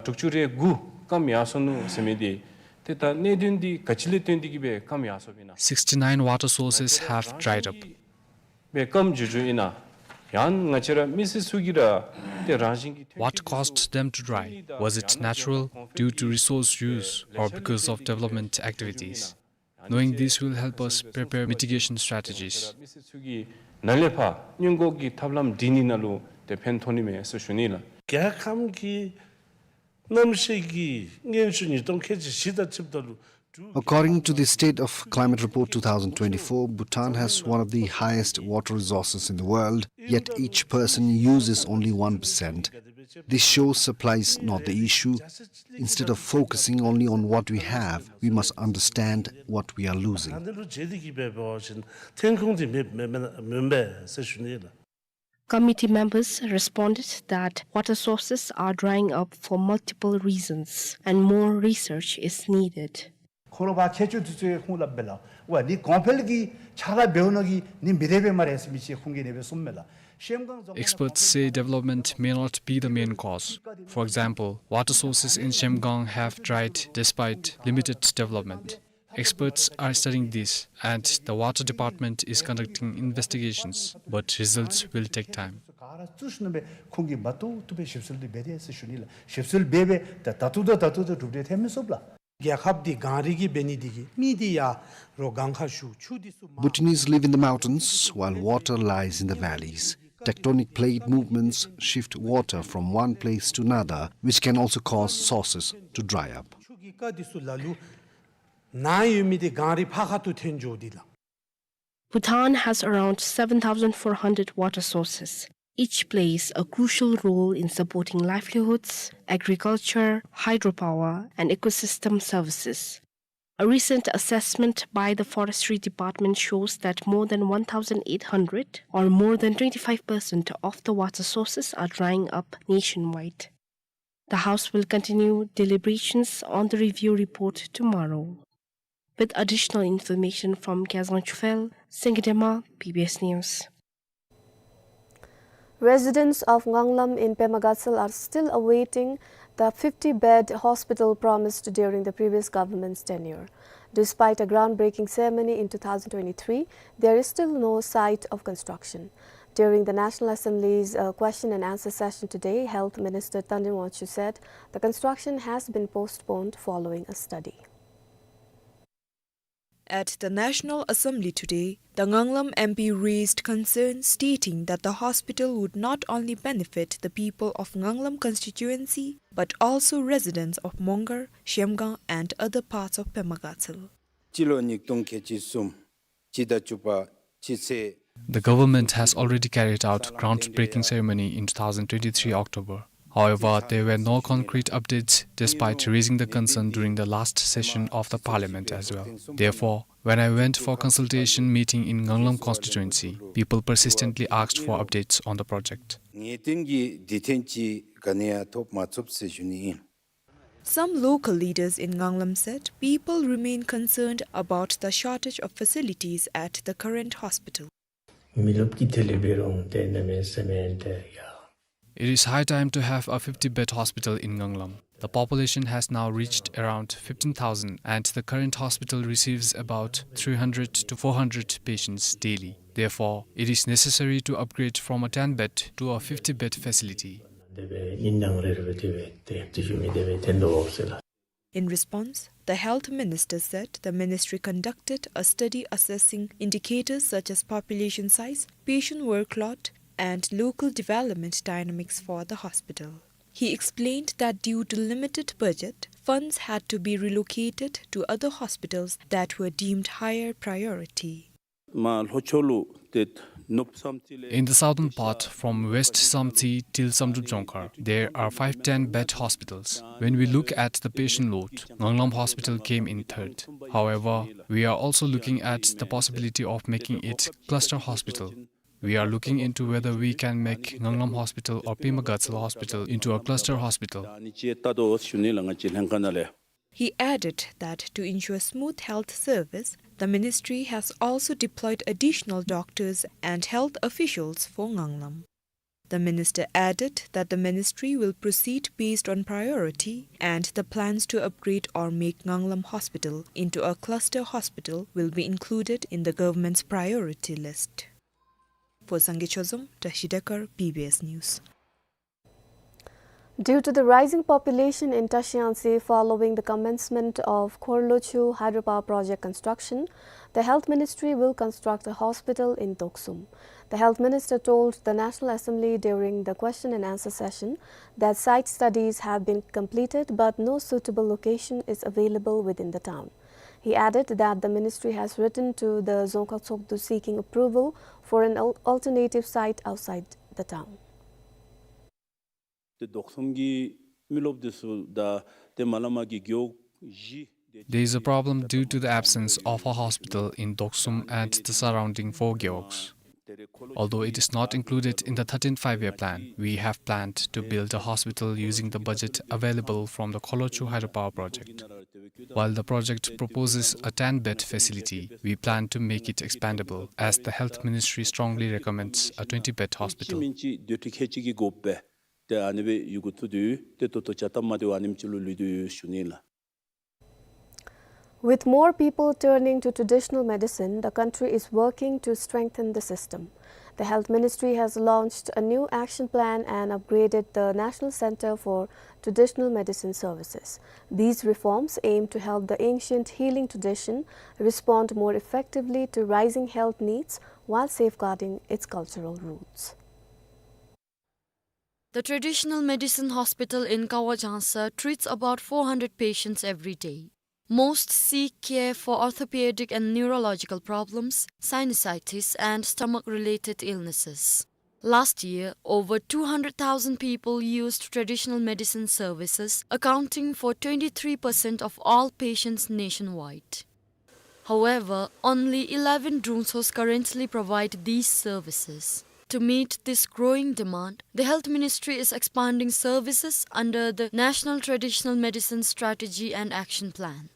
དྲུག་ཅུ་རེ་དགུ་སྐམ་ཡར་སོ་ནུག་ཟེར་མི་འདི་ཏེ་ད་གནད་དོན་འདི་ག་ཅི་ལས་བརྟེན་ཏེ་གི་སྦེ་སྐམ་ཡར་སོཔ་ཨིན་ན། Sixty-nine water sources have dried up. སྦེ་སྐམ་འགྱོ་འགྱོཝ་ཨིན་ན། ཡང་ང་བཅས་ར་མི་སེར་ཚུ་གིས་ར་ཏེ་རང་བཞིན་གྱིས་What caused them to dry? Was it natural, due to resource use, or because of development activities? Knowing this will help us prepare mitigation strategies. མི་སེར་ཚུ་གིས་ནཱ་ལས་ཕར་སྔོན་འགོག་གི་ཐབས་ལམ་སྒྲིག་ནི་ནང་ལུ་ཏེ་ཕན་ཐོགས་ནི་མས་ཟེར་ཞུ་ནི་ལགས། རྒྱལ་ཁམས་ཀྱི་གནམ་གཤིས་ཀྱི་སྔོན་ཚུད་ཉིས་སྟོང་ཁལ་གཅིག་བཞི་དང་འཁྲིལཝ་ད་ལུ། According to the State of Climate Report two thousand twenty-four, Bhutan has one of the highest water resources in the world, yet each person uses only one percent. This shows supply is not the issue. Instead of focusing only on what we have, we must understand what we are losing. ད་ལྟ་ལུ་བྱེད་དེ་གི་སྦེ་འབད་བ་ཅིན་ཐོན་ཁུངས་འདི་མེད་མེད་མེད་མེད་པས་ཟེར་ཞུ་ནི་ལགས། Committee members responded that water sources are drying up for multiple reasons and more research is needed. ཁོ་ར་ཕར་མཁས་མཆོག་འདི་ཚུ་ཡང་ཁོང་ལུ་འབད་ལགས། ཝ་ནི་གོང་འཕེལ་གྱི་ཕྱག་ལཱ་འབདཝ་ནང་གི་ནི་མི་རེ་བས་སྨ་རེ་ཟེར་མི་ཅིག་ཁོང་གིས་ནི་སྦེ་གསུངམ་མས་ལགས། སེམས་ཁམས་Experts say development may not be the main cause. For example, water sources in Zhemgang have dried despite limited development. Experts are studying this, and the water department is conducting investigations, but results will take time. ག་ར་བཙུགས་ཞིནམ་ལས་ཁོང་གིས་མ་བཏུབ་བཏུབ་སྦེ་ཞིབ་འཚོལ་འདི་འབད་དེ་ཟེར་ཞུ་ནི་ལགས། ཞིབ་འཚོལ་འབད་སྦེ་ད་ད་ལྟོ་ད་ད་ལྟོ་ད་གྲུབ་འབྲས་ཐོན་མི་ཚུགས་ལགས། རྒྱལ་ཁབ་འདི་གངས་རི་གིས་འབད་ནི་འདི་གིས་མི་འདི་ཡར་རོ་སྒང་ཁར་བཞུགས། ཆུ་འདི་ཚུ་མར། Bhutanese live in the mountains, while water lies in the valleys. Tectonic plate movements shift water from one place to another, which can also cause sources to dry up. ཆུ་གི་རྐ་འདི་ཚུ་ལ་ལུ་ནཱ་ཡོད་མི་འདི་གངས་རི་ཕར་ཁ་ཐུག་ཐོན་འགྱོ་འདི་ལགས། Bhutan has around seven thousand four hundred water sources. Each plays a crucial role in supporting livelihoods, agriculture, hydropower, and ecosystem services. A recent assessment by the Forestry Department shows that more than one thousand eight hundred, or more than twenty-five percent of the water sources, are drying up nationwide. The House will continue deliberations on the review report tomorrow. With additional information from Kyazang Chufel, Sengdema, B B S News. Residents of Nganglam in Pema Gatshel are still awaiting the fifty-bed hospital promised during the previous government's tenure. Despite a groundbreaking ceremony in two thousand twenty-three, there is still no sight of construction. During the National Assembly's, uh, question and answer session today, Health Minister Tandrin Wangchuk said the construction has been postponed following a study. At the National Assembly today, the Nganglam M P raised concerns stating that the hospital would not only benefit the people of Nganglam constituency, but also residents of Mongar, Zhemgang and other parts of Pema Gatshel. སྤྱི་ལོ་ཉིས་སྟོང་ཁལ་གཅིག་གསུམ་སྤྱི་ཟླ་བཅུ་པ་སྤྱི་ཚེས། The government has already carried out groundbreaking ceremony in two thousand twenty-three October. However, there were no concrete updates despite raising the concern during the last session of the parliament as well. Therefore, when I went for consultation meeting in Nganglam constituency, people persistently asked for updates on the project. ངེས་སྟོན་གྱི་བདེ་དོན་ཅིག་ག་ནི་ཡང་ཐོབ་མ་ཚུགས་ཟེར་ཞུ་ནི་ཨིན། Some local leaders in Nganglam said people remain concerned about the shortage of facilities at the current hospital. མི་རློབས་ཀྱི་དེ་ལས་འབད་རུང་ཏེ་གནམ་མེད་ས་མེད་ཏེ་ཡ། It is high time to have a fifty-bed hospital in Nganglam. The population has now reached around fifteen thousand, and the current hospital receives about three hundred to four hundred patients daily. Therefore, it is necessary to upgrade from a ten-bed to a fifty-bed facility. དེ་སྦེ་ཨིན་ནང་རེ་རེ་སྦེ་དེ་སྦེ་དེ་ཞུ་མི་དེ་སྦེ་ཐོན་དོ་འོང་ཟེར་ལགས། In response, the health minister said the ministry conducted a study assessing indicators such as population size, patient workload, and local development dynamics for the hospital. He explained that due to limited budget, funds had to be relocated to other hospitals that were deemed higher priority. མར་ལྷོ་ཕྱོགས་ལུ་ཏེ་ In the southern part, from West Samtse till Samdrup Dzongkhar, there are five ten bed hospitals. When we look at the patient load, Nganglam Hospital came in third. However, we are also looking at the possibility of making it cluster hospital. We are looking into whether we can make Nganglam Hospital or Pema Gatshel Hospital into a cluster hospital. He added that to ensure smooth health service, the ministry has also deployed additional doctors and health officials for Nganglam. The minister added that the ministry will proceed based on priority and the plans to upgrade or make Nganglam Hospital into a cluster hospital will be included in the government's priority list. For Sangay Chozom, Tashi Dekar, B B S News. Due to the rising population in Tashi Angse following the commencement of Khorlochu hydropower project construction, the Health Ministry will construct a hospital in Doksum. The Health Minister told the National Assembly during the question and answer session that site studies have been completed, but no suitable location is available within the town. He added that the ministry has written to the Dzongkhag Tshogdu seeking approval for an al-, alternative site outside the town. ཏེ་དོག་སུམ་གྱི་མི་རློབས་འདི་ཚུ་དང་ཏེ་མ་ལ་མ་གི་རྒེད་འོག་བཞི། There is a problem due to the absence of a hospital in Doksum and the surrounding four gewogs. Although it is not included in the thirteenth Five-Year Plan, we have planned to build a hospital using the budget available from the Khorlochu hydropower project. While the project proposes a ten-bed facility, we plan to make it expandable, as the Health Ministry strongly recommends a twenty-bed hospital. ཏེ་ཨ་ནི་སྦེ་ཡི་གུ་བཙུགས་ཏེ་ཡོད། ཏེ་ད་ལྟོ་བྱ་སྟབས་མ་བདེཝ་ཨ་ནེམ་ཅིག་ལུ་ལུས་ཏེ་ཡོད་ཞུ་ནི་ལགས། With more people turning to traditional medicine, the country is working to strengthen the system. The Health Ministry has launched a new action plan and upgraded the National Center for Traditional Medicine Services. These reforms aim to help the ancient healing tradition respond more effectively to rising health needs while safeguarding its cultural roots. The Traditional Medicine Hospital in Kawa Jangsa treats about four hundred patients every day. Most seek care for orthopedic and neurological problems, sinusitis, and stomach-related illnesses. Last year, over two hundred thousand people used traditional medicine services, accounting for twenty-three percent of all patients nationwide. However, only eleven drumtsos currently provide these services. To meet this growing demand, the Health Ministry is expanding services under the National Traditional Medicine Strategy and Action Plan.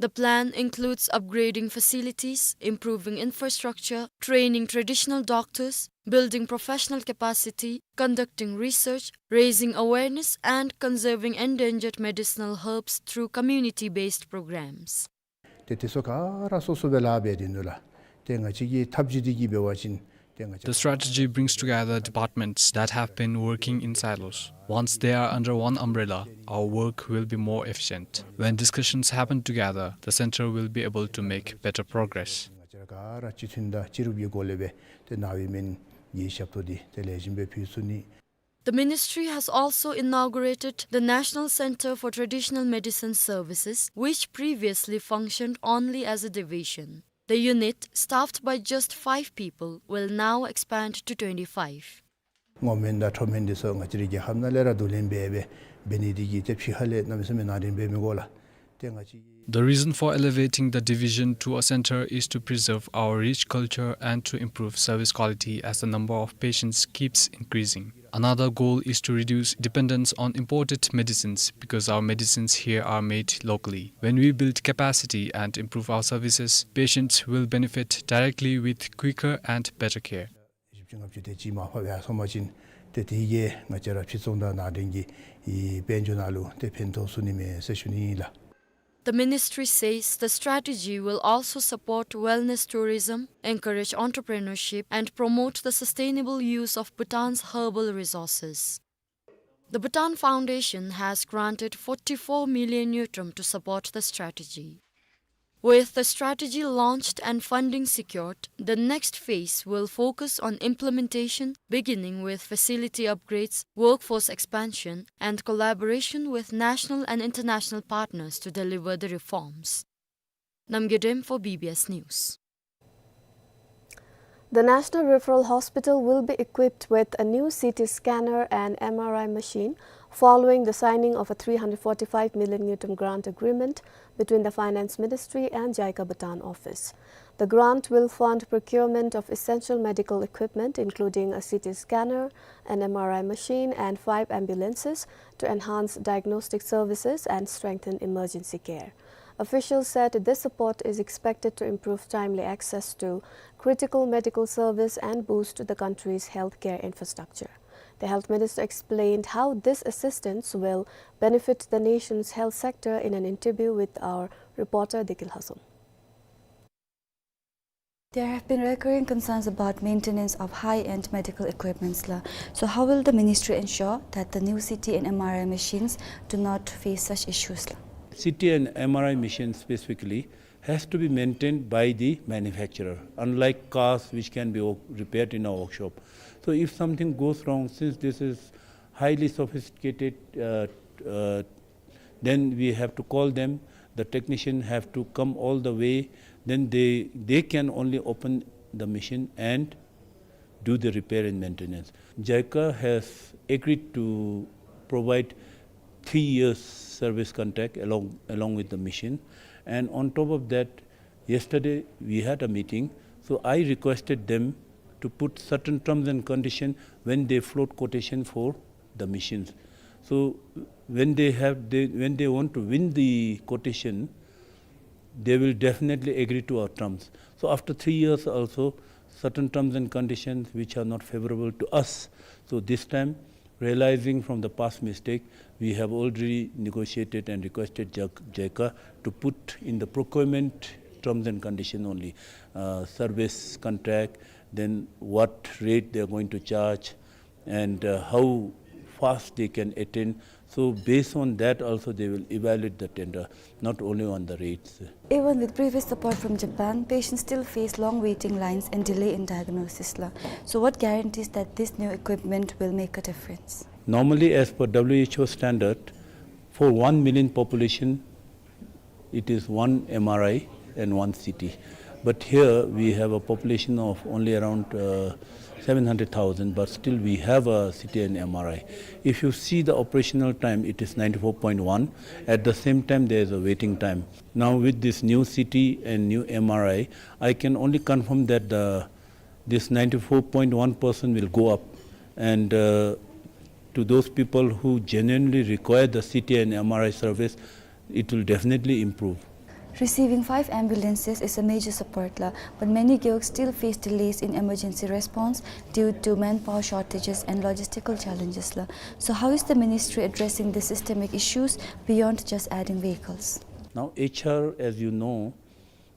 The plan includes upgrading facilities, improving infrastructure, training traditional doctors, building professional capacity, conducting research, raising awareness, and conserving endangered medicinal herbs through community-based programs. ཏེ་དེ་ཚུ་ག་ར་སོ་སོ་སྦེ་ལཱ་འབད་དེ་ནུག་ལགས། ཏེ་ང་བཅས་ཀྱི་ཐབས་ཇུས་འདི་གིས་འབད་བ་ཅིན་ཏེ་ང་བཅས། The strategy brings together departments that have been working in silos. Once they are under one umbrella, our work will be more efficient. When discussions happen together, the center will be able to make better progress. ང་བཅས་ག་ར་སྤྱི་མཐུན་དང་སྤྱི་རུབ་ཀྱི་སྒོ་ལས་སྦེ་ཏེ་ནཱ་འོང་མི་གི་ཞབས་ཏོག་འདི་ཏེ་ལེགས་ཤོམ་སྦེ་ཕུལ་ཚུགས་ནི། The ministry has also inaugurated the National Center for Traditional Medicine Services, which previously functioned only as a division. The unit, staffed by just five people, will now expand to twenty-five. ངོ་མེན་དང་ཁྲོ་མེན་འདི་ཚུ་ང་བཅས་རའི་རྒྱལ་ཁབ་ནང་ལས་ར་བསྡུ་ལེན་འབད་སྦེ་འབད་ནི་འདི་གིས་ཏེ་ཕྱི་ཁ་ལས་གནམ་མེད་ས་མེད་ནང་འདྲེན་འབད་མི་དགོ་ལགས། ཏེ་ང་བཅས། The reason for elevating the division to a center is to preserve our rich culture and to improve service quality as the number of patients keeps increasing. Another goal is to reduce dependence on imported medicines because our medicines here are made locally. When we build capacity and improve our services, patients will benefit directly with quicker and better care. བཞི་བཅུ་ལྔ་བཅུ་དེ་ཅིག་མར་ཕབ་ཡར་སོང་པ་ཅིན་ཏེ་དེ་གིས་ང་བཅས་ར་ཕྱི་བཙོང་དང་ནང་འདྲེན་གྱི་དཔལ་འབྱོར་ནང་ལུ་ཏེ་ཕན་ཐོགས་ཚུགས་ནི་མས་ཟེར་ཞུ་ནི་ཨིན་ལགས། The ministry says the strategy will also support wellness tourism, encourage entrepreneurship, and promote the sustainable use of Bhutan's herbal resources. The Bhutan Foundation has granted forty-four million ngultrum to support the strategy. With the strategy launched and funding secured, the next phase will focus on implementation, beginning with facility upgrades, workforce expansion, and collaboration with national and international partners to deliver the reforms. Namgay Dem for B B S News. The National Referral Hospital will be equipped with a new C T scanner and M R I machine following the signing of a three hundred forty-five million ngultrum grant agreement between the Finance Ministry and JICA Bhutan office. The grant will fund procurement of essential medical equipment, including a C T scanner, an M R I machine, and five ambulances to enhance diagnostic services and strengthen emergency care. Officials said this support is expected to improve timely access to critical medical service and boost the country's healthcare infrastructure. The health minister explained how this assistance will benefit the nation's health sector in an interview with our reporter Dekil Hasum. There have been recurring concerns about maintenance of high-end medical equipments la. So how will the ministry ensure that the new C T and M R I machines do not face such issues la? C T and M R I machines specifically has to be maintained by the manufacturer, unlike cars which can be wo-, repaired in a workshop. So if something goes wrong, since this is highly sophisticated, uh, uh, then we have to call them. The technician have to come all the way. Then they, they can only open the machine and do the repair and maintenance. JICA has agreed to provide three years service contract along, along with the machine. And on top of that, yesterday we had a meeting. So I requested them to put certain terms and condition when they float quotation for the machines. So when they have, they, when they want to win the quotation, they will definitely agree to our terms. So after three years also, certain terms and conditions which are not favorable to us. So this time, realizing from the past mistake, we have already negotiated and requested JIC-, JICA to put in the procurement terms and condition only, uh, service contract, then what rate they are going to charge, and, uh, how fast they can attain. So based on that also they will evaluate the tender, not only on the rates. Even with previous support from Japan, patients still face long waiting lines and delay in diagnosis la. So what guarantees that this new equipment will make a difference? Normally, as per W H O standard, for one million population, it is one M R I and one C T. But here we have a population of only around, uh, seven hundred thousand, but still we have a C T and M R I. If you see the operational time, it is ninety-four point one. At the same time, there is a waiting time. Now, with this new C T and new M R I, I can only confirm that the, this ninety-four point one percent will go up, and, uh, to those people who genuinely require the C T and M R I service, it will definitely improve. Receiving five ambulances is a major support la, but many Gewog still face delays in emergency response due to manpower shortages and logistical challenges la. So how is the ministry addressing the systemic issues beyond just adding vehicles? Now, H R, as you know,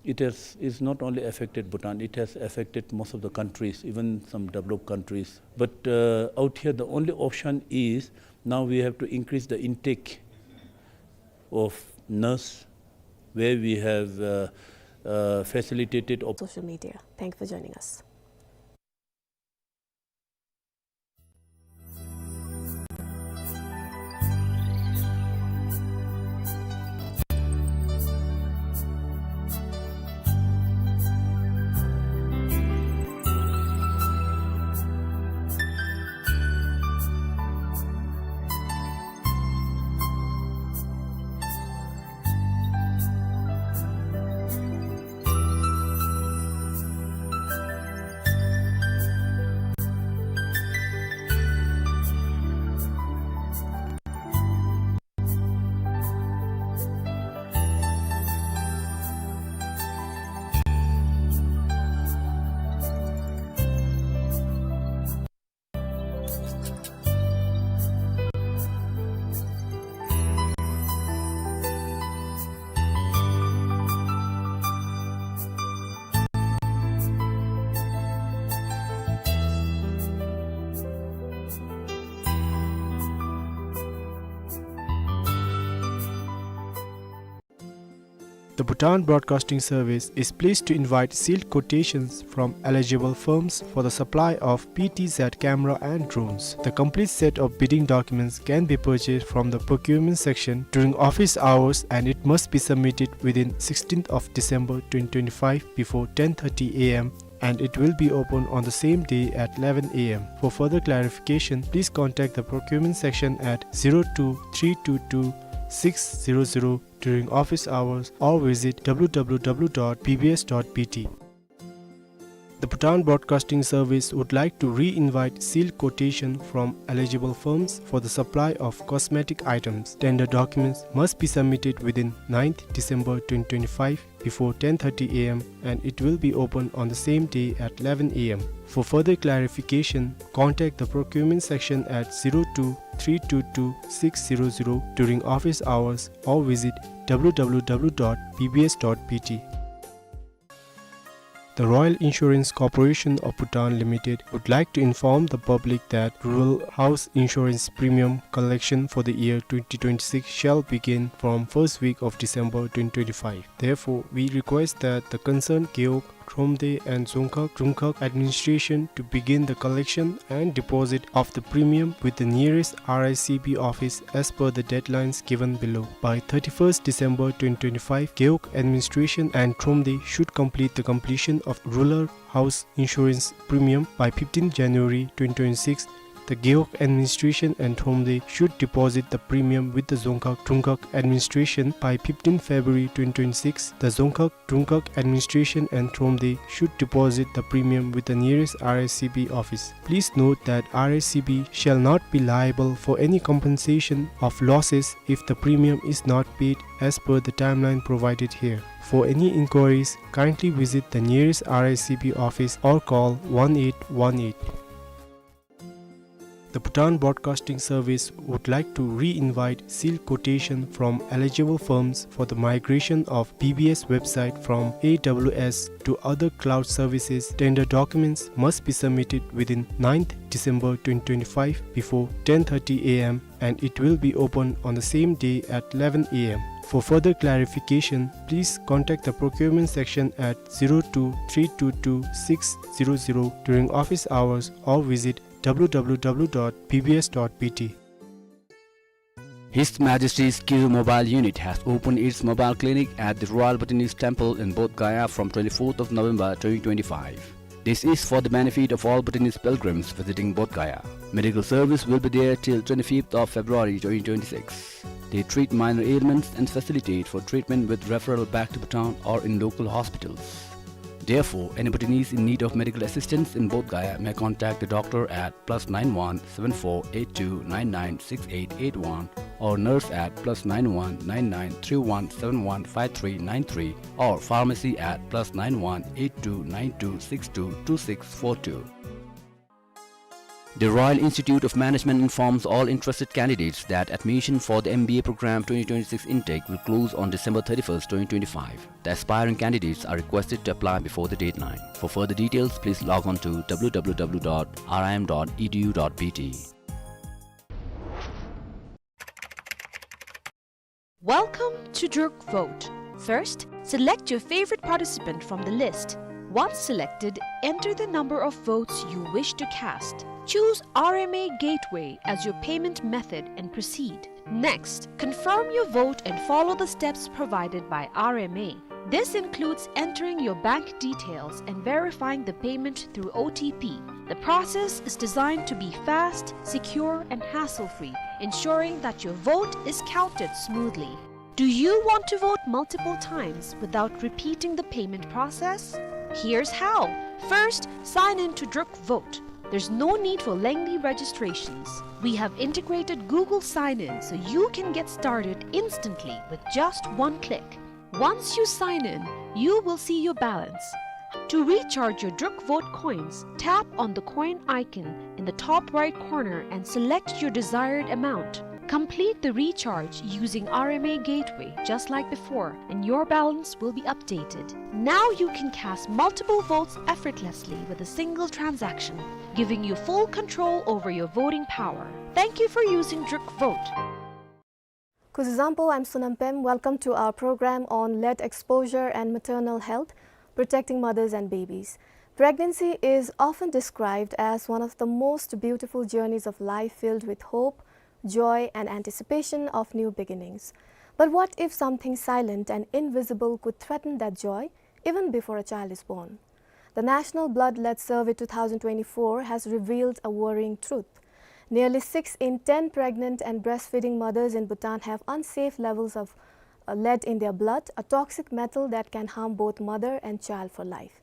it has, is not only affected Bhutan, it has affected most of the countries, even some developed countries. But, uh, out here, the only option is now we have to increase the intake of nurse, where we have, uh, uh, facilitated op- Social media. Thank you for joining us. The Bhutan Broadcasting Service is pleased to invite sealed quotations from eligible firms for the supply of P T Z camera and drones. The complete set of bidding documents can be purchased from the procurement section during office hours, and it must be submitted within sixteenth of December twenty twenty-five before ten thirty A M and it will be open on the same day at eleven A M. For further clarification, please contact the procurement section at zero two three two two six zero zero during office hours or visit W W W dot B B S dot B T. The Bhutan Broadcasting Service would like to re-invite sealed quotation from eligible firms for the supply of cosmetic items. Tender documents must be submitted within ninth December twenty twenty-five before ten thirty A M, and it will be open on the same day at eleven A M. For further clarification, contact the procurement section at zero two three two two six zero zero during office hours or visit W W W dot B B S dot B T. The Royal Insurance Corporation of Bhutan Limited would like to inform the public that Rural House Insurance premium collection for the year twenty twenty-six shall begin from first week of December twenty twenty-five. Therefore, we request that the concerned Gewog, Thromde and Dzongkhag, Drumkhag administration to begin the collection and deposit of the premium with the nearest R I C B office as per the deadlines given below. By thirty-first December twenty twenty-five, Gewog administration and Thromde should complete the completion of Rural House Insurance premium. By fifteenth January twenty twenty-six, the Gewog administration and Thromde should deposit the premium with the Dzongkhag Drumkhag administration. By fifteenth February twenty twenty-six, the Dzongkhag Drumkhag administration and Thromde should deposit the premium with the nearest R I C B office. Please note that R I C B shall not be liable for any compensation of losses if the premium is not paid as per the timeline provided here. For any inquiries, kindly visit the nearest R I C B office or call one eight one eight. The Bhutan Broadcasting Service would like to re-invite sealed quotation from eligible firms for the migration of B B S website from A W S to other cloud services. Tender documents must be submitted within ninth December twenty twenty-five before ten thirty A M, and it will be open on the same day at eleven A M. For further clarification, please contact the procurement section at zero two three two two six zero zero during office hours or visit W W W dot B B S dot B T. His Majesty's Kiru Mobile Unit has opened its mobile clinic at the Royal Bhutanese Temple in Bodh Gaya from twenty-fourth of November twenty twenty-five. This is for the benefit of all Bhutanese pilgrims visiting Bodh Gaya. Medical service will be there till twenty-fifth of February twenty twenty-six. They treat minor ailments and facilitate for treatment with referral back to Bhutan or in local hospitals. Therefore, any Bhutanese in need of medical assistance in Bodh Gaya may contact the doctor at plus nine one seven four eight two nine nine six eight eight one or nurse at plus nine one nine nine three one seven one five three nine three or pharmacy at plus nine one eight two nine two six two two six four two. The Royal Institute of Management informs all interested candidates that admission for the M B A program twenty twenty-six intake will close on December thirty-first, twenty twenty-five. The aspiring candidates are requested to apply before the deadline. For further details, please log on to W W W dot R I M dot E D U dot B T. Welcome to Druk Vote. First, select your favorite participant from the list. Once selected, enter the number of votes you wish to cast. Choose R M A Gateway as your payment method and proceed. Next, confirm your vote and follow the steps provided by R M A. This includes entering your bank details and verifying the payment through O T P. The process is designed to be fast, secure, and hassle-free, ensuring that your vote is counted smoothly. Do you want to vote multiple times without repeating the payment process? Here's how. First, sign in to Druk Vote. There's no need for lengthy registrations. We have integrated Google Sign-In so you can get started instantly with just one click. Once you sign in, you will see your balance. To recharge your Druk Vote coins, tap on the coin icon in the top right corner and select your desired amount. Complete the recharge using R M A Gateway just like before, and your balance will be updated. Now you can cast multiple votes effortlessly with a single transaction, giving you full control over your voting power. Thank you for using Druk Vote. Kuzuzangpo, I'm Sonam Pem. Welcome to our program on lead exposure and maternal health, protecting mothers and babies. Pregnancy is often described as one of the most beautiful journeys of life, filled with hope, joy, and anticipation of new beginnings. But what if something silent and invisible could threaten that joy even before a child is born? The National Blood Lead Survey two thousand twenty-four has revealed a worrying truth. Nearly six in ten pregnant and breastfeeding mothers in Bhutan have unsafe levels of uh, lead in their blood, a toxic metal that can harm both mother and child for life.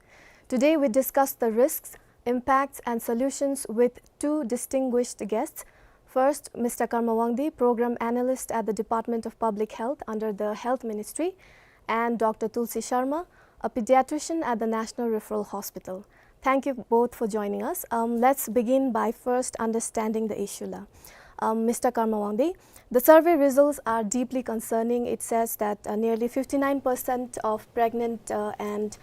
Today, we discuss the risks, impacts, and solutions with two distinguished guests. First, Mister Karma Wangdi, Program Analyst at the Department of Public Health under the Health Ministry, and Doctor Tulsi Sharma, a pediatrician at the National Referral Hospital. Thank you both for joining us. Um, let's begin by first understanding the issue la. Um, Mister Karma Wangdi, the survey results are deeply concerning. It says that uh, nearly fifty-nine percent of pregnant uh, and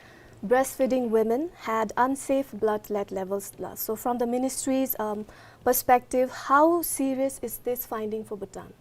breastfeeding women had unsafe blood lead levels la. So, from the ministry's um, perspective, how serious is this finding for Bhutan?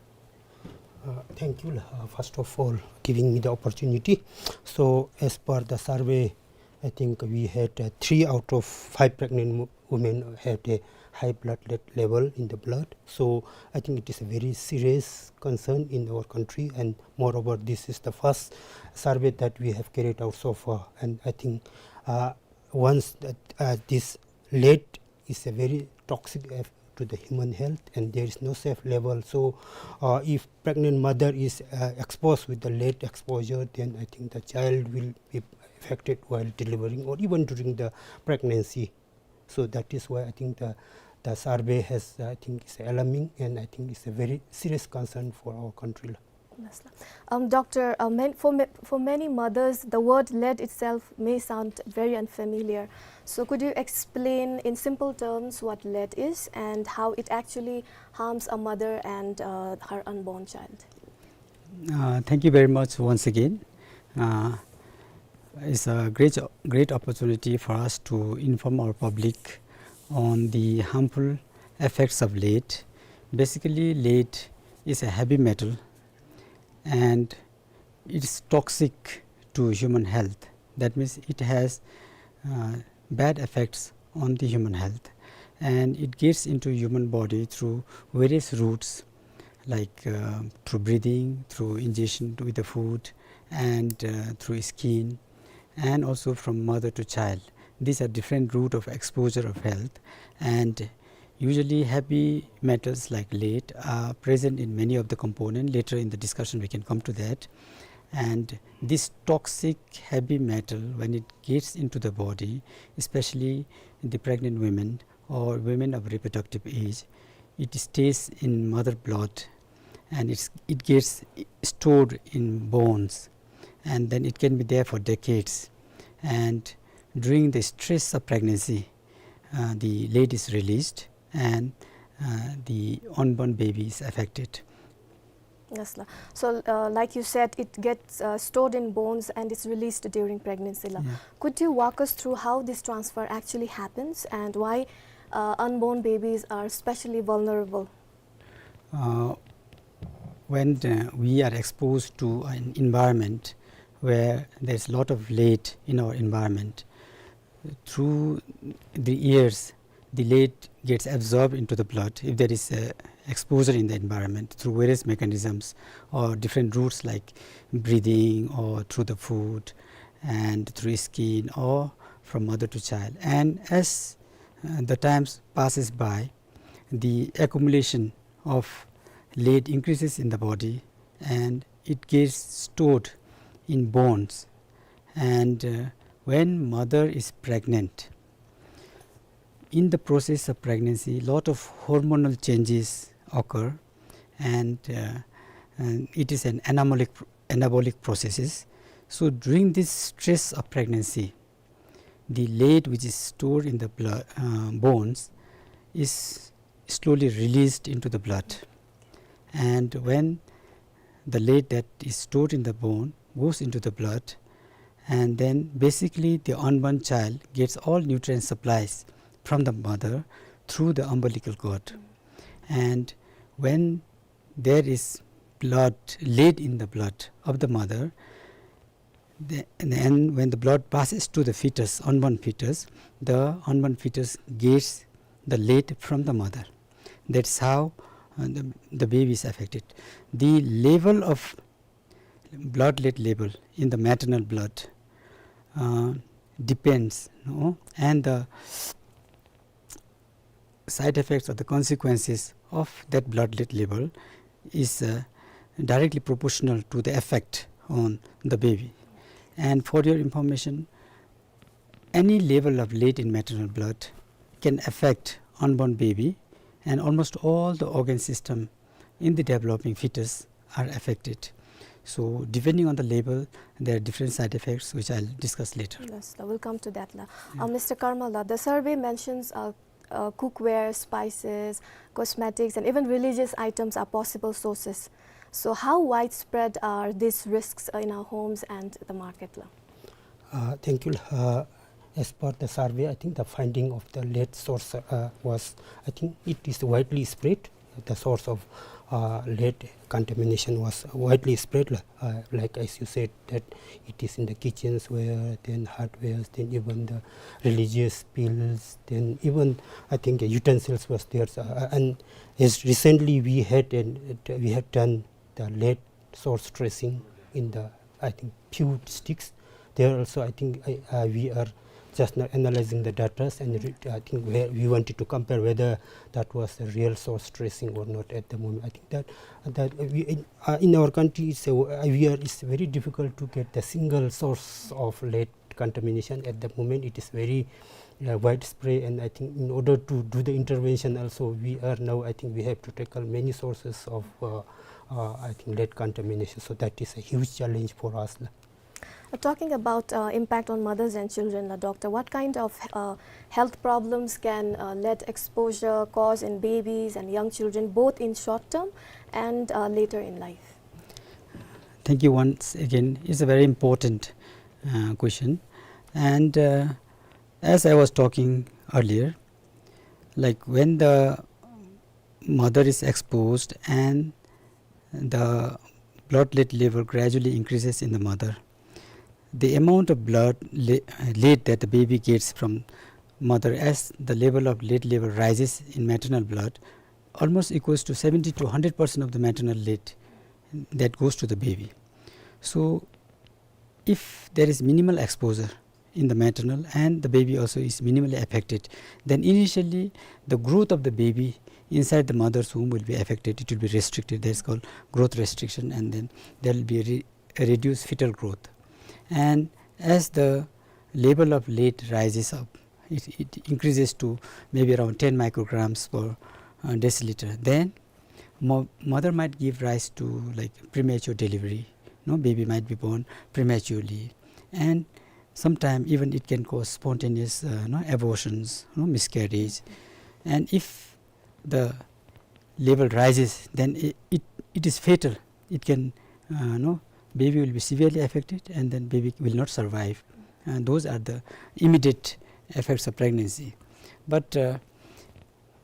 Uh, thank you, uh, first of all, giving me the opportunity. So, as per the survey, I think we had uh, three out of five pregnant mo- women had a high blood lead level in the blood. So, I think it is a very serious concern in our country, and moreover, this is the first survey that we have carried out so far. And I think uh, once that uh, this lead is a very toxic eff- to the human health, and there is no safe level. So, uh, if pregnant mother is uh, exposed with the lead exposure, then I think the child will be affected while delivering or even during the pregnancy. So that is why I think the the survey has, I think, is alarming, and I think it's a very serious concern for our country. Yes, sir. Um, Doctor, uh, man, for, ma- for many mothers, the word lead itself may sound very unfamiliar. So, could you explain in simple terms what lead is and how it actually harms a mother and uh, her unborn child? Uh, thank you very much once again. Uh, it's a great, great opportunity for us to inform our public on the harmful effects of lead. Basically, lead is a heavy metal and it's toxic to human health. That means it has uh, bad effects on the human health, and it gets into human body through various routes, like uh, through breathing, through ingestion with the food, and uh, through skin, and also from mother to child. These are different route of exposure of health, and usually heavy metals like lead are present in many of the component. Later in the discussion we can come to that. And this toxic heavy metal, when it gets into the body, especially the pregnant women or women of reproductive age, it stays in mother blood, and it's, it gets stored in bones, and then it can be there for decades. And during the stress of pregnancy, uh, the lead is released, and uh, the unborn baby is affected. Yes, la. So, uh, like you said, it gets uh, stored in bones and it's released during pregnancy la. Yeah. Could you walk us through how this transfer actually happens and why uh, unborn babies are especially vulnerable? Uh, when uh, we are exposed to an environment where there's a lot of lead in our environment, through the years, the lead gets absorbed into the blood if there is a exposure in the environment through various mechanisms or different routes like breathing or through the food and through skin or from mother to child. And as uh, the times passes by, the accumulation of lead increases in the body and it gets stored in bones. And uh, when mother is pregnant, in the process of pregnancy, lot of hormonal changes occur, and, uh, and it is an anabolic, anabolic processes. So during this stress of pregnancy, the lead which is stored in the blood, uh, bones is slowly released into the blood. And when the lead that is stored in the bone goes into the blood, and then basically the unborn child gets all nutrient supplies from the mother through the umbilical cord. And when there is blood, lead in the blood of the mother, the, and when the blood passes to the fetus, unborn fetus, the unborn fetus gets the lead from the mother. That's how uh, the, the baby is affected. The level of blood lead level in the maternal blood uh, depends, no? And the side effects or the consequences of that blood lead level is, uh, directly proportional to the effect on the baby. And for your information, any level of lead in maternal blood can affect unborn baby, and almost all the organ system in the developing fetus are affected. So depending on the level, there are different side effects which I'll discuss later. Yes, la, we'll come to that, la. Uh, Mister Karmal, la, the survey mentions, uh, uh, cookware, spices, cosmetics, and even religious items are possible sources. So how widespread are these risks, uh, in our homes and the market, la? Uh, thank you. Uh, as per the survey, I think the finding of the lead source, uh, was, I think it is widely spread. The source of, uh, lead contamination was widely spread, uh, like as you said, that it is in the kitchens ware, then hardwares, then even the religious bills, then even, I think, utensils was there. So, uh, and as recently we had an, we had done the lead source tracing in the, I think, few districts. There also, I think, I, uh, we are just now analyzing the data, and re-, I think we, we wanted to compare whether that was a real source tracing or not at the moment. I think that, that we, in, uh, in our country, it's a, uh, we are, it's very difficult to get the single source of lead contamination at the moment. It is very, uh, widespread, and I think in order to do the intervention also, we are now, I think we have to tackle many sources of, uh, uh, I think, lead contamination. So that is a huge challenge for us. Uh, talking about, uh, impact on mothers and children, la, doctor, what kind of, uh, health problems can, uh, lead exposure cause in babies and young children, both in short term and, uh, later in life? Thank you once again. It's a very important, uh, question. And, uh, as I was talking earlier, like, when the mother is exposed and the blood lead level gradually increases in the mother, the amount of blood le-, lead that the baby gets from mother, as the level of lead level rises in maternal blood, almost equals to seventy to hundred percent of the maternal lead that goes to the baby. So if there is minimal exposure in the maternal and the baby also is minimally affected, then initially the growth of the baby inside the mother's womb will be affected. It will be restricted. That is called growth restriction, and then there will be a re-, a reduced fetal growth. And as the level of lead rises up, it, it increases to maybe around ten micrograms per, uh, deciliter. Then mo-, mother might give rise to, like, premature delivery. No, baby might be born prematurely, and sometime even it can cause spontaneous, uh, no, abortions, no, miscarriage. And if the level rises, then it, it, it is fatal. It can, uh, no, baby will be severely affected, and then baby will not survive. And those are the immediate effects of pregnancy. But, uh,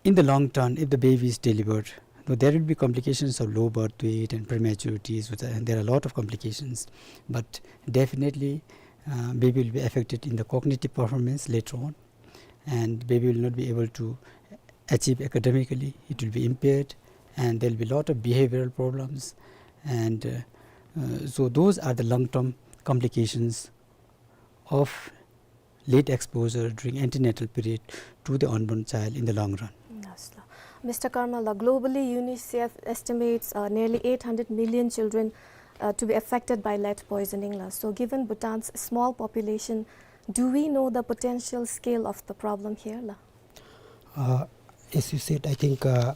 in the long term, if the baby is delivered, though there will be complications of low birth weight and prematurities, which are, and there are a lot of complications, but definitely, uh, baby will be affected in the cognitive performance later on, and baby will not be able to achieve academically. It will be impaired, and there will be a lot of behavioral problems, and, uh, uh, so those are the long-term complications of lead exposure during antenatal period to the unborn child in the long run. Yes, la. Mister Karmal, la, globally, UNICEF estimates, uh, nearly eight hundred million children, uh, to be affected by lead poisoning, la. So, given Bhutan's small population, do we know the potential scale of the problem here, la? Uh, as you said, I think, uh,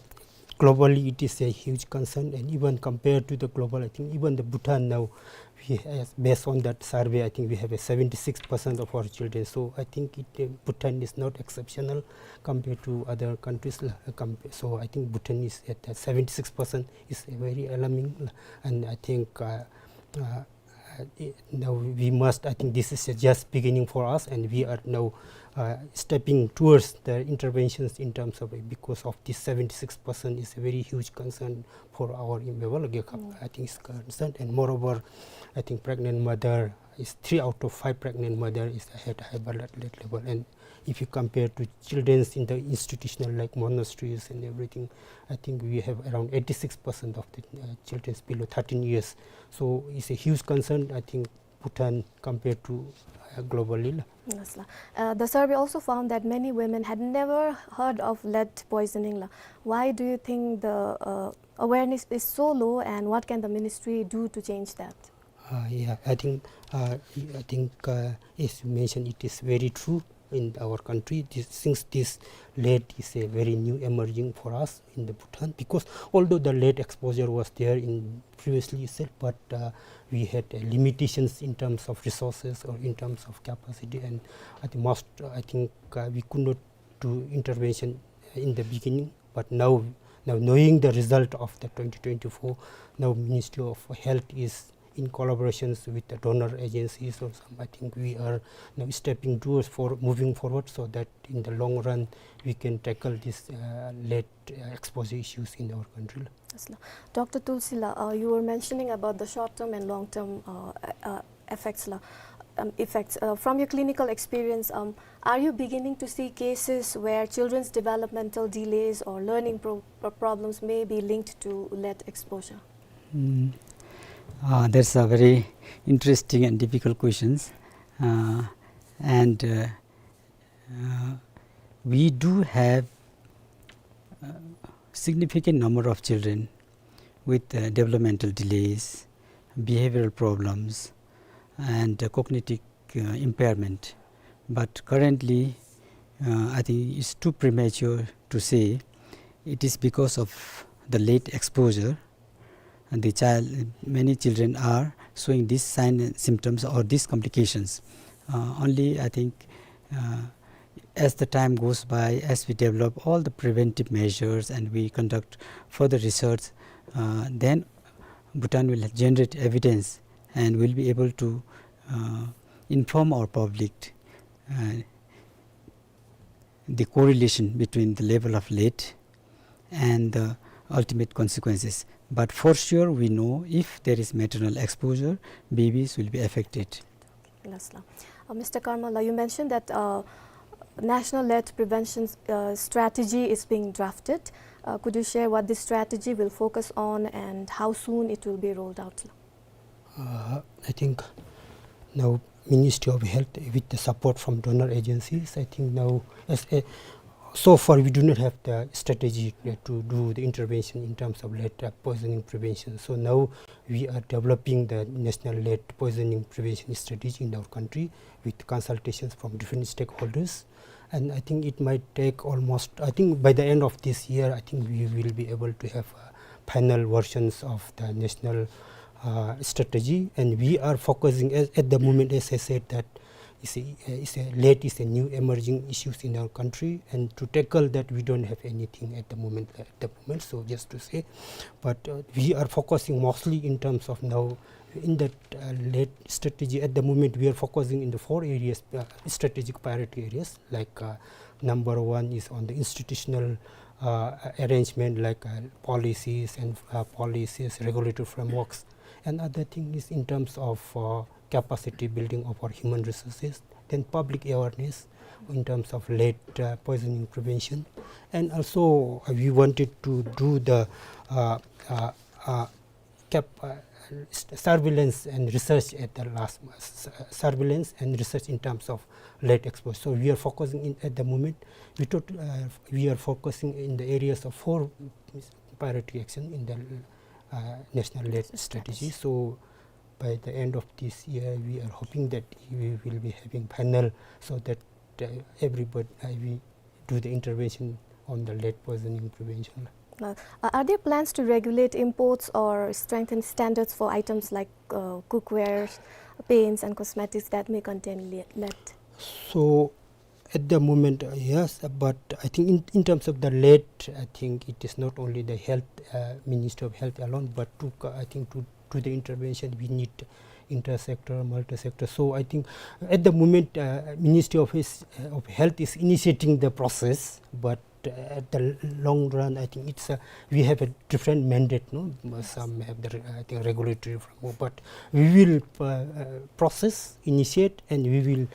globally it is a huge concern, and even compared to the global, I think even the Bhutan now, we have, based on that survey, I think we have a seventy-six percent of our children. So I think it, uh, Bhutan is not exceptional compared to other countries, uh, compa-, so I think Bhutan is at, uh, seventy-six percent is very alarming, and I think, uh, uh, uh, i-, now we must, I think this is just beginning for us, and we are now, uh, stepping towards the interventions in terms of, uh, because of this seventy-six percent is a very huge concern for our, mm, I think it's concern, and moreover, I think pregnant mother is, three out of five pregnant mother is at high blood lead level, and if you compare to children in the institutional, like monasteries and everything, I think we have around eighty-six percent of the, uh, children below thirteen years. So it's a huge concern. I think Bhutan compared to, uh, globally la. Yes, la. Uh, the survey also found that many women had never heard of lead poisoning la. Why do you think the, uh, awareness is so low, and what can the ministry do to change that? Uh, yeah, I think, uh, I think, uh, as you mentioned, it is very true in our country. This, since this lead is a very new emerging for us in the Bhutan, because although the lead exposure was there in previously itself, but, uh, we had, uh, limitations in terms of resources or in terms of capacity, and at the most, uh, I think, uh, we could not do intervention in the beginning. But now, now knowing the result of the twenty twenty-four, now Ministry of Health is in collaborations with the donor agencies or some, I think we are now stepping towards for moving forward so that in the long run we can tackle this, uh, lead, uh, exposure issues in our country. Yes, la. Doctor Tulsi la, uh, you were mentioning about the short-term and long-term, uh, uh, effects la, um, effects. Uh, from your clinical experience, um, are you beginning to see cases where children's developmental delays or learning pro-, pro-, problems may be linked to lead exposure? Mm. Uh, that's a very interesting and difficult questions. Uh, and, uh, uh, we do have a significant number of children with, uh, developmental delays, behavioral problems, and, uh, cognitive, uh, impairment. But currently, uh, I think it's too premature to say it is because of the lead exposure. And the child, many children are showing these signs and symptoms or these complications. Uh, only, I think, uh, as the time goes by, as we develop all the preventive measures and we conduct further research, uh, then Bhutan will generate evidence and will be able to, uh, inform our public, uh, the correlation between the level of lead and the ultimate consequences. But for sure, we know if there is maternal exposure, babies will be affected. Yes, la. Uh, Mister Karma la, you mentioned that, uh, National Lead Prevention, uh, Strategy is being drafted. Uh, could you share what this strategy will focus on and how soon it will be rolled out la? Uh, I think now Ministry of Health, with the support from donor agencies, I think now as a, so far we do not have the strategy, uh, to do the intervention in terms of lead, uh, poisoning prevention. So now we are developing the national lead poisoning prevention strategy in our country with consultations from different stakeholders. And I think it might take almost, I think by the end of this year, I think we will be able to have, uh, final versions of the national, uh, strategy. And we are focusing at, at the moment, as I said, that is a, uh, is a lead is a new emerging issues in our country. And to tackle that, we don't have anything at the moment, at the moment. So just to say, but, uh, we are focusing mostly in terms of now in that, uh, lead strategy, at the moment, we are focusing in the four areas, uh, strategic priority areas, like, uh, number one is on the institutional, uh, arrangement, like, uh, policies and, uh, policies, regulatory frameworks. And other thing is in terms of, uh, capacity building of our human resources, then public awareness in terms of lead, uh, poisoning prevention. And also, uh, we wanted to do the, uh, uh, uh, cap-, uh, s-, surveillance and research at the last, s-, surveillance and research in terms of lead exposure. So we are focusing in, at the moment, we tot-, uh, we are focusing in the areas of four priority action in the, uh, national lead strategy. So by the end of this year, we are hoping that we will be having panel so that, uh, everybody, uh, we do the intervention on the lead poisoning prevention. Uh, are there plans to regulate imports or strengthen standards for items like, uh, cookware, paints, and cosmetics that may contain le-, lead? So, at the moment, uh, yes, but I think in, in terms of the lead, I think it is not only the health, uh, Ministry of Health alone, but to, co- I think to, to the intervention, we need inter-sector, multi-sector. So I think at the moment, uh, Ministry of, is, uh, of Health is initiating the process, but, uh, at the l-, long run, I think it's a, we have a different mandate, no? Some have the re-, I think, regulatory framework, but we will, uh, uh, process, initiate, and we will,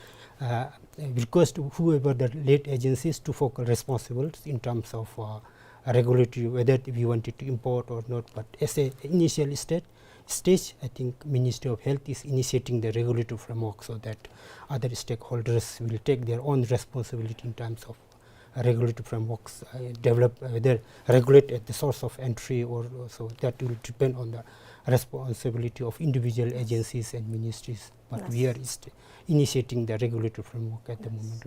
uh, request whoever the lead agencies to focal responsible in terms of, uh, regulatory, whether we wanted to import or not. But as a initial stage, stage, I think Ministry of Health is initiating the regulatory framework so that other stakeholders will take their own responsibility in terms of regulatory frameworks, uh, develop, uh, whether regulate at the source of entry or so that will depend on the responsibility of individual agencies and ministries. But we Yes. are inst-, initiating the regulatory framework at the Yes. moment.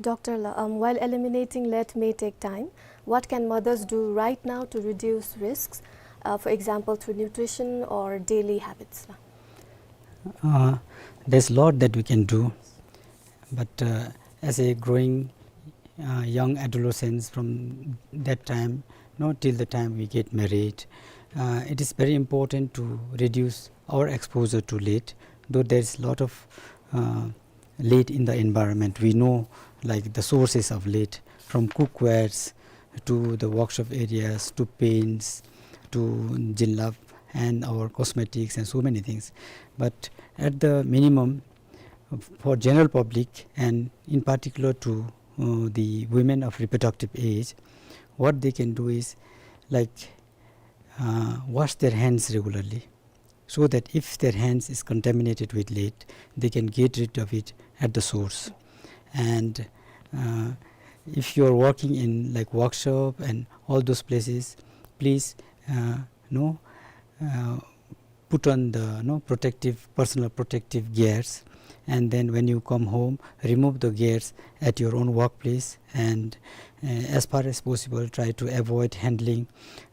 Doctor La, um, while eliminating lead may take time, what can mothers do right now to reduce risks, uh, for example, through nutrition or daily habits? La? Uh, there's a lot that we can do, but, uh, as a growing, uh, young adolescents from that time, you know, till the time we get married, uh, it is very important to reduce our exposure to lead, though there's a lot of, uh, lead in the environment. We know, like, the sources of lead, from cookwares to the workshop areas to paints to jilbab and our cosmetics and so many things. But at the minimum, for general public and in particular to, uh, the women of reproductive age, what they can do is, like, uh, wash their hands regularly, so that if their hands is contaminated with lead, they can get rid of it at the source. And, uh, if you are working in, like, workshop and all those places, please, uh, you know, uh, put on the, you know, protective, personal protective gears, and then when you come home, remove the gears at your own workplace, and, uh, as far as possible, try to avoid handling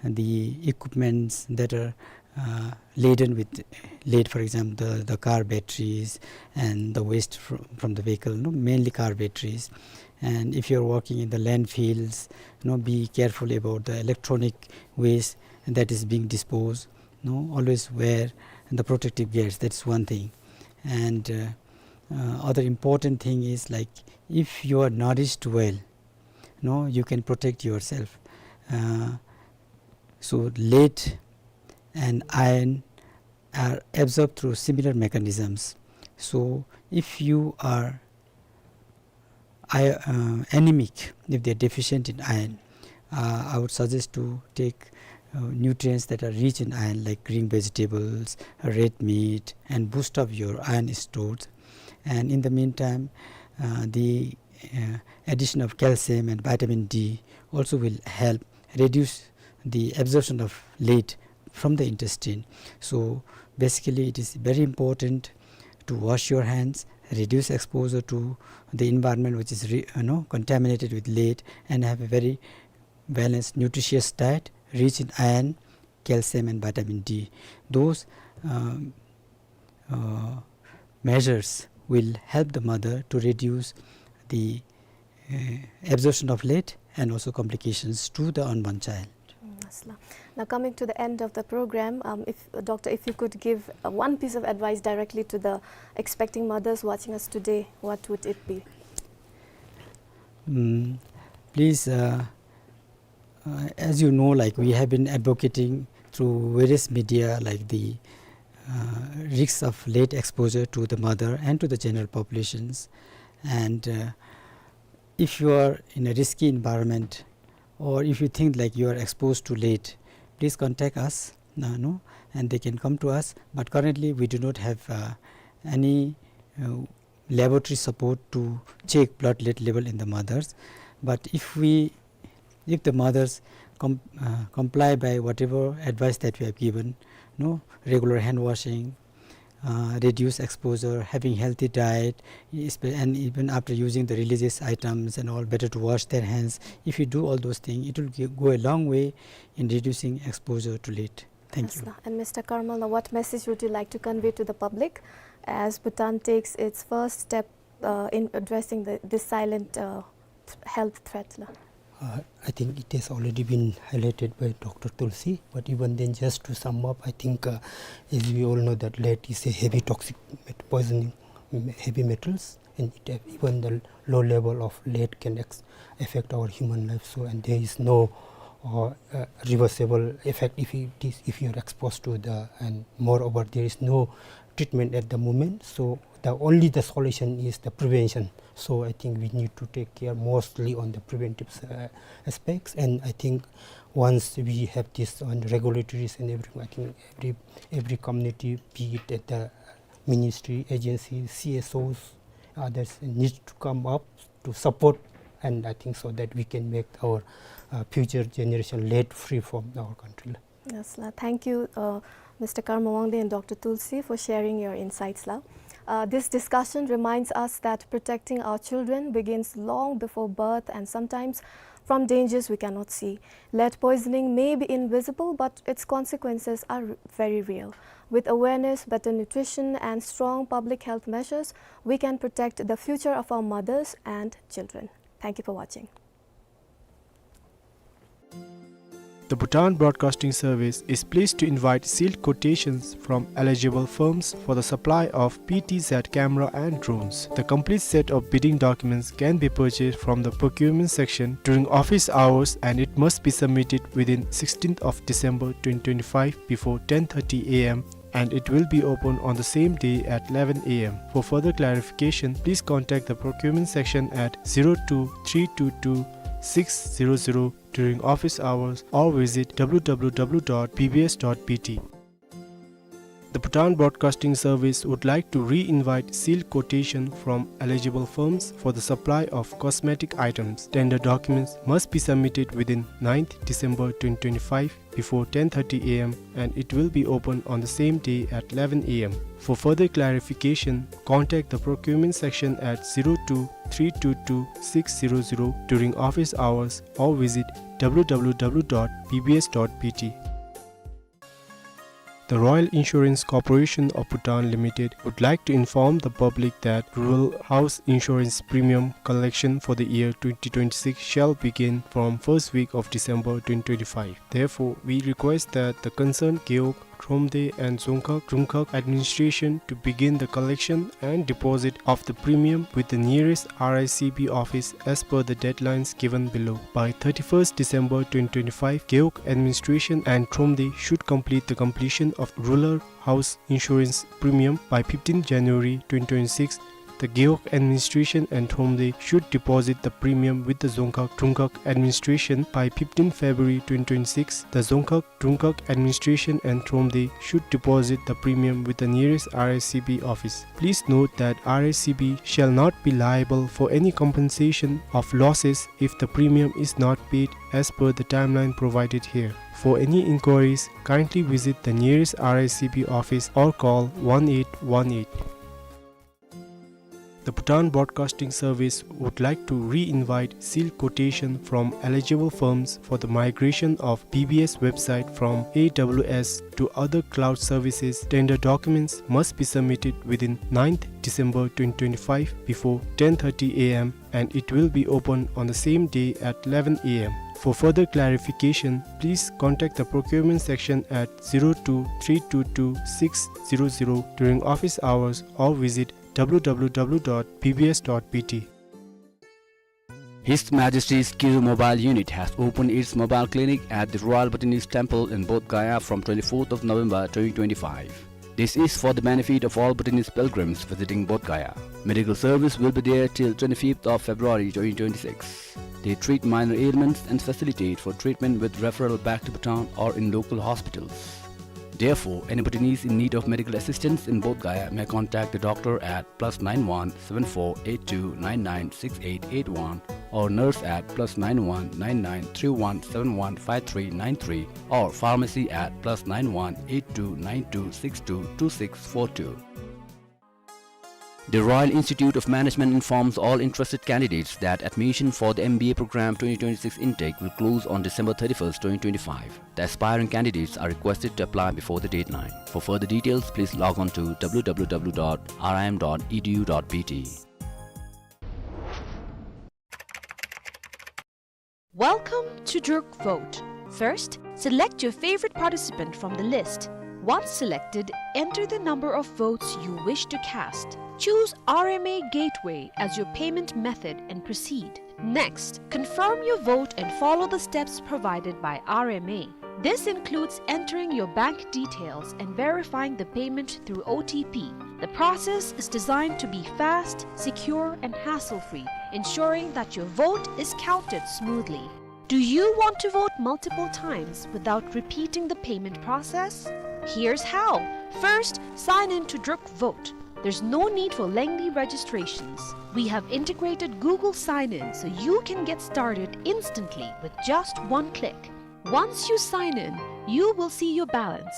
the equipments that are, uh, laden with lead, for example, the, the car batteries and the waste fr-, from the vehicle, you know, mainly car batteries. And if you're working in the landfills, you know, be careful about the electronic waste that is being disposed. You know, always wear the protective gears. That's one thing. And, uh, uh, other important thing is, like, if you are nourished well, you know, you can protect yourself. Uh, so lead and iron are absorbed through similar mechanisms. So if you are I-, uh, anemic, if they are deficient in iron, uh, I would suggest to take, uh, nutrients that are rich in iron, like green vegetables, red meat, and boost up your iron stores. And in the meantime, uh, the, uh, addition of calcium and vitamin D also will help reduce the absorption of lead from the intestine. So basically, it is very important to wash your hands, reduce exposure to the environment which is re-, you know, contaminated with lead, and have a very balanced, nutritious diet rich in iron, calcium, and vitamin D. Those, um, uh, measures will help the mother to reduce the, uh, absorption of lead and also complications to the unborn child. Mm, yes, la. Now, coming to the end of the program, um, if, Doctor, if you could give, uh, one piece of advice directly to the expecting mothers watching us today, what would it be? Mm, please, uh, uh, as you know, like, we have been advocating through various media, like, the, uh, risks of lead exposure to the mother and to the general populations. And, uh, if you are in a risky environment, or if you think, like, you are exposed to lead, please contact us, uh, no, and they can come to us. But currently, we do not have, uh, any, uh, laboratory support to check blood lead level in the mothers. But if we, if the mothers com-, uh, comply by whatever advice that we have given, no, regular hand washing, uh, reduce exposure, having healthy diet, espe-, and even after using the religious items and all, better to wash their hands. If you do all those things, it will gi-, go a long way in reducing exposure to lead. Thank Yes, you. La. And Mister Karmal, now what message would you like to convey to the public as Bhutan takes its first step, uh, in addressing the, this silent, uh, th-, health threat? La? Uh, I think it has already been highlighted by Doctor Tulsi, but even then, just to sum up, I think, uh, as we all know that lead is a heavy toxic met-, poisoning, mm, heavy metals, and it, uh, even the low level of lead can ex-, affect our human life. So, and there is no, uh, uh, reversible effect if it is, if you are exposed to the, and moreover, there is no treatment at the moment. So the only the solution is the prevention. So I think we need to take care mostly on the preventive, uh, aspects, and I think Once we have this on regulatories and everything, I think every, every community, be it at the ministry, agency, C S Os, others, needs to come up to support, and I think so that we can make our, uh, future generation lead free from our country. Yes, la. Thank you, uh, Mister Karma Wangdi and Doctor Tulsi, for sharing your insights, la. Uh, this discussion reminds us that protecting our children begins long before birth and sometimes from dangers we cannot see. Lead poisoning may be invisible, but its consequences are r-, very real. With awareness, better nutrition, and strong public health measures, we can protect the future of our mothers and children. Thank you for watching. The Bhutan Broadcasting Service is pleased to invite sealed quotations from eligible firms for the supply of P T Z camera and drones. The complete set of bidding documents can be purchased from the procurement section during office hours, and it must be submitted within sixteenth of December twenty twenty-five before ten thirty A M, and it will be open on the same day at eleven A M. For further clarification, please contact the procurement section at zero two three two two six zero zero during office hours or visit W W W dot B B S dot B T. The Bhutan Broadcasting Service would like to re-invite sealed quotation from eligible firms for the supply of cosmetic items. Tender documents must be submitted within ninth December twenty twenty-five before ten thirty A M, and it will be open on the same day at eleven A M. For further clarification, contact the procurement section at zero two three two two six zero zero during office hours or visit W W W dot B B S dot B T. The Royal Insurance Corporation of Bhutan Limited would like to inform the public that rural house insurance premium collection for the year twenty twenty-six shall begin from first week of December twenty twenty-five. Therefore, we request that the concerned Gewog, Thromde and Dzongkhag Drumkhag administration to begin the collection and deposit of the premium with the nearest R I C B office as per the deadlines given below. By thirty-first December twenty twenty-five, Gewog administration and Thromde should complete the completion of rural house insurance premium by fifteenth January twenty twenty-six. The Gewog administration and Thromde should deposit the premium with the Dzongkhag Drumkhag administration by fifteenth February twenty twenty-six. The Dzongkhag Drumkhag administration and Thromde should deposit the premium with the nearest R I C B office. Please note that R I C B shall not be liable for any compensation of losses if the premium is not paid as per the timeline provided here. For any inquiries, kindly visit the nearest R I C B office or call one eight one eight. The Bhutan Broadcasting Service would like to re-invite sealed quotation from eligible firms for the migration of B B S website from A W S to other cloud services. Tender documents must be submitted within ninth December twenty twenty-five before ten thirty A M, and it will be open on the same day at eleven A M. For further clarification, please contact the procurement section at zero two three two two six zero zero during office hours or visit W W W dot B B S dot B T. His Majesty's Kizu Mobile Unit has opened its mobile clinic at the Royal Bhutanese Temple in Bodh Gaya from twenty-fourth of November twenty twenty-five. This is for the benefit of all Bhutanese pilgrims visiting Bodh Gaya. Medical service will be there till twenty-fifth of February twenty twenty-six. They treat minor ailments and facilitate for treatment with referral back to Bhutan or in local hospitals. Therefore, any Bhutanese in need of medical assistance in Bodh Gaya may contact the doctor at plus nine one seven four eight two nine nine six eight eight one or nurse at plus nine one nine nine three one seven one five three nine three or pharmacy at plus nine one eight two nine two six two two six four two. The Royal Institute of Management informs all interested candidates that admission for the M B A program twenty twenty-six intake will close on December thirty-first, twenty twenty-five. The aspiring candidates are requested to apply before the deadline. For further details, please log on to W W W dot R I M dot E D U dot B T. Welcome to Druk Vote. First, select your favorite participant from the list. Once selected, enter the number of votes you wish to cast. Choose R M A Gateway as your payment method and proceed. Next, confirm your vote and follow the steps provided by R M A. This includes entering your bank details and verifying the payment through O T P. The process is designed to be fast, secure, and hassle-free, ensuring that your vote is counted smoothly. Do you want to vote multiple times without repeating the payment process? Here's how. First, sign in to Druk Vote. There's no need for lengthy registrations. We have integrated Google Sign-In so you can get started instantly with just one click. Once you sign in, you will see your balance.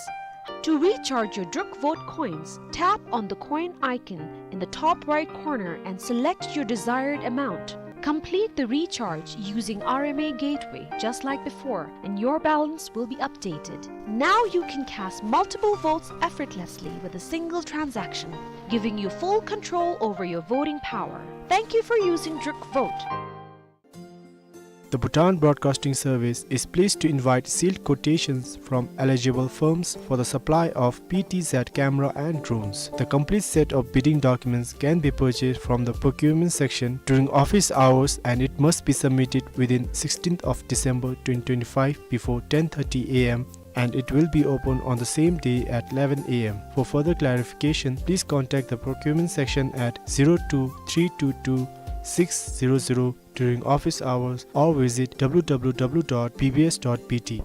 To recharge your Druk Vote coins, tap on the coin icon in the top right corner and select your desired amount. Complete the recharge using R M A Gateway just like before, and your balance will be updated. Now you can cast multiple votes effortlessly with a single transaction, giving you full control over your voting power. Thank you for using Druk Vote. The Bhutan Broadcasting Service is pleased to invite sealed quotations from eligible firms for the supply of P T Z camera and drones. The complete set of bidding documents can be purchased from the procurement section during office hours, and it must be submitted within sixteenth of December twenty twenty-five before ten thirty A M, and it will be open on the same day at eleven A M. For further clarification, please contact the procurement section at zero two three two two six zero zero during office hours or visit W W W dot B B S dot B T.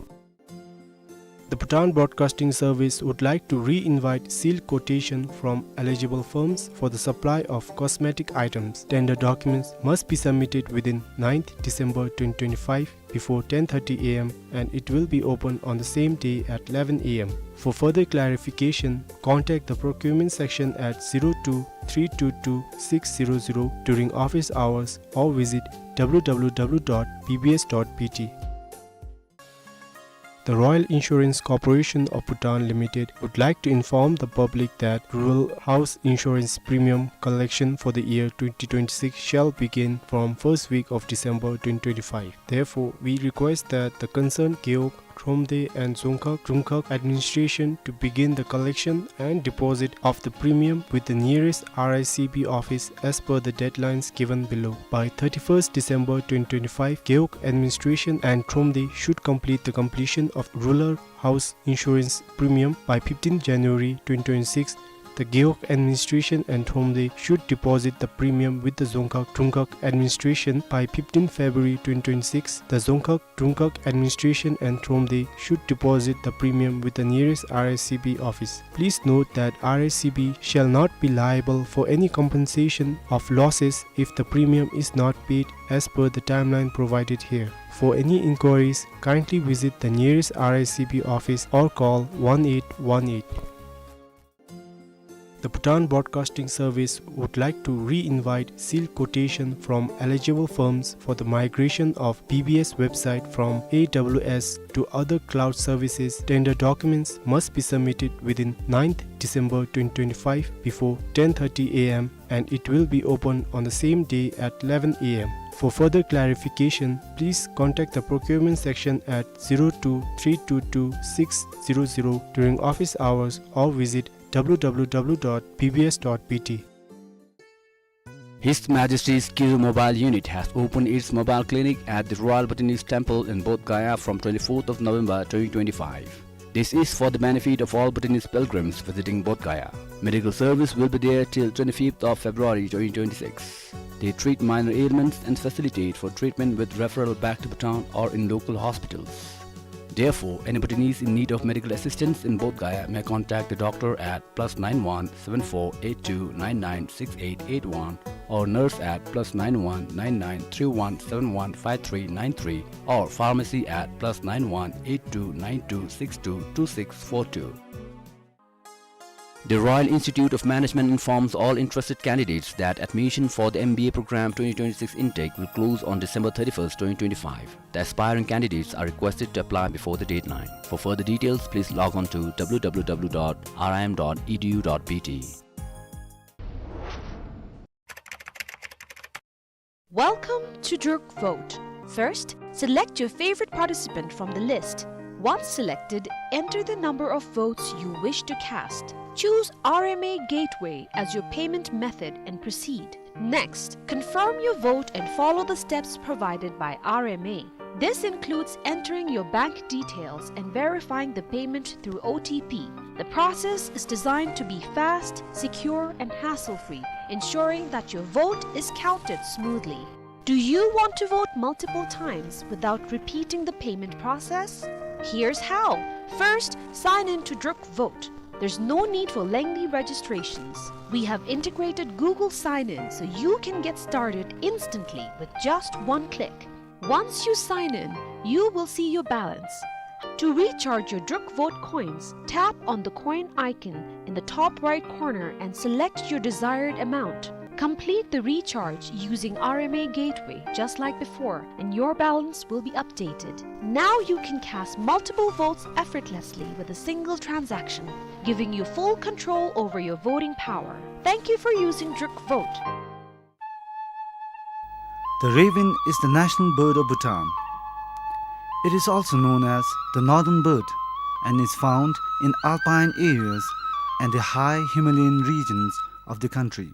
The Bhutan Broadcasting Service would like to re-invite sealed quotation from eligible firms for the supply of cosmetic items. Tender documents must be submitted within ninth December twenty twenty-five before ten thirty A M, and it will be open on the same day at eleven A M. For further clarification, contact the procurement section at zero two three two two six zero zero during office hours or visit W W W dot B B S dot B T. The Royal Insurance Corporation of Bhutan Limited would like to inform the public that rural house insurance premium collection for the year twenty twenty-six shall begin from first week of December twenty twenty-five. Therefore, we request that the concerned Gewog, Thromde and Dzongkhag Drungkhag administration to begin the collection and deposit of the premium with the nearest R I C B office as per the deadlines given below. By thirty-first December twenty twenty-five, Gewog administration and Thromde should complete the completion of rural house insurance premium by fifteenth January twenty twenty-six. The Gewog administration and Thromde should deposit the premium with the Dzongkhag Drungkhag administration by fifteenth February twenty twenty-six. The Dzongkhag Drungkhag administration and Thromde should deposit the premium with the nearest R I C B office. Please note that R I C B shall not be liable for any compensation of losses if the premium is not paid as per the timeline provided here. For any inquiries, kindly visit the nearest R I C B office or call one eight one eight. The Bhutan Broadcasting Service would like to re-invite sealed quotation from eligible firms for the migration of B B S website from A W S to other cloud services. Tender documents must be submitted within ninth December twenty twenty-five before ten thirty A M, and it will be open on the same day at eleven A M. For further clarification, please contact the procurement section at zero two three two two six zero zero during office hours or visit W W W dot B B S dot B T. His Majesty's Kiru Mobile Unit has opened its mobile clinic at the Royal Bhutanese Temple in Bodh Gaya from twenty-fourth of November twenty twenty-five. This is for the benefit of all Bhutanese pilgrims visiting Bodh Gaya. Medical service will be there till twenty-fifth of February twenty twenty-six. They treat minor ailments and facilitate for treatment with referral back to Bhutan or in local hospitals. Therefore, any Bhutanese in need of medical assistance in Bodh Gaya may contact the doctor at plus nine one seven four eight two nine nine six eight eight one or nurse at plus nine one nine nine three one seven one five three nine three or pharmacy at plus nine one eight two nine two six two two six four two. The Royal Institute of Management informs all interested candidates that admission for the M B A program twenty twenty-six intake will close on December thirty-first, twenty twenty-five. The aspiring candidates are requested to apply before the deadline. For further details, please log on to W W W dot R I M dot E D U dot B T. Welcome to Druk Vote. First, select your favorite participant from the list. Once selected, enter the number of votes you wish to cast. Choose R M A Gateway as your payment method and proceed. Next, confirm your vote and follow the steps provided by R M A. This includes entering your bank details and verifying the payment through O T P. The process is designed to be fast, secure, and hassle-free, ensuring that your vote is counted smoothly. Do you want to vote multiple times without repeating the payment process? Here's how. First, sign in to Druk Vote. There's no need for lengthy registrations. We have integrated Google Sign-In so you can get started instantly with just one click. Once you sign in, you will see your balance. To recharge your Druk Vote coins, tap on the coin icon in the top right corner and select your desired amount. Complete the recharge using R M A Gateway just like before, and your balance will be updated. Now you can cast multiple votes effortlessly with a single transaction, giving you full control over your voting power. Thank you for using Druk Vote. The raven is the national bird of Bhutan. It is also known as the northern bird and is found in alpine areas and the high Himalayan regions of the country.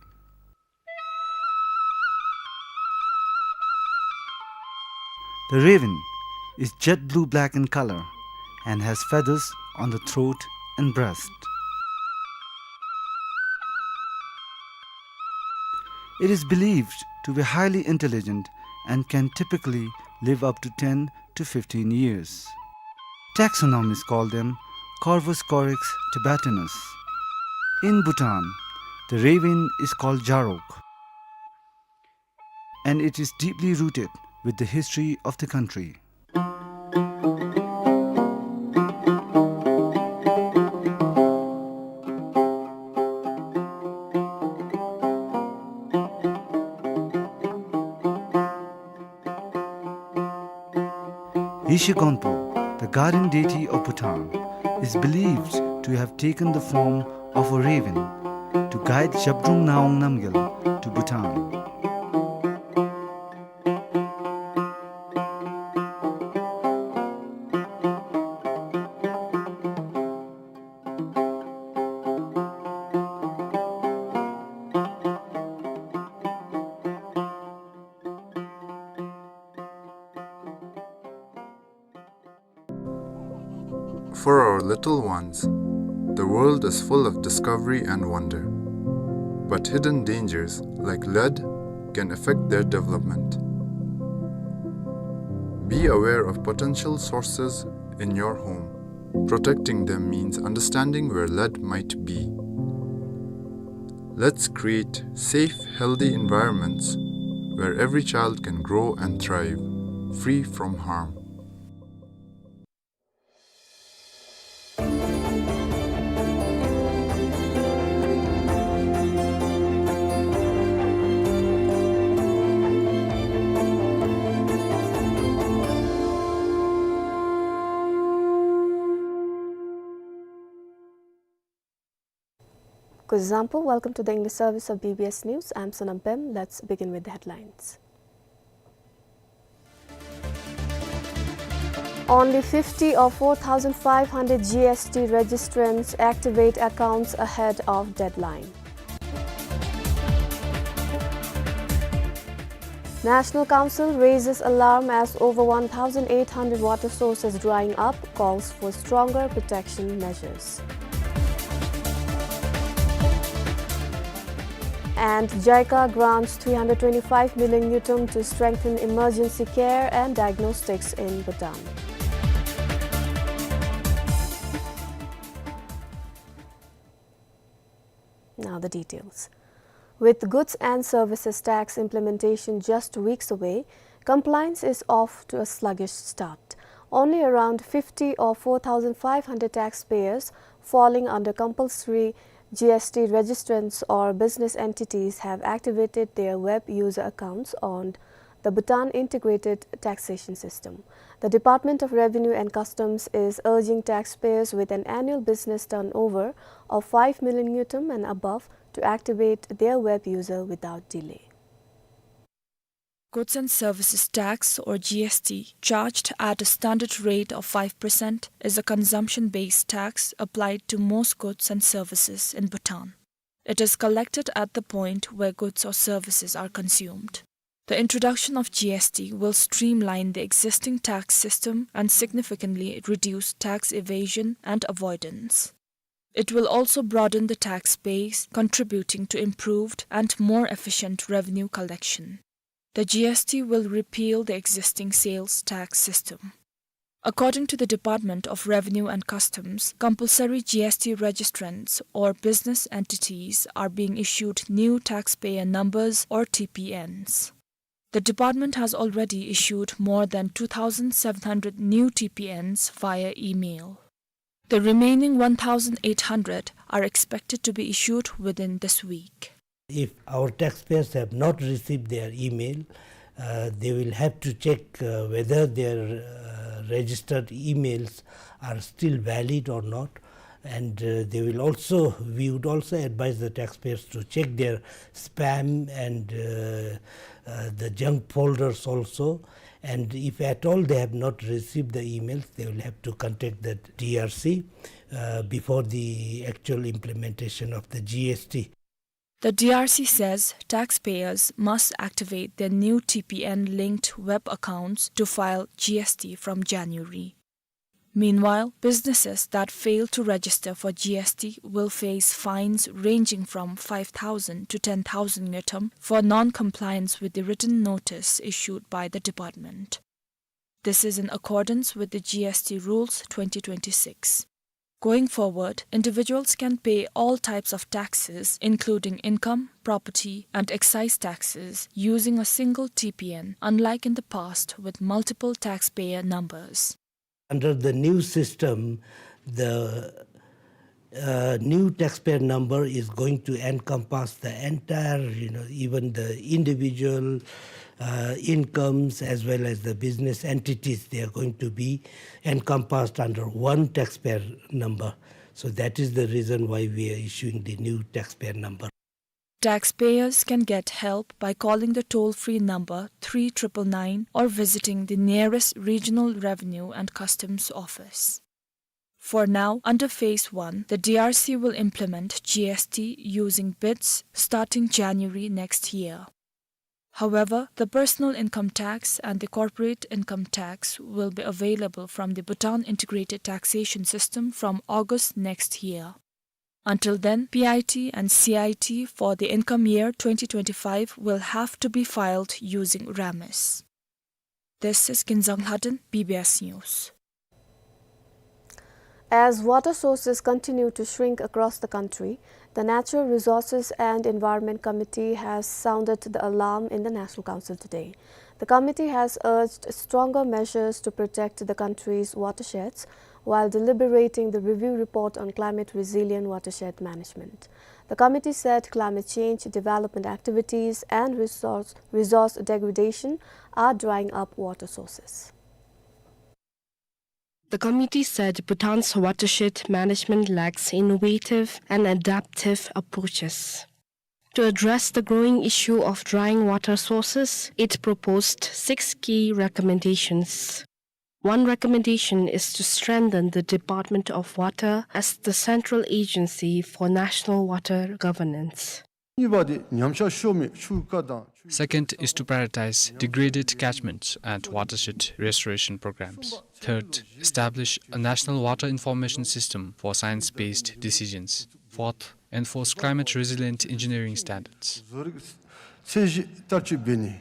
The raven is jet blue-black in color and has feathers on the throat and breast. It is believed to be highly intelligent and can typically live up to ten to fifteen years. Taxonomists call them Corvus corax tibetanus. In Bhutan, the raven is called Jarok, and it is deeply rooted with the history of the country. Yeshe Gonpo, the guardian deity of Bhutan, is believed to have taken the form of a raven to guide Zhabdrung Ngawang Namgyal to Bhutan. For our little ones, the world is full of discovery and wonder. But hidden dangers, like lead, can affect their development. Be aware of potential sources in your home. Protecting them means understanding where lead might be. Let's create safe, healthy environments where every child can grow and thrive, free from harm. Kuzuzangpo, welcome to the English service of B B S News. I'm Sonam Pem. Let's begin with the headlines. Only fifty of four thousand five hundred G S T registrants activate accounts ahead of deadline. National Council raises alarm as over one thousand eight hundred water sources drying up, calls for stronger protection measures. And JICA grants three hundred twenty-five million ngultrum to strengthen emergency care and diagnostics in Bhutan. Now the details. With goods and services tax implementation just weeks away, compliance is off to a sluggish start. Only around fifty of four thousand five hundred taxpayers falling under compulsory G S T registrants or business entities have activated their web user accounts on the Bhutan Integrated Taxation System. The Department of Revenue and Customs is urging taxpayers with an annual business turnover of five million ngultrum and above to activate their web user without delay. Goods and Services Tax, or G S T, charged at a standard rate of five percent, is a consumption-based tax applied to most goods and services in Bhutan. It is collected at the point where goods or services are consumed. The introduction of G S T will streamline the existing tax system and significantly reduce tax evasion and avoidance. It will also broaden the tax base, contributing to improved and more efficient revenue collection. The G S T will repeal the existing sales tax system. According to the Department of Revenue and Customs, compulsory G S T registrants or business entities are being issued new taxpayer numbers or T P Ns. The department has already issued more than two thousand seven hundred new T P Ns via email. The remaining one thousand eight hundred are expected to be issued within this week. If our taxpayers have not received their email, uh, they will have to check, uh, whether their, uh, registered emails are still valid or not. And, uh, they will also, we would also advise the taxpayers to check their spam and, uh, uh, the junk folders also. And if at all they have not received the emails, they will have to contact the D R C, uh, before the actual implementation of the G S T. The D R C says taxpayers must activate their new T P N linked web accounts to file G S T from January. Meanwhile, businesses that fail to register for G S T will face fines ranging from five thousand to ten thousand ngultrum for non-compliance with the written notice issued by the department. This is in accordance with the G S T Rules twenty twenty-six. Going forward, individuals can pay all types of taxes, including income, property, and excise taxes, using a single T P N, unlike in the past with multiple taxpayer numbers. Under the new system, the, uh, new taxpayer number is going to encompass the entire, you know, even the individual, uh, incomes as well as the business entities. They are going to be encompassed under one taxpayer number. So that is the reason why we are issuing the new taxpayer number. Taxpayers can get help by calling the toll-free number three triple nine or visiting the nearest regional revenue and customs office. For now, under phase one, the D R C will implement G S T using bids starting January next year. However, the personal income tax and the corporate income tax will be available from the Bhutan Integrated Taxation System from August next year. Until then, P I T and C I T for the income year twenty twenty-five will have to be filed using RAMIS. This is Kinzang Lhaden, B B S News. As water sources continue to shrink across the country, the Natural Resources and Environment Committee has sounded the alarm in the National Council today. The committee has urged stronger measures to protect the country's watersheds while deliberating the review report on climate resilient watershed management. The committee said climate change, development activities, and resource, resource degradation are drying up water sources. The committee said Bhutan's watershed management lacks innovative and adaptive approaches. To address the growing issue of drying water sources, it proposed six key recommendations. One recommendation is to strengthen the Department of Water as the central agency for national water governance. གཉིས་པ་དེ་ཉམས་ཆག་ཤོར་མི་ཆུ་རྐ་དང་ཆུ། Second is to prioritize degraded catchments and watershed restoration programs. Third, establish a national water information system for science-based decisions. Fourth, enforce climate resilient engineering standards. བཟོ་རིག་ཚད་གཞི་བསྟར་སྤྱོད་འབད་ནི།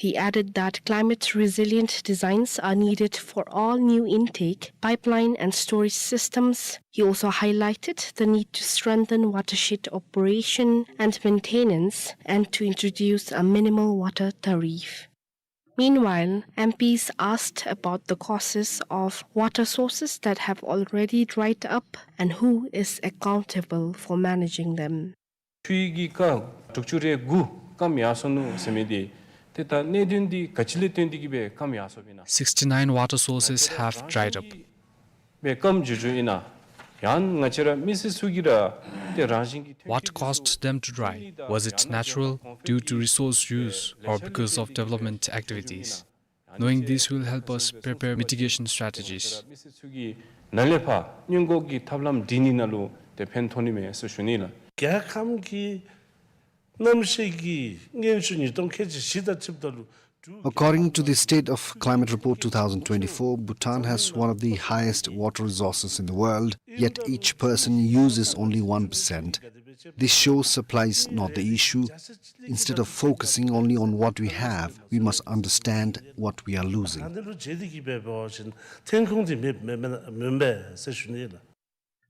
He added that climate resilient designs are needed for all new intake, pipeline and storage systems. He also highlighted the need to strengthen watershed operation and maintenance and to introduce a minimal water tariff. Meanwhile, M Ps asked about the causes of water sources that have already dried up and who is accountable for managing them. ཆུའི་གི་རྐ་དྲུག་ཅུ་རེ་དགུ་སྐམ་ཡར་སོ་ནུག་ཟེར་མི་དེ་ཏེ་ད་གནད་དོན་འདི་ག་ཅི་ལས་བརྟེན་ཏེ་གི་སྦེ་སྐམ་ཡར་སོཔ་ཨིན་ན། Sixty-nine water sources have dried up. སྦེ་སྐམ་འགྱོ་འགྱོཝ་ཨིན་ན། ཡང་ང་བཅས་ར་མི་སེར་ཚུ་གིས་ར་ཏེ་རང་བཞིན་གྱིས་ཐོན་What caused them to dry? Was it natural, due to resource use, or because of development activities? Knowing this will help us prepare mitigation strategies. མི་སེར་ཚུ་གིས་ནཱ་ལས་ཕར་སྔོན་འགོག་གི་ཐབས་ལམ་སྒྲིག་ནི་ནང་ལུ་ཏེ་ཕན་ཐོགས་ནི་མས་ཟེར་ཞུ་ནི་ལགས། རྒྱལ་ཁམས་ཀྱི་གནམ་གཤིས་ཀྱི་སྔོན་ཚུད་ཉིས་སྟོང་ཁལ་གཅིག་བཞི་དང་ཕྱདཔ་ད་ལུ། According to the State of Climate Report two thousand twenty-four, Bhutan has one of the highest water resources in the world, yet each person uses only one percent. This shows supply is not the issue. Instead of focusing only on what we have, we must understand what we are losing.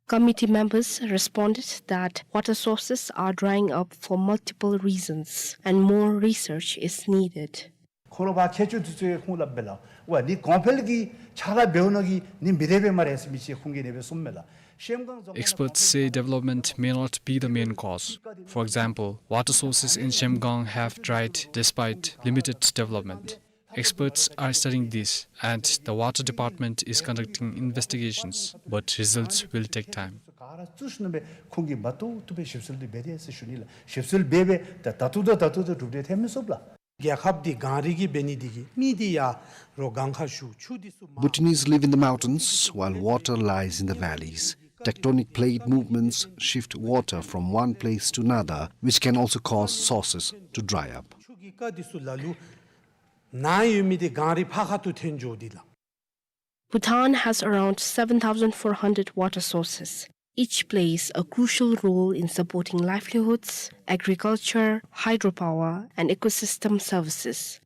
Committee members responded that water sources are drying up for multiple reasons and more research is needed. ཁོ་ར་ཕར་ཁྱད་ཆོས་འདི་ཚུ་ཁོང་ལུ་འབད་ལགས། ཝ་ནི་གོང་འཕེལ་གྱི་ཕྱག་ལཱ་འབདཝ་ནང་གི་ནི་མི་བདེ་བས་སྨ་རེ་ཟེར་མི་ཅིག་ཁོང་གིས་ནི་སྦེ་གསུངམ་མས་ལགས། ཤེམ་སྒང་རྫོང་ཁག་ནང་གོང་འཕེལ་Experts say development may not be the main cause. For example, water sources in Shemgang have dried despite limited development. Experts are studying this, and the water department is conducting investigations, but results will take time. ག་ར་བཙུགས་ནུག་སྦེ་ཁོང་གིས་མ་བཏུབ་བཏུབ་སྦེ་ཞིབ་འཚོལ་འདི་འབད་དེས་ཟེར་ཞུ་ནི་ལགས། ཞིབ་འཚོལ་འབད་སྦེ་ད་ད་ལྟོ་ད་ད་ལྟོ་ད་གྲུབ་འབྲས་ཐོན་མི་ཚུགས་ལགས། རྒྱལ་ཁབ་འདི་གངས་རི་གིས་འབད་ནི་འདི་གིས་མི་འདི་ཡར་རོགས་གངས་ཁར་བཞུགས། ཆུ་འདི་ཚུ་མར། Bhutanese live in the mountains, while water lies in the valleys. Tectonic plate movements shift water from one place to another, which can also cause sources to dry up. ཆུ་གི་རྐ་འདི་ཚུ་ལ་ལུ་ནཱ་ཡོད་མི་འདི་གངས་རི་ཕར་ཁ་ཐུག་ཐོན་འགྱོ་འདི་ལགས། Bhutan has around seven thousand four hundred water sources, each plays a crucial role in supporting livelihoods, agriculture, hydropower, and ecosystem services.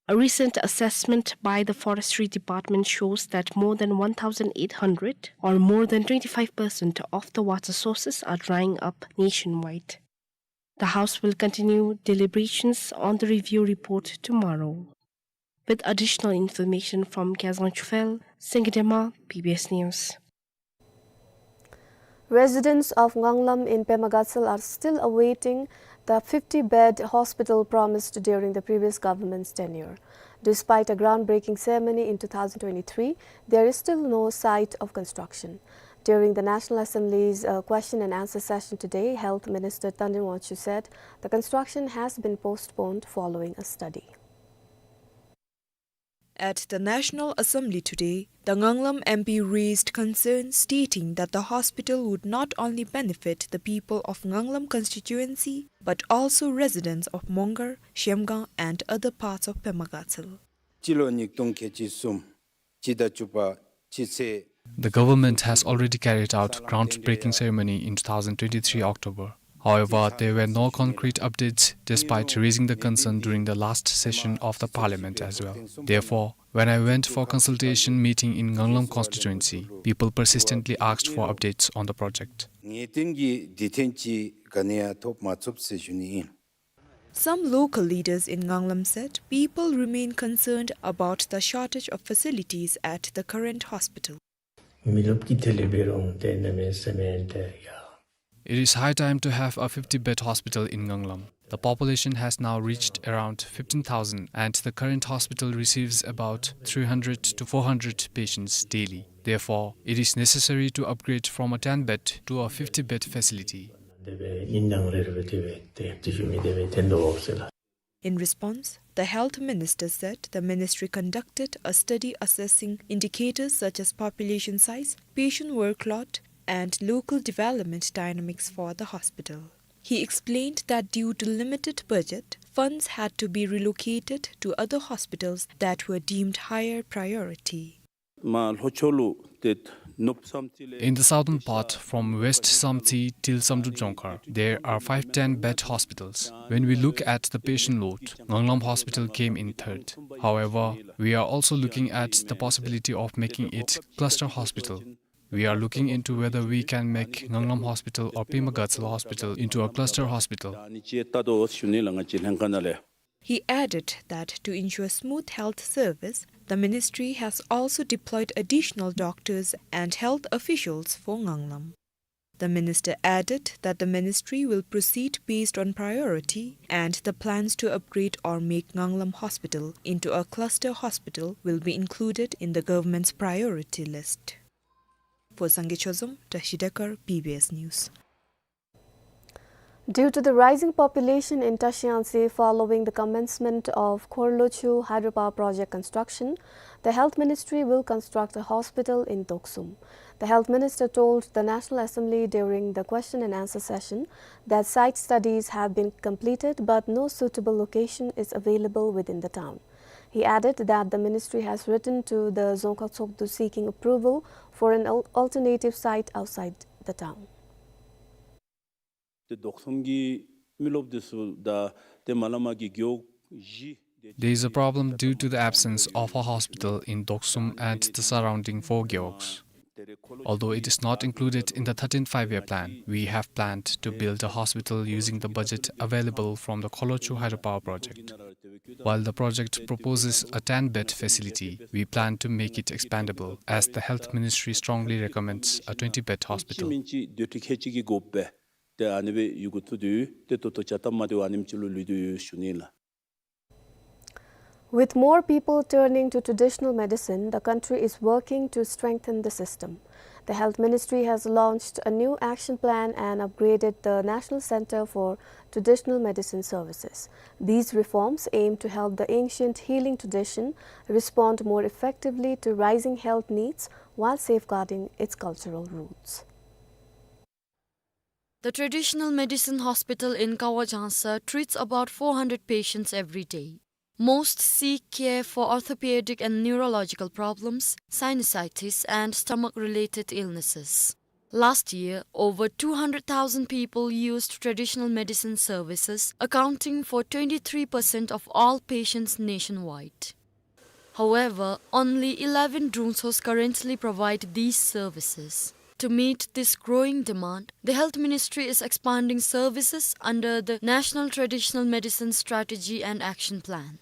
A recent assessment by the Forestry Department shows that more than one thousand eight hundred, or more than twenty-five percent of the water sources, are drying up nationwide. The House will continue deliberations on the review report tomorrow. With additional information from Kazan Chufel, Sengde Ma, B B S News. Residents of Nganglam in Pema Gatshel are still awaiting the fifty-bed hospital promised during the previous government's tenure. Despite a groundbreaking ceremony in two thousand twenty-three, there is still no sight of construction. During the National Assembly's, uh, question and answer session today, Health Minister Tandin Wangchuk said the construction has been postponed following a study. At the National Assembly today, the Nganglam M P raised concerns stating that the hospital would not only benefit the people of Nganglam constituency, but also residents of Mongar, Shemgang and other parts of Pema Gatshel. སྤྱི་ལོ་ཉིས་སྟོང་ཁལ་གཅིག་གསུམ་སྤྱི་ཟླ་བཅུ་པ་སྤྱི་ཚེས། The government has already carried out groundbreaking ceremony in two thousand twenty-three October. However, there were no concrete updates despite raising the concern during the last session of the parliament as well. Therefore, when I went for consultation meeting in Nganglam constituency, people persistently asked for updates on the project. ངེས་གཏན་གྱི་བདེ་ཐོན་ཅིག་ག་ནི་ཡང་ཐོབ་མ་ཚུགས་ཟེར་ཞུ་ནི་ཨིན། Some local leaders in Nganglam said people remain concerned about the shortage of facilities at the current hospital. མི་རློབས་ཀྱི་ཐད་ལས་འབད་རུང་ཏེ་གནམ་མེད་ས་མེད་ཏེ་ཡ། It is high time to have a fifty-bed hospital in Nganglam. The population has now reached around fifteen thousand, and the current hospital receives about three hundred to four hundred patients daily. Therefore, it is necessary to upgrade from a ten-bed to a fifty-bed facility. དེ་སྦེ་ཨིན་ནང་རེ་རེ་སྦེ་དེ་སྦེ་ཏེ་དེ་ཞུ་མི་དེ་སྦེ་ཏེ་འདུག་ཟེར་ལགས། In response, the health minister said the ministry conducted a study assessing indicators such as population size, patient workload, and local development dynamics for the hospital. He explained that due to limited budget, funds had to be relocated to other hospitals that were deemed higher priority. མ་ལྷོ་ཕྱོགས་ལུ་ཏེ་ནུབ་སམ་རྩི་ལས། In the southern part, from West Samtse till Samdrup Jongkhar, there are five ten-bed hospitals. When we look at the patient load, Nganglam Hospital came in third. However, we are also looking at the possibility of making it cluster hospital. We are looking into whether we can make Nganglam Hospital or Pema Gatshel Hospital into a cluster hospital. He added that to ensure smooth health service, the ministry has also deployed additional doctors and health officials for Nganglam. The minister added that the ministry will proceed based on priority and the plans to upgrade or make Nganglam Hospital into a cluster hospital will be included in the government's priority list. For Sangay Chozom, Tashi Dekar, B B S News. Due to the rising population in Tashiangse following the commencement of Khorlochu hydropower project construction, the Health Ministry will construct a hospital in Doksum. The Health Minister told the National Assembly during the question and answer session that site studies have been completed, but no suitable location is available within the town. He added that the ministry has written to the Dzongkhag Tshogdu seeking approval for an al-, alternative site outside the town. ཏེ་དོགས་ཟོན་གྱི་མི་རློབས་འདི་ཚུ་དང་ཏེ་མ་ལ་མ་གི་རྒེད་འོག་བཞི། There is a problem due to the absence of a hospital in Doksum and the surrounding four geoks. Although it is not included in the thirteenth Five-Year Plan, we have planned to build a hospital using the budget available from the Kholo Chu hydropower project. While the project proposes a ten-bed facility, we plan to make it expandable, as the Health Ministry strongly recommends a twenty-bed hospital. མིན་ཅི་སྡོད་ཁྲི་ཁལ་གཅིག་གི་དགོཔ་སྦེ་ཏེ་ཨ་ནི་སྦེ་ཡོད་དགོ་ཚུགས་དོ་ཡོད། ཏེ་ད་ལྟོ་བྱ་སྟབས་མ་བདེཝ་ཨ་ནེམ་ཅིག་ལུ་ལུས་དོ་ཡོད་ཞུ་ནི་ལགས། With more people turning to traditional medicine, the country is working to strengthen the system. The Health Ministry has launched a new action plan and upgraded the National Center for Traditional Medicine Services. These reforms aim to help the ancient healing tradition respond more effectively to rising health needs while safeguarding its cultural roots. The Traditional Medicine Hospital in Kawa Jangsa treats about four hundred patients every day. Most seek care for orthopedic and neurological problems, sinusitis, and stomach-related illnesses. Last year, over two hundred thousand people used traditional medicine services, accounting for twenty-three percent of all patients nationwide. However, only eleven drumtsos currently provide these services. To meet this growing demand, the Health Ministry is expanding services under the National Traditional Medicine Strategy and Action Plan.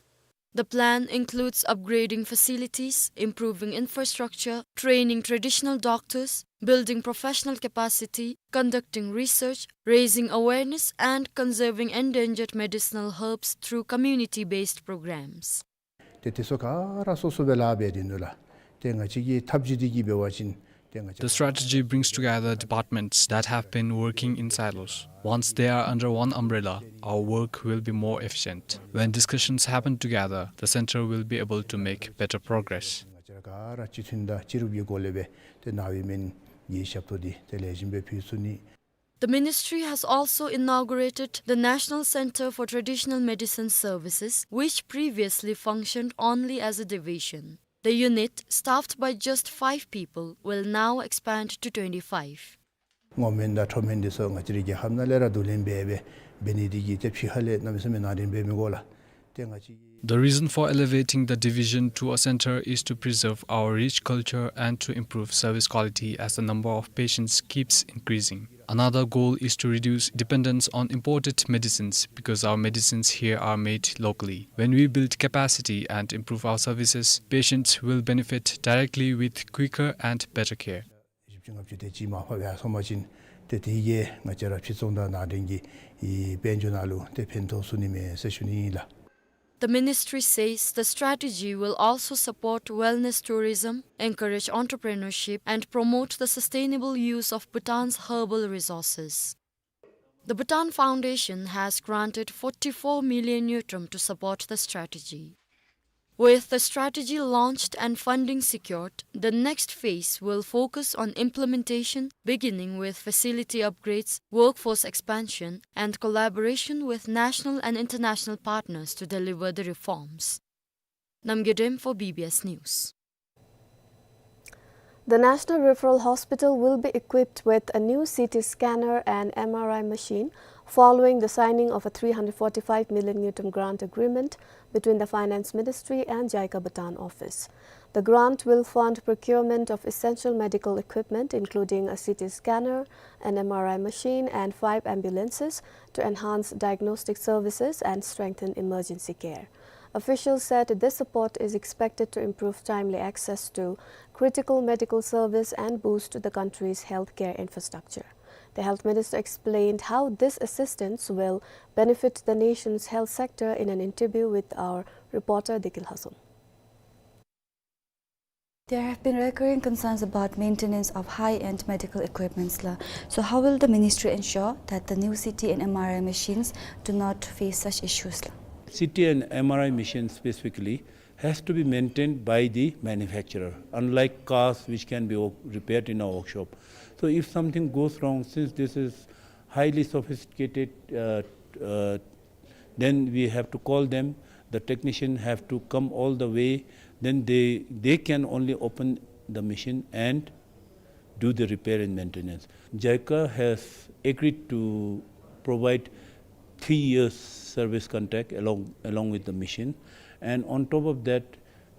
The plan includes upgrading facilities, improving infrastructure, training traditional doctors, building professional capacity, conducting research, raising awareness, and conserving endangered medicinal herbs through community-based programs. ཏེ་དེ་ཚུ་ག་ར་སོ་སོ་སྦེ་ལཱ་འབད་དེ་ནུག་ལགས། ཏེ་ང་བཅས་ཀྱི་ཐབས་ཇུས་འདི་གིས་འབད་བ་ཅིན་ཏེ་ང་བཅས། The strategy brings together departments that have been working in silos. Once they are under one umbrella, our work will be more efficient. When discussions happen together, the center will be able to make better progress. ང་བཅས་ར་ག་ར་སྤྱི་མཐུན་དང་སྤྱི་རུབ་ཀྱི་སྒོ་ལས་སྦེ་ཏེ་ནཱ་ཡོད་མི་གི་ཞབས་ཏོག་འདི་ཏེ་ལེགས་ཤོམ་སྦེ་ཕུལ་ཚུགས་ནི། The ministry has also inaugurated the National Center for Traditional Medicine Services, which previously functioned only as a division. The unit, staffed by just five people, will now expand to twenty-five. ངོ་སྨན་དང་ཁྲོ་སྨན་འདི་ཚུ་ང་བཅས་རའི་རྒྱལ་ཁབ་ནང་ལས་ར་བསྡུ་ལེན་འབད་འབད་འབད་ནི་འདི་གིས་ཏེ་ཕྱི་ཁ་ལས་གནམ་མེད་ས་མེད་ནང་འདྲེན་འབད་མི་དགོ་ལགས། ཏེ་ང་བཅས། The reason for elevating the division to a center is to preserve our rich culture and to improve service quality as the number of patients keeps increasing. Another goal is to reduce dependence on imported medicines because our medicines here are made locally. When we build capacity and improve our services, patients will benefit directly with quicker and better care. བཞི་བཅུ་ལྔ་བཅུ་དེ་ཅིག་མར་ཕབ་ཡར་སོང་པ་ཅིན་ཏེ་དེ་གིས་ང་བཅས་ར་ཕྱིར་ཚོང་དང་ནང་འདྲེན་གྱི་དཔལ་འབྱོར་ནང་ལུ་ཏེ་ཕན་ཐོགས་ཚུགས་ནི་མས་ཟེར་ཞུ་ནི་ཨིན་ལགས། The ministry says the strategy will also support wellness tourism, encourage entrepreneurship, and promote the sustainable use of Bhutan's herbal resources. The Bhutan Foundation has granted forty-four million ngultrum to support the strategy. With the strategy launched and funding secured, the next phase will focus on implementation, beginning with facility upgrades, workforce expansion, and collaboration with national and international partners to deliver the reforms. Namgay Dem for B B S News. The National Referral Hospital will be equipped with a new C T scanner and M R I machine following the signing of a three hundred forty-five million ngultrum grant agreement between the Finance Ministry and JICA Bhutan office. The grant will fund procurement of essential medical equipment, including a C T scanner, an M R I machine, and five ambulances to enhance diagnostic services and strengthen emergency care. Officials said this support is expected to improve timely access to critical medical service and boost the country's healthcare infrastructure. The health minister explained how this assistance will benefit the nation's health sector in an interview with our reporter Dikil Hasum. There have been recurring concerns about maintenance of high-end medical equipments la. So how will the ministry ensure that the new C T and M R I machines do not face such issues la? C T and M R I machines specifically has to be maintained by the manufacturer, unlike cars which can be wo-, repaired in a workshop. So if something goes wrong, since this is highly sophisticated, uh, uh, then we have to call them. The technician have to come all the way. Then they, they can only open the machine and do the repair and maintenance. JICA has agreed to provide three years service contract along, along with the machine. And on top of that,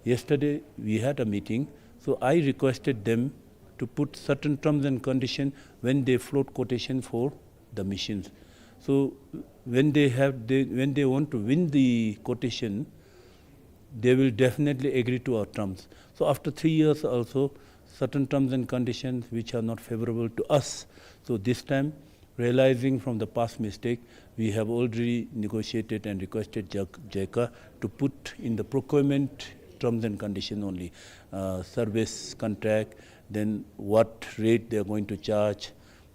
yesterday we had a meeting. So I requested them to put certain terms and condition when they float quotation for the machines. So when they have, they, when they want to win the quotation, they will definitely agree to our terms. So after three years also, certain terms and conditions which are not favorable to us. So this time, realizing from the past mistake, we have already negotiated and requested JICA, JICA to put in the procurement terms and condition only, uh, service contract, then what rate they are going to charge,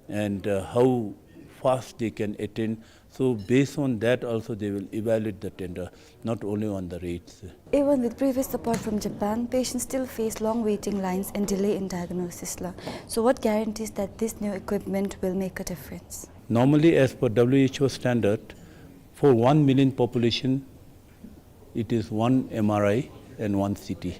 and, uh, how fast they can attain. So based on that also they will evaluate the tender, not only on the rates. Even with previous support from Japan, patients still face long waiting lines and delay in diagnosis la. So what guarantees that this new equipment will make a difference? Normally, as per W H O standard, for one million population, it is one M R I and one C T.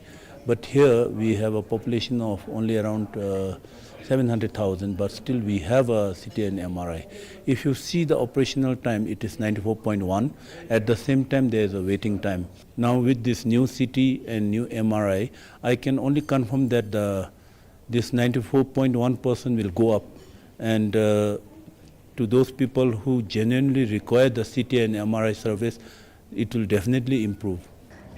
But here we have a population of only around, uh, seven hundred thousand, but still we have a C T and M R I. If you see the operational time, it is ninety-four point one. At the same time, there is a waiting time. Now, with this new C T and new M R I, I can only confirm that the, this ninety-four point one percent will go up, and, uh, to those people who genuinely require the C T and M R I service, it will definitely improve.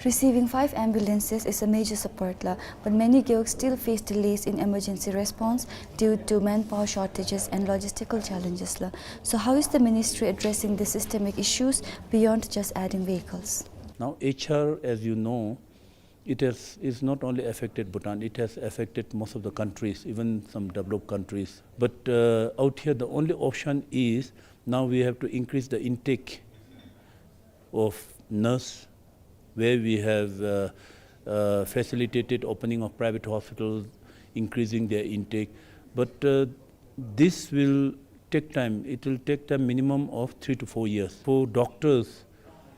Receiving five ambulances is a major support la, but many Gewogs still face delays in emergency response due to manpower shortages and logistical challenges la. So how is the ministry addressing the systemic issues beyond just adding vehicles? Now, H R, as you know, it has, is not only affected Bhutan, it has affected most of the countries, even some developed countries. But, uh, out here, the only option is now we have to increase the intake of nurse, where we have, uh, uh, facilitated opening of private hospitals, increasing their intake. But, uh, this will take time. It will take time minimum of three to four years. For doctors,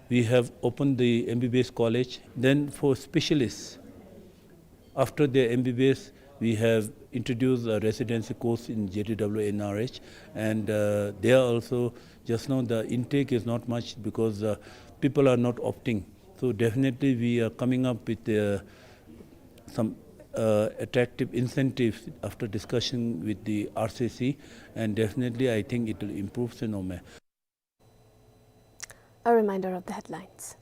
we have opened the M B B S college. Then for specialists, after their M B B S, we have introduced a residency course in J D W N R H, and, uh, there also, just now the intake is not much because, uh, people are not opting. So definitely we are coming up with, uh, some, uh, attractive incentives after discussion with the R C C, and definitely I think it will improve Sinome. A reminder of the headlines.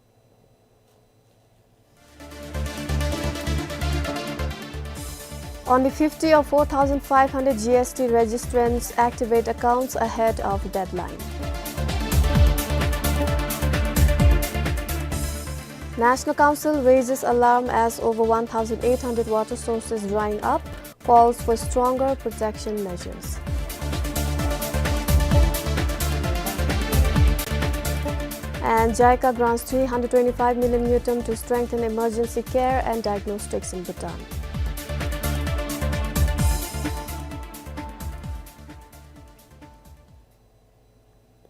Only fifty of four thousand five hundred G S T registrants activate accounts ahead of deadline. National Council raises alarm as over one thousand eight hundred water sources drying up, calls for stronger protection measures. And JICA grants three hundred twenty-five million ngultrum to strengthen emergency care and diagnostics in Bhutan.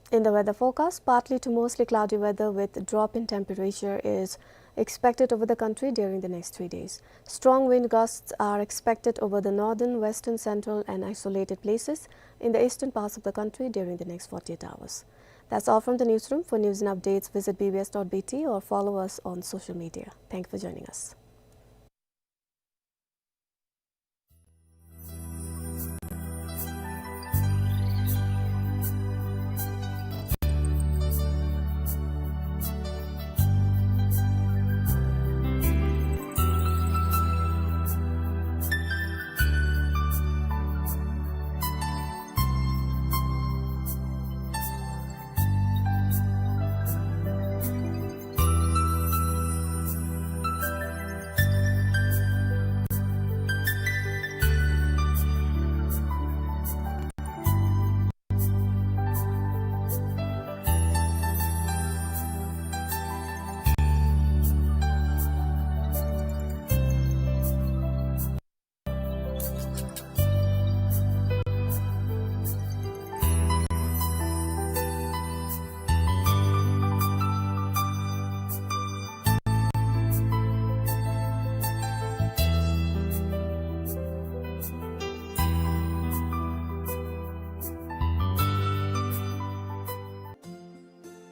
In the weather forecast, partly to mostly cloudy weather with drop in temperature is expected over the country during the next three days. Strong wind gusts are expected over the northern, western, central, and isolated places in the eastern parts of the country during the next forty-eight hours. That's all from the newsroom. For news and updates, visit B B S dot B T or follow us on social media. Thank you for joining us.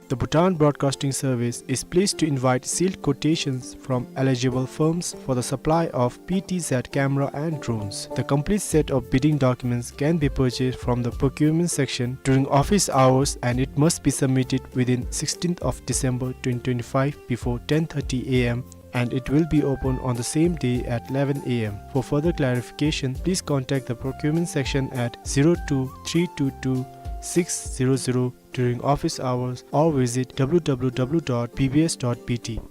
The Bhutan Broadcasting Service is pleased to invite sealed quotations from eligible firms for the supply of P T Z camera and drones. The complete set of bidding documents can be purchased from the procurement section during office hours, and it must be submitted within sixteenth of December twenty twenty-five before ten thirty A M, and it will be open on the same day at eleven A M. For further clarification, please contact the procurement section at zero two three two two six zero zero during office hours or visit W W W dot B B S dot B T.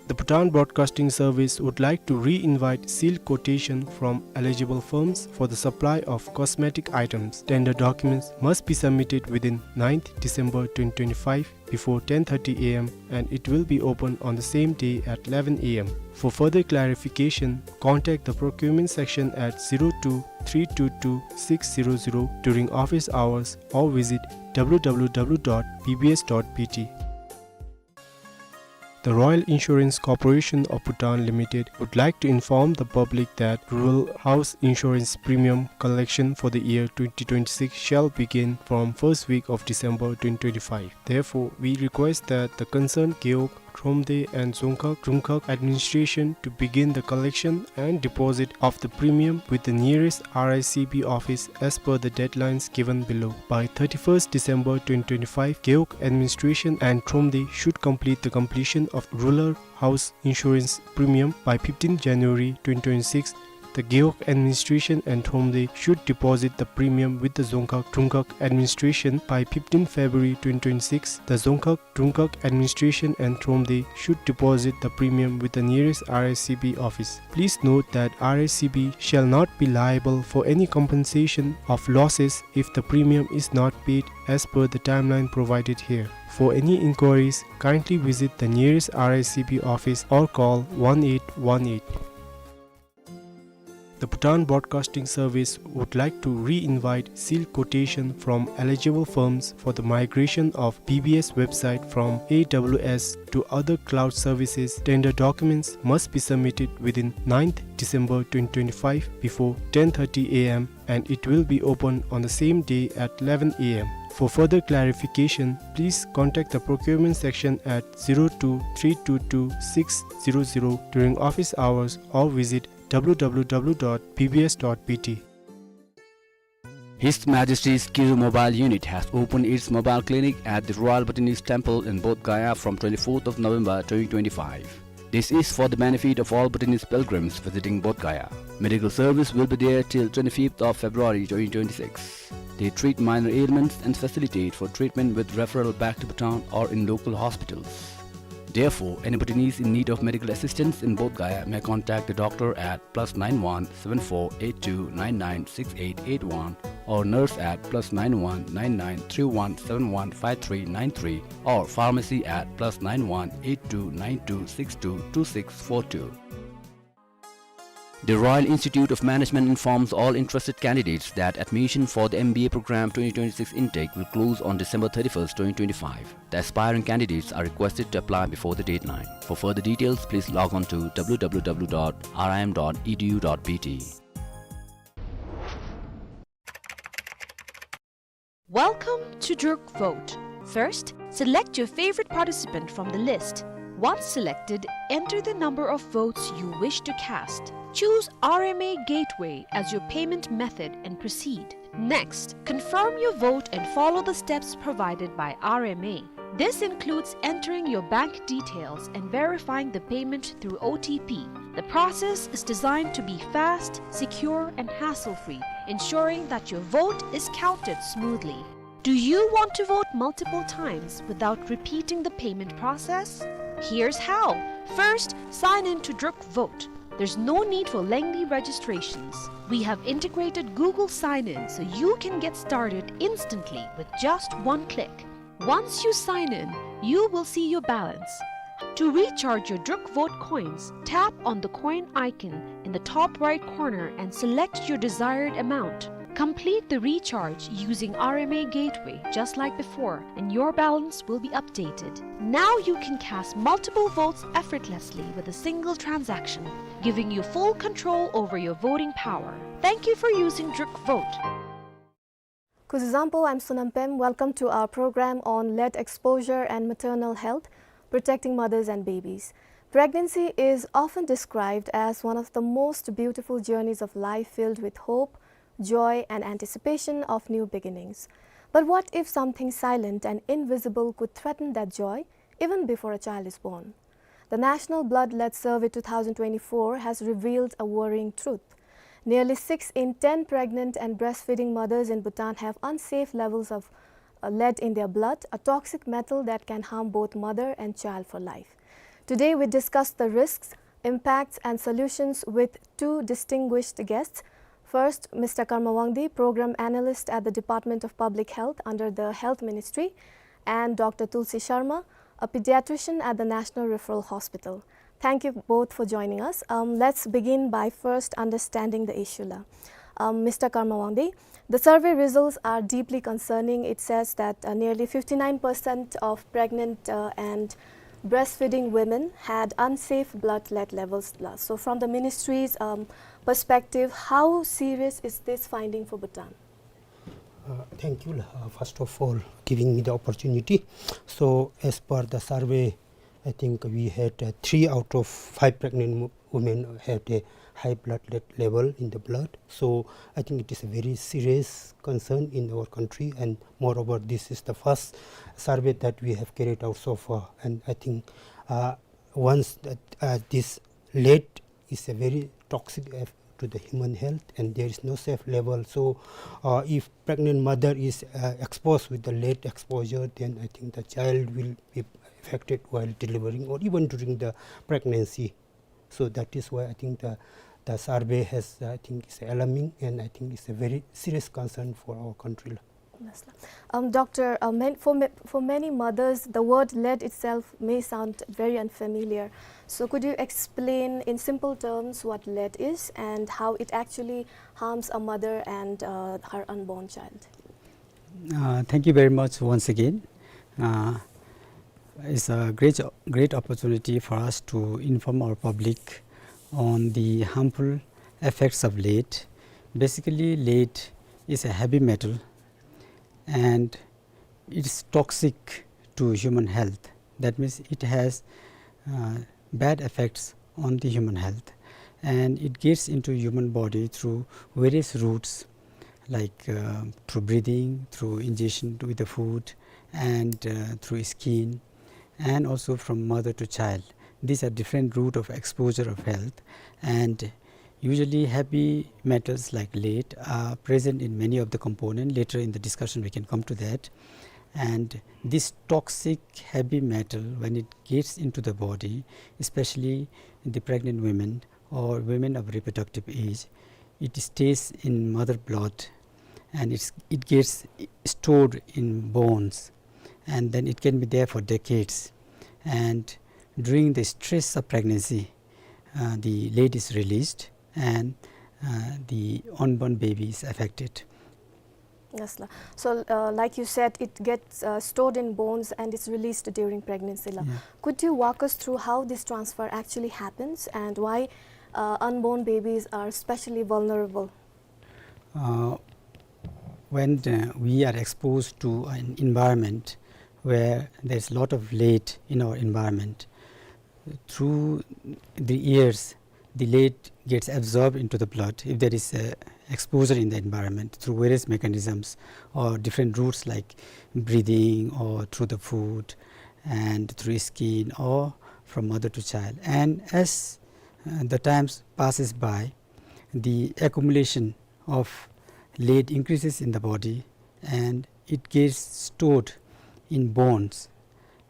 The Bhutan Broadcasting Service would like to re-invite sealed quotation from eligible firms for the supply of cosmetic items. Tender documents must be submitted within ninth December twenty twenty-five before ten thirty A M, and it will be open on the same day at eleven A M. For further clarification, contact the procurement section at zero two three two two six zero zero during office hours or visit W W W dot B B S dot B T. The Royal Insurance Corporation of Bhutan Limited would like to inform the public that rural house insurance premium collection for the year twenty twenty-six shall begin from first week of December twenty twenty-five. Therefore, we request that the concerned Gewog, Thromde and Dzongkhag Drumkhag administration to begin the collection and deposit of the premium with the nearest R I C B office as per the deadlines given below. By thirty-first December twenty twenty-five, Gewog administration and Thromde should complete the completion of rural house insurance premium. By fifteenth January twenty twenty-six, the Gewog administration and Thromde should deposit the premium with the Dzongkhag Drumkhag administration. By fifteenth February twenty twenty-six, the Dzongkhag Drumkhag administration and Thromde should deposit the premium with the nearest R I C B office. Please note that R I C B shall not be liable for any compensation of losses if the premium is not paid as per the timeline provided here. For any inquiries, kindly visit the nearest R I C B office or call one eight one eight. The Bhutan Broadcasting Service would like to re-invite sealed quotation from eligible firms for the migration of B B S website from A W S to other cloud services. Tender documents must be submitted within ninth December twenty twenty-five before ten thirty A M, and it will be open on the same day at eleven A M. For further clarification, please contact the procurement section at zero two three two two six zero zero during office hours or visit W W W dot B B S dot B T. His Majesty's Kiru Mobile Unit has opened its mobile clinic at the Royal Bhutanese Temple in Bodh Gaya from twenty-fourth of November twenty twenty-five. This is for the benefit of all Bhutanese pilgrims visiting Bodh Gaya. Medical service will be there till twenty-fifth of February twenty twenty-six. They treat minor ailments and facilitate for treatment with referral back to Bhutan or in local hospitals. Therefore, any Bhutanese in need of medical assistance in Bodh Gaya may contact the doctor at plus nine one seven four eight two nine nine six eight eight one or nurse at plus nine one nine nine three one seven one five three nine three or pharmacy at plus nine one eight two nine two six two two six four two. The Royal Institute of Management informs all interested candidates that admission for the M B A program twenty twenty-six intake will close on December thirty-first, twenty twenty-five. The aspiring candidates are requested to apply before the deadline. For further details, please log on to W W W dot R I M dot E D U dot B T. Welcome to Druk Vote. First, select your favorite participant from the list. Once selected, enter the number of votes you wish to cast. Choose R M A Gateway as your payment method and proceed. Next, confirm your vote and follow the steps provided by R M A. This includes entering your bank details and verifying the payment through O T P. The process is designed to be fast, secure, and hassle-free, ensuring that your vote is counted smoothly. Do you want to vote multiple times without repeating the payment process? Here's how. First, sign in to Druk Vote. There's no need for lengthy registrations. We have integrated Google Sign-In so you can get started instantly with just one click. Once you sign in, you will see your balance. To recharge your Druk Vote coins, tap on the coin icon in the top right corner and select your desired amount. Complete the recharge using R M A Gateway just like before, and your balance will be updated. Now you can cast multiple votes effortlessly with a single transaction, giving you full control over your voting power. Thank you for using Druk Vote. Kuzuzangpo, I'm Sonam Pem. Welcome to our program on lead exposure and maternal health, protecting mothers and babies. Pregnancy is often described as one of the most beautiful journeys of life, filled with hope, joy, and anticipation of new beginnings. But what if something silent and invisible could threaten that joy even before a child is born? The National Blood Lead Survey two thousand twenty-four has revealed a worrying truth. Nearly six in ten pregnant and breastfeeding mothers in Bhutan have unsafe levels of uh, lead in their blood, a toxic metal that can harm both mother and child for life. Today, we discuss the risks, impacts, and solutions with two distinguished guests. First, Mister Karma Wangdi, Program Analyst at the Department of Public Health under the Health Ministry, and Doctor Tulsi Sharma, a pediatrician at the National Referral Hospital. Thank you both for joining us. Um, let's begin by first understanding the issue la. Um, Mister Karma Wangdi, the survey results are deeply concerning. It says that uh, nearly fifty-nine percent of pregnant uh, and breastfeeding women had unsafe blood lead levels la. So, from the ministry's um, perspective, how serious is this finding for Bhutan? Uh, thank you, uh, first of all, giving me the opportunity. So, as per the survey, I think we had uh, three out of five pregnant mo- women had a high blood le- level in the blood. So, I think it is a very serious concern in our country, and moreover, this is the first survey that we have carried out so far. And I think uh, once that, uh, this lead is a very toxic eff- to the human health, and there is no safe level. So, uh, if pregnant mother is uh, exposed with the lead exposure, then I think the child will be affected while delivering or even during the pregnancy. So that is why I think the the survey has, uh, I think, is alarming, and I think it's a very serious concern for our country. Yes, la. Um, doctor, uh, man, for, ma- for many mothers, the word lead itself may sound very unfamiliar. So, could you explain in simple terms what lead is and how it actually harms a mother and uh, her unborn child? Uh, thank you very much once again. Uh, it's a great, great opportunity for us to inform our public on the harmful effects of lead. Basically, lead is a heavy metal and it's toxic to human health. That means it has uh, bad effects on the human health, and it gets into human body through various routes, like uh, through breathing, through ingestion with the food, and uh, through skin, and also from mother to child. These are different route of exposure of health, and usually heavy metals like lead are present in many of the components. Later in the discussion we can come to that. And this toxic heavy metal, when it gets into the body, especially the pregnant women or women of reproductive age, it stays in mother blood, and it's, it gets stored in bones, and then it can be there for decades. And during the stress of pregnancy, uh, the lead is released, and uh, the unborn baby is affected. Yes, la. So, uh, like you said, it gets uh, stored in bones and it's released during pregnancy la. Yeah. Could you walk us through how this transfer actually happens and why uh, unborn babies are especially vulnerable? Uh, when uh, we are exposed to an environment where there's a lot of lead in our environment, through the ears, the lead gets absorbed into the blood if there is a exposure in the environment through various mechanisms or different routes like breathing or through the food and through skin or from mother to child. And as uh, the times passes by, the accumulation of lead increases in the body and it gets stored in bones.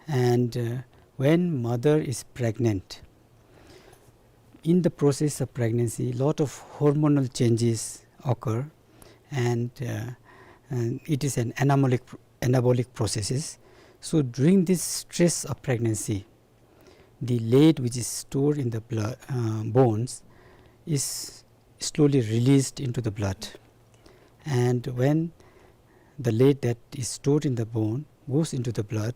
And uh, when mother is pregnant, in the process of pregnancy, lot of hormonal changes occur, and, uh, and it is an anabolic, anabolic processes. So during this stress of pregnancy, the lead which is stored in the blood, uh, bones is slowly released into the blood. And when the lead that is stored in the bone goes into the blood,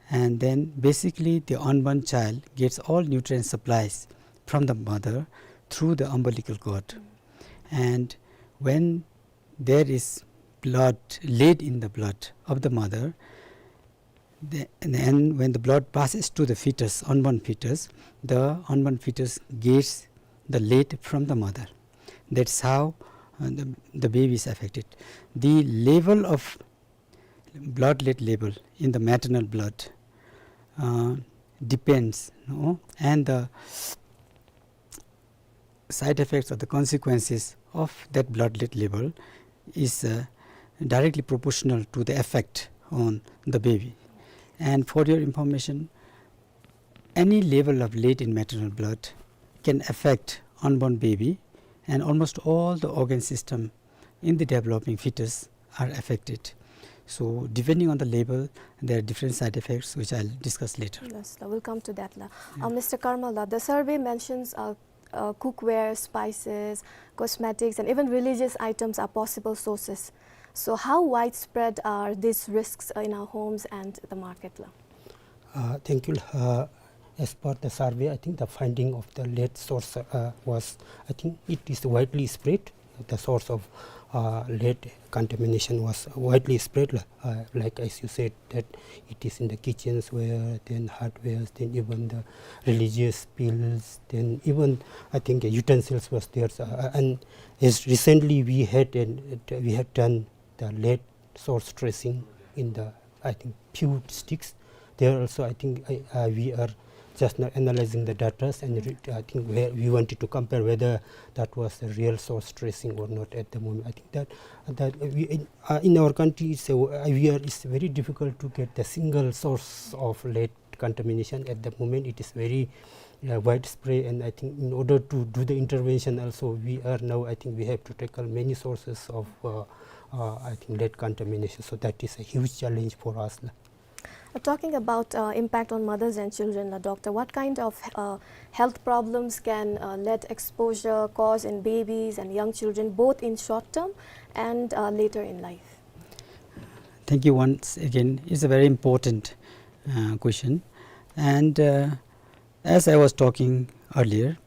and then basically the unborn child gets all nutrient supplies from the mother through the umbilical cord. And when there is blood, lead in the blood of the mother, the, and when the blood passes to the fetus, unborn fetus, the unborn fetus gets the lead from the mother. That's how, uh, the, the baby is affected. The level of blood lead level in the maternal blood, uh, depends, no? And the side effects or the consequences of that blood lead level is, uh, directly proportional to the effect on the baby. And for your information, any level of lead in maternal blood can affect unborn baby, and almost all the organ system in the developing fetus are affected. So depending on the level, there are different side effects which I'll discuss later. Yes, la, we'll come to that, la. Uh, Mister Karmal, la, the survey mentions, uh, uh, cookware, spices, cosmetics, and even religious items are possible sources. So how widespread are these risks, uh, in our homes and the market, la? Uh, thank you. Uh, as per the survey, I think the finding of the lead source, uh, was, I think it is widely spread. The source of, uh, lead contamination was widely spread, li-, uh, like as you said, that it is in the kitchens ware, then hardwares, then even the religious bills, then even, I think, utensils was there. So, uh, and as recently we had an, we had done the lead source tracing in the, I think, few districts. There also, I think, I, uh, we are just now analyzing the data, and re-, I think where we wanted to compare whether that was a real source tracing or not at the moment. I think that, that we, in, uh, in our country, it's a, uh, we are, it's very difficult to get the single source of lead contamination at the moment. It is very, uh, widespread, and I think in order to do the intervention also, we are now, I think we have to tackle many sources of, uh, uh, I think lead contamination. So that is a huge challenge for us. Uh, talking about, uh, impact on mothers and children, la, doctor, what kind of, uh, health problems can, uh, lead exposure cause in babies and young children, both in short term and, uh, later in life? Thank you once again. It's a very important, uh, question. And, uh, as I was talking earlier,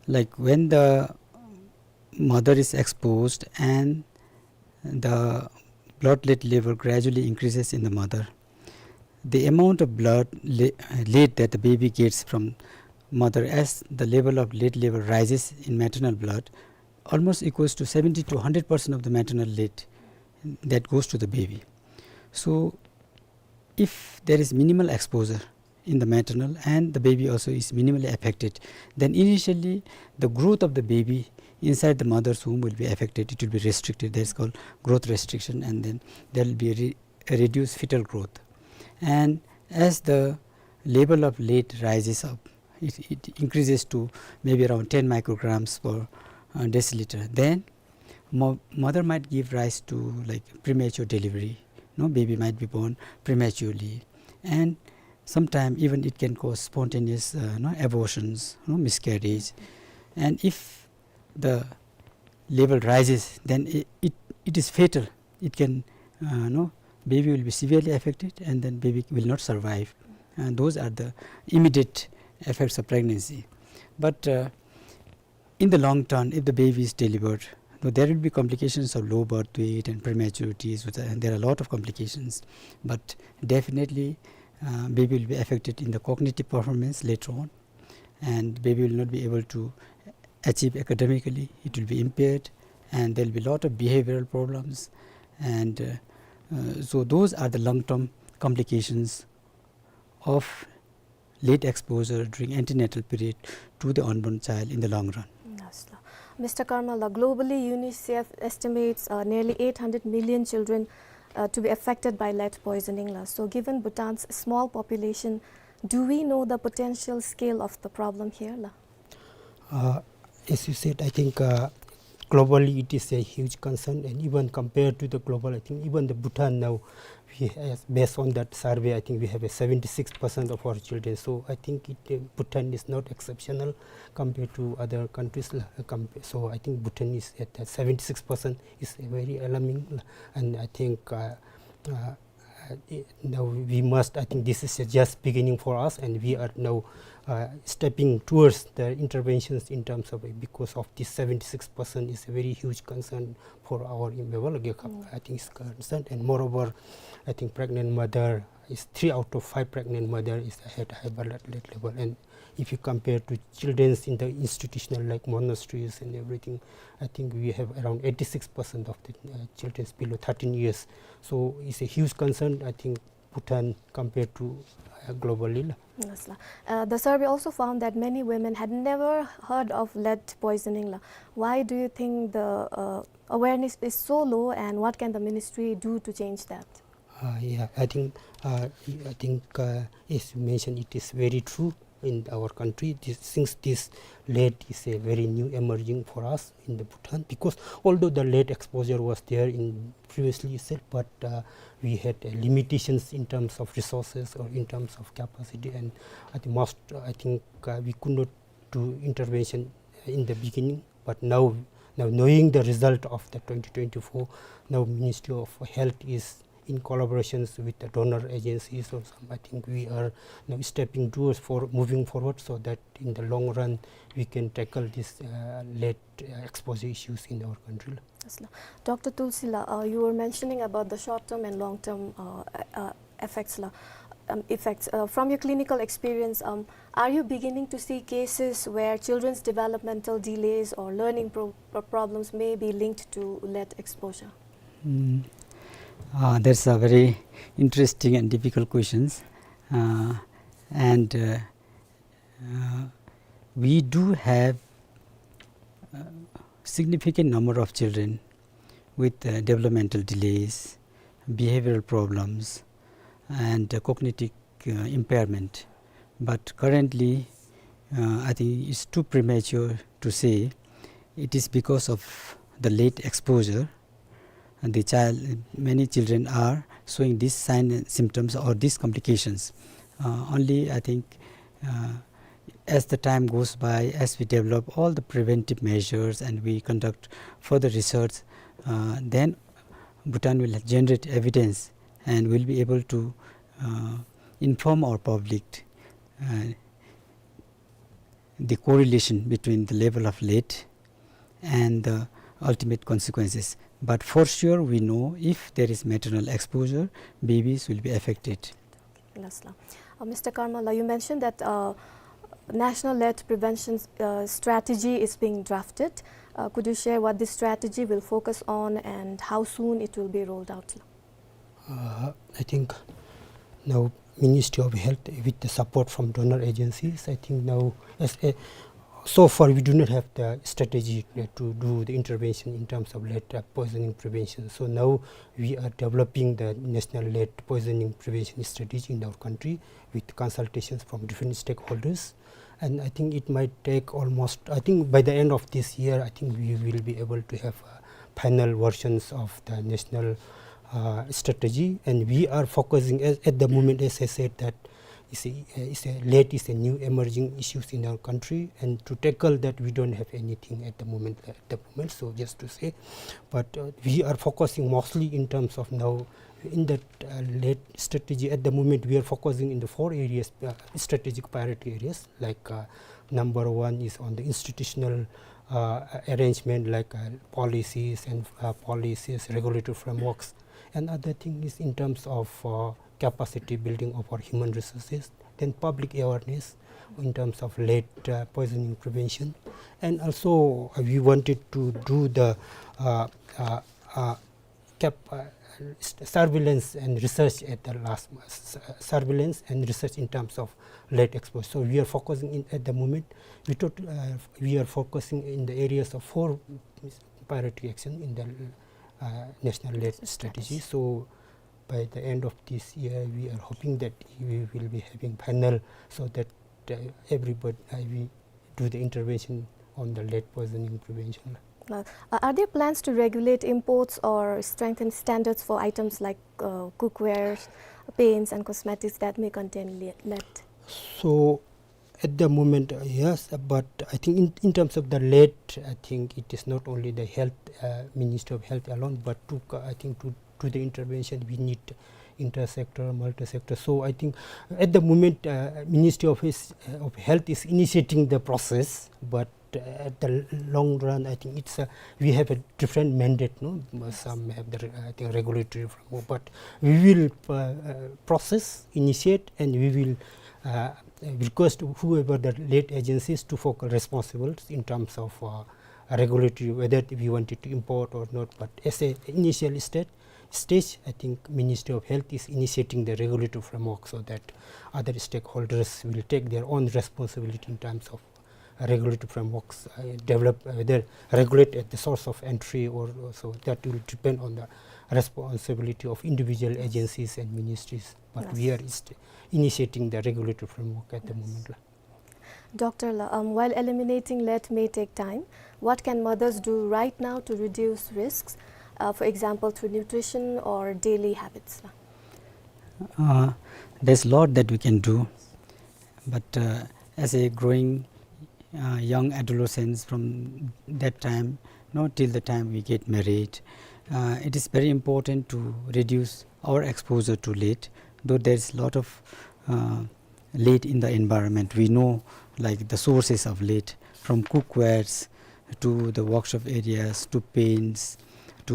like, when the mother is exposed and the blood lead level gradually increases in the mother, the amount of blood le-, lead that the baby gets from mother, as the level of lead level rises in maternal blood, almost equals to seventy to hundred percent of the maternal lead that goes to the baby. So if there is minimal exposure in the maternal and the baby also is minimally affected, then initially the growth of the baby inside the mother's womb will be affected. It will be restricted. That is called growth restriction, and then there will be re-, a reduced fetal growth. And as the level of lead rises up, it, it increases to maybe around ten micrograms per, uh, deciliter. Then mo-, mother might give rise to, like, premature delivery. No, baby might be born prematurely, and sometime even it can cause spontaneous, uh, no, abortions, no, miscarriage. And if the level rises, then it, it, it is fatal. It can, uh, no, baby will be severely affected, and then baby will not survive. And those are the immediate effects of pregnancy. But, uh, in the long term, if the baby is delivered, though there will be complications of low birth weight and prematurities, with, and there are a lot of complications, but definitely, uh, baby will be affected in the cognitive performance later on, and baby will not be able to achieve academically. It will be impaired, and there will be a lot of behavioral problems, and, uh, uh, so those are the long-term complications of lead exposure during antenatal period to the unborn child in the long run. Yes, la. Mister Karmal, la, globally, UNICEF estimates, uh, nearly eight hundred million children, uh, to be affected by lead poisoning, la. So, given Bhutan's small population, do we know the potential scale of the problem here, la? Uh, as you said, I think, uh, globally it is a huge concern, and even compared to the global, I think even the Bhutan now, we has, based on that survey, I think we have a seventy-six percent of our children. So I think it, uh, Bhutan is not exceptional compared to other countries, la, uh, compa-, so I think Bhutan is at, uh, seventy-six percent is very alarming, la, and I think, uh, uh, uh, i-, now we must, I think this is a just beginning for us, and we are now, uh, stepping towards the interventions in terms of, because of this seventy-six percent is a very huge concern for our, mm, I think it's concerned. And moreover, I think pregnant mother is, three out of five pregnant mother is at hyperlead level. And if you compare to children in the institutional, like monasteries and everything, I think we have around eighty-six percent of the, uh, children below thirteen years. So it's a huge concern, I think, Bhutan compared to, uh, globally la. Yes, la. Uh, the survey also found that many women had never heard of lead poisoning la. Why do you think the, uh, awareness is so low, and what can the ministry do to change that? Uh, yeah, I think, uh, I think, uh, as you mentioned, it is very true in our country. This, since this lead is a very new emerging for us in the Bhutan, because although the lead exposure was there in previously itself, but, uh, we had, uh, limitations in terms of resources or in terms of capacity, and at the most, uh, I think, uh, we could not do intervention in the beginning. But now, now knowing the result of the twenty twenty-four, now Ministry of Health is in collaborations with the donor agencies or some, I think we are now stepping towards for moving forward so that in the long run we can tackle this, uh, lead, uh, exposure issues in our country. Yes, la. Doctor Tulsi la, uh, you were mentioning about the short-term and long-term, uh, uh, effects la, um, effects. Uh, from your clinical experience, um, are you beginning to see cases where children's developmental delays or learning pro-, pro-, problems may be linked to lead exposure? Mm. Uh, that's a very interesting and difficult questions. Uh, and, uh, uh, we do have, uh, significant number of children with, uh, developmental delays, behavioral problems, and, uh, cognitive, uh, impairment. But currently, uh, I think it's too premature to say it is because of the lead exposure and the child, many children are showing these signs and symptoms or these complications. Uh, only, I think, uh, as the time goes by, as we develop all the preventive measures and we conduct further research, uh, then Bhutan will generate evidence and will be able to, uh, inform our public, uh, the correlation between the level of lead and the ultimate consequences. But for sure, we know if there is maternal exposure, babies will be affected. Yes, la. Uh, Mister Karmala, you mentioned that, uh, National Lead Prevention, uh, Strategy is being drafted. Uh, could you share what this strategy will focus on and how soon it will be rolled out? Uh, I think now Ministry of Health, with the support from donor agencies, I think now as a, so far we do not have the strategy, uh, to do the intervention in terms of lead, uh, poisoning prevention. So now we are developing the national lead poisoning prevention strategy in our country with consultations from different stakeholders. And I think it might take almost, I think by the end of this year, I think we will be able to have, uh, final versions of the national, uh, strategy. And we are focusing as, at the moment, as I said, that is a, is a lead is a new emerging issues in our country, and to tackle that, we don't have anything at the moment, at the moment. So just to say, but, uh, we are focusing mostly in terms of now in that, uh, lead strategy at the moment, we are focusing in the four areas, uh, strategic priority areas, like, uh, number one is on the institutional, uh, arrangement, like, uh, policies and, uh, policies, regulatory frameworks. And other thing is in terms of, uh, capacity building of our human resources, then public awareness in terms of lead, uh, poisoning prevention. And also, uh, we wanted to do the, uh, uh, uh, cap-, uh, s-, surveillance and research at the last, s-, surveillance and research in terms of lead exposure. So we are focusing in, at the moment, we tot-, uh, we are focusing in the areas of four priority action in the, uh, national lead strategy. So by the end of this year, we are hoping that we will be having panel so that, uh, everybody, uh, we do the intervention on the lead poisoning prevention. Uh, are there plans to regulate imports or strengthen standards for items like, uh, cookware, paints and cosmetics that may contain le-, lead? So, At the moment, uh, yes, uh, but I think in, in terms of the lead, I think it is not only the health, uh, Ministry of Health alone, but to, co- I think to, to the intervention, we need inter-sector, multi-sector. So I think at the moment, uh, Ministry of, his, uh, of Health is initiating the process, but, uh, at the l- long run, I think it's, uh, we have a different mandate, no? Some have the re- I think regulatory framework, but we will, uh, uh, process, initiate, and we will, uh, request whoever the lead agencies to focal responsible in terms of, uh, regulatory, whether we wanted to import or not. But as a initial stage, stage, I think Ministry of Health is initiating the regulatory framework so that other stakeholders will take their own responsibility in terms of regulatory frameworks, uh, develop, uh, whether regulate at the source of entry or, or so. That will depend on the responsibility of individual agencies and ministries. But we are inst- initiating the regulatory framework at the moment la. Doctor la, um, while eliminating lead may take time, what can mothers do right now to reduce risks? Uh, for example, through nutrition or daily habits la. Uh, there's a lot that we can do, but, uh, as a growing, uh, young adolescents from that time, you know, till the time we get married, uh, it is very important to reduce our exposure to lead, though there is a lot of, uh, lead in the environment. We know, like, the sources of lead, from cookwares to the workshop areas to paints to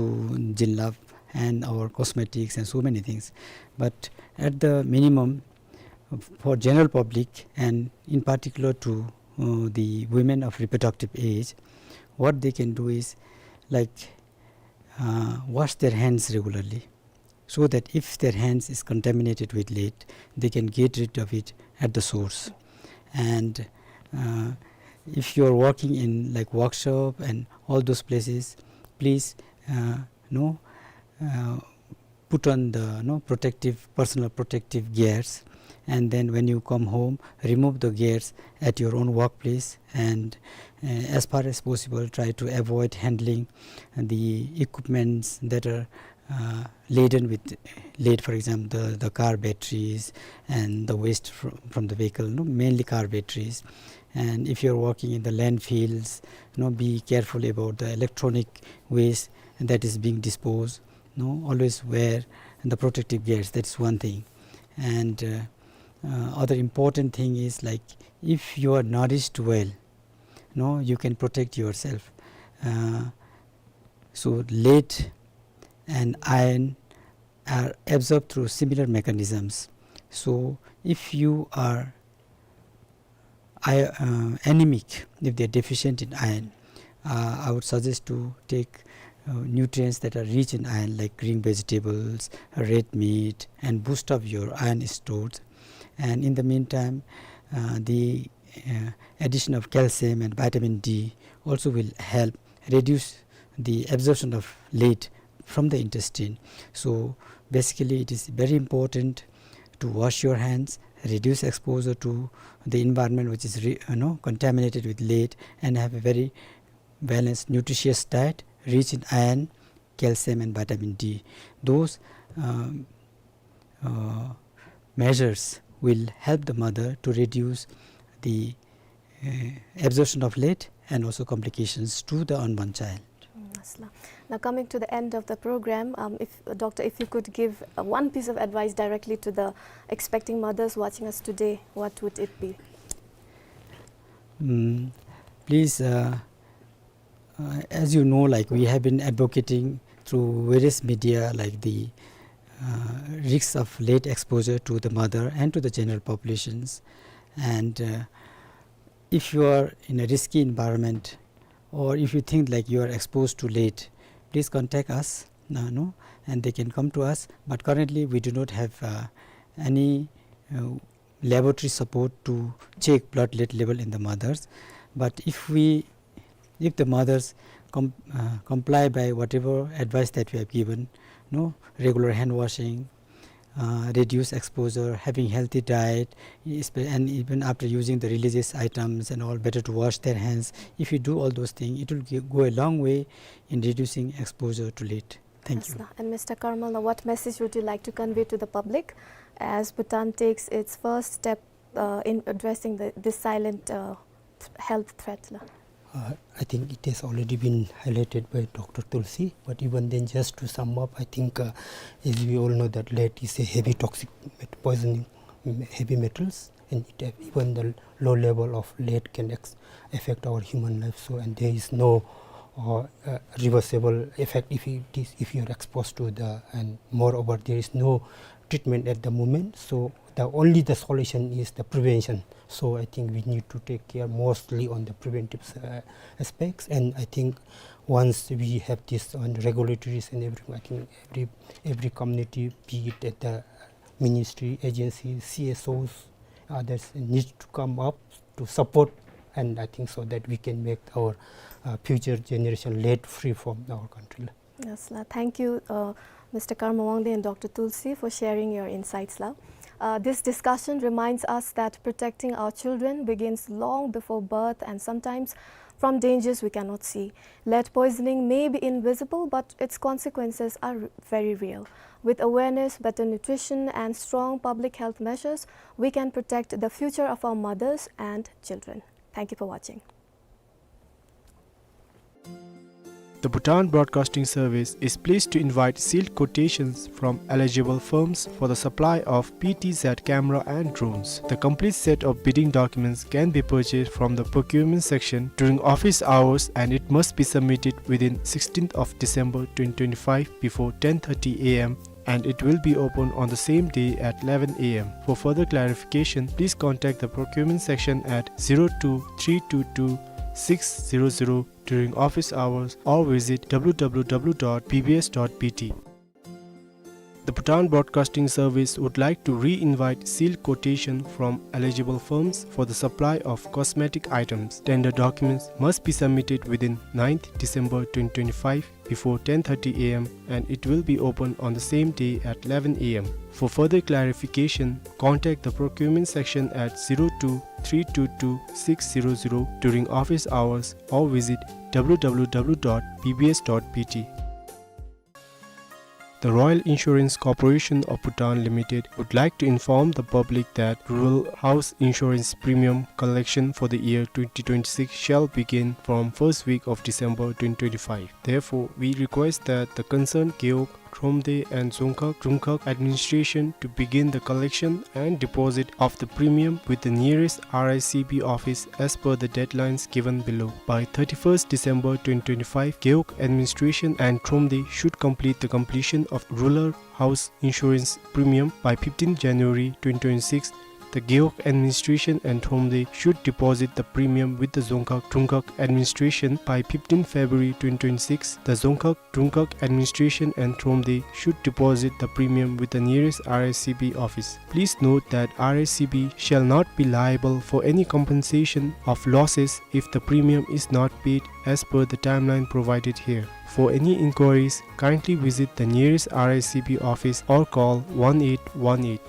jilbab and our cosmetics and so many things. But at the minimum, for general public and in particular to, uh, the women of reproductive age, what they can do is, like, uh, wash their hands regularly, so that if their hands is contaminated with lead, they can get rid of it at the source. And, uh, if you are working in, like, workshop and all those places, please, uh, you know, uh, put on the, you know, protective, personal protective gears, and then when you come home, remove the gears at your own workplace, and, uh, as far as possible, try to avoid handling the equipments that are, uh, laden with lead, for example, the, the car batteries and the waste fr- from the vehicle, no, mainly car batteries. And if you are working in the landfills, you know, be careful about the electronic waste that is being disposed, no, always wear the protective gears. That's one thing. And, uh, uh, other important thing is, like, if you are nourished well, no, you can protect yourself. Uh, so lead and iron are absorbed through similar mechanisms. So if you are I, uh, anemic, if they are deficient in iron, uh, I would suggest to take, uh, nutrients that are rich in iron, like green vegetables, red meat, and boost up your iron stores. And in the meantime, uh, the, uh, addition of calcium and vitamin D also will help reduce the absorption of lead from the intestine. So basically, it is very important to wash your hands, reduce exposure to the environment which is re- you know, contaminated with lead, and have a very balanced, nutritious diet rich in iron, calcium, and vitamin D. Those, um, uh, measures will help the mother to reduce the, uh, absorption of lead and also complications to the unborn child. Mm, yes la. Now, coming to the end of the program, um, if, Doctor, if you could give, uh, one piece of advice directly to the expecting mothers watching us today, what would it be? Mm, please, uh, uh, as you know, like, we have been advocating through various media, like the, uh, risks of lead exposure to the mother and to the general populations. And, uh, if you are in a risky environment, or if you think, like, you are exposed to lead, please contact us, uh, no, and they can come to us. But currently, we do not have, uh, any, uh, laboratory support to check blood lead level in the mothers. But if we, if the mothers com- uh, comply by whatever advice that we have given, no, regular hand washing, uh, reduce exposure, having healthy diet, espe- and even after using the religious items and all, better to wash their hands. If you do all those things, it will gi- go a long way in reducing exposure to lead. Thank you. Yes la. And Mister Karmal, now what message would you like to convey to the public as Bhutan takes its first step uh, in addressing the, this silent, uh, th-, health threat la? Uh, I think it has already been highlighted by Doctor Tulsi, but even then, just to sum up, I think, uh, as we all know that lead is a heavy toxic met-, poisoning, mm, heavy metals, and it, uh, even the low level of lead can ex-, affect our human life. So, and there is no, uh, uh, reversible effect if it is, if you are exposed to the, and moreover, there is no treatment at the moment. So, the only the solution is the prevention. So I think we need to take care mostly on the preventive, uh, aspects. And I think once we have this on regulatories and everything, I think every, every community, be it at the ministry, agency, C S Os, others need to come up to support, and I think so that we can make our, uh, future generation lead free from our country. Yes, la. Thank you, uh, Mister Karma Wangdi and Doctor Tulsi, for sharing your insights, la. Uh, this discussion reminds us that protecting our children begins long before birth and sometimes from dangers we cannot see. Lead poisoning may be invisible, but its consequences are r-, very real. With awareness, better nutrition, and strong public health measures, we can protect the future of our mothers and children. Thank you for watching. The Bhutan Broadcasting Service is pleased to invite sealed quotations from eligible firms for the supply of P T Z camera and drones. The complete set of bidding documents can be purchased from the procurement section during office hours, and it must be submitted within sixteenth of December twenty twenty-five before ten thirty A M, and it will be open on the same day at eleven A M. For further clarification, please contact the procurement section at zero two three two two six zero zero during office hours or visit W W W dot B B S dot B T. The Bhutan Broadcasting Service would like to re-invite sealed quotation from eligible firms for the supply of cosmetic items. Tender documents must be submitted within ninth December twenty twenty-five before ten thirty A M, and it will be open on the same day at eleven A M. For further clarification, contact the procurement section at zero two three two two six zero zero during office hours or visit W W W dot B B S dot B T. The Royal Insurance Corporation of Bhutan Limited would like to inform the public that rural house insurance premium collection for the year twenty twenty-six shall begin from first week of December twenty twenty-five. Therefore, we request that the concerned Gewog, Thromde and Dzongkhag, Drumkhag administration to begin the collection and deposit of the premium with the nearest R I C B office as per the deadlines given below. By thirty-first December twenty twenty-five, Gewog administration and Thromde should complete the completion of rural house insurance premium. By fifteenth January twenty twenty-six, the Gewog administration and Thromde should deposit the premium with the Dzongkhag Drumkhag administration. By fifteenth February twenty twenty-six, the Dzongkhag Drumkhag administration and Thromde should deposit the premium with the nearest R I C B office. Please note that R I C B shall not be liable for any compensation of losses if the premium is not paid as per the timeline provided here. For any inquiries, kindly visit the nearest R I C B office or call one eight one eight.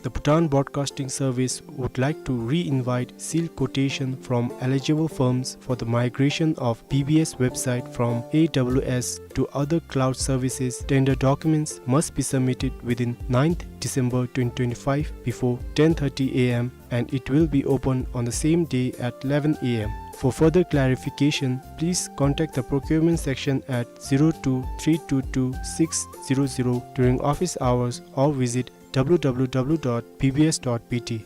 The Bhutan Broadcasting Service would like to re-invite sealed quotation from eligible firms for the migration of B B S website from A W S to other cloud services. Tender documents must be submitted within ninth December twenty twenty-five before ten thirty A M, and it will be open on the same day at eleven A M. For further clarification, please contact the procurement section at zero two three two two six zero zero during office hours or visit W W W dot B B S dot B T.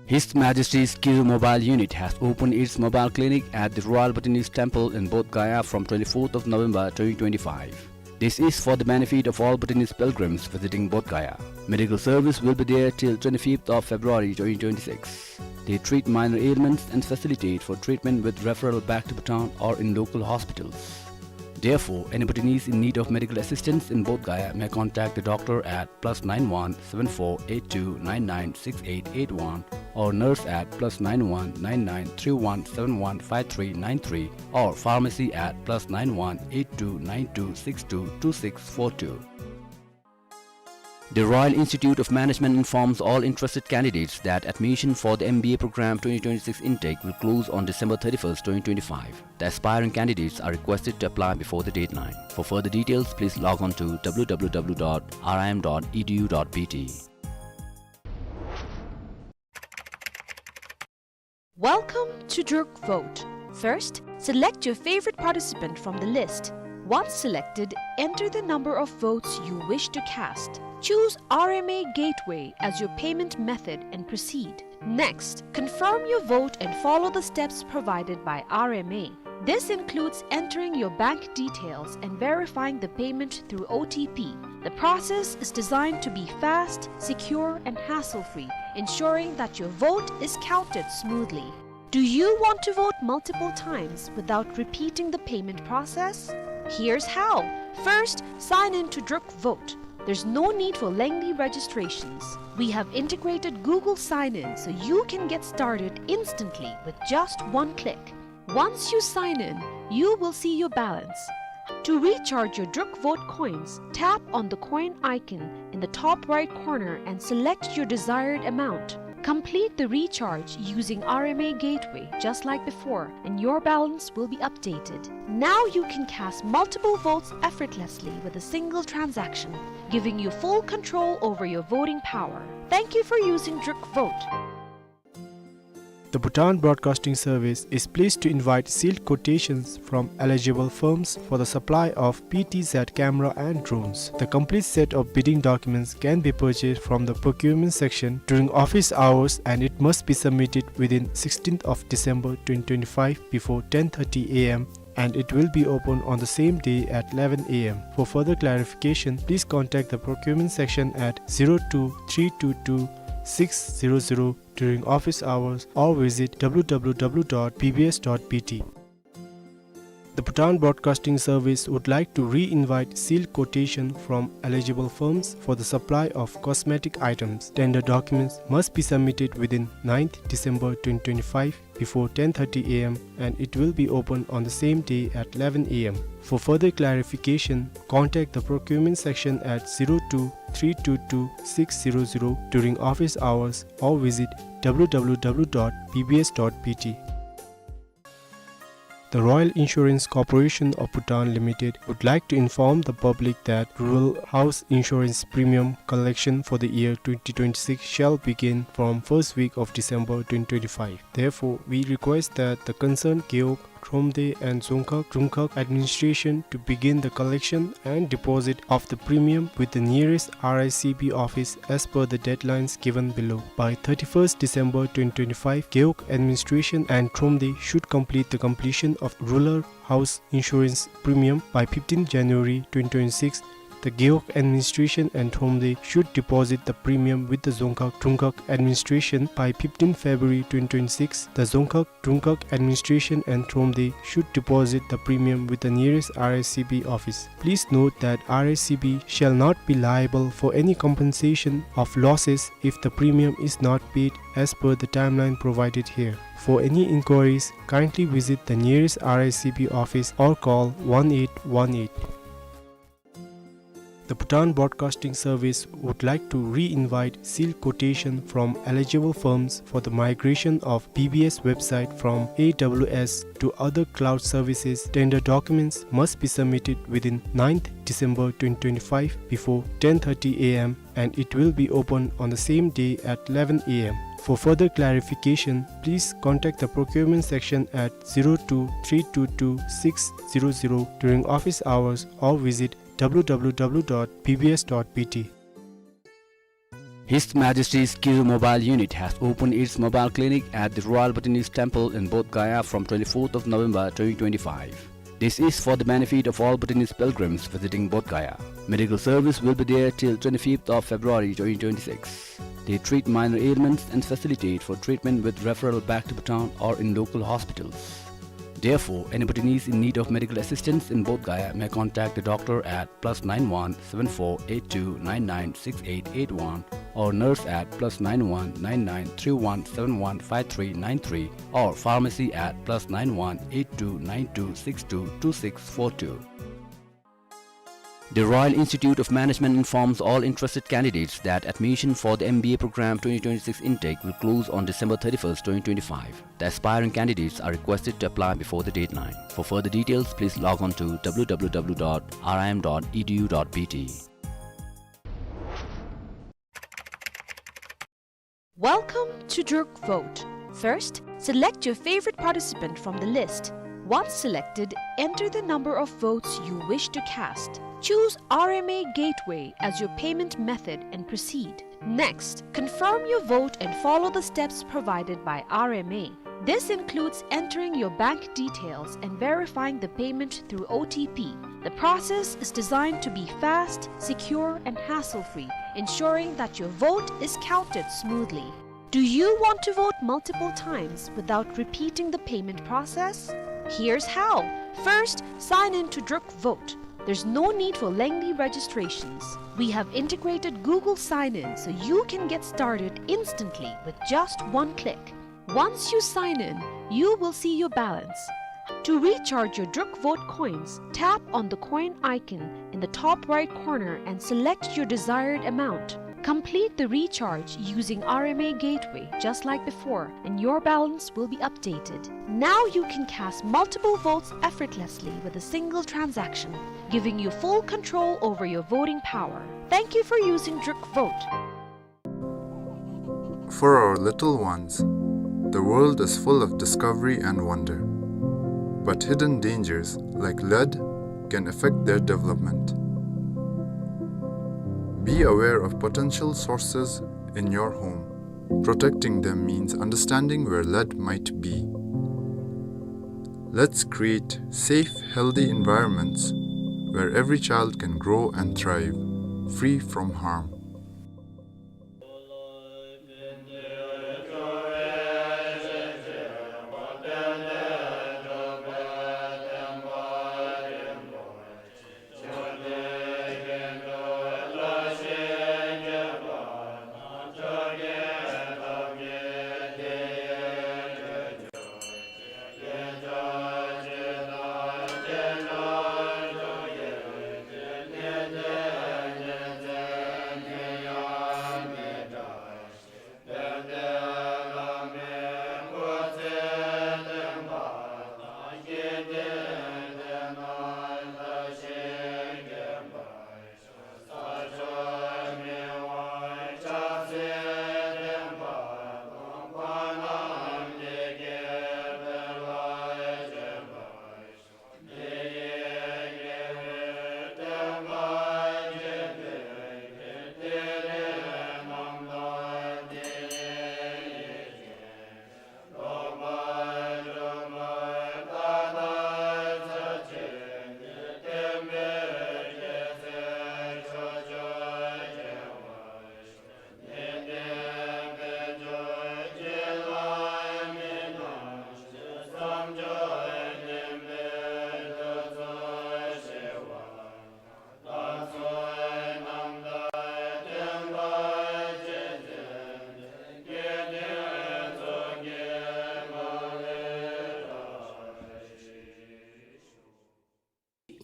His Majesty's Kiru Mobile Unit has opened its mobile clinic at the Royal Bhutanese Temple in Bodh Gaya from twenty-fourth of November twenty twenty-five. This is for the benefit of all Bhutanese pilgrims visiting Bodh Gaya. Medical service will be there till twenty-fifth of February twenty twenty-six. They treat minor ailments and facilitate for treatment with referral back to Bhutan or in local hospitals. Therefore, any Bhutanese in need of medical assistance in Bodh Gaya may contact the doctor at plus nine one seven four eight two nine nine six eight eight one or nurse at plus nine one nine nine three one seven one five three nine three or pharmacy at plus nine one eight two nine two six two two six four two. The Royal Institute of Management informs all interested candidates that admission for the M B A program twenty twenty-six intake will close on December thirty-first, twenty twenty-five. The aspiring candidates are requested to apply before the deadline. For further details, please log on to W W W dot R I M dot E D U dot B T. Welcome to Druk Vote. First, select your favorite participant from the list. Once selected, enter the number of votes you wish to cast. Choose R M A Gateway as your payment method and proceed. Next, confirm your vote and follow the steps provided by R M A. This includes entering your bank details and verifying the payment through O T P. The process is designed to be fast, secure, and hassle-free, ensuring that your vote is counted smoothly. Do you want to vote multiple times without repeating the payment process? Here's how. First, sign in to Druk Vote. There's no need for lengthy registrations. We have integrated Google Sign-In so you can get started instantly with just one click. Once you sign in, you will see your balance. To recharge your Druk Vote coins, tap on the coin icon in the top right corner and select your desired amount. Complete the recharge using R M A Gateway just like before, and your balance will be updated. Now you can cast multiple votes effortlessly with a single transaction, giving you full control over your voting power. Thank you for using Druk Vote. The Bhutan Broadcasting Service is pleased to invite sealed quotations from eligible firms for the supply of P T Z camera and drones. The complete set of bidding documents can be purchased from the procurement section during office hours, and it must be submitted within sixteenth of December twenty twenty-five before ten thirty A M, and it will be open on the same day at eleven A M. For further clarification, please contact the procurement section at zero two three two two six zero zero during office hours or visit W W W dot B B S dot B T. The Bhutan Broadcasting Service would like to re-invite sealed quotation from eligible firms for the supply of cosmetic items. Tender documents must be submitted within ninth December twenty twenty-five before ten thirty A M, and it will be open on the same day at eleven A M. For further clarification, contact the procurement section at zero two three two two six zero zero during office hours or visit W W W dot B B S dot B T. The Royal Insurance Corporation of Bhutan Limited would like to inform the public that rural house insurance premium collection for the year twenty twenty-six shall begin from first week of December twenty twenty-five. Therefore, we request that the concerned Gewog, Thromde and Dzongkhag Drukgyal Dzongkhag administration to begin the collection and deposit of the premium with the nearest R I C B office as per the deadlines given below. By thirty-first December twenty twenty-five, Gewog administration and Thromde should complete the completion of rural house insurance premium. By fifteenth January twenty twenty-six, the Gewog administration and Thromde should deposit the premium with the Dzongkhag Drukgyal Dzongkhag administration. By fifteenth February twenty twenty-six, the Dzongkhag Drukgyal Dzongkhag administration and Thromde should deposit the premium with the nearest R I C B office. Please note that R I C B shall not be liable for any compensation of losses if the premium is not paid as per the timeline provided here. For any inquiries, kindly visit the nearest R I C B office or call one eight one eight. The Bhutan Broadcasting Service would like to re-invite sealed quotation from eligible firms for the migration of B B S website from A W S to other cloud services. Tender documents must be submitted within ninth December twenty twenty-five before ten thirty A M, and it will be open on the same day at eleven A M. For further clarification, please contact the procurement section at zero two three two two six zero zero during office hours or visit W W W dot B B S dot B T. His Majesty's Kizo Mobile Unit has opened its mobile clinic at the Royal Bhutanese Temple in Bodh Gaya from twenty-fourth of November twenty twenty-five. This is for the benefit of all Bhutanese pilgrims visiting Bodh Gaya. Medical service will be there till twenty-fifth of February twenty twenty-six. They treat minor ailments and facilitate for treatment with referral back to Bhutan or in local hospitals. Therefore, any Bhutanese in need of medical assistance in Bodh Gaya may contact the doctor at plus nine one seven four eight two nine nine six eight eight one or nurse at plus nine one nine nine three one seven one five three nine three or pharmacy at plus nine one eight two nine two six two two six four two. The Royal Institute of Management informs all interested candidates that admission for the M B A program twenty twenty-six intake will close on December thirty-first, twenty twenty-five. The aspiring candidates are requested to apply before the deadline. For further details, please log on to W W W dot R I M dot E D U dot B T. Welcome to Druk Vote. First, select your favorite participant from the list. Once selected, enter the number of votes you wish to cast. Choose R M A Gateway as your payment method and proceed. Next, confirm your vote and follow the steps provided by R M A. This includes entering your bank details and verifying the payment through O T P. The process is designed to be fast, secure, and hassle-free, ensuring that your vote is counted smoothly. Do you want to vote multiple times without repeating the payment process? Here's how. First, sign in to Druk Vote. There's no need for lengthy registrations. We have integrated Google Sign-In so you can get started instantly with just one click. Once you sign in, you will see your balance. To recharge your Druk Vote coins, tap on the coin icon in the top right corner and select your desired amount. Complete the recharge using R M A Gateway just like before, and your balance will be updated. Now you can cast multiple votes effortlessly with a single transaction, giving you full control over your voting power. Thank you for using Druk Vote. For our little ones, the world is full of discovery and wonder. But hidden dangers like lead can affect their development. Be aware of potential sources in your home. Protecting them means understanding where lead might be. Let's create safe, healthy environments where every child can grow and thrive, free from harm.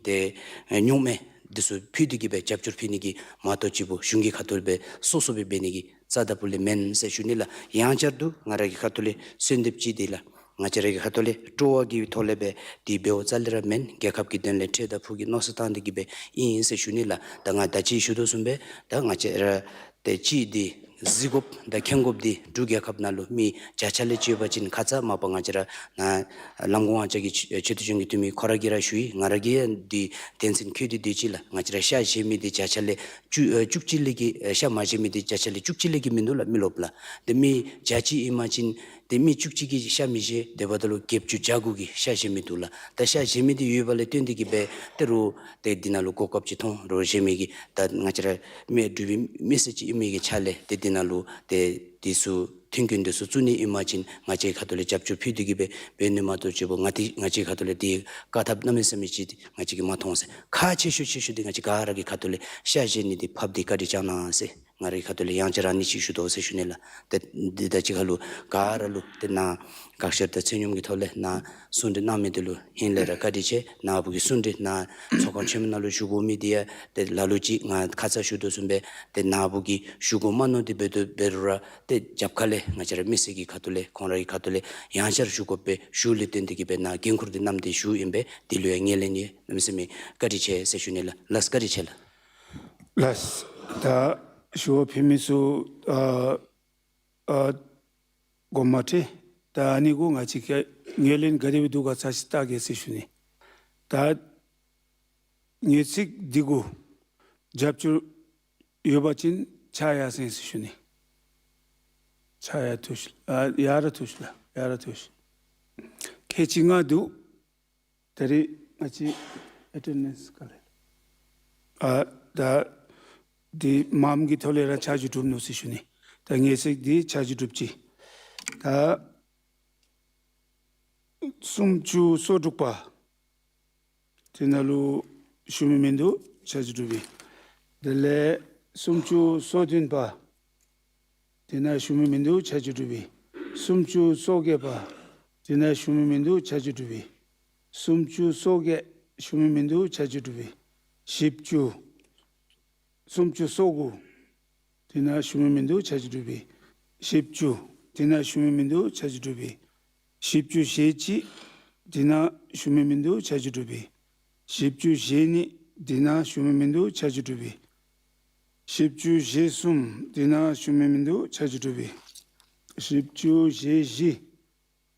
ཏེ་རྙོག་མེ་འདི་ཚུ་ཕུད་དེ་གི་སྦེ་རྒྱབ་སྐྱོར་ཕུལ་ནི་གི་མ་གཏོགས་ཅིག་པོ་གཞུང་གི་ཁ་ཐུག་ལས་སྦེ་སོ་སོ་སྦེ་འབད་ནི་གི་རྩ་དང་པོ་ལས་མེན་ཟེར་ཞུ་ནི་ལགས། ཡང་བསྐྱར་དུ་ང་ར་གི་ཁ་ཐུག་ལས་གསོལ་འདེབས་ཅིག་འདི་ལགས། ང་བཅས་ར་གི་ཁ་ཐུག་ལས་སྤྲོ་བ་གི་ཐོག་ལས་སྦེ་འདི་འབདཝ་རྩ་ལས་ར་མེན། རྒྱལ་ཁབ་ཀྱི་དོན་ལས་འཕྲལ་དང་ཕུགས་ཀྱི་མནོ་བསམ་བཏང་སྟེ་གི་སྦེ་ཨིན་ཟེར་ཞུ་ནི་ལགས། ད་ང་ད་ཅི་ཞུ་དོ་བཟུམ་སྦེ་ད་ང་བཅས་ར་ཏེ་ཅིག་འདི་གཟིགས་དགོཔ་དང་མཁྱེན་དགོཔ་འདི་འབྲུག་རྒྱལ་ཁབ་ནང་ལུ་མི་བརྒྱ་ཆ་ལས་ཅིག་ཡོད་པ་ཅིན་ཁ་ཙ་མ་པ་ང་བཅས་ར་ནཱ་ལམ་གོང་ཨ་ཅག་གི་ཆེ་ཆེ་བསྟོད་ལྗོངས་ཀྱི་འཐུས་མི་ཁོ་ར་གིས་ར་ཞུ་ཡི། ང་ར་གིས་ཡང་འདི་དོན་ཚན་བཀོད་དེ་སྡོད་ཅི་ལགས། ང་བཅས་ར་ཤ་བཞེས་མི་འདི་བརྒྱ་ཆ་ལས་བཅུ་ཨེ་བཅུ་གཅིག་ལས་ཀྱི་ཨེ་ཤ་མ་བཞེས་མི་འདི་བརྒྱ་ཆ་ལས་བཅུ་གཅིག་ལས་ཀྱི་མིན་འདུག་ལགས། མི་རློབས་ལགས། ཏེ་མི་བརྒྱ་ཅིག་ཨིན་པ་ཅིན་ཏེ་མི་བཅུ་གཅིག་གིས་ཤ་མི་བཞེས། དེ་འབདཝ་ད་ལུ་བརྒྱད་ཅུ་གྱ་དགུ་གིས་ཤ་བཞེས་མི་འདུག་ལགས། ད་ཤ་བཞེས་མི་འདི་ཡོད་པ་ལས་བརྟེན་ཏེ་གི་སྦེ་ཏེ་རོགས་ཏེ་འདི་ནང་ལུ་གོ་སྐབས་ཅིག་མཐོང་རོགས་བཞེས་མི་གི་ད་ང་བཅས་ར་མི་འབྲུག་པའི་མི་སེར་ཅིག་ཨིན་མི་གི་ཆ་ལས་ཏེ་འདི་ནང་ལུ་ཏེ་འདི་ཚུ་མཐུན་རྐྱེན་འདི་ཚུ་བཙུགས་ནི་ཨིན་པ་ཅིན་ང་བཅས་ཁ་ཐུག་ལས་རྒྱབ་སྐྱོར་ཕུལ་ཏེ་གི་སྦེ་འབད་ནི་མ་གཏོགས་ཅིག་པོ་ང་ཏེ་ང་བཅས་ཁ་ཐུག་ལས་འདི་བཀག་ཐབས་གནམ་མེད་ས་མེད་ཅིག་འདི་ང་བཅས་ཀྱིས་མ་མཐོང་ཟེར། ཁག་ཆེ་ཤོས་ཆེ་ཤོས་འདི་ང་བཅས་ག་ར་གི་ཁ་ཐུག་ལས་ཤ་བཞེས་ནི་འདི་ཕབ་སྟེ་བཀའ་དྲིན་བསྐྱང་གནང་ཟེར། ང་རའི་ཁ་ཐུག་ལས་ཡང་བསྐྱར་ཨ་ནི་ཅིག་ཞུ་དོ་ཟེར་ཞུ་ནི་ལགས། ཏེ་འདི་ད་ཅི་ཁ་ལུ་ག་ར་ལུ་ཏེ་ནཱ་དགག་བཤེར་དང་ཚད་སྙོམས་ཀྱི་ཐོག་ལས་ནཱ་གསུང་གྲོས་གནང་མི་འདི་ལུ་ཧིང་ལས་ར་བཀའ་དྲིན་ཆེ། ནཱ་བུ་གི་གསུང་གྲོས་ནཱ་ཚོགས་ཁང་ཆེན་མོ་ནང་ལུ་ཞུ་དགོ་མི་འདི་ཡང་ཏེ་ལ་ལུ་ཅིག་ང་ཁ་ཙ་ཞུ་དོ་བཟུམ་སྦེ་ཏེ་ནཱ་བུ་གིས་ཞུ་དགོ་མ་མནོ་སྟེ་འབད་དོ་འབད་རུང་ར་ཏེ་རྒྱབ་ཁ་ལས་ང་བཅས་ར་མི་སེར་གྱི་ཁ་ཐུག་ལས་ཁོང་རའི་ཁ་ཐུག་ལས་ཡང་བསྐྱར་ཞུ་དགོ་པའི་ཞུ་ལས་བརྟེན་ཏེ་གི་སྦེ་ནཱ་འགན་ཁུར་འདི་བསྣམས་ཏེ་ཞུཝ་ཨིན་པས། འདི་ལུ་ཡང་ངོས་ལེན་ཡོད། གནམ་མེད་ས་མེད་བཀའ་དྲིན་ཆེ་ཟེར་ཞུ་ནི་ལགས། ལགས་བཀའ་དྲིན་ཆེ་ལགས། ལགས། ད་ཞུ་བ་ཕུལ་མི་ཚུ་ཨ་ཨ་དགོངསམ་མ་ཁྲེལ། ད་ཨ་ནི་གུ་ང་བཅས་ཀྱི་ངོས་ལེན་ག་དེ་སྦེ་འདུག་ག་ཚར་ཅིག་བལྟ་གེ་ཟེར་ཞུ་ནི། ད་ངོས་ཚིག་འདི་གུ་རྒྱབ་སྐྱོར་ཡོད་པ་ཅིན་ཕྱག་ཡར་སེང་ཟེར་ཞུ་ནི། ཕྱག་ཡར་འཐུ་ཤིག། ཨ་ཡར་ར་འཐུ་ཤིག་ལགས། ཡར་ར་འཐུ་ཤིག། ཁལ་གཅིག་ལྔ་འདུག། ད་རེས་ང་བཅས་ཨེ་ཊེན་ཌེནསི་ག་ལས། ཨ་ད་འདི་མངམ་གི་ཐོག་ལས་ར་ཆ་འཇོག་གྲུབ་ནུག་ཟེར་ཞུ་ནི། ད་ངོས་ཚིག་འདི་ཆ་འཇོག་གྲུབ་ཅི། ད་སུམ་ཅུ་སོ་དྲུག་པ། དེ་ནང་ལུ་ཞུ་མི་མིན་འདུག། ཆ་འཇོག་གྲུབ་པས། དེ་ལས་སུམ་ཅུ་སོ་བདུན་པ། དེ་ནང་ཞུ་མི་མིན་འདུག། ཆ་འཇོག་གྲུབ་པས། སུམ་ཅུ་སོ་བརྒྱད་པ། དེ་ནང་ཞུ་མི་མིན་འདུག། ཆ་འཇོག་གྲུབ་པས། སུམ་ཅུ་སོ་བརྒྱད། ཞུ་མི་མིན་འདུག། ཆ་འཇོག་གྲུབ་པས། བཞི་བཅུ། སུམ་ཅུ་སོ་དགུ། དེ་ནང་ཞུ་མི་མིན་འདུག། ཆ་འཇོག་གྲུབ་པས། བཞི་བཅུ། དེ་ནང་ཞུ་མི་མིན་འདུག། ཆ་འཇོག་གྲུབ་པས། བཞི་བཅུ་ཞེ་གཅིག། དེ་ནང་ཞུ་མི་མིན་འདུག། ཆ་འཇོག་གྲུབ་པས། བཞི་བཅུ་ཞེ་གཉིས། དེ་ནང་ཞུ་མི་མིན་འདུག། ཆ་འཇོག་གྲུབ་པས། བཞི་བཅུ་ཞེ་གསུམ། དེ་ནང་ཞུ་མི་མིན་འདུག། ཆ་འཇོག་གྲུབ་པས། བཞི་བཅུ་ཞེ་བཞི།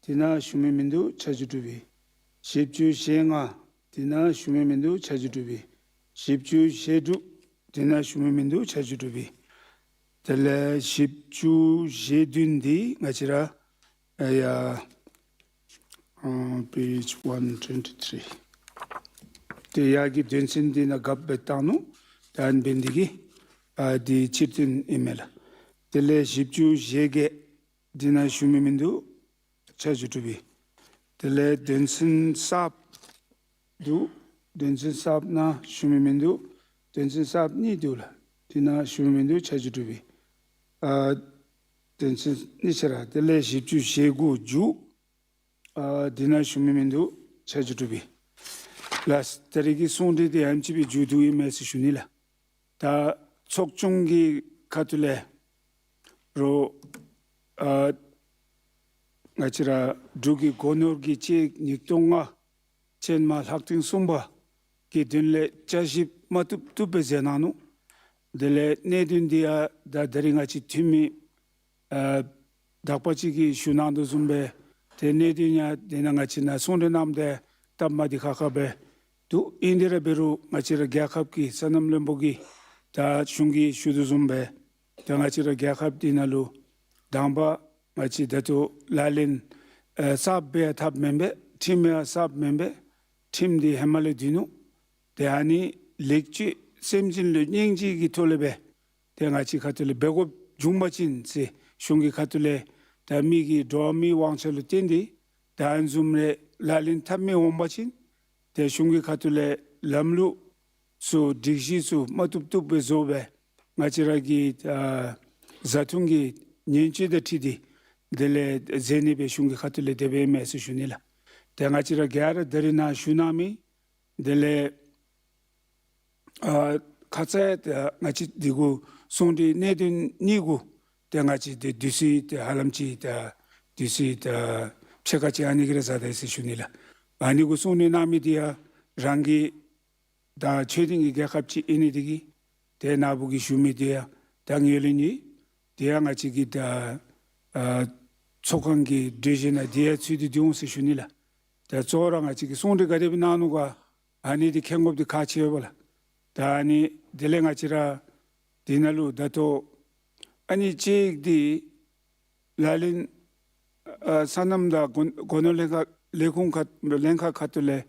དེ་ནང་ཞུ་མི་མིན་འདུག། ཆ་འཇོག་གྲུབ་པས། བཞི་བཅུ་ཞེ་ལྔ། དེ་ནང་ཞུ་མི་མིན་འདུག། ཆ་འཇོག་གྲུབ་པས། བཞི་བཅུ་ཞེ་དྲུག། དེ་ནང་ཞུ་མི་མིན་འདུག། ཆ་འཇོག་གྲུབ་པས། དེ་ལས་བཞི་བཅུ་ཞེ་བདུན་འདི་ང་བཅས་ར་ཨ་ཡ་ཨ་པེཇ་ཝན་ཊུ་ཝེན་ཊི་ཐི་རི། དེ་ཡར་གྱི་དོན་ཚན་འདི་ནང་ག་དེ་སྦེ་བཏང་ནུག། ད་ཨ་ནི་འབད་ནི་འདི་གིས་ཨ་འདི་ཕྱིར་བཏོན་ཨིན་མས་ལགས། དེ་ལས་བཞི་བཅུ་ཞེ་བརྒྱད། འདི་ནང་ཞུ་མི་མིན་འདུག། ཆ་འཇོག་གྲུབ་པས། དེ་ལས་དོན་ཚན་གསརཔ་འདུག། དོན་ཚན་གསརཔ་ནང་ཞུ་མི་མིན་འདུག། དོན་ཚན་གསརཔ་གཉིས་འདུག་ལགས། འདི་ནང་ཞུ་མི་མིན་འདུག། ཆ་འཇོག་གྲུབ་པས། ཨ་དོན་ཚན་གཉིས་ཆ་ར། དེ་ལས་བཞི་བཅུ་ཞེ་དགུ་མཇུག། ཨ་འདི་ནང་ཞུ་མི་མིན་འདུག། ཆ་འཇོག་གྲུབ་པས། ལགས། ད་རེས་ཀྱི་གསུང་གྲོས་འདི་ཨ་ནེམ་ཅིག་སྦེ་མཇུག་བསྡུ་ཨིན་མས་ཟེར་ཞུ་ནི་ལགས། ད་ཚོགས་ཆུང་གི་ཁ་ཐུག་ལས་རོགས་ཨ་ང་བཅས་ར་འབྲུག་གི་སྒོ་ནོར་གྱི་ཅིག་ཉིས་སྟོང་ལྔ་ཅན་མ་ལྷག་ཐེངས་གསུམ་པ་གི་དོན་ལས་བསྐྱར་ཞིབ་མ་བཏུབ་བཏུབ་སྦེ་མཛད་གནང་ནུག། དེ་ལས་གནད་དོན་འདི་ཡང་ད་ད་རེས་ང་བཅས་འཐུས་མི་ཨ་དག་པ་ཅིག་གིས་ཞུ་གནང་དོ་བཟུམ་སྦེ་ཏེ་གནད་དོན་ཡང་དེ་ནང་ང་བཅས་ནང་གསུང་གྲོས་གནངམ་ད་སྟབས་མ་བདེ་ཁག་ཁ་སྦེ་འདུག། ཨིན་དེ་ར་འབད་རུང་ང་བཅས་ར་རྒྱལ་ཁབ་ཀྱི་སོ་ནམ་བློན་པོ་གིས་ད་གཞུང་གིས་ཞུ་དོ་བཟུམ་སྦེ་ད་ང་བཅས་ར་རྒྱལ་ཁབ་འདི་ནང་ལུ་དང་པ་ང་བཅས་ད་ལྟོ་ལག་ལེན་ཨ་གསརཔ་སྦེ་ཡང་འཐབ་མེན་པས། ཁྲིམས་ཡང་གསརཔ་མེན་པས། ཁྲིམས་འདི་ཧེ་མ་ལས་འདུག་ནུག། ཏེ་ཨ་ནི་ལེགས་བཅོས་སེམས་ཅན་ལུ་སྙིང་རྗེ་གི་ཐོག་ལས་སྦེ་ཏེ་ང་བཅས་ཁ་ཐུག་ལས་འབད་དགོཔ་བྱུང་པ་ཅིན་ཟེར་གཞུང་གི་ཁ་ཐུག་ལས་ད་མི་གི་འགྲོ་བ་མིའི་དབང་ཆ་ལུ་བརྟེན་ཏེ་ད་ཨ་ནི་བཟུམ་རེ་ལག་ལེན་འཐབ་མི་འོང་པ་ཅིན་ཏེ་གཞུང་གི་ཁ་ཐུག་ལས་ལམ་ལུགས་ཚུ་སྒྲིག་གཞི་ཚུ་མ་བཏུབ་བཏུབ་སྦེ་བཟོ་སྦེ་ང་བཅས་ར་གི་ཨ་བཟའ་འཐུང་གི་ཉེན་བཅོལ་དང་འཁྲིལ་ཏེ་དེ་ལས་མཛད་ནི་སྦེ་གཞུང་གི་ཁ་ཐུག་ལས་དེ་སྦེ་ཨིན་མས་ཟེར་ཞུ་ནི་ལགས། ཏེ་ང་བཅས་ར་ག་ར་ད་རེས་ནཱ་ཞུ་གནང་མི་དེ་ལས་ཨ་ཁ་ཙ་ཡང་ཏེ་ང་བཅས་འདི་གུ་གསུང་གྲོས་གནད་དོན་གཉིས་གུ་ཏེ་ང་བཅས་ཏེ་དུས་ཚོད་ཏེ་ཧ་ལམ་ཅིག་ཏེ་དུས་ཚོད་ཏེ་ཕྱེད་ཀ་ཅིག་ཨ་ནི་གི་ར་ཟ་ད་ཡི་ཟེར་ཞུ་ནི་ལགས། ཨ་ནི་གུ་གསུང་གྲོས་གནང་མི་འདི་ཡང་རང་གི་ད་ཆོས་ལྡན་གྱི་རྒྱལ་ཁབ་ཅིག་ཨིན་ནི་འདི་གིས་ཏེ་ནཱ་བུ་གིས་ཞུ་མི་འདི་ཡང་ད་ངོས་ལེན་ཡོད། དེ་ཡང་ང་བཅས་ཀྱི་ད་ཨ་ཚོགས་ཁང་གི་གྲོས་གཞི་ནང་དེ་ཡང་ཚུད་དེ་འདུག་ཟེར་ཞུ་ནི་ལགས། ད་གཙོ་བོ་ར་ང་བཅས་ཀྱིས་གསུང་གྲོས་ག་དེ་སྦེ་གནང་ནུག་ག་ཨ་ནི་འདི་མཁྱེན་དགོཔ་འདི་ཁག་ཆེ་བས་ལགས། ད་ཨ་ནི་དེ་ལས་ང་བཅས་ར་འདི་ནང་ལུ་ད་ལྟོ་ཨ་ནི་གཅིག་འདི་ལག་ལེན་ཨ་སོ་ནམ་དང་སྒོ་སྒོ་ནོར་ལྷན་ཁག་ལས་ཁུངས་ཁ་ལྷན་ཁག་ཁ་ཐུག་ལས་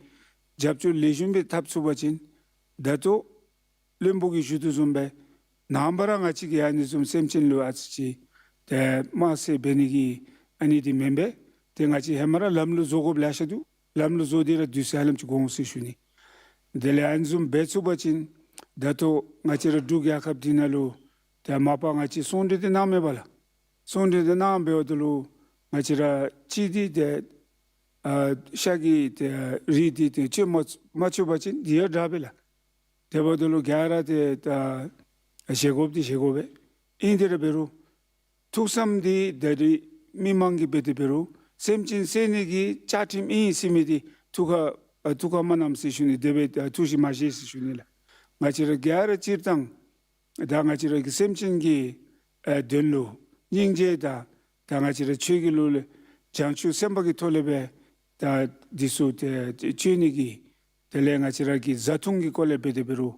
རྒྱབ་སྐྱོར་ལེགས་ཤོམ་སྦེ་འཐབ་ཚུགས་པ་ཅིན་ད་ལྟོ་བློན་པོ་གིས་ཞུ་དོ་བཟུམ་སྦེ་ནངས་པ་ར་ང་བཅས་ཀྱིས་ཨ་ནི་བཟུམ་སེམས་ཅན་ལུ་ཨ་ཙི་ཅིག་ཏེ་དམར་བསད་འབད་ནི་གི་ཨ་ནི་འདི་མེན་པས། ཏེ་ང་བཅས་ཧེ་མ་ར་ལམ་ལུགས་བཟོ་དགོཔ་ལེ་ཤ་འདུག། ལམ་ལུགས་བཟོ་སྟེ་ར་དུས་ཚོད་ཧ་ལམ་ཅིག་འགོར་འོང་ཟེར་ཞུ་ནི། དེ་ལས་ཨ་ནི་བཟུམ་འབད་ཚུགས་པ་ཅིན་ད་ལྟོ་ང་བཅས་ར་འབྲུག་རྒྱལ་ཁབ་འདི་ནང་ལུ་ཏེ་མ་པ་ང་བཅས་གསུང་གྲོས་འདི་གནངམ་མས་པ་ལགས། གསུང་གྲོས་འདི་གནངམ་འབདཝ་ད་ལུ་ང་བཅས་ར་གཅིག་འདི་ཏེ་ཨ་ཤ་གི་ཏེ་རིགས་འདི་ཏེ་སྤྱོད་མ་མ་ཆོག་པ་ཅིན་འདི་ཡང་དྲག་པས་ལགས། དེ་འབདཝ་ད་ལུ་ག་ར་ཏེ་ད་བཞེས་དགོཔ་འདི་བཞེས་དགོ་པས། ཨིན་དེ་ར་འབད་རུང་ཐུགས་བསམ་འདི་ད་རེས་མི་མང་གིས་འབད་དེ་འབད་རུང་སེམས་ཅན་བསད་ནི་གི་བཅའ་ཁྲིམས་ཨིན་ཟེར་མི་འདི་ཐུགས་ཁར་ཨ་ཐུགས་ཁར་མ་བསྣམ་ཟེར་ཞུ་ནི། དེ་སྦེ་ཨ་ཐུགས་ཞིབ་མ་བཞེས་ཟེར་ཞུ་ནི་ལགས། ང་བཅས་ར་ག་ར་སྤྱིར་བཏང་ད་ང་བཅས་ར་གི་སེམས་ཅན་གྱི་ཨ་དོན་ལུ་སྙིང་རྗེ་དང་ད་ང་བཅས་ར་ཆོས་ཀྱི་ལུགས་ལས་ བྱང་ཆུབ་སེམས་དཔའ་གི་ཐོག་ལས་སྦེ་ད་འདི་ཚུ་ཏེ་སྤྱོད་ནི་གི་དེ་ལས་ང་བཅས་ར་གི་བཟའ་འཐུང་གི་སྐོར་ལས་འབད་དེ་འབད་རུང་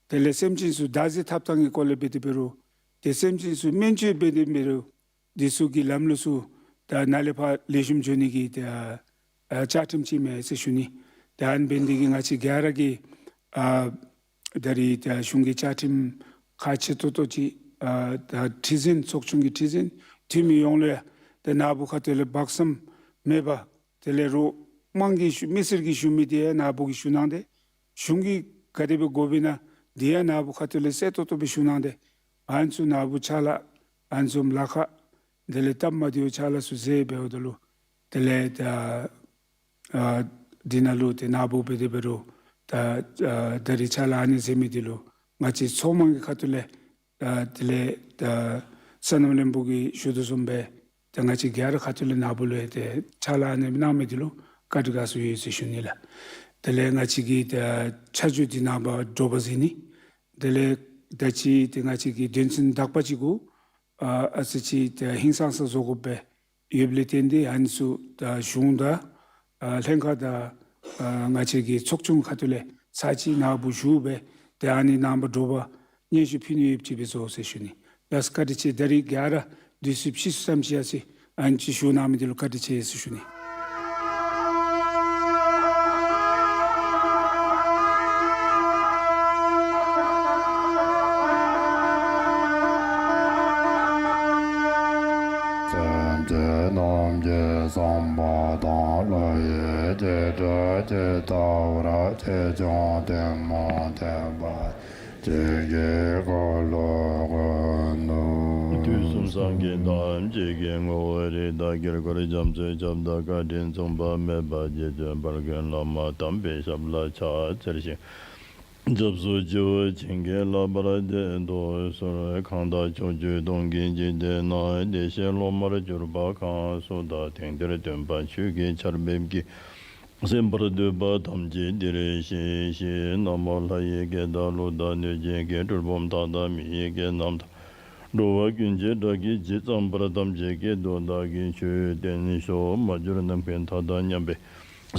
དེ་ལས་སེམས་ཅན་ཚུ་བདག་འཛིན་འཐབ་ཐངས་ཀྱི་སྐོར་ལས་འབད་དེ་འབད་རུང་ཏེ་སེམས་ཅན་ཚུ་སྨན་བཅོས་འབད་དེ་འབད་རུང་འདི་ཚུ་གི་ལམ་ལུགས་ཚུ་ད་ནཱ་ལས་ཕར་ལེགས་ཤོམ་འགྱོ་ནི་གི་ཏེ་ཨ་བཅའ་ཁྲིམས་ཅིག་མས་ཟེར་ཞུ་ནི། ད་ཨ་ནི་འབད་ནི་དེ་གིས་ང་བཅས་ག་ར་གིས་ཨ་ད་རིས་ད་གཞུང་གི་བཅའ་ཁྲིམས་ཁག་ཆེ་ཏོག་ཏོ་ཅིག་ཨ་ད་ཁྲི་འཛིན་ཚོགས་ཆུང་གི་ཁྲི་འཛིན་འཐུས་མི་ཡོངས་ལུ་ཡང་ད་ནཱ་བུ་ཁ་ཐུག་ལས་དཔག་བསམ་མེད་པར་དེ་ལས་རོགས་དམངས་ཀྱིས་ཞུ་མི་སེར་གྱིས་ཞུ་མི་དེ་ཡང་ནཱ་བུ་གིས་ཞུ་གནང་སྟེ་གཞུང་གིས་ག་དེ་སྦེ་དགོ་པས་ན་དེ་ཡང་ནཱ་བུ་ཁ་ཐུག་ལས་གསལ་ཏོག་ཏོ་སྦེ་ཞུ་གནང་སྟེ་ཨ་ནི་ཚུ་ནཱ་བུ་ཕྱག་ལཱ་ཨ་ནི་ཚུ་ལཱ་ཁག་དེ་ལས་སྟབས་མ་བདེཝ་ཕྱག་ལཱ་ཚུ་མཛད་འབདཝ་ད་ལུ་དེ་ལས་ད་ཨ་འདི་ནང་ལུ་ཏེ་ནཱ་བུ་འབད་དེ་འབད་རུང་ད་ཨ་ད་རིས་ཕྱག་ལཱ་ཨ་ནི་མཛད་མི་འདི་ལུ་ང་བཅས་ཚོགས་མང་གི་ཁ་ཐུག་ལས་ཨ་དེ་ལས་ད་སོ་ནམ་བློན་པོ་གིས་ཞུ་དོ་བཟུམ་སྦེ་ད་ང་བཅས་ག་ར་ཁ་ཐུག་ལས་ནཱ་བུ་ལུ་ཏེ་ཕྱག་ལཱ་ཨ་ནི་གནང་མི་འདི་ལུ་བཀའ་དྲིན་དགའ་ཚོར་ཡོད་ཟེར་ཞུ་ནི་ལགས། དེ་ལས་ང་བཅས་ཀྱི་ད་ཕྱག་མཇུག་འདི་ནངས་པ་དྲོ་པ་མཛད་ནི། དེ་ལས་ད་ཅི་ཏེ་ང་བཅས་ཀྱི་དོན་ཚན་དག་པ་ཅིག་གུ་ཨ་ཨ་ཙི་ཅིག་ཏེ་ཧིང་སངས་ས་བཟོ་དགོཔ་སྦེ་ཡོདཔ་ལས་བརྟེན་ཏེ་ཨ་ནི་ཚུ་ད་གཞུང་དང་ཨ་ལྷན་ཁག་དང་ཨ་ང་བཅས་ཀྱི་ཚོགས་ཆུང་ཁ་ཐུག་ལས་ཚར་གཅིག་ནཱ་བུ་བཞུགས་སྦེ་ཏེ་ཨ་ནི་ནངས་པ་དྲོ་པ་སྙན་ཞུ་ཕུལ་ནི་ཡོདཔ་ཅིག་སྦེ་བཟོ་ཟེར་ཞུ་ནི། ལགས་བཀའ་དྲིན་ཆེ། ད་རིས་ག་ར་དུས་ཚོད་ཕྱིས་སུ་ཙམ་ཅིག་ཡར་སོང་ཨ་ནི་ཅིག་ཞུ་གནང་མི་འདི་ལུ་བཀའ་དྲིན་ཆེ་ཟེར་ཞུ་ནི། སེམས་ཅན་རྣམས་ཀྱི་བསམ་པ་དང་བློ་ཡི་བྱེ་བྲག་ཇི་ལྟ་བར་ཆེ་ཆུང་ཐུན་མོང་ཐེག་པ་ཇི་སྐད་འཁོར་ལོ་བསྐོར་ནོ། དུས་གསུམ་སངས་རྒྱས་ཐམས་ཅད་ཀྱི་ངོ་བོ་རིགས་དང་དཀྱིལ་འཁོར་རྒྱ་མཚོའི་ཁྱབ་བདག་བཀའ་དྲིན་མཚུངས་པ་མེད་པ་རྗེ་བཙུན་དཔལ་ཀུན་བླ་མ་དམ་པའི་ཞབས་ལ་ཕྱག་འཚལ་ཞིང་། སྐྱབས་སུ་མཆིའོ། བྱིན་གྱིས་བརླབ་པར་བགྱིད་དོ་གསོལ། གང་དག་ཕྱོགས་བཅུ་སྟོང་གི་འཇིག་རྟེན་ན། བདེ་གཤེགས་སློབ་མར་གྱུར་པ་གང་སུ་དག། དེང་འདིར་སྟོན་པ་ཆོས་ཀྱི་ཆར་འབེབས་ཀྱིས། གསན་པར་འདོད་པ་ཐམས་ཅད་འདིར་གཤེགས་ཤིག། ན་མོ་ལྷ་ཡི་སྐད་དང་ཀླུ་དང་གནོད་སྦྱིན་སྐད། གྲུལ་བུམ་དག་དང་མི་ཡི་སྐད་རྣམས་དང་། འགྲོ་བ་ཀུན་གྱི་སྒྲ་སྐད་ཇི་ཙམ་པར། ཐམས་ཅད་སྐད་དུ་བདག་གིས་ཆོས་བསྟན་ཤོག། མ་གྱུར་ནམ་མཁའི་མཐའ་དང་མཉམ་པའི་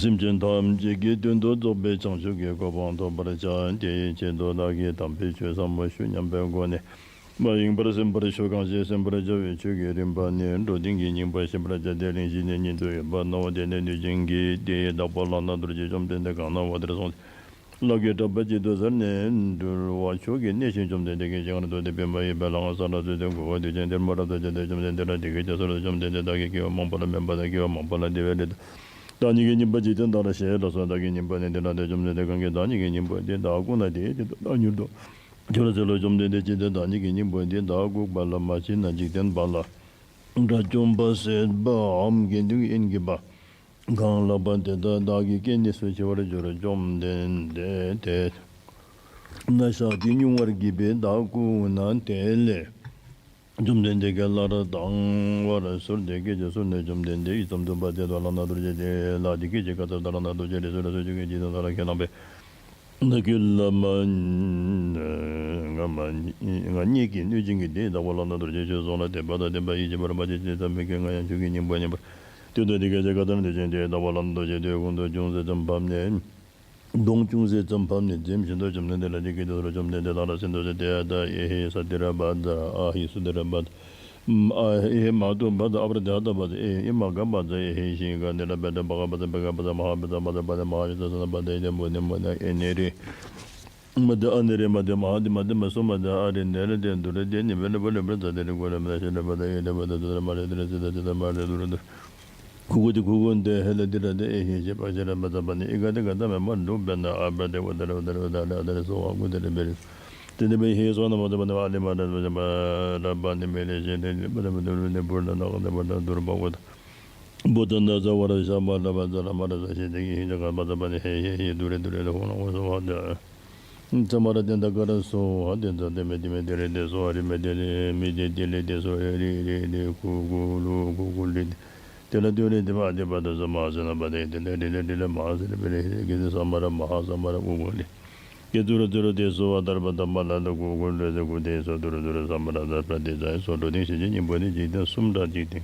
སེམས་ཅན་ཐམས་ཅད་ཀྱི་དོན་དུ་རྫོགས་པའི་བྱང་ཆུབ་ཀྱི་གོ་འཕང་ཐོབ་པར་བྱ། དེའི་ཆེད་དུ་བདག་གིས་དམ་པའི་ཆོས་ཟབ་མོ་ཞུ་སྙམ་པའི་སྒོ་ནས། མ་ཡེངས་པར་གསན་པར་ཞུ། གང་ཞིག་གསན་པར་བྱ་བའི་ཆོས་ཀྱི་རིམ་པ་ནི། འགྲོ་དོན་གྱི་སྙིང་པོ་བཤད་པར་བྱ་སྟེ། གླེང་གཞི་ནི་ཉན་ཐོས་ཡོན་པོ་རྣམས། དེ་ནས་གནོད་སྦྱིན་གྱིས་དེའི་བདག་པོ་ལག་ན་རྡོ་རྗེ་བཅོམ་ལྡན་འདས་གང་ན་བ་དེར་སོང་སྟེ། ལག་གིས་བྲབ་པ་གཅིག་ཏུ་གཟར་ནས་འདུལ་བ་མཆོག་གི་གནས་ཤིང་། བཅོམ་ལྡན་འདས་ཀྱིས་ཞིང་རལ་དུ་དེ་སྦེ་མ་ཡེངས་པར་ལག་ན་ས་ལ་བཙུགས་ཏེ་མགུ་བ་དུད་ཁྱིམ་དེར་མ་རབ་ཏུ་བྱས་ཏེ། བཅོམ་ལྡན་འདས་ལ་དེ་སྐད་ཅེས་གསོལ་ཏོ། བཅོམ་ལྡན་འདས་བདག་གིས་སྐྱེ་བ་མང་པོ་ལ་སྨོན་པ་དང་སྐྱེ་བ་མང་པོ་ལ་བདེ་བའི་ལུས་དང་། བདག་ཉིད་ཀྱི་སྙིང་པོ་འཇིག་རྟེན་དག་ལ་བཤད་ལགས་སོ། བདག་གི་སྙིང་པོ་ནི་འདི་ལགས་ཏེ། བཅོམ་ལྡན་འདས་གང་གིས་བདག་ཉིད་ཀྱི་སྙིང་པོ་འདི་བདག་ཀུན་ན་དེའི་དོན་དུ་བདག་མྱུར་དུ་ཁྱོད་ལ་སྩོལ་ལོ། བཅོམ་ལྡན་འདས་ཅི་སྟེ་བདག་ཉིད་ཀྱི་སྙིང་པོ་འདི་བདག་ལྐུགས་པ་ལ་མ་མཆིས་ན། འཇིག་རྟེན་པ་ལ་དགྲ་བཅོམ་པ་སྲིད་པའམ་དགེ་འདུན་དབྱེན་གྱི་བ་གང་ལགས་པ་དེ་དག་བདག་གི་སྐྱེ་གནས་སུ་མཆི་བར་འགྱུར། བཅོམ་ལྡན་འདས་དེ་ན་ཞག་དེ་སྨྱུང་བར་བགྱིས་པས། བདག་ཀུན་ན་དེ་ལས་བཅོམ་ལྡན་འདས་ཀྱི་བླ་རབས་དང་བར་གསོལ་ཏེ་སྐད་ཅེས་གསོལ་ནས། བཅོམ་ལྡན་འདས་ཡིད་ཙམ་དུ་བ་དེ་དག་ལག་ན་རྡོ་རྗེ་དེ་ལ་དེ་སྐད་ཅེས་བཀའ་སྩལ་པ། ད་ལག་ན་རྡོ་རྗེ་དེ་སུ་ལ་སོགས་ཆོས་ཀྱི་འཇིག་རྟེན་དག་ལ་ཁས་བླངས་པས་ན། ཁྱོད་བླ་མ་ང་མ་ང་ཉིད་ཀྱིས་གནོད་སྦྱིན་གྱི་དེའི་བདག་པོ་ལག་ན་རྡོ་རྗེ་ཁྱོད་སོང་ལ་དད་པ་དང་ལྡན་པ་ཡིད་ཆེས་པར་མ་བྱས་ཅི་ཙམ་མི་སྐྱེ། ང་ཡང་ཁྱོད་ཀྱི་སྙིང་པོ་ཉན་པར་འདོད་དོ། དེ་སྐད་ཅེས་བཀའ་སྩལ་ནས། དེ་བཞིན་དེའི་བདག་པོ་ལག་ན་རྡོ་རྗེ་དེ་གོང་དུ་ཅུང་ཟད་ཙམ་བབས་ནས། གདོང་ཅུང་ཟད་ཙམ་ཕབ་ནས་འཛེམ་བཞིན་དུ་བཅོམ་ལྡན་འདས་ལ་འདི་སྐད་དུ་གསོལ། བཅོམ་ལྡན་འདས་བདག་ལ་གསན་ཏོ་ཟེར། ཏདྱ་ཐཱ། ཨེ་ཧི་ས་ཏི་ར་བཛྲ། ཨ་ཧི་སུ་ཏི་ར་བཛྲ། ཨ་ཧེ་མ་ཏུ་བཛྲ། ཨ་པྲ་ཏི་ཧ་ཏ་བཛྲ། ཨེ་ཧི་མ་ག་བཛྲ། ཨེ་ཧི་ཤི་ཀ་ནི་ར་བཛྲ། བྷ་ག་བཛྲ། བྷ་ག་བཛྲ། མ་ཧཱ་བཛྲ། མ་ཛ་བཛྲ། མ་ཛ་མ་ཧཱ་ཤི་ཙ་ས་ན་བཛྲ། ཨེ་ནི་རེ་མ་ཏི་མ་ཏི་མ་ཧཱ་ཏི་མ་ཏི་མ་སུ་མ་ཏི་ཨ་རི་ནི་ར་ཏི་དུ་ར་ཏི་ནི་བེ་ནི་བུ་ནི་བཛྲ། ཏི་རི་གུ་ལི་མ་ཤི་ར་བཛྲ། ཨེ་ཏི་བཛྲ། དུ་ར་མ་རི་ཏི་ར་ཙི་ཏ་ཙི་ཏ་མ་རི་དུ་ར་དུ་ར། ཁུ་ཁུ་ཏི་ཁུ་ཁུ་ཏི་ཧེ་ལ་ཏི་ར་ཏི་ཨེ་ཧེ་ཤེ་པ་ཤེ་ར་བ་ཛ་བ་ནི་ཨི་ག་ཏི་ག་ཏ་མེ་མ་འདུག་བེ་ན་ཨ་བ་ཏི་བ་ཏི་ར་བ་ཏི་ར་བ་ཏི་ར་བ་ཏི་ར་སོ་བ་ཀུ་ཏི་ར་བེ་རི། ཏི་ཏི་བེ་ཧེ་སོ་ན་མ་ཏི་བ་ཏི་བ་ཨ་ལི་མ་ར་བ་ཏི་བ་ར་བ་ནི་མེ་ལེ་ཤེ་ཏི་ཏི་བ་ཏི་བ་ཏི་རུ་ནི་བུ་ར་ན་ག་ཏི་བ་ཏི་དུ་ར་བ་གོ་ཏ། བུ་ཏི་ན་ཛ་བ་ར་ཤ་མ་ར་བ་ཛ་ར་མ་ར་ཛ་ཤེ་ཏི་ཧེ་ཤེ་ག་བ་ཛ་བ་ནི་ཧེ་ཧེ་ཧེ་དུ་རེ་དུ་རེ་ལ་ཧོ་ན་ཧོ་སོ་བ་ཏི། ཙ་མ་ར་ཏེན་ད་ཀ་ར་སོ་ཧ་ཏེན་ཙ་ཏེ་མེ་ཏི་མེ་ཏི་རེ་ཏེ་སོ་ཧ་རི་མེ་ཏི་རེ་མེ་ཏི་ཏི་ལེ་ཏེ་སོ་ཧེ་རི་རི་རི་ཁུ་ཁུ་ལུ་ཁུ་ཁུ་ལི་ཏི་ཏེ་ལ་ཏེ་རེ་ཏེ་བ་ཏེ་བ་ཏ་ས་མ་ཧ་ས་ན་བ་ཏེ་ཏེ་ལེ་རི་ལེ་རི་ལེ་མ་ཧ་ས་རི་བེ་རི་ཧེ་གེ་ཏེ་ས་མ་ར་མ་ཧ་ས་མ་ར་ཁུ་ཁུ་ལི་ཏེ་ཏུ་རུ་ཏུ་རུ་ཏེ་སོ་བ་ཏར་བ་ཏ་མ་ལ་ལ་ཁུ་ཁུ་ལུ་ཏེ་ཁུ་ཏེ་སོ་ཏུ་རུ་ཏུ་རུ་ས་མ་ར་ཏ་པྲ་ཏི་ཙ་སོ་འགྲོ་དོན་ཤེས་བྱའི་སྙིང་པོ་ནི། འཇིག་རྟེན་གསུམ་དག་འཇིག་རྟེན་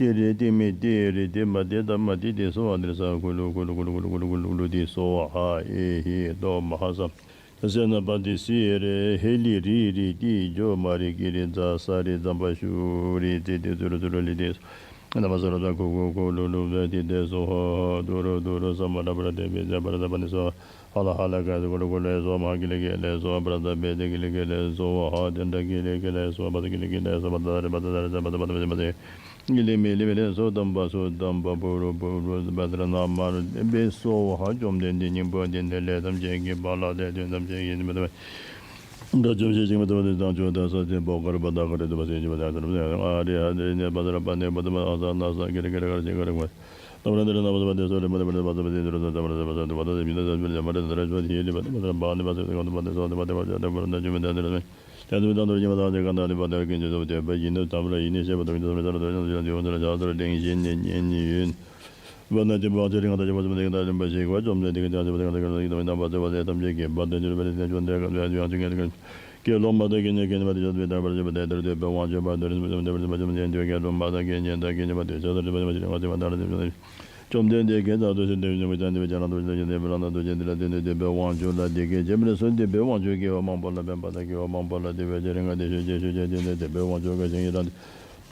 ཏེ་རེ་ཏེ་མེ་ཏེ་རེ་ཏེ་མ་ཏེ་ད་མ་ཏེ་ཏེ་སྭཱ་ཧཱ། ཏེ་ས་ཀུ་ལུ་ཀུ་ལུ་ཀུ་ལུ་ཀུ་ལུ་ཏེ་སྭཱ་ཧཱ། ཨེ་ཧེ་ཏོ་མ་ཧཱ་ས། ས་ན་པ་ཏི་སེ་རེ་ཧེ་ལི་རི་རི་ཏི་ཇོ་མ་རི་ཀི་རི་ཛ་ས་རི་ཛམ་པ་ཤུ་རི་ཏི་ཏི་ཙུ་རུ་ཙུ་རུ་ལི་ཏི་ན་མ་ས་ར་ད་ཁུ་ཁུ་ཁུ་ལུ་ལུ་བེ་ཏི་ཏེ་སྭཱ་ཧཱ། དུ་རུ་དུ་རུ་ས་མ་ར་པ་ར་ཏེ་བེ་ཛ་པ་ར་ད་པ་ནི་སྭཱ་ཧཱ། ཧ་ལ་ཧ་ལ་ཀ་ཏི་ཀུ་ལུ་ཀུ་ལུ་སྭཱ་ཧཱ། མ་ཧ་ཀི་ལི་ཀི་ལི་སྭཱ་ཧཱ། པ་ར་ད་བེ་ཏི་ཀི་ལི་ཀི་ལི་སྭཱ་ཧཱ། ཏེ་ད་ཀི་ལི་ཀི་ལི་སྭཱ་ཧཱ། པ་ཏ་ཀི་ལི་ཀི་ལི་སྭཱ་ཧཱ། པ་ཏ་རི་པ་ཏ་རི་ས་པ་ཏ་པ་ཏ་པ་ཏ་པ་ཏ། ཀི་ལི་མི་ལི་མི་ལི་སྭཱ་ཏམ་པ་སྭཱ་ཏམ་པ་པུ་རུ་པུ་རུ་པ་ཏ་ར་ན་མ་རུ་བེ་སྭཱ་ཧཱ། བཅོམ་ལྡན་འདས་སྙིང་པོ་འདི་ནི་ལས་ཐམས་ཅད་ཀྱི་དཔལ་ལ། ལས་དོན་ཐམས་ཅད་ཀྱི་དོན་དམ་དགྲ་བཅོམ་ཞི་ཞིང་མི་ཐུབ་པ་དེ་དང་མཆོག་ཏུ་ས་ཏེ་བོ་ག་ར་པ་ཏ་ག་ར་དུ་བ་སེ་ཇི་བ་ཏ་ས་ར་ཨ་རི་ཧ་རི་ནེ་པ་ཏ་ར་པ་ནེ་པ་ཏ་མ་ཨ་ས་ན་ས་ཀི་རི་ཀི་ར་ག་ར་ཅི་ག་ར་ག་ར། ཏ་མ་ར་ཏ་ར་ན་པ་ས་པ་ཏེ་སྭཱ་རེ་མ་རེ་པ་ཏ་པ་ཏེ་ཏ་ར་ཏ་མ་ར་ཏ་པ་ས་ཏེ་པ་ཏ་མི་ན་ཏ་མ་ར་ཏ་ར་ཅོ་ཏེ་ཧེ་ལི་པ་ཏ་མ་ར་པ་ནེ་པ་ས་ཏེ་ག་ཏ་པ་ཏེ་སྭཱ་ཏེ་པ་ཏེ་པ་ཏེ་པ་ར་ཏ་ཅུ་མི་ཏ་ཏེ་ར་མེ། ཏ་ཏེ་མི་ཏ་ཏོ་ར་ཅི་མ་ཏ་ཏེ་ག་ཏ་ལི་པ་ཏ་ར་ཀི་ཉེ་ཏོ་ཏེ་པ་ཡིན་ནོ་ཏ་མ་ར་ཡིན་ནི་ཤེས་པ་ཏོ་ཡིན་ཏོ་མེ་ཏ་ར་ཏོ་ཡིན་ཏོ་ཡིན་ཏོ་ཡིན་ཏོ་ལ་ཇ་ཏོ་ར་ཏིང་ཞེན་ནི་ཉེ་ནི་ཡོད། བ་ན་ཏེ་བ་ཏེ་རི་ང་ཏ་ཅི་བ་ཏེ་མ་ཏེ་ག་ཏ་ལི་པ་ཤེས་ག་བཅོམ་ལྡན་འདས་ཀྱི་ཏ་ཅི་བ་ཏེ་ག་ཏ་ག་ཏ་ལི་ཏ་མི་ཏ་པ་ཏེ་པ་ཏེ་ཐམས་ཅད་ཀྱི་པ་ཏ་ཅི་རུ་པ་ཏེ་ཏ་ཅོ་ཏེ་ག་ཏ་ཡང་ཅི་ངེ་ཏེ་ག་ཀྱེ་ལོ་མ་ཏ་ཀྱེ་ཉེ་ཀྱེ་ཉེ་པ་ཏེ་ཅོ་ཏེ་པ་ཏེ་པ་ཏེ་པ་ཏེ་པ་ཏེ་པ་ཏེ་པ་ཏེ་པ་ཏེ་པ་ཏེ་པ་ཏེ་པ་ཏེ་པ་ཏེ་པ་ཏེ་བཅོམ་ལྡན་འདས་ཀྱི་ཏ་ཏུ་ཏེ་ཏེ་བཅོམ་ལྡན་འདས་ཀྱི་ཏ་ཏུ་ཏེ་ཏེ་བྱ་རང་ཏུ་ཏེ་ཏེ་བེ་རང་ཏུ་ཏེ་ཏེ་བེ་དབང་ཕྱུག་ལ་དེ་སྐད་ཅེས་སྨྲས་སོ། དེ་བེ་དབང་ཕྱུག་སྐྱེ་བ་མང་པོ་ལ་ཕན་པ་དང་སྐྱེ་བ་མང་པོ་ལ་དད་པའི་བྱེ་བྲག་སྔར་དེ་ཤུལ་ཅིག་ཤུལ་ཅིག་དེ་ནས་དེ་བེ་དབང་ཕྱུག་ག་ཞིང་ཡི་རང་ཏུ་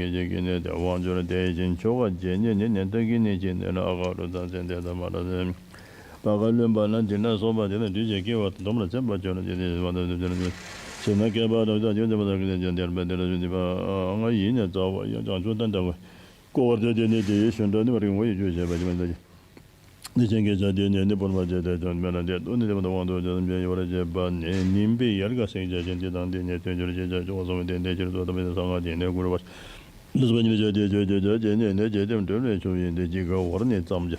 སྐད་ཅིག་གིས་ནི་དེ་དབང་འབྱོར། དེ་བཞིན་ཆོ་ག་བྱས་ནས་ནི་ནན་ཏན་གྱིས་ནི་བྱས་ནས་ན་ཨ་ག་རུ་ཚང་ཚེ་འདས་དང་མ་འདྲ་ཟེར། བ་ག་ལོན་པ་ན་དེ་ན་སོགས་པ་དེ་ན་འདུས་བྱས་སྐྱེ་བ་དང་སྡོམ་ལ་འཚེམ་པར་གྱུར་ན་དེ་དེ་མ་འདྲ་ཟེར་ན་སྐྱེ་བ་དང་འདུས་བྱས་སྐྱེ་བ་དང་འདུས་བྱས་དེར་འབད་དེ་ལ་ཞུ་འདི་པ་ང་ཡིས་ནི་རྩ་བ་ཡང་བྱང་ཆུབ་ཏན་ཏན་གོ་བར་བྱ་སྟེ་ནི་དེ་ཡི་ཞིང་འགྲོ་ནི་བར་གྱི་ངོ་ཡི་རྒྱུ་བྱས་པ་ཅི་མ་འདྲ། འདི་ཅན་གྱི་ཆ་དེ་ནི་ནི་བུར་མ་བྱས་ཏེ་བྱོན་མེད་ན་དེ་སྟོན་ནི་དེ་མ་དང་དབང་དུ་བྱ་ཐམས་ཅད་ཡོད་པར་བྱེད་པ་ནི་ནིམ་པའི་ཡལ་ག་སེང་བྱ་ཞིང་འདི་དང་འདི་ནི་དོན་གྱུར་ཅེས་བྱ་ཆོག་གསུངས་པའི་དོན་དེ་ཕྱིར་ཚོགས་དམ་པའི་གསང་སྔགས་ཀྱི་གནས་བསྐུལ་བ་ལུས་པ་ཉིད་བྱ་སྟེ་ཆོས་ཀྱི་ཆ་དེ་ནི་ནི་བྱེད་དེ་འགྲོ་བའི་ཆོས་ཡིན་ཏེ་ཇི་ག་བར་ནི་ཙམ་བྱ།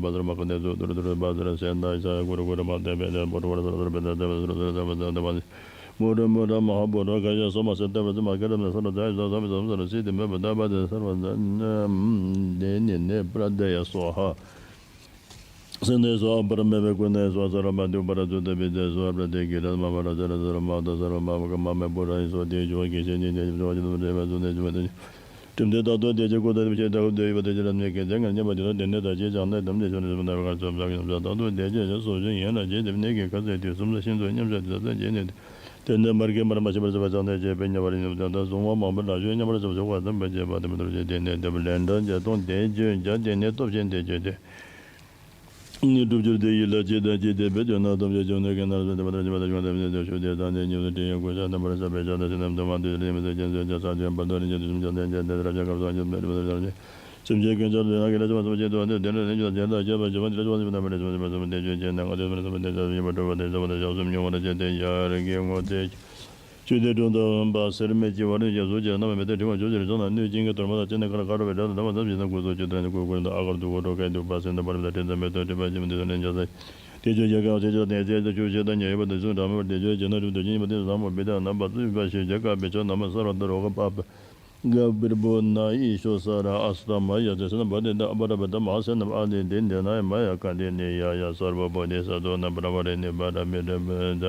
ནས་བཛྲ་མ་ཀ་ཏེ་ཙུ་ཏུ་རུ་ཏུ་རུ་བཛྲ་སེ་ན་ཡ་ས་ཡ་གུ་རུ་གུ་རུ་མ་ཏེ་བེ་ཏེ་བུ་རུ་བུ་རུ་ས་རུ་བེ་ཏེ་ཏེ་བེ་སུ་རུ་སུ་རུ་ཏེ་བེ་ཏེ་ཏེ་བ་ནི་མུ་རུ་མུ་ར་མ་ཧཱ་བུ་ར་ག་ཡ་སོ་མ་སེ་ཏེ་བེ་ཙུ་མ་ཀ་ར་མ་ས་རུ་ཏེ་ཡ་ས་མ་ས་རུ་སི་ཏེ་མེ་བ་ཏ་བ་ཏེ་ས་རུ་ཏེ་ནི་ནི་པྲ་ཏེ་ཡ་སྭཱ་ཧཱ། སེ་ནེ་སྭཱ་ཧཱ། པ་ར་མེ་བེ་ཀུ་ནེ་སྭཱ་ཧཱ། ས་ར་མ་དུ་པ་ར་ཙུ་ཏ་བི་ཏེ་སྭཱ་ཧཱ། པྲ་ཏེ་གི་ར་མ་མ་ར་ས་ར་ས་ར་མ་ཏ་ས་ར་མ་བ་ཀ་མ་མེ་བུ་ར་ཡི་སྭཱ་ཧཱ། ཏེ་ཇོ་བ་གི་ཤེ་ནི་ནེ་ཇོ་བ་ཅི་ཏ་མ་ཏེ་བ་ཟུ་ནེ་ཇོ་བ་ཏེ་ཁྲིམས་དེ་དག་ཏུ་དེ་ཅི་ཀུ་ཏ་དེ་ཕྱེ་དག་དེ་ཡི་བ་དེ་ཅི་ར་མེ་ཀེ་དེ་ང་ཉེ་བ་དེ་ལ་དེ་ནེ་ད་ཅི་ཅང་ནེ་དམ་ནེ་ཞུ་ནེ་བ་ག་ཙོ་བ་གི་ནམ་ས་དག་ཏུ་དེ་ཅི་ཡ་སོ་ཞིང་ཡན་ལ་ཇེ་དེ་ནེ་གི་ཁ་ཚེ་དུས་གསུམ་ལ་ཤིན་ཏུ་མཉམ་བཞག་དུས་ས་ཇེ་ནེ་དེ་ནེ་མར་གེ་མར་མ་ཤི་བར་ཟ་བ་ཅང་ནེ་ཇེ་པེ་ཉ་བ་རི་ནམ་ས་ད་གཟུང་བ་མང་པོ་ལ་ཞོ་ཉ་བ་རི་ཟ་བ་ཞོ་བ་དམ་པ་ཅེ་བ་དེ་མ་དུ་ཇེ་དེ་ནེ་དེ་བ་ལན་གྲངས་ཇེ་སྟོང་དེ་ཇོ་ཇ་དེ་ནེ་སྟོབས་ཆེན་དེ་ཇོ་དེ། ནི་སྒྲུབ་གྱུར་དེ་ཡིད་ལ་ཅི་དང་ཅི་དེ་བེད་སྤྱོད་ན་ཐམས་ཅད་བྱུང་ནས་ཀྱི་ནར་སོན་དེ་མ་ཐར་ཕྱིན་པ་དང་བྱུང་དེ་མི་དེ་ཞུ་དེ་དང་དེ་ཉིད་དུ་དྲན་ཡོད་དགུ་ཤ་རྣམ་པར་ཤ་བའི་ཤ་དང་ཤ་རྣམས་དུ་མ་དུ་ལེ་མི་ཚེ་ཅན་ཚོན་ཆ་ས་ཅན་བར་དོ་རིན་ཆེན་དུ་སུམ་ཅན་ལྡན་ཅན་དེ་རབ་ཅན་སྐབས་སུ་ཡོད་པའི་རིན་ཆེན་དུ་སེམས་ཅན་ཀུན་ཁྱབ་ལུས་ན་གི་ལ་ཆ་བ་སུམ་ཅན་དུ་དེ་ལ་རིན་ཆེན་དུ་དེ་ལ་ཁྱབ་པ་ཞི་བ་འདི་ལ་ཆ་བ་སུམ་ཅན་དུ་མ་རེ་སུམ་ཅན་སུམ་དེ་ཆོས་ཅན་ནང་ང་དེ་སུམ་སུམ་དེ་ཆ་སུམ་ཡོད་པ་གྲུབ་པ་དེ་ཆ་བ་དེ་ཞག་གསུམ་མྱོང་བ་རེ་ཆེ་དེ་ཡར་གི་ངོ་དེ། ཆུ་དེ་དྲུང་དུ་འོན་པ་སེར་སྨད་ཀྱི་བར་ནས་ཀྱང་གཟུགས་ཀྱི་རྣམ་མེད་དེ་དྲི་མ་བྱུང་ཕྱིར་བྱུང་ན་སྣོད་ཅན་གྱི་དོར་མ་དང་ཅི་ནས་ཀ་ལ་ཀ་རོ་བའི་སྒྲ་དང་ལྡན་པ་ཙམ་ཞིག་ན་སྐུ་གཟུགས་ཆུ་དང་ནི་སྐུ་ཀུན་ཏུ་ཨ་གར་དུ་འོ་འགྲོ་སྐད་དུ་པ་སེ་ན་པར་མི་དང་དྲི་ཟ་མེད་དོ་དྲི་མ་ཞིམ་དུ་ནི་འཇའ་ས། དེ་ཆོས་ཀྱི་སྐབས་དེ་ཆོས་དང་ནས་ཚེ་དང་ཆུ་ཤེས་དང་ཉེ་བའི་བར་དུ་བྱུང་དྲག་མོད་པར་དེ་ཆོས་ཀྱི་ནང་རིམ་དུ་ཅི་ཡིན་པ་དེ་བཟང་པོ་བི་དང་རྣམ་པ་བཅུ་པ་ཞེས་བྱ་དཀར་པོའི་ཆོས་རྣམས་སརྦ་ཏ་རོ་ག་པ་པ་ག་བིར་བུ་ན་ཨི་ཤྭ་ས་ར་ཨ་སྟ་མ་ཡ་ཏེ་ས་ན་བ་དེ་ད་ཨ་པ་ར་བ་ད་མ་ཧ་ས་ན་ཨ་ནི་དེ་འདི་ན་ཡ་མ་ཡ་ཀ་དེ་ནི་ཡ་ཡ་སརྦ་བོ་དྷི་ས་ཏོ་ན་པ་ར་བ་རེ་ནི་བ་ར་མི་ར་བ་ད་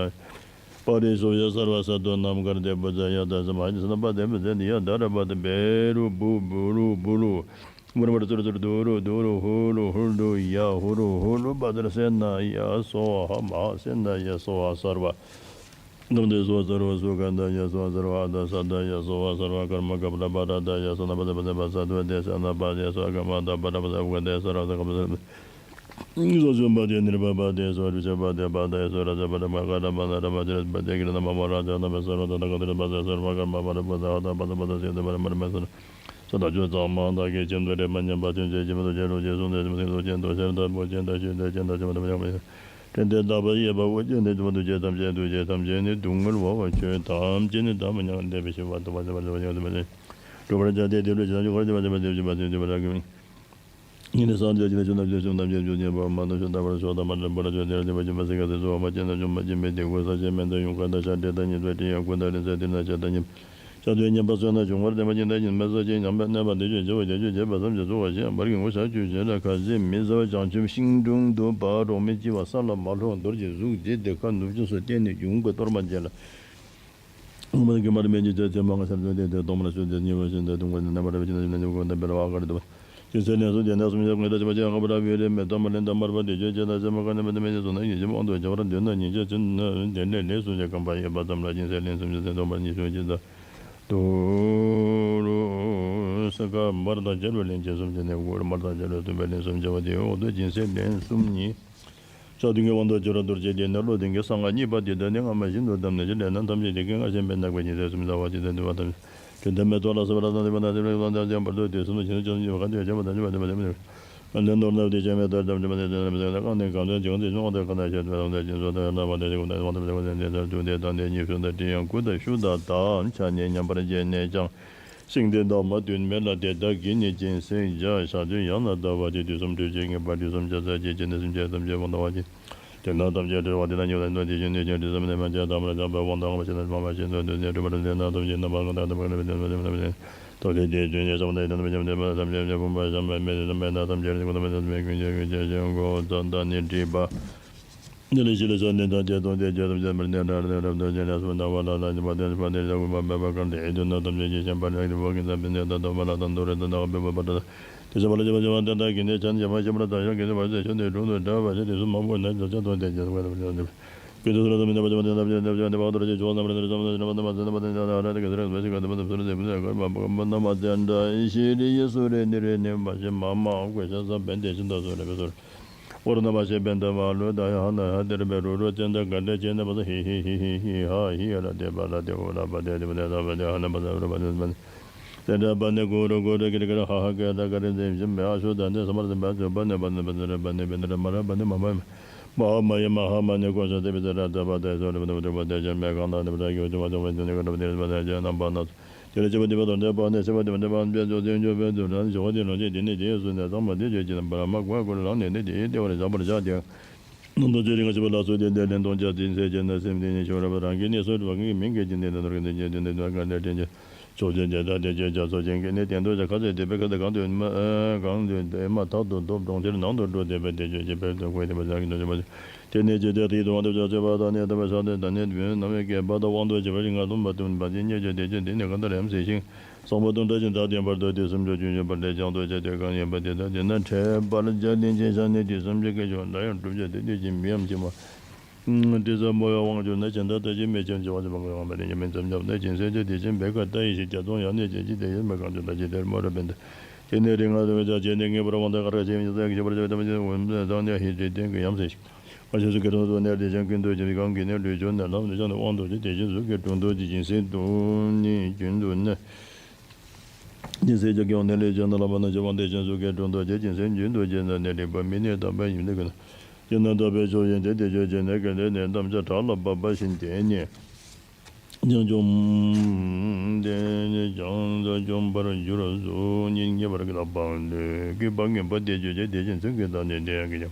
པ་རི་སོ་ཡ་སརྦ་ས་ཏོ་ནམ་མཁར་དེ་བུ་ཛ་ཡ་ད་ས་མ་ཧ་ས་ན་བ་དེ་བུ་ཛ་ནི་ཡ་ད་ར་བ་ད་བེ་རུ་བུ་བུ་རུ་བུ་རུ། མུར་མར་ཙུར་ཙུར་དུ་རུ་དུ་རུ་ཧུ་རུ་ཧུ་རུ་ཡ་ཧུ་རུ་ཧུ་རུ་བ་དར་སེ་ན་ཡ་སོ་ཧ་མ་ཧ་སེ་ན་ཡ་སོ་ཧ་སརྦ། ནམ་དེ་སོ་སརྦ་སུ་ཁ་ད་ཡ་སོ་སརྦ་ཨ་ད་ས་ད་ཡ་སོ་ཧ་སརྦ་ཀརྨ་ག་པ་ལ་པ་ར་ད་ཡ་ས་ན་པ་ད་པ་ད་པ་ས་དུ་དེ་ས་ན་པ་དེ་སོ་ཀརྨ་ད་པ་ར་པ་ད་པ་དེ་ས་ར་ད་ཀ་པ་ས་སོ་ཤུ་པ་དེ་ནིར་པ་པ་དེ་སོ་རུ་ཤ་པ་དེ་པ་ད་ཡ་སོ་ར་ཛ་པ་ད་མ་ཀ་ར་པ་ན་ར་པ་ཅ་ར་པ་དེ་ཀི་ར་ན་མ་མ་ར་ད་ན་པ་ས་ར་ད་ད་ཀ་ད་པ་ས་སོ་ར་ཀརྨ་པ་ར་པ་ད་ཧ་ད་པ་ད་པ་ད་སེ་ད་པ་ར་མ་ར་མ་ས་ར། ས་དང་ཆུ་གཙང་མ་དག་གིས་ཁྱིམ་དུ་རེ་མ་ཉམས་པ་ཐུན་ཆད་ཀྱི་མ་དུ་ཆད་རུ་ཆད་གསུང་དེ་མ་སེང་དུ་ཆད་དུ་ཤར་དང་པོ་ཆད་དང་ཤུལ་དེ་ཆད་དང་ཆུ་མ་དུ་ཉམས་པ་ཡང་དྲན་ཏེ་དག་པ་ཡོད་པ་འོ་ཆད་དེ་དུ་མ་དུ་ཆད་ཐམས་ཅད་དུ་ཆད་ཐམས་ཅད་ནི་སྡུག་བསྔལ་བ་ཆོས་ཐམས་ཅད་ནི་བདག་མ་ཉམས་བདེ་བའི་ཞི་བ་ཐོབ་པ་ཆད་པ་ཆད་པ་ཆད་པ་ཆད་པ་སྒྲུབ་པར་བྱ་སྟེ་དེ་ལུས་ཇི་ལྟར་འཇུག་པར་བྱ་བ་དེ་བཞིན་པ་དེ་བཞིན་པ་ར་གི་མིང་། ཉིད་ནི་སངས་རྒྱས་ཀྱི་ལས་བྱུང་དམ་ཆོས་བྱུང་དམ་ཆོས་བྱུང་ཉན་པ་མ་དང་ཆོས་དམ་པར་ཤོག་དམ་པར་འབུལ་ཆོས་དེར་འདུན་པ་སྦྱིན་པ་སྲིད་ཀྱི་སྲིད་མཚོ་འོ་མ་སྤྱན་དང་ཆུ་མ་སྦྱིན་པའི་དེ་ཀོ་ས་ཆེན་མན་དང་ཡུངས་ཀར་དང་ཤ་འབྲས་དང་ཉེས་པའི་དྲི་ཡང་ཀུན་དང་རིང་བསྲེལ་དེ་ན་ཆགས་སྡང་ཉེས་པ་ཆགས་སྡང་ཉེས་པ་བསོད་ནམས་བྱུང་བར་བསྟན་པ་སྦྱིན་བདག་ཉིད་མ་སོགས་ཀྱིས་ཉམས་པ་གནས་པ་འདི་ཆོས་བྱ་བ་བརྒྱ་ཆོས་བྱེད་པ་བསམ་ཞིང་ཚོར་བ་ཞིག་བར་གྱི་ངོ་ཞག་བཅུ་ཞེ་ལ་ཁ་ཟས་མི་ཟ་བ་བྱང་ཆུབ་ཤིང་དྲུང་དུ་བག་རོ་མའི་ལྕི་བ་ས་ལ་མ་ལྷུང་རྡོ་རྗེའི་གཟུགས་བྱས་ཏེ་ཁ་ནུབ་ཕྱོགས་སུ་བསྟན་ནས་ཡུངས་ཀྱི་གཏོར་མ་བཅས་ལ། ཨོཾ་མ་ཎི་མར་མེ་ཉིད་ཅེས་བྱ་མ་ང་ཤ་ཚོན་ཏེ་དེ་གཏོར་མ་ལ་ཞུ་སྟེ་ཉེ་བར་ཞིང་དང་དུང་དཀར་ནམ་མར་བའི་ཅི་ན་ཞིང་ན་ཉེ་བར་དང་པེ་ར་བ་ཨ་ག་རི་དུ་བ། སྦྱིན་སྲེག་ལན་གསུམ་བགྱིས་ནས་སུམ་བརྒྱ་དངོས་གྲུབ་ཆེན་པོ་ཅན་ཨ་པ་ར་བི་རི་མེ་ཏོག་མ་ལན་དང་མར་པ་དེ་ཆོས་ཅན་དང་སེམས་མ་ཁ་ནི་མེ་ཏོག་མེ་ལྕེ་སོ་ན་ཡིན་ཞིང་དབང་དུ་བྱ་བར་འདོད་ན་ཉིན་ཞག་ཚུན་དེ་ལས་ལས་སུ་ཞིག་གམ་པ་ཡོད་པ་ཙམ་ལ་སྦྱིན་སྲེག་ལན་སུམ་བརྒྱ་ཚེ་ཐོབ་པར་ཉེ་ཞག་ཚུན་ཅི་ལྟར་དུ་རུ་ས་ག་མར་དང་སྦྱར་བའི་ལན་གསུམ་བགྱིས་ནས་གུ་རུ་མར་དང་སྦྱར་བའི་བཟླུམ་པའི་ལན་གསུམ་བགྱི་བ་དེའི་འོག་ཏུ་སྦྱིན་སྲེག་ལན་གསུམ་གཉིས། ཕྱག་མཐུན་གྱི་དབང་དུ་གྱུར་པ་རྡོ་རྗེ་གདན་ནས་བློ་ལྡན་གྱི་གསང་སྔགས་གཉིས་པ་འདི་དག་ནི་སྔ་མ་བཞིན་དུ་བསྡམས་ནས་ཀྱི་ལས་རྣམས་ཐམས་ཅད་ཀྱི་རྐྱེན་ངན་སེལ་བའི་ནགས་པའི་ཉི་ཟེར་སུམ་ཅུ་ཟླ་བ་སྤྱི་ལྟར་འདུལ་བ་དང་། དོན་དམ་མེ་ཏོག་ལ་སོགས་པ་རབ་དང་རིམ་པ་དང་རིམ་པ་དང་བར་དུ་དུས་གསུམ་དུ་བྱིན་རླབས་ཅན་གྱི་བཀའ་འདི་བྱེད་པ་དང་བྱེད་པ་དང་བྱེད་པ་དང་། ལན་མདོར་ན་དེ་བྱས་མེ་ཏོག་དམ་ཆོས་མ་དེ་དོན་དམ་སེམས་དང་བཀའ་ནི་གང་དོན་བྱུང་དེ་བྱུང་བ་དང་ཁ་ན་ཤེས་དོན་དམ་དེ་བྱིན་སོ་དང་ཡང་ན་བ་དེ་ཞིག་དང་དེ་མ་དེ་ཁ་ན་ཤེས་དོན་དམ་དེ་ཉིད་ཕྱོགས་དང་དེ་ཡང་སྐུ་དང་ཤུགས་དང་དག་ཆ་ནས་མཉམ་པར་བརྗེས་ནས་ཀྱང་། ཤིང་རྟའི་འདབ་མ་བདུན་མེད་ལ་དེ་དག་གིས་ནི་སྦྱིན་སྲེག་བྱ། ཞག་བདུན་ཡང་ན་ཟླ་བ་གཅིག་དུས་གསུམ་འཁྲུལ་ཆོས་ངེས་པ་དུས་གསུམ་ཆ་ཚང་གཅིག་བྱས་ནས་སེམས་ཅན་ཐམས་ཅད་དབང་དང་བ་ཅན། དེ་རྣམས་ཐམས་ཅད་སྒྲོལ་བ་དེ་དང་ཉིད་དུ་འདུ་དེ་བཞིན་དུ་ཀྱང་དུས་གསུམ་ནས་མ་སྐྱེས་དང་པོར་སྐྱེས་པའི་དབང་དང་བ་ཅན་དང་མ་མ་སྐྱེས་དང་དུས་གསུམ་ནས་གྲུབ་པར་འདོད་པ་དེ་དག་གིས་ནི་སྦྱིན་སྲེག་བྱ། ཐོབ་བྱེད་དེ་ཆོས་ཉིད་ཟབ་མོ་དང་ཡོན་ཏན་པ་ཅན་དང་མ་ཆེན་པོ་ཐམས་ཅད་ཀྱང་ཐམས་ཅད་ཀྱི་ཕུང་པོ་བཤམས་པའི་མེ་ལྟར་མེ་ལྟར་ཐམས་ཅད་ཀྱི་སྐུ་དང་མེ་ལྟར་མེ་ཀུན་གྱི་ཀུན་གྱི་ཞིང་ཁམས་དང་ནི་འདྲིས་པ། འདི་ལས་ཕྱི་ལ་ཆ་ནས་ཐམས་ཅད་སྟོང་སྟེ་ཆོས་ཐམས་ཅད་མར་གནས་དགྲར་རབ་ཏུ་བྱེད་ལས་སུ་ན་བ་ལ་ལ་ཉི་མ་དེ་ཕ་དེ་ལ་གུས་པ་མེད་པར་དཀར་ཏེ་ཨེ་དུ་ན་ཐམས་ཅད་ཀྱིས་ཤེས་པར་བྱ། དེ་བ་གིན་ད་པིན་ཏེ་ད་ད་མ་ལ་དང་དུ་རེ་ད་ད་ག་པེ་བ་པ་ད་ད་དེ་ཤ་བ་ལ་ཅ་བ་ཅ་བ་ད་ད་གིན་ནས་ཆ་ནས་ཅ་བ་ཤ་བ་ལ་ད་ཤ་དེ་དྲུང་དུ་འདྲ་བ་ཤ་དེ་སུ་མ་བོ་ན་ད་ཆ་དོན་དེ་ཅ་བ་ད་ད་ད་ཀུན་ཏུ་སུ་ར་ད་མི་ད་བ་ཅ་བ་ད་ད་བ་ཅ་བ་ད་བ་ད་ར་ཅ་བ་ན་མ་ར་ད་ར་ཅ་བ་ན་མ་ད་ན་མ་ད་ན་ད་ར་ད་ག་ཟ་ར་བ་ཤ་ག་ད་བ་ད་སུ་ར་ཟེ་བ་ད་ག་བ་བ་ན་མ་ད་ད་ཤི་རི་ཡི་སུ་རེ་ནི་རེ་ནི་མ་ཤི་མ་མ་གོ་ཤ་ས་བན་དེ་ཤིན་ད་སུ་རེ་བེ་སུ་ར། ཨོ་ར་ན་མ་ཤེས་པན་ད་མ་ལུ་ད་ཡ་ཧ་ན་ཧ་དེ་ར་བེ་རུ་རུ་ཙན་ད་ག་འདྲ་ཅེ་ན་བ་ས་ཧི་ཧི་ཧི་ཧི་ཧི་ཧ་ཧི་ཡ་ར་དེ་བ་ར་དེ་ཨོ་ར་བ་དེ་དེ་བ་དེ་ད་བ་དེ་ཧ་ན་བ་ས་ར་བ་དེ་བ་དེ་ད་བ་ནི་གུ་རུ་གུ་རུ་གི་རི་གི་ར་ཧ་ཧ་གི་ད་ག་རི་དེ་བཞིན་མེ་ཨ་ཤུ་ད་ནི་ས་མ་ར་དེ་བ་ཅོ་བ་ནི་བ་ནི་བ་ནི་ར་བ་ནི་བ་ནི་ར་མ་ར་བ་ནི་མ་མ་མ་ཧ་མ་ཡ་མ་ཧ་མ་ནི་གོ་ས་དེ་བི་ད་ར་ད་བ་དེ་ཤོ་ར་བ་དེ་བ་དེ་བ་དེ་བཞིན་མེ་གང་ད་ནི་བ་ར་གི་བ་ཅོ་བ་ཅོ་བ་ནི་ག་ར་བ་དེ་བ་དེ་ཅ་ན་བ་ན། དེ་ལས་སྐྱེ་བ་འདི་པ་དང་འདྲེས་པ་ནས་སྐྱེ་བ་འདི་པ་འདྲེས་པའམ་དཔལ་འབྱོར་ལྡན་འབྱོར་པའི་དུས་ན་འབྱོར་བ་འདི་ལོངས་སྤྱོད་དེ་ནི་དེའི་ཚུལ་ནས་ཚང་མ་འདི་ཆོས་ཀྱི་རྣམ་པར་མ་གོ་བར་ལངས་ནས་ནི་དེའི་ལྟེ་བར་བཞག་པར་བྱ་སྟེ། ནང་དུ་ཆོས་རིག་ང་ཞེས་པ་ལ་སོགས་ཏེ་དེ་ལས་ལྡོག་བྱ་སྟེ་ཚེ་སྐྱེ་ན་སེམས་དེ་ཉིད་ཤོར་བ་རང་གི་གནས་སུ་རང་གི་མིང་གི་རྒྱུད་འདི་ནི་ནོར་གྱི་འདི་ཆོས་ཀྱི་འདི་ནི་གང་དེ་དྲན་གྱི་ཕྱོགས་ཆོས་དེ་དག་དེ་ཆོས་རྒྱ་མཚོ་ཅན་གྱི་ནི་སྟེང་དུ་བྱ་ཁ་ཟས་དེ་པའི་ཁ་ཟས་གང་དུ་མ་གང་དུ་དེ་མ་ཐག་ཏུ་ཐོབ་གྲོང་ཁྱེར་ནང་དུ་འགྲོ་དེ་པའི་དེ་ཆོས་ཀྱི་ཕེར་དུ་བཀོད་དེ་པ་བྱ་གི་འདོད་ཆེན་པོ། དེ་ནས་ཇི་ལྟར་དེའི་དབང་དུ་བྱ་སྤྱོད་པ་དང་ནི་ལྟ་བ་ཤ་སྟག་དང་ནི་བུ་རྣམས་སྐྱེས་པ་དང་དབང་དུ་བྱ་བ་རིགས་ལྔ་སྟོང་པ་སྟོན་པ་དེ་ཉེ་ཆར་དེ་ཆོས་འདི་ནི་གང་ལྟར་ཡང་ཟེར་ཞིང་། བཟང་པོ་དང་བཀྲ་ཤིས་དང་ལྡན་བར་དུ་དུས་གསུམ་ཕྱོགས་བཅུ་བཞི་པར་དེ་བྱང་དུ་བྱ་སྟེ་གང་ཡིན་པ་དེ་དག་དེ་ན་འཕྲད་པར་བྱ། ལན་ཅིག་ཤར་ནས་དུས་གསུམ་གྱི་སྐད་ཅོར་འདྲ་ཡང་བསྒྲུབ་བྱ་དེ་དུས་ཀྱི་མི་ཡམ་ཕྱི་མ། དྲི་ཟ་མོ་ཡང་དབང་གྱུར་ན་ཇི་ལྟར་ལྟ་ཅི་མི་ཕྱིར་འགྱུར་བ་ཇི་མ་གོ་ཡང་མ་རིག་ཉམས་མིན་ཙམ་ཉམས་ནས་སྦྱིན་སྲེག་ཅོ་དེ་བཞིན་པའི་ཁ་ལྟ་ཡི་ཞིག་བརྒྱ་སྟོང་ཡང་ནས་བྱེད་ཅི་དེ་ཡིས་མི་གང་ཅི་ལྟ་ཅི་དེར་མོ་ར་བན་དེ། དེ་ནས་རིགས་ལྔ་དང་བཅས་ནས་ངེས་པར་དབང་དུ་ག་ར་ཆེ་མི་ཟད་ཀྱི་ཤེས་པར་བྱ་བའི་ཐབས་ཀྱི་འོན་ཏེ་ནི་ཧི་དྲི་ལྡན་གྱི་ཡམ་ཟེར་ཞིང་། ང་ཞེས་གཟུགས་ཀྱི་དྲུང་དུ་གནས་ཏེ་ཞིང་ཀུན་ཏུ་ཇི་སྙེད་གང་གིས་ནི་ལུས་སྦྱོར་ནས་ལམ་དུ་བྱ་ནས་དབང་དུ་བྱེད་དེ་བཞིན་གཟུགས་ཀྱི་དྲུང་དུ་སྦྱིན་སྲེག་ཏུ་ནི་རྒྱུན་དུ་ནི། སྦྱིན་སྲེག་ཅོ་གི་འོང་ནས་ལུས་སྦྱོར་ནས་ལམ་པ་ན་ཞི་བ་དེ་བཞིན་གཟུགས་ཀྱི་དྲུང་དུ་བྱེད་ཅིང་སེམས་རྒྱུན་དུ་བྱེད་ན་ནི་རིག་པ་མི་གནས་དམ་པའི་ཡུལ་ནི་ཀུན་ཏུ་ཡང་ན་དམ་པའི་ཆོས་ཡིན་ཏེ་དེ་ཆོས་ཅན་ནི་གལ་ཏེ་ནི་དམ་བཅའ་བྲག་ལ་བབས་པ་བཞིན་དེ་ནི། ཡང་འཇོམས་ཏེ་ནི་ཀྱང་འཇོམས་པར་འགྱུར་རོ། གཟུགས་ཉིད་ངེས་པར་བསྐྱེད་པ་ལུས་བསྐྱེད་པ་ངེས་པ་དེ་ཆོས་ཅན། དེ་བཞིན་ཚིག་གི་བདག་ཉིད་དེ་ཡང་གི་ཡང་།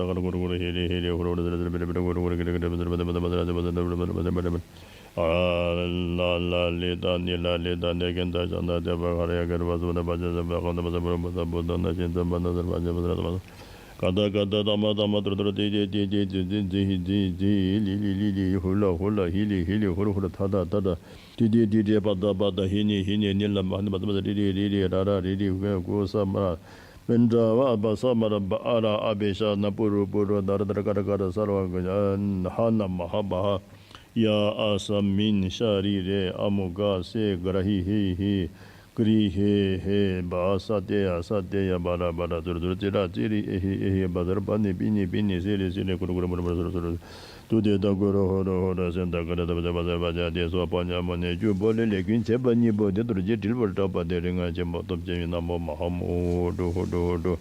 ཏ་ག་ར་གུ་རུ་གུ་རུ་ཧི་རི་ཧི་རི་ཧུ་རུ་ཧུ་རུ་ཟི་རི་ཟི་རི་བི་རི་བི་རི་གུ་རུ་གུ་རུ་གི་རི་གི་རི་བི་ཟི་རི་བི་ཟི་རི་བི་ཟི་རི་བི་ཟི་རི་བི་ཟི་རི་བི་ཟི་རི་བི་ཟི་རི་བི་ཟི་རི། ཨ་ལ་ལ་ལི་ཏ་ནི་ལ་ལི་ཏ་ནི་གན་ད་ཤ་ན་ཏེ་བ་ག་ར་ཡ་ག་ར་བ་སུ་ན་བ་ཇ་ཇ་བ་ཁ་ན་བ་ས་བུ་ར་བུ་ས་བུ་ཏ་ན་ཤིན་ཏ་བ་ན་ས་བ་ཇ་བ་ས་ར་ཏ་མ་ས། ག་ད་ག་ད་ཏ་མ་ཏ་མ་ཏུ་རུ་ཏུ་རུ་ཏི་ཏི་ཏི་ཏི་ཏི་ཏི་ཏི་ཧི་ཏི་ཏི་ལི་ལི་ལི་ལི་ཧུ་ལ་ཧུ་ལ་ཧི་ལི་ཧི་ལི་ཧུ་རུ་ཧུ་རུ་ཐ་ད་ཐ་ད་ཏི་ཏི་ཏི་ཏི་པ་ད་པ་ད་ཧི་ནི་ཧི་ནི་ནི་ལ་མ་ཧ་ནི་པ་ད་པ་ད་རི་རི་རི་རི་ར་ར་རི་རི་ཧུ་ག་གུ་ས་མ་ར་མན་དྲ་བ་བ་ས་མ་ར་བ་ཨ་ར་ཨ་བེ་ཤ་ན་པུ་རུ་པུ་རུ་ད་ར་ད་ར་ཀ་ར་ཀ་ར་ས་ར་བ་ག་ཧ་ན་མ་ཧ་བ་ཧ། ཡ་ཨ་ས་མིན་ཤ་རི་རེ་ཨ་མུ་ག་སེ་ག་ར་ཧི་ཧི་ཧི་ཀ་རི་ཧེ་ཧེ་བ་ས་ཏེ་ཡ་ས་ཏེ་ཡ་བ་ར་བ་ར་ཙུ་རུ་ཙུ་རུ་ཙི་ར་ཙི་རི་ཨེ་ཧི་ཨེ་ཧི་བ་ཟ་ར་བ་ནི་པི་ནི་པི་ནི་སི་རི་སི་རི་ཀུ་རུ་ཀུ་རུ་མུ་རུ་མུ་རུ་སུ་རུ་སུ་རུ་ཏུ་ཏེ་ད་གུ་རུ་ཧོ་རུ་ཧོ་རུ་སེ་ད་ག་ར་ད་བ་ཟ་བ་ཟ་བ་ཟ་ཏེ་སོ་བ་ཉ་མོ་ནེ་ཅུ་བོ་ལེ་ལེ་ཀུན་བྱེད་པ་གཉིས་པོ་ཏེ་ཏུ་རུ་ཅི་དྲིལ་བུར་བྲག་པ་ཏེ་རིག་སྔགས་ཆེན་མོ་སྟོབས་ཆེན་ཡིན་ན་མོ་མ་ཧ་མོ་ཧོ་རུ་ཧོ་རུ་ཧོ་རུ།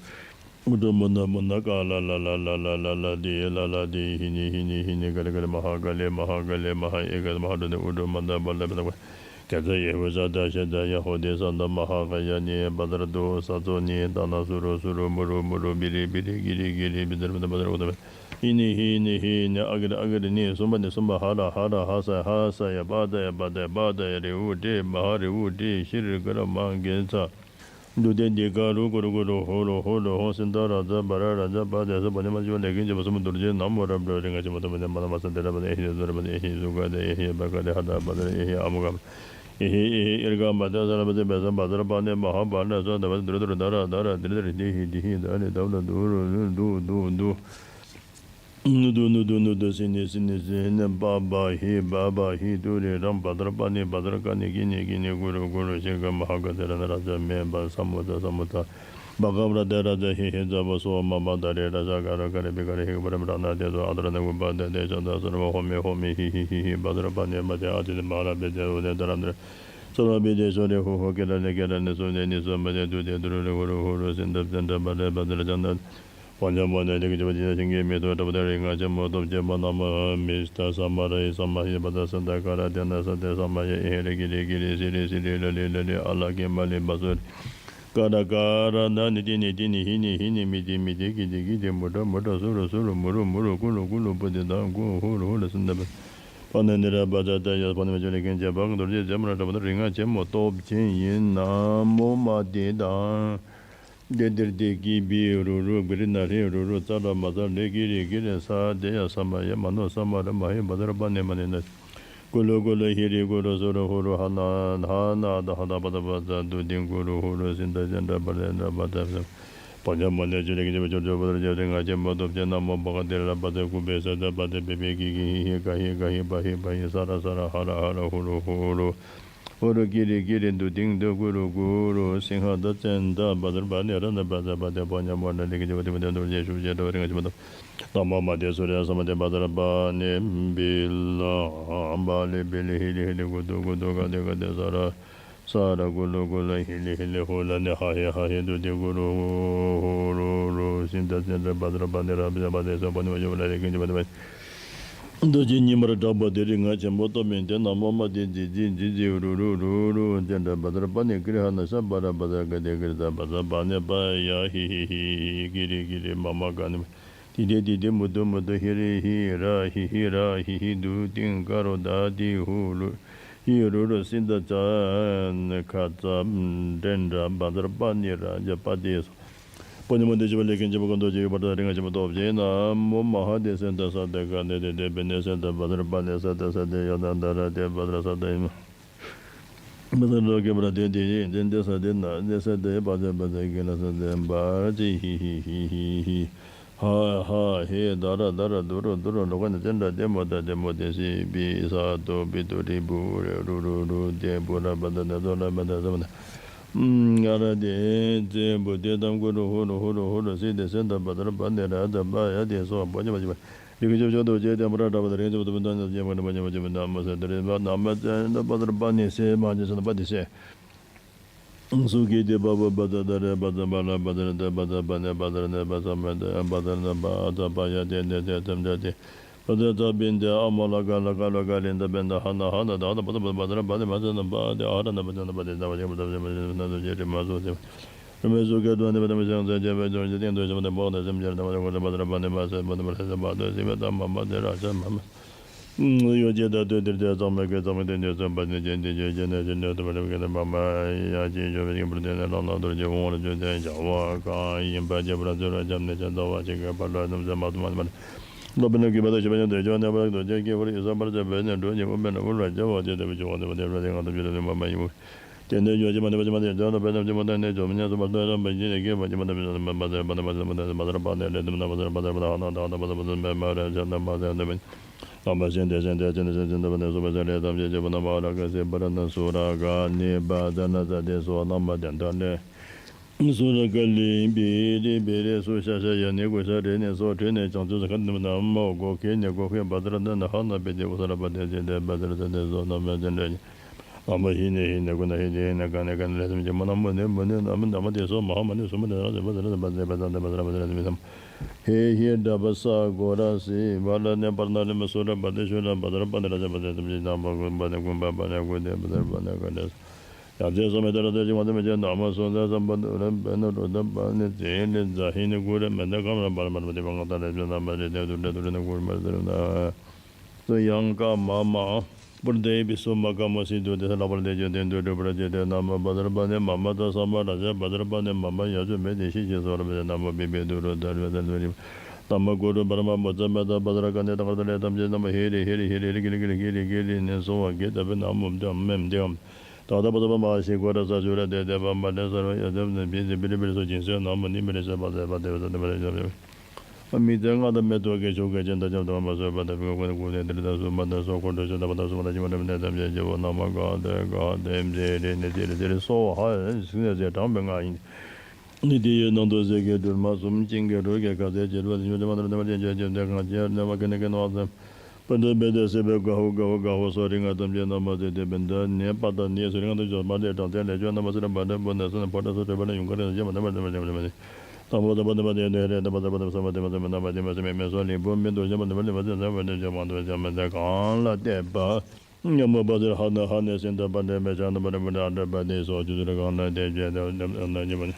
ཨུ་དུ་མུ་ན་མུ་ན་ཀ་ལ་ལ་ལ་ལ་ལ་ལ་ལ་དི་ལ་ལ་དི་ཧི་ནི་ཧི་ནི་ཧི་ནི་ཀ་ལི་ཀ་ལི་མ་ཧ་ཀ་ལི་མ་ཧ་ཀ་ལི་མ་ཧ་ཨེ་ཀ་ལི་མ་ཧ་དུ་ནི་ཨུ་དུ་མ་ད་བ་ལ་བ་ན་བ་ཀ་ཙ་ཡེ་བུ་ས་ད་ཤ་ད་ཡ་ཧོ་དི་ས་ད་མ་ཧ་ཀ་ཡ་ནི་བ་ད་ར་དུ་ས་ཙོ་ནི་ད་ན་སུ་རུ་སུ་རུ་མུ་རུ་མུ་རུ་བི་རི་བི་རི་གི་རི་གི་རི་བི་ཛ་ར་བ་ད་བ་ད་ར་ཨུ་ད་མ་ཧི་ནི་ཧི་ནི་ཧི་ནི་ཨ་གི་རི་ཨ་གི་རི་ནི་སུམ་བ་ནི་སུམ་བ་ཧ་ར་ཧ་ར་ཧ་ས་ཧ་ས་ཡ་བ་ད་ཡ་བ་ད་ཡ་བ་ད་ཡ་རི་ཨུ་དི་མ་ཧ་རི་ཨུ་དི་ཤི་རི་ཀ་ར་མ་གེ་ཚ། དུ་ཏེ་དི་ཀ་རུ་ཀུ་རུ་ཀུ་རུ་ཧོ་རུ་ཧོ་རུ་ཧོ་སིན་ད་ར་ཛ་བ་ར་ར་ཛ་བ་ཛ་ས་བ་ཉ་མ་ཅོ་ལེ་ཀིན་ཅ་བ་སུ་མ་དུར་ཇེ་ན་མོ་རབ་ར་རི་ང་ཅ་མ་ཏ་མ་ཉ་མ་ན་མ་ས་ཏེ་ར་བ་ཨེ་ཧི་ཟུ་ར་བ་ཨེ་ཧི་ཟུ་ག་ཏེ་ཨེ་ཧི་བ་ཀ་ཏེ་ཧ་ད་བ་ཏེ་ཨེ་ཧི་ཨ་མུ་ག་ཨེ་ཧི་ཨེ་ཧི་ཨིར་ག་མ་ཏ་ས་ར་བ་ཏེ་བེ་ས་བ་ཛ་ར་བ་ནེ་མ་ཧ་བ་ན་ས་ད་བ་དུར་དུར་ད་ར་ད་ར་དི་རི་དི་རི་དི་ཧི་དི་ཧི་ད་རི་ད་བ་ད་དུ་རུ་རུ་དུ་དུ་དུ། ནུ་དུ་ནུ་དུ་ནུ་དུ་སི་ནི་སི་ནི་སི་ནི་བ་བ་ཧི་བ་བ་ཧི་དུ་རི་རམ་བ་དར་པ་ནི་བ་དར་ཀ་ནི་ཀི་ནི་ཀི་ནི་གུ་རུ་གུ་རུ་ཤི་ཀ་མ་ཧ་ག་ཏེ་ར་ན་ར་ཛ་མེ་བ་ས་མུ་ད་ས་མུ་ད་བ་ག་བ་ར་ཏེ་ར་ཛ་ཧི་ཧི་ཛ་བ་སོ་མ་བ་ད་རི་ར་ཛ་ག་ར་ག་ར་བི་ག་ར་ཧི་ག་བ་ར་མ་ར་ན་ཏེ་ཛོ་ཨ་ད་ར་ན་གུ་བ་ད་ཏེ་ཤ་ད་ས་ར་བ་ཧོ་མི་ཧོ་མི་ཧི་ཧི་ཧི་ཧི་བ་དར་པ་ནི་མ་ཏེ་ཨ་ཏི་ནི་མ་ར་བི་ཏེ་ཨུ་ཏེ་ད་ར་ན་ར་ས་ར་བི་ཏེ་ཤོ་རི་ཧུ་ཧུ་ཀེ་ར་ལེ་ཀེ་ར་ནི་སུ་ནེ་ནི་སུ་མ་ཏེ་དུ་ཏེ་དུ་རུ་རི་ཧུ་རུ་ཧུ་རུ་སིན་ད་ཏེ་ད་བ་རེ་བ་ཏེ་ར་ཅ་ན། བ་ཉ་མོ་ནེ་ལེ་ཀི་ཅ་བ་ཅི་ན་ཤིང་གི་མེ་ཏོག་འདྲ་བ་དང་རིག་སྔགས་ཆེན་མོ་སྟོབས་ཆེན་པོ་ན་མོ་མི་ཏ་ས་མ་ར་ཧི་ས་མ་ཧི་བ་ད་ས་ད་ཀ་ར་ཏེ་ན་ས་ཏེ་ས་མ་ཧི་ཨེ་ཧེ་རེ་ཀི་རེ་ཀི་རེ་སི་རེ་སི་རེ་ལ་ལེ་ལ་ལེ་ཨ་ལ་ཀེ་མ་ལེ་བ་སུ་རེ་ཀ་ར་ཀ་ར་ད་ནི་ཏི་ནི་ཏི་ནི་ཧི་ནི་ཧི་ནི་མི་ཏི་མི་ཏི་ཀི་ཏི་ཀི་ཏི་མུ་ཏྲ་མུ་ཏྲ་སུ་རུ་སུ་རུ་མུ་རུ་མུ་རུ་ཀུ་རུ་ཀུ་རུ་པུ་ཏི་ད་ཀུ་ཧུ་རུ་ཧུ་རུ་སུ་ན་བ་ཕ་ན་ནི་ར་བ་ད་ད་ཡ་ཕ་ན་མ་ཅོ་ལེ་ཀིན་ཅ་བ་ག་དུར་ཇེ་ཛ་མ་ར་འདྲ་བ་དང་རིག་སྔགས་ཆེན་མོ་སྟོབས་ཆེན་ཡིན་ན་མོ་མ་ཏི་ད། ཏེ་དིར་ཏེ་ཀི་བི་རུ་རུ་གི་རི་ན་རི་རུ་རུ་ཙ་ར་མ་ཙ་རེ་ཀི་རི་ཀི་རེ་ས་ཏེ་ཡ་ས་མ་ཡ་མ་ནོ་ས་མ་ར་མ་ཧི་བ་ད་ར་བ་ནེ་མ་ནེ་ན། ཀུ་ལུ་ཀུ་ལུ་ཧི་རི་ཀུ་རུ་སུ་རུ་ཧུ་རུ་ཧ་ན་ཧ་ན་ད་ཧ་ད་པ་ད་པ་ད་དུ་ཏིང་ཀུ་རུ་ཧུ་རུ་སིན་ད་ཙན་ད་པ་ད་ད་པ་ད་ད། བ་ཉ་མ་ནེ་ཅུ་ལེ་ཀི་ཅི་བ་ཅུ་རུ་ཅུ་བ་རུ་ཅུ་རུ་ང་ཅི་མ་ཏོ་བ་ཅེ་ན་མོ་བ་ག་ཏེ་ར་པ་ད་ཀུ་བེ་ས་ད་པ་ད་བེ་བེ་ཀི་ཀི་ཧི་ཧི་ག་ཧི་ག་ཧི་བ་ཧི་བ་ཧི་ས་ར་ས་ར་ཧ་ར་ཧ་ར་ཧུ་རུ་ཧུ་རུ། ཧུ་རུ་ཀི་རི་ཀི་རི་དུ་ཏིང་དུ་ཀུ་རུ་ཀུ་རུ་སིང་ཧ་ད་ཙན་ད་བ་ཛར་བ་ནི་ར་ན་བ་ཛ་བ་ཏེ་བ་ཉ་མ་ན་ལི་ཀི་ཅི་བ་ཏི་བ་ཏེ་དུ་རུ་ཅེ་ཤུ་ཅེ་དོ་རི་ང་ཅི་མ་དོ། ན་མོ་མ་ཏེ་སུ་རེ་ས་མ་ཏེ་བ་ཛར་བ་ནི་བི་ལ་བ་ལི་བི་ལི་ཧི་ལི་ཧི་ལི་ཀུ་དུ་ཀུ་དུ་ག་ཏེ་ག་ཏེ་ས་ར་ས་ར་ཀུ་ལུ་ཀུ་ལུ་ཧི་ལི་ཧི་ལི་ཧུ་ལ་ནི་ཧ་ཧི་ཧ་ཧི་དུ་ཏི་ཀུ་རུ་ཧུ་རུ་རུ་སིང་ད་ཙན་ད་བ་ཛར་བ་ནི་ར་བ་ཛར་བ་ཏེ་ས་བ་ནི་བ་ཞུ་བ་ལ་རེ་ཀུན་ཅི་བ་ཏི་བ། རྡོ་རྗེ་ཉི་མར་གྲགས་པ་དེ་རིང་ང་ཆེན་པོ་སྟོབས་མིན་ཏེ། ན་མོ་མ་ཏི་ཛི་ཛི་ཛི་ཛི་རུ་རུ་རུ་རུ་ཙན་ད་བ་ཛར་བ་ནི་ཀི་རི་ཧ་ན་ཤ་བ་ར་བ་ཛར་ག་ཏེ་ཀི་རི་ད་བ་ཛར་བ་ནི་བ་ཡ་ཧི་ཧི་ཧི་ཧི་ཀི་རི་ཀི་རི་མ་མ་ག་ནི་ཏི་ཏི་ཏི་ཏི་མུ་ཏུ་མུ་ཏུ་ཧི་རི་ཧི་ར་ཧི་ཧི་ར་ཧི་ཧི་དུ་ཏིང་ཀ་རུ་ད་ཏི་ཧུ་རུ་ཧི་རུ་རུ་སིན་ད་ཙན་ཁ་ཙ་ཙན་ད་བ་ཛར་བ་ནི་ར་ཛ་བ་ཏི་སོ། པ་ཉ་མ་ཏེ་ཤི་བ་ལེ་ཀན་ཅི་བ་ཀན་དོ་ཅི་བ་ད་རིང་ང་ཆེན་པོ་སྟོབས་ཅན་ན་མོ་མ་ཧ་ཏེ་སིན་ད་ས་ཏེ་ག་ཏེ་ཏེ་ཏེ་བེ་ནེ་སིན་ད་བ་ཛར་བ་ནེ་ས་ཏེ་ས་ཏེ་ཡ་ད་ད་ར་ཏེ་བ་ཛར་ས་ཏེ་ཡ་མ་བ་ཛར་རོ་ཀེ་བ་ར་ཏེ་ཏེ་ཡེ་ཏེ་ཏེ་ས་ཏེ་ན་ཏེ་ས་ཏེ་བ་ཛར་བ་ཛར་ཀེ་ན་ས་ཏེ་བ་ཙི་ཧི་ཧི་ཧི་ཧི་ཧི། ཧ་ཧ་ཧེ་ད་ར་ད་ར་དུ་རུ་དུ་རུ་ལོ་ཀ་ནི་ཙན་ད་ཏེ་མོ་ད་ཏེ་མོ་ཏེ་སི་བི་ས་དོ་བི་དོ་རི་བུ་རེ་རུ་རུ་རུ་ཏེ་བུ་ར་བ་ད་ན་དོ་ལ་མ་ད་ས་མ་ད། ང་ར་ཏེ་ཙེ་བུ་ཏེ་དམ་ཀུ་རུ་ཧུ་རུ་ཧུ་རུ་ཧུ་རུ་སི་ཏེ་སེ་ད་བ་ད་ར་བ་ནེ་ར་ད་བ་ཡ་ཏེ་སོ་བ་ཅི་བ་ཅི་བ་རི་ཀི་ཅོ་ཅོ་དོ་ཅེ་ཏེ་མ་ར་ད་བ་ད་རི་ཅོ་དོ་བ་ད་ན་ཅེ་མ་ན་བ་ཅེ་བ་ཅེ་བ་ན་མ་སེ་ད་རི་བ་ན་མ་ཙེ་ད་བ་ད་ར་བ་ནེ་སེ་མ་ཅེ་སེ་ན་བ་ཏེ་སེ། སུ་ཀི་ཏི་བ་བུ་བ་ཛ་ད་རེ་བ་ཛ་བ་ལ་བ་ཛ་ར་ཏེ་བ་ཛ་བ་ནེ་བ་ཛ་ར་ནེ་བ་ཛ་མ་ཏེ་བ་ཛ་ར་ན་བ་ཛ་བ་ཡ་ཏེ་ནེ་ཏེ་ཙམ་ཏེ་ཏེ། བ་ཛ་ཙ་བིན་ཏེ་ཨ་མ་ལ་ག་ལ་ག་ལ་ག་ལིན་ད་བིན་ད་ཧ་ན་ཧ་ན་ད་ཧ་ན་བ་ཛ་བ་ཛ་བ་ཛ་ར་བ་ཛ་མ་ཛ་ན་བ་ཏེ་ཨ་ར་ན་བ་ཛ་ན་བ་ཏེ་ཛ་བ་ཅེ་བ་ཛ་ན་ཛ་ཅེ་རི་མ་ཟོ་ཏེ། རི་མ་ཟོ་ཀེ་དོ་ནེ་བ་ཛ་མ་ཤང་ཛ་ཅེ་བ་ཛ་ཅེ་ཏེང་དོ་ཤ་མ་ཏེ་བ་ཛ་སེམས་ཅན་ད་བ་ཛ་བ་ཛ་ར་བ་ནེ་མ་ཟ་བ་ཛ་མ་ཟ་བ་ཛ་ཟི་བ་ཛ་མ་མ་ཛ་ར་ཤ་མ་མ། ཡོ་བྱད་དང་ལྟོས་ཏེ་ཏེ་གཙང་མ་གི་གཙང་མ་སྟེ་ནི་གཙང་པ་ནི་ཅན་ཏེ་ཅན་ཅན་ནི་ཅན་ནི་ཏོ་བ་ར་ག་ཏེ་མ་མ་ཡ་ཅེ་ཞོ་བ་ཅན་པུར་ཏེ་ནི་ལམ་ལ་དོར་ཅེ་འོང་ར་ཅོ་ཏེ་བྱ་བ་གང་ཡིན་པ་ཅེ་པུར་ཟེར་བ་ཅམ་ནི་ཅན་ཏོ་བ་ཅེ་ག་པ་ལ་ནུམ་ཟེར་མ་ཏོ་མ་ནི་མ་ནི་ལོ་པ་ནི་གི་པ་ཏོ་ཞི་བ་ཉམས་ཏེ་ཇོ་ནི་པ་ར་ཏོ་ཅེ་ཀེ་བུར་ཡི་ས་པར་ཅེ་བེ་ནི་འགྲོ་ཉི་འུ་མེ་ན་འུར་བ་ཅེ་བ་ཅེ་ཏེ་བ་ཅེ་བ་ཏེ་བ་ཏེ་བ་ཏེ་ང་ཏོ་ཅེ་ཏེ་མ་མ་ཡིན་འུ། ཏེ་ནེ་ཡོ་ཅེ་མ་ནེ་བ་ཅེ་མ་ནེ་ཇོ་ནི་པ་ནི་ཅེ་མ་ཏ་ནེ་ཇོ་མ་ཉམས་སུ་པ་ཏོ་ར་པ་ཅེ་ནི་ཀེ་བ་ཅེ་མ་ཏ་པ་ཏ་པ་ཏ་པ་ཏ་པ་ཏ་པ་ཏ་པ་ཏ་པ་ཏ་པ་ཏ་ཧ་ན་ད་ཧ་ན་པ་ཏ་པ་ཏ་མེ་མ་ར་ཅ་ན་མ་ཏ་ཏ་པ། ན་མ་ཤན་ཏེ་ཤན་ཏེ་ཅན་ཏེ་ཤན་ཏེ་པ་ནེ་སུ་པ་ཤ་རེ་ཏམ་ཅེ་ཅེ་པ་ན་མ་ར་ཀ་སེ་པ་ར་ན་སུ་ར་ག་ནི་པ་ཏ་ན་ས་ཏེ་སོ་ན་མ་ཏན་ཏ་ནེ། སུ་ར་ཀ་ལི་བི་རི་བི་རེ་སུ་ཤ་ཤ་ཡ་ནི་གུ་ཤ་རེ་ནི་སོ་ཁྲི་ནི་བྱང་ཆུབ་ས་ཁ་ནི་ན་མོ་གོ་ཁེ་ནི་གོ་ཁེ་པ་ཏ་ར་ན་ན་ཧ་ན་པེ་ཏེ་གུ་ས་ར་པ་ཏེ་ཅེ་ཏེ་པ་ཏ་ར་ཏ་ཏེ་སོ་ན་མ་ཅན་ཏེ། ཨ་མ་ཧི་ནི་ཧི་ནི་གུ་ན་ཧི་ནི་ཧི་ནི་ག་ནི་ག་ནི་ལེ་ཙམ་ཅིག་མ་ན་མུ་ནི་མུ་ནི་ན་མི་ན་མ་ཏེ་སོ་མ་ཧ་མ་ནི་སུ་མ་ནི་ར་ཟེར་བ་ཟེར་བ་ཟེར་བ་ཟེར་བ་ཟེར་བ་ཟེར་བ་ཟེར་བ། ཧེ་ཧེ་དྲ་བ་ས་གོ་ར་སི་བ་ལ་ནི་པར་ན་ལི་མ་སུ་ར་བ་ཏེ་ཤུ་ར་བ་ཟེར་བ་ནི་ར་ཟེར་བ་ཟེར་བ་ཟེར་བ་ཟེར་བ་ན་མ་གུ་བ་ནི་གུ་བ་བ་ནི་གུ་ཏེ་བ་ཟེར་བ་ནི་ག་ཏེ་སོ། ཡ་ཏེ་སོ་མེ་ཏ་ར་ཏེ་ཅི་མ་ཏེ་མེ་ཅེ་ན་མ་སུ་ཛ་ས་བ་ཏུ་ར་བ་ན་རུ་ད་བ་ནི་ཙེ་ནི་ཛ་ཧི་ནི་གུ་ར་མེ་ཏ་ཀ་མ་ར་བ་ར་མ་ར་མ་ཏེ་བ་ང་ཏ་ར་ཅོ་ན་མ་རེ་ཏེ་དུ་ར་དུ་ར་ནི་གུ་ར་མ་ར་ཏེ་ར་ན། སུ་ཡང་ཀ་མ་མ། པུར་དེ་བི་སུ་མ་ཀ་མ་སི་དུ་དེ་ས་ལ་པར་དེ་ཅོ་དེ་དུ་དུ་པར་ཅེ་དེ་ན་མ་བ་ཟེར་བ་ནི་མ་མ་ཏ་ས་མ་ར་ཅ་བ་ཟེར་བ་ནི་མ་མ་ཡ་ཅོ་མེ་དེ་ཤི་ཤི་སོ་ར་བ་ན་མ་བི་བི་དུ་རུ་ད་རུ་ད་རུ་རི། ན་མ་གུ་རུ་བ་ར་མ་བུ་ཛ་མ་ཏ་བ་ཟེར་ག་ནི་ཏ་ག་ར་ཏ་ལེ་ཏམ་ཅེ་ན་མ་ཧེ་རི་ཧེ་རི་ཧེ་རི་ཧེ་རི་ཀི་རི་ཀི་རི་ཀི་རི་ཀི་རི་ནི་སོ་བ་གེ་ཏ་བི་ན་མུ་ཏ་མེ་ཏེ་ཨམ། ཏ་ཏ་བ་ཏ་བ་མ་ཤི་གུ་ར་ས་ཤུ་ར་ཏེ་ཏེ་བ་མ་ཏེ་ས་ར་ཡ་ཏེ་བ་ནི་བི་ཏེ་བི་རི་བི་རི་སོ་ཅིན་སེ་ན་མ་ནི་མི་རི་ས་བ་ཟེར་བ་ཏེ་བ་ས་ཏེ་བ་རི་ས་བ། མི་ཚེ་སྔ་དང་མེ་ཏོག་གི་ཆུ་སྐད་ཅན་དང་འཇམ་དང་མ་བཟོད་པ་དང་བུ་ཀུན་ཀུན་ནས་དེ་ལྟར་སུ་མ་དང་སོ་འཁོར་འགྲོ་ཆོས་དང་བ་དང་སུ་མ་དང་ཞི་མ་དང་མི་ནས་ཐམས་ཅད་སྐྱེ་བོ་རྣམས་མ་དགའ་དེ་དགའ་དེ་མཛེ་རེ་ནས་དེ་རེ་དེ་རེ་སོ་ཧ་སིང་ནས་ཟེར་དྲངས་པའི་ང་ཡིན། ནི་དེ་ཡི་ནང་དུ་ཟས་ཀྱི་དུར་མ་གསུམ་ཅན་གྱི་རོལ་གྱི་ཁ་ཟས་བྱེད་པ་དང་ཞི་མ་དང་མ་དང་མ་དང་ཞི་མ་དང་གང་ཅི་ཡང་ནས་མ་ཀུན་ནས་ཀུན་ནས་བ་ཙམ། པ་འདྲ་བེ་དེ་སྲིད་པའི་དགའ་བོ་དགའ་བོ་དགའ་བོ་སོགས་རིགས་ལྔ་ཐམས་ཅད་རྣམ་པར་གཟིགས་ཏེ་བེ་འདྲ་ནི་པ་དང་ནི་སོགས་རིགས་ལྔ་ཐམས་ཅད་མ་དེ་དྲང་བདེན་ལས་བྱོན་རྣམ་པར་སྲིད་པ་བ་འདྲ་བུ་ནས་སོ་ནས་ཕོ་འདྲ་སོགས་དྲེགས་པ་ལ་ཡུངས་ཀར་ནས་བྱེད་པ་འདྲ་བ་འདྲ་བ་འདྲ་བ་འདྲ་བ་འདྲ་བ་འདྲ་བ་དང་པོ་དང་པོ་དང་པོ་དེ་ནི་རེ་དང་པོ་དང་པོ་དང་པོ་ས་མ་དེ་མ་དེ་མ་ན་མ་དེ་མ་སེ་མེ་མེ་སོགས་ལས་བུ་མི་འདུ་བྱེད་པ་འདྲ་བ་འདྲ་བ་འདྲ་བ་འདྲ་བ་འདྲ་བ་གང་ལ་བལྟས་པ། ཉམས་པ་ཟེར་ཧ་ན་ཧ་ནས་སེམས་དང་པ་འདྲ་མེད་ཆ་ན་པ་འདྲ་བ་འདྲ་བ་འདྲ་བ་འདྲ་སོགས་ཆུ་ཚུལ་གང་ལ་བལྟས་བྱས་ན་ཉམས་པ།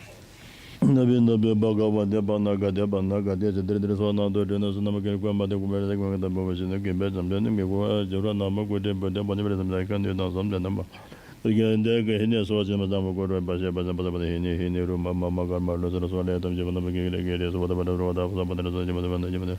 ན་བི་ན་བི་བ་ག་བ་དེ་བ་ན་ག་དེ་བ་ན་ག་དེ་ཟེར་དེར་དེར་སོགས་ནང་དུ་འདྲེས་ན་སོ་ནམ་མཁའི་སྐུ་མ་དེ་སྐུ་མེད་རེ་སྐུ་མེད་དང་པོ་བཞིན་དུ་གིས་པའི་འཇམ་དཔལ་ནི་མི་ཁུ་བ་འཇུ་ར་ན་མ་སྐུ་དྲིན་པོ་དེ་བ་ནི་བ་རེ་སམ་ལ་ཀ་འདུས་དང་སམ་དེ་ནམ་པ། དེ་གི་འདི་གི་ཧི་ནས་སོ་ཅི་མ་དང་པོ་སྐུ་རུ་པ་ཤེས་པ་ཟམ་པ་ཟམ་པ་ཧི་ནི་ཧི་ནི་རུ་མ་མ་མ་ཀར་མ་རུ་སོ་ར་སོ་ལས་ཐམས་ཅད་པ་ནམ་མཁའི་ལས་ཀྱི་རེ་སོ་བ་དང་པ་དང་རུ་བ་དང་པ་ཟམ་པ་དང་རེ་སོ་ཅི་མ་དང་པ་ན་ཅི་མ་དང་།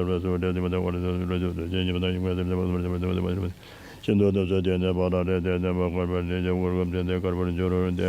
ཐར་པ་སོགས་འབྲས་བུ་དམ་པ་དང་འཁོར་དང་ཚོགས་ཀྱི་རིགས་སུ་འགྲོ་བ་ཆེན་པོ་དམ་པ་ཡུམ་གྱི་སེམས་ལ་བརྟེན་པ་ཤིན་ཏུ་སྟོབས་བཅུ་ལྡན་ཏེ་བག་དང་ལས་དང་ལྡན་པ་འཁོར་བ་ལས་འདས་ཏེ་འཁོར་བའི་སྐབས་ཐམས་ཅད་དཀར་པོར་འགྱུར་རོ། ཏེ།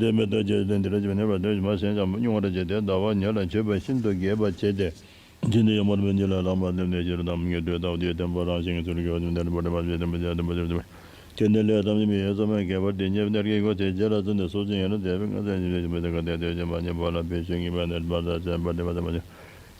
ཏེ་མེ་ཏོག་བརྒྱད་ཅུ་དང་དེ་ལ་བཅུ་པའི་ནས་བར་དོ་མ་ཞེན་ཅིང་སྨྱུང་བར་བྱས་ཏེ། ཟླ་བ་ཉ་ལ་མཆོད་པ་ཤིན་ཏུ་རྒྱས་པར་བྱས་ཏེ། བྱིན་གྱིས་བརླབས་པའི་ཉིད་ལ་ལྷག་པར་སྟོན་ཏེ། ཕྱི་རོལ་ནམ་མཁའི་མཐའ་དང་དེའི་མཐའ་བར་ཤིང་གི་ཚུལ་གྱི་འོད་ཟེར་འཕྲོ་བ་ཅན་པ་ཅན་པ་ཅན་པ་ཅན་པ་ཅན་པ། དེ་ནས་ལས་ཐམས་ཅད་མི་ཡི་ཚོགས་མ་རྒྱས་པར་དེ་ཉིད་ནམ་མཁའི་སྒོ་ཕྱེ་རྗེས་ལ་བརྩོན་ཏེ་ཚོགས་ཆེན་ཡན་ལག་བརྒྱད་པའི་སྔགས་ཚན་ཞིབ་ཅིང་ཞིབ་པ་དེ་ག་དེ་དེ་བཞིན་པ་ཉིད་པ་ལ་ཕན་ཕྱིར་ངེས་པ་ནི་བར་དུ་གསལ་བར་བསྟན་པ་དེ་མ་ཚད་པ་ཅན་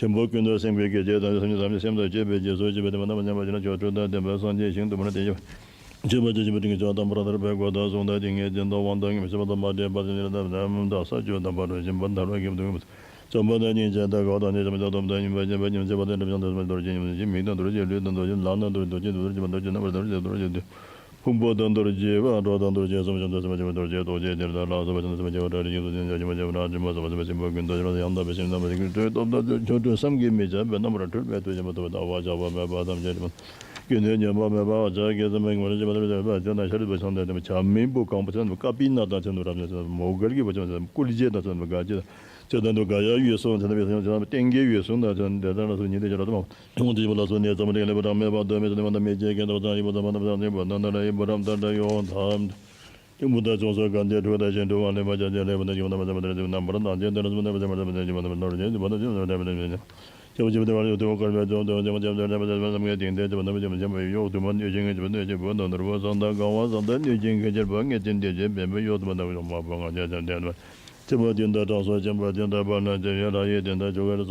ཆེན་པོ་ཀུན་ཏུ་སེམས་བསྐྱེད་ཀྱི་རྗེས་བཟུང་སེམས་ཅན་ཐམས་ཅད་སེམས་དང་བཅས་པའི་རྗེས་སུ་སྐྱེས་པའི་དེ་མ་དང་མ་ཉམས་པ་ཅན་ལ་ཆོས་སྒྲུབ་དང་ལྡན་པ་སངས་རྒྱས་ཞིང་དུ་མ་ནི་དེ་ཡི་ཆོས་པ་ཆོས་ཅན་པའི་དྲིན་གྱི་ཕྱག་དང་པོ་ར་ཐར་པའི་གོ་དང་གསུང་དང་ཏིང་ངེ་འཛིན་དང་དབང་དང་ངེས་པའི་ཤེས་པ་དང་མ་འདྲེས་པ་དང་ཉེ་རབས་དང་ས་བཅུ་དང་བར་དུ་ཞིང་པ་མཐར་ཐུག་གི་དུས་བྱམས་པ་དང་སྙིང་རྗེ་དང་དགའ་བ་དང་ཉེ་ཞ་མི་ཆགས་སྟོབས་དང་སྙོམས་པར་ཞེན་པ་ཉམས་བྱེད་པ་དང་འདྲེན་བྱེད་པ་དང་རྡོ་རྗེ་ཡིན་པ་ཉམས་བྱེད་པ་ཉམས་བྱེད་པ་ལུས་དང་རྡོ་རྗེ་ལམ་དང་རྡོ་རྗེ་རྡོ་རྗེ་རྣམ་པར་རྟོག་པ་རྣམ་པར་རྟོག་པ་རྡོ་རྗེ་རྡོ་རྗེ་རྡོ་རྗེ། ཕུང་པོ་དང་རྡོ་རྗེ་པ་འགྲོ་དང་རྡོ་རྗེ་གསུམ་བྱམས་དང་སེམས་དཔའ་ཆེན་པོ་རྡོ་རྗེ་རྟོག་བཅས་དེར་ལྟ་ལ་སོགས་པ་ཆ་ནས་སེམས་ཅན་ཐམས་ཅད་ཀྱི་དོན་སྟོབས་དང་ཉེ་རབས་དང་སེམས་ཅན་ཐམས་ཅད་ཀྱི་དོན་ཡང་དག་པའི་ཞིང་རྣམ་པར་ཞིང་རྣམ་པར་ཞིང་གི་དོན་སྟོབས་དང་ཆོ་འཕྲུལ་བསམ་གྱིས་མི་ཁྱབ་པའི་རྣམ་པར་འཕྲུལ་པའི་ཐུགས་རྗེ་མ་ཐོབ་པ་ལྟ་བ་བྱ་བ་མེད་པ་ཐམས་ཅད་ཀུན་ནས་ཉམས་པ་མེད་པ་ཕྱག་གི་སེམས་དཔའ་ངོ་ལ་བྱེད་པ་ལ་བྱེད་པ་ཅན་དང་ཤཱ་རིའི་བུ་ཚང་དང་ལྡན་པ་བྱ་མིན་བུ་གང་པོ་ཚང་ཀ་པི་ན་དང་ཚན་དུ་རབ་ཅན་མོའུ་འགལ་གྱི་བུ་ཚང་ཀུ་ལི་ཅེ་དང་ཚན་དུ་དགའ་ཅེ་དང་ཚེ་དང་དུ་དགའ་ཡ་ཡུལ་སོང་ཚེ་དང་བའི་སོང་ཚེ་དང་སྟེང་གི་ཡུལ་སོང་དང་ཚན་དེ་དང་ལ་སོང་ཉིན་དེ་བྱ་ར་དང་ཁོང་དེ་བཞིན་པ་ལ་སོགས་ནི་ཙམ་དེ་ལེགས་པར་དང་མེད་པར་གདོད་མའི་ཆོས་ནི་མ་དང་མི་བརྗེད་མཁན་དང་བཟང་ཡིན་པ་དང་མ་དང་བཟང་ཡིན་པ་དང་དང་ལ་ཡིན་པ་རམ་དང་འདྲ་ཡོང་དང་ཡིན་པ་དང་ཅུང་ཟད་གང་དེ་འཁྲུལ་དང་ཞེན་འཁྲུལ་དབང་ལེན་པ་ཅན་ཅན་ལེགས་པར་དང་ཞིག་མ་དང་མ་དང་མ་དང་རྣམ་པར་དང་ཅན་དང་རྣམ་པར་དང་ཅན་དང་རྣམ་པར་དང་ཅན་དང་རྣམ་པར་དང་ཅན་དང་རྣམ་པར་དང་ཅན་ ལྟ་བུ་ཅིག་སྟེ་བར་དུ་དཀར་པོའི་ཚོགས་དང་ལྡན་པ་ལམ་གྱི་སྟེང་དེར་སྤྱོད་པ་རྣམས་ཀྱི་སྟེང་དེར་སྤྱོད་པ་ཡོད་དུ་མ་གནོད་སྦྱིན་གྱི་སྤྱོད་པ་གནོད་སྦྱིན་པ་ནོར་བུ་བཟང་དང་གང་བ་བཟང་དང་གནོད་སྦྱིན་གྱི་སྤྱོད་པ་གནོད་སྦྱིན་དེ་བཞིན་པའི་ཡོད་དུ་མ་ནོར་བུ་མ་བུ་ང་རྒྱལ་ཅན་ལྡན་པ་སྲིད་པ་དེ་དག་དྲང་སྲོང་ཆེན་པོ་དེ་དག་བར་ན་ཇི་ཡོད་ལྷ་ཡི་དེ་དག་ཆོ་གར་བཟང་